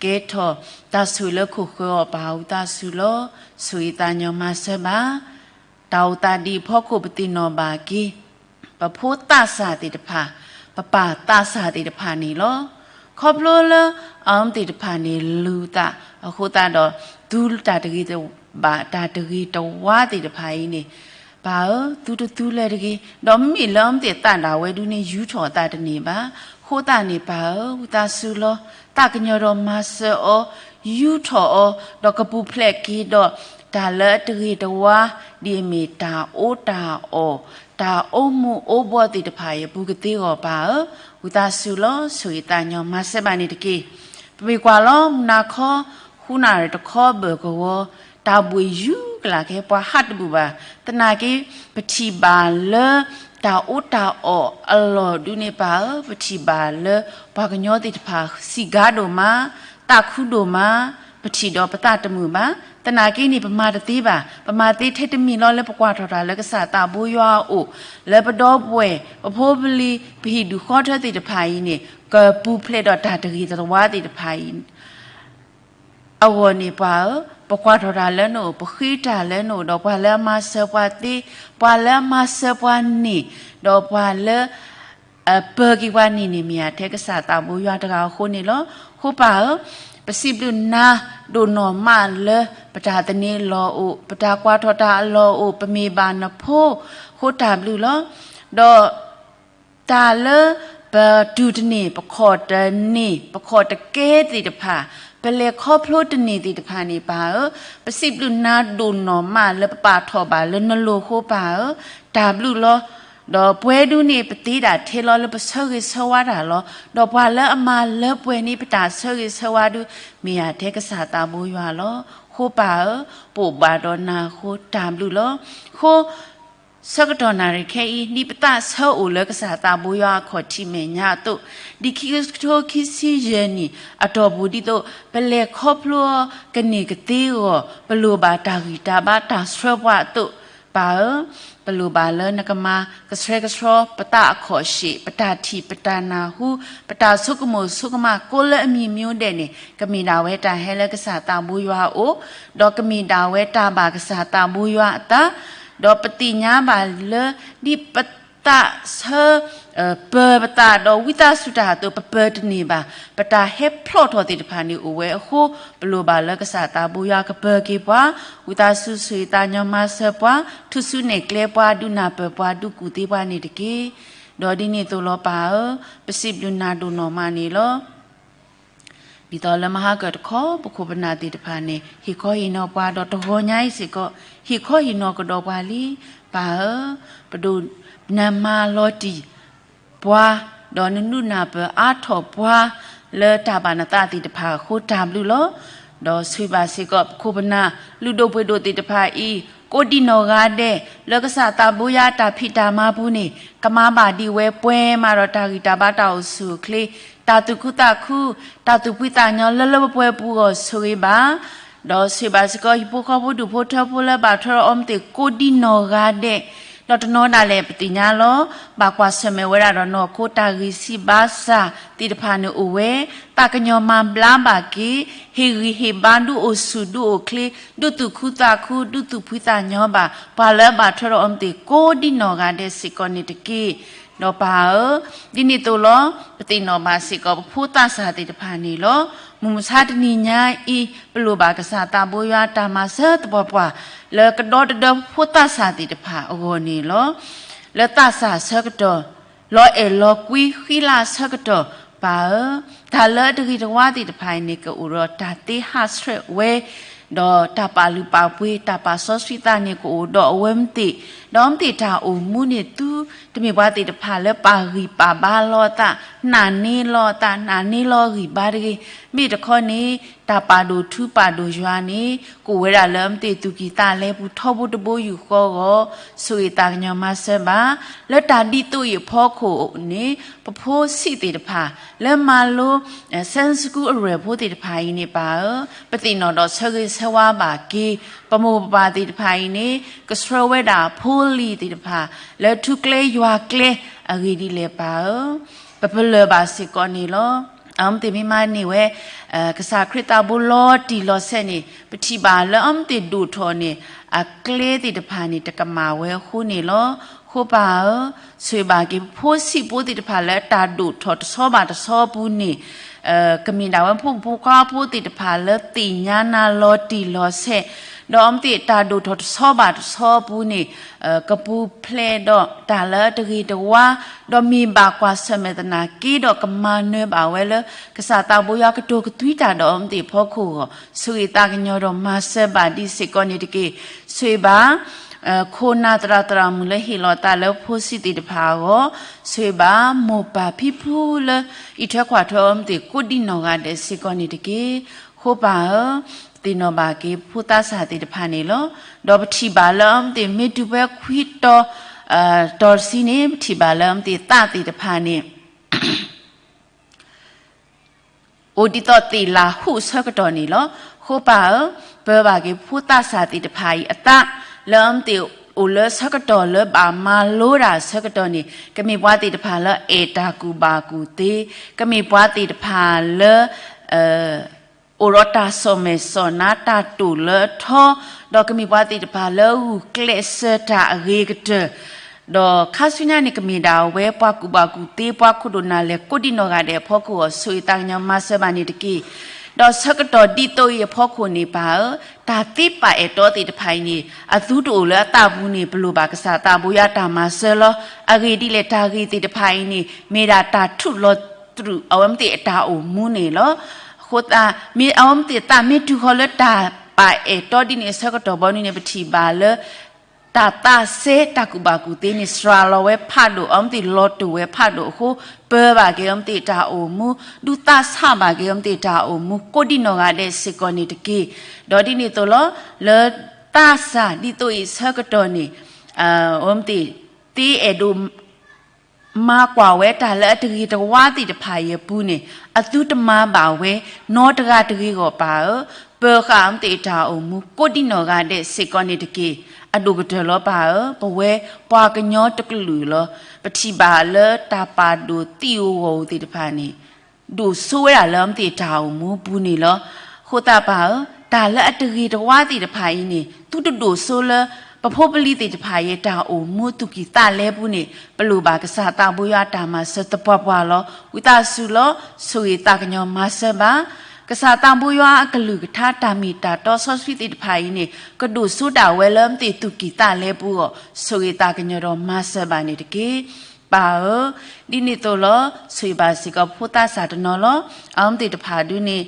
ကဲထီၣ်တၢ်ဆိၣ်ဂ့ၤလၢခိၣ်ဃၢၤအီၤပၢ်ဧၢ ဝံသးစူၤလီၤ. ဆိၣ်ဂ့ၤသးညီမၤစၢၤဘၣ် တၢ်အိၣ်သးဒ်အံၤအဖီခိၣ် ပသ့ၣ်နီၣ်ဘၣ်က့ၤ ပဖိသးစၢ်သ့ၣ်တဖၣ်, ပပၢ်သးစၢ်သ့ၣ်တဖၣ်န့ၣ်လီၤ. ခီဖျိလၢ အမ့ၢ်သ့ၣ်တဖၣ်န့ၣ် လူၤသးအဃိသတးဒီး သူတၢ်တဂ့ၤတဘၣ် တၢ်တဂ့ၤတဝါသ့ၣ်တဖၣ်အံၤန့ၣ် ပၢ်ဧၢ, သူတသူလၢၤတဂ့ၤ, ဒီးမ့မ့ၢ်လၢအမ့ၢ်သ့ၣ်သးဒၣ်ဝဲဒုန့ၣ် ယူၤထီၣ်အသးတန့ၢ်ဘၣ်. အဃိသတးန့ၣ် ပၢ်ဧၢ, ဝံသးစူၤလီၤ. သးကညီၤဒီးမၤစၢၤအီၤ, ယူၤထီၣ်အီၤ, ဒီးကပူၤဖျဲးက့ၤဒီး တၢ်လၢအတဂ့ၤတဝါ ဒ်အမ့ၢ်တၢ်အီၣ်တၢ်အီ, တၢ်အိၣ်မူအိၣ်ဘှီၣ်သ့ၣ်တဖၣ်အံၤအပူၤကသ့အဂီၢ် ပၢ်ဧၢ, ဝံသးစူၤလီၤ. ဆိၣ်ဂ့ၤသးညီမၤစၢၤဘၣ်န့ၣ်တက့ၢ်. ပမ့ၢ်ကွၢ်လီၤ မုၢ်နၤခီ ဃုနၣ်ရံၣ်တခီဘၢၣ်ကဝီၤ, တၢ်ဘှံးယူၤကလာ်ခဲ ပှၤဟးတဘူၣ်ဘၣ်. သနာ်က့ ပထံၣ်ဘၣ်လၢ တၢ်အီၣ်တၢ်အီအလီၢ်ဒုန့ၣ် ပၢ်ဧၢ, ပထံၣ်ဘၣ်လၢ ပှၤကညီသ့ၣ်တဖၣ် စံးကါဒိၣ်မး, သးခုဒိၣ်မး, ပထံၣ်ဒီးပသးတမုာ်ဘၣ်. သနာ်က့န့ၣ် ပမၤတသ့ဘၣ်. ပမၤသ့ထဲတမံၤလီၤ လၢပကွၢ်ထီၣ်တၢ်လၢကစၢ်သးဘိယွၤအအိၣ်, လၢပဒီပုၢ်ဝဲၢ်, ပဖိပလံၤ, ပဟံၣ်ဒူၣ်ဃီထၢသ့ၣ်တဖၣ်အံၤန့ၣ် ကပူၤဖျဲးဒီးတၢ်တဂ့ၤတဝါသ့ၣ်တဖၣ်အံၤ အဂီၢ်န့ၣ် ပှၤဧၢ, ပကွၢ်ထီၣ်တၢ်လၢနအိၣ်, ပဃ့တၢ်လၢနအိၣ်, ဒီးပှၤလၢအမၤစၢၤပှၤသ့, ပှၤလၢအမၤစၢၤပှၤန့ၣ်, ဒီးပှၤလၢ အပၢၤက့ၤပှၤန့ၣ်န့ၣ် မ့ၢ်ယၤထဲကစၢ်သးဘိယွၤတဂၤအဃိန့ၣ်လီၤ. အဃိပၢ်ဧၢ, ပစံးဘျုးနၤဒိၣ်နီၢ်မးလၢ ပတၢ်သန့ၤလီၢ်အိၣ်, ပတၢ်ကွၢ်ထီၣ်တၢ်အလီၢ်အိၣ်, ပမ့ၢ်ဘၣ်နဖိ, အဃိတၢ်ဘျုးလီၤ. ဒီး တၢ်လၢပတူၢ်တန့ၢ် ပခီၣ်တန့ၢ် ပခီၣ်တကဲသ့ၣ်တဖၣ်, ပလဲၤခီဖျိတန့ၢ်သ့ၣ်တဖၣ်န့ၣ် ပၢ်ဧၢ, ပစံးဘျုးနၤဒိၣ်နီၢ်မးလၢပပာ်ထီၣ်ဘၣ်လၢနလိၤအဃိ ပၢ်ဧၢ, တၢ်ဘျုးလီၤ. ဒီးပဝဲဒုန့ၣ် ပသ့ဒၣ်ထဲလီၤလၢပဆၢဂ့ၤဆၢဝါတၢ်လီၤ. ဒီးပှၤလၢအမၤလၢပှဲၤန့ၢ်ပတၢ်ဆၢဂ့ၤဆၢဝါဒု မ့ၢ်ယၤထဲကစၢ်သးဘိယွၤလီၤ. အဃိပၢ်ဧၢ, ပအိၣ်ဘၣ်ဒီးနၤအဃိတၢ်ဘျုးလီၤ. အဃိ ဆၢကတီၢ်နၣ်ရံၣ်ခဲအံၤ ဒ်ပသးဆၢအိၣ်လၢကစၢ်သးဘိယွၤအခီၣ်ထံးမဲာ်ညါအသိး, ဒ်ခံကထိခံဆံယဲၢ်နံၣ် အတီၢ်ပူၤဒ်သိး ပလဲၤခီဖျိအီၤကန့ၢ်ကသ့အဂီၢ် ပလိၣ်ဘၣ်တၢ်ဂံၢ်တၢ်ဘါတၢ်ဆှၢပှၤအသိး, ပၢ်ဧၢ, ပလိၣ်ဘၣ်လၢနကမၤကဆှဲကဆှီ ပသးအခီၣ်ဆ့ၣ်, ပတၢ်ထံၣ်, ပတၢ်နၢ်ဟူ, ပတၢ်ဆိကမိၣ်ဆိကမး ကိးလၢအမံၤမံၤဒဲးန့ၣ် ကမ့ၢ်ဒၣ်ဝဲတၢ်ဟဲလၢကစၢ်သးဘိယွၤအအိၣ်, ဒီးကမ့ၢ်ဒၣ်ဝဲတၢ်ဘၣ်ကစၢ်သးဘိယွၤအသး, ဒီးပသ့ၣ်ညါဘၣ်လၢ ဒ်ပသးဆၢ ပၢၤပသးဒီးဝံသးစူၤတၢ်အသိး ပပၢၤတန့ၢ်ဘၣ်. ပတၢ်ဟဲဖျိးထီၣ်သ့ၣ်တဖၣ်န့ၣ်အိၣ်ဝဲအဃိ, ပလိၣ်ဘၣ်လၢကစၢ်သးဘိယွၤကပၢၤက့ၤပှၤ, ဝံသးစူၤဆိၣ်ဂ့ၤသးညီမၤစၢၤပှၤ, ထူၣ်စုနဲၣ်ကျဲပှၤ, ဒုးနၢ်ပၢၢ်ပှၤ, ဒုးကူၣ်သ့ပှၤန့ၣ်တက့ၢ်. ဒီးဒ်န့ၣ်အသိးလီၤပၢ်ဧၢ, ပစံးဘျုးနၤဒိၣ်နီၢ်မးန့ၣ်လီၤ. ဒ်သိးလၢမဟါကၢၢ်တခီ ပခိၣ်ပနၢ်သ့ၣ်တဖၣ်န့ၣ် ဟ့ၣ်ခီဟ့ၣ်နီၤပှၤ ဒီးတဂီၤညါအံၤစ့ၢ်ကီး ဟ့ၣ်ခီဟ့ၣ်နီၤကဒီးပှၤလံ. ပၢ်ဧၢ, ပဒိၣ်နမၤလီၤတံၢ်ပှၤ, ဒီးနနုာ်နၢ်ပၢၢ်အါထီၣ်ပှၤ လၢတၢ်ဘၣ်နသးသ့ၣ်တဖၣ်အဃိတၢ်ဘျုးလီၤ. ဒီးဆိၣ်ဂ့ၤဘၣ်စ့ၢ်ကီး ပခိၣ်ပနၢ်လုၢ်ဒိၣ်ပှ့ၤဒိၣ်သ့ၣ်တဖၣ်အံၤ ကိးဒံနီၢ်ဂၤဒဲး လၢကစၢ်သးဘိယွၤတၢ်ဖံးတၢ်မၤပူၤန့ၣ် ကမၤဘၣ်ဒံးဝဲပှဲၤမးဒီးတၢ်ဂံၢ်တၢ်ဘါတၢ်အိၣ်ဆူၣ်အိၣ်ချ့ တၢ်သူၣ်ခုသးခု တၢ်သူၣ်ဖှံသးညီလၢလၢပှဲၤပှဲၤပူၤအဂီၢ်ဆိၣ်ဂ့ၤဘၣ် ဒီးဆိၣ်ဂ့ၤဘၣ်စ့ၢ်ကီး ဟံၣ်ဖိဃီဖိဒူၣ်ဖိထၢဖိလၢဘၣ်ထွဲဒီးအီၤမ့ၢ်သ့ၣ်ကိးဒံနီၢ်ဂၤဒဲး, ဒီးတနီၤဒၣ်လဲာ်ပသ့ၣ်ညါလီၤ. ဘၣ်ကွၢ်ဆၢၣ်မဲာ်ဝဲဒၣ်ဒီးနီၢ်ခိတၢ်ဂံၢ်စၢ်ဘါစၢ်သ့ၣ်တဖၣ်န့ၣ်အိၣ်ဝဲ, သးကညီၤမၤဘျါဘၣ်က့ၤ, ဟ့ၣ်ဂံၢ်ဟ့ၣ်ဘါဒုးအိၣ်ဆူၣ်ဒုးအိၣ်ချ့, ဒုးသူၣ်ခုသးခု ဒုးသူၣ်ဖှံသးညီဘၣ် ပှၤလၢအဘၣ်ထွဲဒီးအီၤမ့ၢ်သ့ၣ်ကိးဒံနီၢ်ဂၤဒဲးစ့ၢ်ကီးန့ၣ်တက့ၢ်. ဒီးပၢ်ဧၢ, ဒ်န့ၣ်အသိးလီၤ. ပသ့ၣ်နီၣ်ဘၣ်စ့ၢ်ကီးပဖိသးစၢ်သ့ၣ်တဖၣ်န့ၣ်လီၤ. မုၢ်မဆါတနံၤညါအံၤ ပလိၣ်ဘၣ်ကစၢ်သးဘိယွၤတၢ်မၤစၢၤသပှၢ်ပှၢ် လၢကဒီတဒၢပဖိသးစၢ်သ့ၣ်တဖၣ်အဂီၢ်န့ၣ်လီၤ. လၢသးစၢ်ဆၢကတီၢ် လီၤအဲၣ်လီၤကွံဃံလၤဆၢကတီၢ် ပၢ်ဧၢ, တၢ်လၢအတဂ့ၤတဝါသ့ၣ်တဖၣ်အံၤန့ၣ် ကအိၣ်ဒီးတၢ်သ့ဟးဆှဲးဝဲ, ဒီးတၢ်ပာ်လုၢ်ပာ်ပှ့ၤ တၢ်ပာ်စီဆှံသးန့ၣ် ကအိၣ်ဒီးအဝဲမ့ၢ်သ့ၣ်, ဒီးအီၤမ့ၢ်သ့ၣ်တၢ်အိၣ်မူန့ၣ် သုတမ့ၢ်ပှၤသ့ၣ်တဖၣ်လၢပာ်ဂံၢ်ပာ်ဘါလီၤအသး, နာ်န့ၢ်လီၤအသး, နာ်န့ၢ်လီၤအဂံၢ်ဘါတဂ့ၤ. မ့ၢ်တခီန့ၣ် တၢ်ပာ်ဒိၣ်ထူပာ်ဒိၣ်ယွၤန့ၣ် ကအိၣ်ဝဲဒၣ်လၢအီၤမ့ၢ်သ့ၣ်သူၣ်ကံၢ်သးလဲပူၤထီဘိတဘိယူၢ်ဃီအဂီၢ် ဆိၣ်ဂ့ၤသးကညီၤမၤစၢၤဘၣ်. လၢတၢ်ဒ်သိးအံၤအဖီခိၣ်န့ၣ် ပဖိဆံးသ့ၣ်တဖၣ် လၢမၤလိ Sunday School အရဲၣ်ဖိသ့ၣ်တဖၣ်အံၤန့ၣ် ပၢ်ဧၢ, ပသ့ၣ်နီၣ်ဒီးဆၢဂ့ၤဆၢဝါဘၣ်က့ၤ ပမိၢ်ပပၢ်သ့ၣ်တဖၣ်အံၤန့ၣ် ကဆှၢဝဲဒၣ်ဖိလံၤသ့ၣ်တဖၣ် လၢထူကျဲယွၤကျဲအဂ့ၢ်ဒ်လဲၣ်ပၢ်ဧၢ, ပပလၢၢ်ဘၣ်စ့ၢ်ကီးန့ၣ်လီၤ. အီၤမ့ၢ်သ့ၣ်မ့ၢ်မၤန့ၢ်ဝဲ ကစၢ်ခရံာ်သးဘိလီၤတံၢ်လီၤဆဲးန့ၣ် ပထံၣ်ဘၣ်လၢအီၤမ့ၢ်သ့ၣ်ဒိၣ်ထီၣ်န့ၣ် အကျဲသ့ၣ်တဖၣ်န့ၣ် တကမၣ်ဝဲအဃိန့ၣ်လီၤ. အဃိပၢ်ဧၢ, ဆိၣ်ဂ့ၤဘၣ်က့ၤပဖိဆံးဖိသ့ၣ်တဖၣ်လၢအတၢ်ဒိၣ်ထီၣ်တဆီဘၣ်တဆီအပူၤန့ၣ် ကမ့ၢ်ဒၣ်ဝဲဖိမုၣ်ဖိခွါဖိသ့ၣ်တဖၣ်လၢသ့ၣ်ညါနၤလီၤတံၢ်လီၤဆဲး, ဒီးအီၤမ့ၢ်သ့ၣ်တၢ်ဒိၣ်ထီၣ်တဆီဘၣ်တဆီအပူၤန့ၣ် ကပူၤဖျဲးဒီးတၢ်လၢအတဂ့ၤတဝါ, ဒီးမ့ၢ်ဘၣ်ကွၢ်ဆၢၣ်မဲာ်သနာ်က့ဒီးကမၤနၢၤဘၣ်ဝဲလၢ ကစၢ်သးဘိယွၤကတိၤကသွံတၢ်ဒီးအီၤမ့ၢ်သ့ၣ်အဖီခိၣ်အဂီၢ် ဆိၣ်ဂ့ၤသးကညီၤဒီးမၤစၢၤဘၣ်ဒံးစ့ၢ်ကီးန့ၣ်တက့ၢ်. ဆိၣ်ဂ့ၤဘၣ် ခိၣ်နၢ်သရၣ်သရၣ်မုၣ်လၢဟ့ၣ်လီၤသးလၢဖိဆံးသ့ၣ်တဖၣ်အဂီၢ်, ဆိၣ်ဂ့ၤဘၣ်မိၢ်ပၢ်ဖံဖုလၢ အံးထွဲကွၢ်ထွဲအီၤမ့ၢ်သ့ၣ်ကိးဒံနီၢ်ဂၤဒဲးစ့ၢ်ကီးန့ၣ်တက့ၢ်. အဃိပၢ်ဧၢ, သ့ၣ်နီၣ်ဘၣ်က့ၤဖိသးစၢ်သ့ၣ်တဖၣ်န့ၣ်လီၤ. ဒီးပထံၣ်ဘၣ်လၢအီၤမ့ၢ်သ့ၣ်မ့ၢ်တုၤဖဲခွံတီၤ တီၤတဆံန့ၣ် ပထံၣ်ဘၣ်လၢအီၤမ့ၢ်သ့ၣ်သးသ့ၣ်တဖၣ်န့ၣ် အိၣ်ဒ်သိးသ့ၣ်လၤဟူးဆၢကတီၢ်န့ၣ်လီၤ. အဃိပၢ်ဧၢ, ပၢၤဘၣ်က့ၤဖိသးစၢ်သ့ၣ်တဖၣ်အံၤအသး လၢအီၤမ့ၢ်သ့ၣ်အိၣ်လၢဆၢကတီၢ်လၢဘၣ်မၤလိတၢ်ဆၢကတီၢ်န့ၣ် ကမ့ၢ်ပှၤသ့ၣ်တဖၣ်လၢအဲၣ်တၢ်ကူၣ်ဘၣ်ကူၣ်သ့, ကမ့ၢ်ပှၤသ့ၣ်တဖၣ်လၢ အိၣ်ဒီးတၢ်စီၣ်မဲာ်စီၣ်နါတၢ်တိာ်လၢအထီ, ဒီးကမ့ၢ်ပှၤသ့ၣ်တဖၣ်လၢဂုာ်ကျဲးစၢးတၢ်အဂ့ၤကတၢၢ်, ဒီးခါဆူညါန့ၣ် ကမ့ၢ်ဒၣ်ဝဲပှၤကူၣ်ဘၣ်ကူၣ်သ့ ပှၤခိၣ်ဒိၣ်နၢ်လဲၢ်ကိးဒံနီၢ်ဂၤဒဲးအဖီခိၣ်အဂီၢ် ဆိၣ်ဂ့ၤသးကညီၤမၤစၢၤဘၣ်န့ၣ်တက့ၢ်. ဒီးဆၢကတီၢ်ဒ်သိးအံၤအဖီခိၣ်န့ၣ်ပၢ်ဧၢ, တၢ်သ့ပာ်အဲၣ်တီသ့ၣ်တဖၣ်အံၤန့ၣ် အသုတအိၣ်လၢအသးပူၤန့ၣ် ပလိၣ်ဘၣ်ကစၢ်သးဘိယွၤတၢ်မၤစၢၤလီၤ. အဂ့ၢ်ဒ်လဲၣ်တၢ်ဂ့ၢ်သ့ၣ်တဖၣ်အံၤန့ၣ် မ့ၢ်ဒၣ်တၢ်ထူးလီၤတြူးအဝဲမ့ၢ်သ့ၣ်အတၢ်အိၣ်မူန့ၣ်လီၤ. အဃိသတး မ့ၢ်အဝဲမ့ၢ်သ့ၣ်သးမ့ၢ်တုၤဃီၤလၢတၢ်ပာ်အဲၣ်တီဒ်န့ၣ်အဆၢကတီၢ်ဘီနုၤန့ၣ် ပထံၣ်ဘၣ်လၢ တၢ်သးစဲတၢ်ကူၣ်ဘၣ်ကူၣ်သ့န့ၣ် စှၤလီၤဝဲဖးဒိၣ် အဝဲမ့ၢ်သ့ၣ်လီၤတိာ်ဝဲဖးဒိၣ်အဃိ ပၢၤဘၣ်က့ၤအဝဲမ့ၢ်သ့ၣ်တၢ်အိၣ်မူ ဒုးသးဆးဘၣ်က့ၤအဝဲမ့ၢ်သ့ၣ်တၢ်အိၣ်မူ ကိးဒံနီၢ်ဂၤဒဲးစ့ၢ်ကီးန့ၣ်တက့ၢ်. ဒီးဒ်န့ၣ်အသိးလီၤ လၢသးစၢ်ဒ်သိးအံၤဆၢကတီၢ်န့ၣ် အဝဲမ့ၢ်သ့ၣ် သ့အဲၣ်ဒိး မၤကွၢ်ဝဲတၢ်လၢအတဂ့ၤတဝါသ့ၣ်တဖၣ်အံၤအပူၤန့ၣ် အသုတမၤဘၣ်ဝဲ နီတဂၤတဂ့ၤဂီၢ်ပၢ်ဧၢ, ပၢၤဃာ်အဝဲမ့ၢ်သ့ၣ်တၢ်အိၣ်မူ ကိးဒံနီၢ်ဂၤဒဲးစ့ၢ်ကီးန့ၣ်တက့ၢ်. အဒိၣ်ကတၢၢ်လီၤပၢ်ဧၢ, ပဝဲပှၤကညီတကလုာ်လီၤ. ပထံၣ်ဘၣ်လၢတၢ်ပာ်ဒိၣ်သံၣ်ဧိၤဂီၢ်ဧိၤသ့ၣ်တဖၣ်န့ၣ် ဒိၣ်စိဝဲဒၣ်လၢအဝဲမ့ၢ်သ့ၣ်တၢ်အိၣ်မူပူၤန့ၣ်လီၤ. အဃိသတးပၢ်ဧၢ, တၢ်လၢအတဂ့ၤတဝါသ့ၣ်တဖၣ်အံၤန့ၣ် သုတဒိၣ်စိလၢ ပဖိပလံၤသ့ၣ်တဖၣ်အံၤ တၢ်အိၣ်မူသူၣ်ကံၢ်သးလဲပူၤန့ၣ် ပလိၣ်ဘၣ်ကစၢ်သးဘိယွၤတၢ်မၤစၢၤသပှၢ်ပှၢ်လီၤ. ဝံသးစူၤလီၤ ဆိၣ်ဂ့ၤသးကညီၤမၤစၢၤဘၣ် ကစၢ်သးဘိယွၤအကလုၢ်ကထါတၢ်မ့ၢ်တၢ်တီစီဆှံသ့ၣ်တဖၣ်အံၤန့ၣ် ကဒိၣ်စိဒၣ်ဝဲလၢအဝဲမ့ၢ်သ့ၣ်သူၣ်ကံၢ်သးလဲပူၤအဂီၢ် ဆိၣ်ဂ့ၤသးကညီၤဒီးမၤစၢၤဘၣ်န့ၣ်တက့ၢ်. ပၢ်ဧၢ, ဒ်န့ၣ်အသိးလီၤ. ဆိၣ်ဂ့ၤဘၣ်စ့ၢ်ကီးဖိသၣ်စၢ်တနီၤလီၤ. အဝဲသ့ၣ်တဖၣ်ဒုန့ၣ်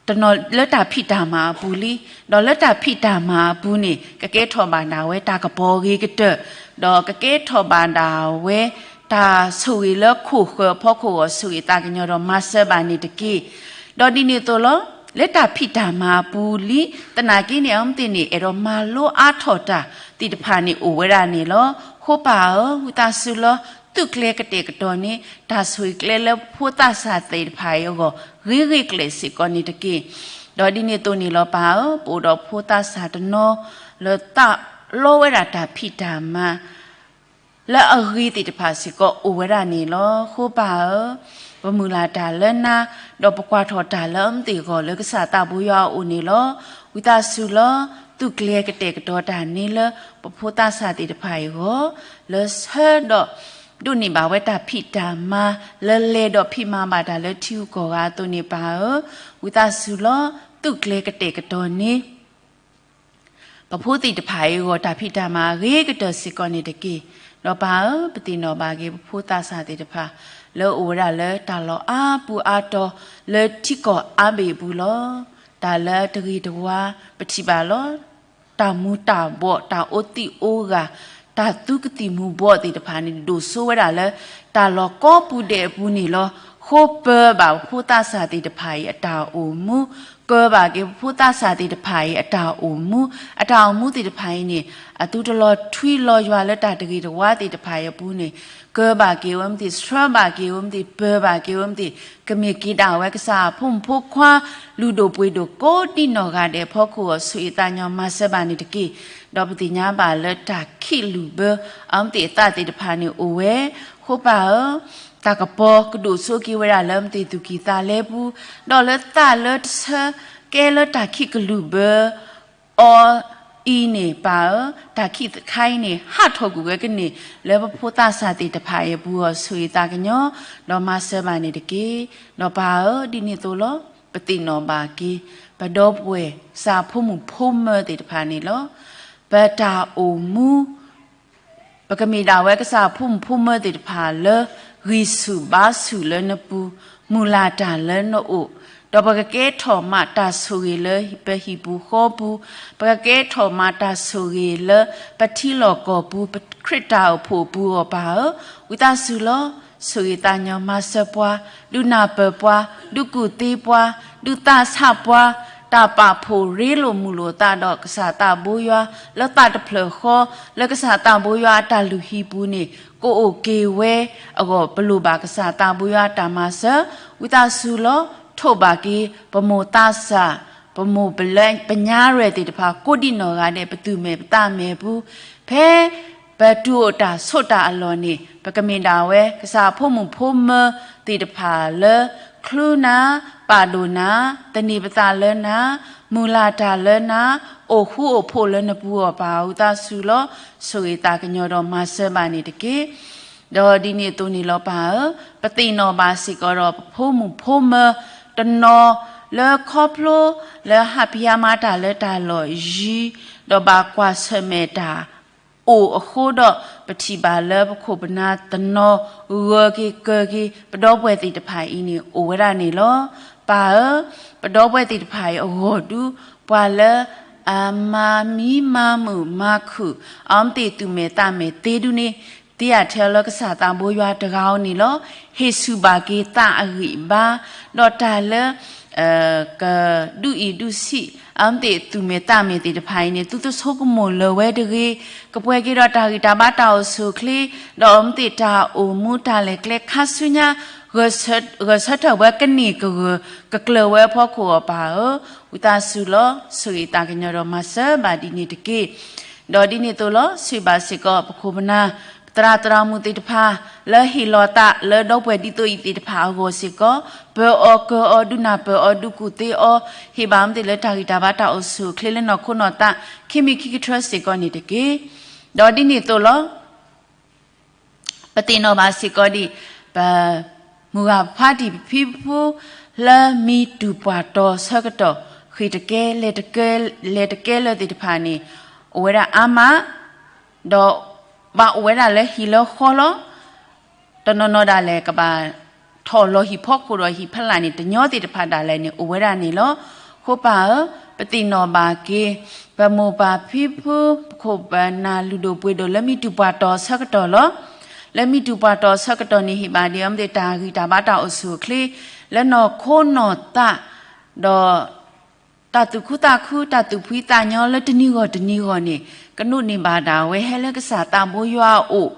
တနီၤလၢတၢ်ဖံးတၢ်မၤအပူၤလံ, ဒီးလၢတၢ်ဖံးတၢ်မၤအပူၤန့ၣ် ကကဲထီၣ်ဘၣ်ဒၣ်ဝဲတၢ်ကပီၤအဂ့ၤကတၢၢ်, ဒီးကကဲထီၣ်ဘၣ်ဒၣ်ဝဲ တၢ်ဆိၣ်ဂ့ၤလၢခိၣ်ဃၢၤအဖီခိၣ်အဂီၢ် ဆိၣ်ဂ့ၤသးကညီၤဒီးမၤစၢၤဘၣ်န့ၣ်တက့ၢ်. ဒီးဒ်န့ၣ်အသိးလီၤ. လၢတၢ်ဖံးတၢ်မၤအပူၤလံ, သနာ်က့န့ၣ် အဝဲသ့ၣ်န့ၣ် အဲၣ်ဒိးမၤလိအါထီၣ်တၢ်သ့ၣ်တဖၣ်န့ၣ်အိၣ်ဝဲဒၣ်န့ၣ်လီၤ. ဃိပၢ်ဧၢ, ဝံသးစူၤလီၤ. သုးကျဲၤကတဲာ်ကတီၤန့ၢ် တၢ်ဆိၣ်ဂ့ၤကျဲလၢဖိသၣ်စၢ်သ့ၣ်တဖၣ်အံၤအဂီၢ် ဂ့ၤဂ့ၤကျဲးစ့ၢ်ကီးန့ၣ်တက့ၢ်. ဒီးဒ်န့ၣ်အသိးန့ၣ်လီၤပၢ်ဧၢ, ပအိၣ်ဒီးဖိသၣ်စၢ်တနီၤ လၢသးလီဝဲဒၣ်တၢ်ဖံးတၢ်မၤ လၢအဂ့ၤသ့ၣ်တဖၣ်စ့ၢ်ကီးအိၣ်ဝဲဒၣ်န့ၣ်လီၤ. ဃိပၢ်ဧၢ, ပမုၢ်လၢ်တၢ်လၢနၤ, ဒီးပကွၢ်ထီၣ်တၢ်လၢအမ့ၢ်သ့ၣ်အဂီၢ်လၢကစၢ်သးဘိယွၤအအိၣ်န့ၣ်လီၤ. ဝံသးစူၤလီၤ. သုးကျဲၤကတဲာ်ကတီၤတၢ်န့ၢ်လၢ ပဖိသၣ်စၢ်သ့ၣ်တဖၣ်အံၤအဂီၢ်, လၢဆၢဒီး ဒိးန့ၢ်ဘၣ်ဝဲတၢ်ဖံးတၢ်မၤ လၢလဲၤဒီးဖံးမၤဘၣ်တၢ်လၢထံဂုၤကီၢ်ဂၤအသိးန့ၣ်ပၢ်ဧၢ, ဝံသးစူၤလီၤ. သုးကျဲၤကတဲာ်ကတီၤန့ၢ် ပဖိသ့ၣ်တဖၣ်အံၤအဂီၢ် တၢ်ဖံးတၢ်မၤအဂ့ၤကတၢၢ်စ့ၢ်ကီးန့ၣ်တက့ၢ်. ဒီးပၢ်ဧၢ, ပသ့ၣ်နီၣ်ဘၣ်က့ၤပဖိသၣ်စၢ်သ့ၣ်တဖၣ် လၢအိၣ်ဝဲဒၣ်လၢတၢ်လီၢ်အါပူၤအါတီၤ လၢထံကီၢ်အါဘ့ၣ်အပူၤလီၤ. တၢ်လၢတဂ့ၤတဝါ ပထံၣ်ဘၣ်လီၤ. တၢ်မူၤတၢ်ဘှီး, တၢ်အိၣ်သံးအိၣ်ဂၤ, တၢ်သူကသံၣ်မူၤဘှီးသ့ၣ်တဖၣ်န့ၣ် ဒိၣ်စိဝဲဒၣ်လၢ တၢ်လီၢ်ကိးပူၤဒဲးအပူၤန့ၣ်လီၤ. ဃိပၢၤဘၣ်ပဖိသၣ်စၢ်သ့ၣ်တဖၣ်အံၤအတၢ်အိၣ်မူ, ကၢၤဘၣ်က့ၤပဖိသၣ်စၢ်သ့ၣ်တဖၣ်အံၤအတၢ်အိၣ်မူ, အတၢ်အိၣ်မူသ့ၣ်တဖၣ်အံၤန့ၣ် အသုတလီၤထွံလီၤယွၤလၢတၢ်တဂ့ၤတဝါသ့ၣ်တဖၣ်အံၤအပူၤန့ၣ် ကၢၤဘၣ်က့ၤဝဲမ့ၢ်သ့ၣ်, ဆှၢဘၣ်က့ၤဝဲမ့ၢ်သ့ၣ်, ပၢၤဘၣ်က့ၤဝဲမ့ၢ်သ့ၣ်, ကမ့ၢ်က့ၤဒၣ်ဝဲကစၢ်အဖိမုၣ်ဖိခွါ လုၢ်ဒိၣ်ပှ့ၤဒိၣ်ကိးဒံနီၢ်ဂၤဒဲးအဖီခိၣ်အဂီၢ် ဆိၣ်ဂ့ၤသးကညီၤမၤစၢၤဘၣ်န့ၣ်တက့ၢ်. ဒီးပသ့ၣ်ညါဘၣ်လၢတၢ်ခံးလုၢ်ဘၢ အမ့ၢ်သ့ၣ်အသးသ့ၣ်တဖၣ်န့ၣ်အိၣ်ဝဲ, ဃိပၢ်ဧၢ, တၢ်ကပီၤကဒိၣ်စိက့ၤဝဲဒၣ်လၢမ့ၢ်သ့ၣ်သူၣ်ကံၢ်သးလဲပူၤ, ဒီးလၢသးလၢတဆၢကဲလၢတၢ်ခံးကလုၢ်ဘၢ အီၤအံၤန့ၣ် ပၢ်ဧၢ, တၢ်ခံးတခါအံၤန့ၣ် ဟးထီၣ်ကွံာ်ဝဲကန့ၢ် လၢပဖိသၣ်စၢ်သ့ၣ်တဖၣ်အံၤအပူၤအဂီၢ် ဆိၣ်ဂ့ၤသးကညီၤ ဒီးမၤစၢၤဘၣ်န့ၣ်တက့ၢ်. ဒီးပၢ်ဧၢ, ဒ်န့ၣ်အသိးလီၤ. ပသ့ၣ်နီၣ်ဘၣ်က့ၤ ပဒီပုၢ်ဝဲၢ်ကစၢ်ဖိမုၣ်ဖိမၢၤသ့ၣ်တဖၣ်န့ၣ်လီၤ. ပတၢ်အိၣ်မူ ပကမ့ၢ်ဒၣ်ဝဲကစၢ်ဖိမုၣ်ဖိမၢၤသ့ၣ်တဖၣ်လၢ ဂံၢ်ဆူၣ်ဘါဆူၣ်လၢနပူၤ, မုၢ်လၢ်တၢ်လၢနအိၣ်, ဒီးပကကဲထီၣ်မးတၢ်ဆိၣ်ဂ့ၤလၢပဟံၣ်ပူၤဃီပူၤ, ပကကဲထီၣ်မးတၢ်ဆိၣ်ဂ့ၤလၢပထံလီၢ်ကီၢ်ပူၤ, ပခရံာ်တၢ်အိၣ်ဖှိၣ်အပူၤအဂီၢ်ပၢ်ဧၢ, ဝံသးစူၤလီၤ. ဆိၣ်ဂ့ၤသးကညီၤမၤစၢၤပှၤ, ဒုးနၢ်ပၢၢ်ပှၤ, ဒုးကူၣ်သ့ပှၤ, ဒုးသးဆးပှၤ, တၢ်ပာ်ဖှိၣ်ရ့လိာ်မုာ်လိာ်သးဒီးကစၢ်သးဘိယွၤ လၢသးတဖျၢၣ်ဃီ, လၢကစၢ်သးဘိယွၤအတၢ်လုၢ်ဟံၣ်ပူၤန့ၣ် ကအိၣ်က့ၤဝဲအဂီၢ် ပလိၣ်ဘၣ်ကစၢ်သးဘိယွၤအတၢ်မၤစၢၤ, ဝံသးစူၤလီၤ. ထိးဘၣ်က့ၤ ပမိၢ်သးစၢ်, ပမိၢ်ပလၢပညါရဲၣ်သ့ၣ်တဖၣ် ကိးဒံနီၢ်ဂၤဒဲး ပသူၣ်မဲာ်ပသးမဲာ်ပူၤ, ဖဲ ပတုၤအိၣ်တၢ်ဆိးတၢ်အလီၢ်န့ၣ် ပကမ့ၢ်ဒၣ်ဝဲ ကစၢ်ဖိမုၣ်ဖိမၢၤသ့ၣ်တဖၣ်လၢ ချုနၤ, ပာ်ဒိၣ်နၤ, သန့ၤပသးလၢနၤ, မုၢ်လၢ်တၢ်လၢနၤ, အိၣ်ဃူအိၣ်ဖိးလၢနပူၤအဂီၢ်ပၢ်ဧၢ, ဝံသးစူၤလီၤ. ဆိၣ်ဂ့ၤသးကညီၤဒီးမၤစၢၤဘၣ်န့ၣ်တက့ၢ်. ဒီးဒ်န့ၣ်အသိးန့ၣ်လီၤပၢ်ဧၢ, ပသ့ၣ်နီၣ်ဘၣ်စ့ၢ်ကီးဒီးပဖိမုၣ်ဖိမၢၤတနီၤ လၢခီဖျိလၢဟးဖံးဟးမၤတၢ်လၢတၢ်လီၢ်ယံၤ, ဒီးဘၣ်ကွၢ်ဆၢၣ်မဲာ်တၢ် အိၣ်အဃိဒီး ပထံၣ်ဘၣ်လၢပခိၣ်ပနၢ်တနီၤ ဂၢၤက့ၤကၢၤက့ၤ ပဒီပုၢ်ဝဲၢ်သ့ၣ်တဖၣ်အံၤန့ၣ် အိၣ်ဝဲဒၣ်န့ၣ်လီၤ. ပၢ်ဧၢ, ပဒီပုၢ်ဝဲၢ်သ့ၣ်တဖၣ်အံၤအဂီၢ်ဒုး ပှၤလၢအမၤမံမၤမုာ်မၤခုၣ် အဝဲသ့ၣ်သူၣ်မဲာ်သးမဲာ်သ့ဒုးန့ၣ် သ့ၣ်ယၣ်ထဲလၢကစၢ်သးဘိယွၤတဂၤဧိၤန့ၣ်လီၤ. ဟ့ၣ်ဆူၣ်ဘၣ်က့ၤသးအဂံၢ်အဘါ, ဒီးတၢ်လၢ ကဒုးအံၤဒုးဆံး အဝဲသ့ၣ်သူၣ်မဲာ်သးမဲာ်သ့ၣ်တဖၣ်အံၤန့ၣ် သုတဆိကမိၣ်လၢၤဝဲတဂ့ၤ, ကပှဲၤက့ၤဒီးတၢ်ဂံၢ်တၢ်ဘါတၢ်အိၣ်ဆူၣ်အိၣ်ချ့, ဒီးအဝဲသ့ၣ်တၢ်အိၣ်မူတၢ်လဲၤကျဲခါဆူညါ ဂဲၤဆၢထၢၣ်ဝဲကန့ၢ်ကဂၢၢ် ကကျၢၤဝဲအဖီခိၣ်အဂီၢ်ပၢ်ဧၢ, ဝံသးစူၤလီၤ. ဆိၣ်ဂ့ၤသးကညီၤဒီးမၤစၢၤဘၣ်ဒ်န့ၣ်တက့ၢ်. ဒီးဒ်န့ၣ်အသိးလီၤ. ဆိၣ်ဂ့ၤဘၣ်စ့ၢ်ကီးပခိၣ်ပနၢ် သရၣ်သရၣ်မုၣ်သ့ၣ်တဖၣ် လၢဟ့ၣ်လီၤသးလၢဒီပုၢ်ဝဲၢ်ဒ်သိးအံၤသ့ၣ်တဖၣ်အဂီၢ်စ့ၢ်ကီး, ပၢအီၤကၢအီၤ ဒုးနၢ်ပၢၢ်အီၤ ဒုးကူၣ်သ့အီၤ, ဟ့ၣ်ဘၣ်အဝဲသ့ၣ်လၢတၢ်ဂံၢ်တၢ်ဘါတၢ်အိၣ်ဆူၣ်အိၣ်ချ့လၢနီၢ်ခိနီၢ်သး ခံမံၤခံကထၢစ့ၢ်ကီးန့ၣ်တက့ၢ်. ဒီးဒ်န့ၣ်အသိးလီၤ. ပသ့ၣ်နီၣ်ဘၣ်စ့ၢ်ကီးဒံး ပမုၢ်ဂၤဖါတံၢ်ပဖံပဖု လၢမံတူၢ်ပှၢ်တီၤဆၢကတီၢ် ဃ့ၢ်တကဲ လဲၤတကဲ လဲၤတကဲလၢာ်သ့ၣ်တဖၣ်န့ၣ် အိၣ်ဝဲဒၣ်အါမး, ဒီးဘၣ်အိၣ်ဝဲဒၣ်လၢဟံၣ်လၢဃီလီၤ. တနီၤနီၤဒၣ်လဲာ် ကဘၣ်ထီၣ်လီၤဟံၣ်ဖီခိၣ်ဒီးဟံၣ်ဖီလာ်န့ၣ် တညီသ့ၣ်တဖၣ်ဒၣ်လဲာ်န့ၣ် အိၣ်ဝဲဒၣ်န့ၣ်လီၤ. အဃိပၢ်ဧၢ, ပသ့ၣ်နီၣ်ဘၣ်က့ၤ ပမိၢ်ပၢ်ဖံဖု ပခိၣ်ပနၢ်လုၢ်ဒိၣ်ပှ့ၤဒိၣ်လၢမ့ၢ်တူၢ်ပှၢ်တီၢ်အဆၢကတီၢ်လီၤ. လၢမ့ၢ်တူၢ်ပှၢ်တီၢ်အဆၢကတီၢ်န့ၣ် ဟ့ၣ်ဘၣ်ဒံးအီၤမ့ၢ်သ့ၣ်တၢ်ဂံၢ်တၢ်ဘါတၢ်အိၣ်ဆူၣ်အိၣ်ချ့ လၢနီၢ်ခိနီၢ်သး ဒီး တၢ်သူၣ်ခုသးခု တၢ်သူၣ်ဖှံသးညီလၢတနံၤဂီၢ်တနံၤဂီၢ်န့ၣ် ကဒိးန့ၢ်ဘၣ်ဒၣ်ဝဲဟဲလၢကစၢ်သးဘိယွၤအအိၣ်,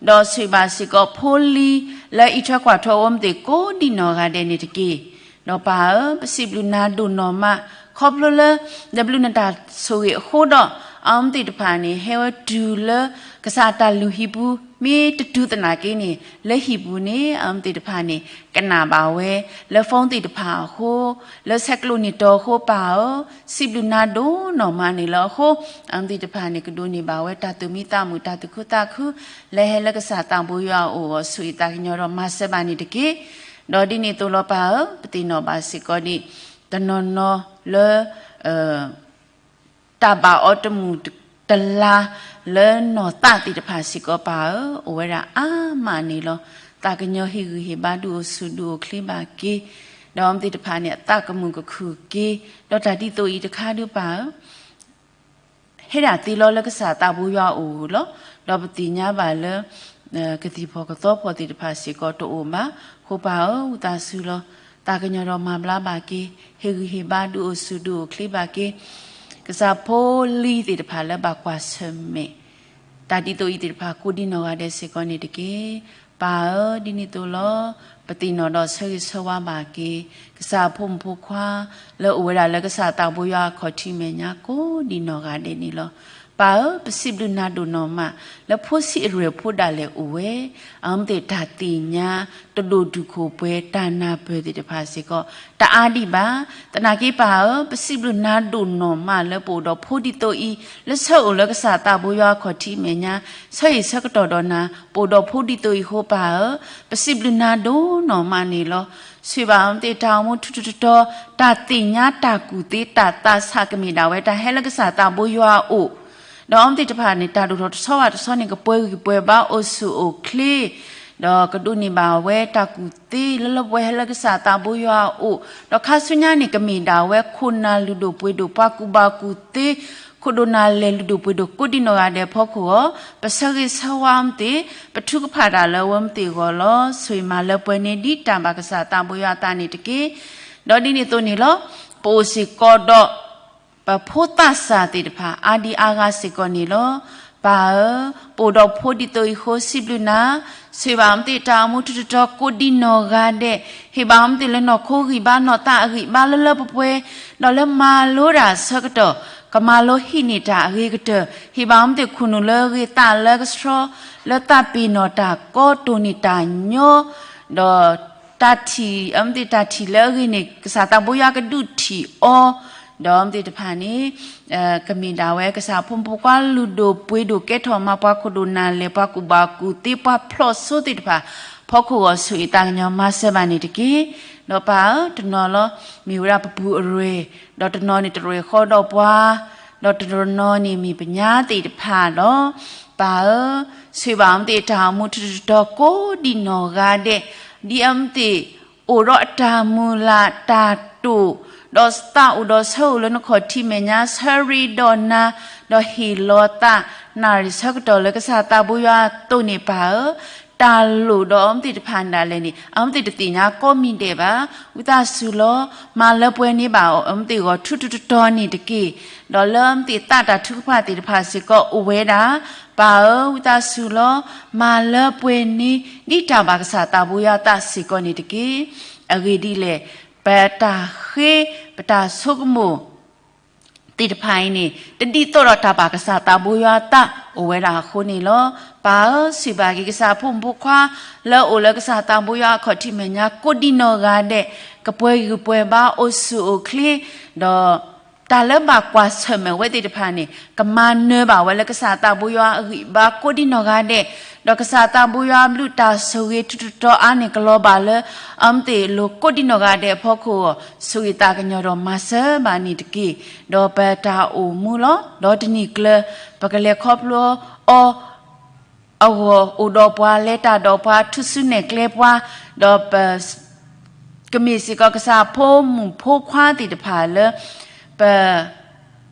ဒီးဆိၣ်ဂ့ၤဘၣ်စ့ၢ်ကီးဖိလံၤလၢအံးထွဲကွၢ်ထွဲအီၤမ့ၢ်သ့ၣ်ကိးဒံနီၢ်ဂၤဒဲးန့ၣ်တက့ၢ်. ဒီးပၢ်ဧၢ, ပစံးဘျုးနၤဒိၣ်နီၢ်မး ခီဖျိလၢ နဘျုးနတၢ်ဆိၣ်ဂ့ၤအဃိဒီး အမ့ၢ်သ့ၣ်တဖၣ်န့ၣ် ဟဲဝဲတုၤလၢ ကစၢ်တၢ်လုၢ်ဟံၣ်ပူၤ မ့ၢ်တတုၤသနာ်က့န့ၣ် လၢဟံၣ်ပူၤန့ၣ် အမ့ၢ်သ့ၣ်တဖၣ်န့ၣ် ကနၣ်ဘၣ်ဝဲ လၢ phone သ့ၣ်တဖၣ်အဃိ လၢဆဲးကျိးန့ၢ်တီၤအဃိပၢ်ဧၢ, စံးဘျုးနၤဒိၣ်နီၢ်မးန့ၣ်လီၤ. အဃိ အမ့ၢ်သ့ၣ်တဖၣ်န့ၣ် ကဒိးန့ၢ်ဘၣ်ဝဲတၢ်သူၣ်မံသးမုာ် တၢ်သူၣ်ခုသးခု လၢဟဲလၢကစၢ်သးဘိယွၤအအိၣ်အဂီၢ် ဆိၣ်ဂ့ၤသးကညီၤဒီးမၤစၢၤဘၣ်န့ၣ်တက့ၢ်. ဒီးဒ်န့ၣ်အသိးလီၤပၢ်ဧၢ, ပသ့ၣ်နီၣ်ဘၣ်စ့ၢ်ကီးဒံး တနီၤနီၤလၢ တၢ်ဘၣ်အီၤတမုာ်တလၤလၢနီၢ်သးသ့ၣ်တဖၣ်စ့ၢ်ကီးပၢ်ဧၢ, အိၣ်ဝဲဒၣ်အါမးန့ၣ်လီၤ. သးကညီၤဟ့ၣ်ဂံၢ်ဟ့ၣ်ဘါဒုးအိၣ်ဆူၣ်ဒုးအိၣ်ချ့ဘၣ်က့ၤ, ဒီးအမ့ၢ်သ့ၣ်တဖၣ်န့ၣ် အသးကမုာ်ကခုၣ်က့ၤ, ဒီးတၢ်ဒ်သိးအံၤတခါဒုးပၢ်ဧၢ ဟဲဒၣ်သ့လီၤလၢကစၢ်သးဘိယွၤအအိၣ်လီၤ. ဒီးပသ့ၣ်ညါဘၣ်လၢ ကသံၣ်ဖီၣ်ကသီဖီၣ်သ့ၣ်တဖၣ်စ့ၢ်ကီးတအိၣ်ဘၣ်. အဃိပၢ်ဧၢ, ဝံသးစူၤလီၤ. သးကညီၤဒီးမၤဘျါဘၣ်က့ၤ, ဟ့ၣ်ဂံၢ်ဟ့ၣ်ဘါဒုးအိၣ်ဆူၣ်ဒုးအိၣ်ချ့ဘၣ်က့ၤ ကစၢ်ဖိလံၤသ့ၣ်တဖၣ်လၢဘၣ်ကွၢ်ဆၢၣ်မဲာ် တၢ်ဒ်သိးအံၤသ့ၣ်တဖၣ်ကိးဒံနီၢ်ဂၤဒဲးစ့ၢ်ကီးန့ၣ်တက့ၢ်. ပၢ်ဧၢ, ဒ်န့ၣ်အသိးလီၤ. ပသ့ၣ်နီၣ်ဒီးဆၢဂ့ၤဆၢဝါဘၣ်က့ၤ ကစၢ်အဖိမုၣ်ဖိခွါ လၢအိၣ်ဝဲဒၣ်လၢကစၢ်သးဘိယွၤအခီၣ်ထံးမဲာ်ညါကိးဒံနီၢ်ဂၤဒဲးန့ၣ်လီၤ. ပၢ်ဧၢ, ပစံးဘျုးနၤဒိၣ်နီၢ်မး လၢဖိဆံးအရဲၣ်ဖိဒၣ်လဲာ်အိၣ်ဝဲ အမ့ၢ်သ့ၣ်တၢ်သ့ၣ်ညါ တဒိၣ်တုာ်ခိၣ်ပှဲၤ တၢ်နၢ်ပၢၢ်သ့ၣ်တဖၣ်စ့ၢ်ကီး တအါဒံးဘၣ်. သနာ်က့ပၢ်ဧၢ, ပစံးဘျုးနၤဒိၣ်နီၢ်မးလၢပအိၣ်ဒီးဖိဒ်သိးအံၤ လၢဆၢအိၣ်လၢကစၢ်သးဘိယွၤအခီၣ်ထံးမဲာ်ညါ ဆၢဂ့ၤဆၢကတီၢ်ဒီးနၤ ပအိၣ်ဒီးဖိဒ်သိးအံၤအဃိပၢ်ဧၢ, ပစံးဘျုးနၤဒိၣ်နီၢ်မးန့ၣ်လီၤ. ဆိၣ်ဂ့ၤဘၣ်အမ့ၢ်သ့ၣ်တၢ်အိၣ်မူထူထူတီတီ တၢ်သ့ၣ်ညါတၢ်ကူၣ်သ့တၢ်သးဆးကမ့ၢ်ဒၣ်ဝဲ တၢ်ဟဲလၢကစၢ်သးဘိယွၤအအိၣ် ဒီးအမ့ၢ်သ့ၣ်တဖၣ်န့ၣ် တၢ်ဒိၣ်ထီၣ်တဆီဘၣ်တဆီန့ၣ် ကပှဲၤဂံၢ်ပှဲၤဘါအိၣ်ဆူၣ်အိၣ်ချ့ ဒီးကဒိးန့ၢ်ဘၣ်ဝဲတၢ်ကူၣ်သ့လၢလၢပှဲၤပှဲၤဟဲလၢကစၢ်သးဘိယွၤအအိၣ်, ဒီးခါဆူညါန့ၣ် ကမ့ၢ်ဒၣ်ဝဲခိၣ်နၢ်လုၢ်ဒိၣ်ပှ့ၤဒိၣ် ပှၤကူၣ်ဘၣ်ကူၣ်သ့ ခိၣ်ဒိၣ်နၢ်လဲၢ်လုၢ်ဒိၣ်ပှ့ၤဒိၣ်ကိးဒံနီၢ်ဂၤဒဲးအဖီခိၣ်အဂီၢ် ပဆၢဂ့ၤဆၢဝါအမ့ၢ်သ့ၣ် ပထုကဖၣ်တၢ်လၢအဝဲမ့ၢ်သ့ၣ်အဂီၢ်လီၤ. ဆိၣ်ဂ့ၤမၤလၢပှဲၤန့ၢ်ဒ်တၢ်ဘၣ်ကစၢ်သးဘိယွၤအသးန့ၣ်တက့ၢ်. ဒီးဒ်န့ၣ်အသိးန့ၣ်လီၤ. ပအိၣ်စ့ၢ်ကီးဒီး ပဖိသၣ်စၢ်သ့ၣ်တဖၣ် အါဒံအါဂၤစ့ၢ်ကီးန့ၣ်လီၤ. ပၢ်ဧၢ, ပအိၣ်ဒီးဖိဒ်သိးအံၤအဃိ စံးဘျုးနၤ, ဆိၣ်ဂ့ၤဘၣ်အမ့ၢ်သ့ၣ်တၢ်အိၣ်မူထူထူတီတီကိးဒံနီၢ်ဂၤဒဲး, ဟ့ၣ်ဘၣ်အမ့ၢ်သ့ၣ်လၢနီၢ်ခိဂံၢ်ဘါနီၢ်သးအဂံၢ်ဘါလၢလၢပှဲၤပှဲၤ, ဒီးလၢမၤလိတၢ်အဆၢကတီၢ် ကမၤလိဟံးန့ၢ်တၢ်အဂ့ၤကတၢၢ်, ဟ့ၣ်ဘၣ်အမ့ၢ်သ့ၣ်ခိၣ်နူာ်လၢအဂ့ၤသးလၢကဆှီ, လၢသးပ့ၤနီၣ်တၢ်ကီတိၢ်န့ၢ်တၢ်ညီ, ဒီး တၢ်ထံၣ် အမ့ၢ်သ့ၣ်တၢ်ထံၣ်လၢအဂ့ၤန့ၣ် ကစၢ်သးဘိယွၤကဒုးထံၣ်အီၤ, ဒီးအမ့ၢ်သ့ၣ်တဖၣ်န့ၣ် ကမ့ၢ်ဒၣ်ဝဲကစၢ်ဖိမုၣ်ဖိခွါလုၢ်ဒိၣ်ပှ့ၤဒိၣ်ကဲထီၣ်မၤပှၤခိၣ်ဒိၣ်နၢ်လဲၢ် ပှၤကူၣ်ဘၣ်ကူၣ်သ့ပှၤဖျိးစိသ့ၣ်တဖၣ် ဖီခိၣ်အဂီၢ်ဆိၣ်ဂ့ၤသးကညီၤမၤစၢၤဘၣ်န့ၣ်တက့ၢ်. ဒီးပၢ်ဧၢ, တနီၤလီၤ မ့ၢ်ဝဲဒၣ်ပပူၤအရဲၣ်, ဒီးတနီၤန့ၣ်တရဲၣ်ဃီဒီးပှၤ, ဒီးတနီၤန့ၣ်မ့ၢ်ပညါသ့ၣ်တဖၣ်လီၤ. ပၢ်ဧၢ, ဆိၣ်ဂ့ၤဘၣ်အမ့ၢ်သ့ၣ်တၢ်အိၣ်မူထူထူတီတီကိးဒံနီၢ်ဂၤဒဲး, ဒ်အမ့ၢ်သ့ၣ် အိၣ်ဒီးအတၢ်မုၢ်လၢ်တၢ်တိာ်, ဒီးသးအိၣ်ဒီးဆၢအိၣ်လၢနခီၣ်ထံးမဲာ်ညါ ဆၢရ့ဒီးနၤ, ဒီးဟ့ၣ်လီၤသးနၣ်ရံၣ်ဆၢကတီၢ်လၢကစၢ်သးဘိယွၤအသိးန့ၣ်ပၢ်ဧၢ, တၢ်လိၣ်ဒီးအမ့ၢ်သ့ၣ်တဖၣ်ဒၣ်လဲာ်န့ၣ် အမ့ၢ်သ့ၣ်တသ့ၣ်ညါကိးမံၤဒဲးဘၣ်. ဝံသးစူၤလီၤ မၤလၢပှဲၤန့ၢ်ဘၣ်အမ့ၢ်သ့ၣ်အဂီၢ်ထူထူတီတီန့ၣ်တက့ၢ်. ဒီးလၢအမ့ၢ်သ့ၣ်သးတၢ်ထုကဖၣ်သ့ၣ်တဖၣ်စ့ၢ်ကီးအိၣ်ဝဲဒၣ်, ပၢ်ဧၢ, ဝံသးစူၤလီၤ မၤလၢပှဲၤန့ၢ် ဒ်တၢ်ဘၣ်ကစၢ်သးဘိယွၤအသးစ့ၢ်ကီးန့ၣ်တက့ၢ်. အဂ့ၢ်ဒ်လဲၣ်, ပတၢ်ဃ့ ပတၢ်ဆိကမိၣ် သ့ၣ်တဖၣ်အံၤန့ၣ် တဒ်သိးဒီးတၢ်ဘၣ်ကစၢ်သးဘိယွၤအသးအိၣ်ဝဲဒၣ်အဃိန့ၣ်လီၤ. ပၢ်ဧၢ, စံးဘၣ်က့ၤကစၢ်ဖိမုၣ်ဖိခွါ လၢအအိၣ်လၢကစၢ်သးဘိယွၤအခီၣ်ထံးမဲာ်ညါ ကိးဒံနီၢ်ဂၤဒဲး ကပှဲၤဂံၢ်ပှဲၤဘါအိၣ်ဆူၣ်အိၣ်ချ့, ဒီးတၢ်လၢဘၣ်ကွၢ်ဆၢၣ်မဲာ်ဝဲသ့ၣ်တဖၣ်န့ၣ် ကမၤနၢၤဘၣ်ဝဲလၢကစၢ်သးဘိယွၤအဂံၢ်ဘါကိးဒံနီၢ်ဂၤဒဲး, ဒီးကစၢ်သးဘိယွၤအဘျုးတၢ်ဆိၣ်ဂ့ၤထူထူတီတီအါန့ၣ် ကလီၤဘၣ်လၢ အမ့ၢ်သ့ၣ်လိၤကိးဒံနီၢ်ဂၤဒဲးအဖီခိၣ်အဂီၢ် ဆိၣ်ဂ့ၤသးကညီၤဒီးမၤစၢၤဘၣ်န့ၣ်တက့ၢ်. ဒီးပတၢ်အိၣ်မူလီၤ. ဒီးတနံၤကျၢၤ ပကလဲၤခီဖျိအီၤ အဂီၢ်အိၣ်ဒီးပှၤ လဲၤတၢ်ဒီးပှၤ ထုးစုနဲၣ်ကျဲပှၤ, ဒီးပ ကမ့ၢ်စ့ၢ်ကီးကစၢ်ဖိမုၣ်ဖိခွါသ့ၣ်တဖၣ်လၢ ပ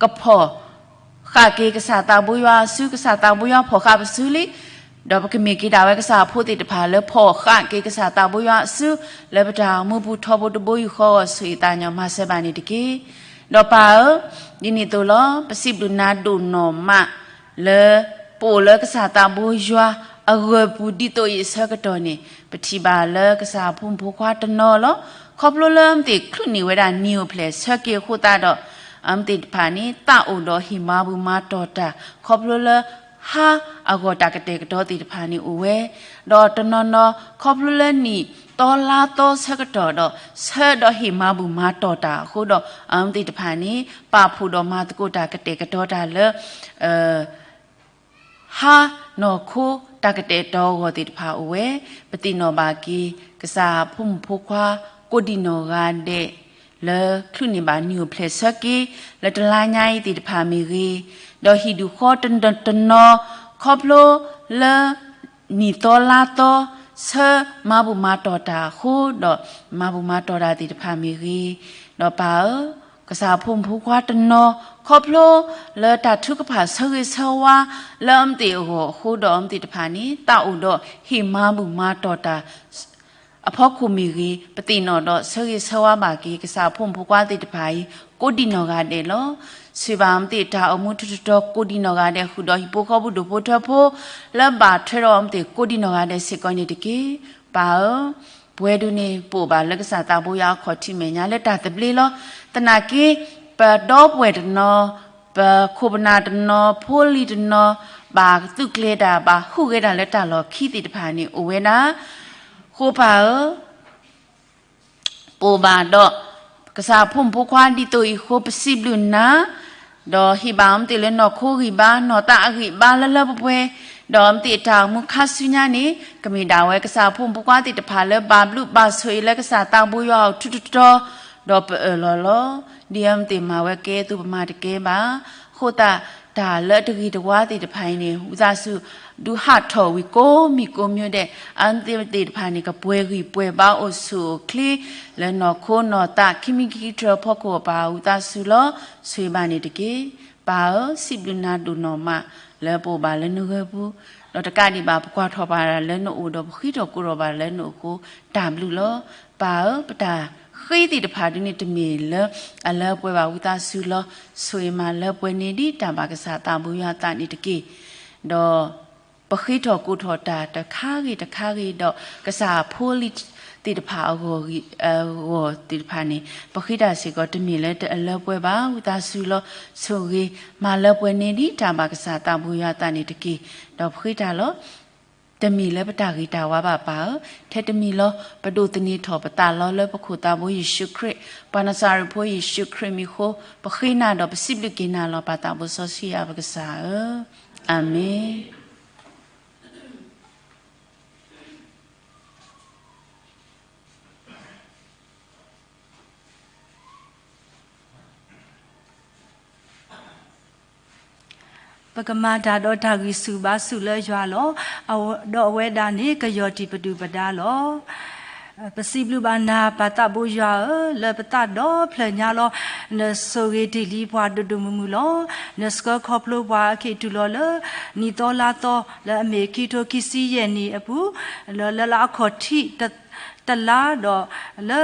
ကဖီၣ်ဃာ်က့ၤကစၢ်သးဘိယွၤအစု, ကစၢ်သးဘိယွၤဖီၣ်ဃာ်ပစုလံ. ဒီးပကမ့ၢ်က့ၤဒၣ်ဝဲကစၢ်ဖိသ့ၣ်တဖၣ်လၢဖီၣ်ဃာ်က့ၤကစၢ်သးဘိယွၤအစု လၢပတၢ်အိၣ်မူပူၤထီဘိတဘိယူၢ်ဃီအဂီၢ် ဆိၣ်ဂ့ၤသးကညီၤမၤစၢၤဘၣ်န့ၣ်တက့ၢ်. ဒီးပၢ်ဧၢ, ဒ်န့ၣ်အသိးလီၤ. ပစံးဘျုးနၤဒိၣ်နီၢ်မး လၢ ပအိၣ်လၢကစၢ်သးဘိယွၤအဂၢၢ်ပူၤဒ်သိးအံၤအဆၢကတီၢ်န့ၣ် ပထံၣ်ဘၣ်လၢကစၢ်ဖိမုၣ်ဖိခွါတနီၤလီၤ. ခီဖျိလၢအမ့ၢ်သ့ၣ်ချုးန့ၢ်ဝဲဒၣ်နံၣ်အိၣ်ဖျဲၣ်ဆၢက့ၤအဃိသတးဒီး အမ့ၢ်သ့ၣ်တဖၣ်န့ၣ် သးအိၣ်ဒီးဟ့ၣ်မၤဘူၣ်မၤတီၢ်တၢ် ခီဖျိလၢ ဟါအဂီၢ်တၢ်ကတဲာ်ကတီၤသ့ၣ်တဖၣ်န့ၣ်အိၣ်ဝဲ, ဒီးတနီၤနီၤ ခီဖျိလၢနံၣ်သီလါသီဆၢကတီၢ်ဒီး ဆၢဒီးဟ့ၣ်မၤဘူၣ်မၤတီၢ်တၢ်အဃိဒီး အမ့ၢ်သ့ၣ်တဖၣ်န့ၣ် ပာ်ဖှိၣ်ဒီးမၤသကိးတၢ်ကတဲာ်ကတီၤတၢ်လၢ ဟါနီၢ်ခိတၢ်ကတဲာ်ကတီၤအဂီၢ်သ့ၣ်တဖၣ်အိၣ်ဝဲ, ပသ့ၣ်နီၣ်ဘၣ်က့ၤ ကစၢ်ဖိမုၣ်ဖိခွါ ကိးဒံၣ်နီၢ်ဂၤဒဲး လၢချုးန့ၢ်ဘၣ်နံၣ်အိၣ်ဖျဲၣ်ဆၢက့ၤ လၢတလါညါအံၤသ့ၣ်တဖၣ်မ့ၢ်ဂ့ၤ, ဒီးဟံၣ်ဒူၣ်ဃီတနီၤ ခီဖျိလၢ နံၣ်သီလါသီ ဆၢမၤဘူၣ်မၤတီၢ်တၢ်အဃိဒီး မၤဘူၣ်မၤတီၢ်တၢ်သ့ၣ်တဖၣ်မ့ၢ်ဂ့ၤ, ဒီးပၢ်ဧၢ, ကစၢ်ဖိမုၣ်ဖိခွါတနီၤ ခီဖျိလၢတၢ်ထုကဖၣ်ဆၢဂ့ၤဆၢဝါ လၢအမ့ၢ်သ့ၣ်အဂီၢ်အဃိဒီး အမ့ၢ်သ့ၣ်တဖၣ်န့ၣ် သးအိၣ်ဒီးဟ့ၣ်မၤဘူၣ်မၤတီၢ်တၢ် အဖီခိၣ်မ့ၢ်ဂ့ၤ, ပသ့ၣ်နီၣ်ဒီးဆၢဂ့ၤဆၢဝါဘၣ်က့ၤ ကစၢ်ဖိမုၣ်ဖိခွါသ့ၣ်တဖၣ်အံၤ ကိးဒံၣ်နီၢ်ဂၤဒဲးလီၤ. ဆိၣ်ဂ့ၤဘၣ်အမ့ၢ်သ့ၣ်တၢ်အိၣ်မူထူးထူးတီၤတီၤ ကိးဒံၣ်နီၢ်ဂၤဒဲး ဃုာ်ဒီးဟံၣ်ဖိဃီဖိဒိၣ်ဖိထၢဖိ လၢဘၣ်ထွဲဒီးအမ့ၢ်သ့ၣ်ကိးဒံၣ်နီၢ်ဂၤဒဲးစ့ၢ်ကီးန့ၣ်တက့ၢ်. ပၢ်ဧၢ, ပဝဲဒၣ်န့ၣ် ပအိၣ်ဘၣ်လၢကစၢ်သးဘိယွၤအခီၣ်ထံးမဲာ်ညါလၢတၢ်သဘျ့လီၤ. သနာ်က့ ပဒီပုၢ်ဝဲၢ်တနီၤ, ပခိၣ်ပနၢ်တနီၤ, ဖိလံၤတနီၤ, ဘၣ်သုးကျဲၤတၢ်, ဘၣ်ဟူးဂဲၤတၢ်လၢတၢ်လီၢ်ခံသ့ၣ်တဖၣ်န့ၣ် အိၣ်ဝဲဒၣ် ဃိပၢ်ဧၢ, ပအိၣ်ဘၣ်ဒီး ကစၢ်ဖိမုၣ်ဖိခွါဒ်သိးအံၤအဃိ ပစံးဘျုးနၤ, ဒီးဟ့ၣ်ဘၣ်အမ့ၢ်သ့ၣ်လၢနီၢ်ခိဂံၢ်ဘါ, နီၢ်သးအဂံၢ်ဘါလၢလၢပှဲၤပှဲၤ, ဒီးအမ့ၢ်သ့ၣ်တၢ်အိၣ်မူခါဆူညါန့ၣ် ကမ့ၢ်ဒၣ်ဝဲကစၢ်ဖိမုၣ်ဖိခွါသ့ၣ်တဖၣ်လၢဘၣ်ဘျုးဘၣ်ဆိၣ်အံၤလၢကစၢ်သးဘိယွၤအအိၣ်ထူးထူးတီၤတီၤ, ဒီးပအၢၣ်လီၤလီၤ. ဒ်အမ့ၢ်သ့ၣ်မၤဝဲကဲအသိးပမၤတကဲဘၣ်. အဃိသတး တၢ်လၢတဂ့ၤတဝါသ့ၣ်တဖၣ်အံၤန့ၣ် ဝံသးစူၤ ဒုးဟးထီၣ်ဝံၤကိးမံၤကိးမံၤဒဲး, အမ့ၢ်သ့ၣ်တဖၣ်န့ၣ် ကပှဲၤဂံၢ်ပှဲၤဘါအိၣ်ဆူၣ်အိၣ်ချ့ လၢနီၢ်ခိနီၢ်သး ခံမံၤခံကတြၢၤအဖီခိၣ်အပၢ် ဝံသးစူၤလီၤ. ဆိၣ်ဂ့ၤဘၣ်န့ၣ်တက့ၢ်. ပၢ်ဧၢ, စံးဘျုးနၤဒိၣ်နီၢ်မး လၢပအိၣ်ဘၣ်လၢနဂၢၢ်ပူၤ, ဒီးတကးဒံးဘၣ် ပကွၢ်ထီၣ်ဘၣ်လၢနအိၣ်ဒီး ပဃ့ထီၣ်ကိးထီၣ်ဘၣ်လၢနအိၣ်အဃိ တၢ်ဘျုးလီၤ. ပၢ်ဧၢ, ပတၢ်ဃ့သ့ၣ်တဖၣ်ဒုးန့ၣ် တမ့ၢ်လၢအလၢပှဲၤဘၣ် ဝံသးစူၤလီၤ. ဆိၣ်ဂ့ၤမၤလၢပှဲၤန့ၢ်ဒံးတၢ်ဘၣ်ကစၢ်သးဘိယွၤအသးန့ၣ်တက့ၢ်. ဒီး ပဃ့ထီၣ်ကိးထီၣ်တၢ်တခါဂ့ၤတခါဂ့ၤဒီး ကစၢ်ဖိလံၤသ့ၣ်တဖၣ်အဂီၢ်ဂ့ၤ အဂီၢ်သ့ၣ်တဖၣ်န့ၣ် ပဃ့တၢ်စ့ၢ်ကီး တမ့ၢ်လၢအလၢပှဲၤဘၣ် ဝံသးစူၤလီၤ. ဆိၣ်ဂ့ၤမၤလၢပှဲၤန့ၢ်ဒံးတၢ်ဘၣ်ကစၢ်သးဘိယွၤအသးန့ၣ်တက့ၢ်. ဒီးပဃ့တၢ်လီၤ. တမ့ၢ်လၢပတၢ်ဂ့ၤတၢ်ဝါဘၣ် ပၢ်ဧၢ, ထဲတမံၤလီၤ ပဒိးသန့ၤထီၣ်ပသးလီၤ လၢပခိၣ်သးဘိယ့ၣ်ၡူးခရံာ် ပှၤနၤစၤရ့းဖိယ့ၣ်ၡူးခရံာ်မံၤအဃိ ပဃ့နၤဒီးပစံးဘျုးက့ၤနၤလီၤ ပၢ်သးဘိစီဆှံယွၤပကစၢ်ဧၢ, အၤမ့ၣ်. ပကမၤတၢ်ဒီးတၢ်ဂံၢ်ဆူၣ်ဘါဆူၣ်လၢယွၤလီၤ. အဝဲ ဒီးအဝဲဒၣ်န့ၣ် ကယီၢ်တံၢ်ပဒုၣ်ပဒါလီၤ. ပစံးဘျုးဘၣ်နၤ ပၢ်သးဘိယွၤဧၢ, လၢပသးဒီဖျၢၣ်ညါလီၤ. နဆိၣ်ဂ့ၤတ့ၢ်လံပှၤဒိၣ်ဒိၣ်မုၢ်မုၢ်လီၤ. နဆှၢခီဖျိပှၤအခံးတုၤလီၤလၢ နံၣ်သီလါသီ လၢအမ့ၢ်ခံထိခံဆံယဲၢ်နံၣ်အပူၤ, လၢ လၢလါအခီၣ်ထံး တလါဒီး လၢ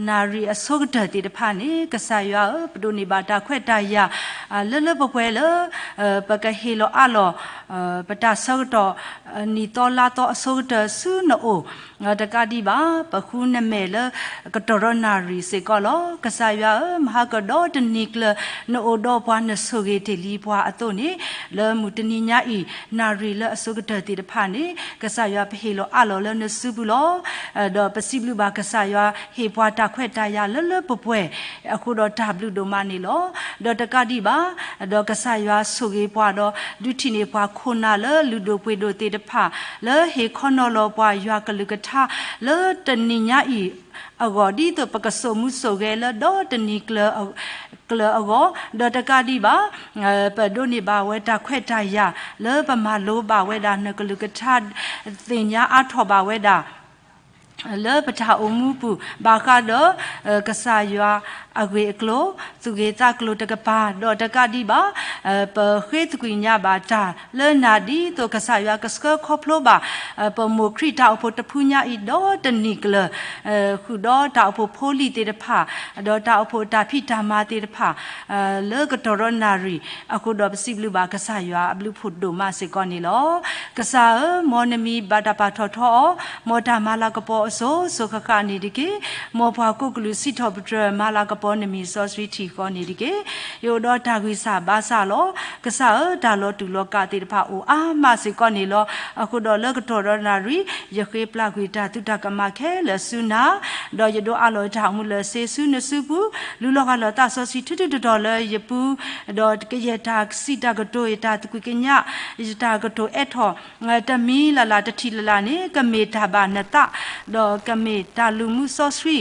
နၣ်ရံၣ်အဆိကတၢၢ်သ့ၣ်တဖၣ်န့ၣ် ကစၢ်ယွၤဧၢ, ပဒိးန့ၢ်ဘၣ်တၢ်ခွဲးတၢ်ယာ် လၢလၢပှဲၤပှဲၤလၢ ပကဟ့ၣ်လီၤအးလီၤ ပတၢ်ဆၢကတီၢ် နံၣ်သီလါသီအဆိကတၢၢ်ဆူနအိၣ် တကးဒံးဘၣ် ပဃုနမဲာ်လၢ ကတီၢ်ဒီးနၣ်ရံၣ်စ့ၢ်ကီးလီၤ. ကစၢ်ယွၤဧၢ, မဟါကဒီးတနံၤကျၢၤ နအိၣ်ဒီးပှၤ နဆိၣ်ဂ့ၤတ့ၢ်လံပှၤအသိးန့ၣ် လၢမုၢ်တနံၤညါအံၤ နၣ်ရံၣ်လၢအဆိကတၢၢ်သ့ၣ်တဖၣ်န့ၣ် ကစၢ်ယွၤပဟ့ၣ်လီၤအးလီၤလၢနစုပူၤလီၤ. ဒီးပ စံးဘျုးဘၣ်ကစၢ်ယွၤ ဟ့ၣ်ပှၤတၢ်ခွဲးတၢ်ယာ်လၢလၢပှဲၤပှဲၤ အဃိဒီးတၢ်ဘျုးဒိၣ်မးန့ၣ်လီၤ. ဒီးတကးဒံးဘၣ် ဒီးကစၢ်ယွၤဆိၣ်ဂ့ၤပှၤဒီး ဒုးထံၣ်န့ၢ်ပှၤခိၣ်နၢ်လၢလုၢ်ဒိၣ်ပှ့ၤဒိၣ်သ့ၣ်တဖၣ် လၢဟ့ၣ်ခီနီၤလီၤပှၤယွၤကလုၢ်ကထါ လၢတနံၤညါအံၤအဂီၢ် ဒ်သိးပကစိာ်မူစိာ်ဂဲၤလၢဒီတနံၤ ကျၢၤအဂီၢ်, ဒီးတကးဒံးဘၣ် ပဒိးန့ၢ်ဘၣ်ဝဲတၢ်ခွဲးတၢ်ယာ် လၢပမၤလိဘၣ်ဝဲဒၣ်နကလုၢ်ကထါ သ့ၣ်ညါအါထီၣ်ဘၣ်ဝဲဒၣ် လၢပတၢ်အိၣ်မူပူၤ ဘၣ်ဃးဒီး ကစၢ်ယွၤအဂ့ၢ်အကျိၤ သူၣ်ဂ့ၤသးကျိၤတကပၤ ဒီးတကးဒံးဘၣ် ပဃ့သကွံာ်ညါဘၣ်တၢ်လၢနၤ ဒ်သိးကစၢ်ယွၤကဆှၢခီဖျိဘၣ် ပမိၢ်ခရံာ်တၢ်အိၣ်ဖှိၣ်တဖုညါအံၤ ဒီတနံၤကျၢၤ ဃုာ်ဒီးတၢ်အိၣ်ဖှိၣ်ဖိလံၤသ့ၣ်တဖၣ် ဒီးတၢ်အိၣ်ဖှိၣ်တၢ်ဖံးတၢ်မၤသ့ၣ်တဖၣ် လၢကတီၢ်ဒီးနၣ်ရံၣ် အဃိဒီးပစံးဘျုးဘၣ်ကစၢ်ယွၤအဘျုးဖှိၣ်ဒိၣ်မးစ့ၢ်ကီးန့ၣ်လီၤ. ကစၢ်ဧၢ, မ်နမံၤဘၣ်တၢ်ပာ်ထီၣ်ထီအီၤ, မ်တၢ်မၤလၤကပီၤအစိၤစိၤဃၣ်ဃၣ်န့ၣ်တက့ၢ်. မ်ပှၤကိးကလုာ်စံးထီၣ်ပတြၢၤ မၤလၤကပီၤနမံၤစီဆှံထံၣ်ဃီန့ၣ်တက့ၢ်. ယအိၣ်ဒီးတၢ်ဂံၢ်စၢ်ဘါစၢ်လီၤ. ကစၢ်ဧၢ, တၢ်လီၤတူာ်လီၤကာ်သ့ၣ်တဖၣ်အိၣ်အါမးစ့ၢ်ကီးန့ၣ်လီၤ. အဃိဒီးလၢကတီၢ်ဒီးနၣ်ရံၣ် ယဃ့ပျၢ်ကွံာ်တၢ်သုးတၢ်ကမၣ်ခဲလၢာ်ဆူနၤ ဒီးယဒိးအးလီၤတၢ်အိၣ်မူလၢာ်စ့ဆူနစုပူၤ, လူလီၤဂာ်လီၤသးစီဆှံထူထူတီၤတီၤလၢယပူၤ, ဒီးကယဲၢ်တၢ်စံးတၢ်ကတိၤ ယတၢ်သကွံာ်ကညး ယတၢ်ကတိၤအဲၣ်ထီၣ် တမံၤလၢ်လၢ်တထံၣ်လၢ်လၢ်န့ၣ် ကမ့ၢ်တၢ်ဘၣ်နသး, ဒီးကမ့ၢ်တၢ်လုၢ်မူစီဆှံ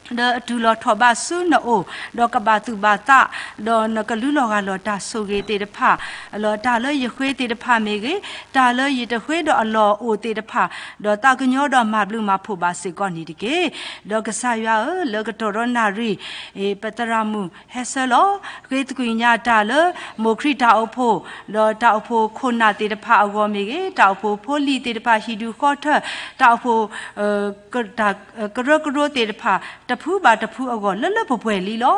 ဒီးအတုၤလီၤထီၣ်ဘးဆူနအိၣ်, ဒီးကဘၣ်သူၣ်ဘၣ်သး, ဒီးနကလူလီၤဂာ်လီၤတၢ်ဆိၣ်ဂ့ၤသ့ၣ်တဖၣ်, လီၤတၢ်လၢယဃ့သ့ၣ်တဖၣ်မ့ၢ်ဂ့ၤ, တၢ်လၢယတဃ့ဒီးအလီၢ်အိၣ်သ့ၣ်တဖၣ်, ဒီးသးကညီၤဒီးမၤဘျုးမၤဖှိၣ်ဘၣ်စ့ၢ်ကီးန့ၣ်တက့ၢ်. ဒီးကစၢ်ယွၤဧၢ, လၢကတီၢ်ဒီးနၣ်ရံၣ် ပသရၣ်မုၣ်ဟဲဆၢလီၤ, ဃ့သကွံာ်ညါတၢ်လၢ မိၢ်ခရံာ်တၢ်အိၣ်ဖှိၣ်, ဒီးတၢ်အိၣ်ဖှိၣ်ခိၣ်နၢ်သ့ၣ်တဖၣ်အဂီၢ်မ့ၢ်ဂ့ၤ, တၢ်အိၣ်ဖှိၣ်ဖိလံၤသ့ၣ်တဖၣ်ဟံၣ်ဒူၣ်ဃီထၢၣ်, တၢ်အိၣ်ဖှိၣ် တၢ်ကရၢကရိသ့ၣ်တဖၣ် တဖုဘၣ်တဖုအဂီၢ် လၢလၢပှဲၤပှဲၤလံလီၤ.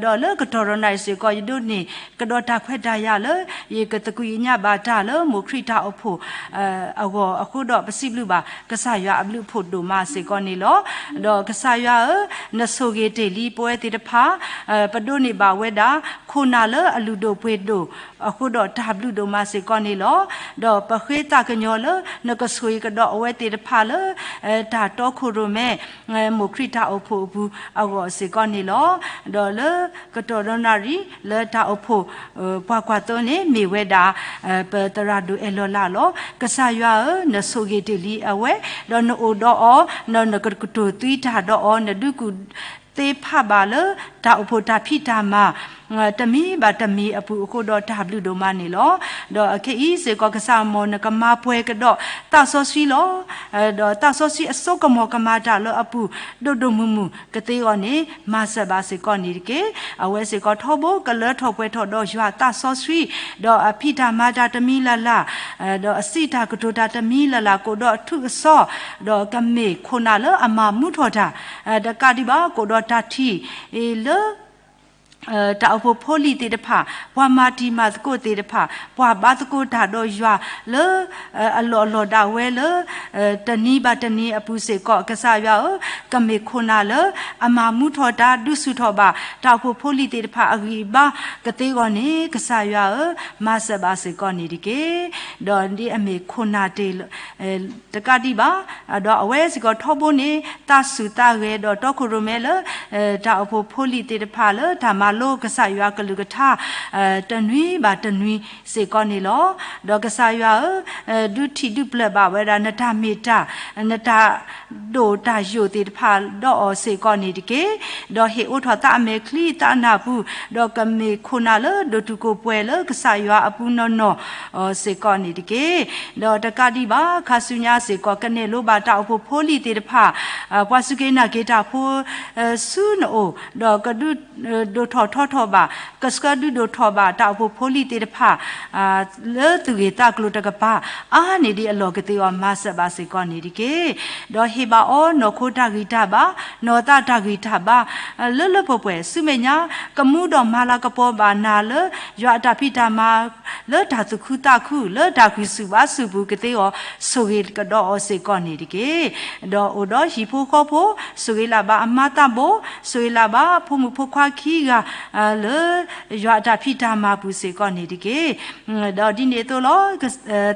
ဒီးလၢကတီၢ်ဒီးနၣ်ရံၣ်စ့ၢ်ကီး ယဒိးန့ၢ်ကဒီးတၢ်ခွဲးတၢ်ယာ်လၢ ယကသကွံာ်ကညးဘၣ်တၢ်လၢ မိၢ်ခရံာ်တၢ်အိၣ်ဖှိၣ်အဂီၢ်အဃိဒီး ပစံးဘျုးဘၣ် ကစၢ်ယွၤအဘျုးအဖှိၣ်ဒိၣ်မးစ့ၢ်ကီးန့ၣ်လီၤ. ဒီးကစၢ်ယွၤဧၢ, နဆိၣ်ဂ့ၤတ့ၢ်လံပဝဲသ့ၣ်တဖၣ်, ပဒိးန့ၢ်ဘၣ်ဝဲဒၣ် ခိၣ်နၢ်လၢအလုၢ်ဒိၣ်ပှ့ၤဒိၣ် အဃိဒီးတၢ်ဘျုးဒိၣ်မးစ့ၢ်ကီးန့ၣ်လီၤ. ဒီးပဃ့သးကညီၤလၢ နကဆိၣ်ဂ့ၤကဒီးအဝဲသ့ၣ်တဖၣ်လၢ တၢ်တီခိၣ်ရိၣ်မဲ မိၢ်ခရံာ်တၢ်အိၣ်ဖှိၣ်အပူၤအဂီၢ်စ့ၢ်ကီးန့ၣ်လီၤ. ဒီးလၢကတီၢ်ဒီးနၣ်ရံၣ် လၢတၢ်အိၣ်ဖှိၣ် ပှၤကွၢ်သိန့ၣ် မ့ၢ်ဝဲဒၣ် ပသရၣ်ဒိၣ်အဲၣ်လီၤလးလီၤ. ကစၢ်ယွၤဧၢ, နဆိၣ်ဂ့ၤတ့ၢ်လံအဝဲ, ဒီးနအိၣ်ဒီးအီၤ, ဒီးနကကတိၤသွံတၢ်ဒီးအီၤ, နဒုးကူၣ်သ့ဖးဘၣ်လၢ တၢ်အိၣ်ဖှိၣ်တၢ်ဖံးတၢ်မၤ တမံၤဘၣ်တမံၤအပူၤအဃိဒီးတၢ်ဘျုးဒိၣ်မးန့ၣ်လီၤ. ဒီးခဲအံၤစ့ၢ်ကီး ကစၢ်မ်နကမၤပှဲၤကဒီးသးစီဆှံလီၤ. ဒီးသးစီဆှံအစိကမီၤကမၤတၢ်လၢအပူၤ ဒိၣ်ဒိၣ်မုၢ်မုၢ်ကသ့အဂီၢ်န့ၣ် မၤစၢၤဘၣ်စ့ၢ်ကီးန့ၣ်တက့ၢ်. အဝဲစ့ၢ်ကီးထီဘိကလၢထီၣ်ပှဲၤထီၣ်ဒီးယွၤသးစီဆှံ, ဒီးအဖံးတၢ်မၤတၢ်တမံၤလၢ်လၢ်, ဒီးအစံးတၢ်ကတိၤတၢ်တမံၤလၢ်လၢ် ကအိၣ်ဒီးအထူးအစီ, ဒီးကမ့ၢ်ခိၣ်နၢ်လၢအမၤမူထီၣ်တၢ်, တကးဒံးဘၣ် ကအိၣ်ဒီးတၢ်ထံၣ်လၢ တၢ်အိၣ်ဖှိၣ်ဖိလံၤသ့ၣ်တဖၣ်, ပှၤမၤတံၤမၤသကိးသ့ၣ်တဖၣ်, ပှၤဘါသကိးတၢ်ဒီးယွၤလၢ အလီၢ်အလီၢ်ဒၣ်ဝဲလၢ တနံၤဘၣ်တနံၤအပူၤစ့ၢ်ကီး ကစၢ်ယွၤဧၢ, ကမ့ၢ်ခိၣ်နၢ်လၢအမၤမူထီၣ်တၢ် ဒုးဆူၣ်ထီၣ်ဘၣ် တၢ်အိၣ်ဖှိၣ်ဖိလံၤသ့ၣ်တဖၣ်အဂံၢ်အဘါကသ့အဂီၢ်န့ၣ် ကစၢ်ယွၤဧၢ, မၤစၢၤဘၣ်စ့ၢ်ကီးန့ၣ်တက့ၢ်. ဒီးဒ်အမ့ၢ်ခိၣ်နၢ်တ့ၢ် တကးဒံးဘၣ်, ဒီးအဝဲစ့ၢ်ကီးထီဘိန့ၣ် သးဆူၣ်သးဂဲၤဒီးတီခိၣ်ရိၣ်မဲလၢ တၢ်အိၣ်ဖှိၣ်ဖိလံၤသ့ၣ်တဖၣ်လၢ တၢ်မၤလိကစၢ်ယွၤကလုၢ်ကထါ တနွံဘၣ်တနွံစ့ၢ်ကီးန့ၣ်လီၤ. ဒီးကစၢ်ယွၤဧၢ, ဒုးထံၣ်ဒုးပျၢၢ်ဘၣ်ဝဲဒၣ် နတၢ်မ့ၢ်တၢ်, နတၢ်ဒိၣ်တၢ်ယိာ်သ့ၣ်တဖၣ်ဒီးအီၤစ့ၢ်ကီးန့ၣ်တက့ၢ်. ဒီးဟ့ၣ်အိၣ်ထီၣ်သးအမဲာ်ချံသးနၢ်ပူၤ, ဒီးကမ့ၢ်ခိၣ်နၢ်လၢဒိၣ်တုာ်ခိၣ်ပှဲၤလၢကစၢ်ယွၤအပူၤနီၢ်နီၢ်စ့ၢ်ကီးန့ၣ်တက့ၢ်. ဒီးတကးဒံးဘၣ် ခါဆူညါစ့ၢ်ကီး ကနဲၣ်လိဘၣ်တၢ်အိၣ်ဖှိၣ်ဖိလံၤသ့ၣ်တဖၣ်, ပှၤစူၢ်က့ၤနာ်က့ၤတၢ်ဖိ ဆူနအိၣ်, ဒီးကဒုးဒိၣ်ထီၣ်ထီထီၣ်ဘၣ်, ကဆှၢဒုးဒိၣ်ထီၣ်ဘၣ် တၢ်အိၣ်ဖှိၣ်ဖိလံၤသ့ၣ်တဖၣ် လၢသူၣ်ဂ့ၢ်သးကျိၤတကပၤ အါန့ၢ်ဒံးအလီၢ်ကသ့အီၤ မၤစၢၤဘၣ်စ့ၢ်ကီးန့ၣ်တက့ၢ်. ဒီးဟ့ၣ်ဘၣ်အီၤ နီၢ်ခိတၢ်ဂံၢ်တၢ်ဘါ, နီၢ်သးတၢ်ဂံၢ်တၢ်ဘါ လၢလၢပှဲၤပှဲၤ ဆူမဲာ်ညါ ကမူဒီးမၤလၤကပီၤဘၣ်နၤလၢ ယွၤအတၢ်ဖံးတၢ်မၤ လၢတၢ်သူၣ်ခုသးခု လၢတၢ်ဂံၢ်ဆူၣ်ဘါဆူၣ်ပူၤကသ့အီၤ ဆိၣ်ဂ့ၤကဒီးအီၤစ့ၢ်ကီးန့ၣ်တက့ၢ်. ဒီးအိၣ်ဒီးဟံၣ်ဖိဃီဖိ, ဆိၣ်ဂ့ၤလၢ်ဘၣ်အမါသးဘိ, ဆိၣ်ဂ့ၤလၢ်ဘၣ်ဖိမုၣ်ဖိခွါခံဂၤ လၢယွၤအတၢ်ဖံးတၢ်မၤပူၤစ့ၢ်ကီးန့ၣ်တက့ၢ်. ဒီးဒ်န့ၣ်အသိးလီၤ,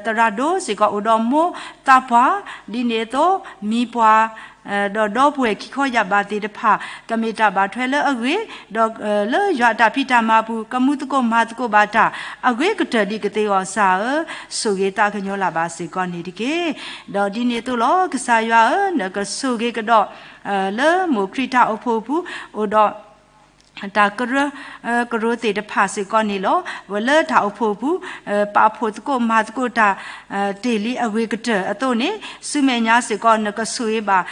သရၣ်ဒိၣ်စ့ၢ်ကီးအိၣ်ဒီးမိၢ်သးပှၢ်, ဒ်န့ၣ်အသိး မံၤပှၢ် ဒီးဒီပုၢ်ဝဲၢ်ခံခီယာ်ဘးသ့ၣ်တဖၣ် ကမ့ၢ်တၢ်ဘၣ်ထွဲလၢအဂ့ၤ, ဒီးလၢယွၤအတၢ်ဖံးတၢ်မၤအပူၤ ကမူသကိးမၤသကိးဘၣ်တၢ် အဂ့ၤကတၢၢ်ဒ်ကသ့အဂီၢ် ကစၢ်ဧၢ, ဆိၣ်ဂ့ၤသးကညီၤလၢ်ဘၣ်စ့ၢ်ကီးန့ၣ်တက့ၢ်. ဒီးဒ်န့ၣ်အသိးလီၤ ကစၢ်ယွၤဧၢ, နကဆိၣ်ဂ့ၤကဒီး လၢမိၢ်ခရံာ်တၢ်အိၣ်ဖှိၣ်အပူၤ အိၣ်ဒီး တၢ်ကရၢကရိသ့ၣ်တဖၣ်စ့ၢ်ကီးန့ၣ်လီၤ. ဝဲလၢတၢ်အိၣ်ဖှိၣ်အပူၤ ပာ်ဖှိၣ်သကိးမၤသကိးတၢ် တ့ၢ်လံအဂ့ၤကတၢၢ်အသိးန့ၣ် ဆူမဲာ်ညါစ့ၢ်ကီး နကဆိၣ်ဂ့ၤဘၣ်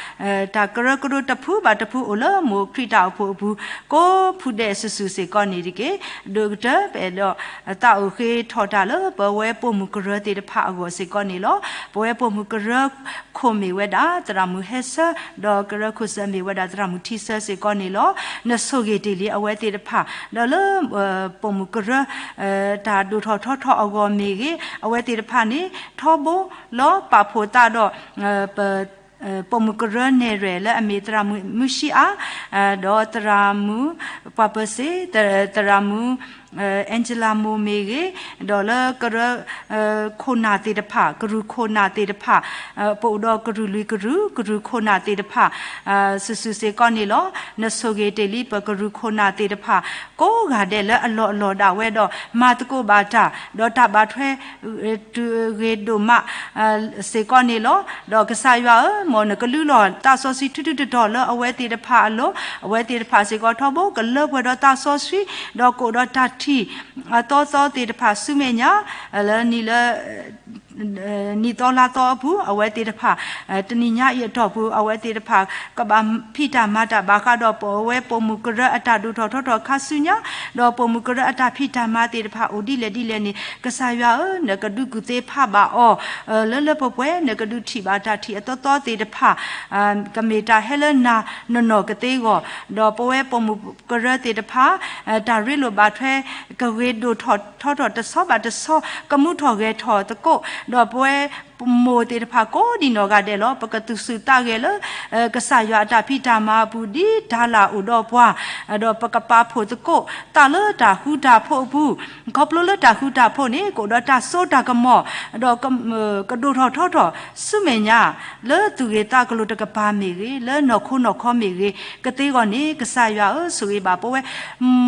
တၢ်ကရၢကရိတဖုဘၣ်တဖုအိၣ်လၢမိၢ်ခရံာ်တၢ်အိၣ်ဖှိၣ်အပူၤ ကိးဖုဒဲးစုာ်စုာ်စ့ၢ်ကီးန့ၣ်တက့ၢ်. ဒိၣ်ကတၢၢ် ပအဲၣ်ဒိးသးအိၣ်ဃ့ထီၣ်တၢ်လၢပဝဲပိာ်မုၣ်ကရၢသ့ၣ်တဖၣ်အဂီၢ်စ့ၢ်ကီးန့ၣ်လီၤ. ပဝဲပိာ်မုၣ်ကရၢခိၣ်မ့ၢ်ဝဲဒၣ် သရၣ်မုၣ်ဟဲဆၢ, ဒီးကရၢခိၣ်စၢၤမ့ၢ်ဝဲဒၣ်သရၣ်မုၣ်ထံဆၢစ့ၢ်ကီးန့ၣ်လီၤ. နဆိၣ်ဂ့ၤတ့ၢ်လံအဝဲသ့ၣ်တဖၣ် ဒီးလၢ ပိာ်မုၣ်ကရၢ တၢ်ဒိၣ်ထီၣ်ထီထီၣ်အဂီၢ်မ့ၢ်ဂ့ၤ အဝဲသ့ၣ်တဖၣ်န့ၣ် ထီဘိလီၤပာ်ဖှိၣ်သးဒီး ပ ပိာ်မုၣ်ကရၢနဲၣ်ရွဲၣ်လၢအမ့ၢ်သရၣ်မုၣ်မုၢ်ဆံအါ, ဒီးသရၣ်မုၣ် ပှၤပၢၤစ့, သရၣ်မုၣ် အဲၣ်ကၠလၤမိၢ်မ့ၢ်ဂ့ၤ, ဒီးလၢကရၢ ခိၣ်နၢ်သ့ၣ်တဖၣ် ကရူၢ်ခိၣ်နၢ်သ့ၣ်တဖၣ် ပအိၣ်ဒီးကရူၢ်လွံၢ်ကရူၢ် ကရူၢ်ခိၣ်နၢ်သ့ၣ်တဖၣ် စုာ်စုာ်စ့ၢ်ကီးန့ၣ်လီၤ. နဆိၣ်ဂ့ၤတ့ၢ်လံပကရူၢ်ခိၣ်နၢ်သ့ၣ်တဖၣ် ကိးဂၤဒဲးလၢအလီၢ်အလီၢ်ဒၣ်ဝဲဒီး မၤသကိးဘၣ်တၢ် ဒီးတၢ်ဘၣ်ထွဲ တုၤဂ့ၤဒိၣ်မး စ့ၢ်ကီးန့ၣ်လီၤ. ဒီးကစၢ်ယွၤဧၢ, မ်နကလုၢ်လီၤသးစီဆှံထူထူတီၤတီၤလၢအဝဲသ့ၣ်တဖၣ်အလိၤ, အဝဲသ့ၣ်တဖၣ်စ့ၢ်ကီးထီဘိကလၢပှဲၤဒီးသးစီဆှံ, ဒီးကအိၣ်ဒီးတၢ်ထံၣ်အသီသီသ့ၣ်တဖၣ်ဆူမဲာ်ညါ လၢနံၣ်လၢ နံၣ်သီလါသီအပူၤ အဝဲသ့ၣ်တဖၣ် တနံၤညါအံၤအတီၢ်ပူၤ အဝဲသ့ၣ်တဖၣ် ကဘၣ်ဖံးတၢ်မၤတၢ်ဘၣ်ဃးဒီး ပဝဲပိာ်မုၣ်ကရၢအတၢ်ဒိၣ်ထီၣ်ထီထီၣ်ခါဆူညါ, ဒီးပိာ်မုၣ်ကရၢအတၢ်ဖံးတၢ်မၤသ့ၣ်တဖၣ်အိၣ်ဒ်လဲၣ်ဒ်လဲၣ်န့ၣ် ကစၢ်ယွၤဧၢ, နကဒုးကူၣ်သ့ဖးဘၣ်အီၤ လၢလၢပှဲၤပှဲၤ နကဒုးထံၣ်ဘၣ်တၢ်ထံၣ်အသီသီသ့ၣ်တဖၣ် ကမ့ၢ်တၢ်ဟဲလၢနၤနီၢ်နီၢ်ကသ့အဂီၢ်, ဒီးပဝဲပိာ်မုၣ်ကရၢသ့ၣ်တဖၣ် တၢ်ရ့လိာ်ဘၣ်ထွဲ ကဂ့ၤဒိၣ်ထီၣ်ထီထီၣ်တဆီဘၣ်တဆီ ကမူထီၣ်ဂဲၤထီၣ်သကိး, ဒီးပဝဲမိၢ်သ့ၣ်တဖၣ်ကိးဒံးနီၢ်ဂၤဒဲးလီၤ. ပကသူၣ်ဆူၣ်သးဂဲၤလၢ ကစၢ်ယွၤအတၢ်ဖံးတၢ်မၤအပူၤ ဒ်တၢ်လၢအိၣ်ဒီးပှၤ, ဒီးပကပာ်ဖှိၣ်သကိး သးလၢတၢ်ဃူတၢ်ဖိးအပူၤ, ခီဖျိလၢတၢ်ဃူတၢ်ဖိးန့ၣ် ကအိၣ်ဒီးတၢ်စိတၢ်ကမီၤ, ဒီး ကဒိၣ်ထီၣ်ထီထီၣ်ဆူမဲာ်ညါ လၢသူၣ်ဂ့ၤသးကလိၤတကပၤမ့ၢ်ဂ့ၤ, လၢနီၢ်ခိနီၢ်ခီမ့ၢ်ဂ့ၤ, ကသ့အဂီၢ်န့ၣ် ကစၢ်ယွၤဧၢ, ဆိၣ်ဂ့ၤဘၣ်ပဝဲ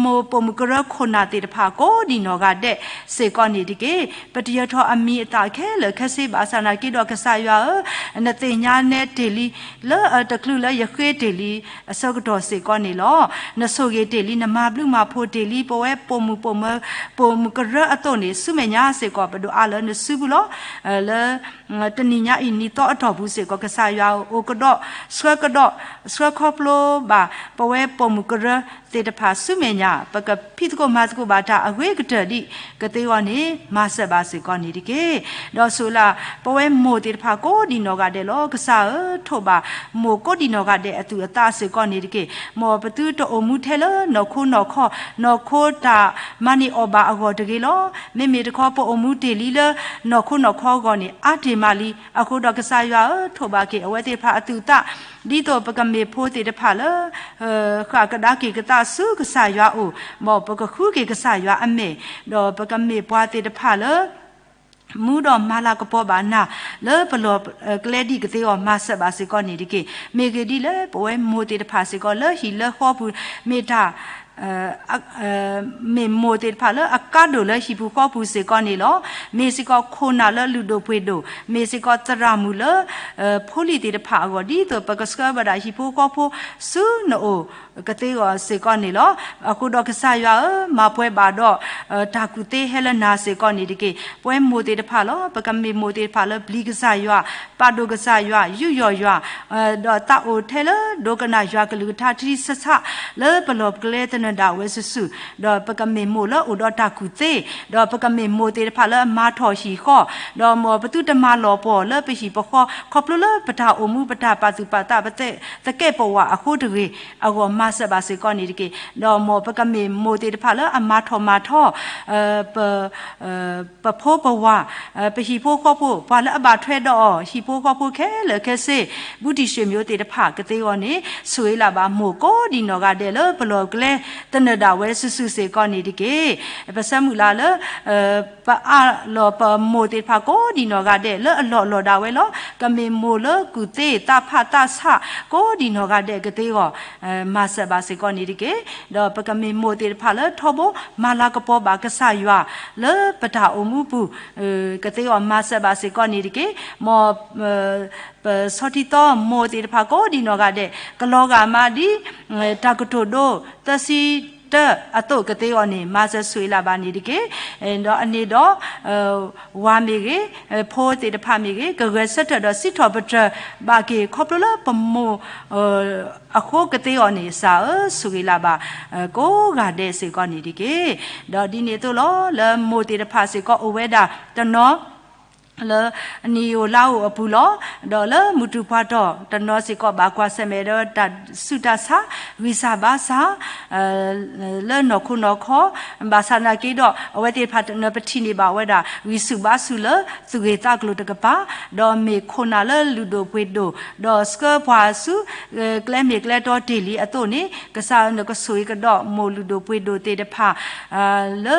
မိၢ်ပိာ်မုၣ်ကရၢခိၣ်နၢ်သ့ၣ်တဖၣ် ကိးဒံးနီၢ်ဂၤဒဲးစ့ၢ်ကီးန့ၣ်တက့ၢ်. ပတယၢၤထီၣ်အမံၤအသၣ်ခဲလၢာ်ခဲဆ့ဘၣ်ဆၣ်နာ်က့ဒီး ကစၢ်ယွၤဧၢ, နသ့ၣ်ညါနဲတ့ၢ်လံ လၢတချုးလၢယဃ့တ့ၢ်လံအဆၢကတီၢ်စ့ၢ်ကီးန့ၣ်လီၤ. နဆိၣ်ဂ့ၤတ့ၢ်လံ နမၤဘျုးမၤဖှိၣ်တ့ၢ်လံ ပဝဲပိာ်မုၣ်ပိာ်မၢၤ ပိာ်မုၣ်ကရၢအသိးန့ၣ် ဆူမဲာ်ညါစ့ၢ်ကီး ပဒိးအါလၢနစုပူၤလီၤ. လၢ တနံၤညါအံၤနံၣ်သီအတီၢ်ပူၤစ့ၢ်ကီး ကစၢ်ယွၤအိၣ်ကဒီး ဆှၢကဒီး ဆှၢခီဖျိဘၣ် ပဝဲပိာ်မုၣ်ကရၢသ့ၣ်တဖၣ်ဆူမဲာ်ညါ ပကဖံးသကိးမၤသကိးဘၣ်တၢ်အဂ့ၤကတၢၢ်ဒ်ကသ့အဂီၢ်န့ၣ် မၤစၢၤဘၣ်စ့ၢ်ကီးန့ၣ်တက့ၢ်. ဒီးဆိၣ်ဂ့ၤလၢ ပဝဲမိၢ်သ့ၣ်တဖၣ်ကိးဒံးနီၢ်ဂၤဒဲးလီၤ. ကစၢ်ဧၢ, ထိးဘၣ်မိၢ်ကိးဒံးနီၢ်ဂၤဒဲးအသူၣ်အသးစ့ၢ်ကီးန့ၣ်တက့ၢ်. မ်ပသုတအိၣ်မူထဲလၢနီၢ်ခိနီၢ်ခီ နီၢ်ခိတၢ်မၤန့ၢ်အီၣ်ဘၣ်အဂီၢ်တဂ့ၤလီၤ. မ့မ့ၢ်တခီ ပအိၣ်မူတ့ၢ်လံလၢ နီၢ်ခိနီၢ်ခီအဂီၢ်န့ၣ် အါတ့ၢ်မးလံ. အဃိဒီးကစၢ်ယွၤဧၢ, ထိးဘၣ်က့ၤအဝဲသ့ၣ်တဖၣ်အသူၣ်အသး ဒ်သိးပကမ့ၢ်ဖိသ့ၣ်တဖၣ်လၢ ဃၣ်ကဒါက့ၤကသးဆူကစၢ်ယွၤအအိၣ်, မ်ပကဃုက့ၤကစၢ်ယွၤအမဲာ်, ဒီးပကမ့ၢ်ပှၤသ့ၣ်တဖၣ်လၢ မူဒီးမၤလၤကပီၤဘၣ်နၤ လၢပလီၢ်ကျဲဒ်ကသ့အဂီၢ် မၤစၢၤဘၣ်စ့ၢ်ကီးန့ၣ်တက့ၢ်. မ့ၢ်ဂ့ၤဒ်လဲၣ် ပဝဲမိၢ်သ့ၣ်တဖၣ်စ့ၢ်ကီး လၢဟံၣ်လၢဃီပူၤ မ့ၢ်တၢ် မ့ၢ်မိၢ်သ့ၣ်တဖၣ်လၢအကါဒိၣ်လၢဟံၣ်ပူၤဃီပူၤစ့ၢ်ကီးန့ၣ်လီၤ. မ့ၢ်စ့ၢ်ကီးခိၣ်နၢ်လၢလုၢ်ဒိၣ်ပှ့ၤဒိၣ်, မ့ၢ်စ့ၢ်ကီးသရၣ်မုၣ်လၢ ဖိလံၤသ့ၣ်တဖၣ်အဂီၢ် ဒ်သိးပကဆှၢဝဲဒၣ်ဟံၣ်ဖိဃီဖိဆူနအိၣ်ကသ့အဂီၢ်စ့ၢ်ကီးန့ၣ်လီၤ. အဃိဒီးကစၢ်ယွၤဧၢ, မၤပှဲၤဘၣ်ဒီး တၢ်ကူၣ်သ့ဟဲလၢနၤစ့ၢ်ကီးန့ၣ်တက့ၢ်. ပဝဲမိၢ်သ့ၣ်တဖၣ်လီၤ. ပကမ့ၢ်မိၢ်သ့ၣ်တဖၣ်လၢပျံၤကစၢ်ယွၤ, ပာ်ဒိၣ်ကစၢ်ယွၤ, ယူးယီၣ်ယွၤ, ဒီးသးအိၣ်ထဲလၢဒိကနၣ်ယွၤကလုၢ်ကထါထံထံဆးဆး လၢပလီၢ်ပကျဲသနၢၣ်ဒၣ်ဝဲစုာ်စုာ်, ဒီးပကမ့ၢ်မိၢ်လၢအိၣ်ဒီးတၢ်ကူၣ်သ့, ဒီးပကမ့ၢ်မိၢ်သ့ၣ်တဖၣ်လၢအမၤထီၣ်ဟံၣ်ဃီ, ဒီးမ်ပသုတမၤလီၤပှီၢ်လၢပဟံၣ်ပဃီ ခီဖျိလၢပတၢ်အိၣ်မူပတၢ်ပာ်သူၣ်ပာ်သးပသကဲးပဝးအဃိတဂ့ၤအဂီၢ် မၤစၢၤဘၣ်စ့ၢ်ကီးန့ၣ်တက့ၢ်. ဒီးမ်ပကမ့ၢ်မိၢ်သ့ၣ်တဖၣ်လၢအမၤထီၣ်မၤထီ ပ ပဖိပဝၤ, ပဟံၣ်ဖိဃီဖိ, ပှၤလၢအဘၣ်ထွဲဒီးအီၤ ဟံၣ်ဖိဃီဖိခဲလၢာ်ခဲဆ့, ဘူးတံၢ်ဆ့ၣ်မိသ့ၣ်တဖၣ်ကသ့အဂီၢ်န့ၣ်, ဆိၣ်ဂ့ၤလၢ်ဘၣ်မိၢ်ကိးဒံးနီၢ်ဂၤဒဲးလၢပလီၢ်ပကျဲ တနၢၤဒၣ်ဝဲစုာ်စုာ်စ့ၢ်ကီးန့ၣ်တက့ၢ်. ပဆၢမုၢ်လၢ်လၢ ပအၢၣ်လီၤပမိၢ်သ့ၣ်တဖၣ်ကိးဒံးနီၢ်ဂၤဒဲး လၢအလီၢ်လီၤဒၣ်ဝဲလီၤ. ကမ့ၢ်မိၢ်လၢကူၣ်သ့သးဖးသးဆး ကိးဒံးနီၢ်ဂၤဒဲးကသ့အဂီၢ် မၤစၢၤဘၣ်စ့ၢ်ကီးန့ၣ်တက့ၢ်. ဒီးပကမ့ၢ်မိၢ်သ့ၣ်တဖၣ်လၢထီဘိမၤလၤကပီၤဘၣ်ကစၢ်ယွၤ လၢပတၢ်အိၣ်မူပူၤ ကသ့အဂီၢ် မၤစၢၤဘၣ်စ့ၢ်ကီးန့ၣ်တက့ၢ်. မ် ပဆီထံသီမိၢ်သ့ၣ်တဖၣ်ကိးဒံးနီၢ်ဂၤဒဲး ကလီၤဂာ်မးဒ် တၢ်ကတိၤဒိ သၢဆံတၢအသိးကသ့အဂီၢ်န့ၣ် မၤစၢၤဆိၣ်ဂ့ၤလၢ်ဘၣ်န့ၣ်တက့ၢ်. ဒီးအန့ၣ်ဒီး ဝၤမ့ၢ်ဂ့ၤ ဖိသ့ၣ်တဖၣ်မ့ၢ်ဂ့ၤ ကဂဲၤဆၢထၢၣ်ဒီးစံးထီၣ်ပတြၢၤဘၣ်က့ၤ ခီဖျိလၢပမိၢ် အဃိကသ့အဂီၢ်န့ၣ် ကစၢ်ဧၢ ဆိၣ်ဂ့ၤလၢ်ဘၣ် ကိးဂၤဒဲးစ့ၢ်ကီးန့ၣ်တက့ၢ်. ဒီးဒ်န့ၣ်အသိးလီၤ လၢမိၢ်သ့ၣ်တဖၣ်စ့ၢ်ကီး အိၣ်ဝဲဒၣ်တနီၤ လၢနံၣ်ဧိၤလါဧိၤအပူၤလီၤ. ဒီးလၢမုၢ်တူၢ်ပှၤတီၢ်တနီၤစ့ၢ်ကီး ဘၣ်ကွၢ်ဆၢၣ်မဲာ်ဒီးတၢ်ဆူးတၢ်ဆါ ဂံၢ်စၢ်ဘါစၢ် လၢနီၢ်ခိနီၢ်ခီ ဘၣ်ဆၣ်နာ်က့ဒီး အဝဲသ့ၣ်တဖၣ်တနၢၤပထံၣ်န့ၢ်ဘၣ်ဝဲဒၣ် ဂံၢ်ဆူၣ်ဘါဆူၣ်လၢသူၣ်ဂ့ၢ်သးကျိၤတကပၤ ဒီးမ့ၢ်ခိၣ်နၢ်လၢလုၢ်ဒိၣ်ပှ့ၤဒိၣ် ဒီးဆှၢပှၤဆူ ကျဲမ့ၢ်ကျဲတီတ့ၢ်လံအသိးန့ၣ် ကစၢ်ဧၢ နကဆိၣ်ဂ့ၤကဒီးမိၢ်လုၢ်ဒိၣ်ပှ့ၤဒိၣ်သ့ၣ်တဖၣ် လၢ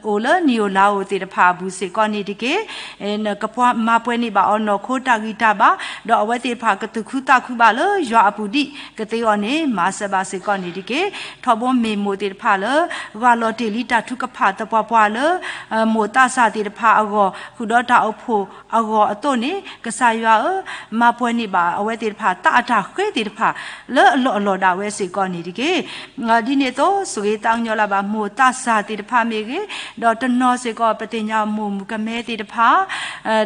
အိၣ်လၢနံၣ်ဧိၤလါဧိၤသ့ၣ်တဖၣ်အပူၤစ့ၢ်ကီးန့ၣ်တက့ၢ်. နကပှၤမၤပှဲၤန့ၢ်ဘၣ်အီၤနီၢ်ခိတၢ်ဂံၢ်တၢ်ဘါ ဒီးအဝဲသ့ၣ်တဖၣ်ကသူၣ်ခုသးခုဘၣ်လၢယွၤအပူၤဒ်ကသ့အဂီၢ်န့ၣ် မၤစၢၤဘၣ်စ့ၢ်ကီးန့ၣ်တက့ၢ်. ထီဘိမ့ၢ်မိၢ်သ့ၣ်တဖၣ်လၢ ဂၢ်လီၤတ့ၢ်လံတၢ်ထုကဖၣ်သပှၢ်ပှၢ်လၢ မိၢ်သးစၢ်သ့ၣ်တဖၣ်အဂီၢ် ဃုာ်ဒီးတၢ်အိၣ်ဖှိၣ်အဂီၢ်အသိးန့ၣ် ကစၢ်ယွၤဧၢ မၤပှဲၤန့ၢ်ဘၣ်အဝဲသ့ၣ်တဖၣ် သးအတၢ်ဃ့သ့ၣ်တဖၣ် လၢအလီၢ်အလီၢ်ဒၣ်ဝဲစ့ၢ်ကီးန့ၣ်တက့ၢ်. ဒ်န့ၣ်အသိး ဆိၣ်ဂ့ၤသးကညီၤလၢ်ဘၣ် မိၢ်သးစၢ်သ့ၣ်တဖၣ်မ့ၢ်ဂ့ၤ, ဒီးတနီၤစ့ၢ်ကီး ပသ့ၣ်ညါမိၢ်မုၣ်ကမဲသ့ၣ်တဖၣ်,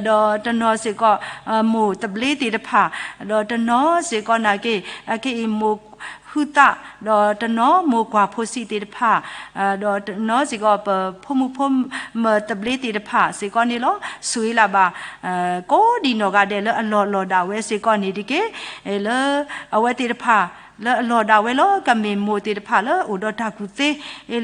ဒီးတနီၤစ့ၢ်ကီး မိၢ်သဘျ့သ့ၣ်တဖၣ်, ဒီးတနီၤစ့ၢ်ကီးနာ်က့ အခဲအံၤမိၢ်ဟုသး, ဒီးတနီၤမိၢ်ကွၢ်ဖိဆံးသ့ၣ်တဖၣ်, ဒီးတနီၤစ့ၢ်ကီး ပဖိမုၣ်ဖိမုၣ်သဘျ့သ့ၣ်တဖၣ်စ့ၢ်ကီးန့ၣ်လီၤ. ဆိၣ်ဂ့ၤလၢ်ဘၣ် ကိးဒံးနီၢ်ဂၤဒဲးလၢအလီၢ်လီၢ်ဒၣ်ဝဲစ့ၢ်ကီးန့ၣ်တက့ၢ်. လၢအဝဲသ့ၣ်တဖၣ် လၢအလီၢ်ဒၣ်ဝဲလီၤ ကမ့ၢ်မိၢ်သ့ၣ်တဖၣ်လၢအိၣ်ဒီးတၢ်ကူၣ်သ့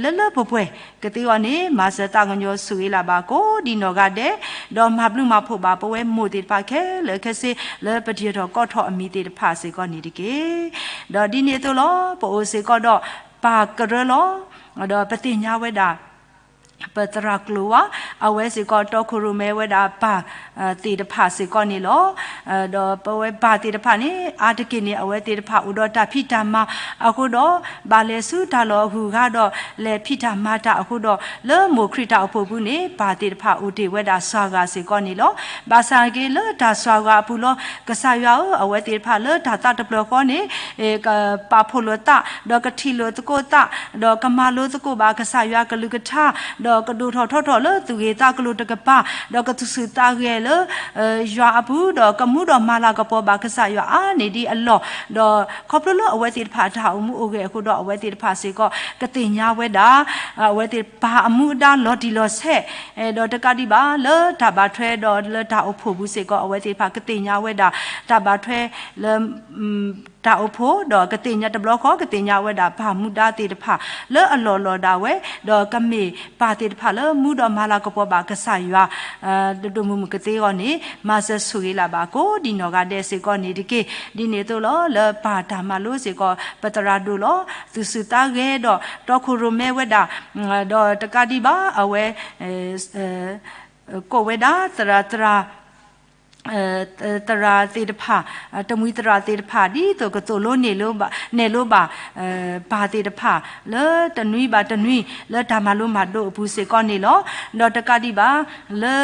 လၢလၢပှဲၤပှဲၤကသ့အဂီၢ်န့ၣ် မၤစၢၤသးကညီၤဆိၣ်ဂ့ၤလၢ်ဘၣ်ကိးဒံးနီၢ်ဂၤဒဲး, ဒီးမၤဘျုးမၤဖှိၣ်ဘၣ်ပဝဲမိၢ်သ့ၣ်တဖၣ်ခဲလၢာ်ခဲဆ့ လၢပထံၣ်ထီၣ်ကီၢ်ထီၣ်အမံၤသ့ၣ်တဖၣ်စ့ၢ်ကီးန့ၣ်တက့ၢ်. ဒီးဒ်န့ၣ်အသိးလီၤ ပအိၣ်စ့ၢ်ကီးဒီးပၢ်ကရၢလီၤ. ဒီးပသ့ၣ်ညါဝဲဒၣ် ပသရၣ်ကျိၤဝါ အဝဲစ့ၢ်ကီးတီခိၣ်ရိၣ်မဲဝဲဒၣ်ပၢ်သ့ၣ်တဖၣ်စ့ၢ်ကီးန့ၣ်လီၤ. ဒီးပဝဲပၢ်သ့ၣ်တဖၣ်န့ၣ် အါတက့ၢ်န့ၣ် အဝဲသ့ၣ်တဖၣ်အိၣ်ဒီးတၢ်ဖံးတၢ်မၤအဃိဒီး ဘၣ်လဲၤဆူတၢ်လီၢ်အဂုၤအဂၤဒီး လဲၤဖံးတၢ်မၤတၢ်အဃိဒီး လၢမိၢ်ခရံာ်တၢ်အိၣ်ဖှိၣ်ပူၤန့ၣ် ပၢ်သ့ၣ်တဖၣ်အိၣ်တ့ၢ်ဝဲဒၣ်စွၤဂၤစ့ၢ်ကီးန့ၣ်လီၤ. ဘၣ်ဆၣ်က့လၢတၢ်စွၤဂၤအပူၤလီၤ ကစၢ်ယွၤဧၢ အဝဲသ့ၣ်တဖၣ်လၢတၢ်သးတဖျၢၣ်ဃီန့ၣ် ကပာ်ဖှိၣ်လိာ်သး ဒီးကထံၣ်လိာ်သကိးသး ဒီးကမၤလိသကိးဘၣ်ကစၢ်ယွၤကလုၢ်ကထါ ဒီးကဒိၣ်ထီၣ်ထီထီၣ်လၢသူၣ်ဂ့ၤသးကလိၤတကပၤ ဒီးကသူၣ်ဆူၣ်သးဂဲၤလၢ ယွၤအပူၤ ဒီးကမူဒီးမၤလၤကပီၤဘၣ်ကစၢ်ယွၤအါန့ၢ်ဒံးအလီၢ်, ဒီးခီဖျိလၢအဝဲသ့ၣ်တဖၣ်အတၢ်အိၣ်မူအိၣ်ဂဲၤအဃိဒီး အဝဲသ့ၣ်တဖၣ်စ့ၢ်ကီး ကသ့ၣ်ညါဝဲဒၣ် အဝဲသ့ၣ်ပၢ်အမူအဒါလီၤတံၢ်လီၤဆဲး ဒီးတကးဒံးဘၣ် လၢတၢ်ဘၣ်ထွဲဒီးလၢတၢ်အိၣ်ဖှိၣ်ပူၤစ့ၢ်ကီး အဝဲသ့ၣ်တဖၣ်ကသ့ၣ်ညါဝဲဒၣ် တၢ်ဘၣ်ထွဲလၢ တၢ်အိၣ်ဖှိၣ် ဒီးကသ့ၣ်ညါတဘျီဃီ ကသ့ၣ်ညါဝဲဒၣ်ပၢ်မူဒါသ့ၣ်တဖၣ် လၢအလီၢ်လီၤဒၣ်ဝဲ ဒီးကမ့ၢ်ပၢ်သ့ၣ်တဖၣ်လၢမူဒီးမၤလၤကပီၤဘၣ်ကစၢ်ယွၤ ဒိၣ်ဒိၣ်မုၢ်မုၢ်ကသ့အဂီၢ်န့ၣ် မၤစၢၤဆိၣ်ဂ့ၤလၢ်ဘၣ်ကိးဒံးနီၢ်ဂၤဒဲးစ့ၢ်ကီးန့ၣ်တက့ၢ်. ဒ်န့ၣ်အသိးလီၤ လၢပၢ်တၢ်မၤလိစ့ၢ်ကီး ပသရၣ်ဒိၣ်လီၤ သူၣ်ဆူၣ်သးဂဲၤဒီး တီခိၣ်ရိၣ်မဲဝဲဒၣ် ဒီးတကးဒံးဘၣ် အဝဲ ကိးဝဲဒၣ် သရၣ် သရၣ် သရၣ်သ့ၣ်တဖၣ် တမှံၤသရၣ်သ့ၣ်တဖၣ် ဒ်သိးကသိၣ်လိနဲၣ်လိဘၣ် နဲၣ်လိဘၣ် ပၢ်သ့ၣ်တဖၣ် လၢတနွံဘၣ်တနွံ လၢတၢ်မၤလိမၤဒိးအပူၤစ့ၢ်ကီးန့ၣ်လီၤ. ဒီးတကးဒံးဘၣ် လၢ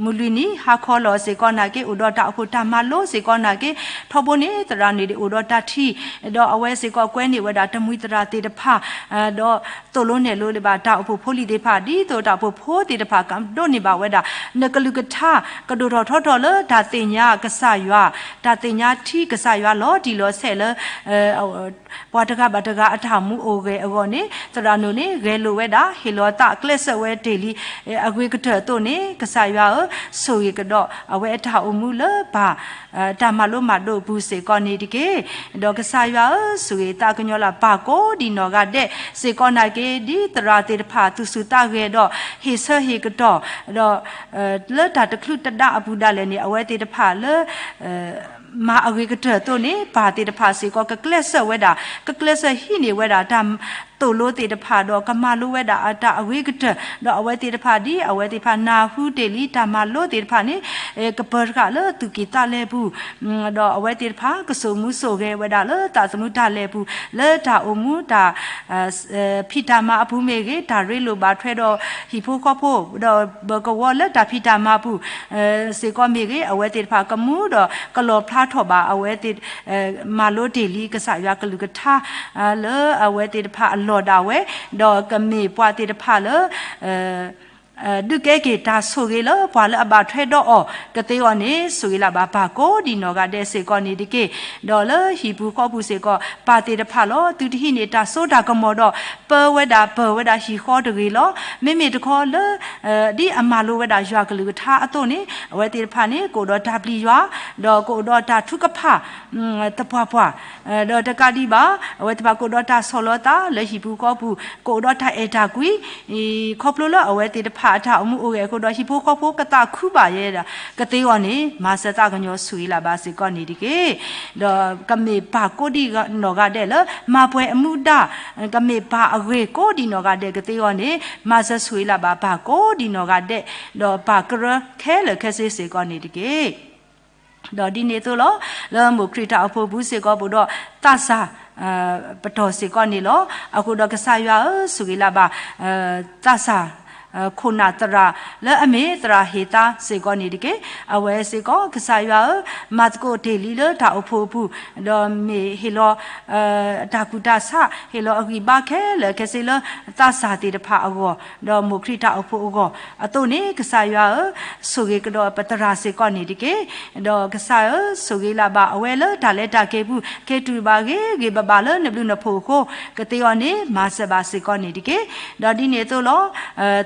မုၢ်လွံၢ်နံၤဟါခီလီၤစ့ၢ်ကီးနာ်က့ အိၣ်ဒီးတၢ်အိၣ်ဖှိၣ်တၢ်မၤလိစ့ၢ်ကီးနာ်က့ ထီဘိန့ၣ် သရၣ်န့ၣ်ဒ်အိၣ်ဒီးတၢ်ထံၣ် ဒီးအဝဲစ့ၢ်ကီးကွဲန့ၢ်ဝဲဒၣ်တမှံၤသရၣ်သ့ၣ်တဖၣ် ဒီးသိၣ်လိနဲၣ်လိဘၣ်တၢ်အိၣ်ဖှိၣ်ဖိလံၤသ့ၣ်တဖၣ် ဒ်သိးတၢ်အိၣ်ဖှိၣ်ဖိသ့ၣ်တဖၣ်ကဒိးန့ၢ်ဘၣ်ဝဲဒၣ် နကလုၢ်ကထါ ကဒိၣ်ထီၣ်ထီထီၣ်လၢတၢ်သ့ၣ်ညါကစၢ်ယွၤ တၢ်သ့ၣ်ညါထံကစၢ်ယွၤလီၤတံၢ်လီၤဆဲးလၢ ပှၤတဂၤဘၣ်တဂၤအတၢ်မူအိၣ်ဂဲၤအဂီၢ်န့ၣ် သရၣ်နိၣ်န့ၣ် ဂဲၤလိာ်ဝဲဒၣ် ဟ့ၣ်လီၤသးကျဲးစၢးဝဲတ့ၢ်လံ အဂ့ၤကတၢၢ်အသိးန့ၣ် ကစၢ်ယွၤဧၢ ဆိၣ်ဂ့ၤကဒီး အဝဲအတၢ်အိၣ်မူလၢပၢ် တၢ်မၤလိမၤဒိးအပူၤစ့ၢ်ကီးန့ၣ်တက့ၢ်. ဒီးကစၢ်ယွၤဧၢ ဆိၣ်ဂ့ၤသးကညီၤလၢ်ပၢ်ကိးဒံးနီၢ်ဂၤဒဲးစ့ၢ်ကီးနာ်က့ ဒ်သရၣ်သ့ၣ်တဖၣ်သူၣ်ဆူၣ်သးဂဲၤဒီး ဟ့ၣ်ဆၢဟ့ၣ်ကတီၢ် ဒီး လၢတၢ်တချုးတဒါအပူၤဒၣ်လဲာ်န့ၣ် အဝဲသ့ၣ်တဖၣ်လၢ မၤအဂ့ၤကတၢၢ်အသိးန့ၣ် ပၢ်သ့ၣ်တဖၣ်စ့ၢ်ကီး ကကျဲးစၢးဝဲဒၣ်, ကကျဲးစၢးဟံးန့ၢ်ဝဲဒၣ်တၢ်သိၣ်လိသ့ၣ်တဖၣ် ဒီးကမၤလိဝဲဒၣ်အတၢ်အဂ့ၤကတၢၢ်, ဒီးအဝဲသ့ၣ်တဖၣ်ဒ်အဝဲသ့ၣ်တဖၣ်နၢ်ဟူတ့ၢ်လံတၢ်မၤလိသ့ၣ်တဖၣ်န့ၣ် ကပၢၤဃာ်လၢသူၣ်ကံၢ်သးလဲပူၤ, ဒီးအဝဲသ့ၣ်တဖၣ်ကစိာ်မူစိာ်ဂဲၤဝဲဒၣ်လၢသးသမူတၢ်လဲၤပူၤ လၢတၢ်အိၣ်မူတၢ် ဖံးတၢ်မၤအပူၤမ့ၢ်ဂ့ၤ, တၢ်ရ့လိာ်ဘၣ်ထွဲဒီးဟံၣ်ဖိဃီဖိ ဒီးဘၢကဝီၤလၢတၢ်ဖံးတၢ်မၤပူၤ စ့ၢ်ကီးမ့ၢ်ဂ့ၤ, အဝဲသ့ၣ်တဖၣ်ကမူဒီးကလီၣ်ဖျါထီၣ်ဘၣ်အဝဲသ့ၣ် မၤလိတ့ၢ်လံကစၢ်ယွၤကလုၢ်ကထါ လၢအဝဲသ့ၣ်တဖၣ်အလီၢ်ဒၣ်ဝဲ, ဒီးကမ့ၢ်ပှၤသ့ၣ်တဖၣ်လၢ ဒုးကဲက့ၤတၢ်ဆိၣ်ဂ့ၤလၢပှၤလၢအဘၣ်ထွဲဒီးအီၤကသ့အဂီၢ်န့ၣ် ဆိၣ်ဂ့ၤလၢ်ဘၣ်ပၢ်ကိးဒံးနီၢ်ဂၤဒဲးစ့ၢ်ကီးန့ၣ်တက့ၢ်. ဒီးလၢဟံၣ်ပူၤဃီပူၤစ့ၢ်ကီး ပၢ်သ့ၣ်တဖၣ်လီၤ. သုတဟံးန့ၢ်တၢ်စိတၢ်ကမီၤဒီး ပၢဝဲဒၣ်ပၢၢ်ဝဲဒၣ်ဟံၣ်ဃီတဂ့ၤလီၤ. မ့မ့ၢ်တခီလၢ ဒ်အမၤလိဝဲဒၣ်ယွၤကလုၢ်ကထါအသိးန့ၣ် အဝဲသ့ၣ်တဖၣ်န့ၣ် ကအိၣ်ဒီးတၢ်ပျံၤယွၤ ဒီးကအိၣ်ဒီးတၢ်ထုကဖၣ် သပှၢ်ပှၢ် ဒီးတကးဒံးဘၣ် အဝဲသ့ၣ်တဖၣ်ကအိၣ်ဒီးတၢ်ဆီၣ်လီၤသးလၢဟံၣ်ပူၤဃီပူၤ ကအိၣ်ဒီးတၢ်အဲၣ်တၢ်ကွံ ခီဖျိလၢအဝဲသ့ၣ်တဖၣ်အတၢ်အိၣ်မူအိၣ်ဂဲၤအဃိဒီး ဟံၣ်ဖိဃီဖိကသးခုဘၣ်ယဲဒၣ်ကသ့အဂီၢ်န့ၣ် မၤစၢၤသးကညီၤဆိၣ်ဂ့ၤလၢ်ဘၣ်စ့ၢ်ကီးန့ၣ်တက့ၢ်. ဒီးကမ့ၢ်ပၢ်ကိးဒံးနီၢ်ဂၤဒဲးလၢ မၤပှဲၤအမူဒါ ကမ့ၢ်ပၢ်အဂ့ၤကိးဒံးနီၢ်ဂၤဒဲးကသ့အဂီၢ်န့ၣ် မၤစၢၤဆိၣ်ဂ့ၤလၢ်ဘၣ်ပၢ်ကိးဒံးနီၢ်ဂၤဒဲး ဒီးပၢ်ကရၢခဲလၢာ်ခဲဆ့စ့ၢ်ကီးန့ၣ်တက့ၢ်. ဒီးဒ်န့ၣ်အသိးလီၤ. လၢမိၢ်ခရံာ်တၢ်အိၣ်ဖှိၣ်ပူၤစ့ၢ်ကီး ပအိၣ်ဒီးသးစၢ် ပတီၢ်စ့ၢ်ကီးန့ၣ်လီၤ. အဃိဒီးကစၢ်ယွၤဧၢ, ဆိၣ်ဂ့ၤလၢ်ဘၣ် သးစၢ် ခိၣ်နၢ်သရၣ် လၢအမ့ၢ်သရၣ်ဟ့ၣ်သါစ့ၢ်ကီးန့ၣ်တက့ၢ်. အဝဲစ့ၢ်ကီး ကစၢ်ယွၤဧၢ, မၤသကိးတ့ၢ်လံလၢတၢ်အိၣ်ဖှိၣ်အပူၤ, ဒီးမ့ၢ်ဟ့ၣ်လီၤ တၢ်ကူၣ်တၢ်ဆး, ဟ့ၣ်လီၤအဂံၢ်ဘါခဲလၢာ်ခဲဆ့လၢ သးစၢ်သ့ၣ်တဖၣ်အဂီၢ်, ဒီးမိၢ်ခရံာ်တၢ်အိၣ်ဖှိၣ်အဂီၢ်, အသိးန့ၣ် ကစၢ်ယွၤဧၢ, ဆိၣ်ဂ့ၤကဒီးပသရၣ်စ့ၢ်ကီးန့ၣ်တက့ၢ်. ဒီးကစၢ်ဧၢ, ဆိၣ်ဂ့ၤလၢ်ဘၣ်အဝဲလၢတၢ်လဲၤတၢ်က့ၤပူၤ, က့ၤတုၤဘၣ်ဂ့ၤဂ့ၤဘၣ်ဘၣ်လၢနဘျုးနဖှိၣ်အဃိ, ကသ့အီၤန့ၣ် မၤစၢၤဘၣ်စ့ၢ်ကီးန့ၣ်တက့ၢ်. ဒီးဒ်န့ၣ်အသိးလီၤ.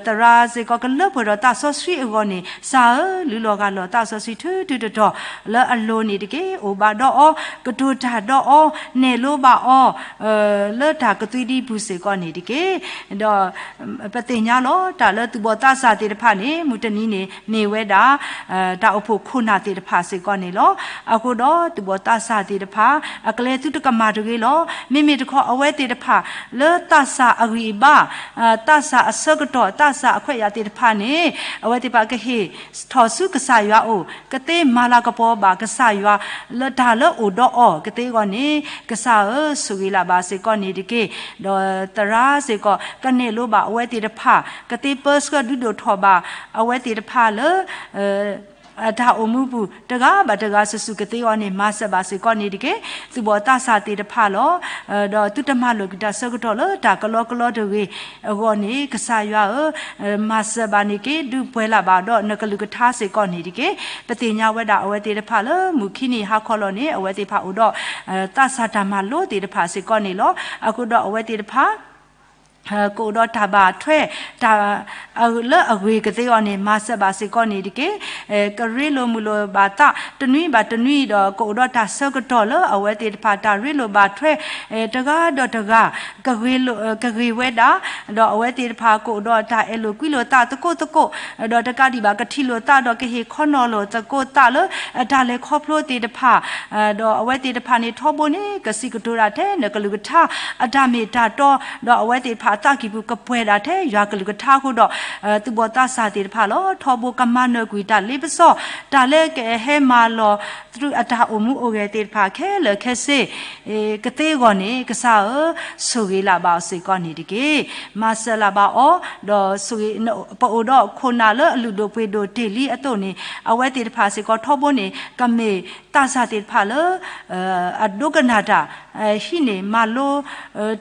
သရၣ်စ့ၢ်ကီးကလၢပှဲၤဒီးသးစီဆှံအဂီၢ်န့ၣ်, ကစၢ်ဧၢ, လုၢ်လီၢ်ဂၢ်လီၢ်သးစီဆှံထုထုတတီၤလၢအလိၤန့ၣ်တက့ၢ်. အိၣ်ဘၣ်ဒီးအီၤ, ကတိၤတၢ်ဒီးအီၤ, နဲၣ်လိဘၣ်အီၤ လၢတၢ်ကသွံဒံပူၤစ့ၢ်ကီးန့ၣ်တက့ၢ်. ဒီးပသ့ၣ်ညါလီၤ. တၢ်လၢသူၣ်ဘီၣ်သးစၢ်သ့ၣ်တဖၣ်န့ၣ် မုၢ်တနံၤန့ၣ် မ့ၢ်ဝဲဒၣ် တၢ်အိၣ်ဖှိၣ်ခိၣ်နၢ်သ့ၣ်တဖၣ်စ့ၢ်ကီးန့ၣ်လီၤ. အဃိဒီးသူၣ်ဘီၣ်သးစၢ်သ့ၣ်တဖၣ် အကျဲသုတကမၣ်တဂ့ၤလီၤ. မ့မ့ၢ်တခီအဝဲသ့ၣ်တဖၣ် လၢသးစၢ်အဂံၢ်အဘါ, သးစၢ်အဆၢကတီၢ်, သးစၢ်အခွဲးယာ်သ့ၣ်တဖၣ်န့ၣ် အဝဲသ့ၣ်တဖၣ်ကဟ့ၣ်ထီၣ်ဆူကစၢ်ယွၤအအိၣ်, ကသ့မၤလၤကပီၤဘၣ်ကစၢ်ယွၤ လၢတၢ်လၢအိၣ်ဒီးအီၤကသ့အဂီၢ်န့ၣ်, ကစၢ်ဧၢ, ဆိၣ်ဂ့ၤလၢ်ဘၣ်စ့ၢ်ကီးန့ၣ်တက့ၢ်. ဒီးသရၣ်စ့ၢ်ကီး ကနဲၣ်လိဘၣ်အဝဲသ့ၣ်တဖၣ်, ကသ့ပၢဆှၢဒုးဒိၣ်ထီၣ်ဘၣ်အဝဲသ့ၣ်တဖၣ်လၢ အတၢ်အိၣ်မူပူၤ တဂၤဘၣ်တဂၤစုာ်စုာ်ကသ့အီၤန့ၣ် မၤစၢၤဘၣ်စ့ၢ်ကီးန့ၣ်တက့ၢ်. သူၣ်ဘီၣ်သးစၢ်သ့ၣ်တဖၣ်လီၤ. ဒီးသုတမၤလိာ်ကွံာ်တၢ်ဆၢကတီၢ်လၢတၢ်ကလီကလီတဂ့ၤအဂီၢ်န့ၣ်, ကစၢ်ယွၤဧၢ, မၤစၢၤဘၣ်န့ၣ်က့ၤ ဒုးပှဲၤလၢ်ဘၣ်ဒီးနကလုၢ်ကထါစ့ၢ်ကီးန့ၣ်တက့ၢ်. ပသ့ၣ်ညါဝဲဒၣ်အဝဲသ့ၣ်တဖၣ်လၢမုၢ်ခံနံၤဟါခီလီၤန့ၣ် အဝဲသ့ၣ်တဖၣ်အိၣ်ဒီး သးစၢ်တၢ်မၤလိသ့ၣ်တဖၣ်စ့ၢ်ကီးန့ၣ်လီၤ. အဃိဒီးအဝဲသ့ၣ်တဖၣ် ကအိၣ်ဒီးတၢ်ဘၣ်ထွဲ တၢ်လၢအဂ့ၤကသ့အီၤန့ၣ် မၤစၢၤဘၣ်စ့ၢ်ကီးန့ၣ်တက့ၢ်. ကရ့လိာ်မုာ်လိာ်ဘၣ်သး တနွံဘၣ်တနွံဒီး ကအိၣ်ဒီးတၢ်ဆၢကတီၢ်လၢအဝဲသ့ၣ်တဖၣ် တၢ်ရ့လိာ်ဘၣ်ထွဲ တဂၤဒီးတဂၤ ကဂ့ၤဝဲဒၣ်, ဒီးအဝဲသ့ၣ်တဖၣ်ကအိၣ်ဒီးတၢ်အဲၣ်လိာ်ကွံလိာ်သးသကိးသကိး, ဒီးတကးဒံးဘၣ် ကထံၣ်လိာ်သးဒီးကဟ့ၣ်ခီနီၤလိာ်သကိးသးလၢ အတၢ်လဲၤခီဖျိသ့ၣ်တဖၣ် ဒီးအဝဲသ့ၣ်တဖၣ်န့ၣ် ထီဘိန့ၣ် ကစံးကတိၤဒၣ်ထဲနကလုၢ်ကထါ အတၢ်မ့ၢ်တၢ်တီ, ဒီးအဝဲသ့ၣ်တဖၣ်အသးကံၢ်ပူၤကပှဲၤဒၣ်ထဲယွၤကလုၢ်ကထါအဃိဒီး သူၣ်ဘီၣ်သးစၢ်သ့ၣ်တဖၣ်လီၤ. ထီဘိကမၤနၢၤကွံာ်တၢ်လ့ပစီ, တၢ်လၢကဟဲမၤလီၤသုအတၢ်အိၣ်မူအိၣ်ဂဲၤသ့ၣ်တဖၣ်ခဲလၢာ်ခဲဆ့ ကသ့အဂီၢ်န့ၣ် ကစၢ်ဧၢ, ဆိၣ်ဂ့ၤလၢ်ဘၣ်အီၤစ့ၢ်ကီးန့ၣ်တက့ၢ်. မၤစၢၤလၢ်ဘၣ်အီၤ, ဒီးဆိၣ်ဂ့ၤ ပအိၣ်ဒီးခိၣ်နၢ်လၢအလုၢ်ဒိၣ်ပှ့ၤဒိၣ်တ့ၢ်လံအသိးန့ၣ် အဝဲသ့ၣ်တဖၣ်စ့ၢ်ကီးထီဘိန့ၣ် ကမ့ၢ်သးစၢ်သ့ၣ်တဖၣ်လၢ အဒိကနၣ်တၢ် ဟံးန့ၢ်မၤလိ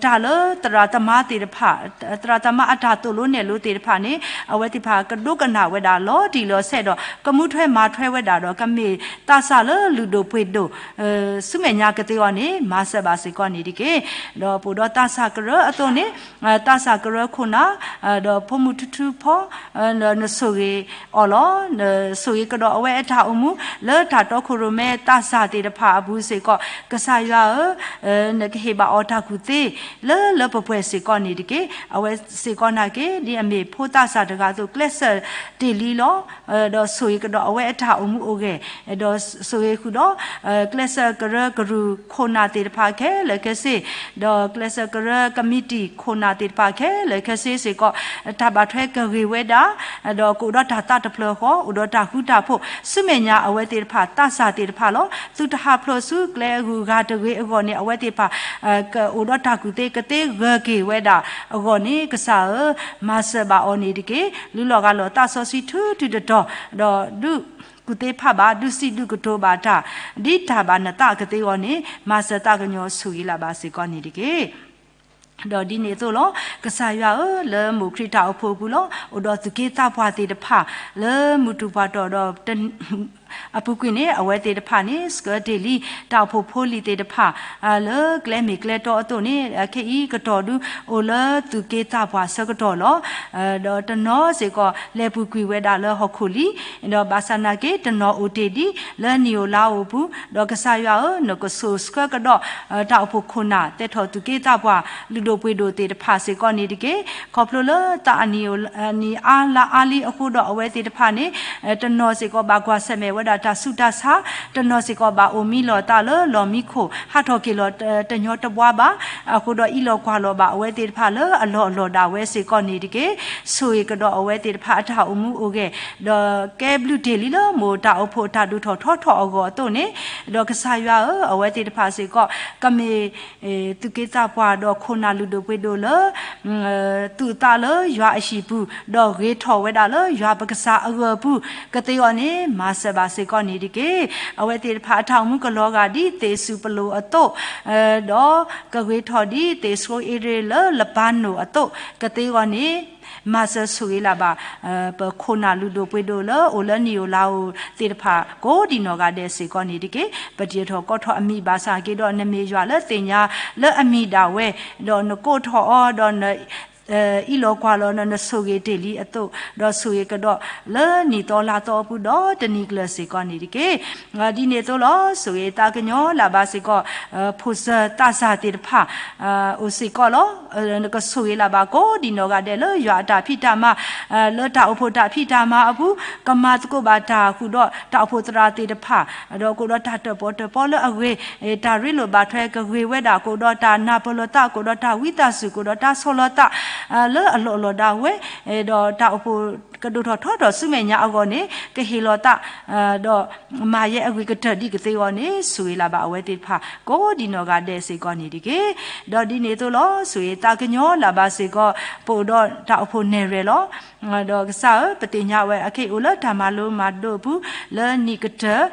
တၢ်လၢသရၣ်သမါသ့ၣ်တဖၣ်, သရၣ်သမါအတၢ်သိၣ်လိနဲၣ်လိသ့ၣ်တဖၣ်န့ၣ် အဝဲသ့ၣ်တဖၣ်ကဒိကနၣ်ဝဲဒၣ်လီၤတံၢ်လီၤဆဲးဒီး ကမူထွဲမၤထွဲဝဲဒၣ်ဒီး ကမ့ၢ်သးစၢ်လၢလုၢ်ဒိၣ်ပှ့ၤဒိၣ် ဆူမဲာ်ညါကသ့အီၤန့ၣ် မၤစၢၤဘၣ်စ့ၢ်ကီးန့ၣ်တက့ၢ်. ဒီးပအိၣ်ဒီးသးစၢ်ကရၢအသိးန့ၣ် သးစၢ်ကရၢခိၣ်နၢ် ဒီးဖိမုၣ်ထူထူဖီ နဆိၣ်ဂ့ၤအီၤလီၤ. ဆိၣ်ဂ့ၤကဒီးအဝဲအတၢ်အိၣ်မူ လၢတၢ်တီခိၣ်ရိၣ်မဲ သးစၢ်သ့ၣ်တဖၣ်အပူၤစ့ၢ်ကီး ကစၢ်ယွၤဧၢ, နကဟ့ၣ်ဘၣ်အီၤတၢ်ကူၣ်သ့ လၢလၢပှဲၤပှဲၤစ့ၢ်ကီးန့ၣ်တက့ၢ်. အဝဲစ့ၢ်ကီးနာ်က့ ဒ်အမ့ၢ်ဖိသးစၢ်တဂၤအသိး ကျဲးစၢးတ့ၢ်လံလီၤ. ဒီးဆိၣ်ဂ့ၤကဒီးအဝဲအတၢ်အိၣ်မူအိၣ်ဂဲၤ, ဒီးဆိၣ်ဂ့ၤဃုာ်ဒီး ကျဲးစၢးကရၢကရိခိၣ်နၢ်သ့ၣ်တဖၣ်ခဲလၢာ်ခဲဆ့, ဒီးကျဲးစၢးကရၢကမံးတံာ်ခိၣ်နၢ်သ့ၣ်တဖၣ်ခဲလၢာ်ခဲဆ့စ့ၢ်ကီး တၢ်ဘၣ်ထွဲကဂ့ၤဝဲဒၣ် ဒီးကအိၣ်ဒီးတၢ်သးတဖျၢၣ်ဃီ အိၣ်ဒီးတၢ်ဃူတၢ်ဖိး ဆူမဲာ်ညါအဝဲသ့ၣ်တဖၣ် သးစၢ်သ့ၣ်တဖၣ်လီၤ. သုတဟးဖျိးဆူကျဲအဂုၤအဂၤတဂ့ၤအဂီၢ်န့ၣ် အဝဲသ့ၣ်တဖၣ် ကအိၣ်ဒီးတၢ်ကူၣ်သ့ကသ့ဂၢၤက့ၤဝဲဒၣ်အဂီၢ်န့ၣ် ကစၢ်ဧၢ, မၤစၢၤဘၣ်အီၤန့ၣ်တက့ၢ်. လုၢ်လီၢ်ဂၤလီၤသးစီဆှံထူထူတီတီ, ဒီးဒုးကူၣ်သ့ဖးဘၣ် ဒုးစံးဒုးကတိၤဘၣ်တၢ် ဒ်တၢ်ဘၣ်နသးကသ့အဂီၢ်န့ၣ် မၤစၢၤသးကညီၤဆိၣ်ဂ့ၤလၢ်ဘၣ်စ့ၢ်ကီးန့ၣ်တက့ၢ်. ဒီးဒ်န့ၣ်အသိးလီၤ. ကစၢ်ယွၤဧၢ, လၢမိၢ်ခရံာ်တၢ်အိၣ်ဖှိၣ်အပူၤလီၤ အိၣ်ဒီးသူၣ်က့သးပှၢ်သ့ၣ်တဖၣ် လၢမုၢ်တူၢ်ပှၢ်တီၢ်ဒီး အပူၤကွံာ်န့ၣ် အဝဲသ့ၣ်တဖၣ်န့ၣ် ဆှၢတ့ၢ်လံ တၢ်အိၣ်ဖှိၣ်ဖိလံၤသ့ၣ်တဖၣ် လၢကျဲမ့ၢ်ကျဲတီအသိးန့ၣ် ခဲအံၤကတီၢ်ဒုးအိၣ်လၢသူၣ်က့သးပှၢ်ဆၢကတီၢ်လီၤ. ဒီးတနီၤစ့ၢ်ကီး လဲၤပူၤကွံာ်ဝဲဒၣ်လၢဟီၣ်ခိၣ်လံ, ဒီးဘၣ်ဆၣ်နာ်က့ တနီၤအိၣ်တ့ၢ်ဒံး လၢနံၣ်ဧိၤလါဧိၤအပူၤ, ဒီးကစၢ်ယွၤဧၢ, နကဆိၣ်ဆှၢကဒီး တၢ်အိၣ်ဖှိၣ်ခိၣ်နၢ် သဲထီၣ်သူၣ်က့သးပှၢ် လုၢ်ဒိၣ်ပှ့ၤဒိၣ်သ့ၣ်တဖၣ်စ့ၢ်ကီးန့ၣ်တက့ၢ်. ခီဖျိလၢသးအနံၣ်အါလါအါလံအဃိဒီး အဝဲသ့ၣ်တဖၣ်န့ၣ် တနီၤစ့ၢ်ကီးဘၣ်ကွၢ်ဆၢၣ်မဲာ်ဝဲဒၣ်တၢ်ဆူးတၢ်ဆါ, တနီၤစ့ၢ်ကီးဘၣ်အိၣ်မံလီၤသးလၢလီၢ်မံခိၣ် ဟးထီၣ်က့ၤလီၤတညီတဘှါဘၣ်. အဃိဒီးအံးလီၤကွၢ်လီၤဘၣ်အဝဲသ့ၣ်တဖၣ်လၢအလီၢ်အလီၢ်ဒၣ်ဝဲစ့ၢ်ကီးန့ၣ်တက့ၢ်. ဆိၣ်ဂ့ၤကဒီးအဝဲသ့ၣ်တဖၣ်အတၢ်အိၣ်မူအိၣ်ဂဲၤ, ဒီးကဲဘျုးတ့ၢ်လံလၢမိၢ်တၢ်အိၣ်ဖှိၣ်အတၢ်ဒိၣ်ထီၣ်ထီထီၣ်အဂီၢ်အသိးန့ၣ်, ဒီးကစၢ်ယွၤဧၢ, အဝဲသ့ၣ်တဖၣ်စ့ၢ်ကီး ကမ့ၢ် သူၣ်က့သးပှၢ်ဒီးခိၣ်နၢ်လုၢ်ဒိၣ်ပှ့ၤဒိၣ်လၢ သူၣ်အသးလၢယွၤအဟံၣ်ပူၤ, ဒီးဂ့ၤထီၣ်ဝဲဒၣ်လၢယွၤပကစၢ်အဂၢၢ်အပူၤ ကသ့အီၤန့ၣ် မၤစၢၤဘၣ်စ့ၢ်ကီးန့ၣ်တက့ၢ်. အဝဲသ့ၣ်တဖၣ်အတၢ်အိၣ်မူကလီၤဂာ်ဒ်သ့ၣ်စူၤပလိာ်အသိး, ဒီးကဂ့ၤထီၣ်ဒ်သ့ၣ်ဆိအ့ရ့ၣ်လၢလပၤနိၣ်အသိး ကသ့အီၤန့ၣ် မၤစၢၤဆိၣ်ဂ့ၤလၢ်ဘၣ် ပခိၣ်နၢ်လုၢ်ဒိၣ်ပှ့ၤဒိၣ်လၢအိၣ်လၢနံၣ်ဧိၤလါဧိၤသ့ၣ်တဖၣ် ကိးဒံးနီၢ်ဂၤဒဲးစ့ၢ်ကီးန့ၣ်တက့ၢ်. ပတံၤထီၣ်ကီထီၣ်အမံၤဘၣ်ဆၣ်က့ဒီး နမ့ၢ်ယွၤလၢသ့ၣ်ညါလၢအမံၤဒၣ်ဝဲ, ဒီးနကိးထီၣ်အီၤ ဒီးန အံးလီၤကွၢ်လီၤ နဆိၣ်ဂ့ၤတ့ၢ်လံအသိး, ဒီးဆိၣ်ဂ့ၤကဒီးလၢနံၣ်သီလါသီအပူၤဒီးတနံၤကျၢၤစ့ၢ်ကီးန့ၣ်တက့ၢ်. ဒ်န့ၣ်အသိးလီၤ. ဆိၣ်ဂ့ၤသးကညီၤလၢ်ဘၣ်စ့ၢ်ကီး ဖိစၢၤသးစၢ်သ့ၣ်တဖၣ် အိၣ်စ့ၢ်ကီးလီၤ. နကဆိၣ်ဂ့ၤလၢ်ဘၣ်ကိးဒံးနီၢ်ဂၤဒဲးလၢယွၤအတၢ်ဖံးတၢ်မၤ, လၢတၢ်အိၣ်ဖှိၣ်တၢ်ဖံးတၢ်မၤအပူၤ ကမၤသကိးဘၣ်တၢ်ဃုာ်ဒီးတၢ်အိၣ်ဖှိၣ်သရၣ်သ့ၣ်တဖၣ်, ဒီးကအိၣ်ဒီးတၢ်တၢၣ်ပီၣ်တၢၣ်ပီလၢအဂ့ၤ, တၢ်ရ့လိာ်ဘၣ်ထွဲကဂ့ၤဝဲဒၣ် ကအိၣ်ဒီးတၢ်နၢ်ပၢၢ်လိာ်သး ကအိၣ်ဒီးတၢ်ဝံသးစူၤ ကအိၣ်ဒီးတၢ်ဆီၣ်လီၤသး လၢအလီၢ်လီၢ်ဒၣ်ဝဲ, ဒီးတၢ်အိၣ်ဖှိၣ်ကဒိၣ်ထီၣ်ထီထီၣ်ဆူမဲာ်ညါအဂီၢ်န့ၣ် ကဟ့ၣ်လီၤသး ဒီးမၤယဲအဂ့ၤကတၢၢ်ဒ်ကသ့အဂီၢ်န့ၣ် ဆိၣ်ဂ့ၤလၢ်ဘၣ်အဝဲသ့ၣ်တဖၣ် ကိးဒံးနီၢ်ဂၤဒဲးစ့ၢ်ကီးန့ၣ်တက့ၢ်. ဒီးဒ်န့ၣ်အသိးလီၤ. ဆိၣ်ဂ့ၤသးကညီၤလၢ်ဘၣ်စ့ၢ်ကီး ပအိၣ်ဒီးတၢ်အိၣ်ဖှိၣ်နဲၣ်ရွဲၣ်လီၤ. ဒီးကစၢ်ဧၢ, ပသ့ၣ်ညါဝဲအခဲအံၤအိၣ်လၢတၢ်မၤလိမၤဒိးအပူၤ လၢနံၣ်ကတၢၢ်,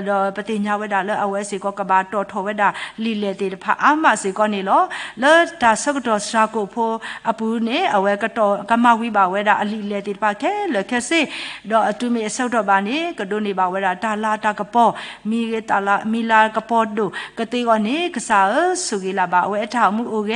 ဒီးပသ့ၣ်ညါဝဲဒၣ်လၢအဝဲစ့ၢ်ကီးကဘၣ်တီၣ်ထီၣ်ဝဲဒၣ်လံာ်လဲၢ်သ့ၣ်တဖၣ်အါမးစ့ၢ်ကီးန့ၣ်လီၤ. လၢတၢ်ဆၢကတီၢ်စှၤကိာ်ဖိအပူၤန့ၣ် အဝဲကတီၣ်ကမၤဝံၤဘၣ်ဝဲဒၣ်အလံာ်လဲၢ်သ့ၣ်တဖၣ်ခဲလၢာ်ခဲဆ့, ဒီးအတုၤမ့ၢ်အဆၢကတီၢ်ဘၣ်န့ၣ် ကဒိးန့ၢ်ဘၣ်ဝဲဒၣ်တၢ်လၤတၢ်ကပီၤ, မံၤဂ့ၤသးလၤ မံၤလၤကပီၤဒိၣ်ကသ့အဂီၢ်န့ၣ် ကစၢ်ဧၢ, ဆိၣ်ဂ့ၤလၢ်ဘၣ်အဝဲအတၢ်အိၣ်မူအိၣ်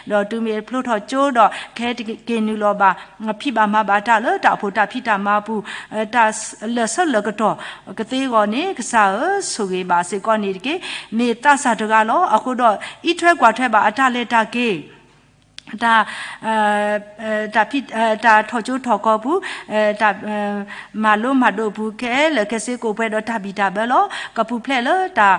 ဂဲၤ, ဒီးတုၤမ့ၢ်ဖျိထီၣ်ကၠိဒီး ကဟဲက့ၤနုာ်လီၤဘၣ် ဖံးဘၣ်မၤဘၣ်တၢ်လၢတၢ်အိၣ်ဖှိၣ်တၢ်ဖံးတၢ်မၤအပူၤ, တၢ်လၢာ်ဆၢလၢာ်ကတီၢ်ကသ့အဂီၢ်န့ၣ် ကစၢ်ဧၢ, ဆိၣ်ဂ့ၤဘၣ်စ့ၢ်ကီးန့ၣ်တက့ၢ်. မ့ၢ်သးစၢ်တဂၤလီၤ. အဃိဒီး အံးထွဲကွၢ်ထွဲဘၣ်အတၢ်လဲၤတၢ်က့ၤ တၢ် တၢ်ဖံး တၢ်ထီၣ်ကၠိထီၣ်ကီၢ်ပူၤ, တၢ် မၤလိမၤဒိးပူၤခဲလၢာ်ခဲဆ့ ကိးပှဲၤဒီးတၢ်ဘံၣ်တၢ်ဘၢလီၤ. ကပူၤဖျဲးလၢတၢ်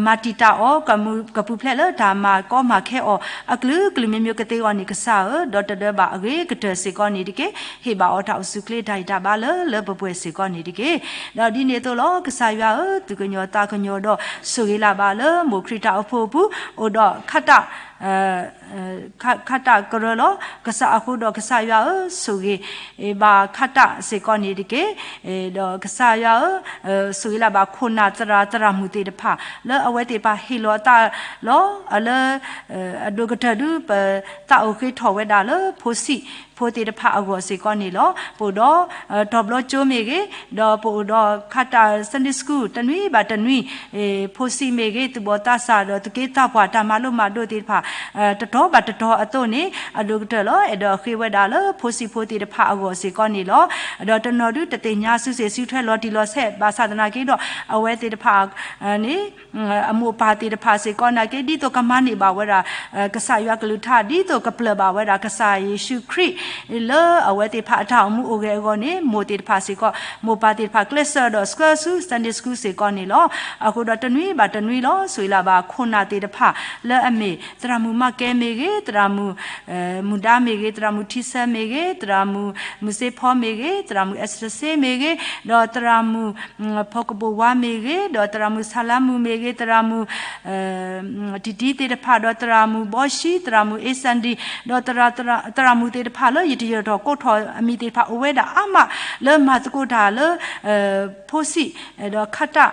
မၤတံာ်တာ်အီၤ, ကပူၤဖျဲးလၢတၢ်မၤကီမၤခဲအီၤ အကလုာ်ကလုာ်မံၤမံၤကသ့အဂီၢ်န့ၣ် ကစၢ်ဧၢ, ဒီးတဒၢဘၣ်အဂ့ၤကတၢၢ်စ့ၢ်ကီးန့ၣ်တက့ၢ်. ဟ့ၣ်ဘၣ်အီၤတၢ်အိၣ်ဆူၣ်အိၣ်ချ့တၢ်ဂံၢ်တၢ်ဘါလၢလၢပှဲၤပှဲၤစ့ၢ်ကီးန့ၣ်တက့ၢ်. ဒီးဒ်န့ၣ်အသိးလီၤ. ကစၢ်ယွၤဧၢ, သူၣ်ကညီၤသးကညီၤဒီး ဆိၣ်ဂ့ၤလၢ်ဘၣ်လၢမိၢ်ခရံာ်တၢ်အိၣ်ဖှိၣ်အပူၤ အိၣ်ဒီးခးတၢ် ခးတၢ်ကရၢလီၤ. ကစၢ်အဃိဒီးကစၢ်ယွၤဧၢ, ဆိၣ်ဂ့ၤဘၣ်ခးတၢ်စ့ၢ်ကီးန့ၣ်တက့ၢ်. ဒီးကစၢ်ယွၤဧၢ, ဆိၣ်ဂ့ၤလၢ်ဘၣ်ခိၣ်နၢ်သရၣ်သရၣ်မုၣ်သ့ၣ်တဖၣ် လၢအဝဲသ့ၣ်တဖၣ်ဟ့ၣ်လီၤအသးလီၤ. လၢ အဒိၣ်ကတၢၢ်ဒုး ပသးအိၣ်ဃ့ထီၣ်ဝဲဒၣ်လၢဖိဆံး ဖိသ့ၣ်တဖၣ်အဂီၢ်စ့ၢ်ကီးန့ၣ်လီၤ. ပအိၣ်ဒီး တီၤဘျီကၠိမ့ၢ်ဂ့ၤ, ဒီးပအိၣ်ဒီးခးတၢ် Sunday School တနွံဘၣ်တနွံ, ဖိဆံးမ့ၢ်ဂ့ၤ, သူၣ်ဘီၣ်သးစၢ် ဒီးသူၣ်က့သးပှၢ် တၢ်မၤလိမၤဒိးသ့ၣ်တဖၣ် တတီၤဘၣ်တတီၤအသိးန့ၣ် အဒိၣ်ကတၢၢ်လီၤ. အဲၣ်ဒိးဃ့ဝဲဒၣ်လၢဖိဆံးဖိသ့ၣ်တဖၣ်အဂီၢ်စ့ၢ်ကီးန့ၣ်လီၤ. ဒီးတနီၤဒုတသ့ၣ်ညါစုစ့ၣ်စုထွဲလီၤတံၢ်လီၤဆဲး ဘၣ်ဆၣ်သနာ်က့ဒီး အဝဲသ့ၣ်တဖၣ်န့ၣ် အမိၢ်ပၢ်သ့ၣ်တဖၣ်စ့ၢ်ကီးနာ်က့ ဒ်သိးကမၤန့ၢ်ဘၣ်ဝဲဒၣ် ကစၢ်ယွၤကလုၢ်ကထါ ဒ်သိးကပျၢ်ဘၣ်ဝဲဒၣ်ကစၢ်ယ့ၣ်ၡူးခရံာ် လၢအဝဲသ့ၣ်တဖၣ်အတၢ်အိၣ်မူအိၣ်ဂဲၤအဂီၢ်န့ၣ် မိၢ်သ့ၣ်တဖၣ်စ့ၢ်ကီး မိၢ်ပၢ်သ့ၣ်တဖၣ်ကျဲးစၢးဒီးဆှၢဆူ Sunday School စ့ၢ်ကီးန့ၣ်လီၤ. အဃိဒီးတနွံဘၣ်တနွံလီၤ ဆိၣ်ဂ့ၤလၢ်ဘၣ် ခိၣ်နၢ်သ့ၣ်တဖၣ် လၢအမ့ၢ် သရၣ်မုၣ်မၤကဲမ့ၢ်ဂ့ၤ, သရၣ်မုၣ် မုၢ်ဒါမ့ၢ်ဂ့ၤ, သရၣ်မုၣ်ထံဆၢမ့ၢ်ဂ့ၤ, သရၣ်မုၣ် မုၢ်စ့ဖီမ့ၢ်ဂ့ၤ, သရၣ်မုၣ်အဲစတစ့မ့ၢ်ဂ့ၤ, ဒီးသရၣ်မုၣ် ဖီကဘိၣ်ဝါမ့ၢ်ဂ့ၤ, ဒီးသရၣ်မုၣ်ဆၣ်လါမုၣ်မ့ၢ်ဂ့ၤ, သရၣ်မုၣ် တံၢ်တံၢ်သ့ၣ်တဖၣ်, ဒီးသရၣ်မုၣ်ဘီၡံ, သရၣ်မုၣ်အ့စၣ်ဒံ, ဒီးသရၣ်မုၣ်သ့ၣ်တဖၣ်လၢယတယၢၤထီၣ်ကိးထီၣ်အမံၤသ့ၣ်တဖၣ် အိၣ်ဝဲဒၣ်အါမး လၢမၤသကိးတၢ်လၢ ဖိဆံး ဒီးခးတၢ်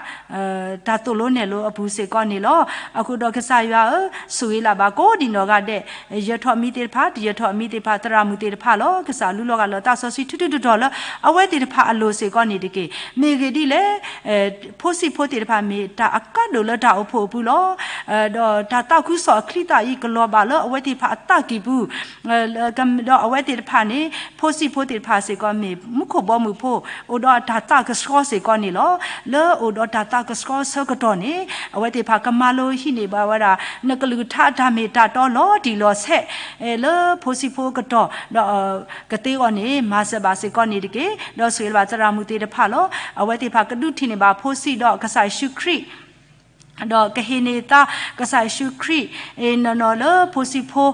တၢ်သိၣ်လိနဲၣ်လိအပူၤစ့ၢ်ကီးန့ၣ်လီၤ. အဃိဒီးကစၢ်ယွၤဧၢ, ဆိၣ်ဂ့ၤလၢ်ဘၣ်ကိးဒံးနီၢ်ဂၤဒဲး, ယၢၤထီၣ်မံၤသ့ၣ်တဖၣ်, တယၢၤထီၣ်မံၤသ့ၣ်တဖၣ်, သရၣ်မုၣ်သ့ၣ်တဖၣ်လီၤ. ကစၢ်လူလီၤဂာ်လီၤသးစီဆှံထူထူတီၤတီၤလၢ အဝဲသ့ၣ်တဖၣ်အလိၤစ့ၢ်ကီးန့ၣ်တက့ၢ်. မ့ၢ်ဂ့ၢ်ဒ်လဲၣ်, ဖိဆံးဖိသ့ၣ်တဖၣ်မ့ၢ်တၢ်အကါဒိၣ်လၢတၢ်အိၣ်ဖှိၣ်အပူၤလီၤ. ဒီးတၢ်သးခုကစီၣ်အချံသၣ်အံၤကလီၤဘၣ်လၢအဝဲသ့ၣ်တဖၣ်အသးကံၢ်ပူၤ ဒီးအဝဲသ့ၣ်တဖၣ်န့ၣ် ဖိဆံးဖိသ့ၣ်တဖၣ်စ့ၢ်ကီးမ့ၢ်မူခိၣ်ဘီမုၢ်ဖိ အိၣ်ဒီးတၢ်သးကဆှီစ့ၢ်ကီးန့ၣ်လီၤ. လၢအိၣ်ဒီးတၢ်သးကဆှီဆၢကတီၢ်န့ၣ် အဝဲသ့ၣ်တဖၣ်ကမၤလိဟံးန့ၢ်ဘၣ်ဝဲဒၣ် နကလုၢ်ကထါအတၢ်မ့ၢ်တၢ်တီလီၤတံၢ်လီၤဆဲး လၢဖိဆံးဖိကတီၢ် ဒီးကသ့အဂီၢ်န့ၣ် မၤစၢၤဘၣ်စ့ၢ်ကီးန့ၣ်တက့ၢ်. ဒီးဆိၣ်ဂ့ၤလၢ်ဘၣ်သရၣ်မုၣ်သ့ၣ်တဖၣ်လီၤ. အဝဲသ့ၣ်တဖၣ်ကဒုးထံၣ်န့ၢ်ဘၣ်ဖိဆံးဒီးကစၢ်ယ့ၣ်ၡူးခရံာ် ဒီးကဟ့ၣ်န့ၢ်သါကစၢ်ယ့ၣ်ၡူးခရံာ် နီၢ်နီၢ်လၢဖိဆံးဖ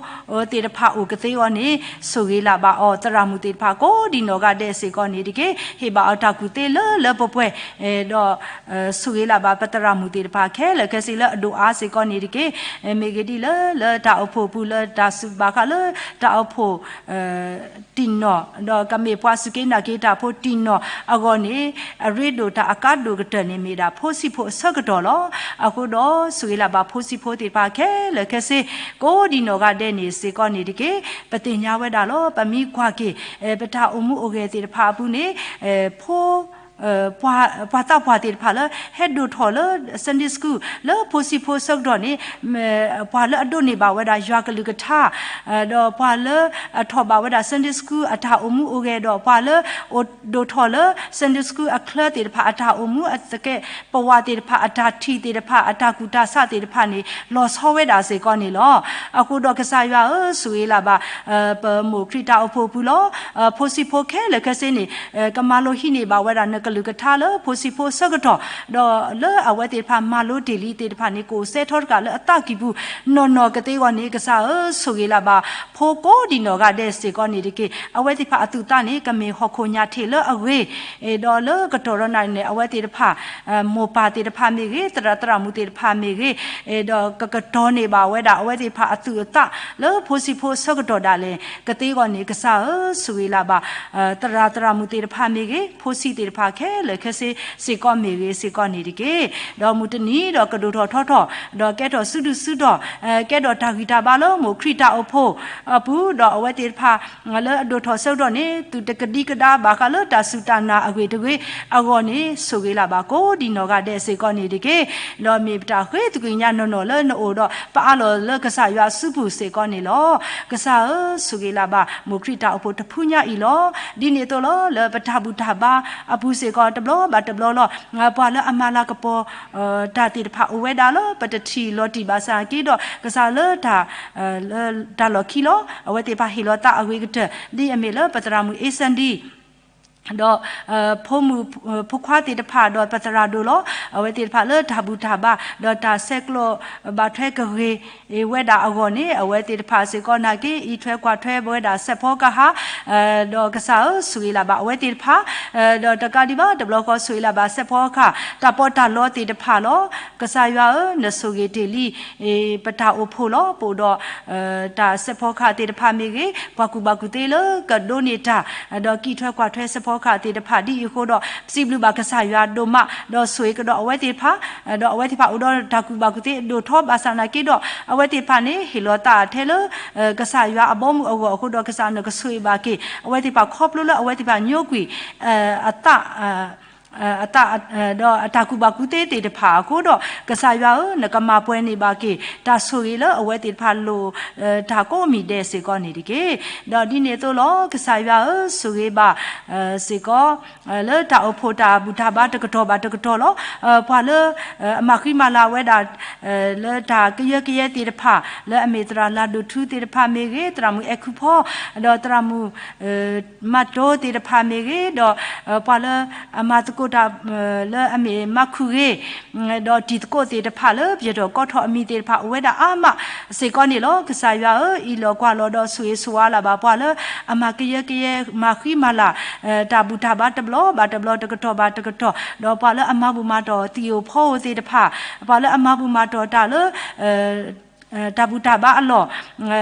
ိသ့ၣ်တဖၣ်အိၣ်ကသ့အဂီၢ်န့ၣ် ဆိၣ်ဂ့ၤလၢ်ဘၣ်အီၤ သရၣ်မုၣ်သ့ၣ်တဖၣ်ကိးဒံးနီၢ်ဂၤဒဲးစ့ၢ်ကီးန့ၣ်တက့ၢ်. ဟ့ၣ်ဘၣ်အီၤတၢ်ကူၣ်သ့လၢလၢပှဲၤပှဲၤ ဒီး ဆိၣ်ဂ့ၤလၢ်ဘၣ်ပသရၣ်မုၣ်သ့ၣ်တဖၣ်ခဲလၢာ်ခဲဆ့လၢအဒိၣ်အါစ့ၢ်ကီးန့ၣ်တက့ၢ်. မ့ၢ်ဂ့ၢ်ဒ်လၢ လၢတၢ်အိၣ်ဖှိၣ်အပူၤ လၢတၢ်စူၢ်ဘၣ်ဃးလၢတၢ်အိၣ်ဖှိၣ် တံၢ်နီၢ် ဒီးကမ့ၢ်ပှၤစူၢ်က့ၤနာ်က့ၤတၢ်ဖိတံၢ်နီၢ်အဂီၢ်န့ၣ် အရ့ဒိၣ်တၢ်အကါဒိၣ်ကတၢၢ်န့ၣ်မ့ၢ်ဒၣ်ဖိဆံးဖိအဆၢကတီၢ်လီၤ. အဃိဒီးဆိၣ်ဂ့ၤလၢ်ဘၣ်ဖိဆံးဖိသ့ၣ်တဖၣ်ခဲလၢာ်ခဲဆ့ ကိးဒံးနီၢ်ဂၤဒဲးန့ၣ်စ့ၢ်ကီးန့ၣ်တက့ၢ်. ပသ့ၣ်ညါဝဲဒၣ်လီၤ ပမ့ၢ်ကွၢ်က့ၤ ပတၢ်အိၣ်မူအိၣ်ဂဲၤသ့ၣ်တဖၣ်အပူၤန့ၣ် ဖိ ပှၤသးပှၢ်သ့ၣ်တဖၣ်လၢ ဟဲဒိၣ်ထီၣ်လၢ Sunday School လၢဖိဆံးဖိဆၢကတီၢ်န့ၣ် ပှၤလၢအဒိးန့ၢ်ဘၣ်ဝဲဒၣ်ယွၤကလုၢ်ကထါ ဒီးပှၤလၢအထီၣ်ဘၣ်ဝဲဒၣ် Sunday School အတၢ်အိၣ်မူအိၣ်ဂဲၤ ဒီးပှၤလၢအိၣ်ဒိၣ်ထီၣ်လၢ Sunday School အချၢသ့ၣ်တဖၣ် အတၢ်အိၣ်မူအသကဲးပဝးသ့ၣ်တဖၣ် အတၢ်ထံၣ်သ့ၣ်တဖၣ် အတၢ်ကူၣ်တၢ်ဆးသ့ၣ်တဖၣ်န့ၣ် လီၤဆီဝဲဒၣ်စ့ၢ်ကီးန့ၣ်လီၤ. အဃိဒီးကစၢ်ယွၤဧၢ, ဆိၣ်ဂ့ၤလၢ်ဘၣ် ပမိၢ်ခရံာ်တၢ်အိၣ်ဖှိၣ်ပူၤလီၤ. ဖိဆံးဖိခဲလၢာ်ခဲဆ့န့ၣ် ကမၤလိဟံးန့ၢ်ဘၣ်ဝဲဒၣ်နကလုၢ်ကထါလၢဖိဆံးဖိဆၢကတီၢ် ဒီးလၢအဝဲသ့ၣ်တဖၣ်မၤလိတ့ၢ်လံသ့ၣ်တဖၣ်န့ၣ် ကအိၣ်စဲးထီတကးလၢအသးကံၢ်ပူၤ နီၢ်နီၢ်ကသ့အဂီၢ်န့ၣ် ကစၢ်ဧၢ, ဆိၣ်ဂ့ၤလၢ်ဘၣ် ဖိကိးဒံးနီၢ်ဂၤဒဲးစ့ၢ်ကီးန့ၣ်တက့ၢ်. အဝဲသ့ၣ်တဖၣ်အသူၣ်သးန့ၣ် ကမ့ၢ်ဟီၣ်ခိၣ်ညၣ်ထံးလၢအဂ့ၤ ဒီးလၢကတီၢ်ဒီးနၤန့ၣ် အဝဲသ့ၣ်တဖၣ် မိၢ်ပၢ်သ့ၣ်တဖၣ်မ့ၢ်ဂ့ၤ, သရၣ်သရၣ်မုၣ်သ့ၣ်တဖၣ်မ့ၢ်ဂ့ၤ, ဒီးကကတီၤန့ၢ်ဘၣ်ဝဲဒၣ် အဝဲသ့ၣ်တဖၣ်အသူၣ်အသးလၢဖိဆံးဖိဆၢကတီၢ်ဒၣ်လဲာ် ကသ့အဂီၢ်န့ၣ် ကစၢ်ဧၢ, ဆိၣ်ဂ့ၤလၢ်ဘၣ် သရၣ်သရၣ်မုၣ်သ့ၣ်တဖၣ်မ့ၢ်ဂ့ၤ, ဖိဆံးသ့ၣ်တဖၣ်ခဲလၢာ်ခဲဆ့စ့ၢ်ကီးမ့ၢ်ဂ့ၤစ့ၢ်ကီးန့ၣ်တက့ၢ်. ဒီးမုၢ်တနံၤဒီးကဒိၣ်ထီၣ်ထီထီၣ် ဒီးကဲထီၣ်စုဒုၣ်စုတီၢ် ကဲထီၣ်တၢ်ဂံၢ်တၢ်ဘါလၢမိၢ်ခရံာ်တၢ်အိၣ်ဖှိၣ်အပူၤ ဒီးအဝဲသ့ၣ်တဖၣ် လၢအဒိၣ်ထီၣ်ဆၢကတီၢ်န့ၣ် သူၣ်တကဒံကဒါဘၣ်ဃးလၢတၢ်စူၢ်တၢ်နာ်အဂ့ၢ်တဂ့ၤအဂီၢ်န့ၣ် ဆိၣ်ဂ့ၤလၢ်ဘၣ်ကိးဒံးနီၢ်ဂၤဒဲးစ့ၢ်ကီးန့ၣ်တက့ၢ်. ဒီးမ့ၢ်ပတၢ်ဃ့သကွံာ်ညါနီၢ်နီၢ်လၢနအိၣ်ဒီး ပအးလီၤလၢကစၢ်ယွၤအစုပူၤစ့ၢ်ကီးန့ၣ်လီၤ. ကစၢ်ဧၢ, ဆိၣ်ဂ့ၤလၢ်ဘၣ် မိၢ်ခရံာ်တၢ်အိၣ်ဖှိၣ်တဖုညါအံၤလီၤ. ဒ်န့ၣ်အသိးလီၤ လၢပတၢ်ဘူၣ်တၢ်ဘါအပူၤစ့ၢ်ကီး တဘျီဘၣ်တဘျီလီၤ ပှၤလၢအမၤလၤကပီၤ တၢ်သ့ၣ်တဖၣ်အိၣ်ဝဲဒၣ်လၢ ပတထံၣ်လီၤတံၢ်ဘၣ်ဆၣ်က့ဒီး ကစၢ်လၢတၢ် လၢတၢ်လီၢ်ခံလီၤ. အဝဲသ့ၣ်တဖၣ်ဟ့ၣ်လီၤသးအဂ့ၤကတၢၢ် ဒ်အမ့ၢ်လၢပသရၣ်မုၣ်အ့စၣ်ဒံ ဒီး ဖိမုၣ်ဖိခွါသ့ၣ်တဖၣ်ဒီးပသရၣ်ဒိၣ်လီၤ. အဝဲသ့ၣ်တဖၣ်လၢတၢ်ဘူၣ်တၢ်ဘါ ဒီးတၢ်ဆဲးကျိးဘၣ်ထွဲကဂ့ၤဝဲဒၣ်အဂီၢ်န့ၣ် အဝဲသ့ၣ်တဖၣ်စ့ၢ်ကီးနာ်က့ အံးထွဲကွၢ်ထွဲဝဲဒၣ်စဲးဖီကဟၣ် ဒီးကစၢ်ဧၢ, ဆိၣ်ဂ့ၤလၢ်ဘၣ်အဝဲသ့ၣ်တဖၣ် ဒီးတကးဒံးဘၣ်တဘျီဃီ ဆိၣ်ဂ့ၤလၢ်ဘၣ်စဲးဖီကဟၣ် တၢ်ပီးတၢ်လီသ့ၣ်တဖၣ်လီၤ. ကစၢ်ယွၤဧၢ, နဆိၣ်ဂ့ၤတ့ၢ်လံ ပတၢ်အိၣ်ဖှိၣ်လီၤ. ပအိၣ်ဒီး တၢ်စဲးဖီကဟၣ်သ့ၣ်တဖၣ်မ့ၢ်ဂ့ၤ, ပှၤကူၣ်ဘၣ်ကူၣ်သ့လၢကဒိးန့ၢ်တၢ် ဒီးကံးထွဲကွၢ်ထွဲစဲးဖီ ခးသ့ၣ်တဖၣ် ဒ်အံၤအဃိဒီး ပစံးဘျုးဘၣ်ကစၢ်ယွၤဒိၣ်မး ဒီးဆိၣ်ဂ့ၤကဒီးအဝဲသ့ၣ်တဖၣ်, ဒီးအဝဲသ့ၣ်တဖၣ်အိၣ်ဒီးတၢ်ကူၣ်ဘၣ်ကူၣ်သ့အဒိၣ်ထီၣ် ဘၣ်ဆၣ်နာ်က့ဒီး အဝဲသ့ၣ်တဖၣ်န့ၣ် ဟ့ၣ်လီၤသးထဲလၢ ကစၢ်ယွၤအဘီအမုၢ်အဂီၢ်အဃိဒီး ကစၢ်နကဆိၣ်ဂ့ၤဘၣ်က့ၤ အဝဲသ့ၣ်တဖၣ်ခီဖျိလၢအဝဲသ့ၣ်တဖၣ်ညိကွံာ် အသး အသး ဒီးအတၢ်ကူၣ်ဘၣ်ကူၣ်သ့သ့ၣ်တဖၣ်အဃိဒီး ကစၢ်ယွၤဧၢ, နကမၤပှဲၤန့ၢ်ဘၣ်က့ၤ တၢ်ဆိၣ်ဂ့ၤလၢအဝဲသ့ၣ်တဖၣ်လိၣ် တၢ်ကိးမံၤဒဲးစ့ၢ်ကီးန့ၣ်တက့ၢ်. ဒီးဒ်န့ၣ်အသိးလီၤ, ကစၢ်ယွၤဧၢ, ဆိၣ်ဂ့ၤဘၣ် စ့ၢ်ကီး လၢတၢ်အိၣ်ဖှိၣ်တၢ်ဘူၣ်တၢ်ဘါတကတီၢ်ဘၣ်တကတီၢ်လီၤ. ပှၤလၢ အမၤဃံမၤလၤဝဲဒၣ် လၢတၢ်ကယၢကယဲသ့ၣ်တဖၣ် လၢအမ့ၢ်သရၣ်လၤဒိၣ်ထူသ့ၣ်တဖၣ်မ့ၢ်ဂ့ၤ, သရၣ်မုၣ်အဲၣ်ခုဖီ ဒီးသရၣ်မုၣ် မၤတိသ့ၣ်တဖၣ်မ့ၢ်ဂ့ၤ, ဒီး ပှၤလၢအမၤသကိးတၢ် လၢအမ့ၢ်မၤခူၣ်ဂ့ၤ ဒီးတံၤသကိးသ့ၣ်တဖၣ်လၢပယီၤထီၣ်ကီၢ်ထီၣ်အမံၤသ့ၣ်တဖၣ် အိၣ်ဝဲဒၣ်အါမးစ့ၢ်ကီးန့ၣ်လီၤ. ကစၢ်ယွၤဧၢ, အံးလီၤကွၢ်လီၤဒီးဆိၣ်ဂ့ၤဆိၣ်ဝါလၢ်ဘၣ်ပှၤလၢအမၤကယၢကယဲမၤဃံမၤလၤ တၢ်ဘူၣ်တၢ်ဘါတဘျီဘၣ်တဘျီတကတီၢ်ဘၣ်တကတီၢ်, ဒီးပှၤလၢအမၤဘူၣ်မၤတီၢ်သံၣ်ဧိၤဖီဧိၤသ့ၣ်တဖၣ်, ပှၤလၢအမၤဘူၣ်မၤတီၢ်တၢ်လၢ တၢ်ဘူၣ်တၢ်ဘါအလီၢ်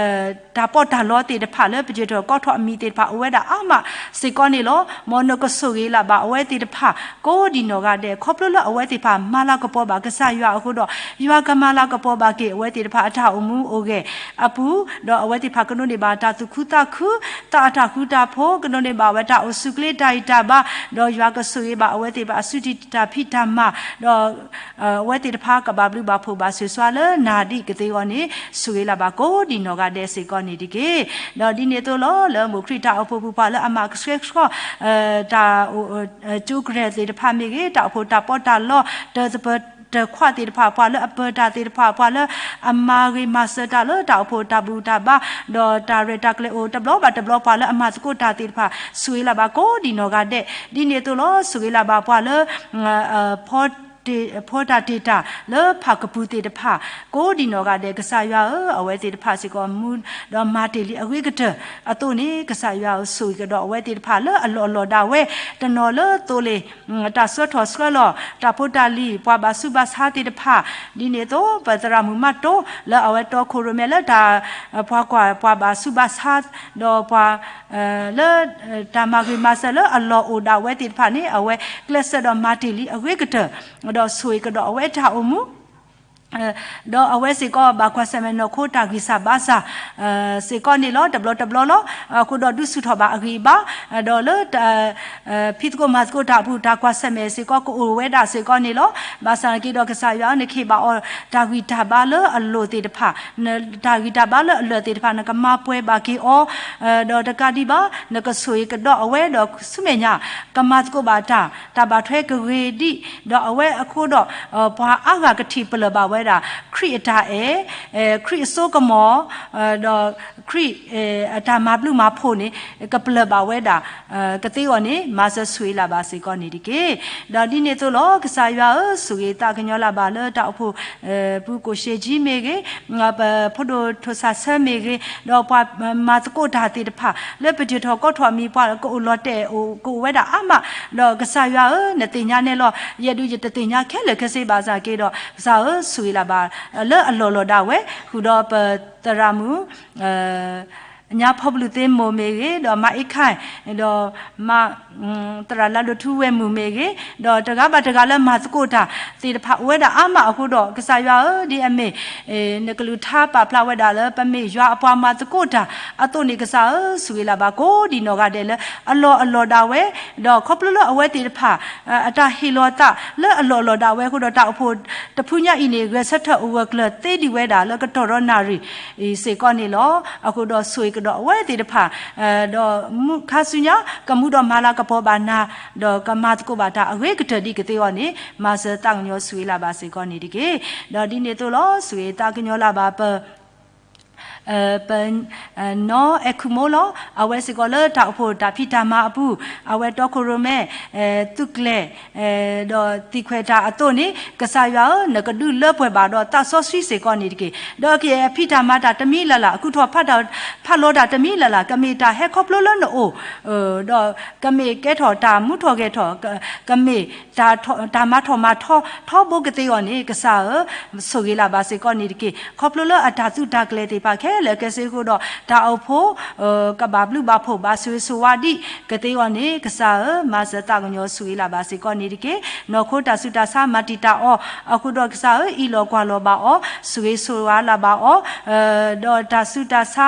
တၢ်ပီးတၢ်လီသ့ၣ်တဖၣ်လၢပယီၤထီၣ်ကီၢ်ထီၣ်အမံၤသ့ၣ်တဖၣ် အိၣ်ဝဲဒၣ်အါမးစ့ၢ်ကီးန့ၣ်လီၤ. မ်နကဆိၣ်ဂ့ၤလၢ်ဘၣ်အဝဲသ့ၣ်တဖၣ် ကိးဒံးနီၢ်ဂၤဒဲး ခီဖျိလၢအဝဲသ့ၣ်တဖၣ်မၤလၤကပီၤဘၣ်ကစၢ်ယွၤအဃိဒီး ယွၤကမၤလၤကပီၤဘၣ်က့ၤအဝဲသ့ၣ်တဖၣ်အတၢ်အိၣ်မူအိၣ်ဂဲၤအပူၤ, ဒီးအဝဲသ့ၣ်တဖၣ်ကဒိးန့ၢ်ဘၣ်တၢ်သူၣ်ခုသးခု, သးအတၢ်ဃူတၢ်ဖိး, ကဒိးန့ၢ်ဘၣ်ဝဲတၢ်အိၣ်ဆူၣ်ချ့တၢ်ဂံၢ်တၢ်ဘါ, ဒီးယွၤကဆိၣ်ဂ့ၤဘၣ်အဝဲသ့ၣ်တဖၣ်အစုတံၢ်တၢ်ဖံးတၢ်မၤ, ဒီး အဝဲသ့ၣ်တဖၣ်ကဘၣ်ဘျုးဘၣ်ဖှိၣ်ဘၣ်ဆိၣ်ဂ့ၤလၢနၤဒ်ကသ့အဂီၢ်န့ၣ် ဆိၣ်ဂ့ၤလၢ်ဘၣ်ကိးဒံးနီၢ်ဂၤဒဲးစ့ၢ်ကီးန့ၣ်တက့ၢ်. ဒီးဒ်န့ၣ်အသိးလီၤ, လၢမိၢ်ခရံာ်တၢ်အိၣ်ဖှိၣ်ပူၤ ပှၤလၢအမၤကဆှဲကဆှီ တၢ် ကၠိကရဲးသ့ၣ်တဖၣ်မ့ၢ်ဂ့ၤ, တၢ်အိၣ်ဖှိၣ်တၢ်ပီးတၢ်လီ တၢ်သပၢၤတၢ်ခွးသ့ၣ်တဖၣ်, ပှၤလၢအပၢၤတၢ်သ့ၣ်တဖၣ်, ပှၤလၢအမၤဂ့ၤမၤစၢၤတၢ်လၢတၢ်အိၣ်ဖှိၣ်တၢ်ဘူၣ်တၢ်ဘါ, ဒီးတၢ်ရဲၣ်တၢ်ကျဲၤအိၣ်တဘျီဘၣ်တဘျီ, ပှၤလၢအမၤသကိးတၢ်သ့ၣ်တဖၣ် ဆိၣ်ဂ့ၤလၢ်ဘၣ်ကိးဒံးနီၢ်ဂၤဒဲး, ဒ်န့ၣ်အသိးလီၤ, ဆိၣ်ဂ့ၤလၢ်ဘၣ်ပှၤလၢ ဖီတၢ်တ့ၢ်တၢ်လၢဖၣ်ကပူၤသ့ၣ်တဖၣ် ကိးဒံးနီၢ်ဂၤဒဲး, ကစၢ်ယွၤဧၢ, အဝဲသ့ၣ်တဖၣ်စ့ၢ်ကီးမူဒီးမၤတ့ၢ်လံအဂ့ၤကတၢၢ်အသိးန့ၣ်, ကစၢ်ယွၤဧၢ, ဆိၣ်ဂ့ၤကဒီးအဝဲသ့ၣ်တဖၣ်လၢအလီၢ်အလီၢ်ဒၣ်ဝဲ, တနီၤလၢသိလ့ၣ် တၢ်ဆှၢထီၣ်ဆှၢလီၤ, တၢ်ဖိတၢ်လံၤ, ပှၤဘၣ်ဆူးဘၣ်ဆါသ့ၣ်တဖၣ်, ဒ်န့ၣ်အသိး ပသရၣ်မုၣ်မးတိ လၢအဝဲတီခိၣ်ရိၣ်မဲလၢတၢ် ပှၤကွၢ်ပှၤဘၣ်ဆူးဘၣ်ဆါ, ဒီးပှၤ လၢ တၢ်မၤဂ့ၤမၤစၢၤလၢအလီၢ်အိၣ်ဒၣ်ဝဲသ့ၣ်တဖၣ်န့ၣ် အဝဲကျဲးစၢးဒီးမၤတ့ၢ်လံအဂ့ၤကတၢၢ်, ဒီးဆိၣ်ဂ့ၤကဒီးအဝဲတၢ်အိၣ်မူ ဒီးအဝဲစ့ၢ်ကီးဘၣ်ကွၢ်ဆၢၣ်မဲာ်နီၢ်ခိတၢ်ဂံၢ်စၢ်ဘါစၢ် စ့ၢ်ကီးန့ၣ်လီၤ. တဘျီတဘျီလီၤ. အဃိဒီးဒုးဆူၣ်ထီၣ်ဘၣ်အဂံၢ်အဘါ, ဒီးလၢ ဖံးသကိးမၤသကိးတၢ်အပူၤ တၢ်ကွၢ်ဆၢၣ်မဲာ်စ့ၢ်ကီးကအိၣ်ဝဲဒၣ်စ့ၢ်ကီးန့ၣ်လီၤ. ဘၣ်ဆၣ်နာ်က့ဒီး ကစၢ်ယွၤ နကဟ့ၣ်ဘၣ်အီၤ တၢ်ဂံၢ်တၢ်ဘါလၢအလိၣ်သ့ၣ်တဖၣ်, တၢ်ဂံၢ်တၢ်ဘါလၢအလၢာ်သ့ၣ်တဖၣ် နကမၤပှဲၤဘၣ်က့ၤအီၤ, ဒီးတကးဒံးဘၣ် နကဆိၣ်ဂ့ၤကဒီးအဝဲဒီးဆူမဲာ်ညါ ကမၤသကိးဘၣ်တၢ် တၢ်ဘၣ်ထွဲကဂ့ၤဒံး, ဒီးအဝဲအဃိဒီး ပှၤအါဂၤကထံၣ်ပလၢၢ်ဘၣ်ဝဲဒၣ် ခရံာ်အတၢ်အဲၣ်, ခရံာ်အစိကမီၤ, ဒီးခရံာ် အတၢ်မၤဘျုးမၤဖှိၣ်န့ၣ် ကပလၢၢ်ဘၣ်ဝဲဒၣ် ကသ့အဂီၢ်န့ၣ် မၤစၢၤဆိၣ်ဂ့ၤလၢ်ဘၣ်စ့ၢ်ကီးန့ၣ်တက့ၢ်. ဒီးဒ်န့ၣ်အသိးလီၤ. ကစၢ်ယွၤဧၢ, ဆိၣ်ဂ့ၤသးကညီၤလၢ်ဘၣ်လၢတၢ်အိၣ်ဖှိၣ် ပူၤကိၣ်ရှ့ကၠံမ့ၢ်ဂ့ၤ, ပဖိဒိၣ်ထိၣ်စၢ်ဆၢမ့ၢ်ဂ့ၤ, ဒီးပှၤမၤသကိးတၢ်သ့ၣ်တဖၣ် လၢပယီၤထီၣ်ကီၢ်ထီၣ်အမံၤ ပှၤကအိၣ်လီၤတဲာ်အိၣ် ကအိၣ်ဝဲဒၣ်အါမး, ဒီးကစၢ်ယွၤဧၢ, နသ့ၣ်ညါနဲလီၤ. ယဲဒၣ်ယတသ့ၣ်ညါခဲလၢာ်ခဲဆ့ဘၣ်ဆၣ်က့ဒီး ကစၢ်ဧၢ, ဆိၣ်ဂ့ၤလၢ်ဘၣ် လၢအလီၢ်လီၤဒၣ်ဝဲ, ဃုာ်ဒီးပသရၣ်မုၣ် ညါဖီဘျုးသ့မိၢ်မ့ၢ်ဂ့ၤ, ဒီးမါအ့ခၢၣ်, ဒီးမါ သရၣ်လါဒိၣ်ထူဝဲၢ်မုၣ်မ့ၢ်ဂ့ၤ, ဒီးတဂၤဘၣ်တဂၤလၢမၤသကိးတၢ်သ့ၣ်တဖၣ် အိၣ်ဝဲဒၣ်အါမးအဃိဒီး ကစၢ်ယွၤဧၢ, ဒ်အမ့ၢ် နကလုၢ်ကထါပာ်ဖျါဝဲဒၣ်လၢ ပမ့ၢ်ယွၤအပှၤမၤသကိးတၢ်အသိးန့ၣ် ကစၢ်ဧၢ, ဆိၣ်ဂ့ၤလၢ်ဘၣ်ကိးဒံးနီၢ်ဂၤဒဲးလၢ အလီၢ်အလီၢ်ဒၣ်ဝဲ, ဒီးခီဖျိလၢအဝဲသ့ၣ်တဖၣ် အတၢ်ဟ့ၣ်လီၤသးလၢအလီၢ်အလီၢ်ဒၣ်ဝဲအဃိဒီး တၢ်အိၣ်ဖှိၣ်တဖုညါအံၤန့ၣ် ဂဲၤဆၢထၢၣ်အိၣ်ဂၢၢ်ကျၢၤသ့ဒံးဝဲဒၣ်လၢကတီၢ်ဒီးနၣ်ရံၣ် စ့ၢ်ကီးန့ၣ်လီၤ. အဃိဒီးဆိၣ်ဂ့ၤကဒီးအဝဲသ့ၣ်တဖၣ်, ဒီးမုၢ်ခါဆူညါ ကမူဒီးမၤလၤကပီၤဘၣ်နၤ, ဒီးကမၤသကိးဘၣ်တၢ်အဂ့ၤကတၢၢ်ဒ်ကသ့အဂီၢ်န့ၣ် မၤစၢၤသးကညီၤဆိၣ်ဂ့ၤလၢ်ဘၣ်စ့ၢ်ကီးန့ၣ်တက့ၢ်. ဒီးဒ်န့ၣ်အသိးလီၤ. ဆိၣ်ဂ့ၤသးကညီၤလၢ်ဘၣ်ပ ပနီၢ်အဲၣ်ခူမိၢ်လီၤ. အဝဲစ့ၢ်ကီးလၢတၢ်အိၣ်ဖှိၣ်တၢ်ဖံးတၢ်မၤအပူၤ, အဝဲတီခိၣ်ရိၣ်မဲ သုးကျဲၤ ဒီးသံခွဲးတၢ်အသိးန့ၣ် ကစၢ်ယွၤဧၢ, နကဒုးလၢပှဲၤဘၣ်ဒီးသးစီဆှံစ့ၢ်ကီးန့ၣ်တက့ၢ်. ဒီးကဖံးတၢ်မၤတၢ်တမံၤလၢ်လၢ်, ကူၣ်ထီၣ်ဖးလီၤတၢ်တမံၤလၢ်လၢ်, ကမ့ၢ်တၢ်ဟဲခီဖျိလၢနအိၣ်, ဒီးကမ့ၢ်ကဲထီၣ်တၢ်မူထီၣ်ဂဲၤထီၣ်, ကမ့ၢ် တၢ်မၤထီၣ်မၤထီထီဘိကသ့အဂီၢ်န့ၣ် ကစၢ်ဧၢ, ဆိၣ်ဂ့ၤလၢ်ဘၣ်စ့ၢ်ကီးန့ၣ်တက့ၢ်. ခီဖျိလၢအတၢ်သုးတၢ်ကျဲၤသ့ၣ်တဖၣ်ခဲ လၢကစၢ်ယွၤတၢ်မၤတၢ်ခဲလၢာ်ခဲဆ့အဃိဒီး တၢ်အိၣ်ဖှိၣ် ကဘၣ်ဘျုးဘၣ်ဖှိၣ်ဘၣ်ဆိၣ်ဂ့ၤဆိၣ်ဝါဒံးကသ့အီၤန့ၣ် ကစၢ်ဧၢ, မၤစၢၤသးကညီၤဆိၣ်ဂ့ၤလၢ်ဘၣ်စ့ၢ်ကီးန့ၣ်တက့ၢ်. နီၢ်ခိတၢ်ဆူးတၢ်ဆါမၤတံာ်တာ်အီၤအဃိဒီး ကစၢ်ဧၢ, အံးလီၤကွၢ်လီၤဘၣ်အီၤ, ဆိၣ်ဂ့ၤဆိၣ်ဝါလၢ်ဘၣ်အီၤ, ဒီးတၢ်ဆူးတၢ်ဆါ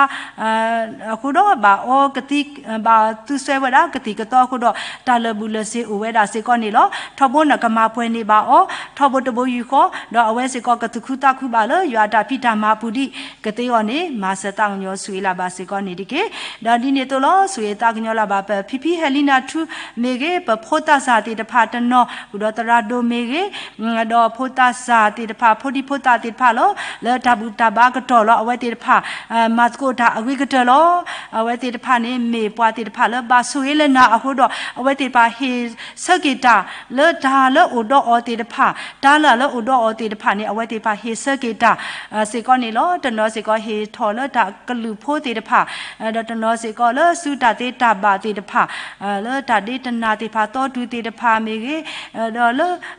အဃိဒီးဘၣ်အီကသံ, ဘၣ်သူစွဲဝဲဒၣ်ကသံၣ်ကသီအဃိဒီး တၢ်လၢာ်ဘူၣ်လၢာ်စ့ၤအိၣ်ဝဲဒၣ်စ့ၢ်ကီးန့ၣ်လီၤ. ထီဘိနကမၤပှဲၤန့ၢ်ဘၣ်အီၤ, ထီဘိတဘိယူၢ်ဃီ, ဒီးအဝဲစ့ၢ်ကီးကသူၣ်ခုသးခုဘၣ်လၢယွၤအတၢ်ဖံးတၢ်မၤအပူၤဒံးကသ့အီၤန့ၣ် မၤစၢၤသးကညီၤဆိၣ်ဂ့ၤလၢ်ဘၣ်စ့ၢ်ကီးန့ၣ်တက့ၢ်. ဒီးဒ်န့ၣ်အသိးလီၤ ဆိၣ်ဂ့ၤသးကညီၤလၢ်ဘၣ်ပဖံဖံဟဲလံနၢ်ထူမ့ၢ်ဂ့ၤ, ပဖိသၣ်စၢ်သ့ၣ်တဖၣ်တနီၤ, ဃုာ်ဒီးသရၣ်ဒိၣ်မ့ၢ်ဂ့ၤ, ဒီးဖိသၣ်စၢ်သ့ၣ်တဖၣ် ဖိဒံဖိသၣ်သ့ၣ်တဖၣ်လီၤ, လၢတၢ်ဘူၣ်တၢ်ဘါကတီၢ်လီၤ အဝဲသ့ၣ်တဖၣ် မၤသကိးတၢ်အဂ့ၤကတၢၢ်လီၤ. အဝဲသ့ၣ်တဖၣ်န့ၣ်မ့ၢ်ပှၤသ့ၣ်တဖၣ်လၢဘၣ်ဆိၣ်ဂ့ၤလၢနၤအဃိဒီး အဝဲသ့ၣ်တဖၣ်ဟ့ၣ်ဆၢက့ၤတၢ်လၢတၢ်လၢအိၣ်ဒီးအီၤသ့ၣ်တဖၣ်, တၢ်လၢအလၢအိၣ်ဒီးအီၤသ့ၣ်တဖၣ်န့ၣ် အဝဲသ့ၣ်တဖၣ်ဟ့ၣ်ဆၢက့ၤတၢ် စ့ၢ်ကီးန့ၣ်လီၤ. တနီၤစ့ၢ်ကီးဟ့ၣ်ထီၣ်လၢတၢ်ကလုၢ်ဖိသ့ၣ်တဖၣ်, ဒီးတနီၤစ့ၢ်ကီးလၢစုတၢ်သ့တၢ်ဘၣ်သ့ၣ်တဖၣ်, လၢတၢ်ဒ့တနၢ်သ့ၣ်တဖၣ် သီတူၢ်သ့ၣ်တဖၣ်မ့ၢ်ဂ့ၤ, ဒီးလၢ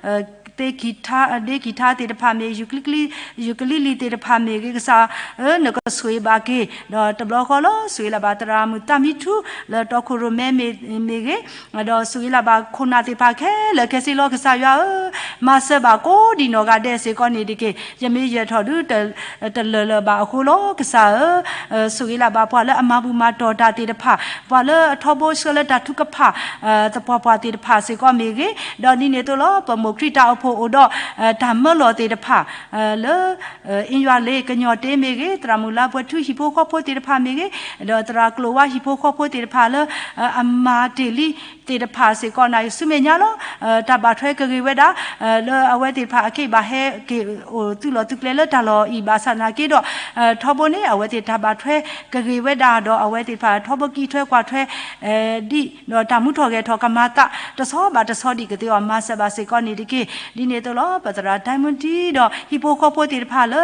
ဒ့ကံၤထါသ့ၣ်တဖၣ်မ့ၢ်, ယူၤကလံလံၤသ့ၣ်တဖၣ်မ့ၢ်ဂ့ၤ, ကစၢ်ဧၢ, နကဆိၣ်ဂ့ၤဘၣ်က့ၤ, ဒီးတဘျီဃီလီၤ ဆိၣ်ဂ့ၤလၢ်ဘၣ်သရၣ်မုၣ်သးမံထူ လၢတီခိၣ်ရိၣ်မဲမ့ၢ်ဂ့ၤ, ဒီးဆိၣ်ဂ့ၤလၢ်ဘၣ်ခိၣ်နၢ်သ့ၣ်တဖၣ်ခဲလၢာ်ခဲဆ့လီၤ ကစၢ်ယွၤဧၢ, မၤစၢၤဘၣ်ကိးဒံးနီၢ်ဂၤဒဲးစ့ၢ်ကီးန့ၣ်တက့ၢ်. ယမ့ၢ်ယဲၢ်ထီၣ်ဒု တလၢာ်လၢၤဘၣ်အဃိလီၤ ကစၢ်ဧၢ, ဆိၣ်ဂ့ၤလၢ်ဘၣ်ပှၤလၢအမၤဘူၣ်မၤတီၢ်တၢ်သ့ၣ်တဖၣ်, ပှၤလၢအထီဘိဆှၢလၢတၢ်ထုကဖၣ် သပှၢ်ပှၢ်သ့ၣ်တဖၣ်စ့ၢ်ကီးမ့ၢ်ဂ့ၤ, ဒီးဒ်န့ၣ်အသိးလီၤ ပမိၢ်ခရံာ်တၢ်အိၣ်ဖှိၣ်အိၣ်ဒီး တၢ်မၢလီၤသ့ၣ်တဖၣ် လၢ အ့ယွၤလ့ကညီၤတ့မ့ၢ်ဂ့ၤ, သရၣ်မုၣ်လါပှဲၤထူဟံၣ်ဖိဃီဖိသ့ၣ်တဖၣ်မ့ၢ်ဂ့ၤ, ဒီးသရၣ်ကျိၤဝါဟံၣ်ဖိဃီဖိသ့ၣ်တဖၣ်လၢ အမၤတ့ၢ်လံသ့ၣ်တဖၣ်စ့ၢ်ကီးန့ၣ် ဆူမဲာ်ညါလီၤ. တၢ်ဘၣ်ထွဲကဂ့ၤဝဲဒၣ် လၢအဝဲသ့ၣ်တဖၣ်အက့ၢ်ဘၣ်ဟဲက့ၤအိၣ်သုးလီၢ်သုးကျဲလၢတၢ်လီၢ်အံၤဘၣ်ဆၣ်နာ်က့ဒီး ထီဘိန့ၣ် အဝဲသ့ၣ်တၢ်ဘၣ်ထွဲကဂ့ၤဝဲဒၣ်ဒီး အဝဲသ့ၣ်တဖၣ်ထီဘိကံထွဲကွၢ်ထွဲ ဒံးဒီးတၢ်မူထီၣ်ဂဲၤထီၣ်ကမၤသး တဆီဘၣ်တဆီဒံးကသ့အီၤ မၤစၢၤဘၣ်စ့ၢ်ကီးန့ၣ်တက့ၢ်. ဒ်န့ၣ်အသိးလီၤ ပသရၣ်ဒိၣ်မူဒံဒီး ဟံၣ်ဖိဃီဖိသ့ၣ်တဖၣ်လၢ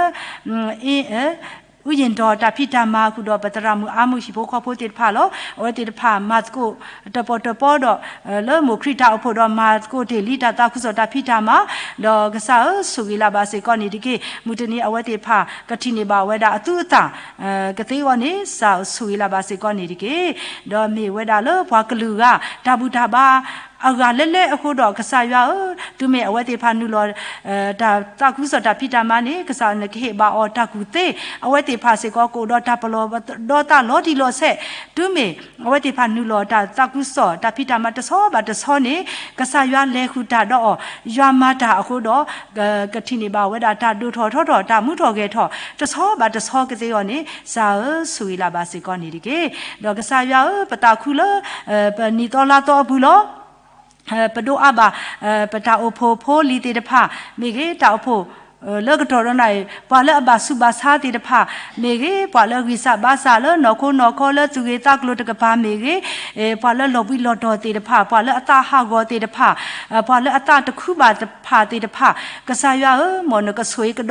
အ့ အူယ့ၣ်ဒီးတၢ်ဖံးတၢ်မၤဃုာ်ဒီး ပသရၣ်မုၣ်အါမုၣ်ဟံၣ်ဖိဃီဖိသ့ၣ်တဖၣ်လီၤ. အဝဲသ့ၣ်တဖၣ်မၤသကိး တပီၤတပီၤဒီး လၢမိၢ်ခရံာ်တၢ်အိၣ်ဖှိၣ်ဒီး မၤသကိးတ့ၢ်လံတၢ်သးခုကစီၣ်တၢ်ဖံးတၢ်မၤ ဒီးကစၢ်ဧၢ ဆိၣ်ဂ့ၤလၢ်ဘၣ်စ့ၢ်ကီးန့ၣ်တက့ၢ်. မုၢ်တနံၤအဝဲသ့ၣ်တဖၣ် ကထံၣ်န့ၢ်ဘၣ်ဝဲဒၣ်အသူအသၣ် ကသ့အဂီၢ်န့ၣ် ကစၢ်ဧၢ ဆိၣ်ဂ့ၤလၢ်ဘၣ်စ့ၢ်ကီးန့ၣ်တက့ၢ်. ဒီးမ့ၢ်ဝဲဒၣ်လၢပှၤကလုာ်ဂၤ တၢ်ဘူၣ်တၢ်ဘါ အဂၤလဲၢ်လဲၢ်အဃိဒီး ကစၢ်ယွၤဧၢ, တုၤမ့ၢ်အဝဲသ့ၣ်တဖၣ်နုာ်လီၤ တၢ်သးခုကစီၣ်တၢ်ဖံးတၢ်မၤန့ၣ် ကစၢ်နကဟ့ၣ်ဘၣ်အီၤတၢ်ကူၣ်သ့, အဝဲသ့ၣ်တဖၣ်စ့ၢ်ကီးကအိၣ်ဒီးတၢ်ပလီၢ်ဒီသးလီၤတံၢ်လီၤဆဲး, တုၤမ့ၢ်အဝဲသ့ၣ်တဖၣ်နုာ်လီၤတၢ်သးခုကစီၣ်တၢ်ဖံးတၢ်မၤတဆီဘၣ်တဆီန့ၣ် ကစၢ်ယွၤလဲၤဃုာ်တၢ်ဒီးအီၤ, ယွၤမၤတၢ်အဃိဒီး ကထံၣ်န့ၢ်ဘၣ်ဝဲဒၣ်တၢ်ဒိၣ်ထီၣ်ထီထီၣ် တၢ်မူထီၣ်ဂဲၤထီၣ် တဆီဘၣ်တဆီကသ့အီၤန့ၣ် ကစၢ်ဧၢ ဆိၣ်ဂ့ၤလၢ်ဘၣ်စ့ၢ်ကီးန့ၣ်တက့ၢ်. ဒီးကစၢ်ယွၤဧၢ ပသးခုလၢ ပနံၣ်သီလါသီအပူၤလီၤ. ပဒိးအါဘၣ် ပတၢ်အိၣ်ဖှိၣ်ဖိလံၤသ့ၣ်တဖၣ်မ့ၢ်ဂ့ၤ, တၢ်အိၣ်ဖှိၣ် လၢကတီၢ်ဒီးနၤအံၤ ပှၤလၢအဘၣ်ဆူးဘၣ်ဆါသ့ၣ်တဖၣ်မ့ၢ်ဂ့ၤ, ပှၤလၢဂံၢ်စၢ်ဘါစၢ်လၢနီၢ်ခိနီၢ်ခီလၢသူၣ်ဂ့ၤသးကျိၤတကပၤမ့ၢ်ဂ့ၤ, ပှၤလၢလီၤဘှံးလီၤတီၤသ့ၣ်တဖၣ်, ပှၤလၢအသးဟးဂီၤသ့ၣ်တဖၣ်, ပှၤလၢအသးတခုဘၣ်တဖၣ်သ့ၣ်တဖၣ်, ကစၢ်ယွၤဧၢ, မ်နကဆိၣ်ဂ့ၤကဒီး